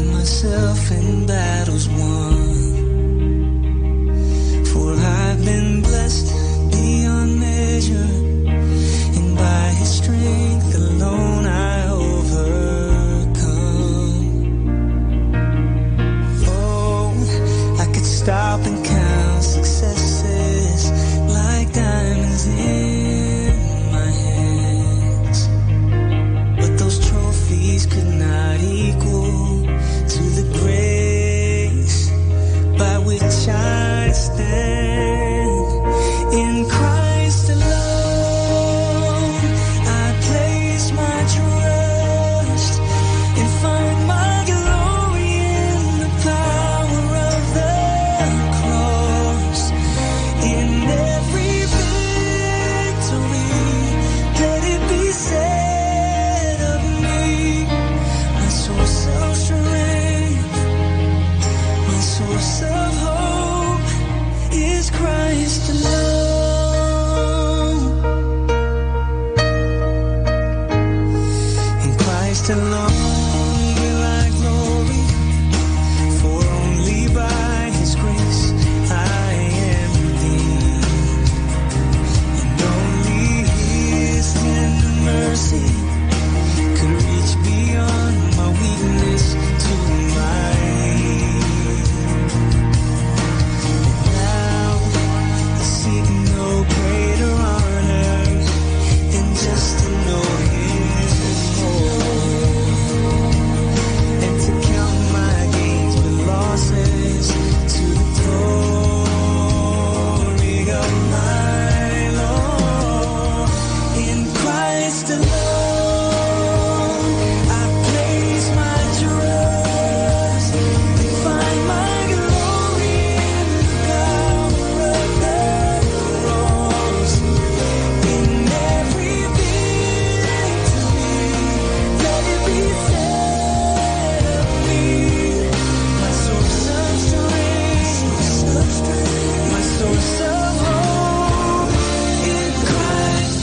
myself in battles won. For I've been blessed beyond measure, and by his strength alone I overcome. Oh, I could stop and count successes like diamonds in my hands, but those trophies could not equal to the grace by which I stand. In Christ alone, I place my trust and find my glory in the power of the cross. In every victory, let it be said of me, my source of strength, my source of hope is Christ alone. In Christ alone will I glory, for only by his grace I am redeemed. And only his tender mercy could reach beyond my weakness to my need. Now I seek no greater honor than just to know him more and to count my gains with losses to the glory of my Lord. In Christ alone, I place my trust and find my glory in the power of the cross. In every victory, let it be said of me, my source of strength, my source of hope in Christ.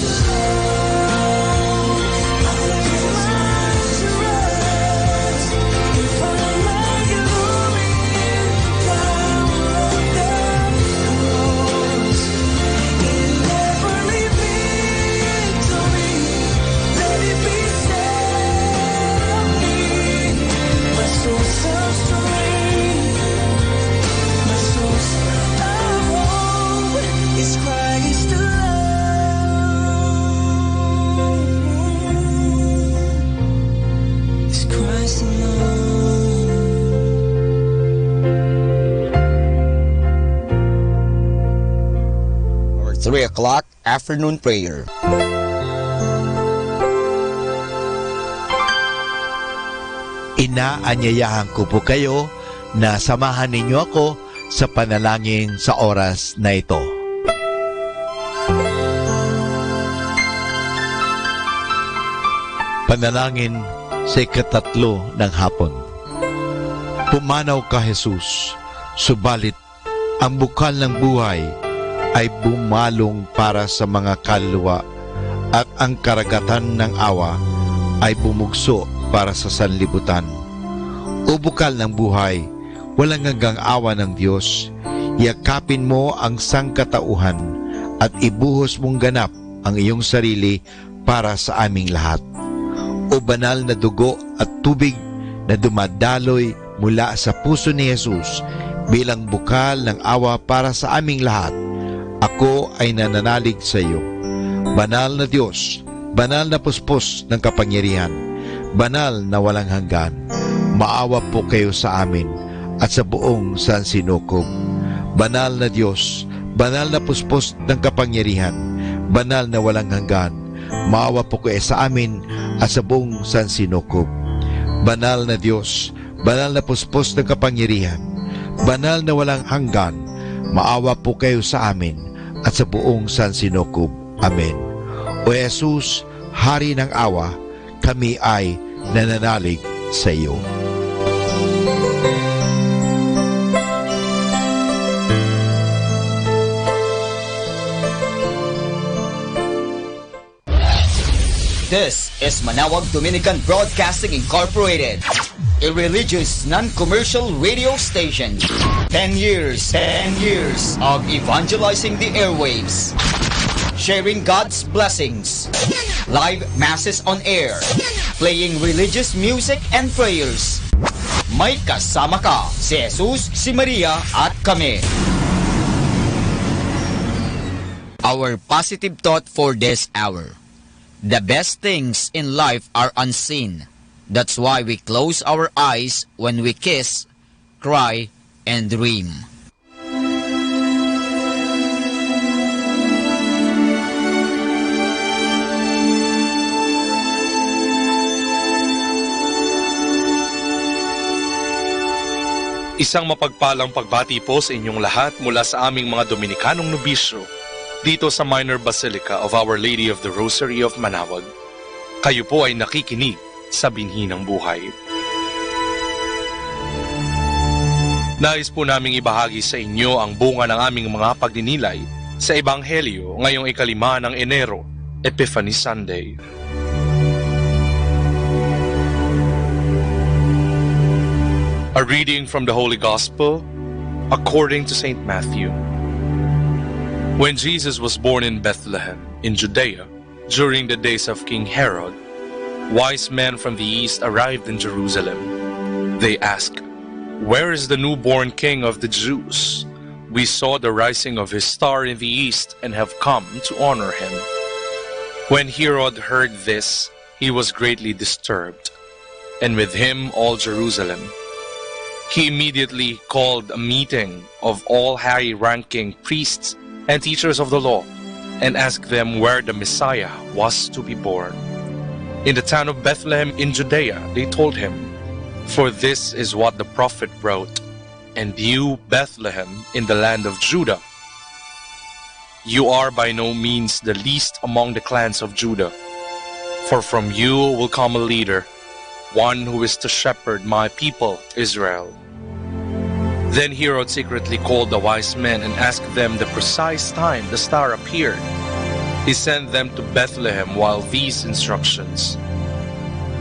Is Christ alone. Is Christ alone. Our three o'clock afternoon prayer. Inaanyayahan ko po kayo na samahan ninyo ako sa panalangin sa oras na ito. Panalangin sa ikatatlo ng hapon. Pumanaw ka, Jesus, subalit ang bukal ng buhay ay bumalong para sa mga kaluluwa, at ang karagatan ng awa ay bumugso para sa sanlibutan. O bukal ng buhay, walang hanggang awa ng Diyos, yakapin mo ang sangkatauhan at ibuhos mong ganap ang iyong sarili para sa aming lahat. O banal na dugo at tubig na dumadaloy mula sa puso ni Jesus bilang bukal ng awa para sa aming lahat, ako ay nananalig sa iyo. Banal na Diyos, banal na puspos ng kapangyarihan, banal na walang hanggan, maawa po kayo sa amin at sa buong sansinukob. Banal na Diyos, banal na puspos ng kapangyarihan, banal na walang hanggan, maawa po kayo sa amin at sa buong sansinukob. Banal na Diyos, banal na puspos ng kapangyarihan, banal na walang hanggan, maawa po kayo sa amin at sa buong sansinukob. Amen. O Jesus, Hari ng awa, kami ay nananalig sa iyo. This is Manawag Dominican Broadcasting Incorporated. a religious, non-commercial radio station. Ten years, ten years of evangelizing the airwaves, sharing God's blessings, live masses on air, playing religious music and prayers. May kasama ka, si Jesus, si Maria, at kami. Our positive thought for this hour. The best things in life are unseen. That's why we close our eyes when we kiss, cry, and dream. Isang mapagpalang pagbati po sa inyong lahat mula sa aming mga Dominikanong nobisyo dito sa Minor Basilica of Our Lady of the Rosary of Manaoag. Kayo po ay nakikinig sa Binhi ng Buhay. Nais po naming ibahagi sa inyo ang bunga ng aming mga pagninilay sa Ebanghelyo ngayong ikalima ng Enero, Epiphany Sunday. A reading from the Holy Gospel according to Saint Matthew. When Jesus was born in Bethlehem, in Judea, during the days of King Herod, wise men from the east arrived in Jerusalem. They asked, "Where is the newborn king of the Jews? We saw the rising of his star in the east and have come to honor him." When Herod heard this, he was greatly disturbed, and with him all Jerusalem. He immediately called a meeting of all high-ranking priests and teachers of the law and asked them where the Messiah was to be born. "In the town of Bethlehem in Judea," they told him, "for this is what the prophet wrote: 'And you, Bethlehem, in the land of Judah, you are by no means the least among the clans of Judah, for from you will come a leader, one who is to shepherd my people Israel.'" Then Herod secretly called the wise men and asked them the precise time the star appeared. He sent them to Bethlehem while these instructions: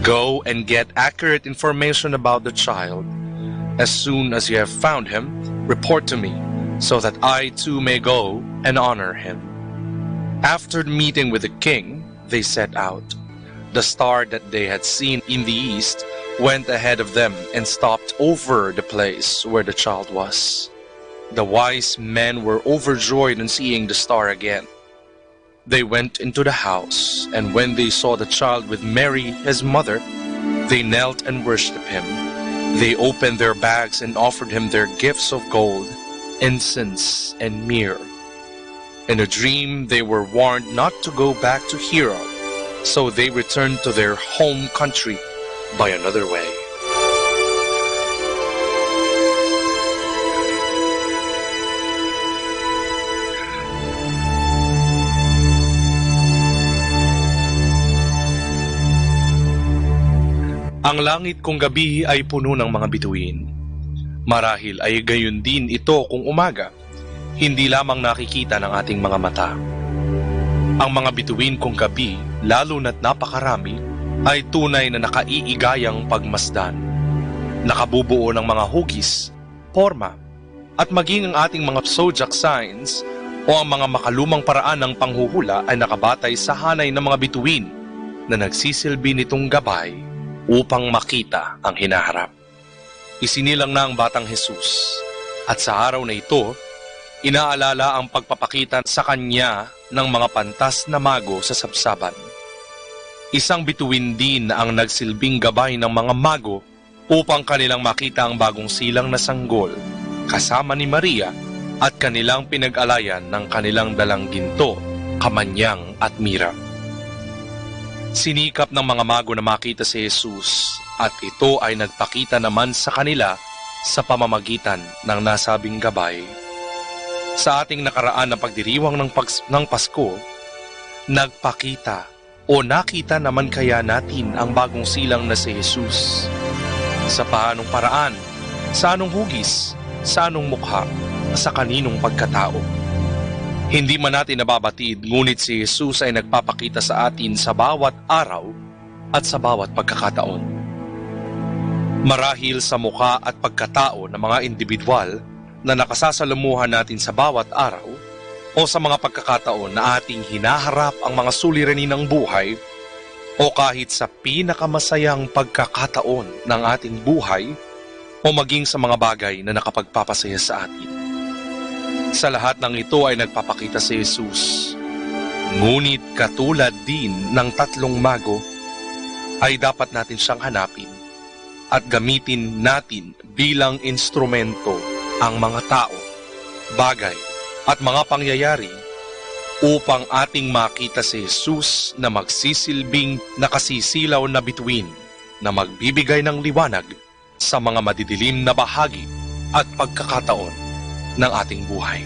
"Go and get accurate information about the child. As soon as you have found him, report to me, so that I too may go and honor him." After meeting with the king, they set out. The star that they had seen in the east went ahead of them and stopped over the place where the child was. The wise men were overjoyed on seeing the star again. They went into the house, and when they saw the child with Mary, his mother, they knelt and worshipped him. They opened their bags and offered him their gifts of gold, incense, and myrrh. In a dream, they were warned not to go back to Herod, so they returned to their home country by another way. Ang langit kong gabi ay puno ng mga bituin. Marahil ay gayon din ito kung umaga, hindi lamang nakikita ng ating mga mata. Ang mga bituin kong gabi, lalo na't napakarami, ay tunay na nakaiigayang pagmasdan. Nakabubuo ng mga hugis, porma, at maging ang ating mga zodiac signs o ang mga makalumang paraan ng panghuhula ay nakabatay sa hanay ng mga bituin na nagsisilbi nitong gabay upang makita ang hinaharap. Isinilang na ang batang Jesus, at sa araw na ito, inaalala ang pagpapakita sa kanya ng mga pantas na mago sa sabsaban. Isang bituin din ang nagsilbing gabay ng mga mago upang kanilang makita ang bagong silang na sanggol, kasama ni Maria, at kanilang pinag-alayan ng kanilang dalang ginto, kamanyang, at mira. Sinikap ng mga mago na makita si Jesus, at ito ay nagpakita naman sa kanila sa pamamagitan ng nasabing gabay. Sa ating nakaraan na pagdiriwang ng pags-, ng Pasko, nagpakita o nakita naman kaya natin ang bagong silang na si Jesus? Sa paanong paraan? Sa anong hugis? Sa anong mukha? Sa kaninong pagkatao? Hindi man natin nababatid, ngunit si Jesus ay nagpapakita sa atin sa bawat araw at sa bawat pagkakataon. Marahil sa mukha at pagkatao ng mga indibidwal na nakasasalamuhan natin sa bawat araw o sa mga pagkakataon na ating hinaharap ang mga suliranin ng buhay, o kahit sa pinakamasayang pagkakataon ng ating buhay, o maging sa mga bagay na nakapagpapasaya sa atin. Sa lahat ng ito ay nagpapakita si Jesus. Ngunit katulad din ng tatlong mago, ay dapat natin siyang hanapin at gamitin natin bilang instrumento ang mga tao, bagay, at mga pangyayari upang ating makita si Jesus na magsisilbing nakasisilaw na bituin na magbibigay ng liwanag sa mga madidilim na bahagi at pagkakataon ng ating buhay.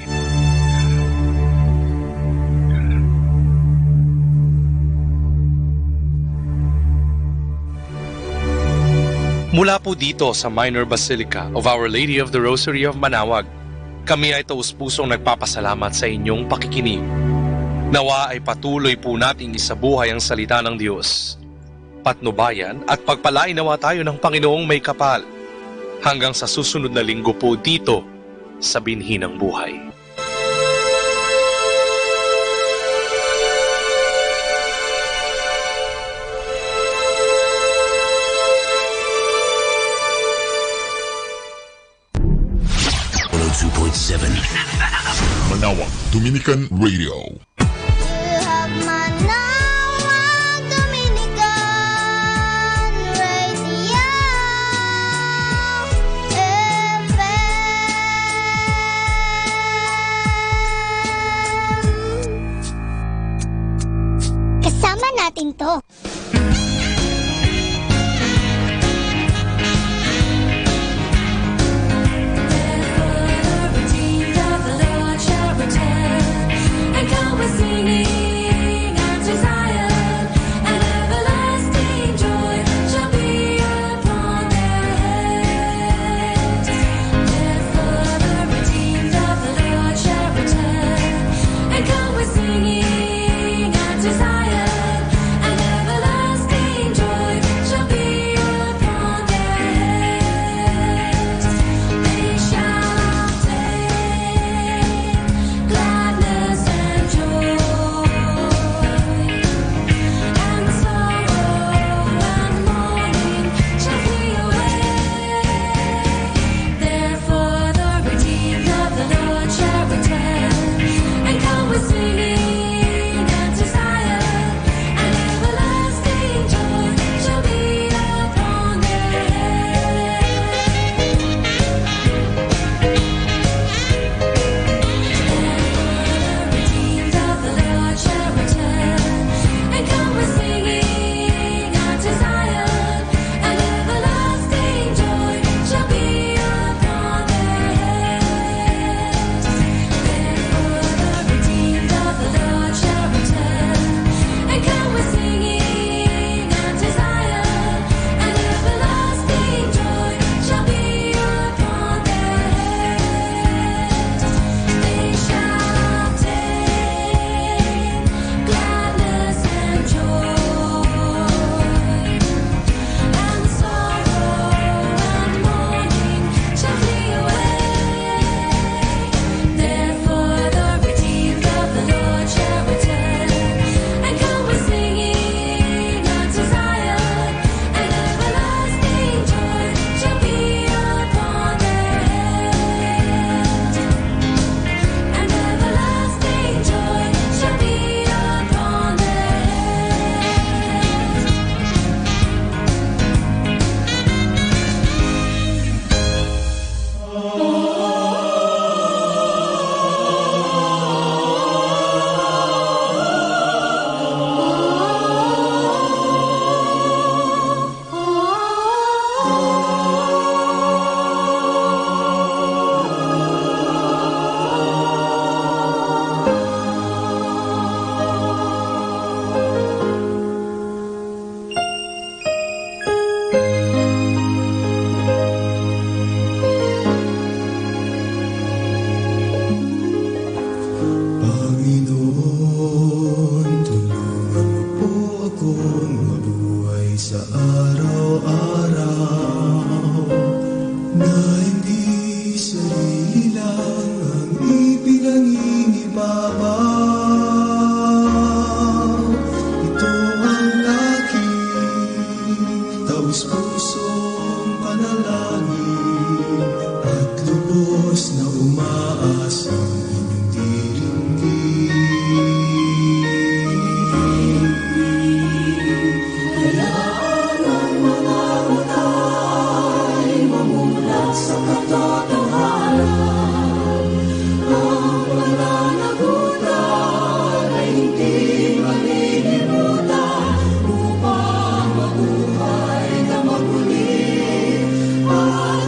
Mula po dito sa Minor Basilica of Our Lady of the Rosary of Manaoag, kami ay taus-pusong nagpapasalamat sa inyong pakikinig. Nawa ay patuloy po nating isabuhay ang salita ng Diyos. Patnubayan at pagpalainawa tayo ng Panginoong may kapal. Hanggang sa susunod na linggo po dito sa Binhi ng Buhay. One oh two point seven Manaoag Dominican Radio. You have Manaoag Dominican Radio F M. Kasama natin 'to.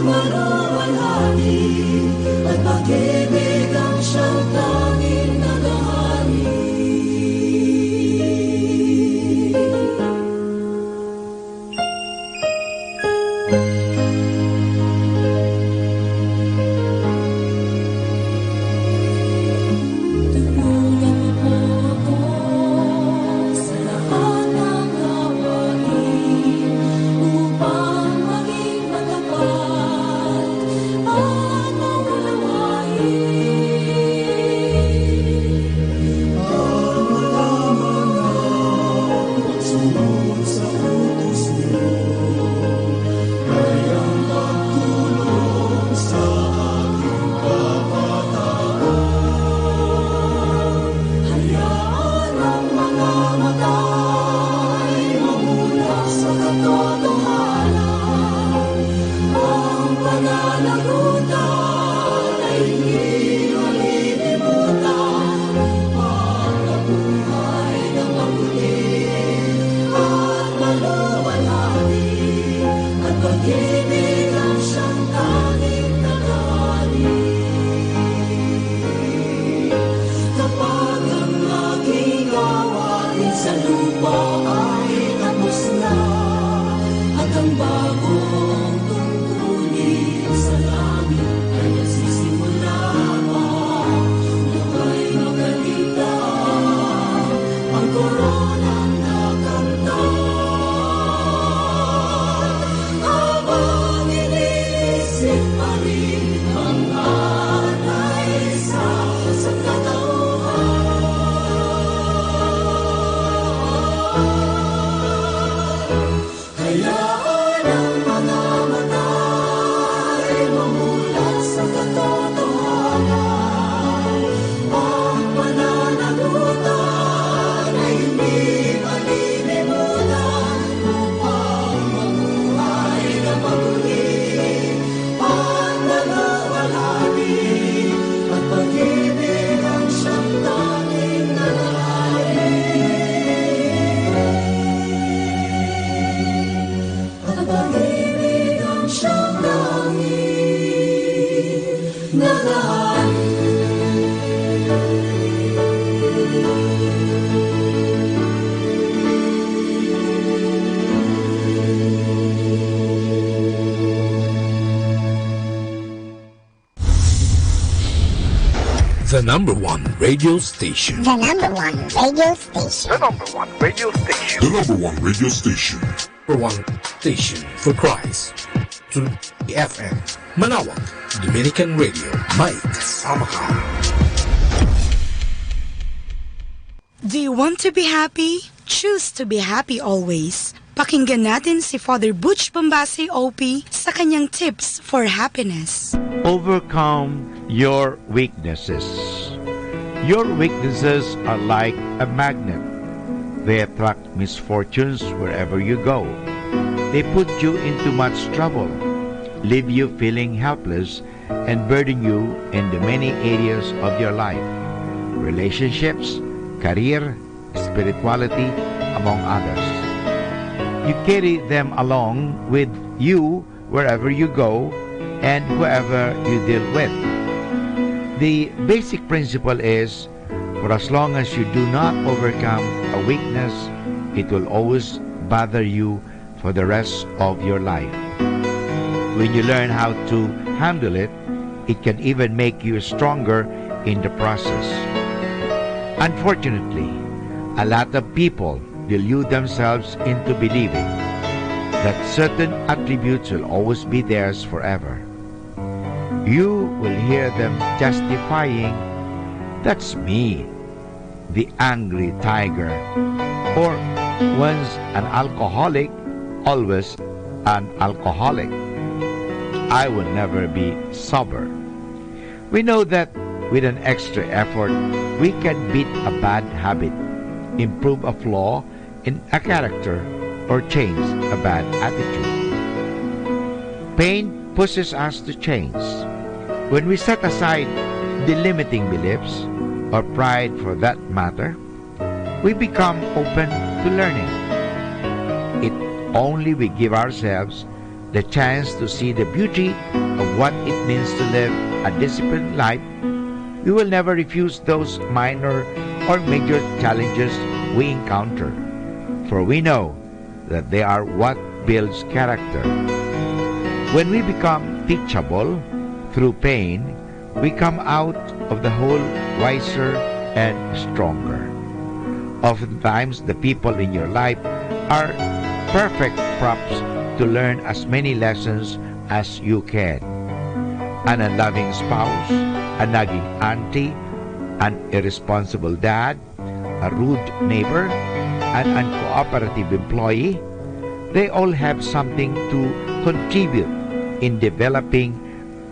Maluwalhati, at pag-ibig ang siyang tanging nagahari. Tulungan mo po ako sa lahat ng gawain upang maging matapat at maunawaan. Ang mata na magsunod sa utos mo, kayang pagtulong sa aking kabataan. Hayaan ang mga matay mamulak sa katotohanan. Ang pananagutan ay hindi malilimutan. Upang mabuhay na mabuti at maluwalhati, at pag-ibig ang siyang tanging nagahari. Kapag ang aking gawain sa lupa ay tapos na, at ang bagong tungkulin sa langit ay nagsisimula pa, naway makamtan ang koronang nakamtan. Habang iniisip pa rin ang anay sa sangkatauhan. Hayaan ang mga matay mamulat sa katotohanan. Ang pananagutan ay hindi malilimutan upang mabuhay na mabuti. Pagmamawalhati at pag-ibig ang siyang tanging nagahari. At pag-ibig ang siyang tanging nagahari. The number one radio station. The number one radio station. The number one radio station. The number one radio station. Number one station for Christ. True F M. Manaoag, Dominican Radio. May kasama ka. Do you want to be happy? Choose to be happy always. Pakinggan natin si Father Butch Bombasi, O P, sa kanyang tips for happiness. Overcome your weaknesses. Your weaknesses are like a magnet. They attract misfortunes wherever you go. They put you into much trouble, leave you feeling helpless, and burden you in the many areas of your life, relationships, career, spirituality, among others. You carry them along with you wherever you go and whoever you deal with. The basic principle is, for as long as you do not overcome a weakness, it will always bother you for the rest of your life. When you learn how to handle it, it can even make you stronger in the process. Unfortunately, a lot of people delude themselves into believing that certain attributes will always be theirs forever. You will hear them justifying, "That's me, the angry tiger," or, "Once an alcoholic, always an alcoholic. I will never be sober." We know that with an extra effort, we can beat a bad habit, improve a flaw in a character, or change a bad attitude. Pain pushes us to change. When we set aside the limiting beliefs, or pride for that matter, we become open to learning. If only we give ourselves the chance to see the beauty of what it means to live a disciplined life, we will never refuse those minor or major challenges we encounter, for we know that they are what builds character. When we become teachable through pain, we come out of the hole wiser and stronger. Oftentimes, the people in your life are perfect props to learn as many lessons as you can. An unloving spouse, a nagging auntie, an irresponsible dad, a rude neighbor, an uncooperative employee, they all have something to contribute in developing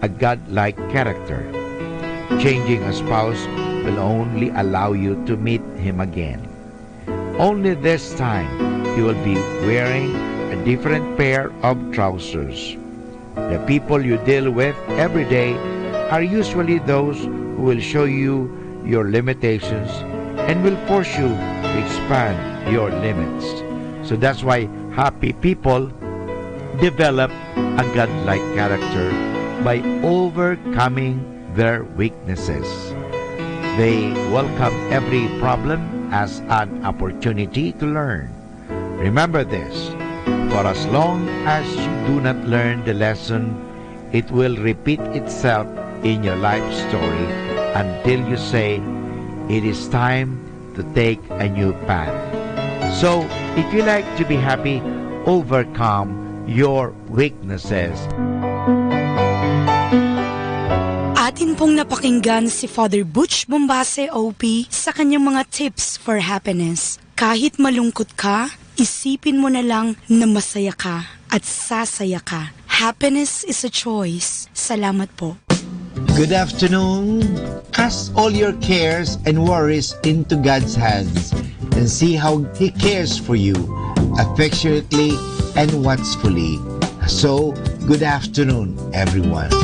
a godlike character. Changing a spouse will only allow you to meet him again. Only this time, you will be wearing a different pair of trousers. The people you deal with every day are usually those who will show you your limitations and will force you to expand your limits. So that's why happy people develop a godlike character by overcoming their weaknesses. They welcome every problem as an opportunity to learn. Remember this, for as long as you do not learn the lesson, it will repeat itself in your life story until you say, "It is time to take a new path." So, if you like to be happy, overcome your weaknesses. Atin pong napakinggan si Father Butch Bombase O P sa kanyang mga tips for happiness. Kahit malungkot ka, isipin mo na lang na masaya ka at sasaya ka. Happiness is a choice. Salamat po. Good afternoon. Cast all your cares and worries into God's hands and see how He cares for you affectionately and watchfully. So, good afternoon, everyone.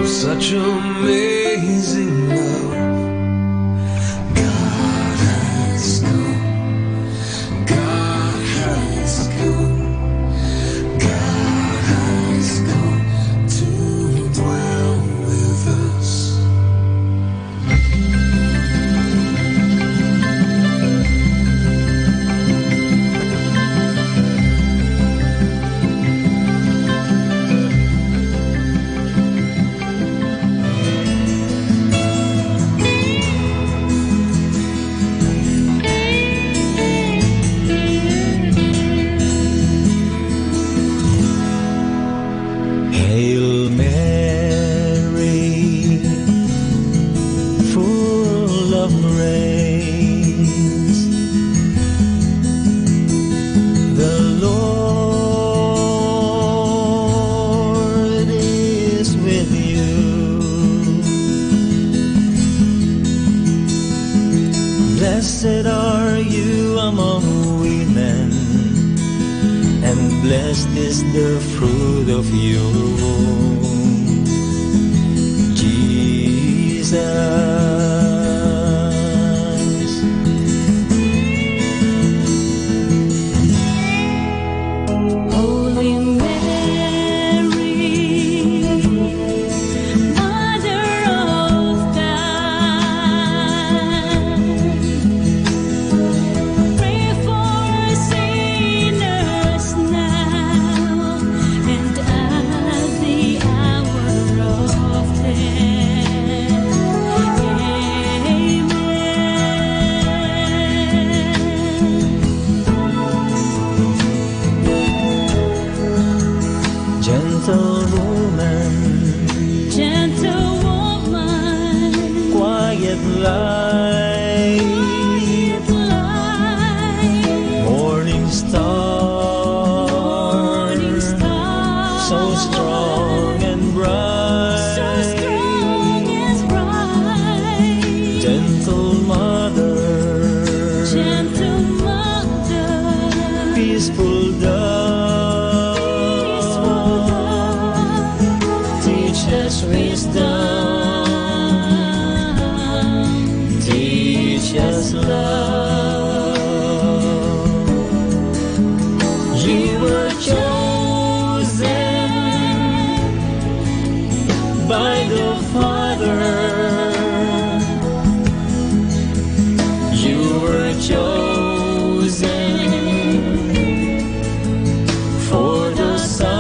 Such amazing love. God has come. God has come. God has come to dwell with us. Hail Mary, full of grace, the Lord is with you. Blessed are you among women, and blessed is the fruit of your womb, Jesus. Holy Mary, Mother of God, pray for us sinners now and at the hour of death. Amen. Gentle woman, gentle woman, quiet light, quiet light, morning star, morning star, so strong and bright, so strong and bright, gentle mother, gentle mother, peaceful dove, peaceful dove, teach us wisdom, teach us love. You were chosen by the Father. You were chosen for the Son.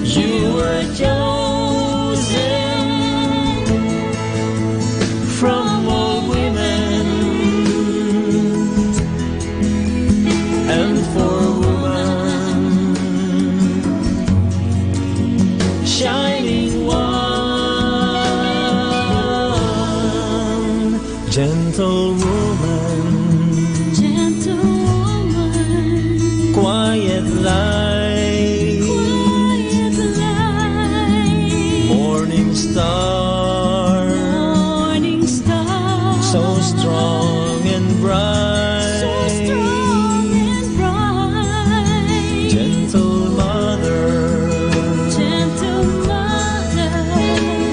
You were chosen from all women, and for woman, shining one, gentle woman, gentle woman, quiet light, quiet light, morning star, morning star, so strong and bright, so strong and bright, gentle mother, gentle mother,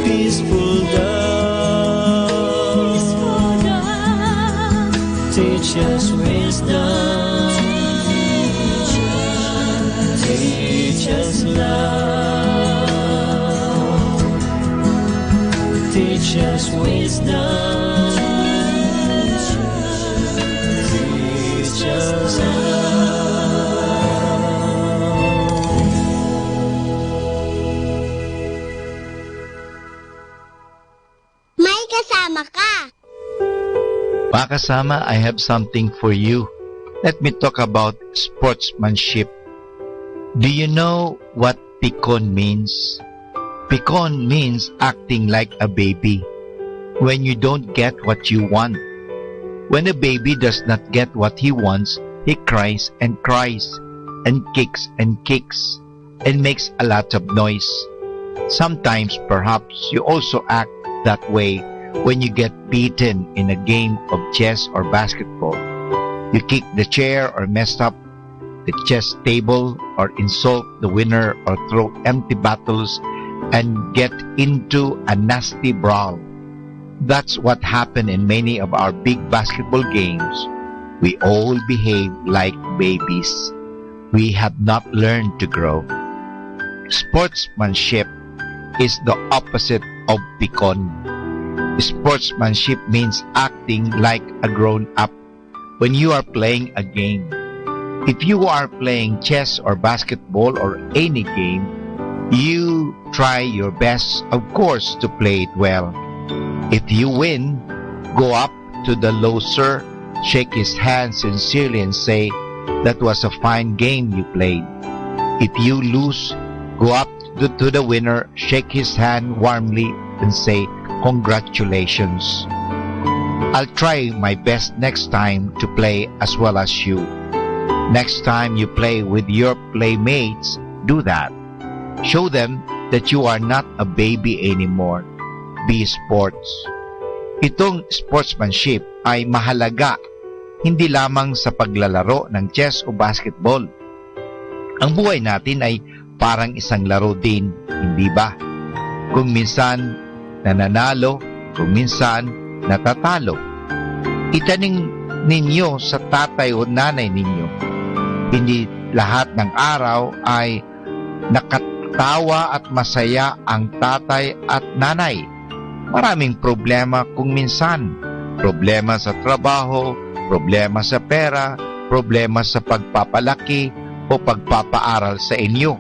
peaceful dove, peaceful dove, teach us wisdom, teach us love, teach us wisdom, teach us love. May kasama ka. Makasama, I have something for you. Let me talk about sportsmanship. Do you know what pikon means? Pikon means acting like a baby when you don't get what you want. When a baby does not get what he wants, he cries and cries and kicks and kicks and makes a lot of noise. Sometimes, perhaps, you also act that way when you get beaten in a game of chess or basketball. You kick the chair or messed up the chess table or insult the winner or throw empty bottles and get into a nasty brawl. That's what happened in many of our big basketball games. We all behave like babies. We have not learned to grow. Sportsmanship is the opposite of pikon. Sportsmanship means acting like a grown up when you are playing a game. If you are playing chess or basketball or any game, you try your best, of course, to play it well. If you win, go up to the loser, shake his hand sincerely, and say, "That was a fine game you played." If you lose, go up to, to the winner, shake his hand warmly, and say, "Congratulations. I'll try my best next time to play as well as you." Next time you play with your playmates, do that. Show them that you are not a baby anymore. Be sports. Itong sportsmanship ay mahalaga hindi lamang sa paglalaro ng chess o basketball. Ang buhay natin ay parang isang laro din, hindi ba? Kung minsan nananalo, kung minsan natatalo. Itanim ninyo sa tatay o nanay ninyo. Hindi lahat ng araw ay nakatawa at masaya ang tatay at nanay. Maraming problema kung minsan. Problema sa trabaho, problema sa pera, problema sa pagpapalaki o pagpapaaral sa inyo.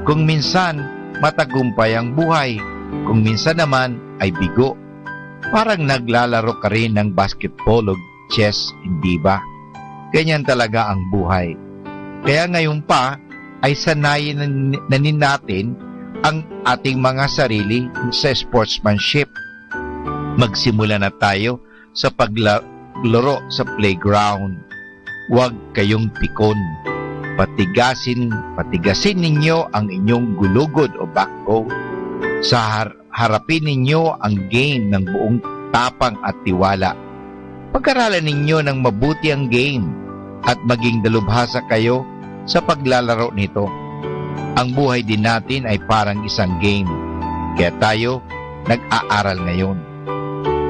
Kung minsan, matagumpay ang buhay. Kung minsan naman ay bigo. Parang naglalaro ka rin ng basketball o chess, hindi ba? Ganyan talaga ang buhay. Kaya ngayon pa ay sanayin na, na nin natin ang ating mga sarili sa sportsmanship. Magsimula na tayo sa paglaro sa playground. Huwag kayong pikon. Patigasin, patigasin ninyo ang inyong gulugod o backbone sa har-, harapin ninyo ang game ng buong tapang at tiwala. Pag-aralan ninyo ng mabuti ang game at maging dalubhasa kayo sa paglalaro nito. Ang buhay din natin ay parang isang game, kaya tayo nag-aaral ngayon.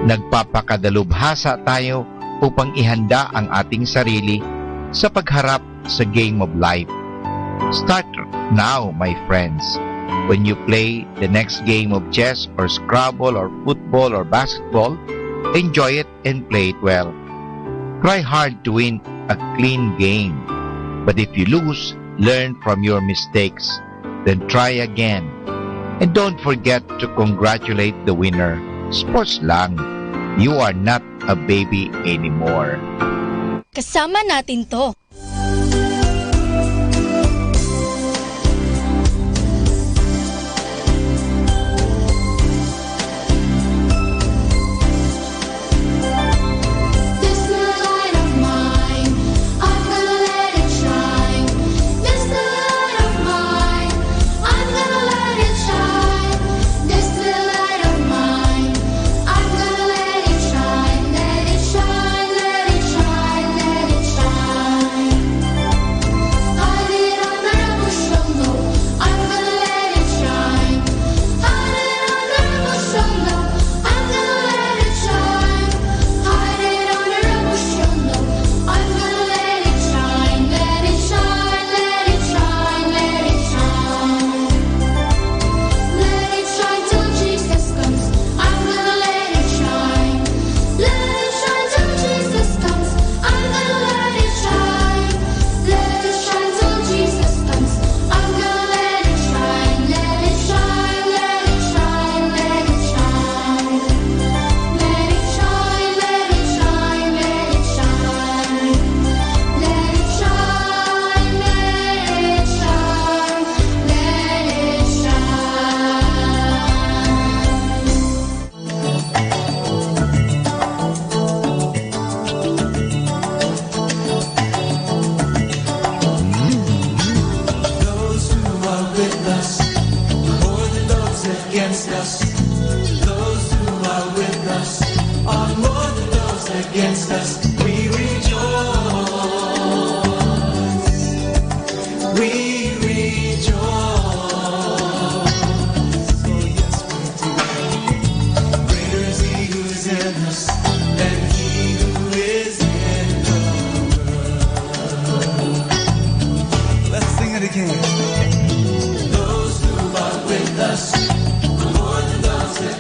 Nagpapakadalubhasa tayo upang ihanda ang ating sarili sa pagharap sa game of life. Start now, my friends. When you play the next game of chess or Scrabble or football or basketball, enjoy it and play it well. Try hard to win a clean game. But if you lose, learn from your mistakes. Then try again. And don't forget to congratulate the winner. Sports lang. You are not a baby anymore. Kasama natin 'to.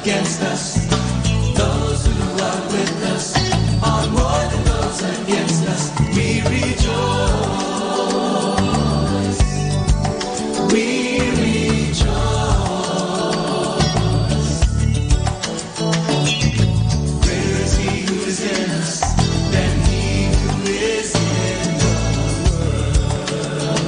Against us, those who are with us are more than those against us. We rejoice, we rejoice. Greater is he who is in us than he who is in the world.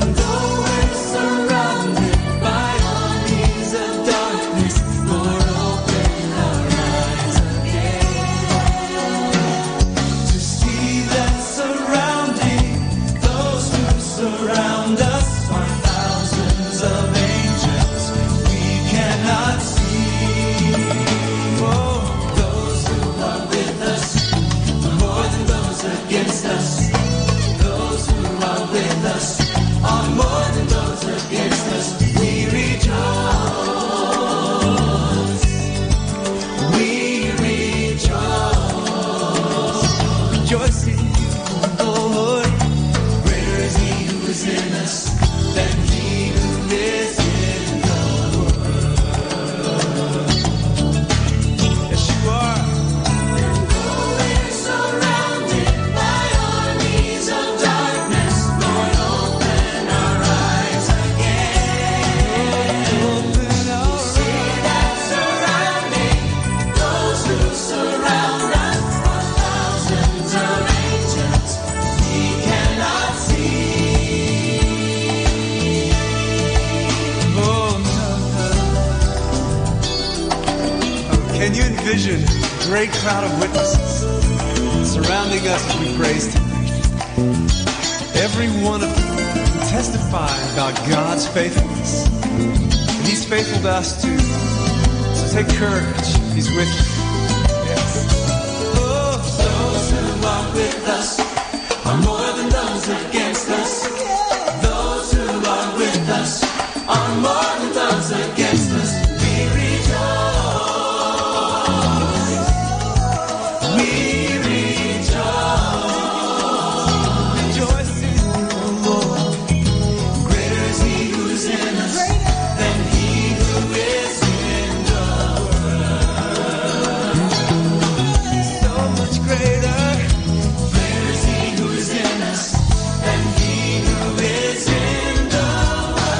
And though we're surrounded by armies of darkness, Lord, open our eyes again to see that surrounding those who surround us are thousands of angels we cannot see. Oh, those who are with us are more than those against us. Those who are with us are more than those against us. We rejoice. We rejoice. Rejoice in you, Lord. Greater is he who is in us than he who is in the world. Yes, you are. And though we're surrounded by armies of darkness, Lord, open our eyes again. Open our eyes. See that surrounding those who surround us are thousands of angels we cannot see. Oh, no, no. Can you envision a great crowd of witnesses surrounding us as we praise him? Every one of them testify about God's faithfulness. And he's faithful to us too. So take courage. He's with you. Yes. Oh, those who are with us are more than those against us. Those who are with us are more than those against us. We rejoice. We rejoice. Rejoice in the Lord. Greater is he who is in us than he who is in the world. So much greater. Greater is he who is in us than he who is in the world.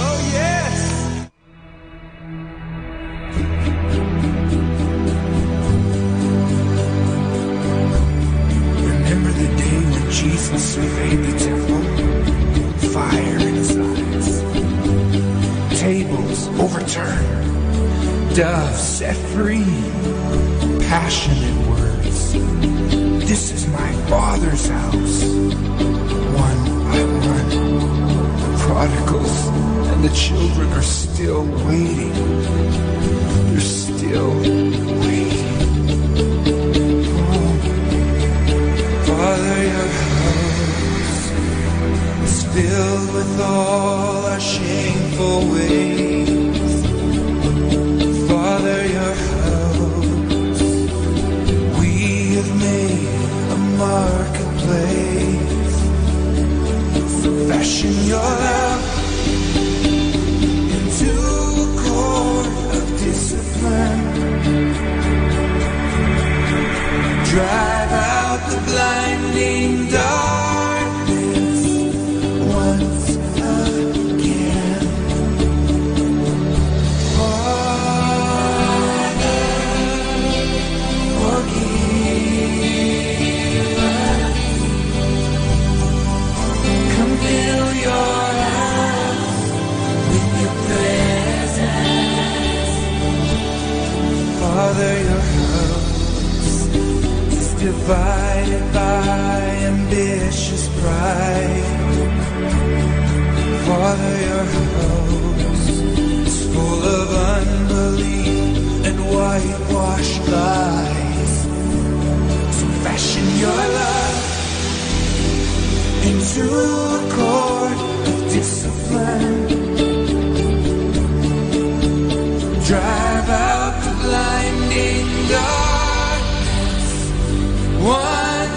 Oh, yes. Remember the day when Jesus invaded the temple? Fire in his eyes. Tables overturned. Doves set free. Passionate words. This is my Father's house. One by one, the prodigals and the children are still waiting. They're still waiting. Oh. Father, your house is filled with all our shameful ways. Father, your house, we have made a marketplace. So fashion your love into a court of discipline. Drive out the blinding darkness once again. Father, forgive us. Come fill your house with your presence. Father, your house is divided by ambitious pride. Father, your house is full of unbelief and whitewashed lies. So fashion your love into a court of discipline. Drive out the blinding darkness. One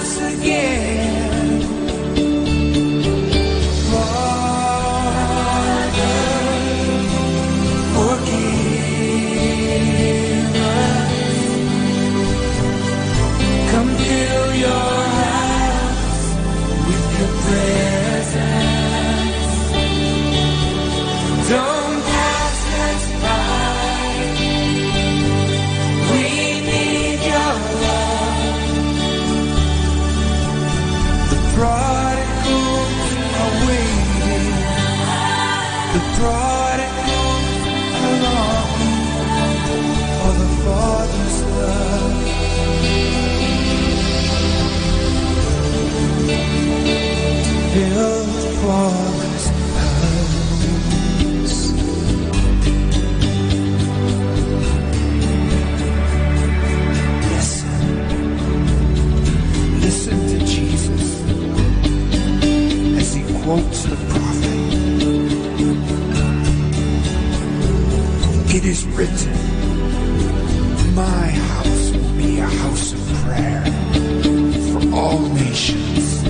for all nations.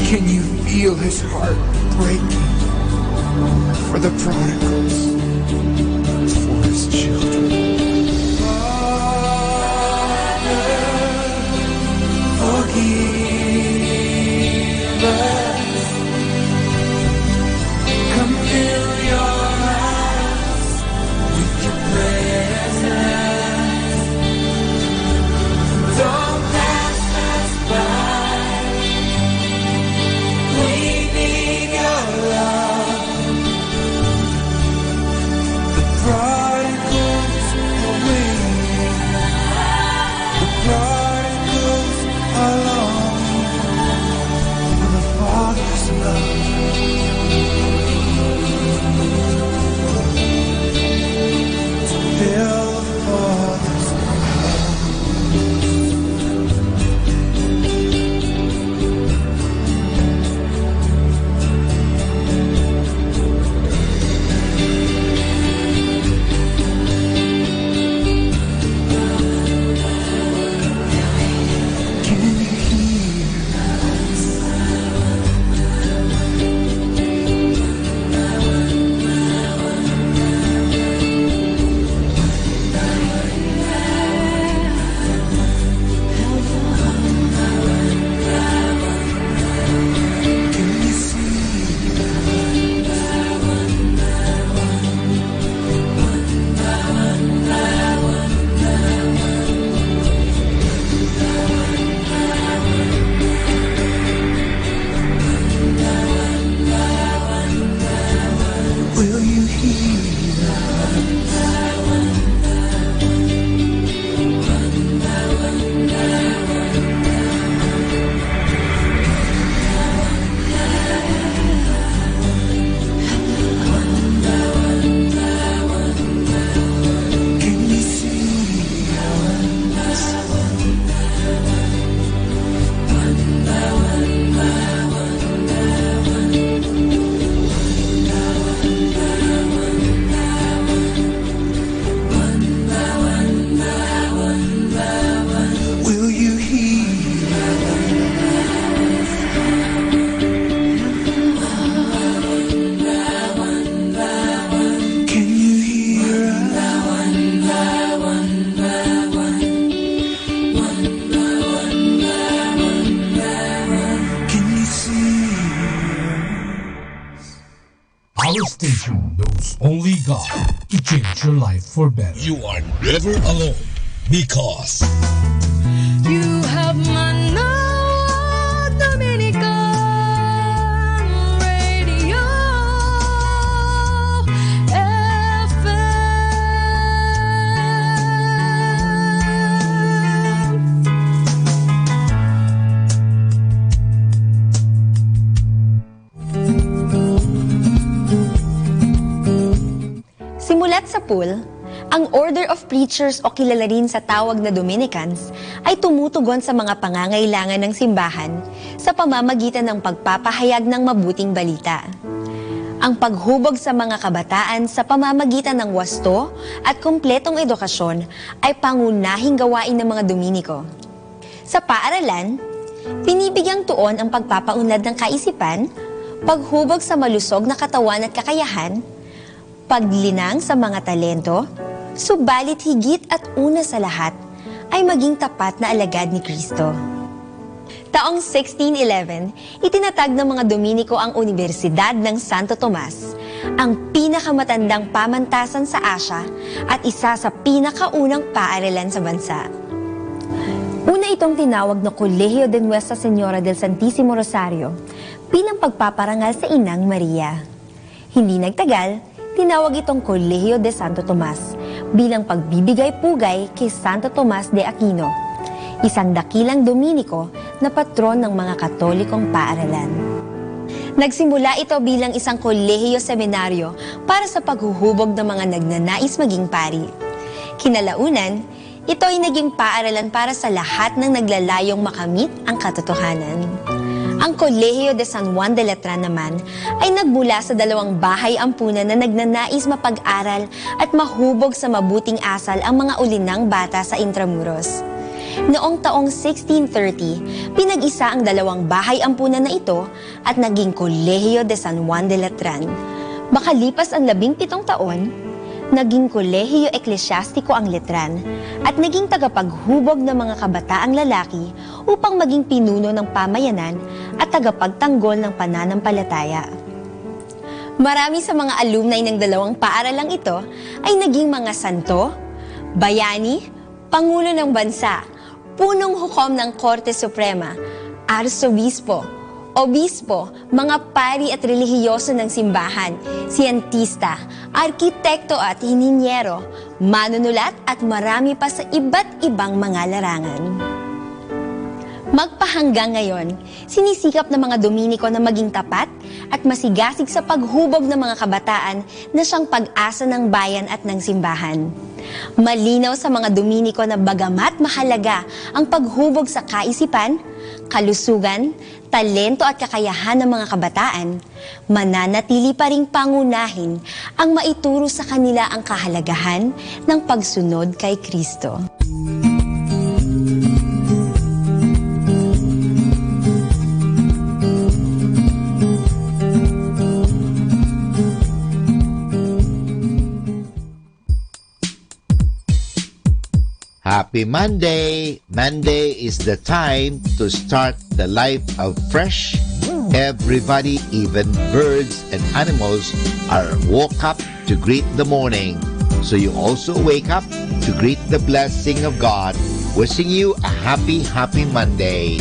Can you feel his heart breaking for the prodigals, for his children? Father, forgive us. Come fill your hearts with your presence. Don't pass us by. We need your love. The prodigals away. The prodigals along for the Father's love. To fill the Father's love. Will you hear? Will you hear? Can you hear us? Can you see us? Our station knows only God to change your life for better. You are never alone because you have Manawag Dominican Radio F M. Simulat sapul, ang Order of Preachers o kilala rin sa tawag na Dominicans ay tumutugon sa mga pangangailangan ng simbahan sa pamamagitan ng pagpapahayag ng mabuting balita. Ang paghubog sa mga kabataan sa pamamagitan ng wasto at kumpletong edukasyon ay pangunahing gawain ng mga Dominiko. Sa paaralan, binibigyang tuon ang pagpapaunlad ng kaisipan, paghubog sa malusog na katawan at kakayahan, paglinang sa mga talento, subalit higit at una sa lahat ay maging tapat na alagad ni Cristo. Taong sixteen eleven, itinatag ng mga Dominiko ang Unibersidad ng Santo Tomas, ang pinakamatandang pamantasan sa Asia at isa sa pinakaunang paaralan sa bansa. Una itong tinawag na Colegio de Nuestra Señora del Santísimo Rosario bilang pagpaparangal sa Inang Maria. Hindi nagtagal, tinawag itong Colegio de Santo Tomas bilang pagbibigay pugay kay Santo Tomas de Aquino, isang dakilang Dominiko na patron ng mga Katolikong paaralan. Nagsimula ito bilang isang kolehiyo seminaryo para sa paghuhubog ng mga nagnanais maging pari. Kinalaunan, ito'y naging paaralan para sa lahat ng naglalayong makamit ang katotohanan. Ang Colegio de San Juan de Letran naman ay nagmula sa dalawang bahay ampunan na nagnanais mapag-aral at mahubog sa mabuting asal ang mga olinang bata sa Intramuros. Noong taong sixteen thirty, pinag-isa ang dalawang bahay ampunan na ito at naging Colegio de San Juan de Letran. Makalipas ang labing pitong taon, naging Colegio Eklesiastiko ang Letran at naging tagapaghubog ng mga kabataang lalaki upang maging pinuno ng pamayanan at tagapagtanggol ng pananampalataya. Marami sa mga alumni ng dalawang paaralang ito ay naging mga santo, bayani, pangulo ng bansa, punong hukom ng Korte Suprema, arsobispo, obispo, mga pari at relihiyoso ng simbahan, siyentista, arkitekto at inhinyero, manunulat at marami pa sa iba't ibang mga larangan. Magpahanggang ngayon, sinisikap ng mga Dominiko na maging tapat at masigasig sa paghubog ng mga kabataan na siyang pag-asa ng bayan at ng simbahan. Malinaw sa mga Dominiko na bagamat mahalaga ang paghubog sa kaisipan, kalusugan, talento at kakayahan ng mga kabataan, mananatili pa ring pangunahin ang maituro sa kanila ang kahalagahan ng pagsunod kay Cristo. Happy Monday! Monday is the time to start the life of fresh. Everybody, even birds and animals, are woke up to greet the morning. So you also wake up to greet the blessing of God. Wishing you a happy, happy Monday.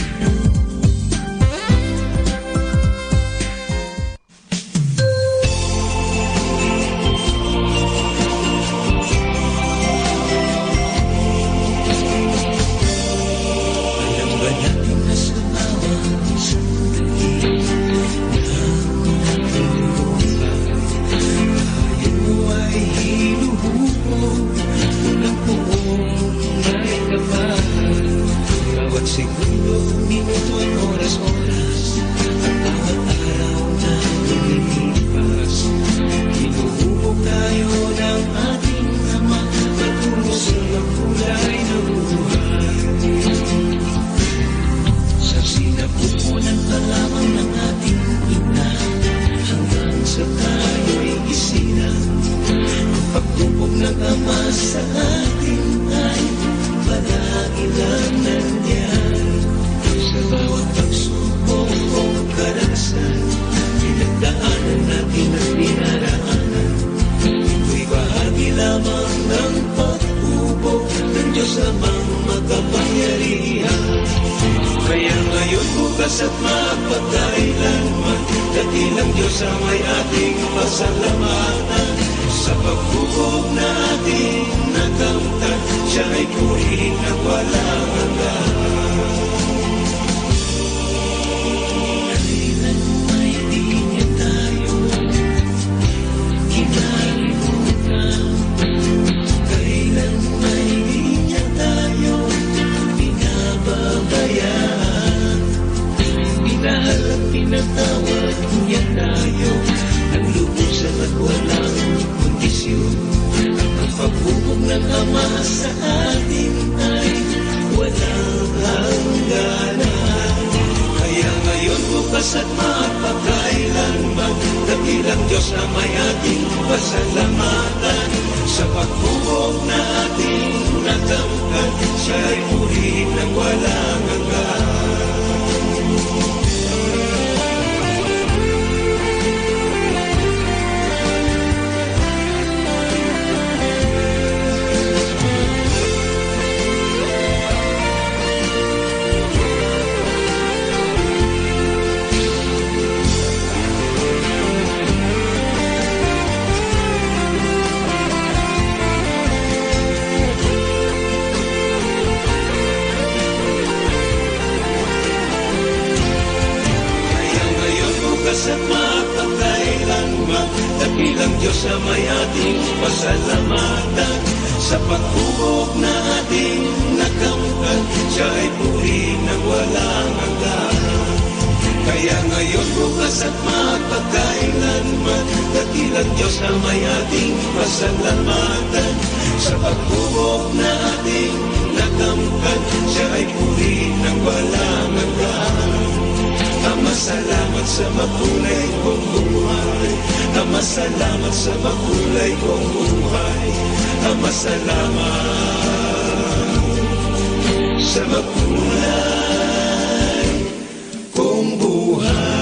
Kaya ngayon, bukas at magpakailanman, dakilan Diyos Amay ating pasalamatan. Sa pagbubuok na ating nakamtan, siya ay purihin ng walang hanggan. Ama, salamat sa makulay kong buhay. Ama, salamat sa makulay kong buhay. Ama, salamat sa makulay kong buhay.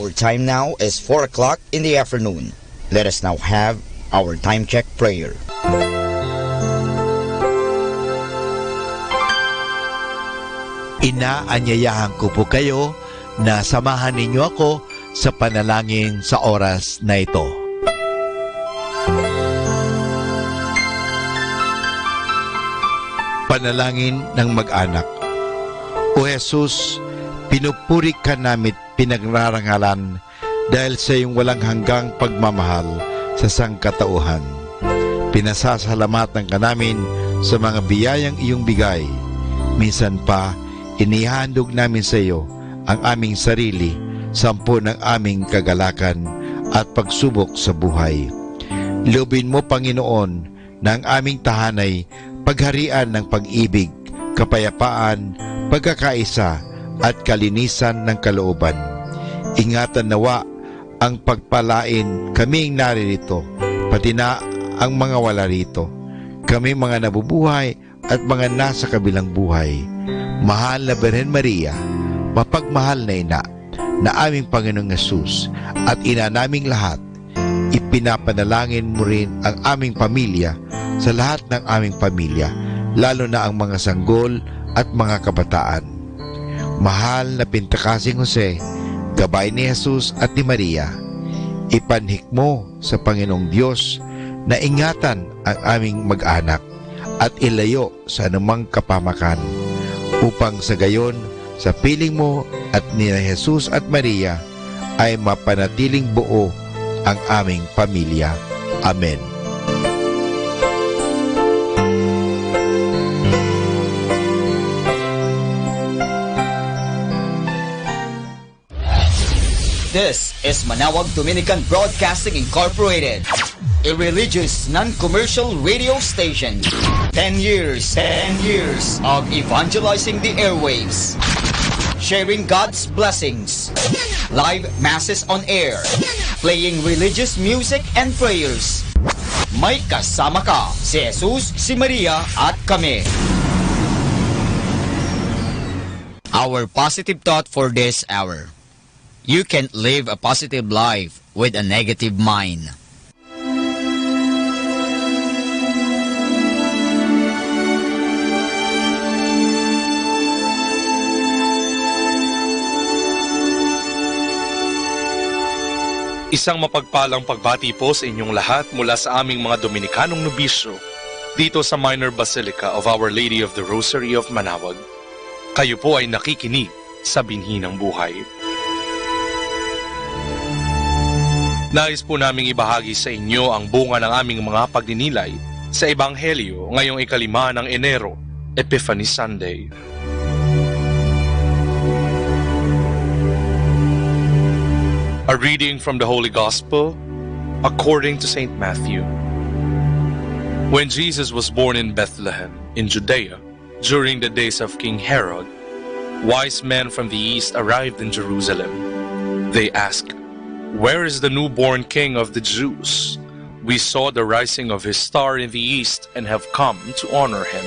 Our time now is four o'clock in the afternoon. Let us now have our time check prayer. Ina, anyayahan ko po kayo na samahan ninyo ako sa panalangin sa oras na ito. Panalangin ng mag-anak. O Jesus, pinupuri ka namit pinagrarangalan dahil sa iyong walang hanggang pagmamahal sa sangkatauhan. Pinasasalamatan ka namin sa mga biyayang iyong bigay. Minsan pa, inihahandog namin sa iyo ang aming sarili, sampon ang aming kagalakan at pagsubok sa buhay. Loobin mo, Panginoon, na ang aming tahanay pagharian ng pag-ibig, kapayapaan, pagkakaisa, at kalinisan ng kalooban. Ingatan nawa ang pagpalain kaming naririto, pati na ang mga wala rito, kami mga nabubuhay at mga nasa kabilang buhay. Mahal na Birhen Maria, mapagmahal na ina na aming Panginoong Jesus at ina naming lahat, ipinapanalangin mo rin ang aming pamilya sa lahat ng aming pamilya, lalo na ang mga sanggol at mga kabataan. Mahal na pintakasing Jose, gabay ni Jesus at ni Maria, ipanhik mo sa Panginoong Diyos na ingatan ang aming mag-anak at ilayo sa anumang kapamakan, upang sa gayon, sa piling mo at ni Jesus at Maria, ay mapanatiling buo ang aming pamilya. Amen. This is Manawag Dominican Broadcasting Incorporated, a religious, non-commercial radio station. Ten years, ten years of evangelizing the airwaves, sharing God's blessings, live masses on air, playing religious music and prayers. May kasama ka, si Jesus, si Maria, at kami. Our positive thought for this hour. You can't live a positive life with a negative mind. Isang mapagpalang pagbati po sa inyong lahat mula sa aming mga Dominikanong nobisyo dito sa Minor Basilica of Our Lady of the Rosary of Manaoag. Kayo po ay nakikinig sa Binhi ng Buhay. Nais po naming ibahagi sa inyo ang bunga ng aming mga pagninilay sa Ebanghelyo ngayong ikalima ng Enero, Epiphany Sunday. A reading from the Holy Gospel according to Saint Matthew. When Jesus was born in Bethlehem, in Judea, during the days of King Herod, wise men from the east arrived in Jerusalem. They asked, "Where is the newborn king of the Jews? We saw the rising of his star in the east and have come to honor him."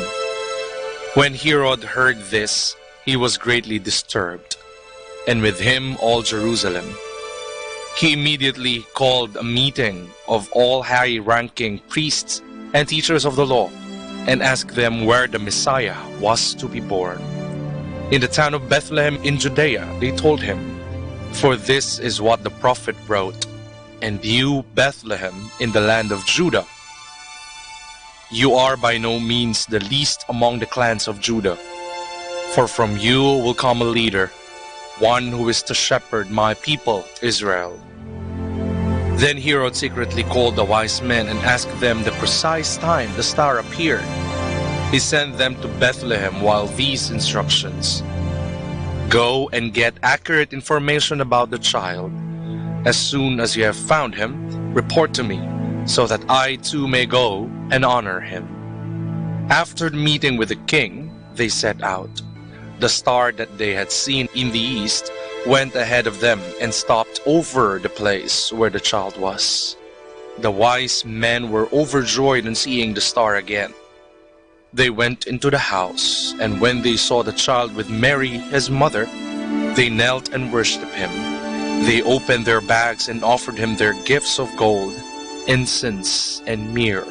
When Herod heard this, he was greatly disturbed, and with him all Jerusalem. He immediately called a meeting of all high-ranking priests and teachers of the law and asked them where the Messiah was to be born. In the town of Bethlehem in Judea, they told him, "For this is what the prophet wrote, 'And you, Bethlehem, in the land of Judah, you are by no means the least among the clans of Judah, for from you will come a leader, one who is to shepherd my people Israel.'" Then Herod secretly called the wise men and asked them the precise time the star appeared. He sent them to Bethlehem with these instructions: "Go and get accurate information about the child. As soon as you have found him, report to me, so that I too may go and honor him." After meeting with the king, they set out. The star that they had seen in the east went ahead of them and stopped over the place where the child was. The wise men were overjoyed on seeing the star again. They went into the house, and when they saw the child with Mary, his mother, they knelt and worshipped him. They opened their bags and offered him their gifts of gold, incense, and myrrh.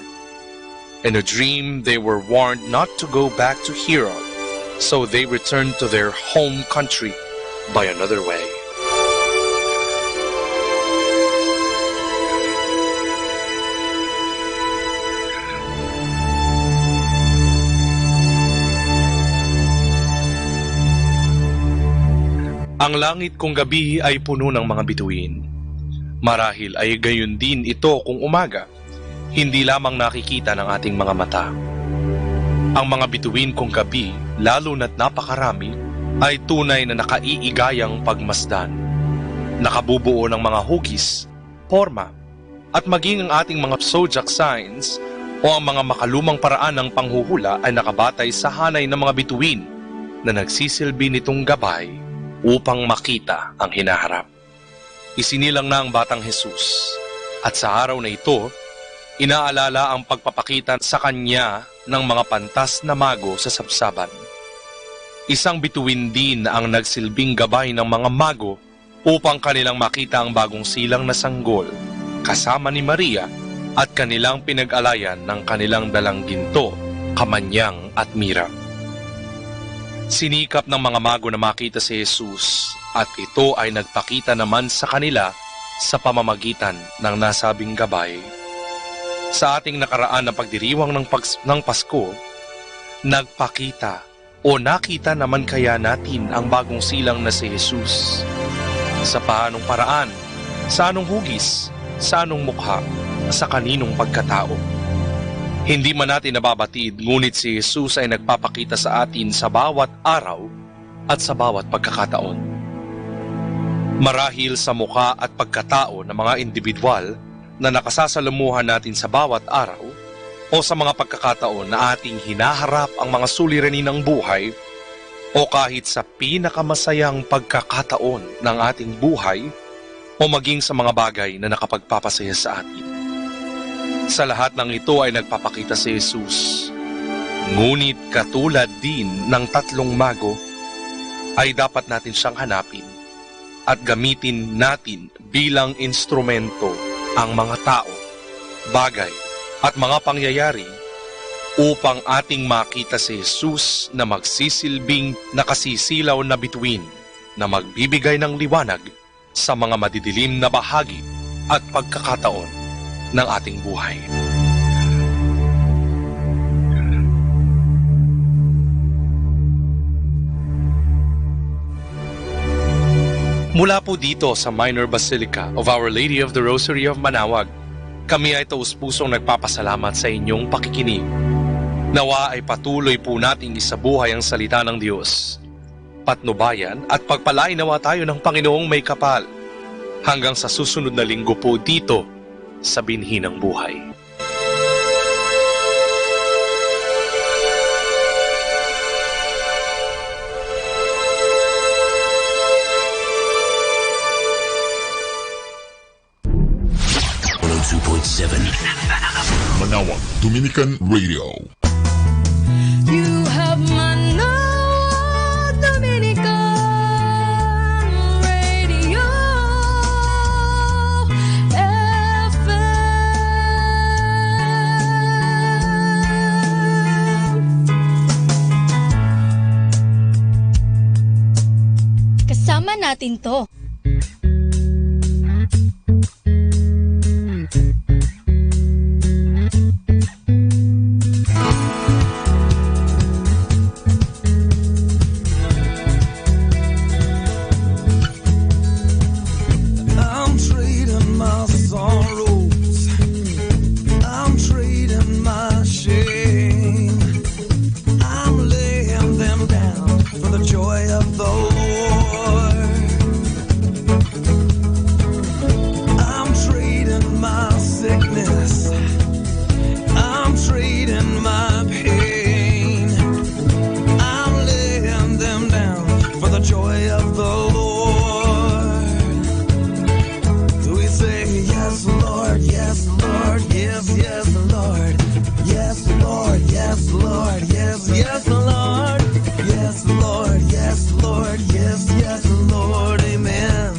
In a dream, they were warned not to go back to Herod, so they returned to their home country by another way. Ang langit kung gabi ay puno ng mga bituin. Marahil ay gayon din ito kung umaga. Hindi lamang nakikita ng ating mga mata. Ang mga bituin kung gabi, lalo na't napakarami, ay tunay na nakaiigayang pagmasdan. Nakabubuo ng mga hugis, porma, at maging ang ating mga zodiac signs o ang mga makalumang paraan ng panghuhula ay nakabatay sa hanay ng mga bituin na nagsisilbi nitong gabay upang makita ang hinaharap. Isinilang na ang batang Jesus, at sa araw na ito, inaalala ang pagpapakita sa kanya ng mga pantas na mago sa sabsaban. Isang bituin din ang nagsilbing gabay ng mga mago upang kanilang makita ang bagong silang na sanggol, kasama ni Maria, at kanilang pinag-alayan ng kanilang dalang ginto, kamanyang at mira. Sinikap ng mga mago na makita si Jesus, at ito ay nagpakita naman sa kanila sa pamamagitan ng nasabing gabay. Sa ating nakaraan na pagdiriwang ng pags-, ng Pasko, nagpakita o nakita naman kaya natin ang bagong silang na si Jesus? Sa paanong paraan? Sa anong hugis? Sa anong mukha? Sa kaninong pagkatao? Hindi man natin nababatid, ngunit si Jesus ay nagpapakita sa atin sa bawat araw at sa bawat pagkakataon. Marahil sa mukha at pagkatao ng mga indibidwal, na nakasasalamuhan natin sa bawat araw o sa mga pagkakataon na ating hinaharap ang mga suliranin ng buhay o kahit sa pinakamasayang pagkakataon ng ating buhay o maging sa mga bagay na nakapagpapasaya sa atin. Sa lahat ng ito ay nagpapakita si Jesus. Ngunit katulad din ng tatlong mago, ay dapat natin siyang hanapin at gamitin natin bilang instrumento ang mga tao, bagay, at mga pangyayari upang ating makita si Jesus na magsisilbing nakasisilaw na bituin na magbibigay ng liwanag sa mga madidilim na bahagi at pagkakataon ng ating buhay. Mula po dito sa Minor Basilica of Our Lady of the Rosary of Manaoag, kami ay taus-pusong nagpapasalamat sa inyong pakikinig. Nawa ay patuloy po nating isabuhay ang salita ng Diyos. Patnubayan at pagpalainawa tayo ng Panginoong may kapal. Hanggang sa susunod na linggo po dito sa Binhi ng Buhay. One oh two point seven Manaoag Dominican Radio. You have Manaoag Dominican Radio F M. Kasama natin 'to. I'm trading my sorrows. I'm trading my shame. I'm laying them down for the joy of the Lord. I'm trading my sickness. I'm trading my pain. I'm laying them down for the joy of the Lord. We say, "Yes, Lord, yes, Lord, yes, yes, Lord. Yes, Lord, yes, Lord, yes, yes, Lord. Yes, Lord, yes, Lord, yes, yes, Lord. Amen."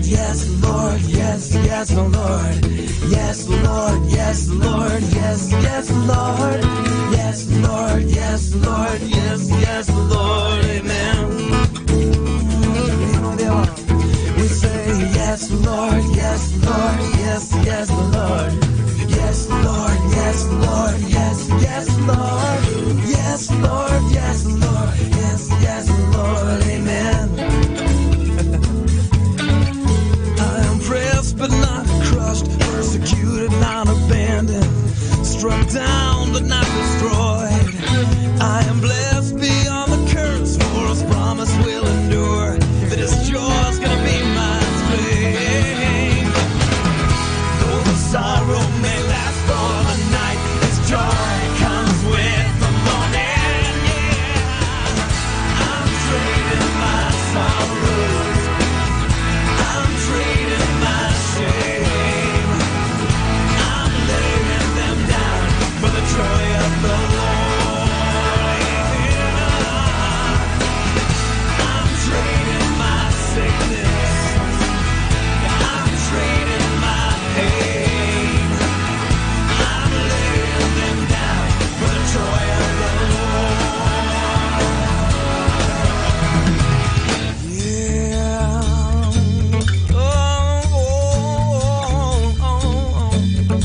Yes, Lord, yes, yes, Lord. Yes, Lord, yes, Lord, yes, yes, Lord. Yes, Lord, yes, Lord, yes, yes, Lord. Amen. We say, "Yes, Lord, yes, Lord, yes, yes, Lord. Yes, Lord, yes, Lord, yes, yes, Lord. Yes, Lord, yes, Lord, yes, yes, Lord. Amen." I am pressed but not crushed, persecuted, not abandoned, struck down but not destroyed. I am blessed beyond the curse, for his promise will endure, that his joy is gonna be my strength. Though the sorrow may last for the night, his joy comes with the morning. Yeah, I'm trading my sorrows. I'm trading my shame. I'm laying them down for the joy of the Lord. I'm trading my sickness. I'm trading my pain. I'm laying them down for the joy of the Lord. Yeah. Oh, oh, oh, oh, oh.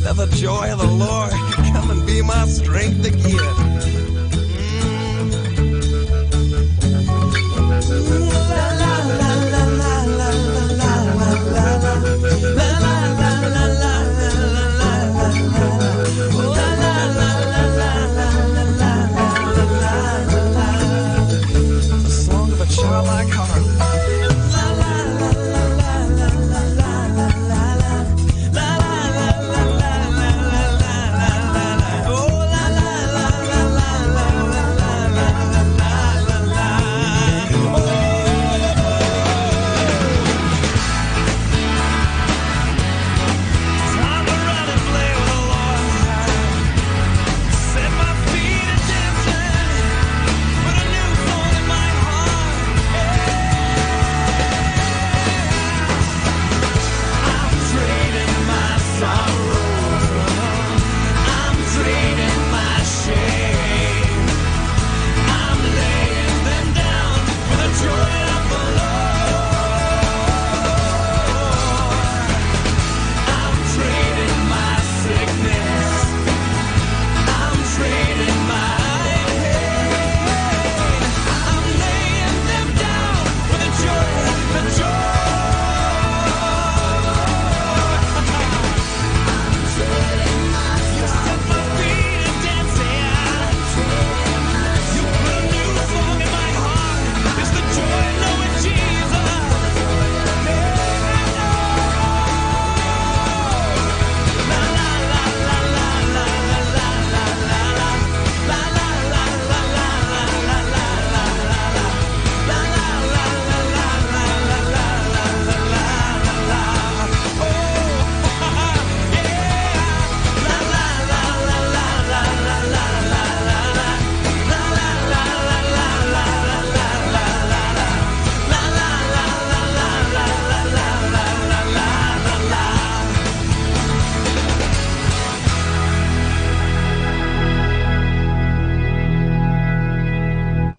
Let the joy of the Lord come and be my strength again. The song of a childlike heart. I'm trading my sorrow. I'm trading my shame. I'm laying them down for the joy of the Lord. I'm trading my sickness. I'm trading my pain. I'm laying them down for the joy, the joy.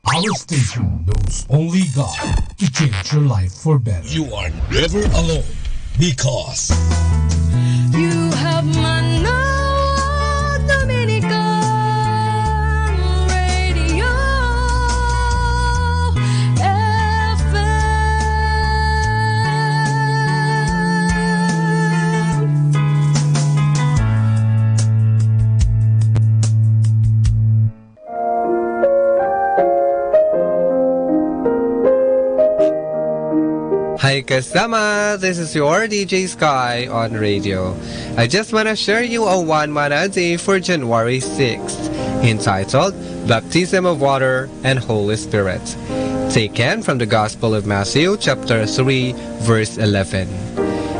Our station knows only God to change your life for better. You are never alone because you have Manawag Dominican Radio F M. Hi, kasama! This is your D J Sky on radio. I just want to share you a one manna a day for January sixth, entitled Baptism of Water and Holy Spirit. Taken from the Gospel of Matthew, chapter three, verse eleven.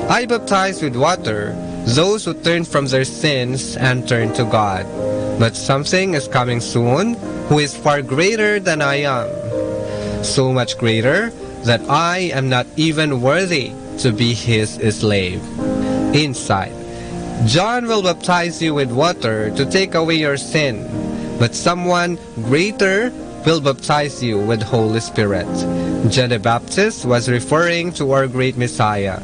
I baptize with water those who turn from their sins and turn to God. But something is coming soon, who is far greater than I am. So much greater that I am not even worthy to be his slave. Insight. John will baptize you with water to take away your sin, but someone greater will baptize you with Holy Spirit. John the Baptist was referring to our great Messiah,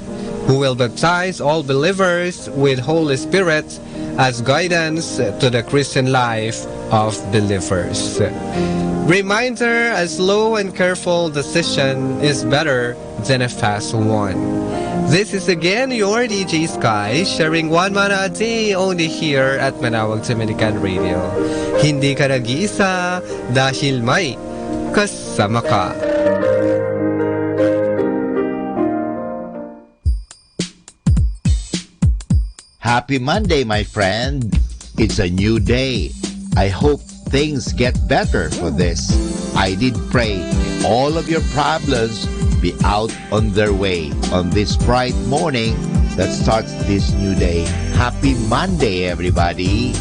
who will baptize all believers with Holy Spirit as guidance to the Christian life of believers. Reminder, a slow and careful decision is better than a fast one. This is again your D J Sky, sharing one mana a day only here at Manawag Dominican Radio. Hindi ka nag-iisa dahil may kasama ka. Happy Monday, my friend. It's a new day. I hope things get better for this. I did pray all of your problems be out on their way on this bright morning that starts this new day. Happy Monday, everybody.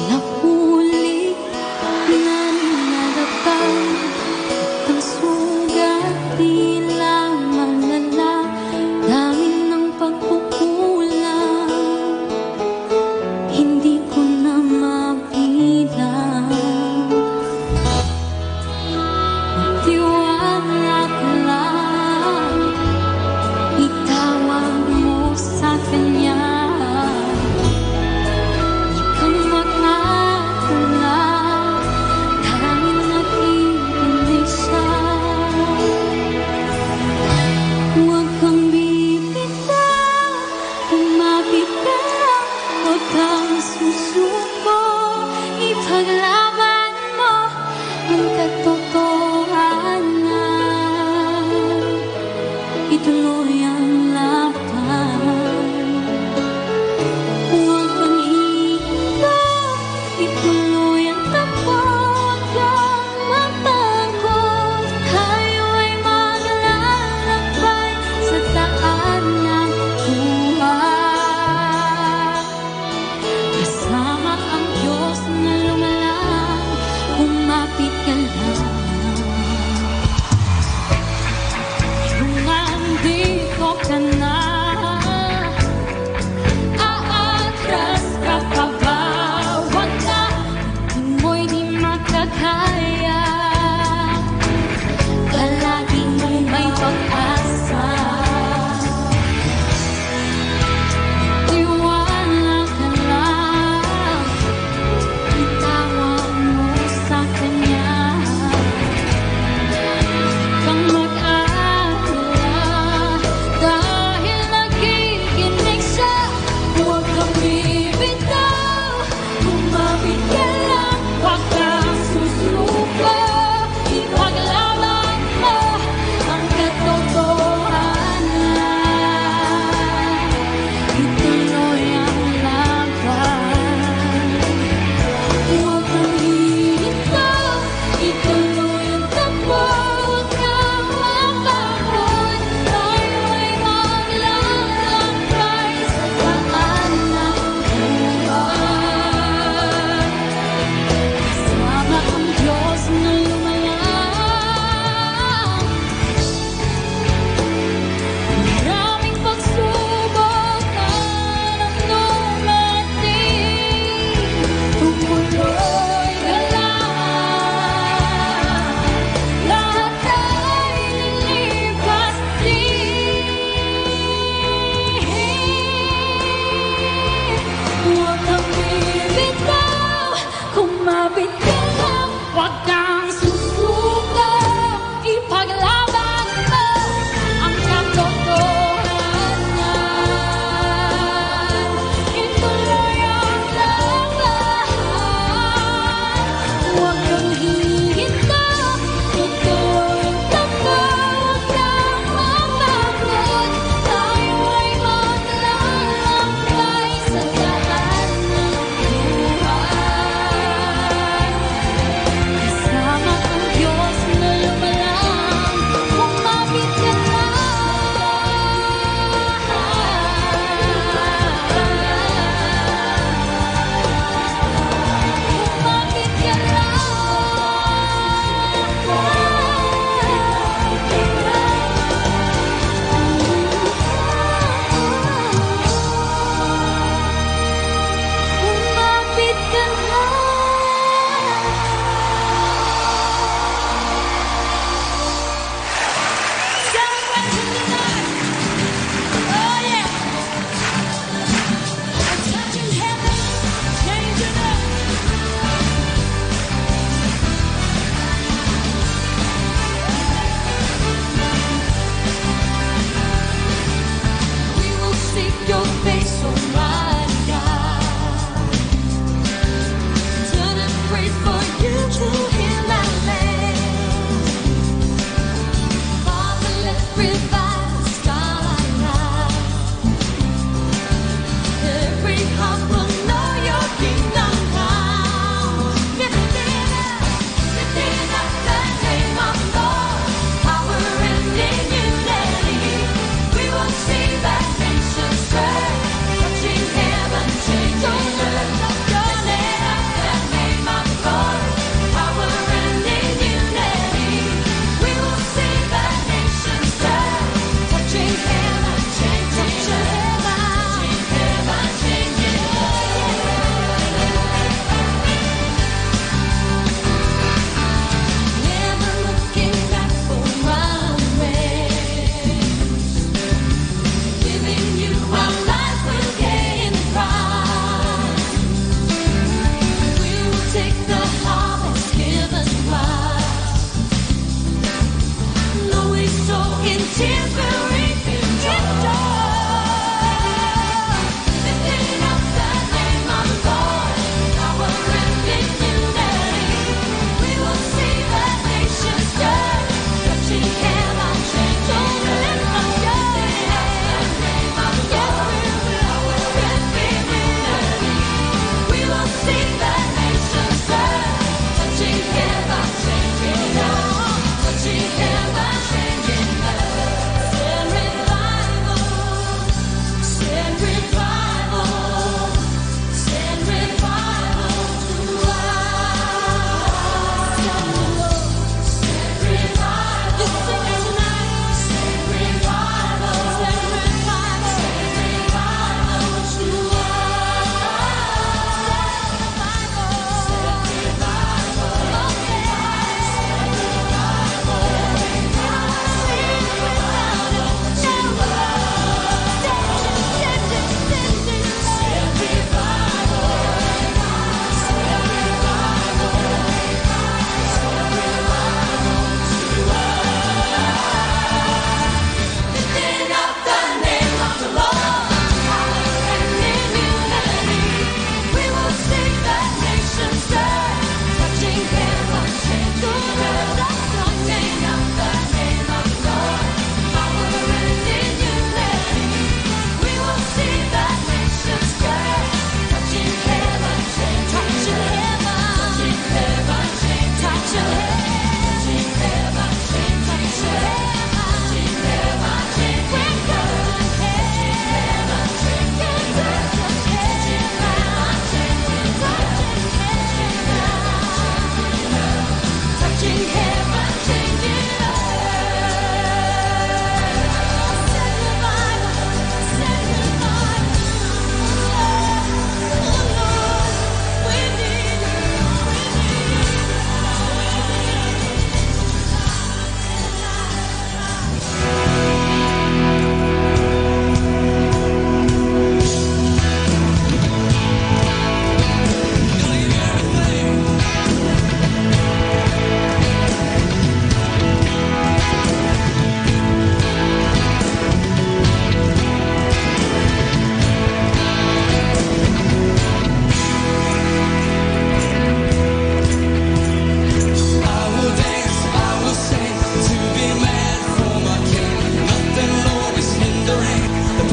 Napuli na nadakal, tan sugat tila malala, dami ng pagkukulang, hindi ko na mabilang. Tiwala ka lang, itawag mo sa kanya. Di ka makatulala, dahil nakikinig siya. Huwag kang bibitaw, kumapit ka lang, huwag kang susuko, ipaglaban mo ang katotohanan. Ituloy ang laban. Huwag kang hihinto, ituloy ang takbo, huwag kang matakot. Tayo ay maglalakbay sa daan ng buhay. Kasama ang Diyos na lumalang, kumapit ka lang. Kung nandito ka na,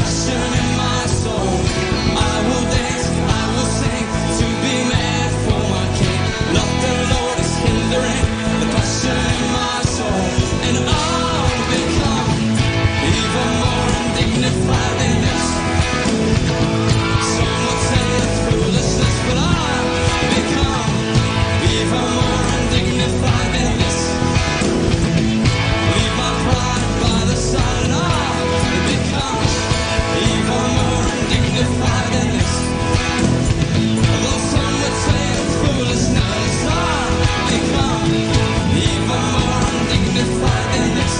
Passion in my soul. I will dance, I will sing to be mad for my king. Nothing, Lord, is hindering the passion in my soul. And I'll become even more undignified than this. Some would say it's foolishness, but I'll become even more undignified than this. Leave my pride by the side and I'll become even more undignified than this. Though some would say it's foolishness, I'll become even more undignified than this.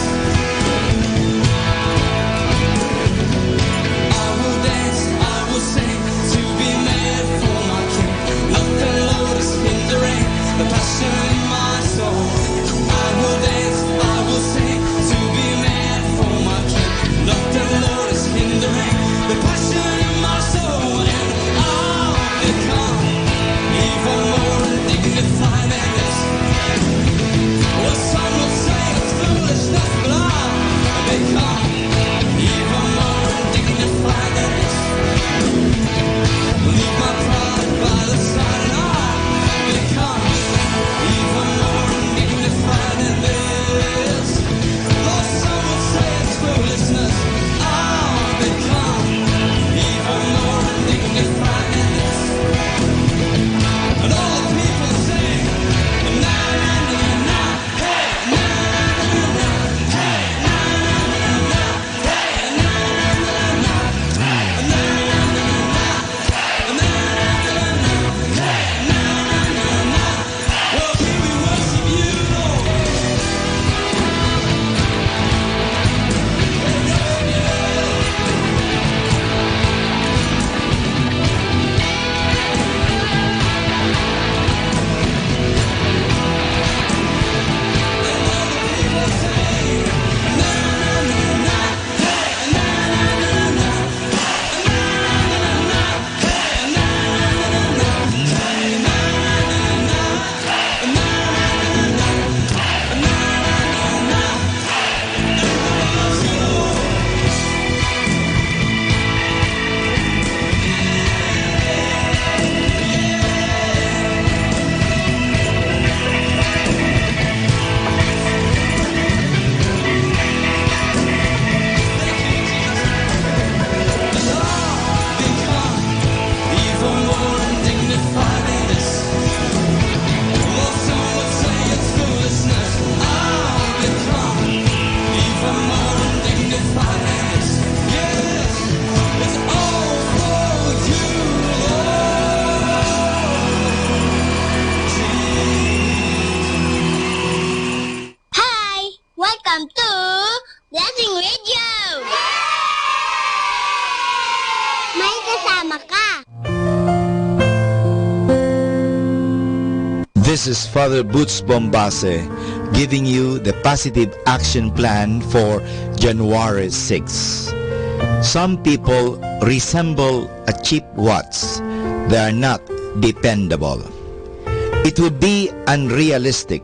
I will dance, I will sing to be mad for my king. Nothing, Lord, is hindering the passion in my soul. I will dance, I will sing to be mad for my king. Nothing, Lord, is hindering the passion in my soul. And I'll become even more undignified than this. Well, some will say it's foolishness, but I'll become even more undignified than this. Leave my pride by the side and I'll become even more undignified than this. Though some would say it's foolishness, I'll become even more undignified than this. And all the people sing, "Na, na, na, na, na." Hi! Welcome to Blessing Radio! May kasama ka. This is Father Boots Bombase giving you the positive action plan for January six. Some people resemble a cheap watch. They are not dependable. It would be unrealistic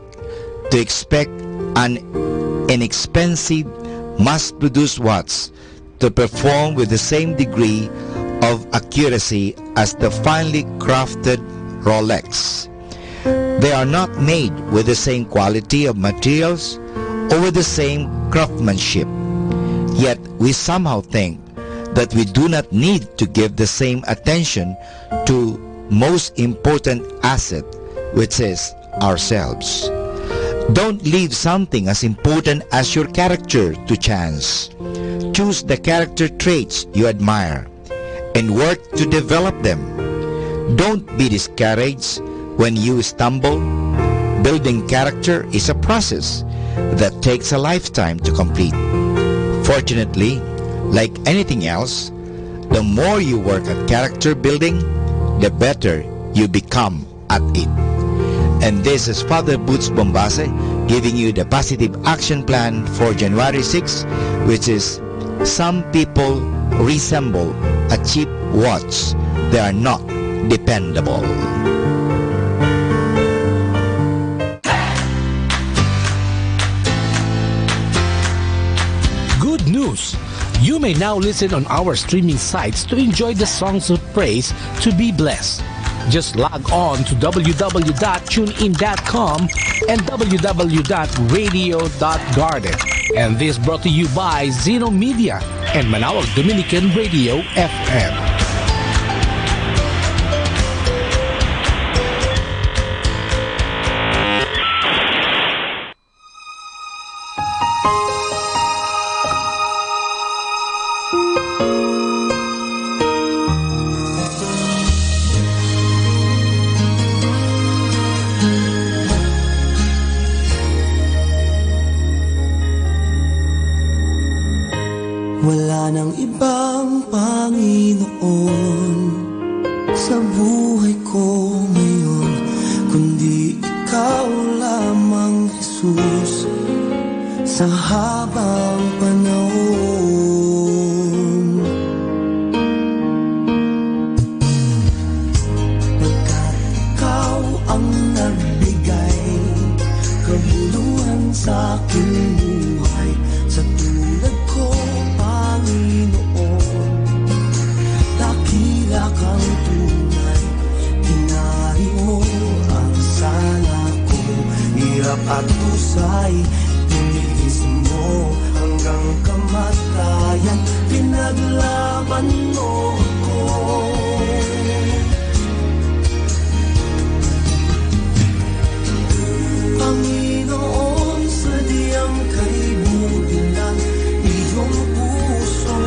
to expect an inexpensive, mass-produced watch to perform with the same degree of accuracy as the finely crafted Rolex. They are not made with the same quality of materials or with the same craftsmanship. Yet we somehow think that we do not need to give the same attention to most important asset, which is ourselves. Don't leave something as important as your character to chance. Choose the character traits you admire and work to develop them. Don't be discouraged when you stumble. Building character is a process that takes a lifetime to complete. Fortunately, like anything else, the more you work at character building, the better you become at it. And this is Father Boots Bombase giving you the positive action plan for January six, which is: some people resemble a cheap watch. They are not dependable. Good news! You may now listen on our streaming sites to enjoy the songs of praise to be blessed. Just log on to w w w dot tune in dot com and w w w dot radio dot garden. And this brought to you by Zeno Media and Manaoag Dominican Radio F M. Wala nang ibang Panginoon sa buhay ko ngayon, kundi ikaw lamang, Jesus, sa habang panahon. Pagkat ikaw ang nagbigay kabuluhan sa aking buhay, sa tulad ko, Panginoon, dakila kang tunay. Tinari mo ang sala ko, hirap at dusay, tiniis mo hanggang kamatayan, pinaglaban mo ako. Panginoon, sadyang kaibuti ng iyong puso.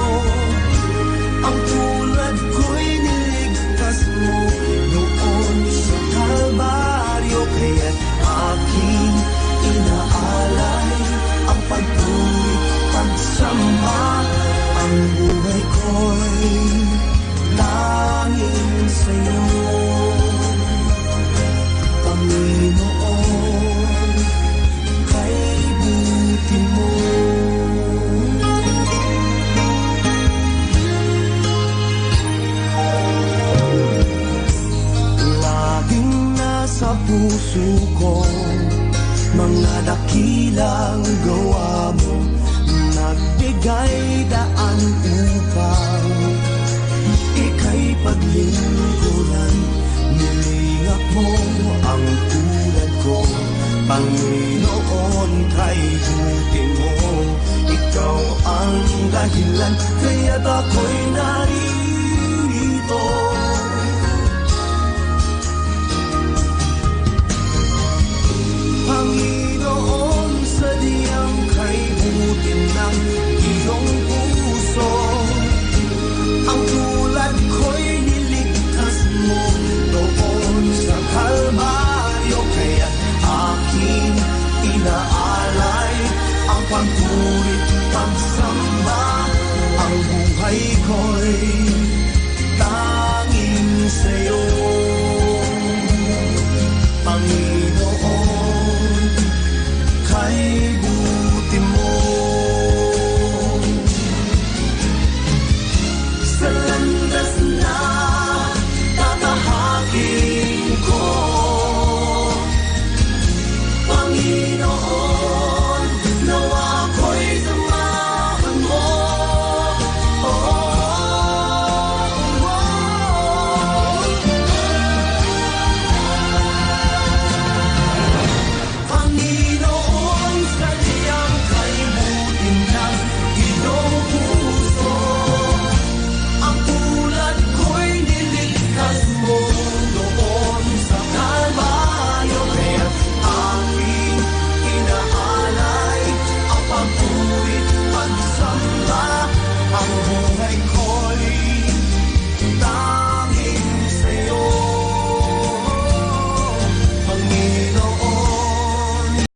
Ang tulad ko'y niligtas mo noon sa Kalbaryo, kaya't aking inaalay ang pagpuri, pagsamba, ang buhay ko'y tanging sa'yo, Panginoon, kaibuti mo. Laging nasa puso ko mga dakilang gawa mo, nagbigay daan upang ika'y paglingkuran. Nilingap mo ang tulad ko, Panginoon, kaibuti mo. Ikaw ang dahilan, kaya't ako'y narito. Panginoon, sadyang kaibuti ng iyong puso. Ang tulad ko'y niligtas mo doon sa Kalbaryo, kaya't aking inaalay ang pagpuri, pagsamba, ang buhay ko'y